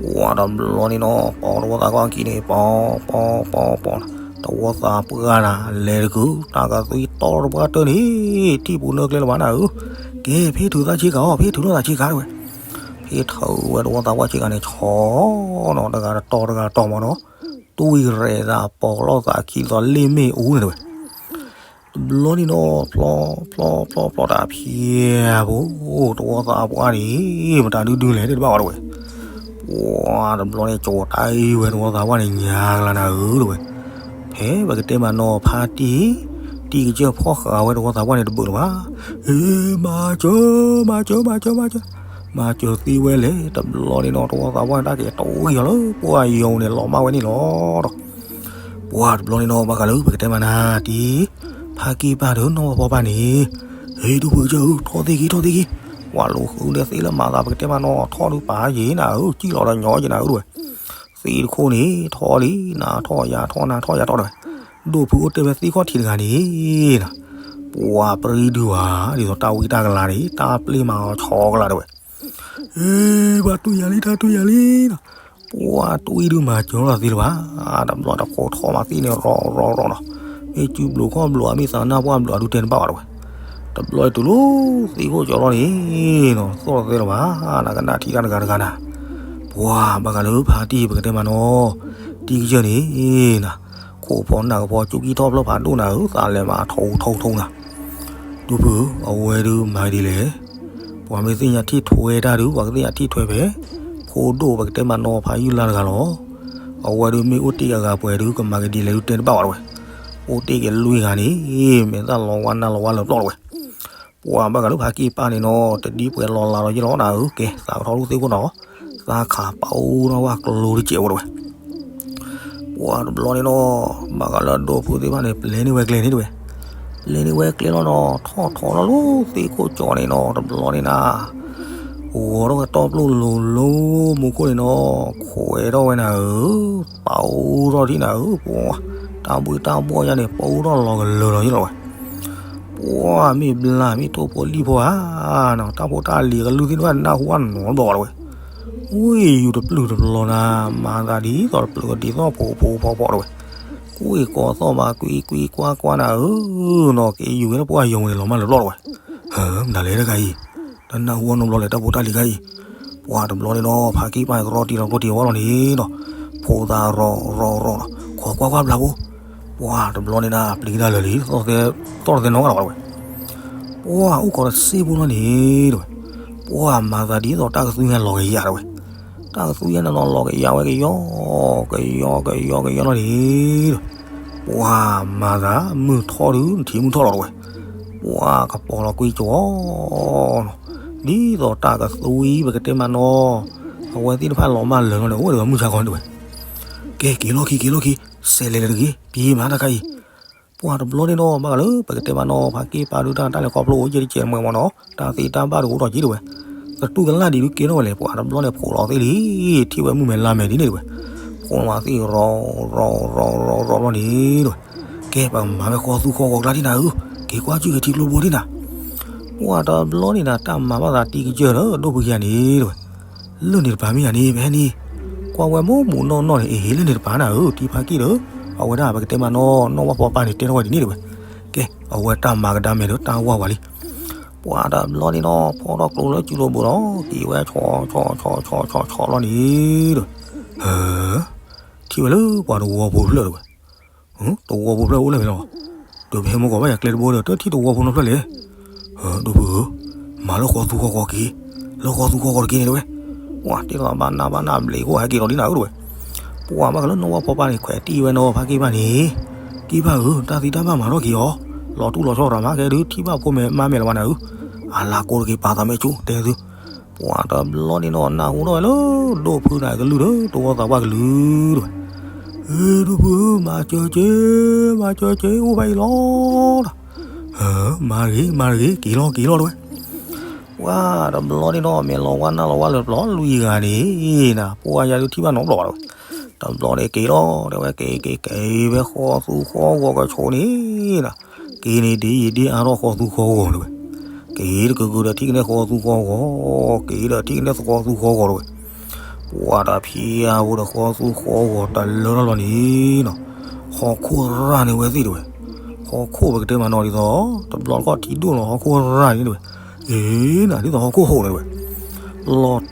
ပှၤတဘျီန့ၣ်နီၤ ပိာ်တဝီသးပှၢ်ခံန့ၣ် ပိာ် ပိာ် ပိာ် ပိာ် တဝီသးပှၢ်နၤ လဲၤတကုၤ တၢ်ကသွံတီၢ်တပှၢ်တၢၢ်န့ၣ် ထံၣ်ပူၤနၢကျဲလၢၤဘၣ်နၤဧၢ, ကဲ ဖ့ထုးသးဆ့ကၤအီၤ ဖ့ထုးလိာ်သးဆ့ကၤတဲဝဲ. ဖ့ထုးဝဲတဝီသးပှၢ်ဆ့ကၤန့ၣ် ဆီနီၤ တဂၤတတီၤတဂၤတတီၤမးနီၤ, တွံၢ်ရဲၣ်သးပိာ်လိာ်သးခံသီလ့ၣ်မ့ၣ်အူန့ၣ်တဲဝဲ. တဘျီန့ၣ်နီၤ ဖျီ ဖျီ ဖျီ ဖျီတၢ်ဖျဲးဖိ တဝီသးပှၢ်န့ၣ် မတၤဒုဒုလဲၣ်တဲတဘၣ်ဝဲတဲဝဲ. ပှၤတဘျီန့ၣ် ကၠီၤတၢ်အံၤဝဲတဝီသးပှၢ်န့ၣ် ညါကလၤနၤဧၢတဲဝဲ. ဖဲပကတဲမးနီၤဖါတံၢ် တံၤကစၢၢ်ဖီၣ်ဃာ်ဝဲတဝီသးပှၢ်န့ၣ်တဘၣ်လၢၤဘၣ်. ဟ့ မၤစၢၤ မၤစၢၤ မၤစၢၤ မၤစၢၤ မၤစၢၤသ့ဝဲလဲၣ်. တဘျီန့ၣ်နီၤ တဝီသးပှၢ်န့ၣ် တၢ်က့ၤတဝံၤအီၤလၢ ပှၢ်ယိၤန့ၣ် လီၤမၢ်ဝဲန့ၣ်လီၤဒီး ပှၤတဘျီန့ၣ်နီၤ ဘၣ်ဃးလၢပကတဲမးနၤ တံၤဖါက့ၢ်ပၢ်ဒီးနီၢ်ဝၣ်ဖီပၢ်န့ၣ်, ဟ့ ဒိၣ်ဖုကစၢၢ်ဧၢ ထီၣ်သ့ၣ်ခံ ထီၣ်သ့ၣ်ခံ, ပှၤလူၤဃုန့ၢ်သ့ၣ်လၢမၤသးပကတဲမးနီၤ ထီၣ်ဒုးပာ်ယံၤနၤဧၢ ကံၣ်လီၤဒီးညီယံၤနၤဧၢတဲဝဲ. သ့ၣ်တခိၣ်န့ၣ် ထီၣ်လံ နၤထီၣ်ယၤထီၣ် နၤထီၣ်ယၤထီၣ်တဲဝဲ. ဒိၣ်ဖုအိၣ်တ့ၢ်ဝဲသ့ၣ်ခီၣ်ထံးတဂၤန့ၣ်နၤ, ပှၤပြံဒုးဧါ ဒ်သိးတၢ်ဝံတၢ်ကလၤန့ၣ် တၢ်ပျ့ၤမၤအီၤဆီကလၤတဲဝဲ. ဟ့ ဘၣ်တွံၢ်ယၤလံ တၢ်တွံၢ်ယၤလံနီၤ. ပှၤတွံၢ်ဒုးမၤစၢၤလီၤသ့လၢၤဘၣ်. တဘျီတကိးထီၣ်မးသ့ၣ်န့ၣ် ရီၤရီၤရီၤနီၤ. မ့ၢ်စုဘျုးခီၣ်ဘျုး အမ့ၢ်သးနၢ်ပှၢ်ဘျုး အဒုးတဲတဘၣ်ဘၣ်တဲဝဲ. တဘျီတုၤလၢသ့ၣ်ခိၣ်ကၠီၤလီၤန့ၣ်နီၤ သီၣ်လီၤသဲလၢၤဘၣ်. နကနၣ်ထံတၢ်တဂၤတဂၤနၤ. ပှၤဘၣ်ဃးလၢဖါတံၢ် ပကတဲမးနီၤ တံၤကစၢၢ်န့ၣ်နၤ, ခိၣ်ဖီနၢ်ကဖီ ကၠူကံၢ်ထီၣ်ဖျၢၣ်ဖးဒိၣ်နၤဧၢ သးလဲၤမၤထီၣ်ထီၣ်ထီၣ်နၤ. ဒိၣ်ဖုဧၢ အဝဲဒုးမၤဒ်လဲၣ်. ပှၤမ့ၢ်သ့ၣ်ညါထံၣ်ထွဲတၢ်ဒုး ပှၤကသ့ၣ်ညါထံၣ်ထွဲဖဲ ဖိဒိၣ်ပကတဲမးနီၤဖးယုၢ်လါတဂၤလီၤ. အဝဲဒုးမ့ၢ်အိၣ်တ့ၢ်က့ၤအဂၤပှဲၤဒုး ကမၤက့ၤဒ်လဲၣ်ဒုးတဲတဘၣ်ဝဲတဲဝဲ. အိၣ်တ့ၢ်က့ၤလွံၢ်ဂၤန့ၣ် မ့ၢ်တၢ်လီၤဝါနၢ်လီၤဝါလၢာ်ပျီၢ်တဲဝဲ. ပှၤဘၣ်ဃးလၢဖါက့ၢ်ပၢ်န့ၣ်နီၤ တဒ်ပှဲၤလီၤလးလီၤယ့ၢ်လီၤနၤဧၢ ကဲ သးကထီၣ်လူၢ်သ့ၣ်ခိၣ်နီၤ သးခးပာ်အိၣ်နီၣ်ဝၣ်ကျိၤတစဲးဝဲတဲဝဲ. ပှၤတဘျီန့ၣ်နီၤ ဘၣ်ဃးလၢဒိၣ်ဖုသ့ၣ်တဖၣ်န့ၣ် ပျဲန့ၢ်ဝဲကျဲန့ၣ်တဲဝဲ. လဲၤန့ၢ်ဝဲကျဲလီၤဒီး ထီၣ်ထီၣ်ထီၣ်လၢသ့ၣ်ခိၣ်ကၠီန့ၣ်နီၤ တဘျီန့ၣ်နၤ ဂီၤထီၣ်ဝဲတီပျိၢ်လိၤလိၤမူခိၣ်န့ၣ်နီၤ ခွဲးထီၣ်ဝဲနၤဧၢ, ပာ်အူထီၣ်ထံၣ်နၤဧၢ, ပှၤ တၢ်ဘှံးတၢ်ဘှီၣ်ယါန့ၣ် ပာ်အူထီၣ်လီၤကလၢာ်လီၤယလီၤဝဲ, ပှၤမ့ၢ်ဘျါမ့ၢ်ထိၣ်ဖိလံၣ်ဖိဧါနီၤ တၢ်ဖိတၢ်လံၤကလုၢ်သ့ၣ်တဖၣ်နၢ်ဟူအနီတဘျီဘၣ်တဝဲ, ဝ့ၢ်ယူၤတပျုၢ်တပျီၤနၤ မၤသးဒ်သိးတပျုၢ်ကဒ်သိးဖိဖိဖီဖီတဝဲ, ကွၢ်ကီသီၣ်မးကွံကွံကွၢ်ကွၢ်နၤဧၢနီၤ က့ၤယူၤဝဲလၢပှၢ်ယိၤန့ၣ်လီၤမၢ်လၢဘျီၣ်တဝဲ, ဟၢ မတၤလဲၣ်တဂၤအံၤ, တၢ်နၢ်ဟူအနီတဘျီလဲၣ် တၢ်ဖိတၢ်လံၤဂၤအံၤ, ပှၤတဘျီန့ၣ်ဒီး ဖးက့ၢ်ပၢ်ကရီတံၤလီၤကျိတံၤဝီလီၤန့ၣ်ဒီး, ဖိသၣ်ရီၤရီၤရီၤဒီး ခိးကွၢ်ကွၢ်ဘျါဖိ, ပှၤတဘျီန့ၣ်ဒၣ် ပျံၤတၢ်လၢာ်လံ သီၣ်သဲနီၣ်ဂၤလီၤဝဲတဝဲ ပှၤအိၣ်ခိးတစ့ဖိလီၤန့ၣ်တဝဲ, ပှၤမၤသးဒ်သိးတၢ်ကသူညါလီၤကယၤတဝဲ, တၢ်ကသူညါန့ၣ်နီၤလီၤကယၤဝဲကယီ, ကယီကယီကယီလီၤန့ၣ်တဝဲ, ပှၤမၤသးမုၢ်ထီၣ်ဒုး နထံၣ်မုၢ်ထီၣ်လီၤတဝဲ, ပှၤကပီၤလီၤကွံကဝီနီၤ, ဒ်သိးတၢ်ကသူအံၤ ပကတဲမးနီၤ, အဝဲသ့ၣ်တဖၣ်လီၤမၢ်လၢာ်လီၤန့ၣ် အိၣ်ဝဲဒီးမုၢ်ဆါခီန့ၣ်တဝဲ, ကဲက့ၤလီၢ်ခံက့ၤလီၢ်ခံ, စဲးလဲၤလၢတဂ့ၤ ပံၤမၤတၢ်ခါအံၤ, ပှၤတဘျီန့ၣ်ဒီး ဘၣ်ဃးလၢ ပကတဲမးနီၤ ဖးက့ၢ်ပၢ်ဒုးတၢ်တၢ်လဲၤခီဖျိအိၣ်ယဲၢ်တကဲးမွဲမးနီၤ တၢ်သ့တၢ်ဘၣ်တအိၣ်ထီၣ်က့ၤတဝဲ, သတူၢ်ကလၢ်ဒံးဒုးကဲထီၣ်ဝဲလဲၣ် ပှၤတဘျီန့ၣ်ဖိးလီၤသ့ၣ်လံ, ထံၣ်ဝဲမုၢ်မဲာ်လါမဲာ်ဒ်န့ၣ်တဝဲ, ဖိးလီၤသ့ၣ်ရီၤရီၤရီၤရီၤရီၤလီၤန့ၣ်တဝဲ, ကဲ ပကမၤဝဲဃီသူဃီဂီၤကျါဒ်နၤဧၢ, က့ၤကွၢ်စုကထံကျိဘိဒ်နၤ, ပှၤတဘျီန့ၣ်နၤ တၢ်မၤဘၣ်သးတံကစၢၢ်ဒီး ဒိၣ်ဖုခံဂၤန့ၣ်တဝဲ, လၢန့ၣ်တပၤမ့ၢ်ဂၤန့ၣ် ပဟဲန့ၣ်, ကွၢ်ဝဲမိၢ်မူးနီၢ်နီၢ်န့ၣ် အ့ၣ်ဟ့ၣ်လၢန့ၣ်တပၤနၤဧၢ ထံဖးက့ၢ်ဒီး, အဝဲဒၣ်ပကတဲမးနီၤ နီၢ်ဝၣ်ဖီပၢ်န့ၣ် တဲထီၣ်ဝဲဒ်န့ၣ်တဝဲ, ကဲ အဝဲတၢ်မၤကဒါမဲာ်ဒီးတၢ်ဝၢ်ဝဲလံ ပှၤတဘျီန့ၣ်နီၤ ဖီထီၣ်ကျိလၢစုလိၤဘိးဒီး က့ၤဝဲဆီဆီဆီဆီဆီဆီလီၤန့ၣ်ဒီး, ဟၢ, ထံၣ်ဝဲလၢပှၤတဝီဖိတဖျၢၣ်တဝဲ, တဝီဖိတဖျၢၣ်အိၣ်လၢဖဲလဲၣ်, ဒီးပဟဲမိၢ်ကီၢ်ဘၣ်ယၤကျဲတဘိဒီး တထံၣ်တဝီဖိနီတဖျၢၣ်လဲၣ်, ဟၢ ဒိၣ်ဖုဧၢ, မၤလၢဃီသူဃီဂီၤက့ၤ, လၢဃီသူဃီဂီၤတက့ၤန့ၣ်တဝဲ, ပှၤတဲလီၤဘၣ်နၢ်ဘၣ်နၢ်ဘျဲးအိၣ်ဟဲက့ၤလီၤဒ်နၤဧၢတဝဲ, ပှၤဘၣ်ဃးလၢနီၢ်ဝၣ်ဖီပၢ်န့ၣ် ခွဲးတံၢ်ဝဲနီၤ ဖးက့ၢ်ဘၣ်န့ၣ်, က့ၢ်ဘၣ်ဧၢ တၢ်သံတၢ်ဘၣ်မၤထီၣ်က့ၤအီၤ, လီၤတူၢ်လီၤဆီရၤမးကဲဒုး ထံၣ်ဘၣ်ဖိမဲာ်မါမဲာ်လီၤဘၣ်နၤဧၢ, အလၤကိးတက့ၤပာ်သးမဲာ်ဆူၣ်တဲသု, ပှၤတဘျီန့ၣ်နီၤ နၢ်ဟူထီၣ်ဝဲလၢ ဒိၣ်ဖုတၢ်ကလုၢ်ဒီး တဝီသးပှၢ်ကလုၢ်တဝဲ, ဧ့ ဒိၣ်ဖုဧၢ မၤစၢၤက့ၤ, မၤစၢၤက့ၤ အိၣ်ဖဲအံၤလီၤ, ဟၢ မၤတဂ့ၤ မၤတဂ့ၤ က့ၤလီၤက့ၤလီၤတဝဲ, ပှၤတဘျီန့ၣ်နီၤ မဲာ်လီၤဝါနၢ်လီၤဝါလၢပျီ လွံၢ်ဂၤန့ၣ်နၤ ပှၤယၤဒုးထံၣ်ဘၣ်နီတဘျီဘၣ်တဝဲ, တဘျီန့ၣ်က့ၤလီၤ တဲဝဲက့ၤက့ၤက့ၤဝဲဃီသူဃီဂီၤကဆိးန့ၣ်နၤ, က့ၤန့ၣ်ဒ်ယံာ်ဒ်အါထီၣ်ဃီသူဃီဂီၤတဝဲ, က့ၤတကဂုာ်ဒီးထံၣ်ကနဲၣ်ဃီသူဃီဂီၤ, က့ၤဒီးထံၣ်ကနဲၣ်ဃီသူဃီဂီၤတဝဲ, ပှၤတဖံးအါဖိဒီးဃီသူဃီဂီၤတလၢထီၣ်လီၤန့ၣ်နီၤ, ဟီၣ်ခိၣ်ရၢ်န့ၣ်ဝဲသ့ၣ်တဝဲ, ဟီၣ်ခိၣ်ပကတဲမးနီၤဒ်သိး တဘျီတခီၣ်ထံဒိၣ်လီၤဟီၣ်ခိၣ်ရၢ်န့ၣ်တဝဲ, အ့ နၤဒ်သိးဟီၣ်ခိၣ်ဟိးန့ၣ်တဝဲ, လီၤတဲာ်လံ, လွံၢ်ဂ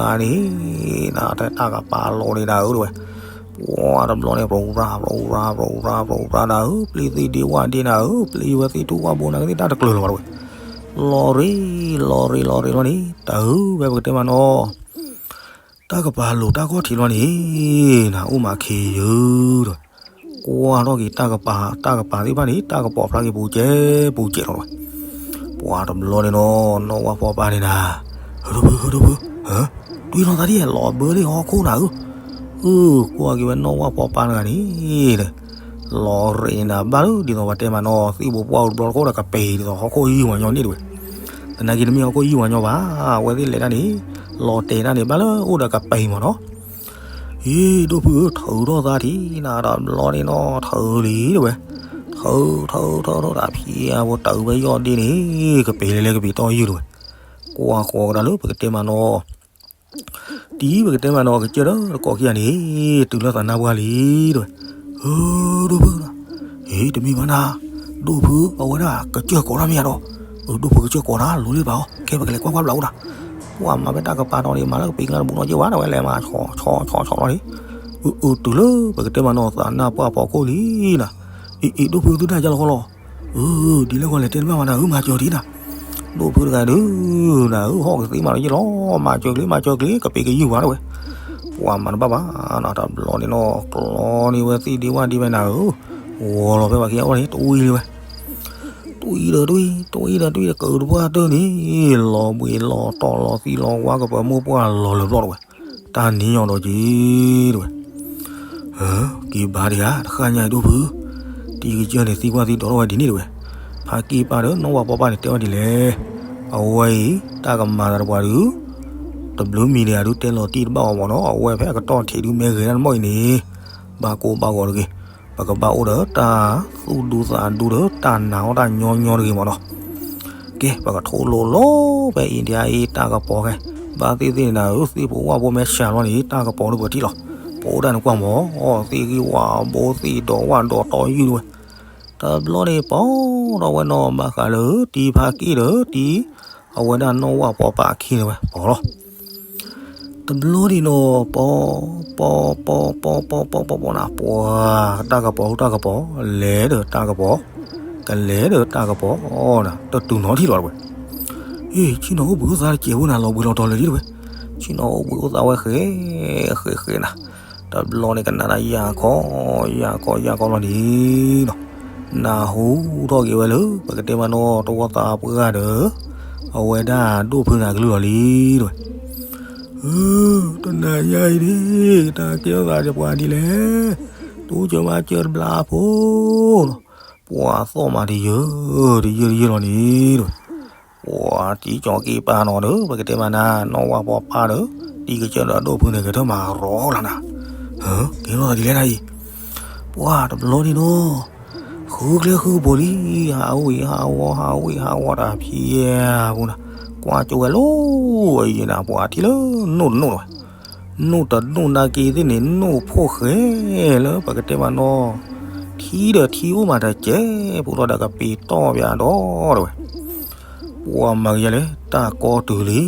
ၤန့ၣ် နတၢ်ကပာ်လီၤန့ၣ်နၤဧၢတဝဲ, ပှၤတဘျီန့ၣ် ပြူၤပြၤ ပြူၤပြၤ ပြူၤပြၤ ပြူၤပြၤနၤဧၢ, ပျံၤသ့ၣ်ဒ့ဝၣ်ဒ့နၤဧၢ, ပျံၤဝဲသ့ၣ်ထူၣ်ဝၣ်ဘိနၤကသ့ၣ်တၢ်တကျၢၤလၢၤဘၣ်တဝဲ, လီၤရ့ လီၤရ့ လီၤရ့လီၤန့ၣ် တၢ်ဧၢ ဝဲပကတဲမးနီၤ, တၢ်ကပာ်လိာ်တၢ်ခီၣ်ထံးလီၤန့ၣ် နအိၣ်မးခ့ယုၢ်ဒီး ကွၢ်ထီၣ်က့ၤတၢ်ကပာ် တၢ်ကပာ်သ့ၣ်တဖၣ်န့ၣ် တၢ်ကပီၤဖျါက့ၤပူၤကဲပူၤကဲလီၤဝဲ, ပှၤတဘျီန့ၣ်နီၤ နီၢ်ဝၣ်ဖီပၢ်န့ၣ်နၤ, ဟၢ ဒိၣ်ဖု ဟၢ ဒိၣ်ဖု ဟၢ တွံၢ်လီၤသးဒ်လီၤဘၢဒ်ဟီၣ်ခိၣ်နၤဧၢ, အၢ ကွၢ်က့ၤဝဲနီၢ်ဝၣ်ဖီပၢ်တဂၤန့ၣ် လီၤရ့န့ၣ်နၤ ဘၣ်လၢဒ်သိးပှၤတဲမးနီၤ သ့ၣ်ဘိပှၢ်အိၣ်တဘျီတခီၣ်ဒီးကပၤဒ်သိးဟီၣ်ခိၣ်ယုၢ်ဝဲညီန့ၣ်တဝဲ, သနာ်က့တမ့ၢ်ဟီၣ်ခိၣ်ယုၢ်ဝဲညီဘၣ်, အဝဲသ့ၣ်လဲၤတၢ်န့ၣ် လီၤတဲာ်တၢ်န့ၣ် ဘၣ်လၢအိၣ်ဒီးကပၤမးနီၤ အ့ ဒိၣ်ဖုဧၢ ထုးထီၣ်သးထံနၤတဘျီန့ၣ်နီၤ ထုးလံတဝဲ, ထုး ထုး ထုး ထုး တၢ်ဖံးအါဖိတၢ်အုးဝဲယီၢ်ဒ့န့ၣ် ကပၤလဲၤလဲၤကပၤတီၢ်ယုၢ်တဝဲ, ကွၢ်ဃီကဒါလၢပကတဲမးနီၤ တံၤပကတဲမးနီၤ ကစၢၢ်ဒီးတကိးခံဂၤန့ၣ် တုၤလၢသးနါပှၢ်လံတဝဲ, အၢ ဒိၣ်ဖု အ့ တမ့ၢ်ဘၣ်နၤ, ဒိၣ်ဖု အဝဲဒၣ်ကစၢၢ်ကိးတၢ်မ့ၢ်ဧါဒီး, အၢ ဒိၣ်ဖုကစၢၢ်ကိးတၢ် လိၤလံတပၤအီၤ ကဲပကလဲၤကွၢ်ကွၢ်ဘျးအိၣ်တၢ်, ပှၤမၤဖဲတၢ်ကပၤဒီးန့ၣ် မၤလၢကပၤငါတဘူးနီၢ်က့ၢ်ဝဲ တဝဲလဲၤမၤဆီဆီဆီဆီလီၤန့ၣ်, အၢ အၢ တုၤလၢပကတဲမးနီၤ သးနါပှၢ်ဖီခိၣ်လံနၤ, အ့ အ့ ဒိၣ်ဖုသုဒၣ်ယါလီၤဃီလီၤ အၢ ဒ်လဲၣ်ဂီၤလဲၣ်တဲတဘၣ်မးနၤဧၢ မၤစၢၤဒံးနၤ, ဒိၣ်ဖုတဂၤဒုး နၤဧၢ ဟီၣ်ကသ့မးလီၤယ့ၢ်လီၤ မၤစၢၤကလံ မၤစၢၤကလံ ကပၤကယုၢ်ဝဲတဝဲ, ပှၤမၤတဘၣ်ဘၣ်နၤ တဘျီန့ၣ်နီၤ ကျီန့ၢ်ဝဲသ့ၣ်ဒ့ဝၣ်ဒ့ဝဲနၤဧၢ, ဂီၤလီၤဖဲပှၤခံဂၤအီၣ်န့ၣ် တဝံၤလံဝဲ, တဝံၤဒီးတဝံၤ တဝံၤဒီးတဝံၤ ကၢၤတပှၢ်တၢၢ်န့ၣ် လီၤဘှံးလီၤတီၤလီၤသံလီၤဝါ ကပၤမိၢ်ပှၢ်လီၤလၢာ်ဘျီတဝဲ, တၢ်နံၤညီဒီးက့ၤတဝဲ က့ၤဘါဒံးဧါ တဃၣ်ညါအံၤဒိၣ်ဖု, တ တံၤကစၢၢ်န့ၣ်သံကွၢ်သံဒိးထီၣ်ဝဲဒ်န့ၣ်တဝဲ, ဖါက့ၢ်ပၢ်ဒီးနီၢ်ဝၣ်ပီပၢ်န့ၣ်တဲဝဲဒ်လဲၣ်, အဝဲအံၤ တၢ်ကမၤသးတပှၤဒုး တဘျုးမံၤဒံး အဒုးတဲလီၤတံၢ်တဘၣ်အီၤမ့ၢ်နီၤ, အဝဲဖဲအကတီၢ်ထံးဒုးမ့ၢ်ဂဲၤတၢ်တမီၢ်အံၤန့ၣ်, ဘၣ်ကိၢ်ဘၣ်ဂီၤတဂ့ၤ, ပကဘၣ်အိၣ်ဒီးတၢ်သူၣ်ဒူသးဒူဒီးတၢ်နာ်အီၣ်တၢ်ညီညီတဂ့ၤမ့ၢ်နီၤ. ကဲ ပကထိလိာ်လီၤဖဲအံၤဒံးအံၤတၢ်ကပီၤခဲ, ဘၣ်သ့ၣ်သ့ၣ်န့ၣ်နၤဧၢ သ့ၣ်ဖိဝၣ်ဖိမ့ၢ်စှၤလီၤန့ၣ် တၢ်ကပီၤဒုးပထံၣ်လီၤ, ပအိၣ်ဒၣ်န့ၣ်ကွၢ်မ့ၢ်, သ့ၣ်ဂံၢ်ဝၣ်ဘိသ့ၣ်ဒီးဝၣ်ဒီးတီယုၢ်တဝဲ, တဘျီန့ၣ်ပီၤထီၣ်ဝဲနီၤ ဘၣ်ဃးလၢတံၤဖါက့ၢ်ဒီးတံၤ အဝဲဒၣ်နီၢ်ဝၣ်ပီပၢ်အခံန့ၣ်ဝဲပီၤလီၤ. တဘျီဒံးနီၤ ပီၤ, ပီၤ ပီၤ ပီၤ ပီၤ ပီၤ ပီၤ ပီၤ နၤ ပှၤ တၢ်ကပီၤ တၢ်ကပီၤ လဲၤဒီးတၢ်ကပီၤ, ကလဲၤဒီးတၢ်ကပီၤ တတုၤနီထံၣ်လီၤတဝဲ. ဟ့ၣ် ဆ့ၣ်နီၤအိၣ်ဘှံးအိၣ်သါတစဲးဖိနၤ လီၤဘှံးလီၤတီၤလၢာ်လံတဝဲ, ဆ့ၣ်နီၤအိၣ်ဘှံးအိၣ်သါဝဲဃဲ ဃဲ ဃဲနၤ, တဘျီန့ၣ်ကနၣ်တၢ်ယၢ်ခီ ယၢ်ခီ ယၢ်ခီလီၤန့ၣ်နီၤ, နၢ်ဟူထီၣ်က့ၤဝဲလၢ ပကတဲမးနီၤ တဝီသးပှၢ်ဒီး အဝဲဒၣ်ဒိၣ်ဖုန့ၣ်အကလုၢ်လီၤလံတဝဲ. တနၤညါအံၤန့ၣ် တၢ်ကဲထီၣ်သးဒီးပှၤဒ်လဲၣ်, တိစၢၤမၤစၢၤတဘျါဖိလီၤ, ပှၤသီၣ်မးတယၢ တယၢ တယၢလီၤန့ၣ်တဝဲ. ပှၤတံၤကၠီၤက့ၤပၢ်နီၤဒီး ပကတဲမးနၤ နီၢ်ဝၣ်ပီၤပၢ်ဒီး တံၤကစၢၢ်ဒီးဒိၣ်ဖုန့ၣ် ကထၢၣ်မၤရီလီၤနၤ, ကဲထီၣ်သးဒ်လဲၣ်နၤအံၤ, ပှၤတဘျီန့ၣ်နီၤ ဃုကျဲဃုကပူၤလံ, ဟးဝ့ၢ်ဟးဝီ ဟးဝ့ၢ်ဟးဝီတၢ်ဖံးယဲၢ်ပူၤနၤ, ကွၢ်ကၠိဝဲလီၤအံၤနၤ ပှၤထံၣ်လၢနိၣ်တနိၣ်တဝဲ, နိၣ်တနိၣ်နာ်က့သ့ၣ်န့ၣ် နိၣ်ဖိၣ်ဃဲလၢပကတဲမးနီၤ, ထံဒီးထံအိၣ်မးတစဲးဖိလီၤဒီးကပ့ၤတီၢ်ပၠးဒီးတဝဲ. ပှၤမၤကယဲလဲၣ် တၢ်ကီတုၤလံ,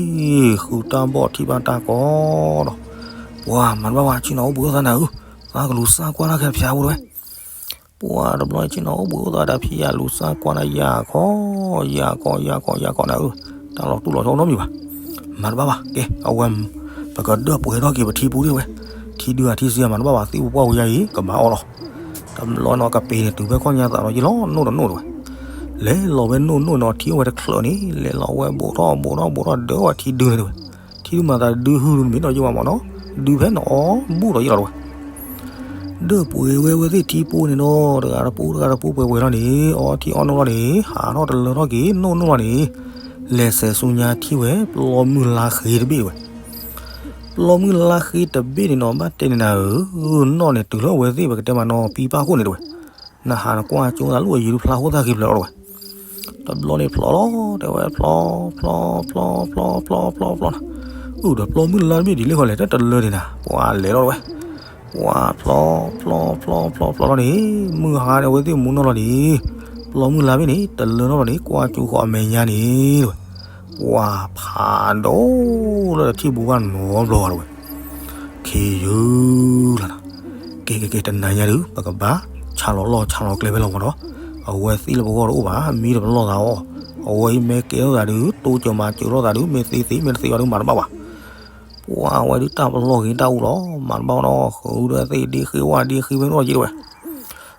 ဃုတၢ်ဘီၣ်ထံၣ်ဘၣ်တၢ်ကီဒီး, ပှၤမၤတဘၣ်ဘၣ် ဆ့ၣ်နီၤအိၣ်ဘှံးအိၣ်သါနၤဧၢ, သးကလူၤစၢ်ကွၢ်တၢ်ခဲဖၠါဖိတဝဲ. ပှၤတဘျီဆ့ၣ်နီၤအိၣ်ဘှံးအိၣ်သါတၢ်ဖံးယၢ်လူၤစၢ်ကွၢ်တၢ်ယၢ်ခီ, ယၢ်ခီ ယၢ်ခီ ယၢ်ခီနၤဧၢ, တၢ်လီၤတူၢ်လီၤဆီနီတမံၤဘၣ်. မၤတဘၣ်ဘၣ် ကဲ အဝဲ ပကဒၢၣ်ပှဲၤထီၣ်က့ၤပထံပူၤဒ်ဝဲ, ထံဒုဧါထံစ့ဧါ မၤတဘၣ်ဘၣ် သ့ၣ်ပပှၢ်ဝဲယါအံၤ ကဘၣ်အီၣ်လီၤ. တဘျီနီၤကပ့ၤန့ၣ်တုၤဖဲခီၣ်ညါသးဒီးယလီၤ နိၣ်တနိၣ်တဝဲ. လဲၤလီၤဝဲနိၣ်နိၣ်နီၤ ထံအိၣ်ဝဲတချၢးန့ၣ် လဲၤလီၤဝဲဘူးထီၣ်ဘူးထီၣ်ဘူးထီၣ်ဒၢဝဲထံဒုန့ၣ်တဝဲ. ထံဒုမၤသးဒုဟုတမ့ၢ်နီၤယမၢ်နီၤ, ဒုဖဲနအီၣ်ဘူးဒီးယလီၤတဝဲ. ဒၢၣ်ပှဲၤဝဲဝဲသ့ၣ်ထံပူၤန့ၣ်နီၤ တဂၤတပူၤတဂၤတပူၤပှဲၤဝဲလီၤန့ၣ် အီထံအီနိၣ်လီၤန့ၣ် ဟးထီၣ်တလၢထီၣ်က့ၤ နိၣ်နိၣ်လီၤန့ၣ် လဲၤဆဲးဆူညါထံၣ်ဝဲ ပျီမုၢ်လါဃ့တဘ့ၣ်ဝဲ. ပျီမုၢ်လါဃ့တဘ့ၣ်န့ၣ်နီၤ ဘၣ်တဲန့ၣ်နၤဧၢ, နီၣ်န့ၣ်တုၤလၢအဝဲသ့ၣ်ပကတဲမးနီၤ ပံပၢ်ခိၣ်န့ၣ်တဝဲ. နဟးနကွၢ်ကၠိသးလၢအယံၤဒုဖျါဃိသၣ်ဃ့ဖျၢၣ်လီၤတဝဲ. တဘျီန့ၣ်ဖျီလီၤ တဲဝဲဖျီ ဖျီ ဖျီ ဖျီ ဖျီ ဖျီ ဖျီ ဖျီနၤ. အုၣ်ဒီးပျီမုၢ်လါတဘ့ၣ်ဒ်လဲၣ်ဃီလဲၣ် တၢ်တလၢန့ၣ်နၤ ပှၤလဲၤလီၤတဝဲ. ပှၤဖျီ ဖျီ ဖျီ ဖျီ ဖျီလီၤန့ၣ် မုၢ်ဟါန့ၣ် အဝဲသ့ၣ်မူနီၣ်လီၤန့ၣ် ပျီမုၢ်လါဘ့ၣ်န့ၣ် တလၢနီၣ်လီၤန့ၣ် ကွၢ်ကၠိဃီအမဲာ်ညါန့ၣ်တဝဲ. ပှၤဖးဒိၣ်လၢထံၣ်ဘူးဘၣ်နီတဘျီတဝဲ. ခ့ယုၢ်လီၤနၤ. ကဲကဲကဲ တနၤညါဒုး ပကဘၣ်ဆးလီၤလီၢ်ဆးလီၤကျဲဖဲလီၤမးနီၤ. အဝဲသ့ၣ်လၢပဂီၢ်တအိၣ်ဘၣ် မံတပလီၢ်သးအီၤ. အဝဲအံၤမ့ၢ်ကဲထီၣ်သးဒုး တိစၢၤမၤစၢၤထီၣ်သးဒုး မ့ၢ်သ့သ့မ့ၢ်တသ့ဘၣ်ဒုး မၤတဘၣ်ဘၣ်. ပှၤဝဲဒုးတၢ်ပလီၢ်ဂ့ၤတၢ်အူလီၤ မၤတဘၣ်နီၤ ဃုဒၢသ့ၣ်ဒ့ဃ့ဝၣ်ဒ့ဃ့ဖဲနီၣ်က့တဝဲ.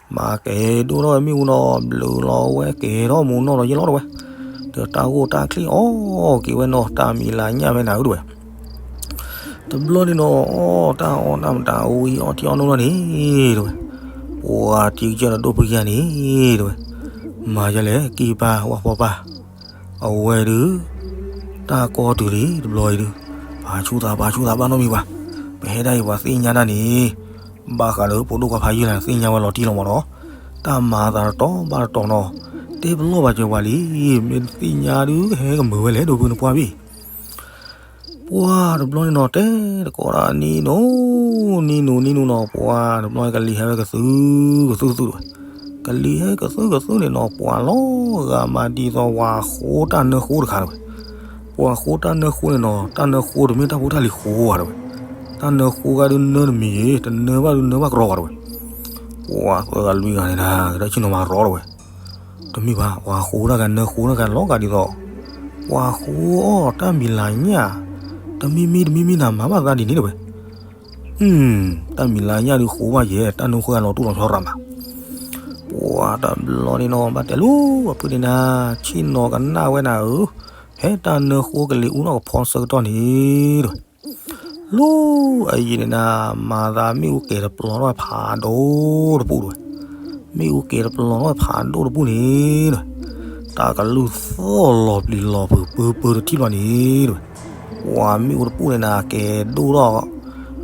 မၤကဲဒိၣ်ထီၣ်မ့ၣ်အူနီၤ ဘျုးလီၤဝဲကဲထီၣ်မူနီၣ်လီၤယ့ၣ်လီၤတဝဲ. ဒီးတၢ်ဂိၢ်တၢ်ချံၣ်အီၣ်က့ၤဝဲနီၤ တၢ်မံၤလၤညၣ်ဖဲနၤဧၢတဝဲ. တဘျီန့ၣ်နီၤ အီၣ်တၢ်အီၣ်တၢ်မတၤဝံၤ အီထံအီနိၣ်လီၤန့ၣ်တဝဲ. ပှၤတံၤကစၢၢ်ဒီးဒိၣ်ဖုကယါန့ၣ်တဝဲ. မၤယလဲၣ် က့ၢ်ပၢ်ဝၣ်ဖီပၢ် အဝဲဒုး တၢ်ကီတုၤလံ တဘျီအံၤဒုး ပာ်ဆူၣ်သး ပာ်ဆူၣ်သးဘၣ်နီတမံၤဘၣ်. ပဟဲဒၣ်အံၤပှၤသ့ၣ်ညါဒၣ်န့ၣ် ဘၣ်ဃးလၢပဒိၣ်ခွါဖးယံာ်လၢသ့ၣ်ညါဝဲလီၤတံၢ်လီၤမးနီၤ. တၢ်မၤသးတတီၤဘၣ်တတီၤနီၤ. တဲပလီၢ်ဘၣ်စၢၤပှၤလံ မ့ၢ်တသ့ၣ်ညါဒုး ဟဲကမုာ်ဝဲလဲၣ် ဒိၣ်ဖုနပှၢ်ဘ့ၣ် ပှၤတဘျီန့ၣ်နီၤ တဲတကိးဒၣ်နံၤနိ နံၤနိ နံၤနိနီၤ ပှၤတဘျီန့ၣ် ကလံၤဟဲဝဲကသု ကသု ကသုတဝဲ. ကလံၤဟဲကသု ကသုန့ၣ်နီၤ ပှၤလီၤဂာ်မးဒ်သိး ပှၤဃိတၢ်နၢဃိတခါတဝဲ. ပှၤဃိတၢ်နၢဃိန့ၣ်နီၤ တၢ်နၢဃိတမ့ၢ်တၢ်ဖိတၢ်လံၤဃိဘၣ်တဝဲ. တၢ်နၢဃိဂၤဒုးနၢတမံၤယ့ၤ တနၢဘၣ်ဒုးနၢဘၣ်ကရီဘၣ်တဝဲ. ပှၤသၢဂၤလွံၢ်ဂၤန့ၣ် ကဒၣ်ဆ့ၣ်နီၤမၤရီတဝဲ. တမ့ၢ်ဘၣ် ပှၤဃိတၢ်ဂၤနၢဃိတၢ်ဂၤလီၤဂာ်ဒ်သိး ပှၤဃိအီၣ်တၢ်မံၤလၤညၣ် တမံၤမံၤတမံၤမံၤနၤ မၤဘၣ်သးဒ်န့ၣ်တဝဲ. တၢ်မံၤလၤညၣ်ဒုးဃိဘၣ်ယဲ တၢ်နၢဃိဂၤလီၤတူၢ်လီၤဆီရၤမး. ပှၤတဘျီန့ၣ်နီၤ ဘၣ်တဲလီၤ အဖုန့ၣ်နၤ ဆ့ၣ်နီၤကနၣ်ဝဲနၤဧၢ, ဖဲတၢ်နၢဃိကလံၤအူနီၢ်ကဖီဆၢကတီၢ်န့ၣ်တဝဲ. လီၤအယံၤန့ၣ်နၤ မၤသးမ့ၣ်အူကဲၤတပျီၤထီၣ်ဖးဒိၣ်တပူၤတဝဲ. မ့ၣ်အူကဲၤတပျီၤထီၣ်ဖးဒိၣ်တပူၤန့ၣ်တဝဲ, တၢ်ကလုၢ်သီၣ်လီၤပျံၤလီၤဖုးပၢပၢတထံၣ်ဘျီန့ၣ်တဝဲ, ပှၤမ့ၣ်အူတပူၤန့ၣ်နၤ ကဲၤဒိၣ်ထီၣ်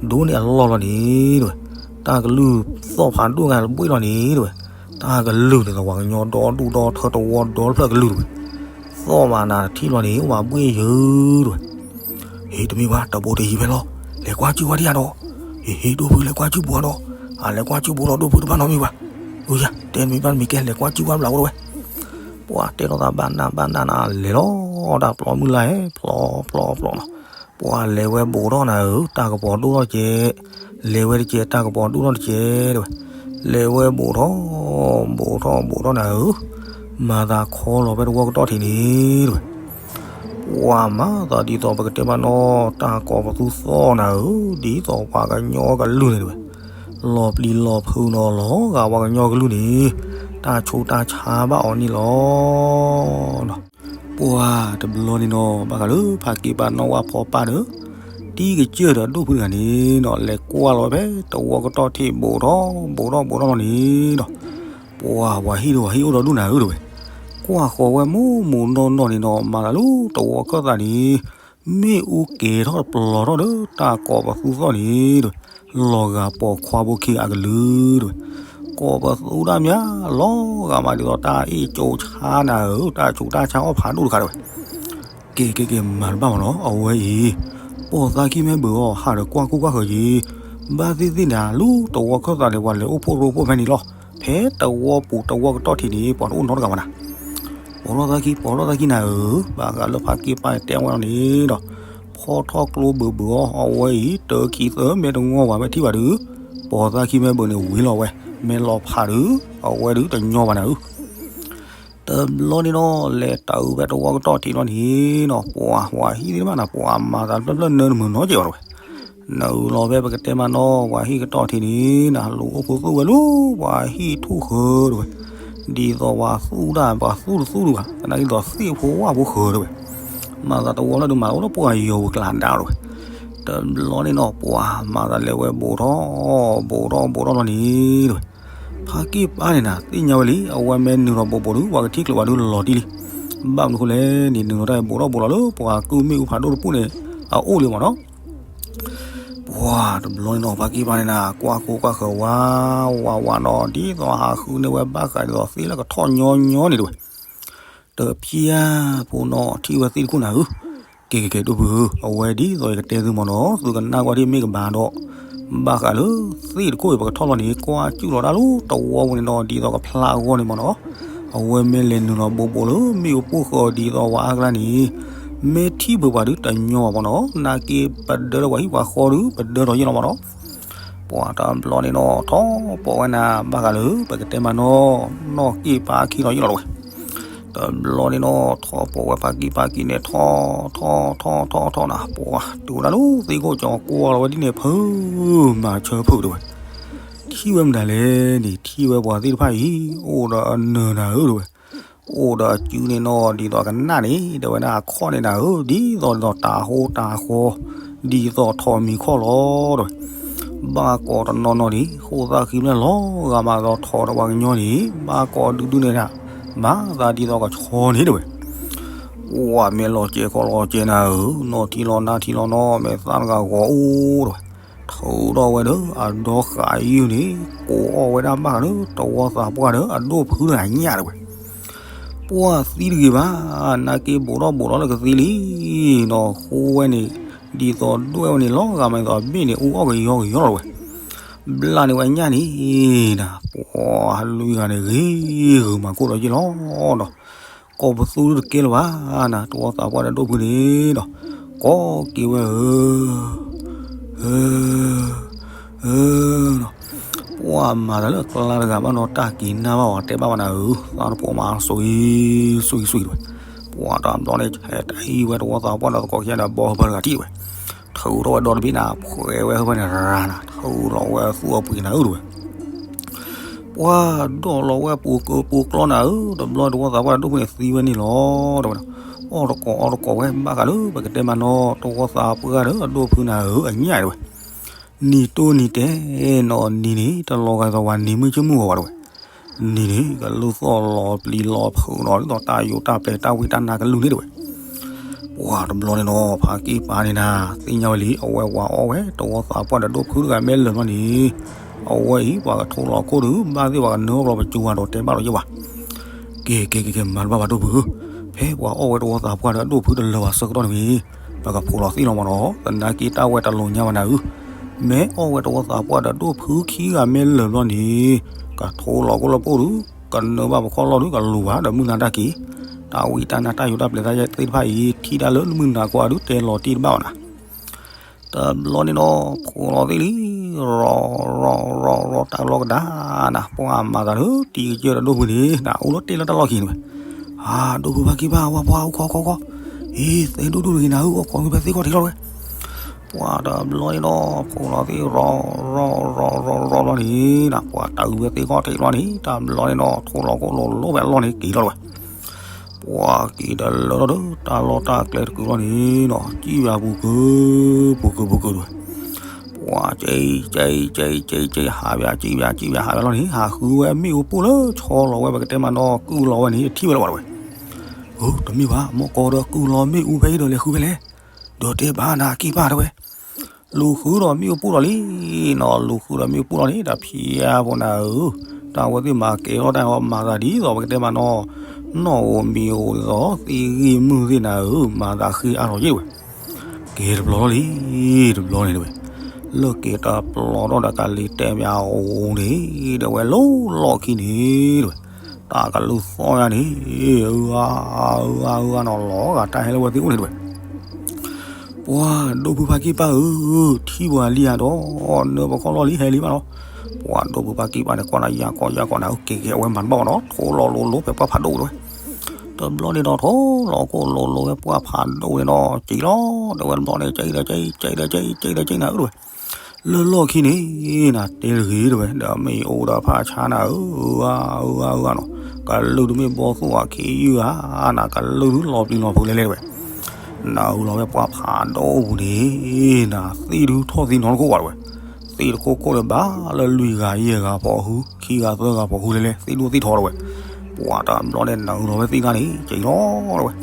ဒိၣ်န့ၢ်အလီၢ်လီၤန့ၣ်တဝဲ, တၢ်ကလုၢ်သီၣ်ဖးဒိၣ်ဂၤတဘှ့ၣ်လီၤန့ၣ်တဝဲ, တၢ်ကလုၢ်န့ၣ်ဒီးပှၤကညီဒီဒူၣ်ဒီထၢတဝီဒီတဖျၢၣ်ကလုၢ်တဝဲ, သီၣ်မးနၤတထံၣ်ဘျီန့ၣ် အိၣ်ဘၣ်ဘှ့ၣ်ယၢတဝဲ ဟ့ တမ့ၢ်ဘၣ် တဘိတယံၤဖဲလီၤ, လဲၤကွၢ်စုဘၣ်ဒံးဧါဒီး, ဟ့ ဟ့ ဒိၣ်ဖုလဲၤကွၢ်စုဘိဒီး, အလဲၤကွၢ်စုဘိဒီးဒိၣ်ဖုတဘၣ်နီတမံၤဘၣ်, အယၤ တဲတမံၤဘၣ်တမံၤကဲ လဲၤကွၢ်စုဘၣ်ဘျးအိၣ်တဝဲ, ပှၤတဲထီၣ်သးဘၣ်နးဘၣ်နးနၤလဲၤလီၤ, တၢ်ပျီမုၢ်လၢ်ဟဲဖျီဖျီဖျီနီၤ, ပှၤလဲၤဝဲဘူးထီၣ်နၤဧၢ, တၢ်ကပီၤဒိၣ်ထီၣ်တကဲး, လဲၤဝဲတကဲး တၢ်ကပီၤဒိၣ်ထီၣ်တကဲးတဝဲ, လဲၤဝဲဘူးထီၣ် ဘူးထီၣ်ဘူးထီၣ်နၤဧၢ, မၤသးခီလီၤဖဲတဝီကတီၢ်ထံးန့ၣ်တဝဲ, ပှၤမၤသးဒ်သိးပကတဲမးနီၤ တၢ်ကိးပသူသီၣ်နၤဧၢ, ဒ်သိးပှၤကညီကလုၢ်န့ၣ်တဝဲ, လီၤပျံၤလီၤဖုးနီၤလီၤဂာ်ပှၤကညီကလုၢ်န့ၣ်, တၢ်ဆိးတၢ်ဆါဘၣ်အီၤန့ၣ်လီၤ. ပှၤတဘျီန့ၣ်နီၤ ဘၣ်ဃးလၢဖးက့ပၢ်နီၣ်ဝၣ်ဖီပၢ်ဒီး တံၤကစၢၢ်ဒီးဒိၣ်ဖုတဂၤန့ၣ်နီၤ လဲၤကွၢ်လီၤဝဲဖဲတဝီကတီၢ်ထံးဘူးထီၣ်ဘူးထီၣ်ဘူးထီၣ်လီၤန့ၣ်နီၤ, ပှၤပှၤဟံၣ်ဒီးပှၤဟံၣ်အိၣ်ဒီးဒူၣ်နၤဧၢတဝဲ, ကွၢ်ဃီၤဝဲမိၢ်မိၢ်နီၢ်နီၢ်န့ၣ်နီၤ မၤသးလၢတဝီခၢၣ်သးန့ၣ် မ့ၣ်အူကဲၤထီၣ်တပျီၤထီၣ်ဒီး တၢ်ကိးပသူသီၣ်န့ၣ်တဝဲ, လီၤဂာ်ပိာ်ခွါဖိခံဂၤအကလုၢ်တဝဲ, ကိးပသူဒၣ်မး လီၤဂာ်မးဒ်သိးတၢ်အ့ၣ်ကၠိဆါနၤဧၢ, တၢ်ဆိးတၢ်ဆါအီၣ်ဖးဒိၣ်တခါတဝဲ, ကဲကဲကဲ မၤတဘၣ်မးနီၤ အဝဲအံၤ, ပိာ်သးခံမ့ၢ်ဘၢအီၤ ဟးဒီးကွၢ်ကူၣ်ကွၢ်ဃၢၤက့ၤ, ဘၣ်သ့ၣ်သ့ၣ်နၤ လၢတဝီခၢၣ်သးန့ၣ် ပှၤလဲၤအိၣ်ဖှိၣ်ရိဖှိၣ်ဖဲန့ၣ်လီၤ, ဖဲတဝီပူၤတဝီကတီၢ်ထံးန့ၣ် ပှၤတအိၣ်နီတဂၤဘၣ်နၤ ပိာ်ထီၣ်သးခံ ပိာ်ထီၣ်သးခံနၤဧၢ, ဘၣ်ဃးလၢဖးက့ပၢ်တဲဝဲလီၤန့ၣ်ဒီး, ဖီထီၣ်ကျိဘုးဘုးအီၤ အဝဲအံၤ တၢခံသၢမ့ၢ်တငီၢ်ဘၣ် မ့ၢ်ထံၣ်ဘၣ်ဒုး, ပိာ်သးခံမ့ၢ်ဘၢန့ၣ်ဝံၤလီၤဝဲ, မ့ၢ်လီၤဖးဒုး, အဝဲဒုးတညီဘၣ်နၤဧၢ တဘျီန့ၣ်နီၤ လဲၤတၢ်အုးဖဲတဝီကတီၢ်ထံးလီၤန့ၣ်နီၤ ပှၤပှၤဟံၣ်သ့ၣ်တဖၣ်နၤ ပှၤမၤသးတဖျၢၣ်ဖျၢၣ်နၢတမုာ်နီတစဲးဘၣ်တဝဲ, နအုးလီၤဖဲပကတဲမးနီၤ ပှၤဟံၣ်ကတီၢ်ထံးန့ၣ်နၤ လူၤအိၣ်ဖိသူၣ်ဝဲလၢ ပှၤဟံၣ်ထူၣ်ဃၢၤတဝဲ, ဒ်သိးပှၤသူၣ်တၢ် ပှၤသူၣ်တသူၣ်တဘၣ် သနာ်က့ဒ်သိးသ့ၣ်ဖိဝၣ်ဖိဃၢၤတဝဲ, မၤသးတဝီလၢဒုးမၤအိၣ်လၢပှၤယီၤပူၤကျါဒါတဝဲ, တဘျီန့ၣ်နီၤ ပှၤမၤသးလဲၤဝဲဘူးထီၣ် ဘူးထီၣ်ဘူးထီၣ်လီၤန့ၣ်တဝဲ ဖးက့ၣ်ပၢ်န့ၣ်နၤ သ့ၣ်ညါဝဲလံ အဝဲမ့ၢ်နုာ်လီၤဘူးဘူးဒုး ပှၤကထံၣ်ကျိၤဝဲဒုးလီၤတံၢ်လံ, ဘၣ်မနုၤဃိလဲၣ်န့ၣ် နုာ်လီၤတၢ်ဘူးထီၣ်ဘူးလီၤလၢပှၤကုၢ်မ့ၣ်အူဖးဒိၣ်တပူၤန့ၣ် အအိၣ်လံမးနီၤ, ပှၤတဘျီန့ၣ်နီၤ ဖးက့ၣ်ပၢ်န့ၣ်နၤ ကွၢ်ကိၢ်ကွၢ်ဃၢၤဝး ဝးဝးနီၤ ဒ်သိးဟးဃုန့ၢ်ဝဲဘၣ်ဃးဒ်သိးသ့ၣ်လၢကထီၣ်ညီညီန့ၣ်တဝဲ တဖျါဖိနီၤ ထံၣ်ဝဲသ့ၣ်တခိၣ်နၤဧၢ, ကဲကဲကဲ ဒိၣ်ဖုဧၢ, အဝဲဒ်သိးယကတဲသုမးနီၤ သုကနၣ်ကွၢ်ထံၣ်မ့ၢ်ကဘၣ်ဒီး, ဘၣ်ဃးလၢသ့ၣ်တခိၣ်အံၤ ပကထီၣ်လီၤန့ၣ် ကွၢ်စူၣ်လီၤတၢ်လၢတဝီပူၤန့ၣ်နီၤ ဒ်သိးကဖျါအဂီၢ်န့ၣ်မးနီၤ, အဝဲမ့ၢ်လဲၤနုာ်လီၤဘူးဘူးလၢမ့ၣ်အူပိၢ်ဃၢၤဒ်သိးဝဲအါကျါန့ၣ်, မ့ၢ်ထံၣ်ဘၢပှၤဒုးတညီဘၣ်မးနီၤ နာ်က့ပဒၢထီၣ်ပှၤဟံၣ်ပှၤဃီဒုး ပဒၢထီၣ်ယ့ၢ်လီၤမးနီၤ ပှၤတဘျီန့ၣ်နီၤ ထီၣ်ပိာ်ဝဲနၤ ဘၣ်ဃးလၢ ပကတဲမးနီၤ နီၢ်က့ၣ်ပၢ်ခံလီၤယ့ၢ်လီၤတဝဲ, တဘျီန့ၣ်နီၤ ထီၣ်ပိာ်ဝဲဖးက့ၣ်ပၢ်ခံန့ၣ် ထီၣ်ထီၣ်ထီၣ်ထီၣ်ထီၣ်နၤ ပှၤတုၤဝဲဒၣ်လၢသ့ၣ်ခိၣ်ကၠီ ကွၢ်လီၤဝဲဒ်န့ၣ် ဖုမၤဆၢဖုးတဝဲ, ထံၣ်ဝဲမတၤလဲၣ်န့ၣ် ထံၣ်ဝဲပှၤသ့ၣ်တဖၣ်အံၤ အိၣ်ဒီးအနၢၤနၤဧၢတဝဲ အိၣ်ဒီးအစုန့ၣ်နီၤ ဒ်သိးကနၣ်န့ၣ် တဲဝဲဒၣ်အခီၣ်န့ၣ်နၤဧၢ ဒ်သိးဒ်သိးတၤဟိတၤဃီ ဒ်သိးထိးမံၤခီၣ်လီၤတဝဲ, ဘၣ်ကိးတနီၤနီၤန့ၣ် ဃိၣ်သၣ်ဃံဖျၢၣ်လီၤဂာ်မးဒီးထိးဒီးပှၤကညီန့ၣ် ဘၣ်ကိးဒုဒုန့ၣ်ဒၣ် မၤသးဒ်သိးကဆီန့ၣ်တဝဲ, ပှၤမ့ၢ်လီၤစဲးခီလီၤစဲးနၤဧၢ နီၢ်ထံလီၤနါထံလီၤနီၤ မ့ၢ်သၣ်တဂၤဂီၤအိၣ်တဝဲ ထုးထီၣ်ဝဲဒီးအဒီဃာ်ယုၢ်န့ၣ် ကိးအီၣ်ဝဲဒၣ်ဘၣ်ဃးလၢတဝီသးပှၢ်ဒီးအဒိၣ်ဖုတဂၤညၣ်တဝဲ, ပှၤသံတဂ့ၤဘၣ် နာ်က့ဘူးထီၣ်ဘူးထီၣ်လၢကသံလံနီၤ ဃိဝဲန့ၣ် ဒ်သိးဒွဲၣ်ဝဲန့ၣ် လီၤဂာ်မးဒ်သိးအဘ့ၣ်န့ၣ် အူအီၣ်ကယီကယီလီၤတဝဲ ဘျါန့ၢ်ဝဲညၣ်န့ၣ်နၤ ပှၤလွံၢ်ဂၤန့ၣ် ဂ့ၤဂ့ၤမၤကိၢ်ဒီးယ့ၢ်လီၤဒီး ကိးပသူတကဲလၢၤဘၣ်နၤ တဝီသးပှၢ်ဒီးဒိၣ်ဖုန့ၣ်ဒီး ကိးက့ၤဝဲဧၢ ဧၢ ဧၢ ပှၤမၤတၢ်လၢအကျါတဂၤဘၣ်နီၤ တၢ်က့ၤနၢ်ဘၣ်ဝဲတဲဘၣ်ဝဲနၤဧၢ သးတပိာ်မး စွံစွံစွံတဝဲ ပှၤတဘျီန့ၣ် ဟဲတဟံးဝဲတဝီသးပှၢ်ဒီးသကိးခံဂၤဒီးဘီဖၢတဂၤထံၣ်ဝဲ ထုးထီၣ်ဝဲဒီတဘ့ၣ်နၤ ဖှဲးဝဲဟၢဖၢန့ၣ်ရၤနၤ ထုးလီၤဝဲသူၣ်အပှ့ၤနၤဧၢတဝဲ ပှၤဒိးလီၤဝဲပူၤကၢပူၤကျီနၤဧၢ တဘျီတဝီသးပှၢ်ဒိၣ်ဖုန့ၣ်သံဝဲန့ၣ်လီၤ တဝဲ အီၣ်တကိးအီတကိးဝဲ ဘၣ်ဃးလၢပကတဲမးနီၤ တဝီသးပှၢ်ဒီးအဒိၣ်ဖုနၤဧၢ အညၣ်တဝဲ နံၤတိၢ်နံၤတဲနီၤ နံၤန့ၣ် တလီၤဂာ်ဒ်သိးဝဲနံၤမုၢ်ဆ့ၣ်မုၢ်ဂီၤဘၣ်တဝဲ နံၤန့ၣ် ကလုၢ်သီၣ်လီၤပျံၤလီၤဖုးနီၤ ဒ်သိးတၢ်ယိးတၢ်ပျဲၤတၢ်ဝံတၢ်နါကလုၢ်န့ၣ်တဲဝဲ. ပှၤတဘျီန့ၣ်နီၤ ဖါက့ၢ်ပၢ်န့ၣ်နၤ သ့ၣ်ညါဝဲလံ အဝဲပှၤအီၣ်ဝဲတဝီသးပှၢ်ဒီးဒိၣ်ဖုတဂၤမ့ၢ်လၢာ်ဘျီန့ၣ် အဝဲအံၤ ပှၤကထိလီၤခိၣ်ဒုး ဘၣ်သ့ၣ်ပှၤကနၢအီၣ်ကျီပကၠိဝါဒီးတဲဘၣ်လီၤယဲၢ်ဝဲ. ကဲ ကဲ ကဲ ကဲ မၤတဘၣ်ဘၣ်ဒိၣ်ဖုဧၢ, ဖဲပှၤအီၣ်ဝဲတဝီသးပှၢ်ဒီးဒိၣ်ဖုတလၢာ်ဘၣ်ဆၢကတီၢ်န့ၣ်ဝံၤ ပကဖိးလီၤသ့ၣ်လီၤမးနီၤ သနာ်က့တၢ်ဝဲတလိၤညါဘၣ်နၤဧၢ, မ့ၢ်အီၣ်ဝဲတဝီသးပှၢ်ဒီးဒိၣ်ဖုခံဂၤမ့ၢ်လၢာ်ဘျီန့ၣ် ကထိလီၤခိၣ်လၢပိၢ်ဒုး ကနၢဘၣ်ပခီၣ်လီၢ်ဒုး ကလိၤဘၣ်ဒီးမုၢ်နၤတၢ်က့ၤ, တၢ်ဝံတၢ်နါတၢ်ယိးတၢ်ပျဲၤသ့ၣ်တဖၣ်အံၤ ထံၣ်တၢ်လၢမုၢ်နၤကိးဂၤဒုး တဲလီၤတံၢ်တဘၣ်ဘၣ်နၤ. တဘျီန့ၣ်ဒီး ဖိးလီၤသ့ၣ်လံ, ရီၤ ရီၤ ရီၤ ရီၤ တၢ်လီၢ်ကဒါနၤ ပှၤမၤသးလၢတံၤကစၢၢ်ဒီးဒိၣ်ဖုန့ၣ် နအိၣ်လၢတဲလၢတၢ်လီၢ်ခံန့ၣ်ဝဲ, အါ ဒိၣ်ဖုဖါက့ၢ်ပၢ် ဝဲပှၤအိၣ်ခိးခိးခိး, အ့ သဲဒိၣ်ဒိၣ်တဂ့ၤနၤဧၢ အိၣ်ခိးဝဲဖဲသ့ၣ်ခီၣ်ထံးလီၤဝဲ. ပှၤတဘျီန့ၣ်ဒီး ဖိးလီၤသ့ၣ် ရီၤ ရီၤ ရီၤ ရီၤ ရီၤ ဘျီန့ၣ်နၤ ပှၤတၢ်အုးဝဲသ့ၣ်ခီၣ်ထံးလီၤန့ၣ် တဘျီန့ၣ်ဒီး ထိလီၤခိၣ်လိၤလိၤဖဲအလီၢ်န့ၣ်က့ၤလီၤဝဲ. ပှၤက့ၤဒီးလၢထီၣ်ဒီး တၢ်လီၢ်တၢ်ကျဲတကုာ်လီၤန့ၣ်နီၤ စံၣ်ဝဲပူၤကုာ် ပူၤကုာ်ပူၤကုာ်တဲဝဲ. ပှၤက့ၤ က့ၤ က့ၤ က့ၤ က့ၤ ဟးဝဲ စံၣ်ဝဲ စံၣ်ဝဲ ဟးဝဲလီၤန့ၣ် ဟးဃုဝဲမ့ၣ်အူပိၢ်လၢဆီလီၤဝဲ ပကတဲမးနီၤ ကုၢ်လီၤဝဲန့ၣ် ထံၣ်ဝဲလၢၤဘၣ်တဲဝဲ. ဧၢ တမ့ၢ်ဘၣ် မ့ၢ်ကီးဒီးကုၢ်လီၤမ့ၣ်အူဖဲအံၤဒီးလဲၤဃုဖဲလဲၣ်, ဒီးတဲဘၣ်နၤက့ၢ်ပၢ်တဲဝဲ. လူၤဃုဒီးမ့ၣ်အူပိၢ်လီၤလံနီၤ လူၤဃုဒီးမ့ၣ်အူပိၢ်လီၤန့ၣ် တၢ်ဖံးအါဖိနၤဧၢ, တၢ်ဝဲသ့ၣ်မၤကဲၤထီၣ်တၢ်အီၤ မၤသးဒ်သိးပကတဲမးနီၤ နီၢ်ဧိၤမံၤဧိၤဒ်သိးသ့ၣ်ဂံၢ်မုၢ်သ့ၣ်နၤဧၢ, မၤသးဃ့အါထီၣ်ယဲၢ်တဲဝဲ. ကဲတဘျီလီၤလံ, တဘျီန့ၣ်တဲဝဲ, လၢက့ၤတပျီၤထီၣ်ဒီးကလံၤတဲာ်မးအိၣ်န့ၣ် တဲဝဲလီၤလီၢ်ခံန့ၣ်တဲဝဲ, တၢ်ကလုၢ်သီၣ်ယါန့ၣ် အၢ အၢ အၢ နီၤ လီၤဂာ်တၢ်ဟဲလၢဝဲသ့ၣ်အိၣ်န့ၣ်တဲဝဲ. ပှၤဒိၣ်ဖုဖါက့ၢ်ပၢ်ဧၢ, ထံၣ်ပှၤလံဧါဒီး နၢပခီၣ်လီၢ်လံဟဲလံဘၣ်လီၤ. ပှၤဒိၣ်ဖုဖါက့ၢ်ပၢ်န့ၣ် ကွၢ်နၤယါကီၢ်ယါကီၢ်နၤဧၢ, ကဲကဲ အဝဲမၤတဘၣ်ဘၣ်နီၤ ထိလီၤလိၤလိၤဖဲပှၢ်ဖးဒိၣ်တဲဝဲ. တဘျီန့ၣ်ဒီး ထိလီၤခိၣ်လိၤလိၤဖဲပှၢ်ဖးဒိၣ်န့ၣ်ဒီး က့ၤလီၤတဲဝဲ တဘျီန့ၣ် က့ၤဒီးက့ၤ က့ၤဒီးက့ၤ က့ၤဒီးက့ၤနၤဧၢတဲဝဲ. လၢလီၢ်ခံန့ၣ် နၤတဲတဂ့ၤတဲဝဲ ဒီးမ့ၣ်အူဒီးဖးဆါနၤဧၢ, အၢ အၢ အၢ နီၤ, ကလုၢ်တမ့ၢ်ဘီသိၣ်အခံယုၢ်ဧါ, နကလုၢ်ဒုးလီၤပျံၤလီၤဖုးလဲၣ်လဲၣ်တဲဝဲ. နၤဟူလီၤဝဲပှၢ်ဖးဒိၣ်ပူၤန့ၣ် နၤသ့ၣ်ဒုးထီၣ်သံနီတခိၣ်ဘၣ်တဲဝဲ. သ့ၣ်တခိၣ်ခိၣ်ဒီးဘၣ်လၢလွံၢ်ဂၤယဲၢ်ဂၤဖီအဟူ, ခံဂၤသၢဂၤဖီအဟူလဲၣ်လဲၣ် သ့ၣ်ဒိၣ်သ့ၣ်ထီတဲဝဲ. ပှၤတဘျီန့ၣ် နၤဟူလီၤဝဲသ့ၣ်တဖၣ်န့ၣ် က့ၤလီၤတဲဝဲ.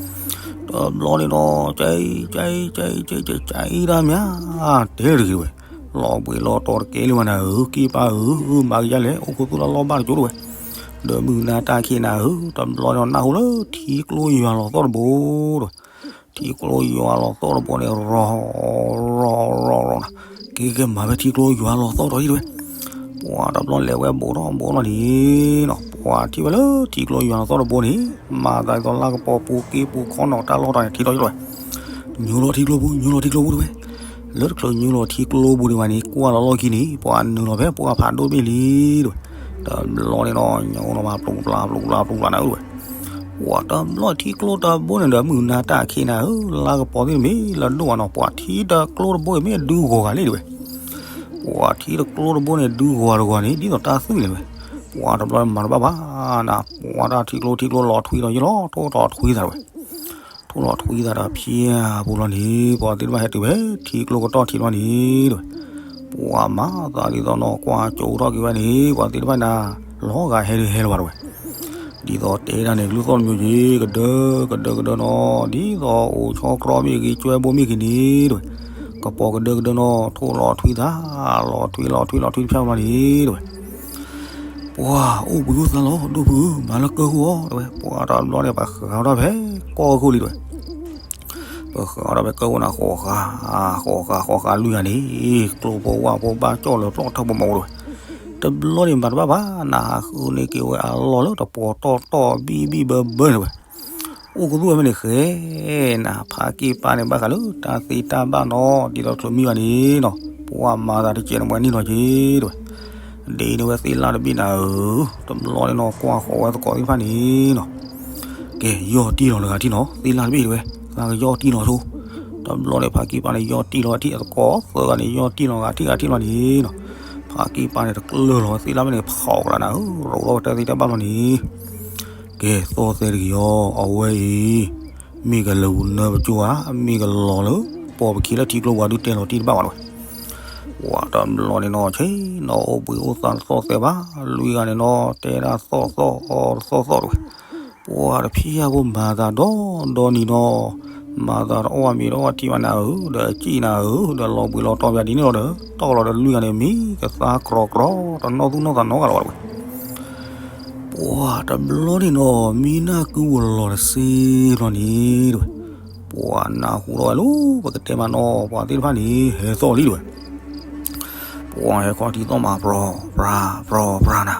တဘျီန့ၣ်ဒီး က့ၤ က့ၤ က့ၤ က့ၤ က့ၤ က့ၤတၢ်မး တဲတဂ့ၤတဲဝဲ, လီၤဘှံးလီၤတီၤတကဲလၢၤဘၣ်နၤဧၢ, က့ၢ်ပၢ်ဧၢ, မၤကယါလဲၣ် အိၣ်ခိးသူၣ်လၢလီၢ်ဘၣ်တကၠိတဲဝဲ, ဒီးမုၢ်နၤတၢ်ခံးနၤဧၢ, တဘျီန့ၣ်ဒီး နၢ်ဟူလၢထံကျိယွၤလီၤသီၣ်တဘိတဲဝဲ. ထံကျိယွၤလီၤသီၣ်တဘိန့ၣ် ရီၤ ရီၤ ရီၤ ရီၤ နီၤ, က့ၤက့ၤမၤဖဲထံကျိယွၤလီၤသီၣ်ထီၣ်ယံတဲဝဲ. ပှၤတဘျီလဲၤဝဲဘူးထီၣ်ဘူးထီၣ်လီၤန့ၣ်နီၤ, ပှၤထံၣ်ဝဲလၢထံကျိယွၤလီၤသီၣ်တဘိန့ၣ် မၤသးဒ်သိးလၢကပီၤပူၤက့ပူၤခီနီၤတၢ်လီၢ်တၢ်န့ၣ် ထံထီၣ်ယံတဲဝဲ. ညိလီၤထံကျိပူၤ ညိလီၤထံကျိပူၤတဲဝဲ. လၢတချုးညိလီၤထံကျိပူၤဒံးဘၣ်န့ၣ် ကွၢ်လီၤလီၢ်ခံန့ၣ် ပှၤနုာ်လီၤဖဲပှၢ်ဖးဒိၣ်တဘ့ၣ်လံတဲဝဲ. တဘျီန့ၣ်ဒီး ညိလီၤမးပျူၤပျါပျူၤပျါပျူၤပျါနၤဧၢတဲဝဲ. ပှၤတဘျီထံကျိတဘိန့ၣ်ဒီး မုၢ်နၤတၢ်ခံးနၤဧၢ, လၢကပီၤသ့ၣ်တမ့ၢ်လၢဒိၣ်ဘၣ်နီၤ, ပှၤထံတကျိတဘိအံၤမ့ၢ်ဒုးဂီၤဂၤလဲၣ်တဲဝဲ. ပှၤထံတကျိတဘိန့ၣ် ဒုးဂီၤတဂီၤန့ၣ် ဒ်သိးတၢ်သွံၣ်န့ၣ်တဲဝဲ. ပှၤတဘျီမၤတဘၣ်ဘၣ်နၤ, ပှၤတၢ်ထံကျိထံကျိလီၤထွံလီၤယံလီၤ ထိၣ်ထီၣ်ထွံသးတဲဝဲ. ထိၣ်လီၤထွံသးဒီးဖျါပူၤလီၤန့ၣ် ပှၤသ့ၣ်တဖၣ်ဟဲတုၤဖဲထံကျိကတီၢ်ထံးလီၤန့ၣ်တဲဝဲ. ပှၤမၤသးဒ်သိးနီၤ ကွၢ်ကၠိထီၣ်က့ၤဝဲန့ၣ် ပှၤသ့ၣ်တဖၣ်နၤ လီၤဂာ်ဟဲဒုးဟဲလၢၤဘၣ်တဲဝဲ. ဒ်သိးတဲဒၣ်န့ၣ် ကလုၢ်သီၣ်တမံၤက့ၤ ကဒၢကဒၢကဒၢနီၤ, ဒ်သိးအိၣ်ဆီတြီမ့ၢ်ဂ့ၤ ကၠွဲဘိမ့ၢ်ဂ့ၤန့ၣ်တဲဝဲ. ကပီၤကဒၢကဒၢနီၤ ထိၣ်လီၤထွံသး လီၤထွံလီၤထွံလီၤထွံတဖျၢၣ်လီၤန့ၣ်တဲဝဲ. ပှၤအိၣ်ဘှံးအိၣ်သါလီၤ ဒိၣ်ဖုဧၢ, မၤလၢကၢၢ်ခိၣ်အီၤတဲဝဲ. ပှၤတဘျီန့ၣ် ပှၤဃးထီၣ်ဖဲကီၢ်ခိၣ်လံတဲဝဲ. ပဃးထီၣ်ဖဲကၢၢ်ခိၣ်န့ၣ် ဃီးဃာ် ဃီးဃာ်ဃီးဃာ်လွံၢ်ဂၤန့ၣ် ကျိဖိဝၣ်ဖိဘၣ်ကၠီၣ်လၢၤပျီၢ်ထီၣ်ပမီၤတဲဝဲ. တဘျီန့ၣ်မၤတဘၣ်ဘၣ် နဟးဃုန့ၢ်က့ၤဝဲအလီၢ်လၢတပီၤတီၢ်တီၢ်ဘံၣ်ဘံၣ်ဘၢဘၢန့ၣ်တဲဝဲ. အိၣ်ကသူၣ်ဝဲဖဲန့ၣ်ဃဲ နဖါက့ၢ်ပၢ်န့ၣ် ဘၣ်ဃးလၢတၢ်သ့တၢ်ဘၣ်နီၤ ဒ်သိးတချုးမံဘၣ်န့ၣ်နီၤ ပှၤမၤသးတကဲးန့ၣ် ပှၤန့ၢ်လီၤက့ၤတဲဝဲ. ဒ်န့ၣ်ဝဲသ့ၣ်လၣ်တဘ့ၣ်နၤဧၢ, တဘျီန့ၣ်နီၤ ကွၢ်ဃီၤဝဲသကိးသ့ၣ်တဖၣ်န့ၣ်နီၤ. ကဲ ယီၢ်တံၢ်လီၤတဂၤထံၣ်နီၤ သ့ၣ်လၣ်တဘ့ၣ်တဲဝဲ, သးကယီၢ်တံၢ်လီၤဆိ. တဘျီန့ၣ် ဖါက့ၢ်ပၢ်န့ၣ် ယီၢ်တံၢ်လီၤဂၤထံၣ် အသကိးသၢဂၤန့ၣ် ယီၢ်တံၢ်လီၤဂၤထံၣ်ဂၤထံၣ်လီၤန့ၣ်နီၤ. ဖါက့ၢ်ပၢ်န့ၣ် တကျၢၢ်လီၤဝဲသ့ၣ်လၣ်ဘ့ၣ်န့ၣ် ဖးအီၣ်ကလးနၤဧၢ, ရိးထီၣ်ဝဲတၢ်သ့တၢ်ဘၣ်လီၤန့ၣ်. ကဲ သီၣ်သဲတဂ့ၤအီၤ အဝဲအံၤ မ့ၢ်ကလဲၤပူၤနၢပကၠိဧါ, မ့ၢ်ကလီၤလၢပီၢ်ပခံလၢထံကျိပူၤဒုးတဲလီၤတံၢ်တဘၣ်ဘၣ်တဲဝဲ. ပှၤတဘျီန့ၣ်နီၤ ဆ့ၣ်နီၤအိၣ်ဘှံးအိၣ်သါတသီၣ်သဲဘၣ်, လွံၢ်ဂၤန့ၣ်နီၤ တဲဒၣ်သီၣ်သီၣ်အီတသီၣ်သီၣ်တဝဲ, ပှၤတဖံးယၤဖိမၤသးဒီဒီနံၤနီၤ, မၤသးတအီၣ်မ့ၤတအီၣ်ထံဘၣ်နၤဧၢ, ဒီးစံၣ်နၤဧၢ, ဒီးလီၤဘှံးလီၤတီၤပၠးဒ်န့ၣ်လီၤဒီး တီၢ်လီၤဒီးလွံၢ်ဂၤန့ၣ် မံကသါကြီကြီ တနီၣ်သူၣ်နီၣ်သးနီတဂၤလီၤဝဲတဝဲ. ပှၤတဘျီန့ၣ်နီၤ မံနၢ်ကုဝဲၤလီၤတစ့ဘျီန့ၣ်တဝဲ, ပှၤနၢ်ဟူထီၣ်ဝဲလၢ ပကတဲမးနီၤ ပှၤသ့ၣ်တဖၣ်န့ၣ် ဟဲသီၣ်လံတဝဲ. ပှၤဟဲခီထံသီၣ်မး ပြီၤပြၤ ပြီၤပြၤနၤ,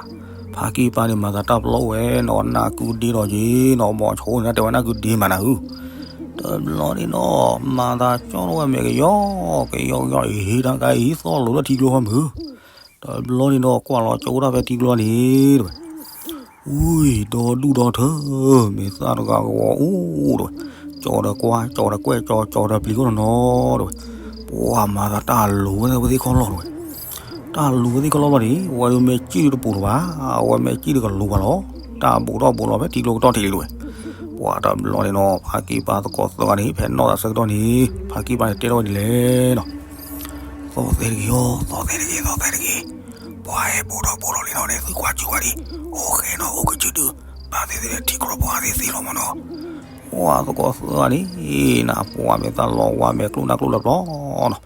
ဖါကံၢ်ပၢ်န့ၣ် မၤသးတၢ်ပလီၢ်အိၣ်ဝဲနီၤ နၢ်ကုဒ့ဒီးက့ၤနီၤ ဘီၣ်ဆိန့ၣ် တဲဝဲနၢ်ကုဒ့မးနၤဧၢ. တဘျီန့ၣ်နီၤ မၤသးကၠီထီၣ်ဝဲမဲာ်ကယီကယီကယီ အံၤဟ့ၣ်တၢ်ကါအံၤ သီၣ်လိၤလၢထံကျိခီမုၢ် တဘျီန့ၣ်ဒီး ကွၢ်လီၤကၠိတၢ်ဖဲထံကျိန့ၣ် တဝဲ, ဝံၤဒီဒူၣ်ဒီထၢ မ့ၢ်သၣ်တဂၤကဝီၤအိၣ်တဝဲ, ကၠီဒီးကွၢ် ကၠီဒီးကွဲၢ် ကၠီ ကၠီဒီးပျံၤခိၣ်နီၤနီၤတဝဲ, ပှၤမၤသးတၢ်လိၤဝဲသ့ၣ်ခီၣ်လီၢ်တဝဲ, တၢ်လိၤဝဲသ့ၣ်ခီၣ်လီၢ်ဘျီန့ၣ် အဝဲဒုးမဲာ်ကံၣ်တပူၤလၢၤဘၣ်, အဝဲမဲာ်ကံၣ်တကလိၤဘၣ်လီၤ, တၢ်ဘူးထီၣ်ဘူးလီၤဖဲထံကျိကတီၢ်ထံးလံတဝဲ. ပှၤတဘျီန့ၣ်နီၤ ဖါကံၢ်ပၢ်သကိးသၢဂၤန့ၣ် ဖဲနီၣ်သးဆၢကတီၢ်န့ၣ် ဖါကံၢ်ပၢ်န့ၣ်တဲထီၣ်ဝဲဒ်လဲၣ်နီၤ, သီၣ်သဲတဂ့ၤအီၤ သီၣ်သဲတဂ့ၤ သီၣ်သဲတဂ့ၤ, ပှၤဟဲဘူးထီၣ်ဘူးလီၤလံနီၤန့ၣ် သုကွၢ်စူၣ်ကွၢ်ဒံး, အိၣ်ဃဲနီၤ အိၣ်ကစုဒု, ဘၣ်သ့ၣ်သ့ၣ်ထံကျိဖိအသ့ၣ်သ့ၣ်လီၤမးနီၤ. ပှၤသကိးသၢဂၤန့ၣ် နပှၤမ့ၢ်သးလီၤဝါမဲာ်ကျိၣ်နၢ်ကျိၣ်လၢပျီနီၤ,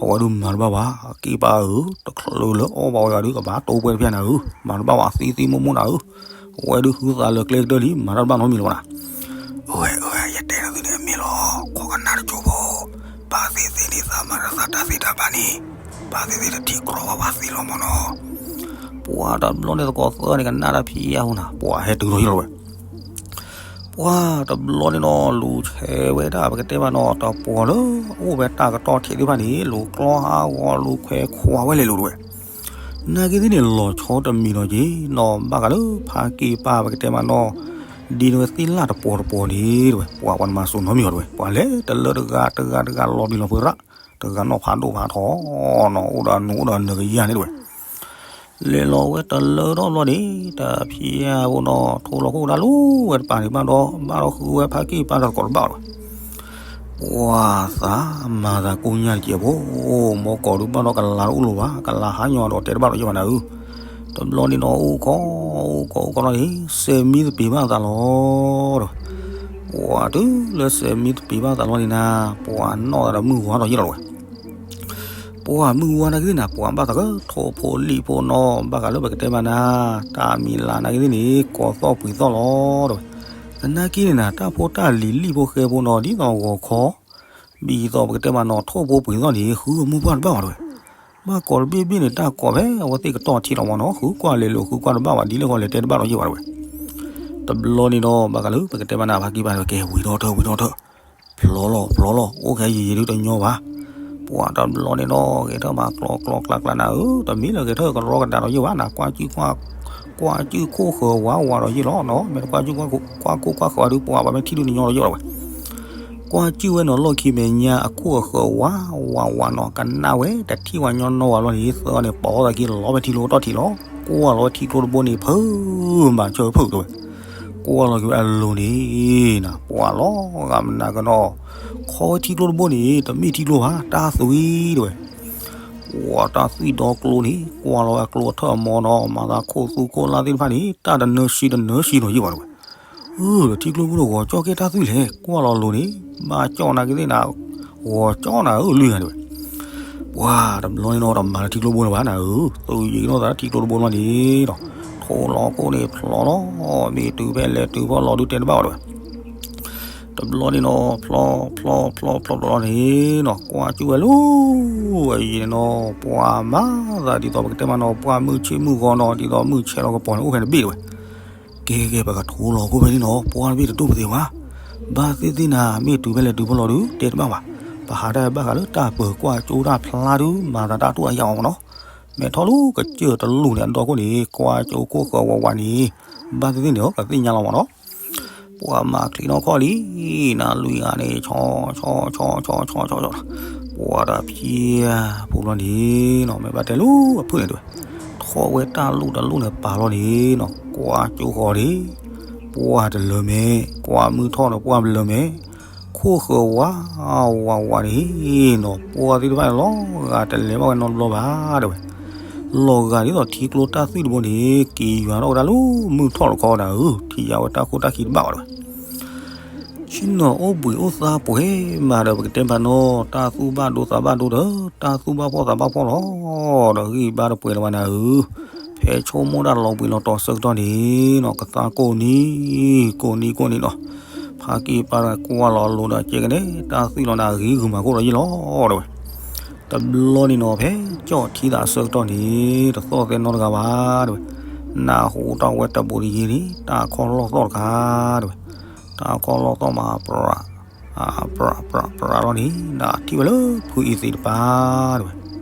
အဝဲဒုးမၤတဘၣ်ဘၣ်, ကံၢ်ပၢ်ဧၢ, တချုးလၢအီၣ်ဘၣ်ဝဲဂၤဒုး ကဘၣ်တိၢ်ပှဲၤတဖျၢၣ်နၤဧၢ, မၤတဘၣ်ဘၣ်သံသံမိၢ်မိၢ်နၤဧၢ, အဝဲဒုးဟုသးလၢကျဲကတၢၢ်လံ မၤတၢ်တဘၣ်နီတမံၤလၢၤဘၣ်နၤ. အၢ အၢ ယတဲနသုန့ၣ်အမ့ၢ်လီၤ, ခိးကနၣ်တကၠိဖိ, ဘၣ်သ့ၣ်သ့ၣ်န့ၣ် သးမၤတသးတၢ်သ့တၢ်ဘၣ်န့ၣ်, ဘၣ်သ့ၣ်သ့ၣ်တထံကျိဘၣ်ဘၣ်သ့လီၤမးနီၤ. ပှၤတဘျီန့ၣ်သကိးသၢဂၤန့ၣ် ကနၣ်တၢ်ဖံးယၤဖိနၤ ပှၤဟဲတုၤလီၤယံၤလီၤဝဲ ပှၤတဘျီန့ၣ်နီၤ လူၤဆဲးဝဲဒၣ် ပကတဲဘၣ်နီၤ တပှီၤလၢ အိၣ်ဝဲတၢ်ကတီၢ်ထံးသ့ၣ်တဖၣ်န့ၣ် လူၤကျီဟးဂီၤ လူၤခွဲးခွါဝဲလဲၤလိၤတဝဲ. နာ်က့သ့ၣ်န့ၣ် လီၤဆီတမံၤနီၤက့ၤနီၤ ဘၣ်ဃးလၢဖါက့ၤပၢ် ပကတဲမးနီၤ ဒ်န့ၣ်ဝဲသ့ၣ်လၢ်တပှီၤတပှီၤန့ၣ်တဝဲ ပှၤပှၤတမၤစိာ်နီတမံၤအီၤတဝဲ ပှၤလဲၤတလၢတဂၤတဂၤတဂၤ လီၤဘျံးလီၤဖုးရၣ် တဂၤနီၣ်ဖးဒိၣ်ဖးထီနီၤ အိၣ်ဒီးနူအိၣ်ဒီးနၢၤကယၤန့ၣ်တဝဲ လဲၤလီၤဝဲတလၢထီၣ်ဘျီန့ၣ် တဖံးယၤဖိနီၤ ထိလီၤခိၣ်ဒၣ်လီၤဝဲတပၤန့ၣ် ဘၣ်ဒီး ဘၣ်ဒီးဃုဝဲဖါက့ၤပၢ်တၢ်သကိးတဘၣ်အီၤတဝဲ ပှၤသးမၤသးကိညၢ်တကဲးဖိ, မီၢ်ကီၢ်ဒုးဘၣ်ဒီးကလၤတအိၣ်လၢၤဘၣ်, ကလၤဟးညီဒီးတဲတဘၣ်ဒီးယဲၢ်ဘၣ်နၤဧၢ, တဘျီန့ၣ်နီၤ အိၣ်ကီး အိၣ်ကီး အိၣ်ကီးလီၤန့ၣ် စဲးမံသပ့ၤဘၣ်သးလီၤတဝဲ, ပှၤတုၤလၢစဲးမံသပ့ၤဘၣ်သးလီၤန့ၣ်နၤ, ပှၤနီၣ်သးဒီးမုၢ်ဝါထီၣ်ယဲၢ်လီၤတဝဲ ပှၤမုၢ်ဝါနာ်က့သ့ၣ်နၤ ပှၤဘၣ်သးကထိၣ်ဖိလံၣ်ဖိနီၤ ဘၣ်ဃးလၢပကတဲမးနၤ, တၢ်မံၤလၤနာ်က့သ့ၣ်န့ၣ် ကိးသီၣ်ပှံၤသီၣ်လီၤတဝဲ, သနာ်က့န့ၣ်နၤ တၢ်ဖိတၢ်လံၤလံၣ်ဖိဃဲဖိနီၤ ဒ်သိးဂီၤခီ, ဒ်သိးပကတဲမးနီၤ ထိၣ်ဖိပှံၤသီၣ်န့ၣ် ဃုအမူပှၢ်တဘၣ်ဘၣ်တဝဲ, ဘၣ်ကိးတဘ့ၣ်ဘ့ၣ်န့ၣ် တၢ်ကိးဖဲအဝဲသ့ၣ်ကတီၢ်ထံးလီၤမးနီၤ ဃုကွၢ်လဲၤလိာ်ဃုကွၢ်တဘၣ်ဘၣ် ဒ်လဲၣ်ဃီလဲၤတဲတဘၣ်လီၤယဲၢ်ဘၣ်တဝဲ, တဘျီန့ၣ်ဒီး ဘၣ်ဃးလၢပကတဲမးနၤ ဖါကံၢ်ပၢ်န့ၣ် ကဲဝံၤထီၣ်ထၢၣ် ဝံၤထီၣ်ထၢၣ် ဖျီလီၤ ဖျီလီၤ အိၣ်ခဲယံာ်ယံာ်ဒုတညီဘၣ်, ပှၤတဘျီန့ၣ်ဒီး ဂဲၤထၢၣ်မးကျီကျီကျါကျါနၤဧၢ, တမ့ၢ်လၢဂဲၤထၢၣ်ကရီကဒါဒီးယဲၢ်ဘၣ်နၤ, ကွၢ်စုၣ် ကွၢ်စုၣ်ခိၣ်ဃၢၤဝးဝးဒီးယဲၢ်လီၤနီၤ, မ့ၢ်တကွၢ်စုၣ်ကွၢ်ခိၣ်ကွၢ်ခိၣ်ဃၢၤဒီး ပှၤဘၣ်မ့ၢ်ထံၣ်ဒုတညီဒီးယဲၢ်လီၤဝဲ ကွၢ်စုၣ်ဝဲနီၤ လီၢ်ခံမဲာ်ညါအခိၣ်အဃၢၤဝးဝးဝးနီၤ, ကနၣ်ဝဲတထံၣ်ဝဲညီနီၢ်ဝဲဘျီန့ၣ် သၢဂၤန့ၣ် ပိာ်သးက့ၤလီၤဖဲထံကျိကတီၢ်ထံးလီၤ, ကွၢ်လီၤဝဲထံကျိတဘိန့ၣ် ဖုးမးဆၢဖုးတဝဲ, ကွၢ်လီၤက့ၤဝဲအလိၤန့ၣ်နၤ ပှၤလီၤဂာ်မနုၤကနီၤ, ခီဝဲထံကျိတဘိန့ၣ် တမ့ၢ်ထံကျိဘၣ် တၢ်သွံၣ်တဝဲ ပှၤတၢ်သွံၣ်ဒီကျိန့ၣ် ကွၢ်လီၤဝဲအကျိအထၢၣ်အမီနီၤ, မၤသးခိၣ်သူခိၣ်လၢ်သ့ၣ်တဖၣ်န့ၣ် တၢ်တနၢဆံတနၢဆံနီၤယဲၢ်ဘၣ်တဝဲ, အၢ ထံကျိဖိတဂီၤကၠီၣ်ကဲတၢ်သွံၣ်လဲၣ်, ကွၢ်လီၤလိၤန့ၣ် ဘၣ်ကၠီၣ်နာ်က့သ့ၣ်နၤ, ဂီၤကၠီၣ်နၤဧၢလွံၢ်ဂၤတဝဲ ပှၤတဘျီန့ၣ်နီၤ တမၤလၢထံကျိတဘိန့ၣ်ဘၣ်နၤဧၢ, သုးယံၤနီၢ်သးလၢထံကျိတဘိလီၤန့ၣ်ဒီး ထိလီၤခိၣ်န့ၣ်ဖျီလီၤ, မ့ၢ်တုၤဖဲလဲၣ်တုၤဖဲလဲၣ်ဒုးတဲတဘၣ်ဘၣ်တဝဲ, တဘျီန့ၣ်နီၤ ဖျီဖျီဖျီဖျီဖျီဖျီလီၤန့ၣ်နီၤ ကွၢ်ကၠူၣ်ဝဲလီၤ, အံၤန့ၣ်နီၤ ပှၤမၤသးဒ်သိးပကတဲမးနီၤ ပှၤမုၢ်ဆ့ၣ်မုၢ်ဂီၤနီၤ ဒ်သိးမုၢ်ဆဲးလီၤကပီၤန့ၣ် အိၣ်ဖဲန့ၣ်တဘ့ၣ်တဝဲ ကဲကဲ ပကထိလီၤခိၣ်ဖဲန့ၣ်နီၤ ပှၤတဘ့ၣ်တဒိၣ်ပသ့ၣ်ဘၣ်, ဘၣ်သ့ၣ်သ့ၣ်နၤ မ့ၢ်တုၤဖဲလဲၣ်တုၤဖဲလဲၣ်ဒုး တဲတဘၣ်ဘၣ်, ပဟးတၢ်ဘၣ်ဃးလၢတၢ်ပၢၤကွၢ်ကၠိတၢ်ဖျါဒုး မၤသးတၢ်တူၢ်အယၢ်အီၤမးနီၤ, မဲာ်ထီၣ်လူၤကစၢၢ်တလူၤန့ၣ် အဒီခိၣ်န့ၣ် ကွၢ်ကၠိခိၣ်ဃၢၤဝးဝးန့ၣ်, ဘၣ်သ့ၣ်သ့ၣ်န့ၣ် ကသ့ၣ်ညါလီၤမးနီၤ ပှၤမၤချံနီၢ်ခီၣ်လံ, နၤလွံၢ်ဂၤန့ၣ် ဆီဆီဆီဆီဆီဆီဆီ, ပှၤတဖံးဖိလီၤန့ၣ်နီၤ မ့ၢ်ဘၣ်တဲလူၤအဖုၣ်န့ၣ်တဝဲ, ထီၣ်ဝဲတၢ်လူၤတလူၤန့ၣ်ပာ်လီၤန့ၣ်နီၤ ကွၢ်ကၠိဃီၤန့ၣ်, ပှၤတလၢမဲာ်, ကွၢ်မုၢ်ထီၣ်န့ၣ် ပှၤတလၢမဲာ်, ခိၣ်ဃၢၤဝးဝးဝးန့ၣ်နီၤ ပှၢ်သ့ၣ်တဖၣ်န့ၣ် လီၤဂာ်တလဲၤဘၣ်ဝဲနီတဘျီဘၣ်တဲဝဲ, လီၤဂာ်ဒ်သိးထံကျိတၢ်သွံၣ်တဘိန့ၣ် က့ၤယွၤထီၣ်ဝဲဒၣ်လၢမုၢ်ထီၣ်တခီနၤဧၢ, ထံၣ်ယၤဝဲတၢ်ခိၣ်တၢ်ခံတဘၣ်ဘၣ်တဲဝဲ ဆ့ၣ်နီၤအိၣ်ဘှံးအိၣ်သါပှဲၤမးဒီး ပကတဲမးနီၤ တၢ်သူၣ်ဘၣ်ဒိသးဘၣ်ဒိဒီး တၢ်သူၣ်ဘၣ်ဖှီၣ်သးဘၣ်ဖှီၣ်လီၤ, ဒီးဂံၢ်ဘါတပှဲၤလၢၤဘၣ်နၤဧၢ, ဖဲဆိကမိၣ်တၢ်လီၤဘှံးလီၤတီၤဆၢကတီၢ်န့ၣ်နီၤ ကသါကိၢ်နံၤ ကိၢ်နံၤကိၢ်နံၤနီၤ, ဖါက့ၢ်ပၢ်ကွၢ်လီၤအလိၤဒီးကဲကနဲ တၢ်သွံၣ်လီၤနၤ ဂ့ၤဂုာ်မၤကိၢ်ဒီးယ့ၢ်လီၤတဲဝဲ, တဘျီန့ၣ်နီၤ ဖဲကၠီၣ်ထံသးဆၢကတီၢ်န့ၣ် တသီၣ်သဲနီတဂၤဘၣ်တဲဝဲ, နၢ်ဟူတၢ်ဝဲတဘူးတယ့ၢ်န့ၣ် တၢ်ခီၣ်လီၢ်သီၣ်တခါတဲဝဲ, တၢ်ခီၣ်လီၢ်သီၣ်မးပြး ပြးပြးပြးလီၤန့ၣ် နထံၣ်ဝဲလၢဖုအံၤသ့ၣ်တပၤတဲဝဲ,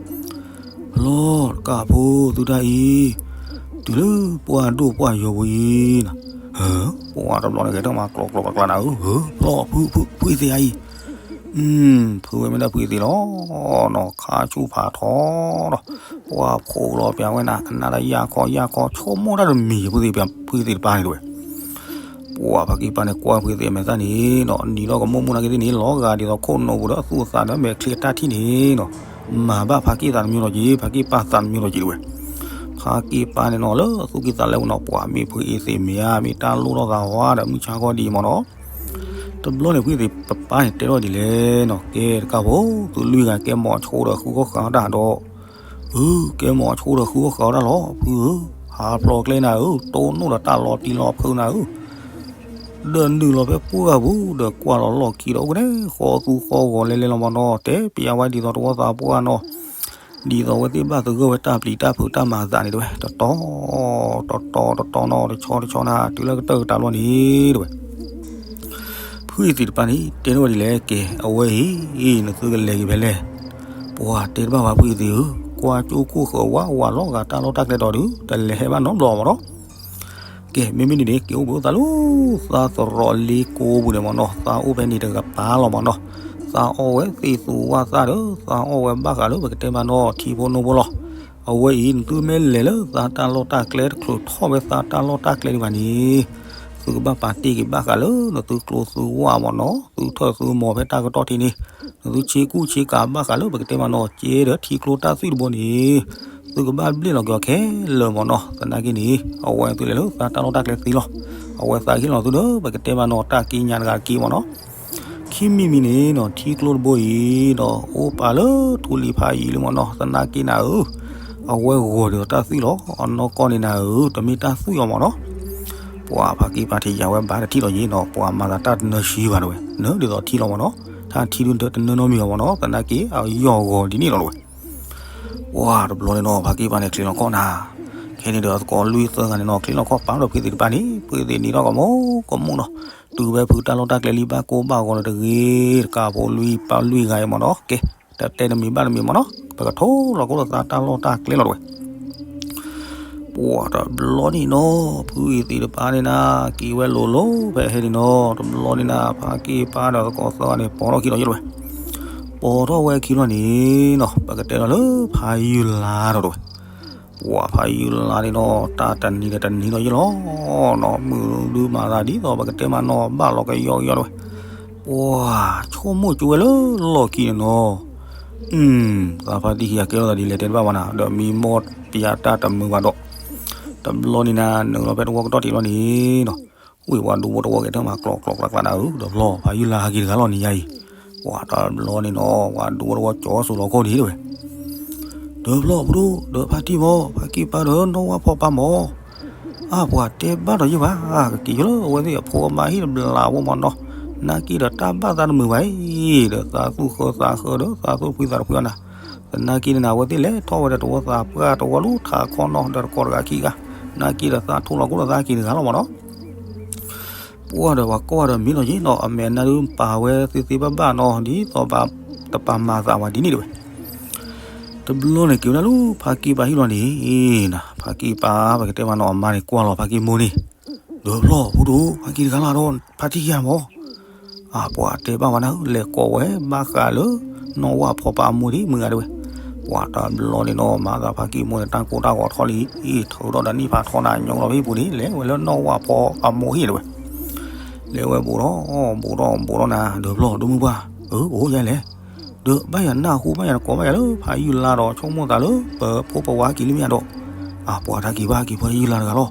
ဖျီၣ်တကးဖိသုတၢ်အံၤ တုၤလၢပှၢ်ဒိၣ်ပှၢ်ယိာ်ပူၤအံၤနီၤ, ပှၢ်တဘျီန့ၣ် ဂဲၤထၢၣ်မၤကျိးကျိးကျါကျါနၤဧၢ, ဖျီၣ် ဖု ဖု ဖုအံၤသ့ၣ်အံၤ ဖုဝဲမ့ၢ်ဒၣ်ဖုအံၤသ့ၣ်လီၤနီၤ, ခါဆူၣ်ဖးထီဒီး ပှၢ်ဖိးလီၤပျးဝဲနၤ အနၢ်တၢ်ယၢ်ခီယၢ်ခီ ဆိကမိၣ်တၢ်တမံၤ ဖုသ့ၣ် ဖုအံၤသ့ၣ်တပၤန့ၣ်တဲဝဲ ပှၢ်ဖါက့ၢ်ပၢ်န့ၣ် ကွၢ်ဖုအံၤသ့ၣ်အမဲာ်သၣ်န့ၣ်နီၤ နံၤဒီးကမိၣ်မုၢ်နၤက့ၤသ့ၣ်န့ၣ် လီၤဂာ်ဒ်သိးခိၣ်နူာ်ပူၤဒီးအသူၣ်အသးဒီးမဲာ်ချံအတၢ်ထံၣ်န့ၣ်နီၤ, မၤဘၣ်ဖါက့ၢ်သးတမံၤလီၤက့ၤ ဖါက့ၢ်ပၢ်သးတမံၤလီၤက့ၤတဲဝဲ, ဖါက့ၢ်ပၢ်န့ၣ်နီၤ လၢအသူၣ်ကံၢ်သးလဲပူၤနီၤ ပှၢ်မ့ၢ်ဖုအံၤသ့ၣ်မ့ၢ်ဧါ မ့ၢ်တၢ်လိၣ်ထီၣ်သးဝါဒီးမုၢ်ဆါခီဒ်အံၤမ့ၢ်နီၤ တဘျီန့ၣ် ဖုအံၤသ့ၣ်ပပၢ်န့ၣ်တဲထီၣ်ဒ်လဲၣ်နီၤ, ကဲတကးဖိ သုလွံၢ်ဂၤကဲမီၤဆိဒီးဃုအီၣ်ဃုအီတၢ်ဒီး, အၢ ကဲမီၤဆိဒီးဃုအီၣ်ဃုအီတၢ်လီၤ ဖုဧၢ, ဟးဖျိးကျဲနၤဧၢ, တိၢ်နီၣ်ဒီးတၢ်လီၤတံၢ်လီၤဖုနၤဧၢ, ဒီးနုာ်လီၤဖဲပှၢ်ပူၤဒီးကွၢ်လီၤလီၢ်ခံဒီးအိၣ်ကနဲ ဃီသူဃီဂီၤလဲၤလဲၤလီၤမ့ၢ်နီၤ, တဲပျးဝဲဒ်သိးတဝီသးပှၢ်နီၤ ဒ်သိးအဝဲသ့ၣ်ဘၣ်သဂၢၢ်ဝဲတၢ်ပျံၤတၢ်ဖုးတၢ်မၤအသးန့ၣ်တဲဝဲ, တတီၤ တတီၤ တတီၤနီၤ တဆီတဆီနၤ တုၤလၢကတၢၢ်ကတၢၢ်လီၤန့ၣ်တဲဝဲ, ဖုအံၤသ့ၣ်တပၤန့ၣ် တဲထီၣ်ဝဲဒ်လဲၣ် ကဲ အဝဲအံၤ နသုကလဲၤက့ၤဖဲလဲၣ်, ပှၢ်တဲတဘၣ်ဝဲဖုအံၤသ့ၣ်ဧၢ, ကွၢ်ကၠိခိၣ်ဃၢၤဝးဝးလီၤဂာ်တၢ်လီၢ်တၢ်ကျဲဒီးဒုး တလဲၤဟဲဘၣ်နီတဘျီမ့ၢ်နီၤ ကဲ မ့မ့ၢ်ဒ်န့ၣ် က့ၤအိၣ်ဘှံးအိၣ်သါလၢ သးသရိာ်လ့ကိပူၤန့ၣ်မ့ၢ်နီၤ, သးအိၣ်ဖဲန့ၣ်တကပၤလီၤမ့ၢ်နီၤ, သးအီၣ်ဝဲသ့ၣ်သူဝၣ်သၣ်ဒီး သးအီၣ်ဝဲဘၣ်ဃးလၢပကတဲမ့ၢ်နီၤ ထံဖိနိဖိလီၤ. အဝဲအံၤ နသုမ့ၢ်လဲၤလၢသးတၢ်လီၢ်တၢ်ကျဲ တချုးထီၣ်ဝဲသးတၢ်လီၢ်တၢ်ကျဲဒံးဘၣ်န့ၣ် သုကဘၣ်ပာ်တ့ၢ်က့ၤဘၣ်ဃးလၢ နသုကျိသုဝၣ်မ့ၢ်နီၤ, သုထၢၣ်သုမီၤဖဲတၢ်ကတီၢ်ထံးန့ၣ်, နသုဆ့ကူၣ်ဆ့ကၤဘၣ်ဃးလၢ ပကတဲမ့ၢ်နီၤ ကဲဒီးထံကျိတၢ်သွံၣ်တဘိန့ၣ် သုကဘၣ်ဘျ့ၣ်လီၤက့ၤအီၤခဲလၢာ်မ့ၢ်နီၤ. သနာ်က့န့ၣ် အဝဲသုလဲၤလၢသးတၢ်လီၢ်တၢ်ကျဲသ့လီၤ. အဝဲသးဟ့ၣ်လီၤသုဒီး ပကတဲမ့ၢ်နီၤ တၢ်ကံးညာ်တဂၤတက့ၢ်မ့ၢ်နီၤ. ခံမံၤမံၤန့ၣ်နီၤ ထံကျိတဘိအံၤဒီး အိၣ်ပာ်လၢထူလံၤဖးယံၤလံမ့ၢ်နီၤ. သနာ်က့နၤဧၢ, အဝဲဂီၤဒ်သိးတၢ်သွံၣ်လီၤ. အနီၢ်ကီၢ်န့ၣ်နၤဧၢ, တမ့ၢ်တၢ်သွံၣ်အီၤမ့ၢ်နီၤ. ပှၤဖါကံၢ်ပၢ်ထံၣ်ယၤဝဲဘၣ်တထံၣ်လီၤယံၤနီၤ, ပှၤမၤသးတၢ်တနၢဆှံဘၣ်တဝဲ, နၢဒ်သိးထံလီၤမ့ၢ်နီၤ, တၢ်ထံဒုတနၢနီတမံၤအီၤမ့ၢ်နီၤ, သနာ်က့အယီၢ်ဂီၤဒ်န့ၣ်လီၤတဝဲ. ပှၤတဘျီန့ၣ်နီၤ ဖါကံၢ်ပၢ်န့ၣ်ချံးလီၤခီၣ်နၤ, ခဲန့ၣ်ဒီးအသကိးလွံၢ်သၢဂၤန့ၣ်နီၤ ချံးလီၤခီၣ်ပာ်ဒီးဖုသ့ၣ်တဖၣ်န့ၣ် ဖုသ့ၣ်န့ၣ်ထီၣ်ကမူကမူနီၤ, တုၤဝဲဖုတၢ်လီၢ်တၢ်ကျဲလံဘၣ်ကိၢ်ဘၣ်ဂီၤဒီးတဂ့ၤ, တကးဖိလွံၢ်ပၢ်လွံၢ်ဂၤအံၤမ့ၢ်နီၤ, ကဲ တတဲတမံၤဘၣ်တမံၤမ့ၢ်နီၤ, ပကထိလီၤကိၣ်ဒီးသးတၢ်လီၢ်တၢ်ကျဲလီၤတဝဲ. ပှၤတဘျီန့ၣ်နီၤ ဖုအံၤသ့ၣ်တဖၣ်န့ၣ်နၤ က့ၤဝဲလိၤလိၤဖဲဟဲန့ၣ်နီၤ, တဘျီန့ၣ်နၤ ဖါကံၢ်ပၢ်ဒီးသကိးသၢဂၤန့ၣ် ပိာ်ထီၣ်ခံလီၤယဲလီၤဝဲ, ပိာ်ထီၣ်ဝဲခံလီၤန့ၣ်နီၤ ပကတဲဒီးလၢဖါယုၢ်လါဒီးတဝဲ. ပှၤဖါယုၢ်လါန့ၣ်နီၤ တၢ်တနံၤဒီးတနံၤဒီးယဲလီၤနီၤ, မုၢ်ဒုမၤသးဒ်သိးပကတဲမ့ၢ်နီၤ ဘၣ်လီၤကယီကယီတဝဲ. ပှၤဆိကမိၣ်ကၠိဝဲလၢလီၢ်ခံန့ၣ်နီၤ, အသးဖါတံၢ်ခံဂၤကဲထီၣ်သးဒ်လဲၣ်တဲတဘၣ်ဘၣ်နၤ, ဒီးမံမီၢ်ပယၤတၢ်တမုာ်ဘၣ်ဒီး, တဘျီန့ၣ်နၤ နုာ်လီၤဖဲတဝီကတီၢ်ထံးလီၤန့ၣ်နီၤ, ဝ့ၢ်ဝါဒူဖိတဝီကဲထီၣ်မၤကျိးကျိးကျါကျါနၤဧၢ, ဒီးဖျီဖါယုၢ်လါဟဲက့ၤတဂၤလီၤန့ၣ်ယါအံၤ, ပှၤတဘျီန့ၣ်နီၤ ဝါဒူဖိတဝီကၠီဆိလီၤခိၣ်န့ၣ်တဝဲ. ဒီးဖျီဖိဒိၣ် ဒီးဖါတံၢ်မီၢ် ဖါကံၢ်ပၢ်ဒီးနီၢ်ဝၣ်ဖီပၢ်မီၢ်, အါပှၤတဲဘၣ်ဒီးယဲဘၣ်, ကက့ၤယလၢအဝဲသ့ၣ်အဖိအမါဟံၣ်တဘျးဖိမီၢ်နီၤ, နာ်က့ဒီးတၢ်ဘၣ်သးတမုာ်ဘၣ်အံၤ, ဒီးသးသူၣ်ဃၢသးဃၢဒီးသးသူၣ်ဖှံသးတဖှံအီၤနၤ, သနာ်က့န့ၣ်နၤ အဝဲသ့ၣ်လဲၤထီၣ်ဝဲဒီးတဝီသးပှၢ်တဝီလူၤထးခီနီၤ, ဒီးတကိးတဂၤခံဂၤ, နာ်က့ဒီးသးထူလီၤကိၣ်ဒီးသးက့ၤတဂၤလီၤမီၢ်နီၤ. ပှၢ်ဒီးပှၤကိးဂၤဒီးမံနီၤယ့ၣ်နီၤ, အမဲာ်နါဒုးပာ်ဝဲသ့သ့ဘၣ်ဘၣ်နီၤ, ဒ်သိးဘၣ်တပာ်မၤသးဝဲဒ်န့ၣ်တဝဲ. တဘျီန့ၣ်က့ၤဝဲဒၣ်လၢဖါကံၢ်ပၢ်ဟံၣ်လီၤန့ၣ်, ဖါကံၢ်ပၢ် ပကတဲမ့ၢ်နီၤ အမါန့ၣ် ကွၢ်လီၤဖါကံၢ်မိၢ်န့ၣ်, ဒီးဖျီၣ်ဖိဒိၣ် ဖါကံၢ်တဂၤလီၤဒီး ဖါတံၢ်ခံဂၤမီၢ် အပှၤတဲဘၣ်ဝဲနၤ လဲၤကိးဝဲဘၣ်ဃးလၢ နီၢ်ဝၣ်ဖီပၢ်အမိၢ်ဒ်မုၢ်ဂၤတဝဲ. ပှၤတဘျီန့ၣ်နီၤ မၤသးဖါကံၢ်မိၢ်န့ၣ် တၢ်ကိၢ်တၢ်ဂီၤထီၣ်လံ, ထုးထီၣ်ဒီးနံၣ်ဖးထီနၤ ညိလီၤဖဲပူၤန့ၣ် လဲၤဝဲလၢနီၢ်ဝၣ်ဖီအမိၢ်ဟံၣ်တဝဲ. လဲၤဝဲဘူးထီၣ် ဘူးထီၣ် ဘူးထီၣ်နၤ ဒီးဖျီၣ်ဒိၣ်မုၢ်ပှၢ်, အၢ အိၣ်ယဲလဲၣ်, ဒီးဘၣ်ယၤနၢ်ဟူဘၣ်ယၤတကိးဘၣ်ယၤလၢ ဖးယုၢ်လါဒီး ဆိကမိၣ်သးလၢ ပဖိပဝါက့ၤလံမ့ၢ်ယၤဒီး, အပှၤတၢ်က့ၤဘၣ်က့ၤဖးယုၢ်လါတဂၤလီၤ,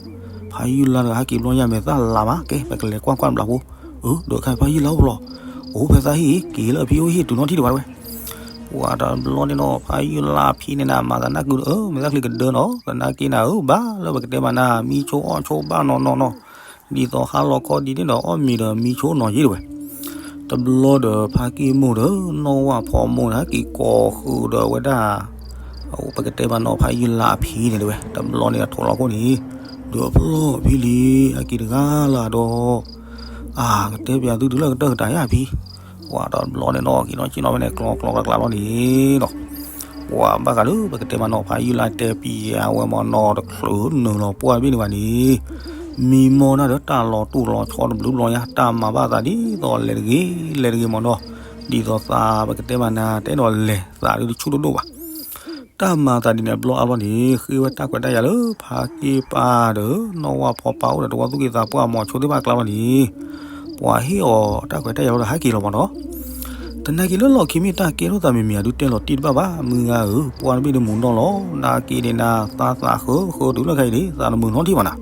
ဖးယုၢ်လါတဂၤဟဲက့ၤဘျီညါမဲာ်သၣ်လါမး ကဲ ပကလဲၤကွၢ်ကွၢ်တဘျီဖိ, အၢ ဒီးခါဖးယုၢ်လါအိၣ်ဖျီၣ်, အိၣ်ဖဲသးဟံၣ် က့ၤလၢအဖံအိၣ်ဟံၣ်တုၤနီထံၣ်ဒံးဘၣ်တဝဲ ပှၤတဘျီန့ၣ်နီၤ ဖးယုၢ်လါဖံန့ၣ်နၤ မၤသးနၢ်ကုဒီး အၢ မဲာ်သၣ်ချံကဒၢနီၤ သနာ်က့နၤဧၢ ဘၣ်လၢပကတဲမးနၤ မံဆိအီၣ်ဆိဘၣ်နီၢ်နီၢ်နီၤ, ဒ်သိးဟါလီၤခီဒ်န့ၣ်ဒီး အီၣ်မ့ၤဒီးမံဆိနီၤယ့ၢ်တဝဲ, တဘျီဒီးဖါကံၢ်မိၢ်ဒီး နီၢ်ဝၣ်ဖီမိၢ်န့ၣ် က့ၤကိးဃုာ်ဒီးဝဲဒၣ် ပကတဲမးနီၤ ဖးယုၢ်လါအဖံန့ၣ်တဝဲ တဘျီန့ၣ်အထိးလီၤခိၣ်န့ၣ်, ဒီးအဖျီၣ်ဖံလံ အက့ၤတဂၤလၢ်ဒီး အကတဲပၠးသုတုၤလၢကတၢၢ်ကတၢၢ်ယါဖံ, ပှၤတဘျီန့ၣ်နီၤ က့ၤနီၢ်က့ၤနီၢ်ဖဲန့ၣ် ကျီကျီကျါကျါလီၤန့ၣ်နီၤ, ပှၤဘၣ်ဃးလၢပကတဲမးနီၤ ဖးယုၢ်လါတဲပၠးဝဲမးနီၤ တချုးနုာ်လီၤပှၢ်တဘ့ၣ်န့ၣ်ဘၣ်န့ၣ်, မံမီၢ်နၤဒီးတၢ်လီၤတူာ်လီၤဆီတဘျုးဘျီညါ တၢ်မၤဘၣ်သးဒ်သိးလဲၤတဂ့ၤလဲၤတဂ့ၤမးနီၤ, ဒ်သိးသးပကတဲမးနၤ တအဲၣ်ဒိးလဲၤသးဒုးတဆူၣ်ဒိၣ်ဒိၣ်ဘၣ် တၢ်မၤသးဒ်န့ၣ်အဘျီအါဘျီန့ၣ် ဃ့ဝဲတၢ်ခွဲးတၢ်ယာ်လၢ ဖါက့ၢ်ပၢ်ဒီး နီၢ်ဝၣ်ဖီပၢ်အိၣ်ဒီးတဝီသူၣ်က့သးပှၢ်မီၤဆိသ့ၣ်တဖၣ်အကျါလီၤန့ၣ်, ပှၤဟ့ၣ်အီၤတၢ်ခွဲးတၢ်ယာ်လီၤဒီးဟဲက့ၤလီၤမးနီၤ, တနာ်က့လၢလီၢ်ခံမ့ၢ်တၢ်ကဲထီၣ်သးမံၤမံၤ အဒုးတဲလီၤတံၢ်တဘၣ်ဘၣ် မုၢ်ဂၤဧၢ ပှၢ်တဘ့ၣ်ဒုးမုာ်နီၢ်လီၤ နာ်က့န့ၣ်နၤ သးသးဃၢဃၢတုၤလၢခဲအံၤန့ၣ် သးတမုာ်နီတထံၣ်ဘၣ်နၤ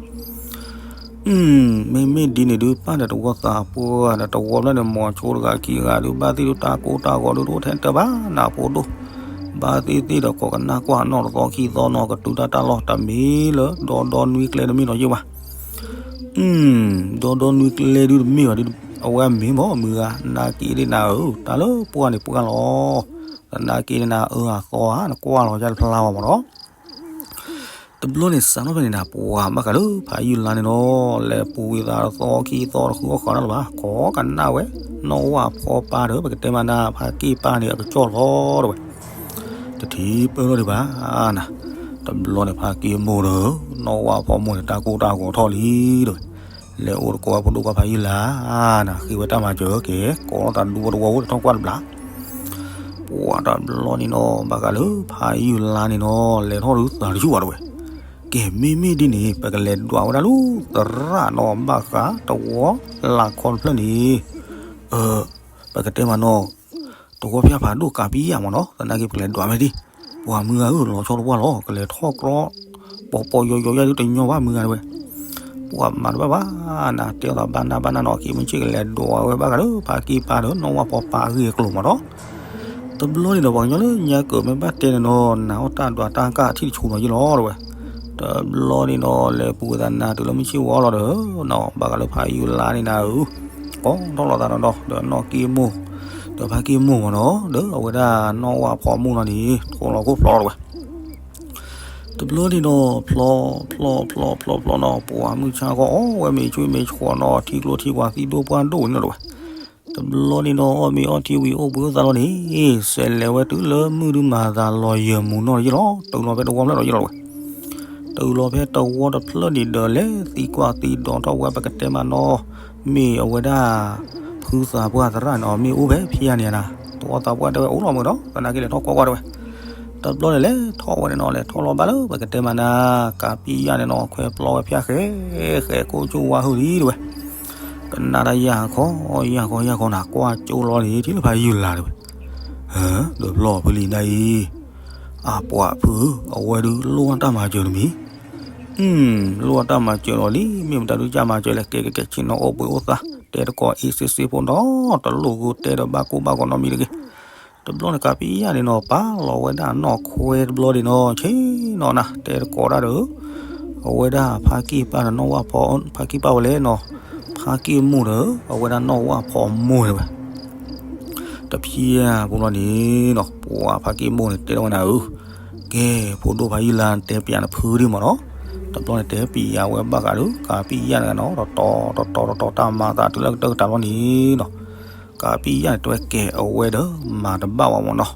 မ့မ့ၢ်ဒ်န့ၣ်ဒုး ပၢ်ဒီးတဝီသးပှၢ်ဒီးတဝီဖျၢၣ်န့ၣ် မီၤဆိတဂၤခံဂၤဒုး ဘၣ်သ့ၣ်ဒုးတၢ်ကိၢ်တၢ်ဂီၤဒုး တအိၣ်ထဲတၢ်ဘၣ်နၤဖိဒိၣ်, ဘၣ်သ့ၣ်သ့ၣ်ဒီးကိးကနၣ်ကွၢ်နီၢ်တသီခံသီနီၤ ကတုၤတၢ်တၢ်လီၢ်တမ့ၢ်လၢ ဒီဒီနွံကျဲတမ့ၢ်နီၤယ့ၢ်ဘၣ် ဒီဒီနွံကျဲဒုးတမ့ၢ်ဘၣ်ဒုး အဝဲအမ့ၢ်မ့ၢ်မုၢ်ဂၤ နာ်က့ဒ်နၤဧၢ တၢ်လၢပှၢ်န့ၣ်ပှၢ်လီၤ, သနာ်က့ဒ်နၤအၢအသီဧါ နကွၢ်လီၤယါတဖျါဘၣ်မးနီၤ တဘျီန့ၣ်စးထီၣ်ဖဲန့ၣ်နၤ ပှၤဘၣ်ဃးလၢဖးယုၢ်လါန့ၣ်နီၤ လဲၤပူၤဝံၤသးတသီခံသီတဃုအီၣ်ဃီနီတဘၣ် ကိးကနၣ်ဝဲ နီၢ်ဝၣ်ဖီပၢ်ဒီး ပကတဲမးနၤ ဖါက့ၢ်ပၢ်န့ၣ် အကစီၣ်လီၤတဝဲ တထံၣ်ပၢၢ်ထီၣ်ဒံးဘၣ်နၤ, တဘျီန့ၣ် ဖါက့ၢ်မိၢ်ဒီး နီၢ်ဝၣ်ဖီမိၢ်န့ၣ် တၢ်ကိၢ်တၢ်ဂီၤထီၣ်လံတဝဲ, လဲၤအိၣ်တကိးဝဲဖိဒိၣ်ခွါဖးယုၢ်လါနၤ ဃ့ဝဲတၢ်မၤစၢၤက့ၤ ကိးလီၤသးဒူဝဲတဝီအိၣ်ဒီးထီၣ်ကွၢ်တဘျီ ပှၤတဘျီန့ၣ်နီၤ ဘၣ်ဃးလၢဖးယုၢ်လါန့ၣ်နီၤ လဲၤထီၣ်ဒုးသးတဆူၣ်ဘၣ်တဝဲ, ကဲမ့မ့ၢ်ဒ်န့ၣ် ပကလဲၤဒွးဝဲဒၣ်လၢသရၣ်နီၤ ဘၣ်ဃးတဝီလၢ်ခီတဖျၢၣ်န့ၣ်, ပကတဲမးနီၤ, တဝီဖၠၣ်ဖးဒိၣ်ကးပံယၣ်မးနီၤ သနာ်က့ပကလဲၤဒွးမ့ၢ်ဒ်, ပှၤမုၢ်ဂၤဧၢ လီၤဆီတဝၢ်လီၤ ကလဲၤထီၣ်ကျီ ပိာ်ပိာ်ယိာ်ယိာ်ယါဒုးတညီဘၣ်မုၢ်ဂၤတဝဲ ပှၤမၤတဘၣ်ဘၣ်နၤ တဲအီၤသးဘၣ်နၢ်ဘၣ်နၢ်နီၤ က့ၤမုၢ်ဆ့ၣ်ကလဲၤဒွးဝဲဘၣ်ဃးလၢဖါက့ၢ်ပၢ်ဒီးနီၢ်ဝၣ်ဖီပၢ်အဂ့ၢ်အကျိၤမးနီၤ, တဘျီန့ၣ်ဒီး ပှၤကညီလၢညါကၢးမ့ၢ်ဘၣ်တဲန့ၣ်နီၤ နာ်အီၣ်တၢ်ဒွးတၢ်ကၢ်အထံၣ်တဆူၣ်နီၤယ့ၢ်လီၤတဝဲ, တဘျီန့ၣ်နီၤ လဲၤပူၤဝဲသးနၤတုၤလၢမုၢ်ဆ့ၣ်ဝါလီၤဒီး, ဘၣ်ဃးလၢဖးယုၢ်လါန့ၣ်နၤဧၢ, ကိးထီၣ်လီၤသးနီၤဒီး နီၢ်က့ၢ်မိၢ်, ဒီးဖါက့ၢ်မိၢ်မးနီၤ ဒီးအဝဲဒၣ်နီၢ်ဝၣ်ဖီမိၢ်နီၤန့ၣ် ထိးလီၤခိၣ်ဖျီတဝဲ တဘျီန့ၣ်ဒီး ဖျီ ဖျီ ဖျီ ဖျီ ဖျီနီၤ ပှၤမုၢ်ဆါခီအီၣ်ဝဲမ့ၤဆွံမ့ၤဆှီနီၤ ထံကျိထံပှၤသံဒိၣ်ပှၢ်ဒိၣ်န့ၣ်တဝဲ, တဘျီန့ၣ်ဒီး အီၣ်မ့ၤအီထံဝံၤအိၣ်ဘှံးအိၣ်သါလီၤန့ၣ်, စဲးလဲၤဝဲတုၤလၢမုၢ်ဒုးမၤသးလီၤယၢၤမူၤနီၣ်ယ့ၢ်လီၤ တုၤလီၤဖဲတဝီဖျၢၣ်ဒီးယ့ၢ်လီၤတဝဲ, တုၤလီၤဖဲတဝီတဖျၢၣ်န့ၣ်ဒီး လဲၤသံကွၢ်သံဒိးထီၣ်ဝဲ ပကတဲမးနီၤ မ့ၢ်အဝဲဒၣ် ဖုသးပှၢ်သရၣ်န့ၣ် မ့ၢ်အိၣ်ဖဲဖဲန့ၣ်နၤ, တဝီသးပှၢ်တဲဝဲအိၣ်လီၤမုၢ်ဒီး သနာ်က့လဲၤထီၣ်ကွၢ်ကွၢ်တဝဲ, တဘျီန့ၣ်လဲၤထီၣ်ဝဲန့ၣ်နီၤ လဲၤထီၣ်လီၤဘၣ်လၢ ပကတဲမးနၤ ကးပံယၣ်န့ၣ်နီၤ ခွဲးပျီဝဲဖၠၣ်ဃဲ ဃဲးကိၣ်ကၠိဝါဟုၣ်လံတဝဲ, ကနၣ်တၢ်ယၢ်ခီ ယၢ်ခီ ယၢ်ခီနၤ ကွၢ်ကၠိလီၤန့ၣ် ထံၣ်လၢဖးယုၢ်လါတဝဲ, ဒီးဖျီၣ်ဖုလံၤဒၣ်အံၤ, အပှၤဖု အဝဲဒုးလိၣ်တၢ်မၤစၢၤတမံၤ လိၣ်တၢ်မၤစၢၤလီၤလံ မ့ၢ်မတၤဒုးကမၤစၢၤလဲၣ် ကဲကဲကဲ ဆ့ၣ်နီၤအိၣ်ဘှံးအိၣ်သါ တဲတကိးအ့ၣ်စ့ၣ်စ့ၣ်ဖိဒီး တလိၣ်ဂိၢ်တဲဒီးဘၣ်ကိၢ်ဘၣ်ဂီၤနီတမံၤတဂ့ၤ, တဘျီန့ၣ် ကးပံယၣ်န့ၣ်နီၤ ပာ်လီၤဝဲဒၣ်နီၢ်ခွဲတဘျီန့ၣ်နီၤ ဆ့ၣ်နီၤနၤ တဲတကိးဒၣ်ဒီး အဝဲဒၣ်ဖါက့ၢ်ပၢ်ဒီးနီၢ်ဝၣ်ဖီ ဖါက့ၢ်ပၢ်ဝဲလဲၣ်နီၤ, ဖါက့ၢ်မိၢ်ဒီး အဝဲဒၣ်နီၢ်ဝၣ်ဖီမိၢ်တဝဲ တဖျီၣ်ဖိလီၤန့ၣ်နီၤ ပှၤဖါက့ၢ်မိၢ်န့ၣ် တဲထီၣ်ဝဲနၤဧၢ, ကဲ ဖိဒိၣ်ဖးယုၢ်လါ တဲပၠးနဖုဒံးမးနီၤ, တဘျီန့ၣ် တဲပၠးဝဲဘၣ်ဃးဒီး ကးပံယၣ်တဂၤနီၤ တတီၤတတီၤတတီၤ တၢ်မၤသးတုၤလၢကတၢၢ်ကတၢၢ်လီၤန့ၣ်နီၤ, ကးပံယၣ်န့ၣ် တဲဝဲကဲ အဝဲဒီး မၤတဘၣ်ဝဲမးနီၤ,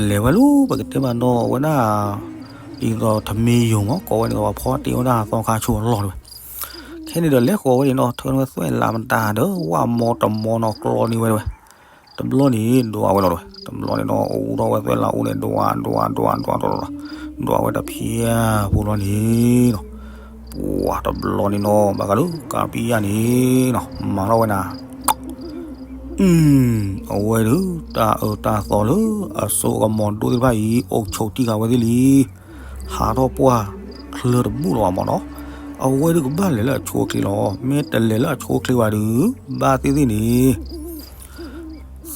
လဲၤဝဲလၢ ပကတဲမးနီၤ အဝဲဒၣ် ဒ်သိးထမ့ၢ်ယိၤမး ကိးဝဲန့ၣ် ပှၤဖီတ့ၢ်ဝဲဒၣ်သီခါဆိအလီၢ်တဝဲ ခဲန့ၣ်ဒီးလဲၤဃီၤဝဲန့ၣ်နီၤ ထၢန့ၢ်ဝဲသွဲၣ်လးမတၤဒီး ဝၣ်မီတမီနီၤ ကျီန့ၢ်ဝဲတဝဲ, တဘျီန့ၣ် ဒွးဝဲလီၤတဝဲ တဘျီန့ၣ်နီၤ အိၣ်ထီၣ်ဝဲသွဲၣ်လးအိၣ်န့ၣ် ဒွး ဒွး ဒွး ဒွး ဒွး ဒွးဝဲတဖျီၣ်ဖိလီၤန့ၣ်နီၤ, ပှၤတဘျီန့ၣ်နီၤ ဘၣ်ဃးလၢကးပံယၣ်န့ၣ်နီၤ မၤထီၣ်ဝဲနၤ အဝဲဒုး တၢ်အၢတၢ်သီလၢအစိကမီၤဒိၣ်သ့ၣ်တဖၣ်အံၤ အိၣ်ဆိးတံၢ်ဃာ်ဝဲသ့ၣ်လံ. ဟးထီၣ်ပှၢ်ချၢတဘူၣ်လီၤဘၣ်မ့ၢ်နီၤ. အဝဲဒုးကဘၣ်လဲၤလၢအဆိအချ့လီၤ. မ့ၢ်တလဲၤလၢအဆိအချ့ဘၣ်ဒုး ဘၣ်သ့ၣ်သ့ၣ်န့ၣ်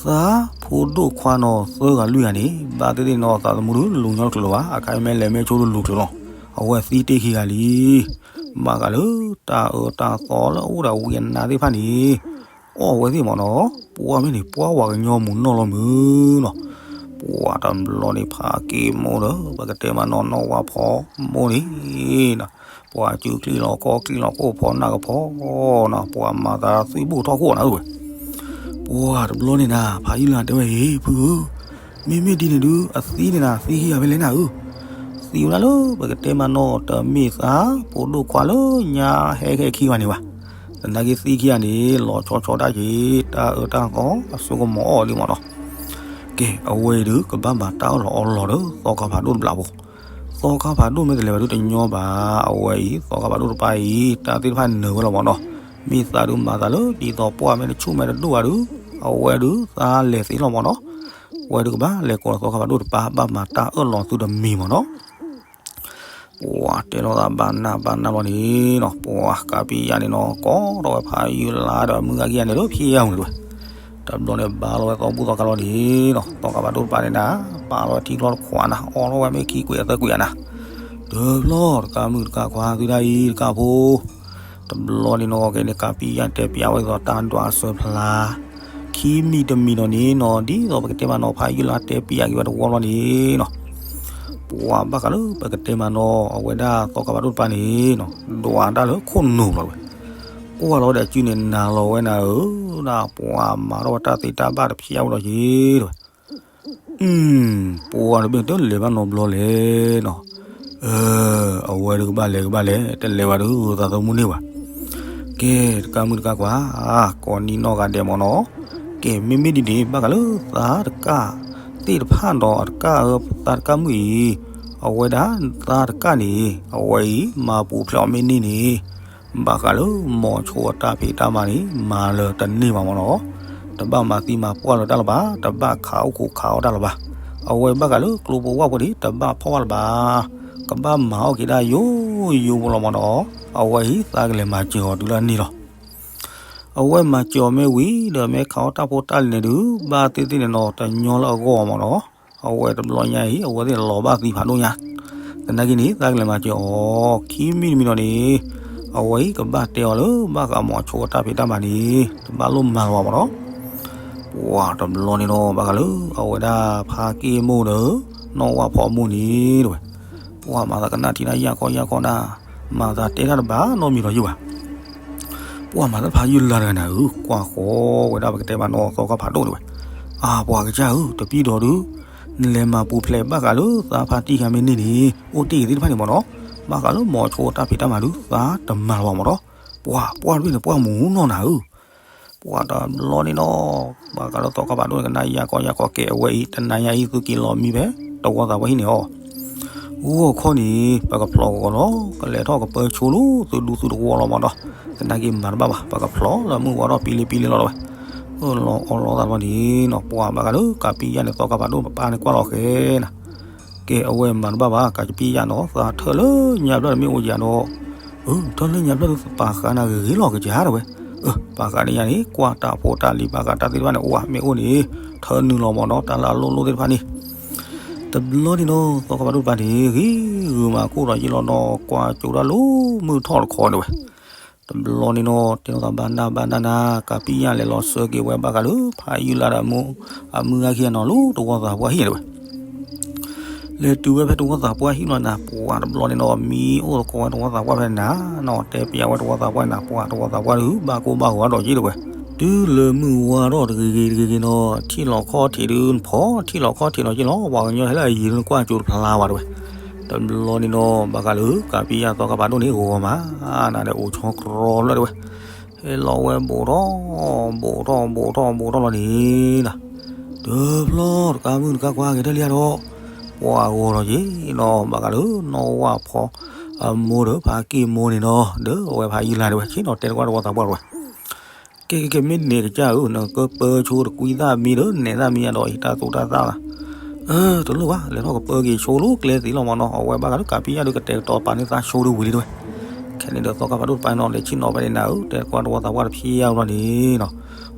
သးဖိဒိၣ်ခွါနီၤသၢဂၤလွံၢ်ဂၤန့ၣ် ဘၣ်သ့ၣ်သ့ၣ်နီၤ သးသမူဒုးလူၤညီတချုးလၢၤဘၣ်. အခဲအံၤမ့ၢ်လဲၤမ့ၢ်ဆိဒုးလူၤချုးလီၤ. အဝဲသံတ့ၢ်ခံဂၤလံ. ဘၣ်ဃးလၢတၢ်အၢတၢ်သီလၢအအိၣ်ဒီးဝံအနါသ့ၣ်တဖၣ်န့ၣ် အီၣ်ဝဲသ့ၣ်မ့ၢ်နီၤ. ပှၢ်မ့ၢ်န့ၣ် ပှၢ်ဝၤကညီမုၢ်နီၢ်လီၤမုၢ်နီၤ. ပှၢ်တဘျီန့ၣ် ဖးက့ၢ်မိၢ်ဒီး ပကတဲမးနီၤ နီၢ်ဝၣ်ဖီမိၢ်န့ၣ်နီၤ ပှၤစုချံလီၤခီၣ်ချံလီၤခိၣ်ဖီနၢ်ကဖီနီၤ ပှၤမၤသးသွံၣ်ဘိၣ်ထီၣ်ခိၣ်နၤဧၢဝဲ. ပှၢ်တဘျီန့ၣ်နၤ ဖးယုၢ်လါတဲဝဲ ဟ့ၣ်ဖုဧၢ, မ့မ့ၢ်ဒ်န့ၣ်ဒုး အသံန့ၣ်နၤ သံခံဂၤဖဲလဲၣ်နၤဧၢ. သံဝဲဒၣ်လၢပကတဲမးနီၤ တမ့ၢ်သးဖိဒိၣ်ခွါလၢညါဟဲခဲခံဂၤန့ၣ်ဘၣ်. သနာ်က့သံခံဂၤန့ၣ် လီၤဆီဆီဒၣ်က့ၤ တၢ်အၢတၢ်သီအစိကမီၤအီၣ်လံမ့ၢ်နီၤ. ကဲ အဝဲအံၤဒုးကဘၣ်မၤတၢ်အၢၣ်လီၤအီလီၤဒီး သီခါဖးဒိၣ်တဘျီဖိ သီခါဖးဒိၣ်မ့ၢ်တလဲၤဘၣ်ဒုးတညီဘၣ်. အဝဲအံၤ သီခါဖးဒိၣ်တပၤအံၤ တၢ်သ့ၣ်တဖၣ်နၢၤဝဲလီၤမ့ၢ်နီၤ. မ့ၢ်သးဒုးမၤသးလၢဒ်သိးပှၢ်မ့ၢ်တဆူၣ်မ့ၢ်တဒိၣ်ဘၣ်ဒုး အဝဲဒုးသးလဲၤသ့လီၤမ့ၢ်နီၤ. ဝဲဒုးကဘၣ်လဲၤကိးလီၤသီခါဖးဒိၣ်တပၤ ဘၣ်မၤတၢ်အၢၣ်လီၤသုတမံၤမ့ၢ်နီၤ. ပှၤတဲလိာ်သးဘၣ်နၢ်ဘၣ်နၢ်လီၤန့ၣ်နီၤ ပှၤကးပံယၣ်န့ၣ်နီၤ ကိးထီၣ်ဝဲဖးယုၢ်လါဒီးမုၢ်ဂၤခံဂၤန့ၣ်လၢဖံးအါမုၢ်န့ၣ်ဝဲ. တဘျီန့ၣ်ဘါလီၤဝဲသီဘူၣ်သီခါလီၤန့ၣ်နီၤ သီခါဖးဒိၣ်တပၤန့ၣ်နၤ ပာ်လီၤဝဲထံကျီတခွးနၤ အီၣ်ထီၣ်ဝဲမ့ၢ်ခံကွံာ်အသၢကွံာ်အနၤ တဘျီတကးမုၣ်တကးခွါသုဒၣ်အံၤတကးဖိ တဘျီန့ၣ်နီၤ ကဲန့ၣ် ကးပံယၣ်တဲပံယၣ်ဝဲဒ်သိးတၢ်ဒွးအစၢဖျါ ခံမံၤတမံၤဒီးန့ၣ်နီၤ ဒ်သိးပကတဲမးနီၤ ဖးယုၢ်လါတဲပံယၣ်က့ၤဝဲတဝီလီၤန့ၣ်နီၤ ပှၤဘၣ်ဃးလၢပကတဲမးနီၤ အဝဲဒၣ်သီခါဖးဒိၣ်တပၤန့ၣ်နီၤ ဒွးတၢ်လၢခိၣ်နူာ်လီၤဝဲ. ကွၢ်လီၤဝဲဒီးအစုန့ၣ်နၤလီၤဝဲနၤဧၢ ဒၣ်ပှၤမၤထီၣ်ဝဲတၢ်သ့တၢ်ဘၣ်တဖျါဝဲလီၤက့ၤတဝဲ ပှၤတဘ့ၣ်တလဲၤဘၣ်နီတဘျီလဲၣ်နီၤ. အဝဲဒုးကဘၣ်လဲၤကဘၣ်လဲၤ တလဲၤဘၣ်ဒုးသးသမူန့ၢ်ဘၣ်. ကဲ တကးမုၣ်တကးခွါ ကိးနံၤနီၢ်ဂၤဒဲးမ့ၢ်နီၤ. ကဲ မ့မ့ၢ်ဒ်န့ၣ် ဘၣ်ဃးလၢသးတကးသ့ၣ်တဖၣ်ဒီးအတကးအၢ သးတကးမုၣ်အံၤ အဝဲဒၣ်သးတကးန့ၣ် အဝဲအံၤ မၤပူၤဖျဲးအီၤမ့ၢ်န့ၢ်န့ၣ် ဘၣ်ဃးလၢမိၤဆိအတၢ်ဖံးတၢ်မၤန့ၣ် မၤလၢၤတန့ၢ်ဘၣ်မ့ၢ်နီၤ. တဘၣ်မၤသံမၤပှၢ်လၢၤတၢ်လၢၤဘၣ်, တဘၣ်ခးအိၣ်ခိးခးအီၣ်တၢ်လၢၤဘၣ်. အဝဲဘၣ်ဃးလၢကျိဖိဝၣ်ဖိန့ၣ် တဘၣ်ဖီၣ်ဘၣ်လၢၤဘၣ်. ကဘၣ်မၤအီၣ်က့ၤဒၣ်ယိယိဖိလီၤမ့ၢ်နီၤ. အဝဲအံၤသးကလဲၤမၤစၢၤအီၤတုၤလၢအန့ၢ်လီၤ. အဝဲမၤစၢၤအီၤမ့ၢ်ဝံၤဒီး မ့ၢ်ခးအီၣ်တၢ်ဖိတၢ်လံၤန့ၣ်ဒုး ဘၣ်သ့ၣ်သ့ၣ်န့ၣ်နီၤ တညီလၢအဂီၢ်မ့ၢ်နီၤ. အဝဲတဘျီညါအံၤ အဝဲသ့ၣ်လီၤဘၣ်သံဖးဒိၣ်ညါ. သနာ်က့န့ၣ် သးကလဲၤမၤစၢၤအီၤ ခံမံၤတမံၤဒီးန့ၣ် အဝဲအံၤကဘၣ်တဲအီၤလၢ ဘၣ်ဃးမိၤဆိအတၢ်ဖံးတၢ်မၤန့ၣ် တဘၣ်လိၣ်မၤလၢၤဘၣ်မ့ၢ်နီၤ. ပှၤတဘျီန့ၣ်နီၤ ဘၣ်ဃးလၢ အဝဲဒၣ်ဖါက့ၢ်မိၢ်ဒီး နီၢ်ဝၣ်ဖီမိၢ်န့ၣ်တဝဲ ပှၤမၤသးကနၣ်ထံနၢ်ယၢ်ခီယၢ်ခီနၤ, မၤသးတဲတၢ်တဘၣ်နီတမံၤဒီးယုၢ်ဘၣ်. ပှၤမၤသးဖးယုၢ်လါတဂၤနၤဧၢ, ကွၢ်ဃီဝဲဒၣ်ပကတဲမးနီၤ သီခါဖးဒိၣ်န့ၣ်ဝဲ. အါ ပှၤကစၢ်ဧၢ, တပံၤဒီးဒုး နလဲၤမၤပူၤဖျဲးဘၣ်ဃးလၢသးဖါတံၢ်ခါမ့ၢ်န့ၢ်န့ၣ် အိၣ်တ့ၢ်ဂ့ၤသ့ၣ်တဖၣ်န့ၣ်မ့ၢ်နီၤ, ဘၣ်ဃးလၢမိၤဆိတၢ်ဖံးတၢ်မၤဒုး သးတမၤလၢၤဘၣ်မ့ၢ်နီၤ. ပှၤ ပှၤတဘ့ၣ်န့ၣ် ပှၤမူနီၢ်နၤဧၢ. ပှၤတဘျီန့ၣ်နီၤ ဘၣ်ဃးလၢသီခါဖးဒိၣ်န့ၣ် ကနၣ်ယၢ်ကီယၢ်ကီကဲ အဝဲအံၤ တနၤညါအံၤ သုက့ၤလီၤမံဖဲ တဝီသးပှၢ်ဟံၣ်န့ၣ်အီၤ ဂီၢ်ခီန့ၣ် ပကဖျိးဂီၤလီၤ ကလဲၤထီၣ်ကပၢဆိလူ သုဒူသုတဝီလီၤမ့ၢ်နီၤ. သနာ်က့မၤတဘၣ်ဘၣ် ပကဖျိးလၢမုၢ်ဝါထီၣ်ပံလံပံလံလီၤတဝဲ. အၢၣ်လီၤအီလီၤသးဘျီန့ၣ်နီၤ ပှၤဘၣ်ဃးလၢကးပံယၣ်န့ၣ် သီခါဖးဒိၣ်ပပၢ်န့ၣ်ကွၢ်လီၤဃဲနၤ ကဲ အဝဲမၤတဘၣ်ဘၣ် ကးပံယၣ်နီၤ သးထၢၣ်လၢညါဘျီတမ့ၢ်အိၣ်ယၤဒီး အၢ ထၢၣ်လၢညါဘျီဒုး ပာ်ဃာ်နၤဂ့ၤဂ့ၤလီၤ ကစၢ်တဝဲ. အၢ ပာ်ဃာ်န့ၢ်ယၤန့ၣ် ကွၢ်တၢ်ဖိတၢ်လံၤ ပာ်ဃာ်တၢ်သ့ၣ်တဖၣ်န့ၣ် အိၣ်ဧါ မ့ၢ်အိၣ်န့ၣ် ထၢနုာ်လီၤမ့ၢ်နီၤ တၢ်လၢအလိၣ်လိၣ်သ့ၣ်တဖၣ်န့ၣ် တဘျီန့ၣ်နီၤ သီခါဖးဒိၣ်တပၤန့ၣ် ဂ့ၤဂုာ်မၤကိၣ်ဒီးယ့ၢ်လီၤနီၤ ကွၢ်ကၠိဒၣ်လၢမုၢ်ထီၣ်တခီန့ၣ်ဝဲ တဘျီန့ၣ်နီၤ တဲလိာ်သးဘၣ်နၢ်ဘၣ်နၢ်နၤ ကးပံယၣ်လဲၤလီၤစၢက့ၤဝဲဘၣ်ဃးလၢ ဖးယုၢ်လါဒီးအမုၢ်ဂၤခံဂၤနီၤ လၢတဝီသးပှၢ်ဟံၣ်န့ၣ်ဝဲ လဲၤတုၤဝဲဖဲတဝီသးပှၢ်ဟံၣ်လီၤနၤ ပှၤတဘျီန့ၣ်နီၤ မံအိၣ်သကိးဝဲတဝီသးပှၢ်ဖဲနၤနီၤ တဲပျးဝဲတဝီသးပှၢ်နၤ ပှၤတဝီသးပှၢ်ဒုး ဘၣ်ကိၢ်ဘၣ်ဂီၤဒီးက့ၤတဝဲ တုၤလၢမုၢ်ဝါထီၣ်တဂ့ၤဂ့ၤတဂ့ၤဂ့ၤနီၤ ထံၣ်လီၤခီၣ်ထံးဒုး နဖီထံၣ်လီၤခီၣ်ထံးနီၤက့ၤလီၤ ပှၤကညီဟဲလၢအယံၤဒုး နကွၢ်ကၠိတဖျါဝဲတဝဲ တဘျီန့ၣ်နီၤ ဘၣ်ဃးလၢ ကးပံယၣ်သီခါဖးဒိၣ်န့ၣ် ဂီၤမး နၤဒီးအိၣ်ဆီကြီလၢတဝဲ ဟဲလီၤဝဲဘူးထီၣ် ဘူးထီၣ် ဘူးထီၣ် ဘူးထီၣ်လီၤန့ၣ်နီၤ တဘျီတကးမုၢ်တကးခွါက့ၤတၢ်လံဧါဒီး ပှၤဂီၤထီၣ်က့ၤနီၤ ဘၣ်ဃးလၢနီၢ်ဝၣ်ဖီ အမိၢ်ဒီးဖါက့ၢ်မိၢ်န့ၣ်နီၤ ဒီးအဝဲဖါယုၢ်လါတဲဝဲ ဆ့ၣ်နီၤတဲတကွၢ်တဝီသးပှၢ်တဲဝဲ, ကဲကဲကဲ မ့ၢ်န့ၣ်ကစၢ်ဧၢ နကပၢဆိတကွံသၣ်မံဒီး နဲၣ်သၣ်မံအဒီးအံၤတၢ်သိးတၢ်သၣ်လီၤ. တလိၣ်ဘၣ် လဲၤထီၣ်ကပၢက့ၤဆိလၢကျဲသ့လီၤမၢ်နီၤ. အဝဲဘၣ်ဃးဒီးကးပံယၢ်ဒီးကတဲာ်ကတီၤပာ်န့ၢ်သးဆိဒီးဝံၤလံတဲဝဲ. ခဲန့ၣ်ဒီးသီခါဖးဒိၣ်တပၤန့ၣ်နီၤ လဲၤဆ့ၣ်နီၤဖဲန့ၣ်နၤဧၢ တဲတကွၢ်တဝီသးပှၢ်တဖျၢၣ်အံၤလီၤန့ၣ်နီၤ.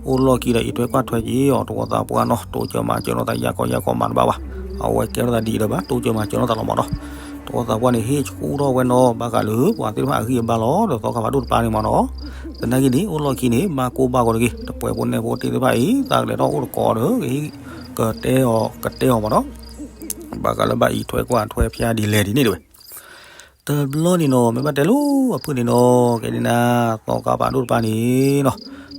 အိၣ်လီၢ်ခံဒီးအံးထွဲကွၢ်ထွဲက့ၤအီၤ တဝီသးပှၢ်နီၤ တိစၢၤမၤစၢၤနီၤသးယၢ်ကီယၢ်ကီမၤတဘၣ်ဘၣ်. အဝဲကဲထီၣ်သးဒ်အံၤဒီးဘၣ်တိစၢၤမၤစၢၤနီၤသးလီၤမၢ်နီၤ. တဝီသးပှၢ်န့ၣ် ဟ့ၣ်ဆူၣ်ထီၣ်ဝဲနီၤ ဘၣ်ဃးလၢပှၤသ့ၣ်တဖၣ်အဂံၢ်အဘါလီၤ ဒီးသီခါဖးဒိၣ်တပၤန့ၣ်မၢ်နီၤ. သနာ်က့န့ၣ် အိၣ်လီၢ်ခံန့ၣ် ဘၣ်ကိၢ်ဘၣ်ဂီၤတဂ့ၤ တပှဲၤဖိနဲၣ်ဖိသ့ၣ်တဖၣ်အံၤ သးကလဲၤထီၣ်အိၣ်တကိးဒီး ကဟံးကတဲအီၤကတဲအီၤမၢ်နီၤ. ဘၣ်ဃးလၢဘၣ်အံးထွဲကွၢ်ထွဲဖျါဒ်လဲၣ်ဒ်န့ၣ်တဲဝဲ. တဘျီန့ၣ်နီၤ မ့ၢ်ဘၣ်တဲလၢအဖုၣ်န့ၣ်နီၤ ကဲန့ၣ်နၤ သီခါဖးဒိၣ်တပၤန့ၣ်နီၤ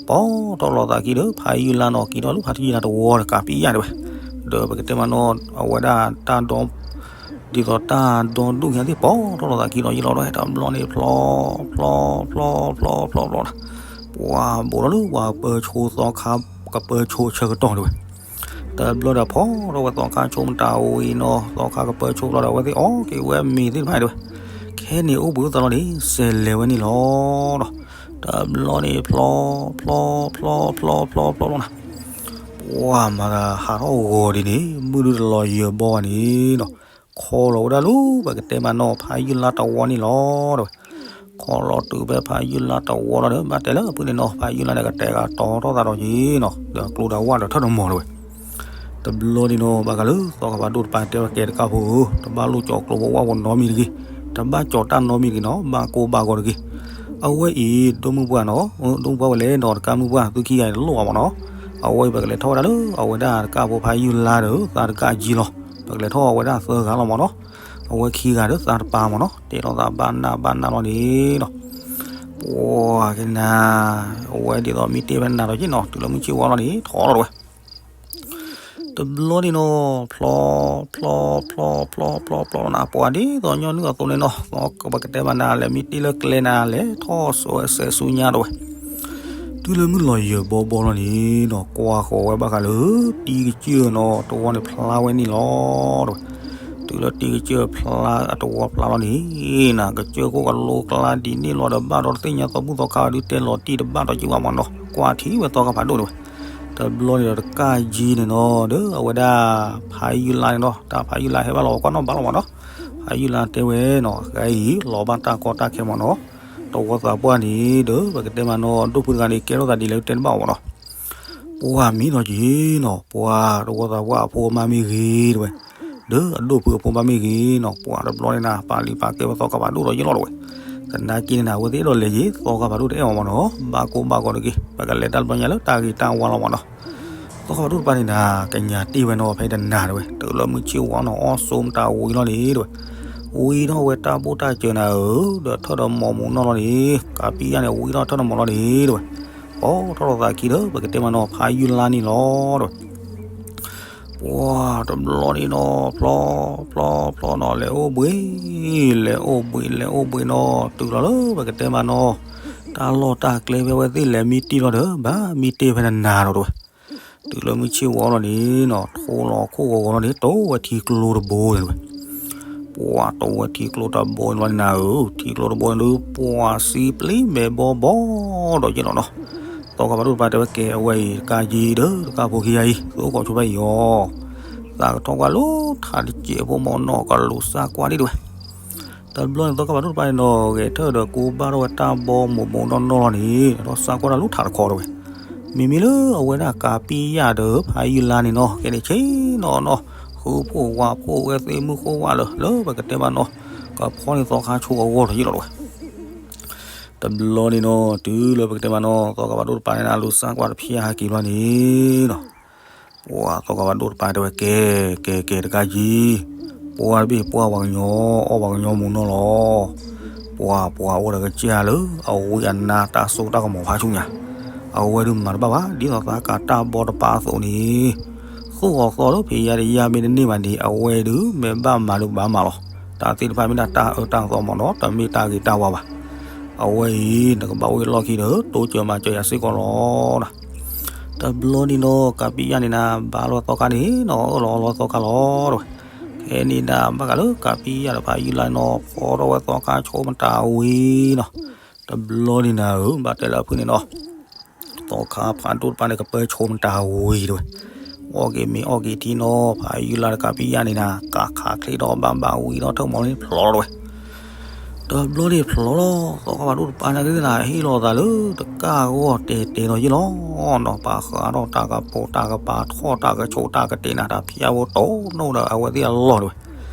ပိာ်ထီၣ်လီၤသးခံဒီး ဖးယုၢ်လါနီၤ က့ၤထီၣ်လၢဖးယုၢ်လါတဝီဒီးကးပံယၢ်တဲဝဲ. ဒီးပကတဲမၢ်နီၤ အဝဲဒၣ်တၢ်ဒီ ဒ်သိးတၢ်ဒီဒူၣ်ညါသ့ၣ် ပိာ်ထီၣ်လီၤသးခံနီၤ ယလီၤဒီးဟဲတဘျီန့ၣ် ဖျီ ဖျီ ဖျီ ဖျီ ဖျီ ဖျီ ဖျီ ပှၤဘိးထီၣ်လၢပှၤပၢဆိသီခါ ကပၢဆိဆၢကတီၢ်တဲဝဲ. တဘျီဒီးဖီထီၣ်ဝဲသီခါဆိမတၤဝံၤနီၤ သီခါကပၢဆိဘျီဒီး အဝဲသ့ၣ်အီၣ်က့ၤဝဲမ့ၤသ့ၣ်တဖၣ်တဲဝဲ. ခဲန့ၣ်အိၣ်ဘှံးအိၣ်သါလီၤန့ၣ် စဲးလဲၤဝဲန့ၣ်လီၤဒီး တဘျီန့ၣ် ဖျီ ဖျီ ဖျီ ဖျီ ဖျီ ဖျီ ဖျီလီၤနၤ. ပှၤမၤသးဟးထီၣ်ဂီၤဒ်န့ၣ် မုၢ်ဒုတလီၤယၢၤဘီဘၣ်န့ၣ်နီၤ ခီလီၤဝဲဒၣ်လၢပကတဲမၢ်နီၤ ဖးယုၢ်လါတဝီန့ၣ်လီၤတဲဝဲ. ခီလီၤတုၤဖဲဖးယုၢ်လါတဝီလီၤဒီး ဘၣ်တဲလၢအဖုၣ်န့ၣ်နီၤ ဖးယုၢ်လါန့ၣ် ကတဲာ်ကတီၤထီၣ်သးဒီးက့ၤနီၤ ဒီးကျိဒီးဝၣ်ဒီးထၢၣ်ဒီးမီၤတဲဝဲ. တဘျီန့ၣ်နီၤ ဘၣ်ဃးလၢသီခါဖးဒိၣ်တပၤတဲဝဲ ကဲတကၢ်ဖိဧၢ တဘၣ်လိၣ်ကၠီၤကျိဖိဝၣ်ဖိနီတမံၤတဂ့ၤ တဘၣ်ကၠီၤတၢ်နီတမံၤတဂ့ၤနီၤ ဘၣ်ကိၢ်ဘၣ်ဂီၤတဂ့ၤ. အဝဲအံၤ ဒိၣ်မုၢ်ပှၢ်နီၤ ဒိၣ်မုၢ်ပှၢ်ဝဲလဲၣ်နီၤ တကၢ်မုၢ်ပှၢ် သုခံဂၤအံၤတလိၣ်ဘၣ်မၢ်နီၤ. အဝဲအံၤ ပကလဲၤထီၣ်ဝဲဒၣ်လၢအဝဲဒၣ်တကၢ်ဖိဖးယုၢ်လါဒီးသးတကၢ်ကံလီၤ. ပကလဲၤထီၣ်ဝဲဒၣ်သၢဂၤလီၤမၢ်နီၤ. အဝဲခံဂၤဒီးသးတပၤမၢ်နီၤ တဲထီၣ်သးဘၣ်နၢ်ဘၣ်နၢ်လီၤန့ၣ်နီၤ. ပှၤကနၤ အဝဲဒ်သိးမံတ့ၢ်ဖဲနၤဒီးက့ၤနီၤ တုၤလၢမုၢ်ဆ့ၣ်ဝါလီၤန့ၣ် ထီၣ်လီၤတဲဝဲ. တဘျီန့ၣ်နီၤ ဖျီ ဖျီ ဖျီ ဖျီ ဖျီ ဖျီလီၤနၤ ပှၤဒ်သိးညီနုၢ်အသိးန့ၣ်နီၤ ပကတဲမးနၤ လဲၤမံတ့ၢ်လၢကျဲနၤ လဲၤထီၣ်စဲးဆူညါတဲဝဲ. တုၤလၢမုၢ်လီၤယၢၤဘီဘီလီၤန့ၣ်နီၤ ကွၢ်ဃီၤဝဲဘၣ်ဃးလၢ တံကစၢၢ်နီၤ တဝီန့ၣ်ဖျါဝဲန့ၣ်လီၤတဲဝဲ. တုၤလၢတံကစၢၢ်ဖျါအတဝီဖျါလီၤန့ၣ် နကစၢၢ်ခိၣ်ကလိကျါဒ်န့ၣ်လီၤဒီး ဘၣ်ဒီးတသ့ၣ်ညါသီဘူၣ်သီခါဒုးတဲလီၤတံၢ်တဘၣ်ဒီးက့ၤဝဲမၢ်နီၤ ကွၢ်ထံၣ်ဝဲသီခါဖးဒိၣ်တဲဝဲ. တဘျီန့ၣ်ဒီးတကၢ်ကံန့ၣ်နီၤ ဒီးအဝဲဒၣ် ဖးယုၢ်လါန့ၣ်နီၤ တၢ်ဖးယုၢ်လါဟဲဘၣ်လီၤကွၢ်နီၣ်ဘၣ်လီၤမၢ်နီၤ. ဖးယုၢ်လါတဲဝဲနီၤ အဂၤအံၤ လီၤဘၣ်တၢ်ကီတၢ်ခဲမၢ်နီၤ. တဝီသးပှၢ်န့ၣ်ဒီး ပကတဲမးနီၤ ဒိၣ်ဖုတဂၤန့ၣ် ကဲထီၣ်သးဒ်လဲၣ်လၢတဲတဘၣ်အီၤမၢ်နီၤ. ပှၤမံနီၤက့ၤနီၤ ပှၤတဝီသးပှၢ်အဖိမါမ့ၢ်ဂ့ၤတဲဝဲ ဒီးအဒိၣ်ဖုအဖိမါမ့ၢ်ဂ့ၤနီၤ ပှၤတဘျီန့ၣ်နၤ ပာ်လံပာ်ကဲဝဲသီခါဖးဒိၣ်ဒီးယလီၤတဲဝဲ. သနာ်က့န့ၣ်နၤ အဝဲသ့ၣ်အဲၣ်ဒိးလဲၤယံၤ သီခါဖးဒိၣ်တအဲၣ်အီၤမၢ်နီၤ ဘၣ်ကိၢ်ဘၣ်ဂီၤတဂ့ၤ ပကလဲၤတၢ်တဘျီညါလၢတၢ်ဂ့ၤတၢ်ဝါလီၤမၢ်နီၤ. သီခါဖးဒိၣ်တပၤန့ၣ်နၤ ကညးတ့ၢ်ဝဲနီၤဖဲတနၤတဲဝဲ တုၤလၢမုၢ်ဆ့ၣ်ဝါနီၤ အီၣ်စိမတၤဝံၤလီၤန့ၣ်တဲဝဲ ဝံထီၣ်ဝဲတၢ်ဘိၣ်တၢ်စၢၤနၤဧၢ ဒီးထၢၣ်ဒီးမီၤမူးနီၢ်လီၤန့ၣ် ကးပံယၢ်န့ၣ် ဝံထီၣ်ထၢၣ်ဒီးမီၤလီၤန့ၣ်တဲဝဲ ပိာ်ထီၣ်လီၤသးခံဒီး ပကတဲမးနီၤ ဖးယုၢ်လါန့ၣ်လီၤတဲဝဲ. ပှၤတဘျီန့ၣ်နီၤ ဖျီ ဖျီ ဖျီနီၤ လဲၤအိၣ်ဘှံး လဲၤအိၣ်ဘှံး လဲၤအိၣ်ဘှံးနီၤ တုၤလီၤလၢပကတဲမးနီၤ တၢ်လီၢ်တၢ်ကျဲဖဲဝဲသ့ၣ်လဲၤမံတ့ၢ်လီၤဒီး ဘၣ်မံတ့ၢ်ဖဲနနၤဒီးတဲဝဲ. တုၤလၢမုၢ်ဆ့ၣ်ဝါလီၤန့ၣ်နီၤ ထိလီၤခိၣ်ဂီၤဂီၤလီၤန့ၣ် တိဝဲထံကျိတဘိန့ၣ်တဲဝဲ. ပှၤတိဝဲထံကျိတဘိန့ၣ်လီၤန့ၣ်နၤဧၢ ထံကျိတဘိန့ၣ်ဒုး ပှၤစံပျံၤမဲာ်ဘီဘီဒီးယ့ၢ်လီၤနီၤ. သီခါဖးဒိၣ်တပၤတဲဝဲကဲ အဝဲအံၤ တကးယံၤဒီး တကးဖိခံဂၤအံၤ သုအိၣ်ခိးဆိဖဲအံၤအီၤ သးကထီၣ်ကွၢ်လၢထးတစဲးဖိမၢ်နီၤ ကလူၤစၢ်ကွၢ်ဒံးတဲဝဲ. တဘျီန့ၣ် သီခါဖးဒိၣ်တပၤန့ၣ်နီၤ ဂဲၤထၢၣ်ဒီးကူဘၣ်ထီၣ်ဝဲတၢ်ဘီမူးမူးနီၢ်နီၢ်လီၤန့ၣ် ဒီးစၢ်ကွၢ်တၢ်လၢထးတခီတဲဝဲ. မ့မ့ၢ်လၢအဝဲဒၣ်ကးပံယၢ်ဒီးဖးယုၢ်လါန့ၣ်နီၤ ကဲန့ၣ်ဆ့နီၤနီၤ ဃုဖှိၣ်ဝါဖှိၣ်ဝဲသ့ၣ်မုၢ်ဃိၣ်ဝါလၢ လၢပကတဲမးနီၤ ကဖီန့ၢ်သီခါဆိအဂီၢ်လီၤယ့ၢ်လီၤတဲဝဲ. တဘျီန့ၣ်နီၤ တုၤလၢပကတဲမးနီၤ သီခါဖးဒိၣ်တပၤန့ၣ် အလူၤစၢ်ကွၢ်တဖျၢၣ်ဟဲက့ၤဘျီန့ၣ်နီၤ ပှၤသီခါဖးဒိၣ်တပၤတဲဝဲကဲ ကဲ ကဲ တကးယံၤ ပှၤတဘ့ၣ်ပှၤပှၤကညီ အီၣ်ပှၤကညီမူးနီၢ်လီၤ. ပှၤ ပှၤအိၣ်ဒီးကစၢ်လၢ အဝံအနါတၢ်စိတၢ်ကမီၤဖးဆူညါ အဝဲဒုးမၤတဘၣ်ဘၣ် ဒ်သိးသးကးတၢ်ဘီတပၤအသိးန့ၣ် သူၣ်ဂီၤသီလၢဖံးယါတယါမ့ၢ်တန့ၢ်ဘၣ်န့ၣ် အဝဲဒုးမ့ၢ်ဘၣ်မၤဒုးဘၣ်မၤလီၤ. တၢ်သ့ၣ်တဖၣ်မ့ၢ်ဒၣ်တၢ်အၢတၢ်သီမၢ်နီၤ တမ့ၢ်တၢ်ဂ့ၤတၢ်ဝါဘၣ်. အဝဲအံၤ နကဘၣ်အိၣ်လီၢ်ခံဒီး တိစၢၤမၤစၢၤယၤစ့ၢ်ကီးလီၤ. တဘျီန့ၣ်နီၤ ကးပံယၢ်န့ၣ်နၤ ဘါလီၤသီခါန့ၣ်နီၤ အၢၣ်လီၤအီလီၤသီခါလီၤတဲဝဲ. ဟဲန့ၣ်ဒၣ်ဘၣ်ဃးလၢကးပံယၣ်ဒီးဖးယုၢ်လါနီၤ ဖီထီၣ်ဝဲသီခါဆိကမိၣ်တၢ်ဝံၤနီၤ, တဘျီန့ၣ်နၤဧၢ ဘၣ်တဲလၢအဖုန့ၣ်နီၤ, သီခါဖးဒိၣ်တပၤန့ၣ် ကပၢဆိကမိၣ်တၢ်ဝံၤတဲဝဲ, အီၣ်က့ၤမ့ၤအီၣ်က့ၤထံနီၤ ဖးယုၢ်လါဒီးကးပံယၣ်န့ၣ်နၤ ကးခးချ့ဒီးဘၣ်ဘၣ်ဝံၤဒီးထၢၣ်မီၤန့ၣ်ဖျိးလီၤတဲဝဲ တဘျီန့ၣ်ဖျိးလီၤ သီခါဖးဒိၣ်တပၤန့ၣ်ကသ့ၣ်နၤ ဟ့ၣ်လီၤသးလၢတကၢ်ဂီၢ်တဲာ်တဲာ်ဒီးယ့ၢ်လီၤနီၤ, ပာ်ဃာ်ထီၣ်တၢ်ကပိာ်တၢ်ကပၤထီၣ်တၢ်ကဆိးတၢ်ကတ့ၢ်နၤ တၢ်ဖံးအဝဲတိၢ်နီၣ်ဒီးအဝဲသ့ၣ်အလီၢ်တဲဝဲ,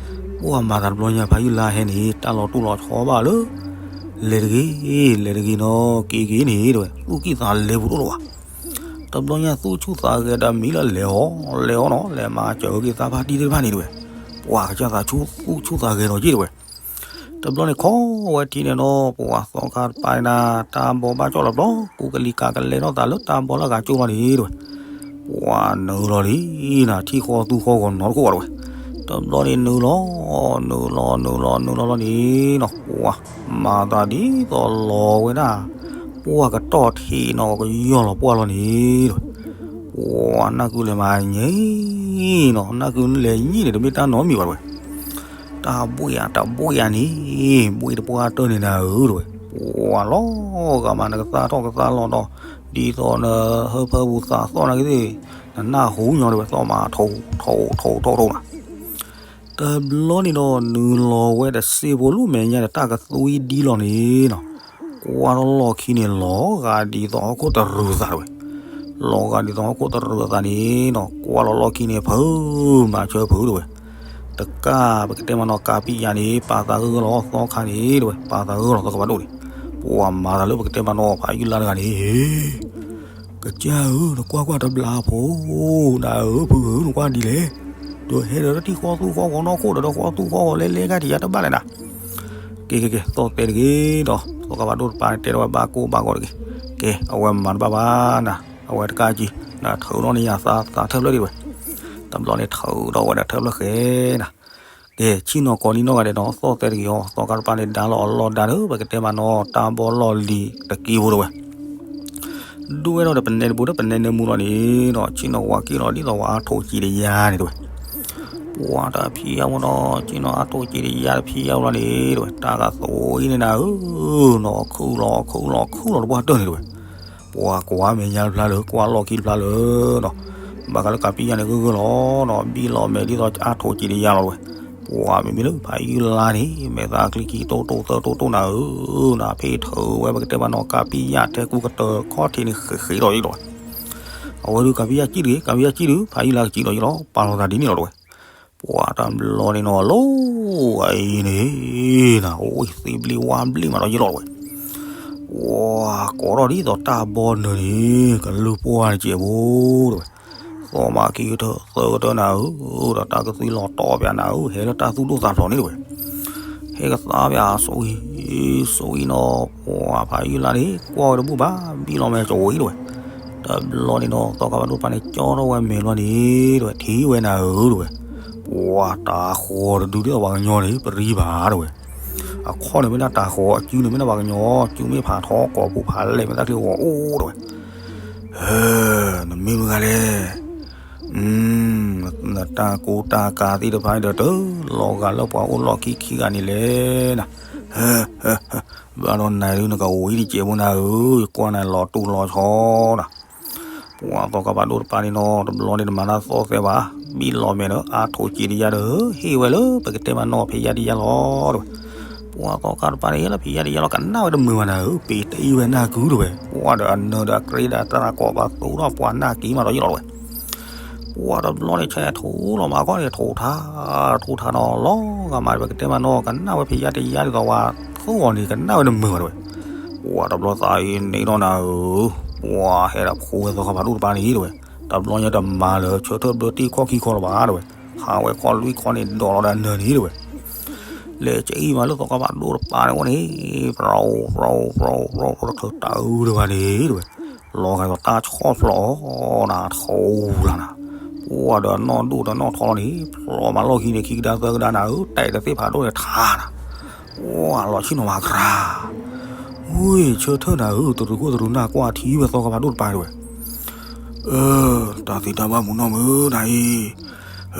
ပှၢ်မၤသးတဘျီညါဖးယုၢ်လါဟဲန့ၣ် တၢ်လီၤတူၢ်လီၤဆီဘၣ်လၢ လဲၤတဂ့ၤ လဲၤတဂ့ၤနီၤ က့ၤက့ၤန့ၣ်တဲဝဲ သူၣ်ကံၢ်သးလဲပူၤဒိၣ်လီၤဘၣ် တဘျီညါသူၣ်ဆူၣ်သးဂဲၤဒီးမံလၢလဲၤအီၤ လဲၤအီၤနီၤ လဲၤမၤစၢၤက့ၤသးဖါတံၢ်သ့ၣ်တဖၣ်န့ၣ်တဲဝဲ, ပှၢ်ကစၢ်သးဆူၣ်သူၣ်ဆူၣ်သးဂဲၤဒီးယ့ၢ်တဲဝဲ, တဘျီန့ၣ်ခီဝဲထံန့ၣ်နီၤ ပှၢ်သီခါတပၤန့ၣ်နၤ တၢ်ဘီဘၣ်ကၠီၣ်လီၤဘျီ ကူကလံၤကးကလဲၤထီၣ်သးလၢတၢ်ဘီလၢအဂၤကၠိလီၤန့ၣ်တဲဝဲ, ပှၢ်နုာ်လီၤလံနၤ ထံၣ်ဃီသူဃီဂီၤနီတခိၣ်ဘၣ်တဲဝဲ, တဘျီန့ၣ်နုာ်လီၤ နုာ်လီၤ နုာ်လီၤ နုာ်လီၤလီၤန့ၣ်နီၤ ပှၢ် မၤသးဒ်သိးလီၤဝဲဒၣ် ပှၢ်ကတီၢ်ထံးနီၤ ကယီၢ်လီၤပှၢ်လီၤန့ၣ်တဲဝဲ, ပှၢ်နၢ်ကုလဲၤမၤညံနီၤ နၢ်ကုလဲၤညံန့ၣ် တမ့ၢ်တၢ်နီတမံၤဘၣ်တဲဝဲ, တၢ်ဘှ့ၣ်ဧါ တဘှ့ၣ်ဧါန့ၣ် ဘှ့ၣ်တပှၢ်တၢၢ်န့ၣ်နၤဧၢတဲဝဲ, ပှၢ်လီၤဂာ်မး နကသါထီၣ်ကသါလီၤဒီး ဒ်သိးနဟၢဖၢပူၤသးသီၣ်နာ်က့သ့ၣ် နနၢ်ဟူညီတဲဝဲ သီၣ်မးထိးထိးထိးထိးထိးနၤ တဘျီန့ၣ်ဒီး နုာ်လီၤဝဲဒီးစ့ဖိလၢမဲာ်ညါဒီး တၢ်ကသွံဒ်လီၤန့ၣ်နီၤ, ကွၢ်ထီၣ်လီၢ်ခံန့ၣ် လီၤဂာ်ဒ်သိးဟီၣ်ခိၣ်တရူးသးတဲဝဲ, လီၤဂာ်ဒ်သိးဟီၣ်ခိၣ်တရူးအသးန့ၣ်နီၤ, ကွၢ်လီၤလီၢ်ခံန့ၣ် ဖုမၤဆၢဖုတဲဝဲ, တကးပကတဲမးနီၤ ကးပံယၣ်န့ၣ် ပာ်သးဂၢၢ်ဂၢၢ်လီၤ သီခါန့ၣ်တဲဝဲ, ပာ်သးဂၢၢ်လီၤ သီခါဖးဒိၣ်န့ၣ်, ပှၤမၤသးလၢပကတဲမးနီၤ ဖးယုၢ်လါတဂၤန့ၣ် ကစၢ်ဧၢ နကွၢ်ကွၢ်တဘျီဖိ, နၤဧၢ ဖုဧၢ နကွၢ်ဒ်လဲၣ်, ဒီးဟဲဒီးတၢ်ထံၣ်ဃီသူဃီဂီၤနီၢ်ခိၣ်ဒီး ဒီးဃီသူဃီဂီၤလဲၤလဲၤဂၤဒံးယါတဘၣ်လဲၣ်နၤ, ကဲကဲကဲ သီၣ်သဲတဂ့ၤဒီး သီခါဖးဒိၣ်တပၤန့ၣ် တဲထီၣ်ဝဲဘၣ်ကိၢ်ဘၣ်ဂီၤတဂ့ၤ, ကဲ အဝဲမၤတဘၣ်ဘၣ်နၤ, အဝဲတကးကံၤ နထုးထီၣ်န့ၢ်ယၤသး သးထၢၣ်ဖျၢၣ်ဒံးဝဲ, တဘျီန့ၣ်ထုးထီၣ်ဝဲဒီးထၢၣ်ဖျၢၣ်ဃဲနၤ ကဲ ဆ့ၣ်နီၤကိးနံၣ်နီၢ်ဂၤဒဲးနီၤ သီၣ်သဲတဂ့ၤအီၤ သီခါတပၤန့ၣ် ဒါလီၤအလီၢ်ဒါဒီး ပကတဲမးနီၤ တၢ်ဘီလီၢ်လံၤတက့ၢ်ဖိတဲဝဲ, ဒိၣ်ဝဲဒီးပနဲတပူၤဒီးပနဲနၢမူလီၤန့ၣ်ဒီး ဆ့ၣ်နီၤဝၤက့ၢ်လီၤဒ်သိးဝဲအါထိးကံၤတယါန့ၣ်တဲဝဲ, ပှၤတဖံးအါမးဒီး ဆ့ၣ်နီၤအါထိးကံၤတယါတဖံးအါလီၤန့ၣ်တဲဝဲ တၢ်ကသွံန့ၣ်နၤဧၢ, နီၤခုၣ်လီၤခုၣ်လီၤခုၣ်လီၤတပှၢ်တၢၢ်န့ၣ်တဲဝဲ ပှၤကွၢ်မဲာ်ညါတဖျါလၢ ကွၢ်လီၢ်ခံတဖျါလၢဒီး ဘၣ်ဃးလၢကးပံယၣ်န့ၣ်ဂၢၢ်ဂၢၢ်လီၤဒီး ဘံၣ်လီၤမဲာ်ဒ်သိးအါထိးကံၤတယါလီၤတဲဝဲ, ပှၤမ့မ့ၢ်လၢဖးယုၢ်လါန့ၣ် မဲာ်သၣ်ချံခံတိၢ်တိၢ်သၢတိၢ်တိၢ်နၤဧၢ, နဖ့ထုးဝဲပကတဲမးနီၤ ကးပံယၣ်ထဲကူကတၢၢ်ခီၣ်ထံးန့ၣ်ဃ့ဃ့ဒီးယ့ၢ်လီၤဝဲ, အဝဲဒုးကးပံယၣ်ကံၣ်တဂ့ၤ ကးပံယၣ်ကံၣ်ဒုး ဖးယုၢ်လါကစံးဒီးယ့ၢ်လီၤ ပာ်လီၤသးဒ်န့ၣ်လီၤတဲဝဲ ပှၤတဘျီန့ၣ်နီၤ လီၤဂာ်အံၤန့ၣ် နၤ အိၣ်သံဘျံးဝါဘျံးမးဒီးယ့ၢ်လီၤတဲဝဲ, ပှၤကိးထီၣ်ဒ်သိးတၢ်ဘီနၢၤန့ၣ် ကလုၢ်ပှၢ်န့ၣ်စဲးဖိတဲဝဲ, သီၣ်မးခံကတၢၢ်သၢကတၢၢ်နၤဧၢ, ဒီးတၢ်ကသွံလီၤတီၢ်ပၠးနၤဧၢ, ဟဲလၢတၢ်သူၣ်ဒိၣ်သးဖျိးန့ၣ်တဲဝဲ ဟဲကသါပၠး စိၤအံၤ စိၤအံၤနီၤ, ပှၤဖးယုၢ်လါန့ၣ် ကွၢ်ဝဲတဘူၣ်ဘၣ် ဘံၣ်လီၤမဲာ်စိၤအံၤတဲဝဲ, တဘျီန့ၣ်နီၤ သီခါဖးဒိၣ်တပၤန့ၣ် ကၠီထီၣ်ဝဲမဲာ်လီၤန့ၣ်တဲဝဲ ထံၣ်ဝဲနၤဧၢတဲဝဲ, ပှၤတၤဃီၤတဒုဒ်သိးပှၤကညီန့ၣ် ပရံဘၣ်တဲဝဲ, အခီၣ်န့ၣ်မ့ၢ်ဒၣ်တၤဃီၤ အစုန့ၣ်မ့ၢ်ဒၣ်ပှၤကညီ စုမ့ၢ်ဖးထီကိာ်ပူၤဖးလဲၢ် မဲာ်သၣ်ချံဂီၤအိၣ်တဲဝဲ နမ့ၢ်မတၤတဂၤလဲၣ်, နတၢ်ကူတၢ်ကၤသ့ၣ်တဖၣ်ဒီး တလီၤဂာ်လၢပှၤအိၣ်လီၢ်ခံခံဂၤန့ၣ်လဲၣ်နၤ, ဘၣ်ဒီးနၤဒုးနကအိၣ်အံၤတစဲးဖိနၤဧၢ, ယကွၢ်နၤလီၤတူၢ်လီၤဆီနၤ, ပှၤသီခါဖးဒိၣ်တပၤန့ၣ်နီၤ တဘျီန့ၣ်တမၤတၢ်သီၣ်သဲဘၣ်, ဘံၣ်လီၤမဲာ်ဒီး အါထိးကံၤတယါဒီး ဟ့ၣ်ဝဲလၢပကတဲမးနီၤ ဖံးယါတယါလီၤတဲဝဲ ပှၤသီခါတပၤန့ၣ် ဟ့ၣ်လၢဖံးယါတယါလီၤ ကနၣ်ဝဲတမုာ်ဘၣ်နၤဧၢ, ပ့ၤတအံၤဝဲနၢ်ကုတဲဝဲ, ပှၤဒီးအနၢၤဒီးအကြ့ဒီးတၢ်သးကိးပသူဒီးပှၤနၢ်က့ၤမးဒီးယ့ၢ်လီၤတဲဝဲ, ပှၤတဘျီန့ၣ် ဆဲးထူလီၤမးခီန့ၣ် ထူးထါ ထူးထါနီၤ လီၤဂာ်မး ပကတဲမးနီၤ ကနၣ်ဝဲဖံးယါတယါဒ်သိးဝဲ သူအီၤန့ၣ် ကနၣ်ဝဲတမုာ်ဘၣ်တဲဝဲ, ပှၤတဘျီသးအံၤန့ၣ်ဒီးနၤဧၢ, ပှၤဟဲဒီးဖိဝဲသီခါဖးဒိၣ်တပၤန့ၣ်တဲဝဲ, တဘျီညါတမၤလၢဆၢထၢၣ်ဘျၢတံၢ်ခီၣ်ခံခီလၢၤဘၣ်တဲဝဲ, ဟးဝဲခီၣ်လွံၢ်ခီန့ၣ် ဒိးလီၤဒီးအနၢၤန့ၣ်တဲဝဲ လဲၤကအံၤမးလၢသီခါဖးဒိၣ်တပၤန့ၣ်အဃိန့ၣ် ပြီၤ ပြီၤ ပြီၤ ပြီၤ တချုးတၢ်အုးတဂၤန့ၣ်တဲဝဲ, လီၤဂာ်ဒီးတၢ်ဆီၣ်ဖျိးအီၤနၤ ထီလၢ်နၤ, ပှၤဒီးနီၢ်ဒိၣ်ဒီးနီၢ်ထီလီၤန့ၣ် ဖျိးမးလီၢ်ခံန့ၣ် ခံကဒါသၢကဒါနၤဧၢ, တဲတသ့ၣ်ဖးဒိၣ်န့ၣ်ထါနၤ, ပှၤလီၤဆ့ၣ်နီၤမၤကြၤ ဝ့ၢ် ဆၢထၢၣ်နၤဧၢ, တရူးခိၣ်တရူးနၢ်ကွၢ်ထံဝဲသီခါဖးဒိၣ်တပၤတဲဝဲ, အၢ တၢ်သ့တၢ်ဘၣ်မုာ်နီၢ်မုာ်နၤအံၤ, ပှ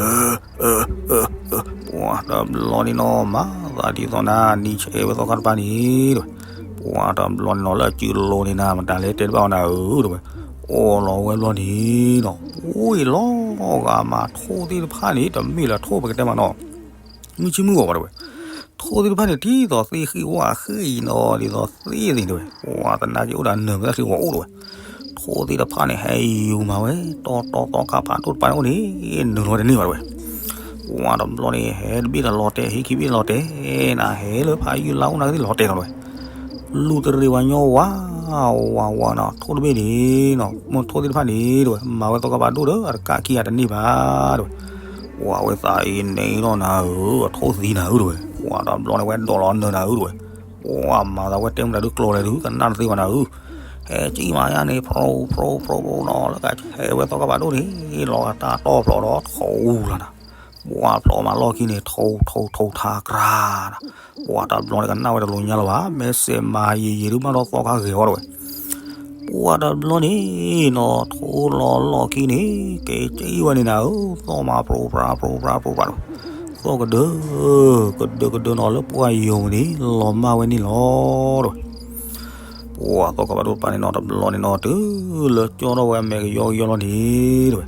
ၤတဘျီန့ၣ်နီၤ မၤသးဒ်သိးနၤ နံၤဆဲးဝဲသီခါတပၤန့ၣ်တဝဲ, ပှၤတဘျီန့ၣ်နီၤ လၢအစုလိၤန့ၣ်နၤ မတၤလဲၣ်တဲတဘၣ်အီၤနၤဧၢတဝဲ, အိၣ်လီၤဝဲဘျီန့ၣ်နီၤ ပှ့ၤလီၤဂာ်မး ထိၣ်သ့ၣ်တဖၣ်န့ၣ် တမ့ၢ်လၢထိၣ်ပကတဲမးနီၤ မုၢ်ဆ့ၣ်မုၢ်ဂီၤဘၣ်တဝဲ, ထိၣ်သ့ၣ်တဖၣ်န့ၣ် ဒ်သိးသ့ၣ်ဃံဝၣ်ဃံနီၤ ဒ်သိးသ့ၣ်သ့ၣ်တဝဲ, ပှၤသနာ်က့အိၣ်ဒီးနၢၤမ့ၢ်သၣ်ချံဂီၤအိၣ်တဝဲ, ထိၣ်သ့ၣ်တဖၣ်န့ၣ် ဟဲယူၤမၤဝဲ တီတီသီခါဖးဒိၣ်တပၤန့ၣ်အိၣ်န့ၣ် နုာ်လီၤတန့ၢ်ဘၣ်တဝဲ, ပှၤတဘျီန့ၣ် ဟဲတဘ့ၣ်ဒီးလီၤတဲာ် ဟံးခံဘ့ၣ်လီၤတဲာ်, နဟဲလၢဖးယုၢ်လါအိၣ်နာ်က့သ့ၣ်လီၤတဲာ်လီၤတဝဲ လူၢ်တရံးဝဲညီဝါ ဝါဝါနီၤ ထိၣ်တဘ့ၣ်န့ၣ်နီၤ မ့ၢ်ထိၣ်သ့ၣ်တဖၣ်န့ၣ်တဝဲ မၤဝဲသီခါဖးဒိၣ်ဒီး အတကးခံဂၤတန့ၢ်ဘၣ်တဝဲ, ပှၤဝဲသးအံၤန့ၣ်နီၤနၤဧၢ အထိၣ်သံနၤဧၢတဝဲ, ပှၤတဘျီန့ၣ်ဝဲဒိးလီၤနၢၤနၤဧၢတဝဲ, ပှၤမၤသးဝဲတဲမတၤဒုးကျိၤလဲၣ်ဒုး ကနၣ်တသ့ဘၣ်နၤဧၢ, ဟဲကံၣ်မၤယါန့ၣ် ဖြိဖြိဖြိနီၤ လၢကဟဲဝဲသီခါဖးဒိၣ်န့ၣ် လီၤဂာ်တၢ်တီၢ်ဖျိးဒီးထိၣ်လီၤနၤ ပှၤဖျိးမးလီၢ်ခံန့ၣ် ထိထိထိထါကြၤနၤ, ပှၤတဘျီန့ၣ်ကနၣ်ဝဲတလိၤညါလၢၤဘၣ် မ့ၢ်စဲးမၤယံာ်ယံာ်ဒုးဘၣ်ဒီးသီခါဂဲၤဝီတဝဲ, ပှၤတဘျီန့ၣ်နီၤ ထိၣ်လီၤလီၢ်ခံန့ၣ် ကဲကံၣ်ဝဲန့ၣ်နၤဧၢ သီၣ်မးပြိပြါပြိပြါပြိပြါတဝဲ, သီၣ်ကဒၢ ကဒၢကဒၢနီၤလၢပှၢ်ယိာ်န့ၣ် လီၤမၢ်ဝဲန့ၣ်လီၤတဝဲ ပှၤသီခါဖးဒိၣ်တပၤန့ၣ်နီၤ တဘျီန့ၣ်နီၤ တုၤလၢကၠီထီၣ်ဝဲအမဲာ်ကယီကယီလီၤန့ၣ်တဝဲ,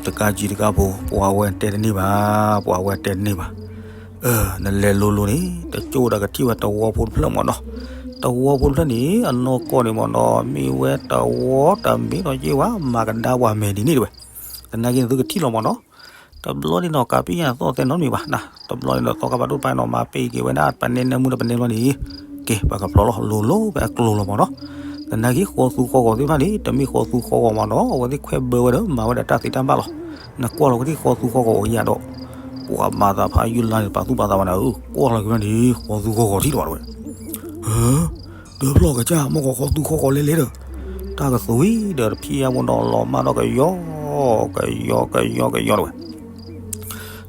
တကးကံတကးဖိ ပှၤဝဲတဲတန့ၢ်ဘၣ် ပှၤဝဲတဲတန့ၢ်ဘၣ်, နလဲၤလိၤလိၤန့ၣ် တကၠိဒီးကထံၣ်ဝဲတဝီဖိတဖျၢၣ်မ့ၢ်နီၤ, တဝီဖိတဖျၢၣ်န့ၣ် အနီၢ်ကီၢ်န့ၣ်မ့ၢ်နီၤ မ့ၢ်ဝဲတဝီတမ့ၢ်နီၤက့ဝဲ မၤကဒါပှၤမဲာ်ဒ်န့ၣ်တဝဲ, သနာ်က့န့ၣ်သုကထံၣ်လီၤမ့ၢ်နီၤ တဘျီန့ၣ်နီၤ ကးပံယါသီၣ်သဲနီတမံၤဘၣ်နၤ, တဘျီန့ၣ်ဒီးသီခါဖးဒိၣ်တပၤနီၤ မၤပ့ၤက့ၤဝဲဒၣ်ပနဲနၢမူဒီးပနဲဘျီန့ၣ်, ကဲ ပကဖျိးလီၤ လိၤလိၤဖဲအကျိၤလီၤမ့ၢ်နီၤ, သနာ်က့ဃီသူဃီဂီၤသ့ၣ်တဖၣ်န့ၣ် တမ့ၢ်ဃီသူဃီဂီၤမ့ၢ်နီၤ အဝဲသ့ၣ်ခွဲးဘၢဝဲဒီးမၤဝဲဒီးတၢ်သ့တၢ်ဘၣ်လီၤ, နကွၢ်လီၤဝဲသ့ၣ်ဃီသူဃီဂီၤအိၣ်ယၤဒီး, ပှၤမၤသးဖးယုၢ်လါန့ၣ် ပာ်သူၣ်ပာ်သးဝဲနၤဧၢ ကွၢ်လီၤက့ၤဝဲန့ၣ် ဃီသူဃီဂီၤထံၣ်လီၤဘၣ်တဝဲ ဒၢဖျီၣ်ကစၢ် မ့ၢ်ကီးဃီသူဃီဂီၤလဲၤလဲၤဒီး, တၢ်ကသွံဒီးတဖံးယါဖိဒီးလီၤမၢ်ဒီးကယီ, ကယီကယီကယီတဝဲ,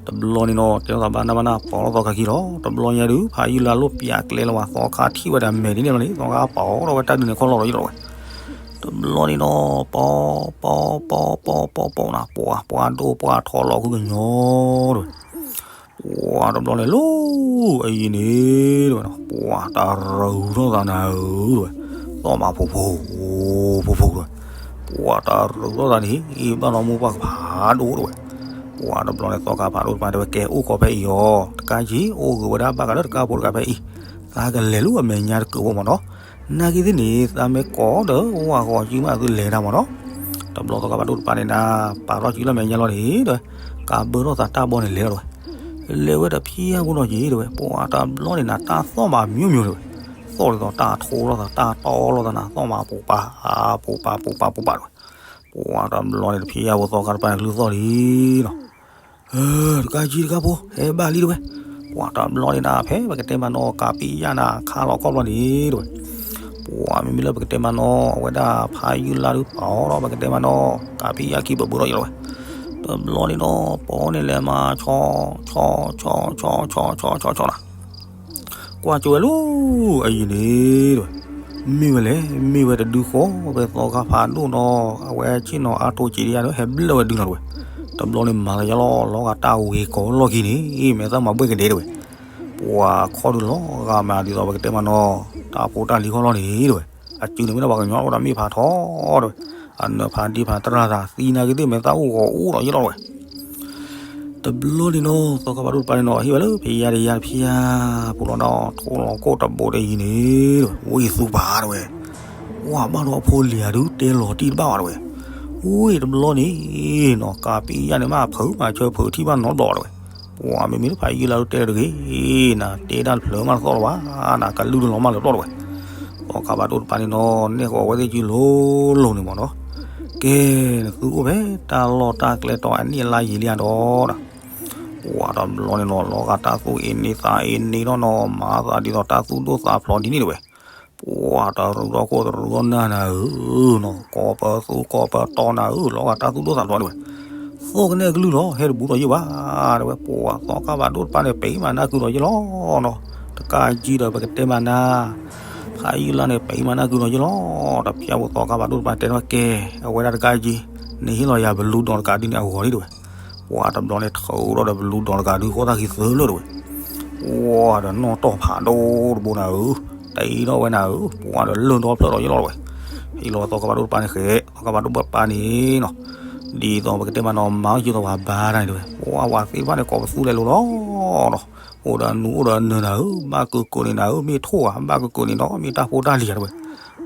တဘျီန့ၣ်နီၤ တဲလိာ်သးဘၣ်နၢ်ဘၣ်နၢ် ပိာ်ထီၣ်သီခါခံလီၤ, တဘျီညါဒုး ဖးယုၢ်လါလိၣ်ပၠးကျဲလၢၤဝဲ သီခါထံၣ်ဝဲဒၣ်မဲာ်ဒ်န့ၣ်လီၤန့ၣ် သီခါပိာ်ထီၣ်ဝဲတၢ်ဒုးန့ၣ်ခီၣ်လီၤလီၤယံလီၤဝဲ, တဘျီန့ၣ်နီၤ ပိာ်ပိာ်ပိာ်ပိာ်ပိာ်ပိာ်နၤ ပှၤပှၤဒိၣ်ပှၤထီလီၤခုကညီတဝဲ ပှၤတဘျီန့ၣ်လီၤ အံၤန့ၣ်တဝဲနီၤ ပှၤတၢ်ရူၤထီၣ်သးနၤဧၢတဝဲ, သီၣ်မးဖိဖိ ဖိဖိတဝဲ, ပှၤတၢ်ရူၤထီၣ်သးန့ၣ် အံၤဘၣ်နီၢ်မိၢ်ပှၢ်ကဖးဒိၣ်တဝဲ, ပှၤတဘျီန့ၣ်သီခါဖးဒိၣ်တပၤတဲဝဲ ကဲအိၣ်ကီးဖဲအံၤအီၤ တကးယံၤ အိၣ်ဂ့ၤဝဲဒၣ်ဘၣ်ဃးလၢတကးဖိတကးဖဲအံၤ, သးကလဲၤလၢအမဲာ်ညါတကၢးဖိမ့ၢ်နီၤ, နာ်က့သ့ၣ်န့ၣ် သးမ့ၢ်ကိးဒီးဝၣ်ဃီၤစုမးသုလဲၤတၢ်မ့ၢ်နီၤ, တဘျီသီခါဖးဒိၣ်တပၤန့ၣ်နၤ ပာ်ထီၣ်စုလၢမဲာ်ညါလီၤန့ၣ်တဝဲ, ကးဘၢထီၣ်သးတၢ်ဘီန့ၣ်လဲၤလီၤတဝဲ, လဲၤဝဲတဖံးယါဖိနီၤက့ၤတဝဲ ပှၤတဘျီန့ၣ်နၤ တၢ်သီၣ်မးမျိုးမျိုးတဝဲ, သီၣ်ဒ်သိးတၢ်ထိလီၤသး တၢ်တီလီၤသးနၤ သီၣ်မးပူၤပာ် ပူၤပာ်ပူၤပာ်ပူၤပာ်တဝဲ, ပှၤတဘျီန့ၣ်တဖံးယါဖိသီခါတပၤန့ၣ်ကလုၢ်သီၣ်လံနီၤ တကးကံတကးဖိ ဟဲဘၣ်လံတဝဲ, ပှၤတဘျီန့ၣ်နၤ ဖဲပကတဲမးနီၤ ကးပံယါနၤ ခါလီၤခီၣ်ဘျီန့ၣ်တဝဲ, ပှၤမ့မ့ၢ်လၢပကတဲမးနီၤ အဝဲဒၣ်ဖးယုၢ်လါဒုးပာ်အီၤဒီး ပကတဲမးနီၤ ကးပံယါခံဘၢဘၢလီၤယလီၤဝဲ, တဘျီန့ၣ်နီၤ ပိာ်န့ၣ်လဲၤမၤဆီ ဆီ ဆီ ဆီ ဆီ ဆီ ဆီ ဆီ နၤ ကွၢ်ကၠိဝဲလီၤ အံၤန့ၣ်တဝဲ, မ့ၢ်ဝဲလဲၣ် မ့ၢ်ဝဲတဒုဃီ ဖဲသီခါဖးဒိၣ်နီၤ အဝဲဆ့ၣ်နီၤအါတိစ့ဒံးယါဒီး ဟဲဘျၢၣ်ဝဲဒုနီၤတဝဲ, တဘျီန့ၣ်မၤလီၤယလီၤ လီၤဂာ်တၢ်ဝ့ၤကိးလီၢ်ခံန့ၣ် မဲာ်သၣ်မၤဘှဲၣ်ကဒဲတဝဲ, ပှၤခီၣ်ဒုးလီၤဂာ်မးဒ်သိးပကတဲမးနီၤ တၢ်ဖိတၢ်လံၤခီၣ်လီၢ်န့ၣ်တဝဲ, အစုန့ၣ်မ့ၢ်ဒၣ်ပှၤကညီအိၣ်ဒီးမ့ၢ်ဖးထီတဝဲ, အနၢၤဖးဒံဖးတရၣ်သးသံနာ်က့သ့ၣ် မဲာ်သၣ်အိၣ်ဂီၤအိၣ်ဒီးယလီၤတဝဲ တဘျီန့ၣ်နီၤ သီခါဖးဒိၣ်တပၤန့ၣ်နီၤ ဟ့ၣ်ဝဲလၢဖံးယါတယါတဖံးယါဖိလီၤနီၤ ထိၣ်လီၤကိၣ်တဘိးတယံၤန့ၣ်တဝဲ ဝံၢ်သူပာ်တဝဲ, ပှၤဘၣ်ဒီးအဖိလံၤဧါဒုးတဲလီၤတံၢ်တဘၣ်ဘၣ်တဝဲ, ဝံၢ်တဘျီန့ၣ်နီၤ ကးပံယါန့ၣ်မးဖုးမၤဆၢဖုးထံၣ်ဘၣ်နီတဘျီဘၣ်တဝဲ, ပှၤမ့မ့ၢ်လၢဖးယံာ်လါဒုးတဲတဂ့ၤ, နတဲတၢ်တဖျၢၣ်မးတသီၣ်လၢၤဘၣ်, နကလုၢ်တလီၤမးလၢၤပျီတဝဲ, သီခါဖးဒိၣ်တပၤန့ၣ်နီၤ နဲၣ်ဃီၤဝဲသ့ၣ်စုလိၤလိၤန့ၣ်မ့ၢ်နီၤ ကဲ နသုအိၣ်ဖဲတၢ်လီၢ်တၢ်ကျဲတီၤအနံၣ်အလါယံာ်လံဧါဒီး, ပှၤတဘျီန့ၣ်နီၤ လီၤဂာ်တၢ်သူၣ်အ့န့သးအ့န့ထီၣ်နီၤ မၤသးဒ်သိးတၢ်သူၣ်ဒိၣ်သးဖျိးဒ်န့ၣ်တဝဲ, ပှၤတရူးထီၣ်ခိၣ်တရူးထီၣ်နၢ်နၤဧၢနီၤ ကိးပသူကိးပတီနၤဧၢ လီၤဂာ်တၢ်သူၣ်ဒိၣ်သးဖျိးဒ်ဝဲ, သီၣ်ကနဲၣ်ကလုၢ်လီၤ ဟဲတဘူးဒီးယဘၣ်တဝဲ, ပှၤသီခါဖးဒိၣ်တပၤန့ၣ် ပံမၤနၢ်ကုဒီးယလီၤနီၤ, တကးကံဒီးပကတဲမၤနၤ ဖးယံာ်လါန့ၣ် ပံမၤနၢ်ကုဒီးယလီၤ, တဖျၢၣ်ဖိသီခါဖးဒိၣ်တပၤတဲထီၣ်ကဲ, အဝဲဒၣ်တကးကံ, နဟ့ၣ်လီၤယၤဘလူဒီးတကးဒ်န့ၣ်အဂီၢ်လံတဝဲ, ပှၤတဘျီန့ၣ်ထုးထီၣ်ဒီးပလူဒီးတဂၤဒုးဃိသၣ်ခံသၢလၢာ်တဝဲ, ပှၤဒီးနီၣ်တီၢ်ဖးဒိၣ်တဘိနၤဧၢ, တအံၤဒီးဝဲနၤဧၢ, ပှၤဒီးလၢၢ်ဒီဖျၢၣ်ဒီးယလီၤတဝဲ, ဟံးလီၤသီခါဘၣ်ဒိၣ်တပၤန့ၣ်ဃဲ, သီခါဘၣ်ဒိၣ်တပၤန့ၣ်နီၤ, ဒ်သိးပကတဲမးနီၤ မၤအီၣ်ယုၢ်သီပှၤဘါတၢ်န့ၣ်တဝဲ, ပှၤဝဲသ့ၣ်တဖၣ်န့ၣ် ကိးပသူလဲၤလိၤလီၤနီၤ, အိၣ်ဒီးနူအိၣ်ဒီးနၢၤနၤဧၢ, ဘၣ်ကကၢၤန့ၣ်နၤဧၢ, မ့ၢ်ထိၣ်ဧါ, ဘၣ်ကကၢၤန့ၣ်နီၤ မ့ၢ်တၢ်ဖိတၢ်လံၤဧါတဝဲ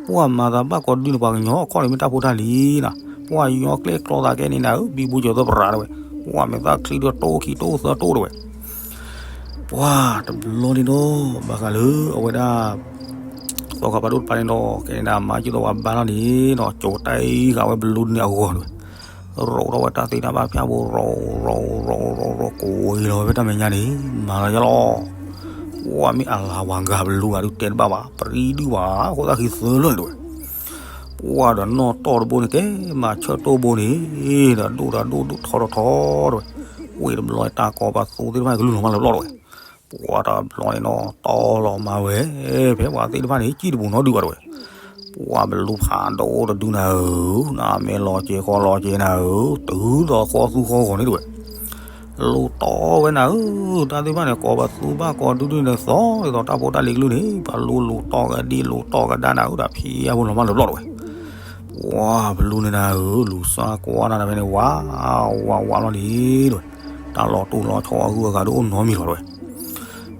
ပှၤမၤသးဘၣ်ကီးဒုန့ၣ် ပှၤကညီအခီၣ်န့ၣ်မ့ၢ်တၢ်ဖိတၢ်လံၤနၤ, ပှၤညီကျဲကျီသးကဲန့ၣ်နၤဧၢ, ဘံဘူကၠီၤသၢပရၤတဝဲ, ပှၤမဲာ်သၣ်ချံဒီးတိၢ်ခံတိၢ်သၢတိၢ်တဝဲ, ပှၤတဘျီန့ၣ်ဒီး ဘၣ်ဃးလၢအဝဲဒၣ် သီခါဘၣ်ဒိၣ်တပၤန့ၣ်ဒီး ကဲန့ၣ်ဒၣ် မၤကၠိသီပှၤဘါလီၤန့ၣ်ဒီး ကၠိတၢ်အံၤဃာ်ဝဲဘလူန့ၣ်အဂီၢ်တဝဲ, ရိးထီၣ်ဝဲတၢ်သ့တၢ်ဘၣ်ဖၠၣ်ဘိ ရိးရိးရိးရိးရိး ကိးဝဲလီၤဝဲတၢ်မဲာ်ညါန့ၣ် မၤလီၤယလီၤ ပှၤမ့ၢ်အလၤဝၤဂၤဘလူဂၤဒုးတဲတဘၣ်ဘၣ် ပရံဒုးဘၣ် ဃိသၣ်ဃံသၢလၢာ်န့ၣ်တဝဲ, ပှၤဒီးနီၣ်တီၢ်တဘိန့ၣ် ကဲမၤဆၢၣ်တိၢ်ဘိန့ၣ် ဒီးဒိၣ်ဒီးဒိၣ်ထီထီထီတဝဲ, ဝံၤတဘျီတၢ်ကီပသူသ့ၣ်တဖၣ်ကလုၢ်လီၤမၢ်လၢပျီၢ်တဝဲ, ပှၤတဘျီန့ၣ်နီၤ တီလီၤမၢ်ဝဲ, ဖဲပှၤသ့ၣ်တဖၣ်န့ၣ် ကံၣ်တပူၤနီတဒုဘၣ်တဝဲ, ပှၤဘလူဖးဒိၣ်တဒုနၤဧၢ, နမ့ၢ်လီၤက့ၤဃီလီၤက့ၤနၤဧၢ, တုၤဒီးဃီသူဃီဂီၤန့ၣ်တဝဲ လူၤတီၢ်ဝဲနၤဧၢ, တၢ်သ့ၣ်တဖၣ်န့ၣ် ကိးပသူဘၣ်ကီးဒုဒုန့ၣ်သီ ဒ်သိးတၢ်ဖိတၢ်လံၤကလုၢ်န့ၣ် ပလူၤတီၢ်ကဒံလူၤတီၢ်ကဒါနၤဧၢ တၢ်ဖံးအါဖိလီၤမၢ်လၢပျီၢ်တဝဲ, ပှၤဘလူန့ၣ်နၤဧၢ, လူၤစၢ်ကွၢ်နၤဖဲန့ၣ် ဝး ဝးဝးလီၤန့ၣ်တဝဲ, တၢ်လီၤတိၢ်လီၤဆီအဂုၤအဂၤဒုးအိၣ်နီတမံၤလီၤတဝဲ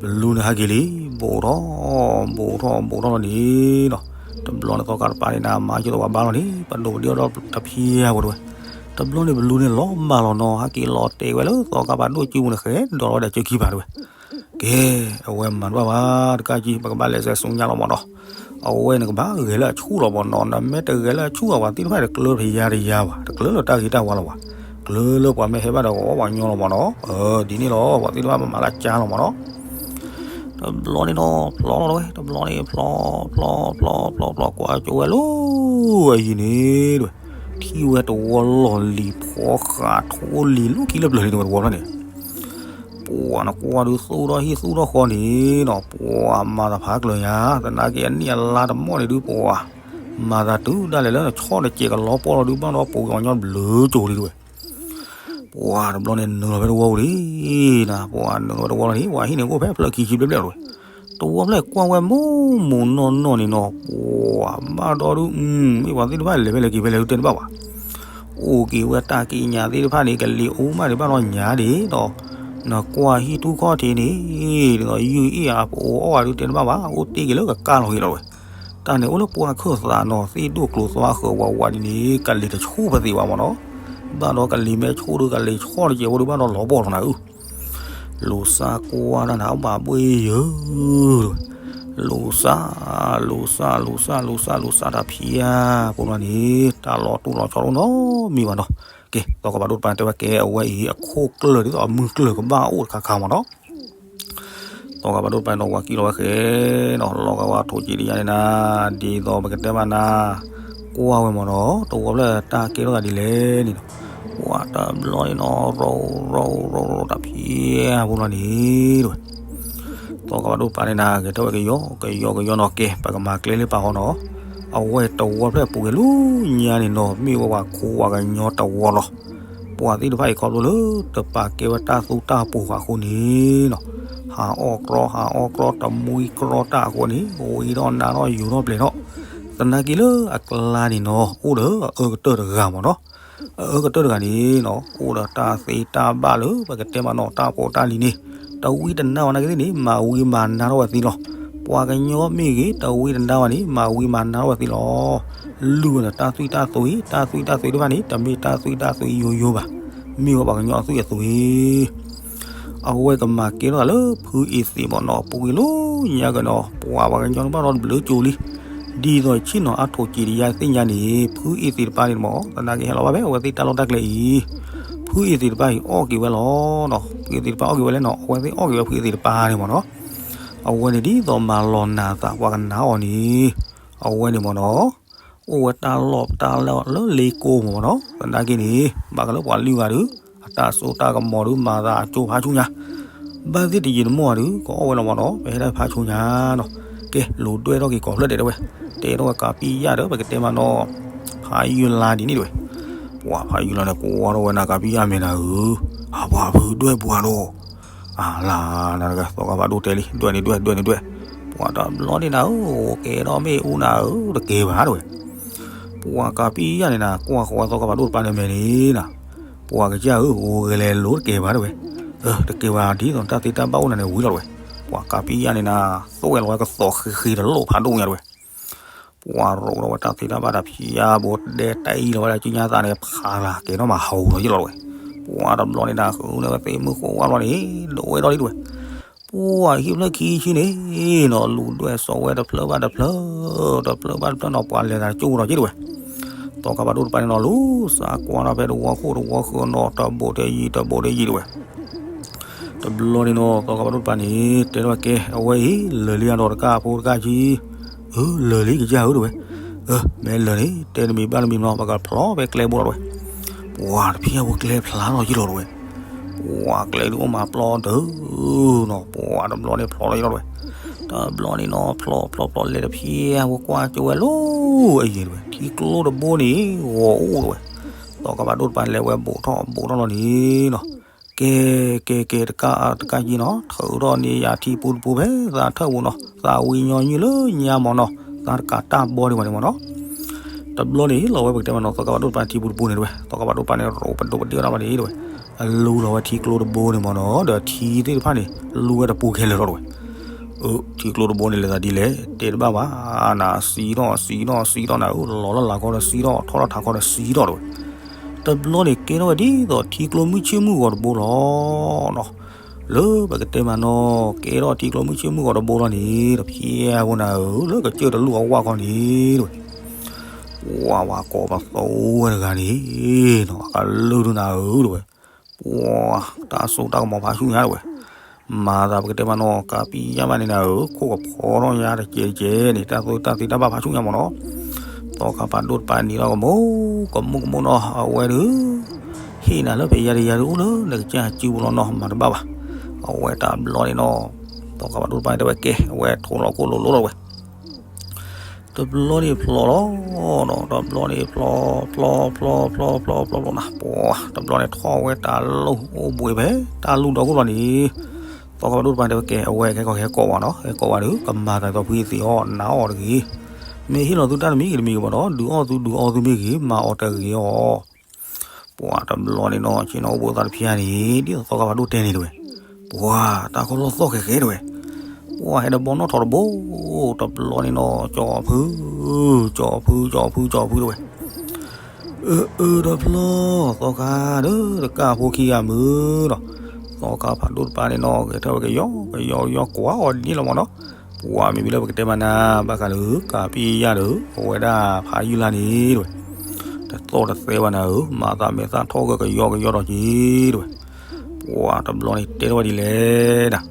ဘလူန့ၣ်ဟဲက့ၤလံ, ဘူးထီၣ် ဘူးထီၣ် ဘူးထီၣ်လီၤန့ၣ်ဒီး တဘျီန့ၣ်သီခါတပၤန့ၣ်နၤ မၤကၠိသီပှၤဘါလီၤန့ၣ် ပဒိၣ်ပဒ့အီၣ်ဒီးတဖံးအါဖိတဝဲ, တဘျီန့ၣ်ဘလူန့ၣ်လီၤမၢ်လီၤနီၤ ဟဲက့ၤလီၤတဲာ်ဝဲလၢသီခါဘၣ်ဒိၣ်စုပူၤန့ၣ် ဃဲဒီးဝဲဒီးကၠၢခံပၤတဝဲ, ကဲ အဝဲမၤတဘၣ်ဘၣ် တကးကံ ပကဘၣ်လဲၤဆဲးဆူညါလီၤမၢ်နီၤ, အဝဲန့ၣ်ကဘၣ်ဂဲၤလၢအဆူၣ်လီၤမၢ်နီၤ, နမ့ၢ်တဂဲၤလၢအဆူၣ်အဝဲသ့ၣ်တဖၣ်န့ၣ် တကျၢၤဖဲယါတယါဘၣ် တကျၢၤလၢတၢ်ဂ့ၤတၢ်ဝါလီၤဘၣ်, ကျၢၤလၢပှၤမ့ၢ်ဟဲဘၣ်ဒီးကဝီၤပှၤကညီလီၤမၢ်နီၤ, ဒ်န့ၣ်လီၤ ပှၤသ့ၣ်တဖၣ်မၤလၢကၠါလီၤမၢ်နီၤ တဘျီန့ၣ်ဒီး ဖျီလီၤတဝဲ တဘျီန့ၣ် ဖျီ ဖျီ ဖျီ ဖျီ ဖျီ ကွၢ်ကၠိဝဲလၢ အယံၤန့ၣ်တဝဲ, ထံၣ်ဝဲတဝီလီၢ်လံၤဖီဃးထိလံၤလီၢ်ခံလၢပျၢၤလံတဝဲတဝီဖျၢၣ်န့ၣ်, ပှၤနကွၢ်ဒုးသူၣ်ထီၣ်ဟံၣ်သူၣ်ထီၣ်ဃီန့ၣ်နီၤ ပှၤမၤသးဖးကျၢၤညါ သနာ်က့အနံၣ်အလါတမီၢ်န့ၣ်ဒုး ပှၤမၤသးတုၤဒၣ်လဲာ်လၢနဆီတစဲးကလီပီၢ်လီၤဒုး ဘၣ်ဒီးပှၤကညီတဘျုးကၠိလံတဝဲ ပှၤတဘျီန့ၣ်နုာ်လီၤဖဲတဝီပူၤလံနၤ, ပှၤနုာ်လီၤဖဲတဝီလီၤန့ၣ် ပှၤဟံၣ်န့ၣ်အိၣ်ဖဲဖျၢၣ်ခံဆံဘျဲၣ်ဘျဲၣ်လီၤဝဲ, တဝီဖျၢၣ်ကွၢ်ဝဲမိၢ်မိၢ်နီၢ်နီၢ်န့ၣ်နီၤ ပှၤဘၣ်ဒီးဒုး မ့ၢ်ပှၤသ့ၣ်တဖၣ်လဲၤဖဲလဲၣ်က့ၤဖဲလဲၣ်ဒုးတဲတဘၣ်ဘၣ်, အိၣ်က့ၤဝဲတၢ်ကံးညာ်သ့ၣ်တဖၣ်န့ၣ် ကလံၤအူမးန့ၣ်ဘၣ်ဒီးညါဒၣ်ဒီး နကွၢ်ဟံၣ်ထူၣ်ခီၣ်ထံးန့ၣ် ဒ်သိးယုၢ်အ့ၣ်အပအိၣ်အီၣ်ဂၤဒုးတဲတဘၣ်ဘၣ် အိၣ်တ့ၢ်က့ၤလၢကကါလီၤက့ၤလီၤဝဲ တၢ်န့ၣ်အိၣ်လၢပှၢ်ခၢၣ်သးနီၤ သ့ၣ်ဒိၣ်ကျိၤသွါဃၢၤဝးဝးဒ်န့ၣ် ကလံၤတဆူၣ်ပသ့ၣ်ဘၣ်မၢ်နီၤ, ဘၣ်ဒီးကလံၤမ့ၢ်ဆူၣ်ဒုးကလံၤဆီတကဲးဖိဒုးဘၣ်ဒီးလီၤပီၢ်လီၤနၤဧၢ, လူၤစၢ်ကွၢ်တၢ်နၤ ဘၣ်ဘှ့ၣ်ယၢၤ လူၤစၢ် လူၤစၢ် လူၤစၢ် လူၤစၢ် လူၤစၢ်တၢ်ဖံးဧါ ပူၤနီၤန့ၣ် တၢ်လီၤတိၢ်လီၤဆီတအိၣ်နီတမံၤဘၣ်နီၤ, ကဲ သီခါဘၣ်ဒိၣ်တပၤတဲဝဲကဲအဝဲအံၤ အခိၣ်ကျၢၢ်ဒ်သိးအမုၢ်ကျၢၢ်ကဘၣ်အိၣ်တခါခါမၢ်နီၤ သီခါဘၣ်ဒိၣ်တပၤန့ၣ်ဒီး ဝၤကံၣ်လီၤဝဲဃဲနီၤ လီၤဂာ်ဝဲထိၣ်ကံးတယါန့ၣ်နၤ ဒ်သိးပကတဲဘၣ်နၤ ကွၢ်ဝဲမၢ်နီၤ တဝီဖျၢၣ်တၢ်ကဲထီၣ်သးဒ်လဲၣ်န့ၣ်နီၤ ပှၤတဘျီန့ၣ်နီၤ ရိရိရိရိတၢ်ဖံးအါဖိလီၤန့ၣ်တဝဲ သီခါဘၣ်ဒိၣ်တပၤန့ၣ်နၤ ဂဲၤထီၣ်ဝဲကယီကယီကယီနီၤ ကဲ ပကမၤကျဲလၢပာ်ဃီနီၤ အဝဲတဝီဖျၢၣ်ပူၤကွံာ်လၢညါန့ၣ်နီၤ မ့ၢ်ဝဲပှၤခိးပှၤကညီတဝီလီၤ. ပှၤသ့ၣ်တဖၣ်အံၤခီဖျိလၢတပာ်ကဲဝဲတၢ်သူတၢ်ပူၤအဃိန့ၣ်နီၤ ဟးအီၣ်ကြီ ဟးအီၣ်ကြီ တမှံကြီတၢ်အဃိန့ၣ် ဝံၤဒီးနါထီၣ်ယိၤထီၣ်ပျဲၤထီၣ် သနာ်က့လၢအကျါန့ၣ်နီၤ အိၣ်ဒီးအအၢကတၢၢ်တဂၤမၢ်နီၤ အအၢကတၢၢ်တဂၤန့ၣ်နီၤ အိၣ်ဒီးတၢ်သ့တၢ်ဘၣ်လၢပကတဲမးနီၤ တၢ်ဖိတၢ်လံၤန့ၣ် တဝံတနါဝဲနာ်က့သ့ၣ်န့ၣ် မၤဝံမၤနါထီၣ်ဝဲသ့လီၤ. ပှၤကညီမ့ၢ်ဂ့ၤ တဝံတနါဝဲန့ၣ် မၤဝံမၤနါထီၣ်ဝဲသ့လီၤ. လုၢ်ဝဲဒီးတၢ်သွံၣ်တၢ်သွံၣ် တၢ်သွံၣ်တၢ်သွံၣ်တဖၣ်န့ၣ် တမ့ၢ်တၢ်သွံၣ်တၢ်သွံၣ်ယိယိဘၣ်. မ့ၢ်ဝဲပှၤကညီအသွံၣ်အသွံၣ် အဝဲကမၤကဲထီၣ်သးလၢဖုအ့သ့ၣ်မၢ်နီၤ ပူၤကွံာ်လၢညါက့ၤနီၤ ပှၤပှၤကညီတဘၣ်ဒီးတဘျုးကၠိလံ. ဒ်သိးဆ့ၣ်နီၤအါထိၣ်က့ၤတယါသ့ၣ်ညါန့ၣ် ဖုအ့သ့ၣ်တဖၣ်န့ၣ်မၢ် သနာ်က့ဟဲလီၤဘၣ်ဖဲအဝဲသ့ၣ်တၢ်လီၢ်တၢ်ကျဲအံၤ ဖုအ့သ့ၣ်တဖၣ်အံၤအီၣ်က့ၤဝဲလီၤနီၤ ဖုအ့သ့ၣ်တဖၣ်အီၣ်က့ၤဝဲလဲၣ်နီၤ အဝဲသ့ၣ်အီၣ်က့ၤဝဲဖုအ့သ့ၣ်တဖၣ်န့ၣ်မၢ်နီၤ အဝဲန့ၣ်ဒ်သိးမၤလီၤနၤသးပှၤကနၣ်အီၤန့ၣ် အဝဲန့ၣ်မၢ်နီၤ အိၣ်ဝဲတၢ်လီၢ်တၢ်လီၢ်လၢလ့ကိမၢ်နီၤ သနာ်က့န့ၣ် ဘၣ်ကလၢပှၤလုၢ်ဂၤဒုး အတၢ်စိတၢ်ကမီၤဒုး မၤသးအကၠိဖးဆူညါ ဘၣ်သ့ၣ်တယံာ်တမီၢ်ဂၤဒုး ကအီၣ်ဝဲလီၤမၢ်နီၤ ပဟဲဒၣ်ဖးဆူညါနီၤ ကဲ လူၤဒွဲၣ်ထီၣ်က့ၤကိးဖျၢၣ်ဒဲးတဝဲ တဲထီၣ်ဝဲကးပံယၣ်ဒီး ပကတဲမးနီၤ ဖးယုၢ်လါဒ်န့ၣ်တဝဲ ပှၤဖးယုၢ်လါန့ၣ် ကွၢ်ထီၣ်ဝဲနၤကးပံယၣ်မဲာ်နၤဧၢ အပှၤဖုဒွဲၣ်ပှၤဒီး, အလၤနၤတဂၤ သီခါဖးဒိၣ်တဲလံ ဒွဲၣ်န့ၣ်ဒွဲၣ် ဒွဲၣ်န့ၣ်ဒွဲၣ်, ပှၤတဘျီန့ၣ်နၤဧၢ ကဲထီၣ်မ့ၣ်အူနၤဧၢ တကဲဘၣ်တဝဲ, ပှၤကးပံယၣ်န့ၣ်နၤ ကွၢ်ဃီဝဲသီခါဖးဒိၣ်တပၤန့ၣ်မဲာ်န့ၣ်နၤ, ပှၤကစၢ်ဧၢ ဂိၤဂဲၤလဲၤလိၤတကဲဘၣ်တဝဲ, တကဲဘၣ်ဒ်သိးတၢ်သ့တၢ်ဘၣ်အိၣ်နၤန့ၣ်ဝံၤလီၤတဝဲ, ပှၤကးပံယၣ်န့ၣ်နၤ သွဲၣ်လီၤဝဲကသီၣ်ဃ့ဃ့တလိၣ်ဖးဒိၣ်ညါတဝဲ ပှၤရိးထီၣ်ဝဲတၢ်သ့တၢ်ဘၣ်တၢ်ဖံးအါဘိ ဒဲတၢ်အံၤလီၤဝဲဒၣ်ကညါသးန့ၣ် ဖးလၢကဲထီၣ်မးဟးဂီၤလီၤယ့ၢ်လီၤတဝဲ, ပှၤတဘျီန့ၣ်နၤ ဃုန့ၢ်ဝဲသ့ၣ်မုၢ်ဃိဝါလီၤန့ၣ် ဒိးဝဲဒီးလံတဝဲ, ပှၤဟံၣ်ဖျၢၣ်ခံဆံန့ၣ်နီၤ လူၤဒွဲၣ်စီၤဝဲတဖျၢၣ်ဘၣ်တဖျၢၣ်, တဖျၢၣ်ဘၣ်တဖျၢၣ်နီၤ ပှၤလဲၤသးကၠိဒီးက့တဝဲ, သီခါဖးဒိၣ်တပၤန့ၣ်နီၤ လူၤစးကွၢ်ထီၣ်ဖဲတဝီခိၣ်တဝီဃၢၤနီၤ တဘိးတဲယံၤ တဘိးတဲယံၤတဝဲ တဘျီန့ၣ်နီၤ သီခါဖးဒိၣ်တပၤန့ၣ် တဲထီၣ်ဝဲကဲ အဝဲအံၤ လၢာ်လံအဒီးတကၢ်ဖိတကၢ်ဆံ, အၢ လၢာ်လံကစၢ်ဧၢတဝဲ, အၢ မ့ၢ်လၢာ်န့ၣ် တဲတမံၤဘၣ်တမံၤနီၤ ပကဖျီဖဲကျဲဘိလီၤတဝဲ, ပှၤတဖျီဝဲကျဲဖျါထီၣ်ယ့ၢ်လီၤတဝဲ, ပှၤကျဲဒုးအိၣ်မးပျီဒၢနီၤ ပှၤတဘျီန့ၣ်ဖျီထီၣ်ယ့ၢ်လီၤတဝဲ, တဘျီန့ၣ်နီၤ ဖျီဖျီဖျီလဲၤတဖျီဝဲကွၢ်ကၠိဝဲလီၤ အယံၤတဝဲ ထံကျိတဘိန့ၣ် ဂီၤအိၣ်တဝဲ, သီခါဖးဒိၣ်တပၤလဲၤဝဲဘိးထီၣ်ဘိးထီၣ်လီၤန့ၣ်နီၤ ကဲ ကဲ ကဲ တကၢ် တကၢ်ကံနီၤ ထုးထီၣ်န့ၢ်ယၤထံပူတပူဖဲသးထၢၣ်ပူၤနီၤ သးဝံညီနုၢ်လၢညါမၢ်နီၤ သးတကးတၢ်ဘီဒံးဘၣ်န့ၣ်မၢ်နီၤ, တဘျီန့ၣ် လီၤဝဲပကတဲမးနီၤ သီခါဖးဒိၣ်တပၤန့ၣ်ထံပူတပူန့ၣ်တဝဲ သီခါဖးဒိၣ်တပၤန့ၣ် ရိးပဒိးပဒ့ၣ်ထီၣ်ဘၣ်န့ၣ်တဝဲ, အလူလီၤဝဲထံကျိတဘိန့ၣ်မၢ်နီၤ ဒီးထံသ့ၣ်တဖၣ်န့ၣ် လူဝဲတပူခဲလၢာ်လီၤတဝဲ အၢ ထံကျိတဘိန့ၣ်လဲၤသးဒ်လဲၣ် တဲတဘၣ်ဘၣ် နၤစံးထီၣ်စံးထီၣ်စံးထီၣ်နၤဧၢ လီၤလၢလာ်ခီဒီးစံးထီၣ် ထီၣ်လၢထးခီဒီးစံးထီၣ်တဝဲ, တဘျီန့ၣ်ကဲထီၣ်ဝဲဒ်သိးထံကျိမုၢ်ဆ့ၣ်မုၢ်ဂီၤတဘိလီၤနီၤ, လၢပကတဲမးနီၤ ကဲထီၣ်ထံကျိမုၢ်ဆ့ၣ်မုၢ်ဂီၤတဘိလီၤန့ၣ် တဖျီဝဲနၤဧၢ လၢကစၢၢ်တလူၢ်အဝၢ်ခီန့ၣ်တဝဲ, ပှၤဝဲကိးပသူဝဲတဂၤန့ၣ်နီၤ အကလုၢ်ဒုနၤဧၢတဝဲ ပှၤတၢ်စိတၢ်ကမီၤဖးဆူညါတဝဲ, မၤသးပကတဲမးနီၤ ကးပံယၣ်ဘၣ်န့ၣ်နၤဧၢ ခိၣ်ကဖီထီၣ်ညါတကဲးတကဲးန့ၣ် တၢ်သိတၢ်သ့တၢ်ဘၣ်ဖးဆူညါမၢ်နီၤ, သီခါဖးဒိၣ်တပၤန့ၣ်လီၤကမိၢ် ကမိၢ်ကမိၢ်နီၤ အဝဲဒုး ဟ့ၣ်နၤလၢဖဲယၤတယၤဒုးအိၣ်လၢနကစၢ်စုပူၤလီၤနီၤ မၤတဘၣ်ဘၣ်, အဝဲတဘျီန့ၣ်နီၤ သီခါဖးဒိၣ်တပၤန့ၣ်တဲဝဲကဲ အဝဲထိးလီၤခိၣ်လိၤလိၤလီၤဝဲ တဘျီန့ၣ်ဖျီလီၤနီၤ တဘျီန့ၣ်ဖျီ ဖျီ ဖျီ ဖျီ ဖျီ ဖျီ ဖျီ ဖျီနၤ ပှၤ တဘျီန့ၣ်ထီၣ်ဝဲတၢ်လူၢ်အိၣ်ဘှံးဖဲ တၢ်လူၢ်ဒီခိၣ်လီၤန့ၣ်, သီခါဖးဒိၣ်တပၤတဲဝဲကဲ အဝဲကဲကီၢ်ဟဲကီၢ်ဝဲနီၤ ဟဲကီၢ်ဝဲဒီး ကမၤသးဒ်သိးဖုသ့ၣ်အီၤ နၤအီၤတဂ့ၤ, မ့ၢ်ဟ့ၣ်လီၤသုတၢ်တမံၤဂ့ၤတမံၤဂ့ၤမၢ်နီၤ ဒုးအီၣ်သုဒုးအီသုမ့ၢ်ဂ့ၤ မၤအီၤတဂ့ၤအီၤ ပှၤတဘျီန့ၣ်နီၤ ဆ့ၣ်နီၤအိၣ်ဘှံးသးတဖျါန့ၣ် ဒ်သိးသီခါဖးဒိၣ်တဲန့ၣ်တဝဲ, ပှၤတၢ်ခီလီၢ်သီၣ်ဃဲဃဲတဝဲ, ပှၤဟဲတဘီနီၣ်ထီၣ်တဘိ, တဘျီန့ၣ်နီၤ ကၠီဖု, ကၠီဖု ကၠီဖု ကၠီဖုတဝဲ, အၢ အၢ တဖျီ သီခါဒီး တကၢ်ဖိခံဂၤမုၢ်ဒီး, သီခါဖးဒိၣ်တပၤန့ၣ်နီၤ ဂဲၤထၢၣ်ဝဲကယီကယီကယီကွၢ်အီၤဒ်န့ၣ်လီၤမၢ်နီၤ, ပှၤမ့မ့ၢ်လၢပကတဲမးနၤ ဘၣ်ဃးလၢကးပံယၣ်ဒီး အဝဲဒၣ်ဖးယုၢ်လါန့ၣ်တဝဲ, တသီၣ်တသဲဘၣ်နၤဧၢ မၤသးမဲာ်သၣ်ထီၣ်ဂၢၢ်ကယီကယီဒီးက့ၤတဝဲ, ပှၤတဘျီန့ၣ်တဲထီၣ်ဝဲဒ်လဲၣ်ဒၣ်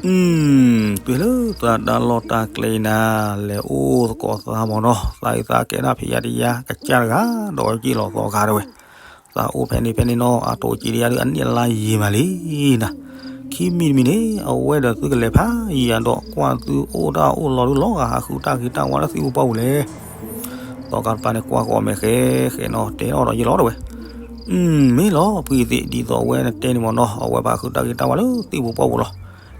အု တုၤလၢသးတၢ်လီၢ်တၢ်ကျဲအံၤနၤ လဲၤအိၣ်သကိးသးမၢ်နီၤ သးအံၤသးကဲဒၣ်ဖဲယၤတယၤ ကစၢ်တဂၤ ဒီးက့ၢ်လီၤသီခါတဝဲ, သးအိၣ်ဖဲန့ၣ်ဖဲန့ၣ်နီၤ အတိာ်က့ၤတယၤဒုးအနံၣ်အလါယံာ်မးလံနၤ, ခံမံၤတမံၤန့ၣ် အဝဲဒီးသုကလဲၤဖးယံာ်ယၤဒီး ကွၢ်သုအိၣ်တၢ်အိၣ်လီၤဒုးလီၤဂာ်ဟးဃုတၢ်ဂ့ၤတၢ်ဝါလၢသ့ၣ်ပူၤပှၢ်ပူၤလဲၣ် သီခါတပၤန့ၣ်ကွၢ်ဃီမဲာ်ဃဲဃဲနီၤ တဲထီၣ်ဒီးယ့ၢ်လီၤတဝဲ, အု မ့ၢ်လီၤ ဖုအံၤသ့ၣ် ဒ်သိးအဝဲနတဲန့ၣ်မၢ်နီၤ အဝဲပာ်ဃုာ်တၢ်ဂ့ၤတၢ်ဝါလၢသ့ၣ်ပူၤပှၢ်ပူၤလီၤ,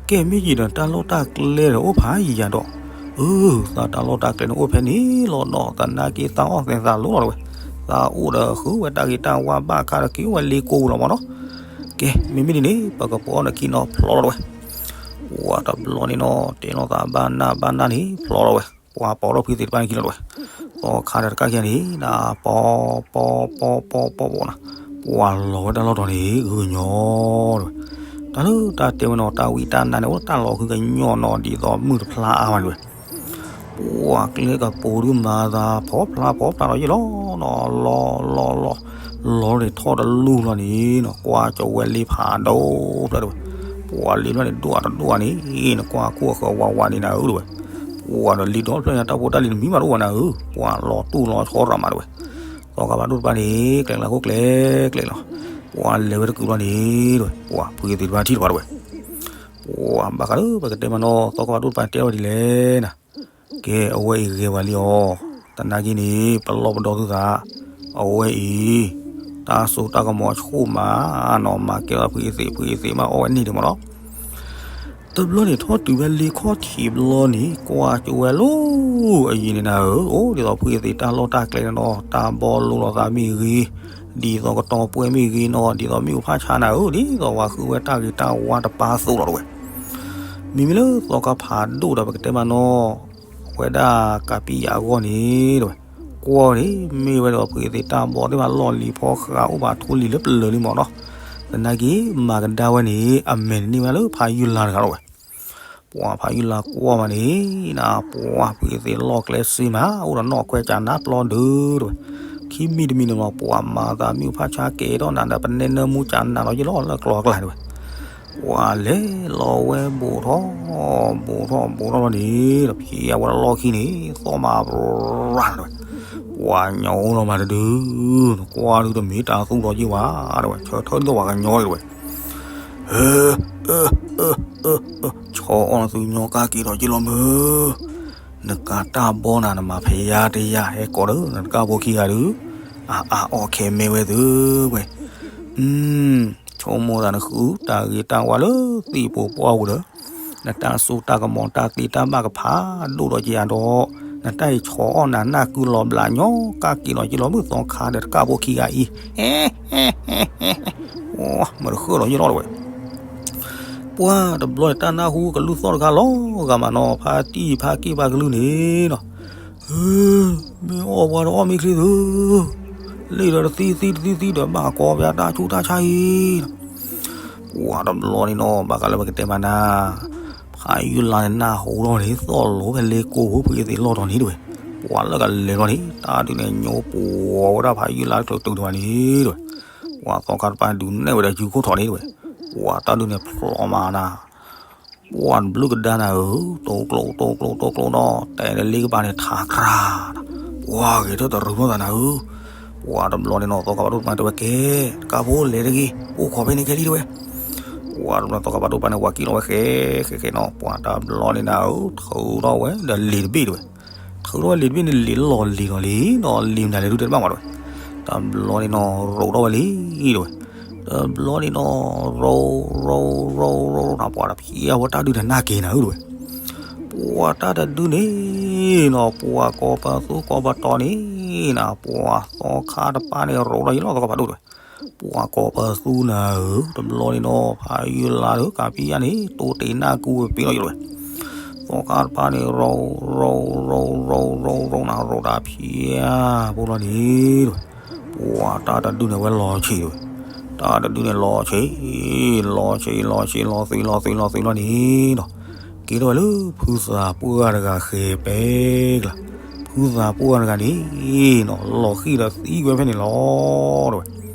ကဲမ့ၢ်ယံၤဒီးတၢ်လီၢ်တၢ်ကျဲဒီးအိၣ်ဖးယံာ်ယၤဒီး, အု သးတၢ်လီၢ်တၢ်ကျဲန့ၣ်အိၣ်ဖဲန့ၣ်လီၤနီၤ သနာ်က့သးအီၣ်သဲးသးလိလီၤတဝဲ, သးအိၣ်ဒီးဃုဝဲတၢ်ဂ့ၤတၢ်ဝါဘၣ်ခါဒီးက့ၤအိၣ်ဝဲလ့ကိာ်ပူၤလီၤမၢ်နီၤ, ကဲ မ့မ့ၢ်ဒ်န့ၣ် ပကပိာ်အီၤနခံနီၤဖျီလီၤတဝဲ ပှၤတဘျီန့ၣ်နီၤ တဲနီၤသးဘၣ်နၢ်ဘၣ်နၢ်န့ၣ် ဖျီလီၤဝဲ, ပှၤပိာ်ထီၣ်ဖုသ့ၣ်တဖၣ်န့ၣ်ခံလီၤတဝဲ, သီခါဒီးတကၢ်ခံဂၤန့ၣ် နၤပိာ် ပိာ် ပိာ် ပိာ် ပိာ် ပိာ်နၤ, ပှၤလီၤဝဲတၢ်လီၢ်တီၤန့ၣ် ဂုာ်ညီတဝဲ, တၢ်လၢတၢ်တဲဝဲနီၤ တၢ်ဝံတၢ်နါန့ၣ် အိၣ်တၢ်လီၤဃုကညီနီၤ ဒ်သိးမုၢ်တဖျါအါဘၣ်တဝဲ ပှၤကျဲကပူၤဒုးမၤသးဖီဖျါဖီဖျါဒီးယ့ၢ်လီၤနီၤ လီၤ လီၤ လီၤ လီၤထီၣ်တလူၢ်လီၤန့ၣ်နီၤ ကွၢ်ကၠီဝဲလ့ဖးဒိၣ်ဖျၢၣ်တဝဲ, ပှၤလ့ဖျၢၣ်န့ၣ်ဒိၣ်အတဒိၣ်န့ၣ် နကွၢ်ခိၣ်အဃၢၤဝးဝးန့ၣ်နၤဧၢတဝဲ, ပှၤဒီးလ့ဒီဖျၢၣ်ညါတၢ်ဖိတၢ်လံၤတမံၤဘၣ်တအိၣ်ဘၣ်နၤဧၢ, ပှၤလီၤတူၢ်လီၤဆီရၤမးတဝဲ, သီခါဖးဒိၣ်တပၤန့ၣ် ကျဲကျါခိၣ်ကျဲကျဲလီၤ, ပှၤလဲၤဝဲတကုာ်လီၤန့ၣ်တဝဲ, ပှၤဖုသ့ၣ်တဖၣ်ထံၣ်တပၤတဝဲ ပှၤဘၣ်ဃးလၢပကတဲမးနီၤ သီခါဖးဒိၣ်တပၤတဲဝဲဒ်လဲၣ်နၤ, ကဲ အဝဲအံၤဂ့ၤဝဲလံအီၤ, သနာ်က့န့ၣ် ပလီၢ်ပဒီသုသး, အဝဲအံၤ တၢ်စိတၢ်ကမီၤဆိၣ်မးနီၤ မၤကဲထီၣ်ဖုအ့သ့း ဖုအ့သ့းမးအီၣ်ဝဲန့ၢ်ဒံးမးနီၤ. တဘျီန့ၣ် ထီၣ်တုၤဝဲလ့ခီၣ်ထံးဘျီန့ၣ် ကွၢ်ကၠိဝဲလၢအယံၤန့ၣ်နၤဧၢ, အိၣ်ဒ်သိးဖုအ့သ့းတၢ်လီၢ်တၢ်ကျဲန့ၣ်နီၤ တၢ်ဘီလိလီၤသးမ့ၢ်ဂ့ၤ, ဒ်သိးကတီၤပှဲၤမ့ၢ်ဂ့ၤနီၤ ဒ်သိးမ့ၣ်အူဖးဆါနၤဧၢ, ဒ်သိးပှၤဃုဝဲတၢ်ဂ့ၤတၢ်ဝါတပၢ်သိးလီၤတဝဲ. မ့မ့ၢ်လၢသီခါဖးဒိၣ်ဒီးပကတဲမးနီၤ အဝဲဒၣ်ကးပံယၤအဂီၢ်န့ၣ်တဝဲ, ကွၢ်န့ၣ် မ့ၢ်ဝဲဒၣ်ဖုအ့သ့းတၢ်ဘီသ့ၣ်တဖၣ်လီၢ်လံၤဖီဃးအိၣ်ဘၣ်ထိလံၤလၢပလၢၤလံမးနီၤ. သနာ်က့ မၤကဒါဝဲန့ၣ် အမဲာ်န့ၣ်န့ၢ်ဝဲဒၣ်လၢဖးယုၢ်လါတဂၤလီၤဝဲ. ပှၤဖးယုၢ်လါကွၢ်မးန့ၣ် နပှၤဖုအ့သ့းလီၢ်ကျဲစ့မး အိၣ်ဒီးနီၣ်ခွဲကနါပျီဒုတဝဲ, ခံမံၤတမံၤန့ၣ်မး ပှၤမၤသးမ့ၣ်အူဖးဆါကဲထီၣ်နၤဒီး ပနဲနၢမူကနးလီၤယ့ၢ်လီၤလၢကျီကျါတဝဲ. ပှၤလဲၤလီၤဝဲဘူးထီၣ် ဘူးထီၣ်ဘူးထီၣ်လီၤန့ၣ် ဒီးဖံးအဝဲလီၢ်ခံန့ၣ် သီၣ်မးပြၢတဝဲ, ပှၤညီအိၣ်လီၤမးတဒု, ကွၢ်ဒုတမ့ၢ်တၢ်သူၣ်ထီၣ်ယ့ၢ်ဝဲတဝဲ, ဆၢထၢၣ်ဒိၣ်ပှၤကညီတဝဲ. ဟၢ အၢ အၢ အၢ အၢ ဆီအီၣ်နသုညီကၢ်က့ၤဒီးယ့ၢ်လီၤမုၢ်, နကးတၢ်ဘီနၤ နမၤဖဲယါတယါ ဟဲကိးဒီး နတကၢ်ဖိခံဂၤဒု, အါအါအီၣ်ခဲမ့ၢ်ဝဲသုဝဲ, ဆိကမိၣ်သးနဃုတၢ်ဂ့ၤတၢ်ဝါလၢသ့ၣ်ပူၤပှၢ်ပူၤဒီး နတၢ်စိတၢ်ကမီၤတၢ်သ့တၢ်ဘၣ်ကဖးဒိၣ်ဒီးကယၤဒီး နတၢ်အံၤဆီအီၣ်နၤနၢ်ကုလီၤဘျးညီကၢ်က့ၤဒီးယ့ၢ်လီၤမုၢ် သီခါဒီးတကၢ်ဖိခံဂၤအံၤ, မတဃၢၣ်ဒီးယ့ၢ်လီၤတဝဲ. ပှၤတဘျီန့ၣ် တၢ်နၢ်ဟူကလုၢ်သီၣ်တခါလီၤဂာ်မးနီၤ ဖါတံၢ်ဖါက့ၢ်ဖါကလုၢ်န့ၣ်နီၤ, မ့ၢ်အီၣ်ပှၤတအီၣ်မ့ၢ်ချ့သု, လ့ၣ်ဒီးတသံသံတသံသံဒီး ဘၣ်ကီပယါတၢ်ဆူးတၢ်ဆါအံၤနီၤ. ပှၤတဘျီန့ၣ်နီၤ ဘၣ်ဃးလၢပကတဲမးနၤ ဖးယုၢ်လါန့ၣ် နၢ်ဟူထီၣ်န့ၣ် သီၣ်လိၤဖဲလ့ကိၢ်ဖိဖုအ့သ့းလီၢ်တီၤန့ၣ်တဝဲ, ပှၤလၢကလဲၤလီၤန့ၣ် တၢ်ဒုးန့ၣ်ညိပှီၤဝဲဒၣ်ဖးယုၢ်လါတချုးတုၤတဝဲန့ၣ်တဝဲ, ပှၤသီခါတပၢ်ဒုးနဲၣ်ဝဲဒၣ်ယူၤခိၣ်ထီၣ်န့ၣ်တဝဲ, ပှၤတၢ်ဒုးန့ၣ်ဖျိးမးနၤ ပှၤတဘျုးကဒါနၤဧၢ, တိကျိတိကျိတိကျိနီၤ တဲန့ၣ်လ့ကပၤန့ၣ်ထးကြၤနၤ, ပှၤဂဲၤထၢၣ်တရူးနီၢ်သးနၤဧၢ. ပှၤတဘျီန့ၣ်နီၤ သီခါဖးဒိၣ်တပၢ်တဲဝဲကဲ တကၢ်ဖိလဲၤတဂ့ၤ အိၣ်ခိးဖဲန့ၣ်ခဲလံတဝဲ. ပှၤတဘျီသီခါဖးဒိၣ်တပၢ်န့ၣ် ဝၤကံၣ်လီၤဝဲဃဲဃဲဃဲနီၤ ပှၤတဘျီန့ၣ်နၤဧၢ ထုးထီၣ်ဝဲဒီးလံာ်တဘ့ၣ်တဝဲ, ထုးထီၣ်ဝဲလံာ်တဘ့ၣ်န့ၣ် လံာ်လီၤလံာ်လီၤလံနီၤ လံာ်မနုၤလဲၣ်ဒုတဲတဘၣ်မးတဝဲ. တဘျီန့ၣ်နီၤ ရိးထီၣ်ဝဲလံတဝဲ. တဘျီန့ၣ်နီၤ ရိး ရိး ရိး ရိး ရိး နၤ ပှၤတဖံးအဝဲတၢ်ဒုးတနၢ်က့ၤနၤဧၢတဝဲ. ပှၤတၢ်တဒုန့ၣ်နီၤ ပှၤကိးပသူကိးပတီၤန့ၣ်နၤ ပှၤသီခါတပၢ်န့ၣ် ရိးထီၣ်ယလီၢ်သီခါဖးဒိၣ်တဝဲ. ပှၤကိးပသူနၤဧၢ တဘျီန့ၣ်နီၤ ဖးယုၢ်လါဒီး ကးပံယါန့ၣ် တိတ့ၢ်နၢ်ကူဝဲပ့ၤလီၤယလီၢ်ဝဲ. သီခါတပၢ်န့ၣ် ရိး ရိး ရိး ရိး ရိး ရိး နၤ ရိးတၢ်ဖံးအါဖိလီၤန့ၣ်တဝဲ. ပှၤတၢ်တဒုန့ၣ်ဝဲလီၤဆံးတဝဲ. တၢ်တဒုန့ၣ်လီၤဆံး လီၤဆံး လီၤဆံး လီၤသွံး လီၤသွံး လီၤသွံးလီၤန့ၣ်နီၤ. က့ၤထီၣ်ဝဲလၢ ဖုသးပှၢ်တဂၤဃဲၤပဲကျါ, ဖုသးပှၢ်တဂၤန့ၣ်နီၤ လီၤဃံၤဒီးသံကွံာ်ဖဲန့ၣ်လီၤတဝဲ.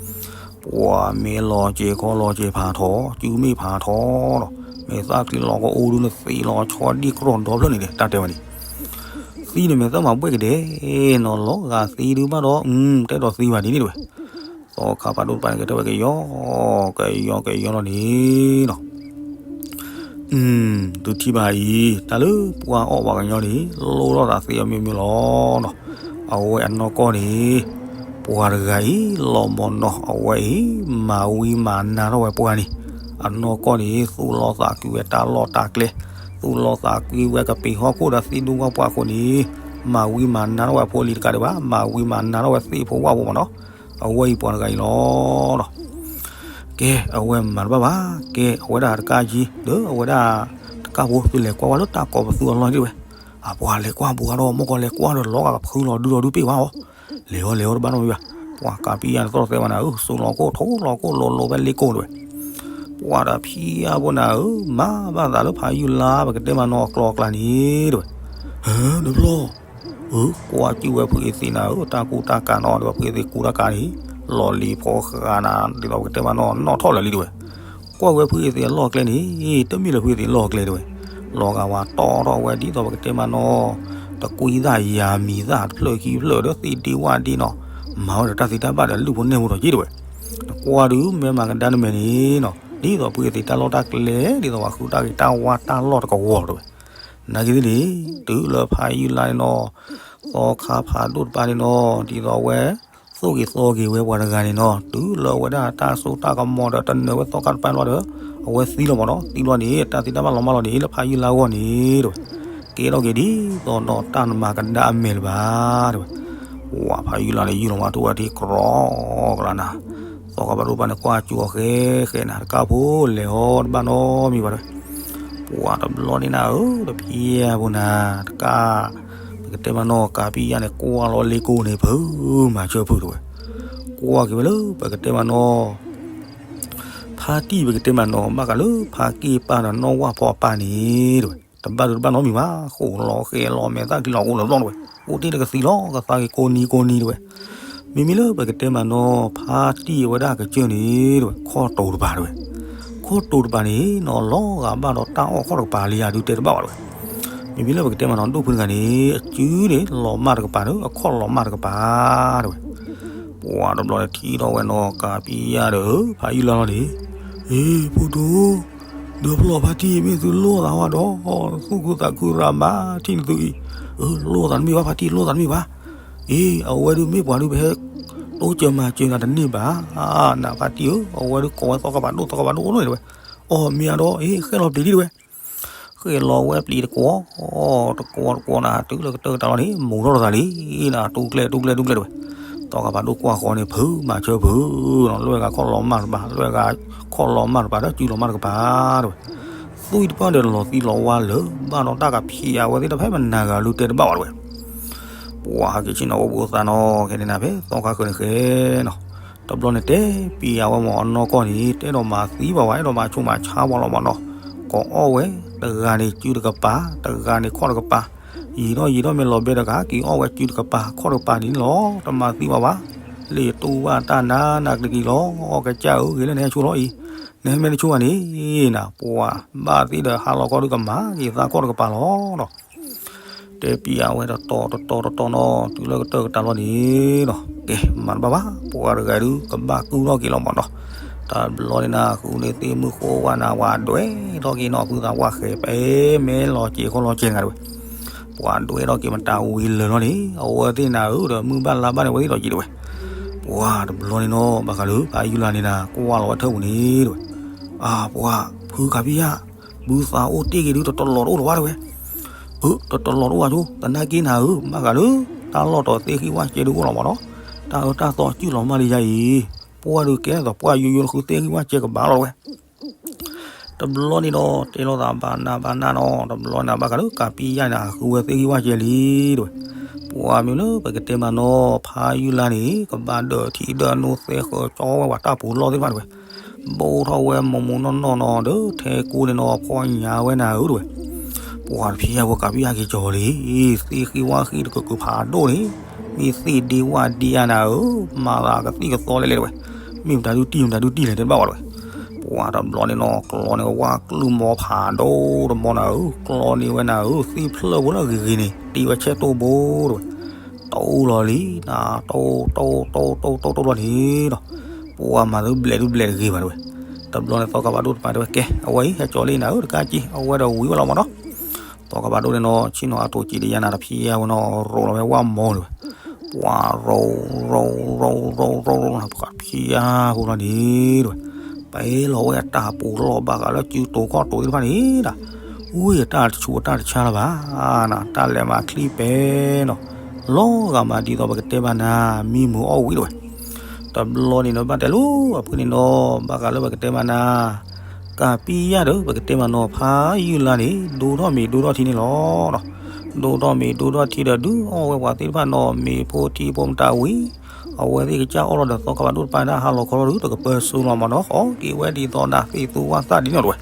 ပှၤမ့ၢ်လီၤစဲၤခီလီၤစဲၤဖးထီ စုမ့ၢ်ဖးထီနီၤ မ့ၢ်သၣ်ချံလီၤကအိဒုနသံလီၤဆီဒံၣ်ကြီဒီဖျၢၣ်န့ၣ်ဒီး တၢ်တဲဝဲန့ၣ် သံန့ၣ်မ့ၢ်သၣ်မၤဘှဲၣ်ကဒဲနီၤ လီၤဂာ်သံဒုဘၣ်ဒီး တဲဒီးသံဘၣ်ဒ်န့ၣ်တဝဲ. သီခါဖးဒိၣ်တပၢ်န့ၣ် ကတဲဝဲကယီ ကယီကယီလီၤန့ၣ်နီၤ. သုထံၣ်ဘၣ်အံၤ တၢ်လၢပှၤအီၣ်ပှၤကညီန့ၣ် လိၣ်ထီၣ်သးသ့အီၤမ့ၢ်မ့ၢ်လီၤနီၤ. အဝဲအနီၢ်ကီၢ်န့ၣ် ပှၤတဂၤအံၤ လီၤမီၢ်နီၤ အဝဲအံၤ မၤဝံမၤနါထီၣ်ဝဲပှၢ်န့ၣ် အနီၢ်ကီၢ်န့ၣ် သူၣ်လီသးကွံဝဲတၢ်လီၢ်တၢ်ကျဲ, သူၣ်လီသးကွံဝဲကပ့ၤဟီၣ်ခိၣ်ဒီးသ့ၣ်ဒူၣ်ဝၣ်ပှၢ်အဃိန့ၣ် မၤဝံမၤနါထီၣ်ဝဲဖိလံၤတကးဒံးဘၣ်, မၤဝံမၤနါထီၣ်ဝဲသ့ၣ်ဖိဝၣ်ဖိမးနီၤ. အဝဲအံၤပှၤတဂၤအံၤလီၤနီၤ. ကဲ အဝဲမၤတဘၣ်ဘၣ်, ကဲ အဝဲဒၣ်တကးယံၤ ဒီးအဝဲဒၣ်တကးဖိ သုလဲၤကွၢ်ဝဲလၢတၢ်ကိးပသူအလီၢ်ဒ်ဝဲ, အပှၤလဲၤကွၢ်ဘူးဒီး မိၢ်ကီၢ်လဲၤကွၢ်ဒီးလီၤဂာ်ကဖုလီၤဒုလီၤဒုပ့ၢ်ဝဲအီၤ, လဲၤအီၤလဲၤအီၤတဘၣ်နီတမံၤဘၣ်. ပှၤကးပံယါန့ၣ်သီၣ်သဲဝဲနၤဧၢ, စိလီၤခိၣ်ထိလီၤခိၣ်လိၤလိၤဖဲလ့ကိၢ်တဝဲ. ပှၤတဖံးအါဖိနၤဧၢ, မၤဘၣ်သးလၢဖးယုၢ်လါ ပကတဲမးနီၤ အကျီအကျါန့ၣ်တဝဲ. ဟၢ နဘျီ အၢ ကွၢ်စူၣ်ဝဲဖုအ့သ့းနၤဧၢ, တၢ်ကူတၢ်ကၤနီၤ ဒီးဖုအ့သ့းကူတၢ်ကၤန့ၣ် လီၤလံၤဖီဃာ်နၤ ဒ်သိးပကတဲမးနီၤ နီၣ်ထီၣ်လၢာ်လံတဝဲ. ကွၢ်ဝဲဖုအ့သ့းအလီၢ်ကျဲန့ၣ် တမ့ၢ်လၢဖုအ့သ့းအလီၢ်ကျဲတဝဲ. လီၤဂာ်ဝဲတီထီၣ်ဝဲဒ်သိးပကတဲမးနီၤ တကွံသၣ်ယၤမံၤသၣ်တဖျၢၣ်ခံဖျၢၣ်ဒီးသ့ၣ်ဒ့ဝၣ်ဒ့နီၤ, မၤဝဲဒီးတၢ်သ့တၢ်ဘၣ်ဒီးလုၢ်ဖိနဲၣ်ဖိထီၣ်က့တဝဲ. နကွၢ်ဒုးမ့ၢ်မၤကဒါနမဲာ်န့ၣ်နီၤ ဒ်သိးဖုအ့သ့းတၢ်လီၢ်တၢ်ကျဲ ဒ်သိးပှၤဃုတၢ်ဂ့ၤတၢ်ဝါတၢ်လီၢ်တကဝီၤတဝဲ. နာ်က့သ့ၣ်န့ၣ် တုၤလၢဖးယုၢ်လါန့ၣ်နီၤ သီခါဖးဒိၣ်တပၤန့ၣ်နီၤ ဒ်သိးအဝဲ သိၣ်က့ၤသီက့ၤဝဲပှၤတဂၤန့ၣ်နီၤ, တုၤလၢဝဲဒၣ်တၢ်စိတၢ်ကမီၤဒီးတနၢၤဝဲသီခါတပၤဘျီဒီး, အဝဲသံလီၤမးနီၤ, သံလီၤန့ၣ် တၢ်သံတၢ်ဘၣ်လီၤမၢ်လီၤန့ၣ် လၢဖးယုၢ်လါအဂီၢ်န့ၣ်တဲဝဲ, ကဲထီၣ်က့ၤဒ်သိးဒီးတၢ်နမၤကဒါအမဲာ်လၢၤဘၣ်တဲဝဲ, ပှၤဖးယုၢ်လါန့ၣ် ယုၢ်လီၤမးထူၣ်ဝဲထံကရီကလးနၤ, သီခါဘၣ်ဒိၣ်တပၤန့ၣ် ကွၢ်ကၠိအီၤဃဲဃဲနၤ တကးဖိလဲၤဟီတဘၣ်နီတမံၤဘၣ်တဲဝဲ ပှၤတဘျီန့ၣ်နၤဧၢ တဖံးဖိနၤ, တကး, ပကတဲမးနီၤ ကးပံယါန့ၣ် ကွၢ်လီၤလ့ကိန့ၣ် ဖုမၤဆၢဖုတဲဝဲ, ကွၢ်က့ၤဝဲလၢ ပကတဲမးနီၤ ဖါတံၢ်ပကတဲမးနီၤ ဘၣ်ဃးလၢဖါက့ၢ်ပၢ်ဒီးနီၢ်ဝၣ်ဖီအပၢ်န့ၣ်တဲဝဲ, တဘၣ်ဒိတဘၣ်နီတမံၤဘၣ်, ဃိးလီၤဃဲလီၤမဲာ်သၣ်ချံလီၤအိၣ်လၢၤဘျီတဲဝဲ, အိၣ်တ့ၢ်တကသံလီၤ ကသါက့ၤကိးနံၤကိးနံၤတဲဝဲ, မ့မ့ၢ်လၢပကတဲမးနီၤ ဖါတံၢ်ဝဲဒၣ်ကစၢၢ်န့ၣ်တဲဝဲ ခီၣ်တိၤတပၤတဲဝဲ, ခီၣ်တိၤတပၤန့ၣ်နီၤ လီၤဂာ်ဘၣ်ဒီးတၢ်အီၣ်ခီၣ်တကပၤလံဧါ ဒုးတဲတဘၣ်ဘၣ်တဲဝဲ, မ့မ့ၢ်လၢပကတဲမးနီၤ ဒိၣ်ဖုတဂၤန့ၣ် အစုန့ၣ် လီၤမၢ်တကပၤဒီး အခီၣ်လီၤမၢ်တကပၤတဲဝဲ, ပှၤတဘျီန့ၣ်ထံၣ်ထီၣ်ဝဲနီၤ ကးပံယါဒီး ဖးယုၢ်လါလီၤန့ၣ်, အ့ ဖိဒိၣ်, ဒီးဖျီၣ်ဖါတံၢ်မ့ၢ်သုလိၣ်သးဝဲဒီး သူၣ်ခုသးခုရၤမးထံၣ်န့ၢ်သုအံၤ, လိၣ်သးတမ့ၢ်ဘၣ် ဖါတံၢ် လိၣ်သးတမ့ၢ်ဘၣ်, အ့ အဝဲဒုးမ့ၢ်ပှၤဒုးပဟဲ တိစၢၤမၤစၢၤနၤတန့ၢ်ဘၣ်, နဖါတံၢ်ဧၢ အဝဲဒုးကိးဝဲသီခါဘၣ်ဒိၣ် သီခါဘၣ်ဒိၣ်အိၣ်နီၢ်တဲဝဲ, အီၣ်မ့ၢ်အဒီး အ့ ဃဲလီၤပျံၤလံတဲဝဲ ဃဲလီၤဝဲပျံၤတကွီၤ, တကွီၤတကွီၤနၤ တုၤလၢကတၢၢ်ကတၢၢ်လီၤန့ၣ် မူၤထီၣ်လိာ်သးလံနၤ တူကျဲတူကျဲတူကျဲတဲဝဲ, သီခါဘၣ်ဒိၣ်ကွၢ်ဃီန့ၣ် ဖုမၤဆၢဖုနီၤ လွဲၢ်ဂၤခီၣ်လီၤမၢ်တကပၤ လွဲၢ်ဂၤခီၣ်လီၤမၢ်တကပၤဒီးစုလီၤမၢ်တကပၤတဲဝဲ, သွံၣ်တဖၣ်ဒီးလီၤသံလီၤဝါလၢၤဘၣ်ဒီး တၢ်ကဖံးအဝဲသ့ၣ်တဖၣ်မနၤဂၤလူၤတဲတဘၣ်ဘၣ်တဲဝဲ ပှၤဟဲက့ၤဆ့ၣ်နီၤအိၣ်ဘှံးအိၣ်သါနီၤ ခဲန့ၣ်နၤ ဖဲသီခါဃၢၤန့ၣ်ဃဲနီၤ, တဘျီန့ၣ်တဲပံယါဝဲမးအနီၢ်ကီၢ်န့ၣ် တအဲၣ်ဒိးမၤသံဘၣ်ဝဲ အဲၣ်ဒိးမၤဆါပှၤလီၤမးနီၤ, ကိးအီၣ်ဝဲ တဂၤန့ၣ်စုတကပၤ တဂၤန့ၣ်ခီၣ်တကပၤ, ယံာ်ထီၣ်ယံာ်ထီၣ်မ့ၢ်လီၤဘဲတဂၤ က့ၤအီၣ်ဝဲစုတကပၤ ခီၣ်တကပၤန့ၣ်လီၤ တမၤသံဘၣ်ဝဲ, လ့ၣ်တူၢ်ဘၣ်တၢ်နါနၤကလံၤကလံၤလီၤ ကစၢ်ဧၢ ဂ့ၤလၢနဟဲဆိလီၤအံၤ, နဟဲမ့ၢ်တဆိဘၣ်န့ၣ်နၤ ပှၤဘၣ်သ့ၣ်ဒီးဟါလီၤခီဒုးကမၤက့ၤသးခီၣ်တကပၤလီၤနီၤ တဲပံယါဝဲတတီၤတတီၤတတီၤနီၤ တုၤလၢကတၢၢ်ကတၢၢ်လီၤန့ၣ်နီၤ ကဲ မၤတဘၣ်ဘၣ် ပှၤတဂၤဒုးကဘၣ်ကုၢ်ထီၣ်က့ၤလီၤမးနီၤ, တဘျီန့ၣ်နၤ ဃုန့ၢ်သ့ၣ်မုၢ်ဃိဝဲနၤ ပှၤဒွဲၣ်ထီၣ်က့ၤနီၤ ဖုသးပှၢ်ဃဲၤ ပမဲလီၤစဲးခီလီၤစဲးတဂၤတဲဝဲ, ပှၤဒွဲၣ်ထီၣ်က့ၤမတၤဝံၤလၢာ်လီၤန့ၣ် အဝဲသ့ၣ်နၤဧၢဒီး မုၢ်ဘၣ်လါဘၣ်န့ၣ် အဝဲသ့ၣ်ဒီးက့ၤတဲဝဲ, ပှၤတဘျီန့ၣ်နီၤ ဘၣ်ဃးလၢဖးယုၢ်လါန့ၣ်နၤ ကွၢ်လီၤဝဲထၢၣ်ပူၤန့ၣ်တဲဝဲ, အါ ပှၤ ဖုကးပံယါ ဘုသးအိၣ်တ့ၢ်က့ၤဒုး တတလီၤတအိၣ်လၢၤဘၣ်တဲဝဲ, အၢ တတလီၤတအိၣ်ဘၣ်ဆိ သနာ်က့နၤဧၢ ဘၣ်ဃးလၢ တၢ်လီၢ်တၢ်သ့ၣ်ဂံၢ်ဝၣ်စဲဒုးအိၣ်လီၤမးနီၤ, တၢ်အၢတၢ်သီစုၣ်လီၤမၢ်လံယါအံၤ, ပှၢ်ဒုးကဲသိးပှၢ်ယိယိလၢဃုသ့ၣ်ဂံၢ်ဝၣ်စဲကဘၣ်လီၤတဲဝဲ တဘျီန့ၣ်ဒီး တဲလိာ်သးဘၣ်နၢ်ဘၣ်နၢ်နီၤ တဘျီန့ၣ် ဘၣ်ဃးလၢကးပံယါန့ၣ် ဃုဝဲသ့ၣ်ဂံၢ်ဝၣ်စဲလံတဲဝဲ, ပှၤမ့ၢ်လၢပကတဲမးနီၤ ဖးယုၢ်လါန့ၣ် ကဘၣ်ဒၢးထံဒၢးနိသဲဃၢၤကၠီဝဲပှၤတၢ်ပူၤလီၢ်သ့ၣ်တဖၣ်တဲဝဲ, ဘိၣ်ထီၣ်ဝဲမိၢ်မိၢ်နီၢ်နီၢ်နီၤ ဒီးထဲကိးန့ၣ်နီၤ ဖီညါဝဲနၤဧၢတဲဝဲ, ပှၤတဖံးယါဝဲကးပံယါက့ၤကၠီၤလံ, သ့ၣ်ဃံဝၣ်ဃံတကၢၢ်ကၢၢ်ဖးဒိၣ်န့ၣ်, မ့ၢ်သ့ၣ်ဒ့ဝၣ်ဒ့ယါနၤဧၢ, မၤသးကသံၣ်ကသီလဲၣ်လဲၣ်တဲဝဲ, မ့ၢ်မတၤဒုးတံၢ်မတၤဒုးတံၢ်လဲၣ်တဲတဘၣ်ဝဲတဲဝဲ, ပှၤတဘျီန့ၣ်နီၤ ကျီန့ၢ်ဝဲကျုၢ်မီဖးဒိၣ်တဘီနၤဧၢ, ကျီန့ၢ်ဝဲနၤဧၢ, သ့ၣ်ဖျၢၣ်ဖိလၢအဂ့ၤဂ့ၤန့ၣ် တ့ဝဲဆဲးတိၢ်ဘိတဲဝဲ, တိၢ်လီၤလံနၤ, တိၢ်တိၢ်တိၢ်တိၢ်တိၢ်တိၢ်လီၤန့ၣ်နီၤ, ပှၤမၤသးဘျဲးဒုးဘျဲးတဂ့ၤဘၣ်တဲဝဲ, တဘျီန့ၣ်သီခါဘၣ်ဒိၣ်တပၤတဲဝဲ ကဲ အဝဲအံၤ ဟဲကၠီၤလံနၤဧၢ တကးက့ၤ အဝဲဒီးဝံၤဝဲလီၤမးနီၤ, သီခါဘၣ်ဒိၣ်န့ၣ်နီၤ ဆ့ၣ်နီၤအတိၢ်ကံးတယါနၤ တဖံးယါဝဲနီၤ ရိးလီၤဝဲဝၣ်မီတဲဝဲ, ပှၤရိးရိးရိးရိးရိးရိးနၤ ပှၤဖံးယါဖိလီၤန့ၣ်တဲဝဲ, ပှၤလီၤဝဲအတၢ်ပူၤလီၢ်ဘၣ်ဃးလၢစုတိၤခီၣ်တိၤသ့ၣ်တဖၣ်န့ၣ်ဒီး, ဝံၤအတၢ်တဆူးအတၢ်တဆါလၢၤဘၣ်နၤ, တၢ်လဲၤမၤချံပဲနီၤ, လီၤဂာ်မးဒ်သိးပကတဲဘၣ်နၤ မံမုာ်အီၣ်ဝံၤတဲဝဲ တဘျီန့ၣ်နီၤ ဘၣ်တဲလိၤအဖုန့ၣ်နီၤ ဘၣ်ဃးလၢပကတဲမးနၤ, ကးပံယါဒီး ပကတဲမးနီၤ ဖးယုၢ်လါန့ၣ် ဒိၣ်ထီၣ်မ့ၤဒိၣ်ထီၣ်ထံန့ၣ်လီၤ. ဒိၣ်ထီၣ်မ့ၤဒိၣ်ထီၣ်ထံဒီး ဒုးအီၣ်ဝဲပှၤသ့ၣ်တဖၣ်နီၤ မ့ၤဖိထံဖိမတၤဝံၤ, အဝဲသ့ၣ်ကစၢ်အီၣ်လီၤဒီး သီခါဘၣ်ဒိၣ်တပၤန့ၣ် ဟါလီၤခီလီၤဒုး တကပၢၤစိလီၤမးနီၤ ဟီက့ၤဝဲဒ်သိးနၤသ့ၣ်သူဝၣ်သၣ်ဒ်န့ၣ်တဲဝဲ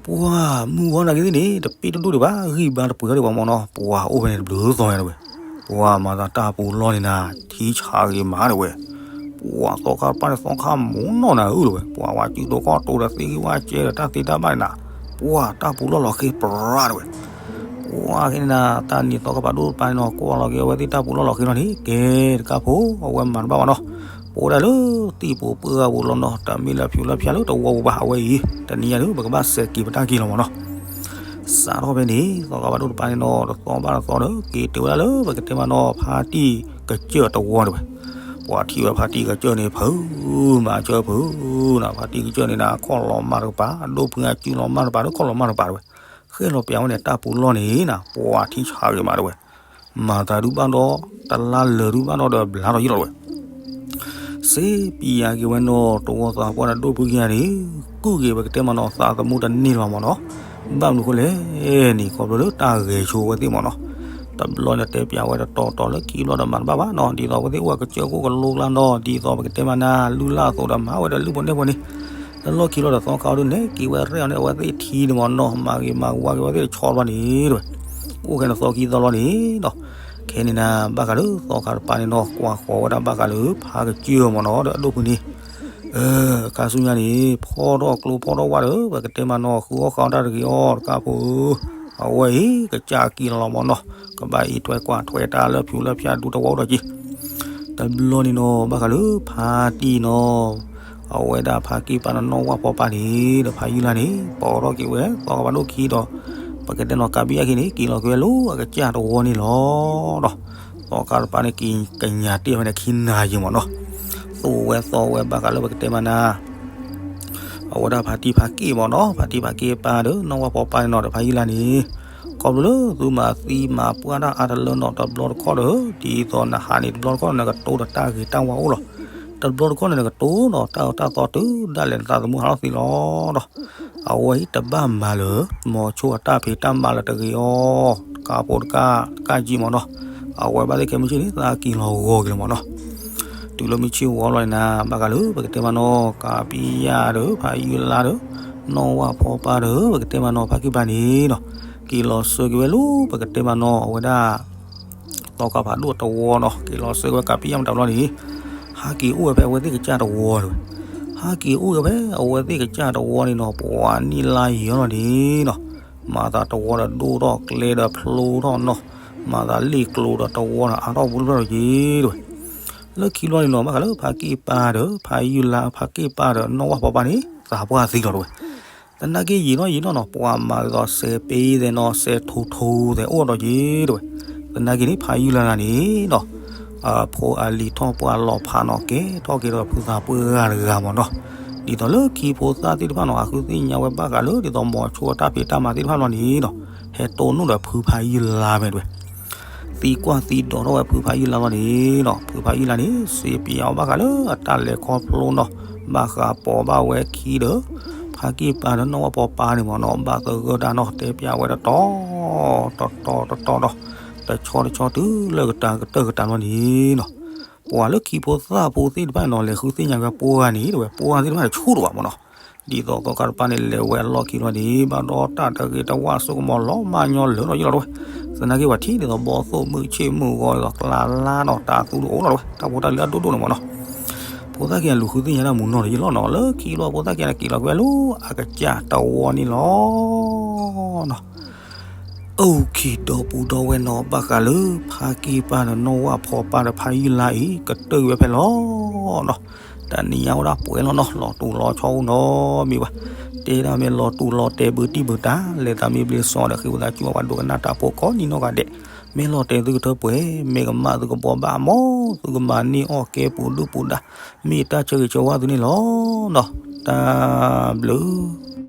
ပှၤမုၢ်ဂီၤနာ်က့သ့ၣ်န့ၣ် တပ့ၢ်တဒိၣ်ဒံးဘၣ် ဂံၢ်ဘါတပှဲၤဒံးဘၣ်မးနီၤ ပှၤအိၣ်ဖဲန့ၣ်တဘျုးသီညါတဲဝဲ, ပှၤမၤသးတၢ်ပူၤလီၢ်န့ၣ်နၤ ထံဆးဂ့ၤမးတဲဝဲ, ပှၤသီခါတပၤန့ၣ် သီခါမူၤနီၢ်နၤဧၢတဲဝဲ, ပှၤဝဲစုတိၤခီၣ်တိၤဒီးသ့ၣ်ဂံၢ်ဝၣ်စဲဒီးတၢ်သ့တၢ်ဘၣ်န့ၣ်နၤ, ပှၤတၢ်ပူၤလီၢ်လီၤဃ့ပြးတဲဝဲ, ပှၤက့န့ၣ်နၤ တၢ်နံၤသီခါဘၣ်ဒိၣ်တပၤန့ၣ်နီၤ ကွၢ်လီၤက့ၤအဝဲသ့ၣ်တၢ်ပူၤလီၢ်လီၤဃ့လီၤန့ၣ် ကဲတကးဖိ အဝဲမၤတဘၣ်ဘၣ်နီၤ, ပအိၣ်ဒၣ်လၢသံၣ်ပူၤပှၢ်ပူၤလီၤနီၤ တမ့ၢ်လၢဖျိလၢဖျါလၢတဝီပူၤဘၣ် အဝဲအံၤ တနံၤညါဒုး ပကဘၣ်စဲးက့ၤပတၢ်က့ၤလီၤမးနီၤ, စးထီၣ်ဖဲန့ၣ် သီခါဘၣ်ဒိၣ်တပၤန့ၣ်နီၤ တသီဘၣ်တသီဒီး က့ၤတုၤဝဲဒၣ်လၢပကတဲမးနီၤ ဖါတံၢ်ကစၢၢ်တဝီတဲဝဲ, ပှၤထံၣ်ဝဲဖါတံၢ်ကစၢၢ်န့ၣ်ဖုး, မၤစၢၤဖုးနၤ, ဖါတံၢ်ကစၢၢ်န့ၣ်နၤ ခီၣ်လီၤမၢ်တကပၤ, အဒိၣ်ဖုအစုလီၤမၢ်တကပၤဒီး ခီၣ်လီၤမၢ်တကပၤတဝဲ, ဃဲလီၤပျးဝဲန့ၣ်တၢ်ပူၤလီၢ်န့ၣ်နၤ ပှၤထံဆးဂ့ၤမးတဝဲ, မၤသးဒုးဘၣ်ဒီး တလါလၢာ်ဒုးဘၣ်ဒီး ဘျါထီၣ်ယံာ်လီၤတဝဲ စ့ပံယၤက့ၤဝဲနီၤ တဝီသးပှၢ်ဒီးဒိၣ်ဖုက့ၤယၤန့ၣ်, ကုၢ်က့ၤပကတဲမးနီၤ သးသမူတန့ၢ်လီၤမးနီၤ, ဘၣ်မနုၤဃိလဲၣ်န့ၣ် ခီဖျိလၢတၢ်ဂဲၤဆိဝဲသ့ၣ်မးနီၤ, တဘျီန့ၣ်တဲပျးဝဲတတီၤတီၤလၢခံဘျီဒီးမၤတဘၣ်ဘၣ်နီၤ, ဒ်သိးအဝဲသ့ၣ်အိၣ်အကစၢၢ်ခိၣ်ကလိကျါနီၤ, ဒ်သိးပကတဲမးနၤ လုၢ်လၢ်အသိးဒီးမၤဝဲဒီးလုၢ်ဖိန့ၢ်ဖိန့ၣ်, တလီၢ်ခံဘျီဒီးသီခါအီၤဒုးနဲၣ်က့ၤဝဲရဲၣ်အီၤန့ၣ် အဝဲသ့ၣ်ထံန့ၣ်မးနီၤ, မၤဂ့ၤမၤဝါက့ၤဝဲသ့ၣ်တဆီဘျီန့ၣ်တဝဲ အိၣ်ခဲန့ၣ်သီခံသီလီၤန့ၣ်ဒီး, ခဲန့ၣ်နၤ ဘၣ်ဃးလၢသီခါတပၤန့ၣ်နီၤ ကွၢ်ဃီၤဝဲဒၣ်ဘၣ်ဃးလၢဖါကစၢၢ်မးနီၤ ဒီးအဒိၣ်ဖုန့ၣ်, အခါဆူညါန့ၣ် ဖီထီၣ်ကျိဖီထီၣ်ဝါဒီး ပကတဲမးနီၤ ဃုအီၣ်ဃုအီတၢ်တဂ့ၤအီၤ တကးဖိဧၢ, အဝဲအံၤ ကစၢ်က့ၤလီၤမးနီၤ, ကဘၣ်အံးထွဲကွၢ်ထွဲတၢ်လၢဖၠူလၢဖၠၣ်ဒူတဝီအိၣ်ဒီးက့ၤ တဘျီန့ၣ်နီၤ ဘၣ်ဃးလၢဖါတံၢ်နီၤ, အဝဲဒၣ်ဖါက့ၢ်ပၢ်နီၢ်နီၢ်ဝၣ်ဖီပၢ်န့ၣ် ဒီးဖါယုၢ်လါန့ၣ် ပိာ်ထီၣ်က့ၤဝဲ သီခါဖးဒိၣ်ခံဒီး, ပကတဲနီၤ ကးဘံယၣ်ခံန့ၣ် က့ၤလီၤက့ၤဝဲလၢအကစၢ်တဝီန့ၣ်လီၤ. ဒီးသီခါတပၤန့ၣ် က့ၤကညးတ့ၢ်ဝဲန့ၣ်ခံနၤယံၤမးနီၤ, သူၣ်ဝဲသီဝဲဘၣ်ဃးလၢပကတဲမးနၤ အဝဲဒၣ်ဖါတံၢ်ဖါက့ၢ်မးနီၤ, ဖါတံၢ်ဖါက့ၢ်ပၢ်ဒီး နီၢ်ဝၣ်ဖီပၢ်န့ၣ်နီၤ ဒီးဖါယုၢ်လါန့ၣ်, ခီဖျိလၢသုမၤသံမၤပှၢ်တၢ်အါတလၢနီၤ တဘျီတခီၣ်ဒီး ဒ်သိးနဟးန့ၣ် တဘျီတခီၣ်ဒီး နကတိၤဒီးတၢ်ဂ့ၤတၢ်ဝါအိၣ်လီၤ. တဘျီတခီၣ်န့ၣ် နကတိၤနီၤ တၢ်အၢတၢ်သီတုၤဒၣ်လဲာ်နသးသမူဟးထီၣ်သံလီၤဒီး အဝဲအံၤတဘၣ်မၤလၢၤ မိၤဆိအတၢ်ဖံးတၢ်မၤလၢၤတဂ့ၤအီၤ, တကးဖိတကး တကးယံာ်မးနီၤ, အဝဲဘၣ်သ့ၣ်ခဲမုၢ်ဆ့ၣ်န့ၣ် သးက့ၤလီၤဂီၤက့ၤလီၤမးနီၤ. တုၤလၢမုၢ်ဆ့ၣ်ဝီလီၤန့ၣ်နၤ ဘၣ်ဃးလၢပကတဲမးနီၤ ကးဘံယၣ်ဒီး ဖါယုၢ်လါဒီး နီၢ်ဝၣ်ဖီပၢ်ဒီး ပကတဲမးနီၤ ဖါက့ၢ်ပၢ်န့ၣ်နီၤ, က့ၤလီၤဆှၢက့ၤဝဲလၢ ပကတဲမးနီၤ အဝဲဒၣ် သီခါဖးဒိၣ်တဝီနီၤ, က့ၤလီၤဆှၢက့ၤဝဲကးဘံယၣ်မတၤဘျီန့ၣ်, ဟးက့ၤအိၣ်ဝဲဖဲအဝဲသ့ၣ်ကစၢ်တဝီတဝဲ, ဟးက့ၤအိၣ်ဝဲဖဲအဝဲသ့ၣ်ကစၢ်တဝီန့ၣ်နီၤ ပှၤနံၣ်လါယံာ်လီၤန့ၣ်နီၤ, မၤသးတဝီဒီးဒိၣ်ထီၣ်ကျဲဒီးဖျိထီၣ်နီၤ, မၤသးလ့ၣ်ကျိဒီးတဝီဒီးအါထီၣ်ပူၤဖျဲၣ်ဒီးက့ၤတဝဲ လၢခံဘျီန့ၣ်နီၤ ဘၣ်ဃးလၢဖါက့ၢ်ပၢ်ဒီး ဖါယုၢ်လါ ဖါက့ၢ်ပၢ်ဒီး နီၢ်ဝၣ်ဖီပၢ်န့ၣ် သးပှၢ်သံလီၤတဝဲ, သနာ်က့ယံာ်နီၢ်ယံာ်နီၢ်နီၤ ပှၤမၤသီစဲးပ့သဲးနီၤ စဲးထူထူသဲးအိၣ်ဒီးက့ၤတဝဲ, သနာ်က့န့ၣ် ဖါယုၢ်လါန့ၣ်နီၤ အဖိအလံၤထီၣ်ပှၢ်လီၤဖးနီၤ ကဲထီၣ်က့ၤဒီးဖုသးပှၢ်ဂၤတဂၤမးနီၤ, ဒ်သိးလၢခံဖိသၣ်သ့ၣ်တဖၣ်နီၤ အဃုသ့ၣ်ညါဝဲဘၣ်ဃးလၢ ဒ်သိးမိၤဆိအတၢ်ဖံးတၢ်မၤသ့ၣ်တဖၣ်ဘျီန့ၣ်နီၤ, ဟဲတိၢ်နီၣ်ဒီးဖုဖါယုၢ်လါဖဲတဝဲ သံကွၢ်သံဒိးထီၣ်ဝဲဖုဖါယုၢ်လါလီၤန့ၣ်နီၤ, ဖုဖါယုၢ်လါန့ၣ် စံးပျးအီၤဘၣ်ဃးလၢအတၢ်လဲၤခီဖျိနီၤ, ဘၣ်ဃးပိာ်ဘၣ်ဝဲခံဒီး ဖါက့ၢ်ပၢ်ဒီးနီၢ်ဝၣ်ဖီပၢ်န့ၣ်မးနီၤ ဘၣ်သဂၢၢ်တၢ်နီၤ တဲပျးဝဲတတီၤ တတီၤတတီၤဒီး တဆီတဆီတုၤလၢကတၢၢ်ကတၢၢ်ကတၢၢ်လီၤန့ၣ်နီၤ, ပှၤလၢခံဖိသၣ်ဖိသ့ၣ်တဖၣ်နီၤ လဲၤဃုသ့ၣ်ညါဝဲပှၢ်ဂၤန့ၣ်တဝဲ ပှၢ်ဂၤသ့ၣ်တဖၣ်န့ၣ်ဆူၣ်တဝဲမးနီၤ, ဒ်သိးသီခါတပၤန့ၣ် လဲၤဝဲအလီၢ်ခံလီၤန့ၣ် ဘၣ်ဒီးတၢ်တဂ့ၤတဝါစိကမီၤလီၤမၢ်ညီလၢာ်နီၤယလီၤတဝဲ, သနာ်က့ပှၤထံၣ်ဒ်သိးဘီသိၣ်မုၢ်ဆ့ၣ်မုၢ်ဂီၤဒ်သိးကျါလါနီၤ တၢ်သူတအိၣ်လီၤတဝဲ တၢ်ဖိတၢ်လံၤအဒိၣ်ဒိၣ်န့ၣ်မးနီၤ, ဖိသၣ်ခံဂၤလူၤဃုသ့ၣ်ညါတၢ်မူနီၤတယလီၤနီၤ လၢခံလီၤဖိသၣ်ခံဂၤန့ၣ် က့ၤလီၤက့ၤဝဲလၢအကစၢ်တဝီန့ၣ်လီၤနီၤ. အိၣ်ခ့ဒီပုၢ်ဒီဝဲၢ်နီၤ ဘၣ်ဃးလၢဖါက့ၢ်ပၢ်ဒီးနီၢ်ဝၣ်ဖီပၢ်ဒီးဖါယုၢ်လါအံၤ ကတၢၢ်က့ၤဝဲဖဲလီၤနီၤ, တနံၤညါအိၣ်ဒၣ်ပှဲၤလီၤနီၤ လီၤတူာ်လီၤဆီအိၣ်နီတမံၤဘၣ်, တဲဒၣ်မ့ၢ်လီၤတူာ်လီၤတဲာ်ဘုတံၢ်ဘုတၢ် လဲၤသးမ့ၢ်ဘျ့စီဒီးဃ့ဝံသးစူၤ ပှၤဒိကနၣ်တၢ်ဖိကိးနံၤနီၢ်ဂၤဒဲး, မ့ၢ်လီၤတဲာ်သုကထၢပှဲၤ မ့ၢ်ကမၣ်သုကဘှီဘၣ်မး သုကမၤန့ၢ်အီၣ်ကဲပူၤဒုၣ်ပူၤဒါ မ့ၢ်တၢ်ဆၢဂ့ၤဆၢဝါသုန့ၣ်လီၤနီၤ, တၢ်ဘျုး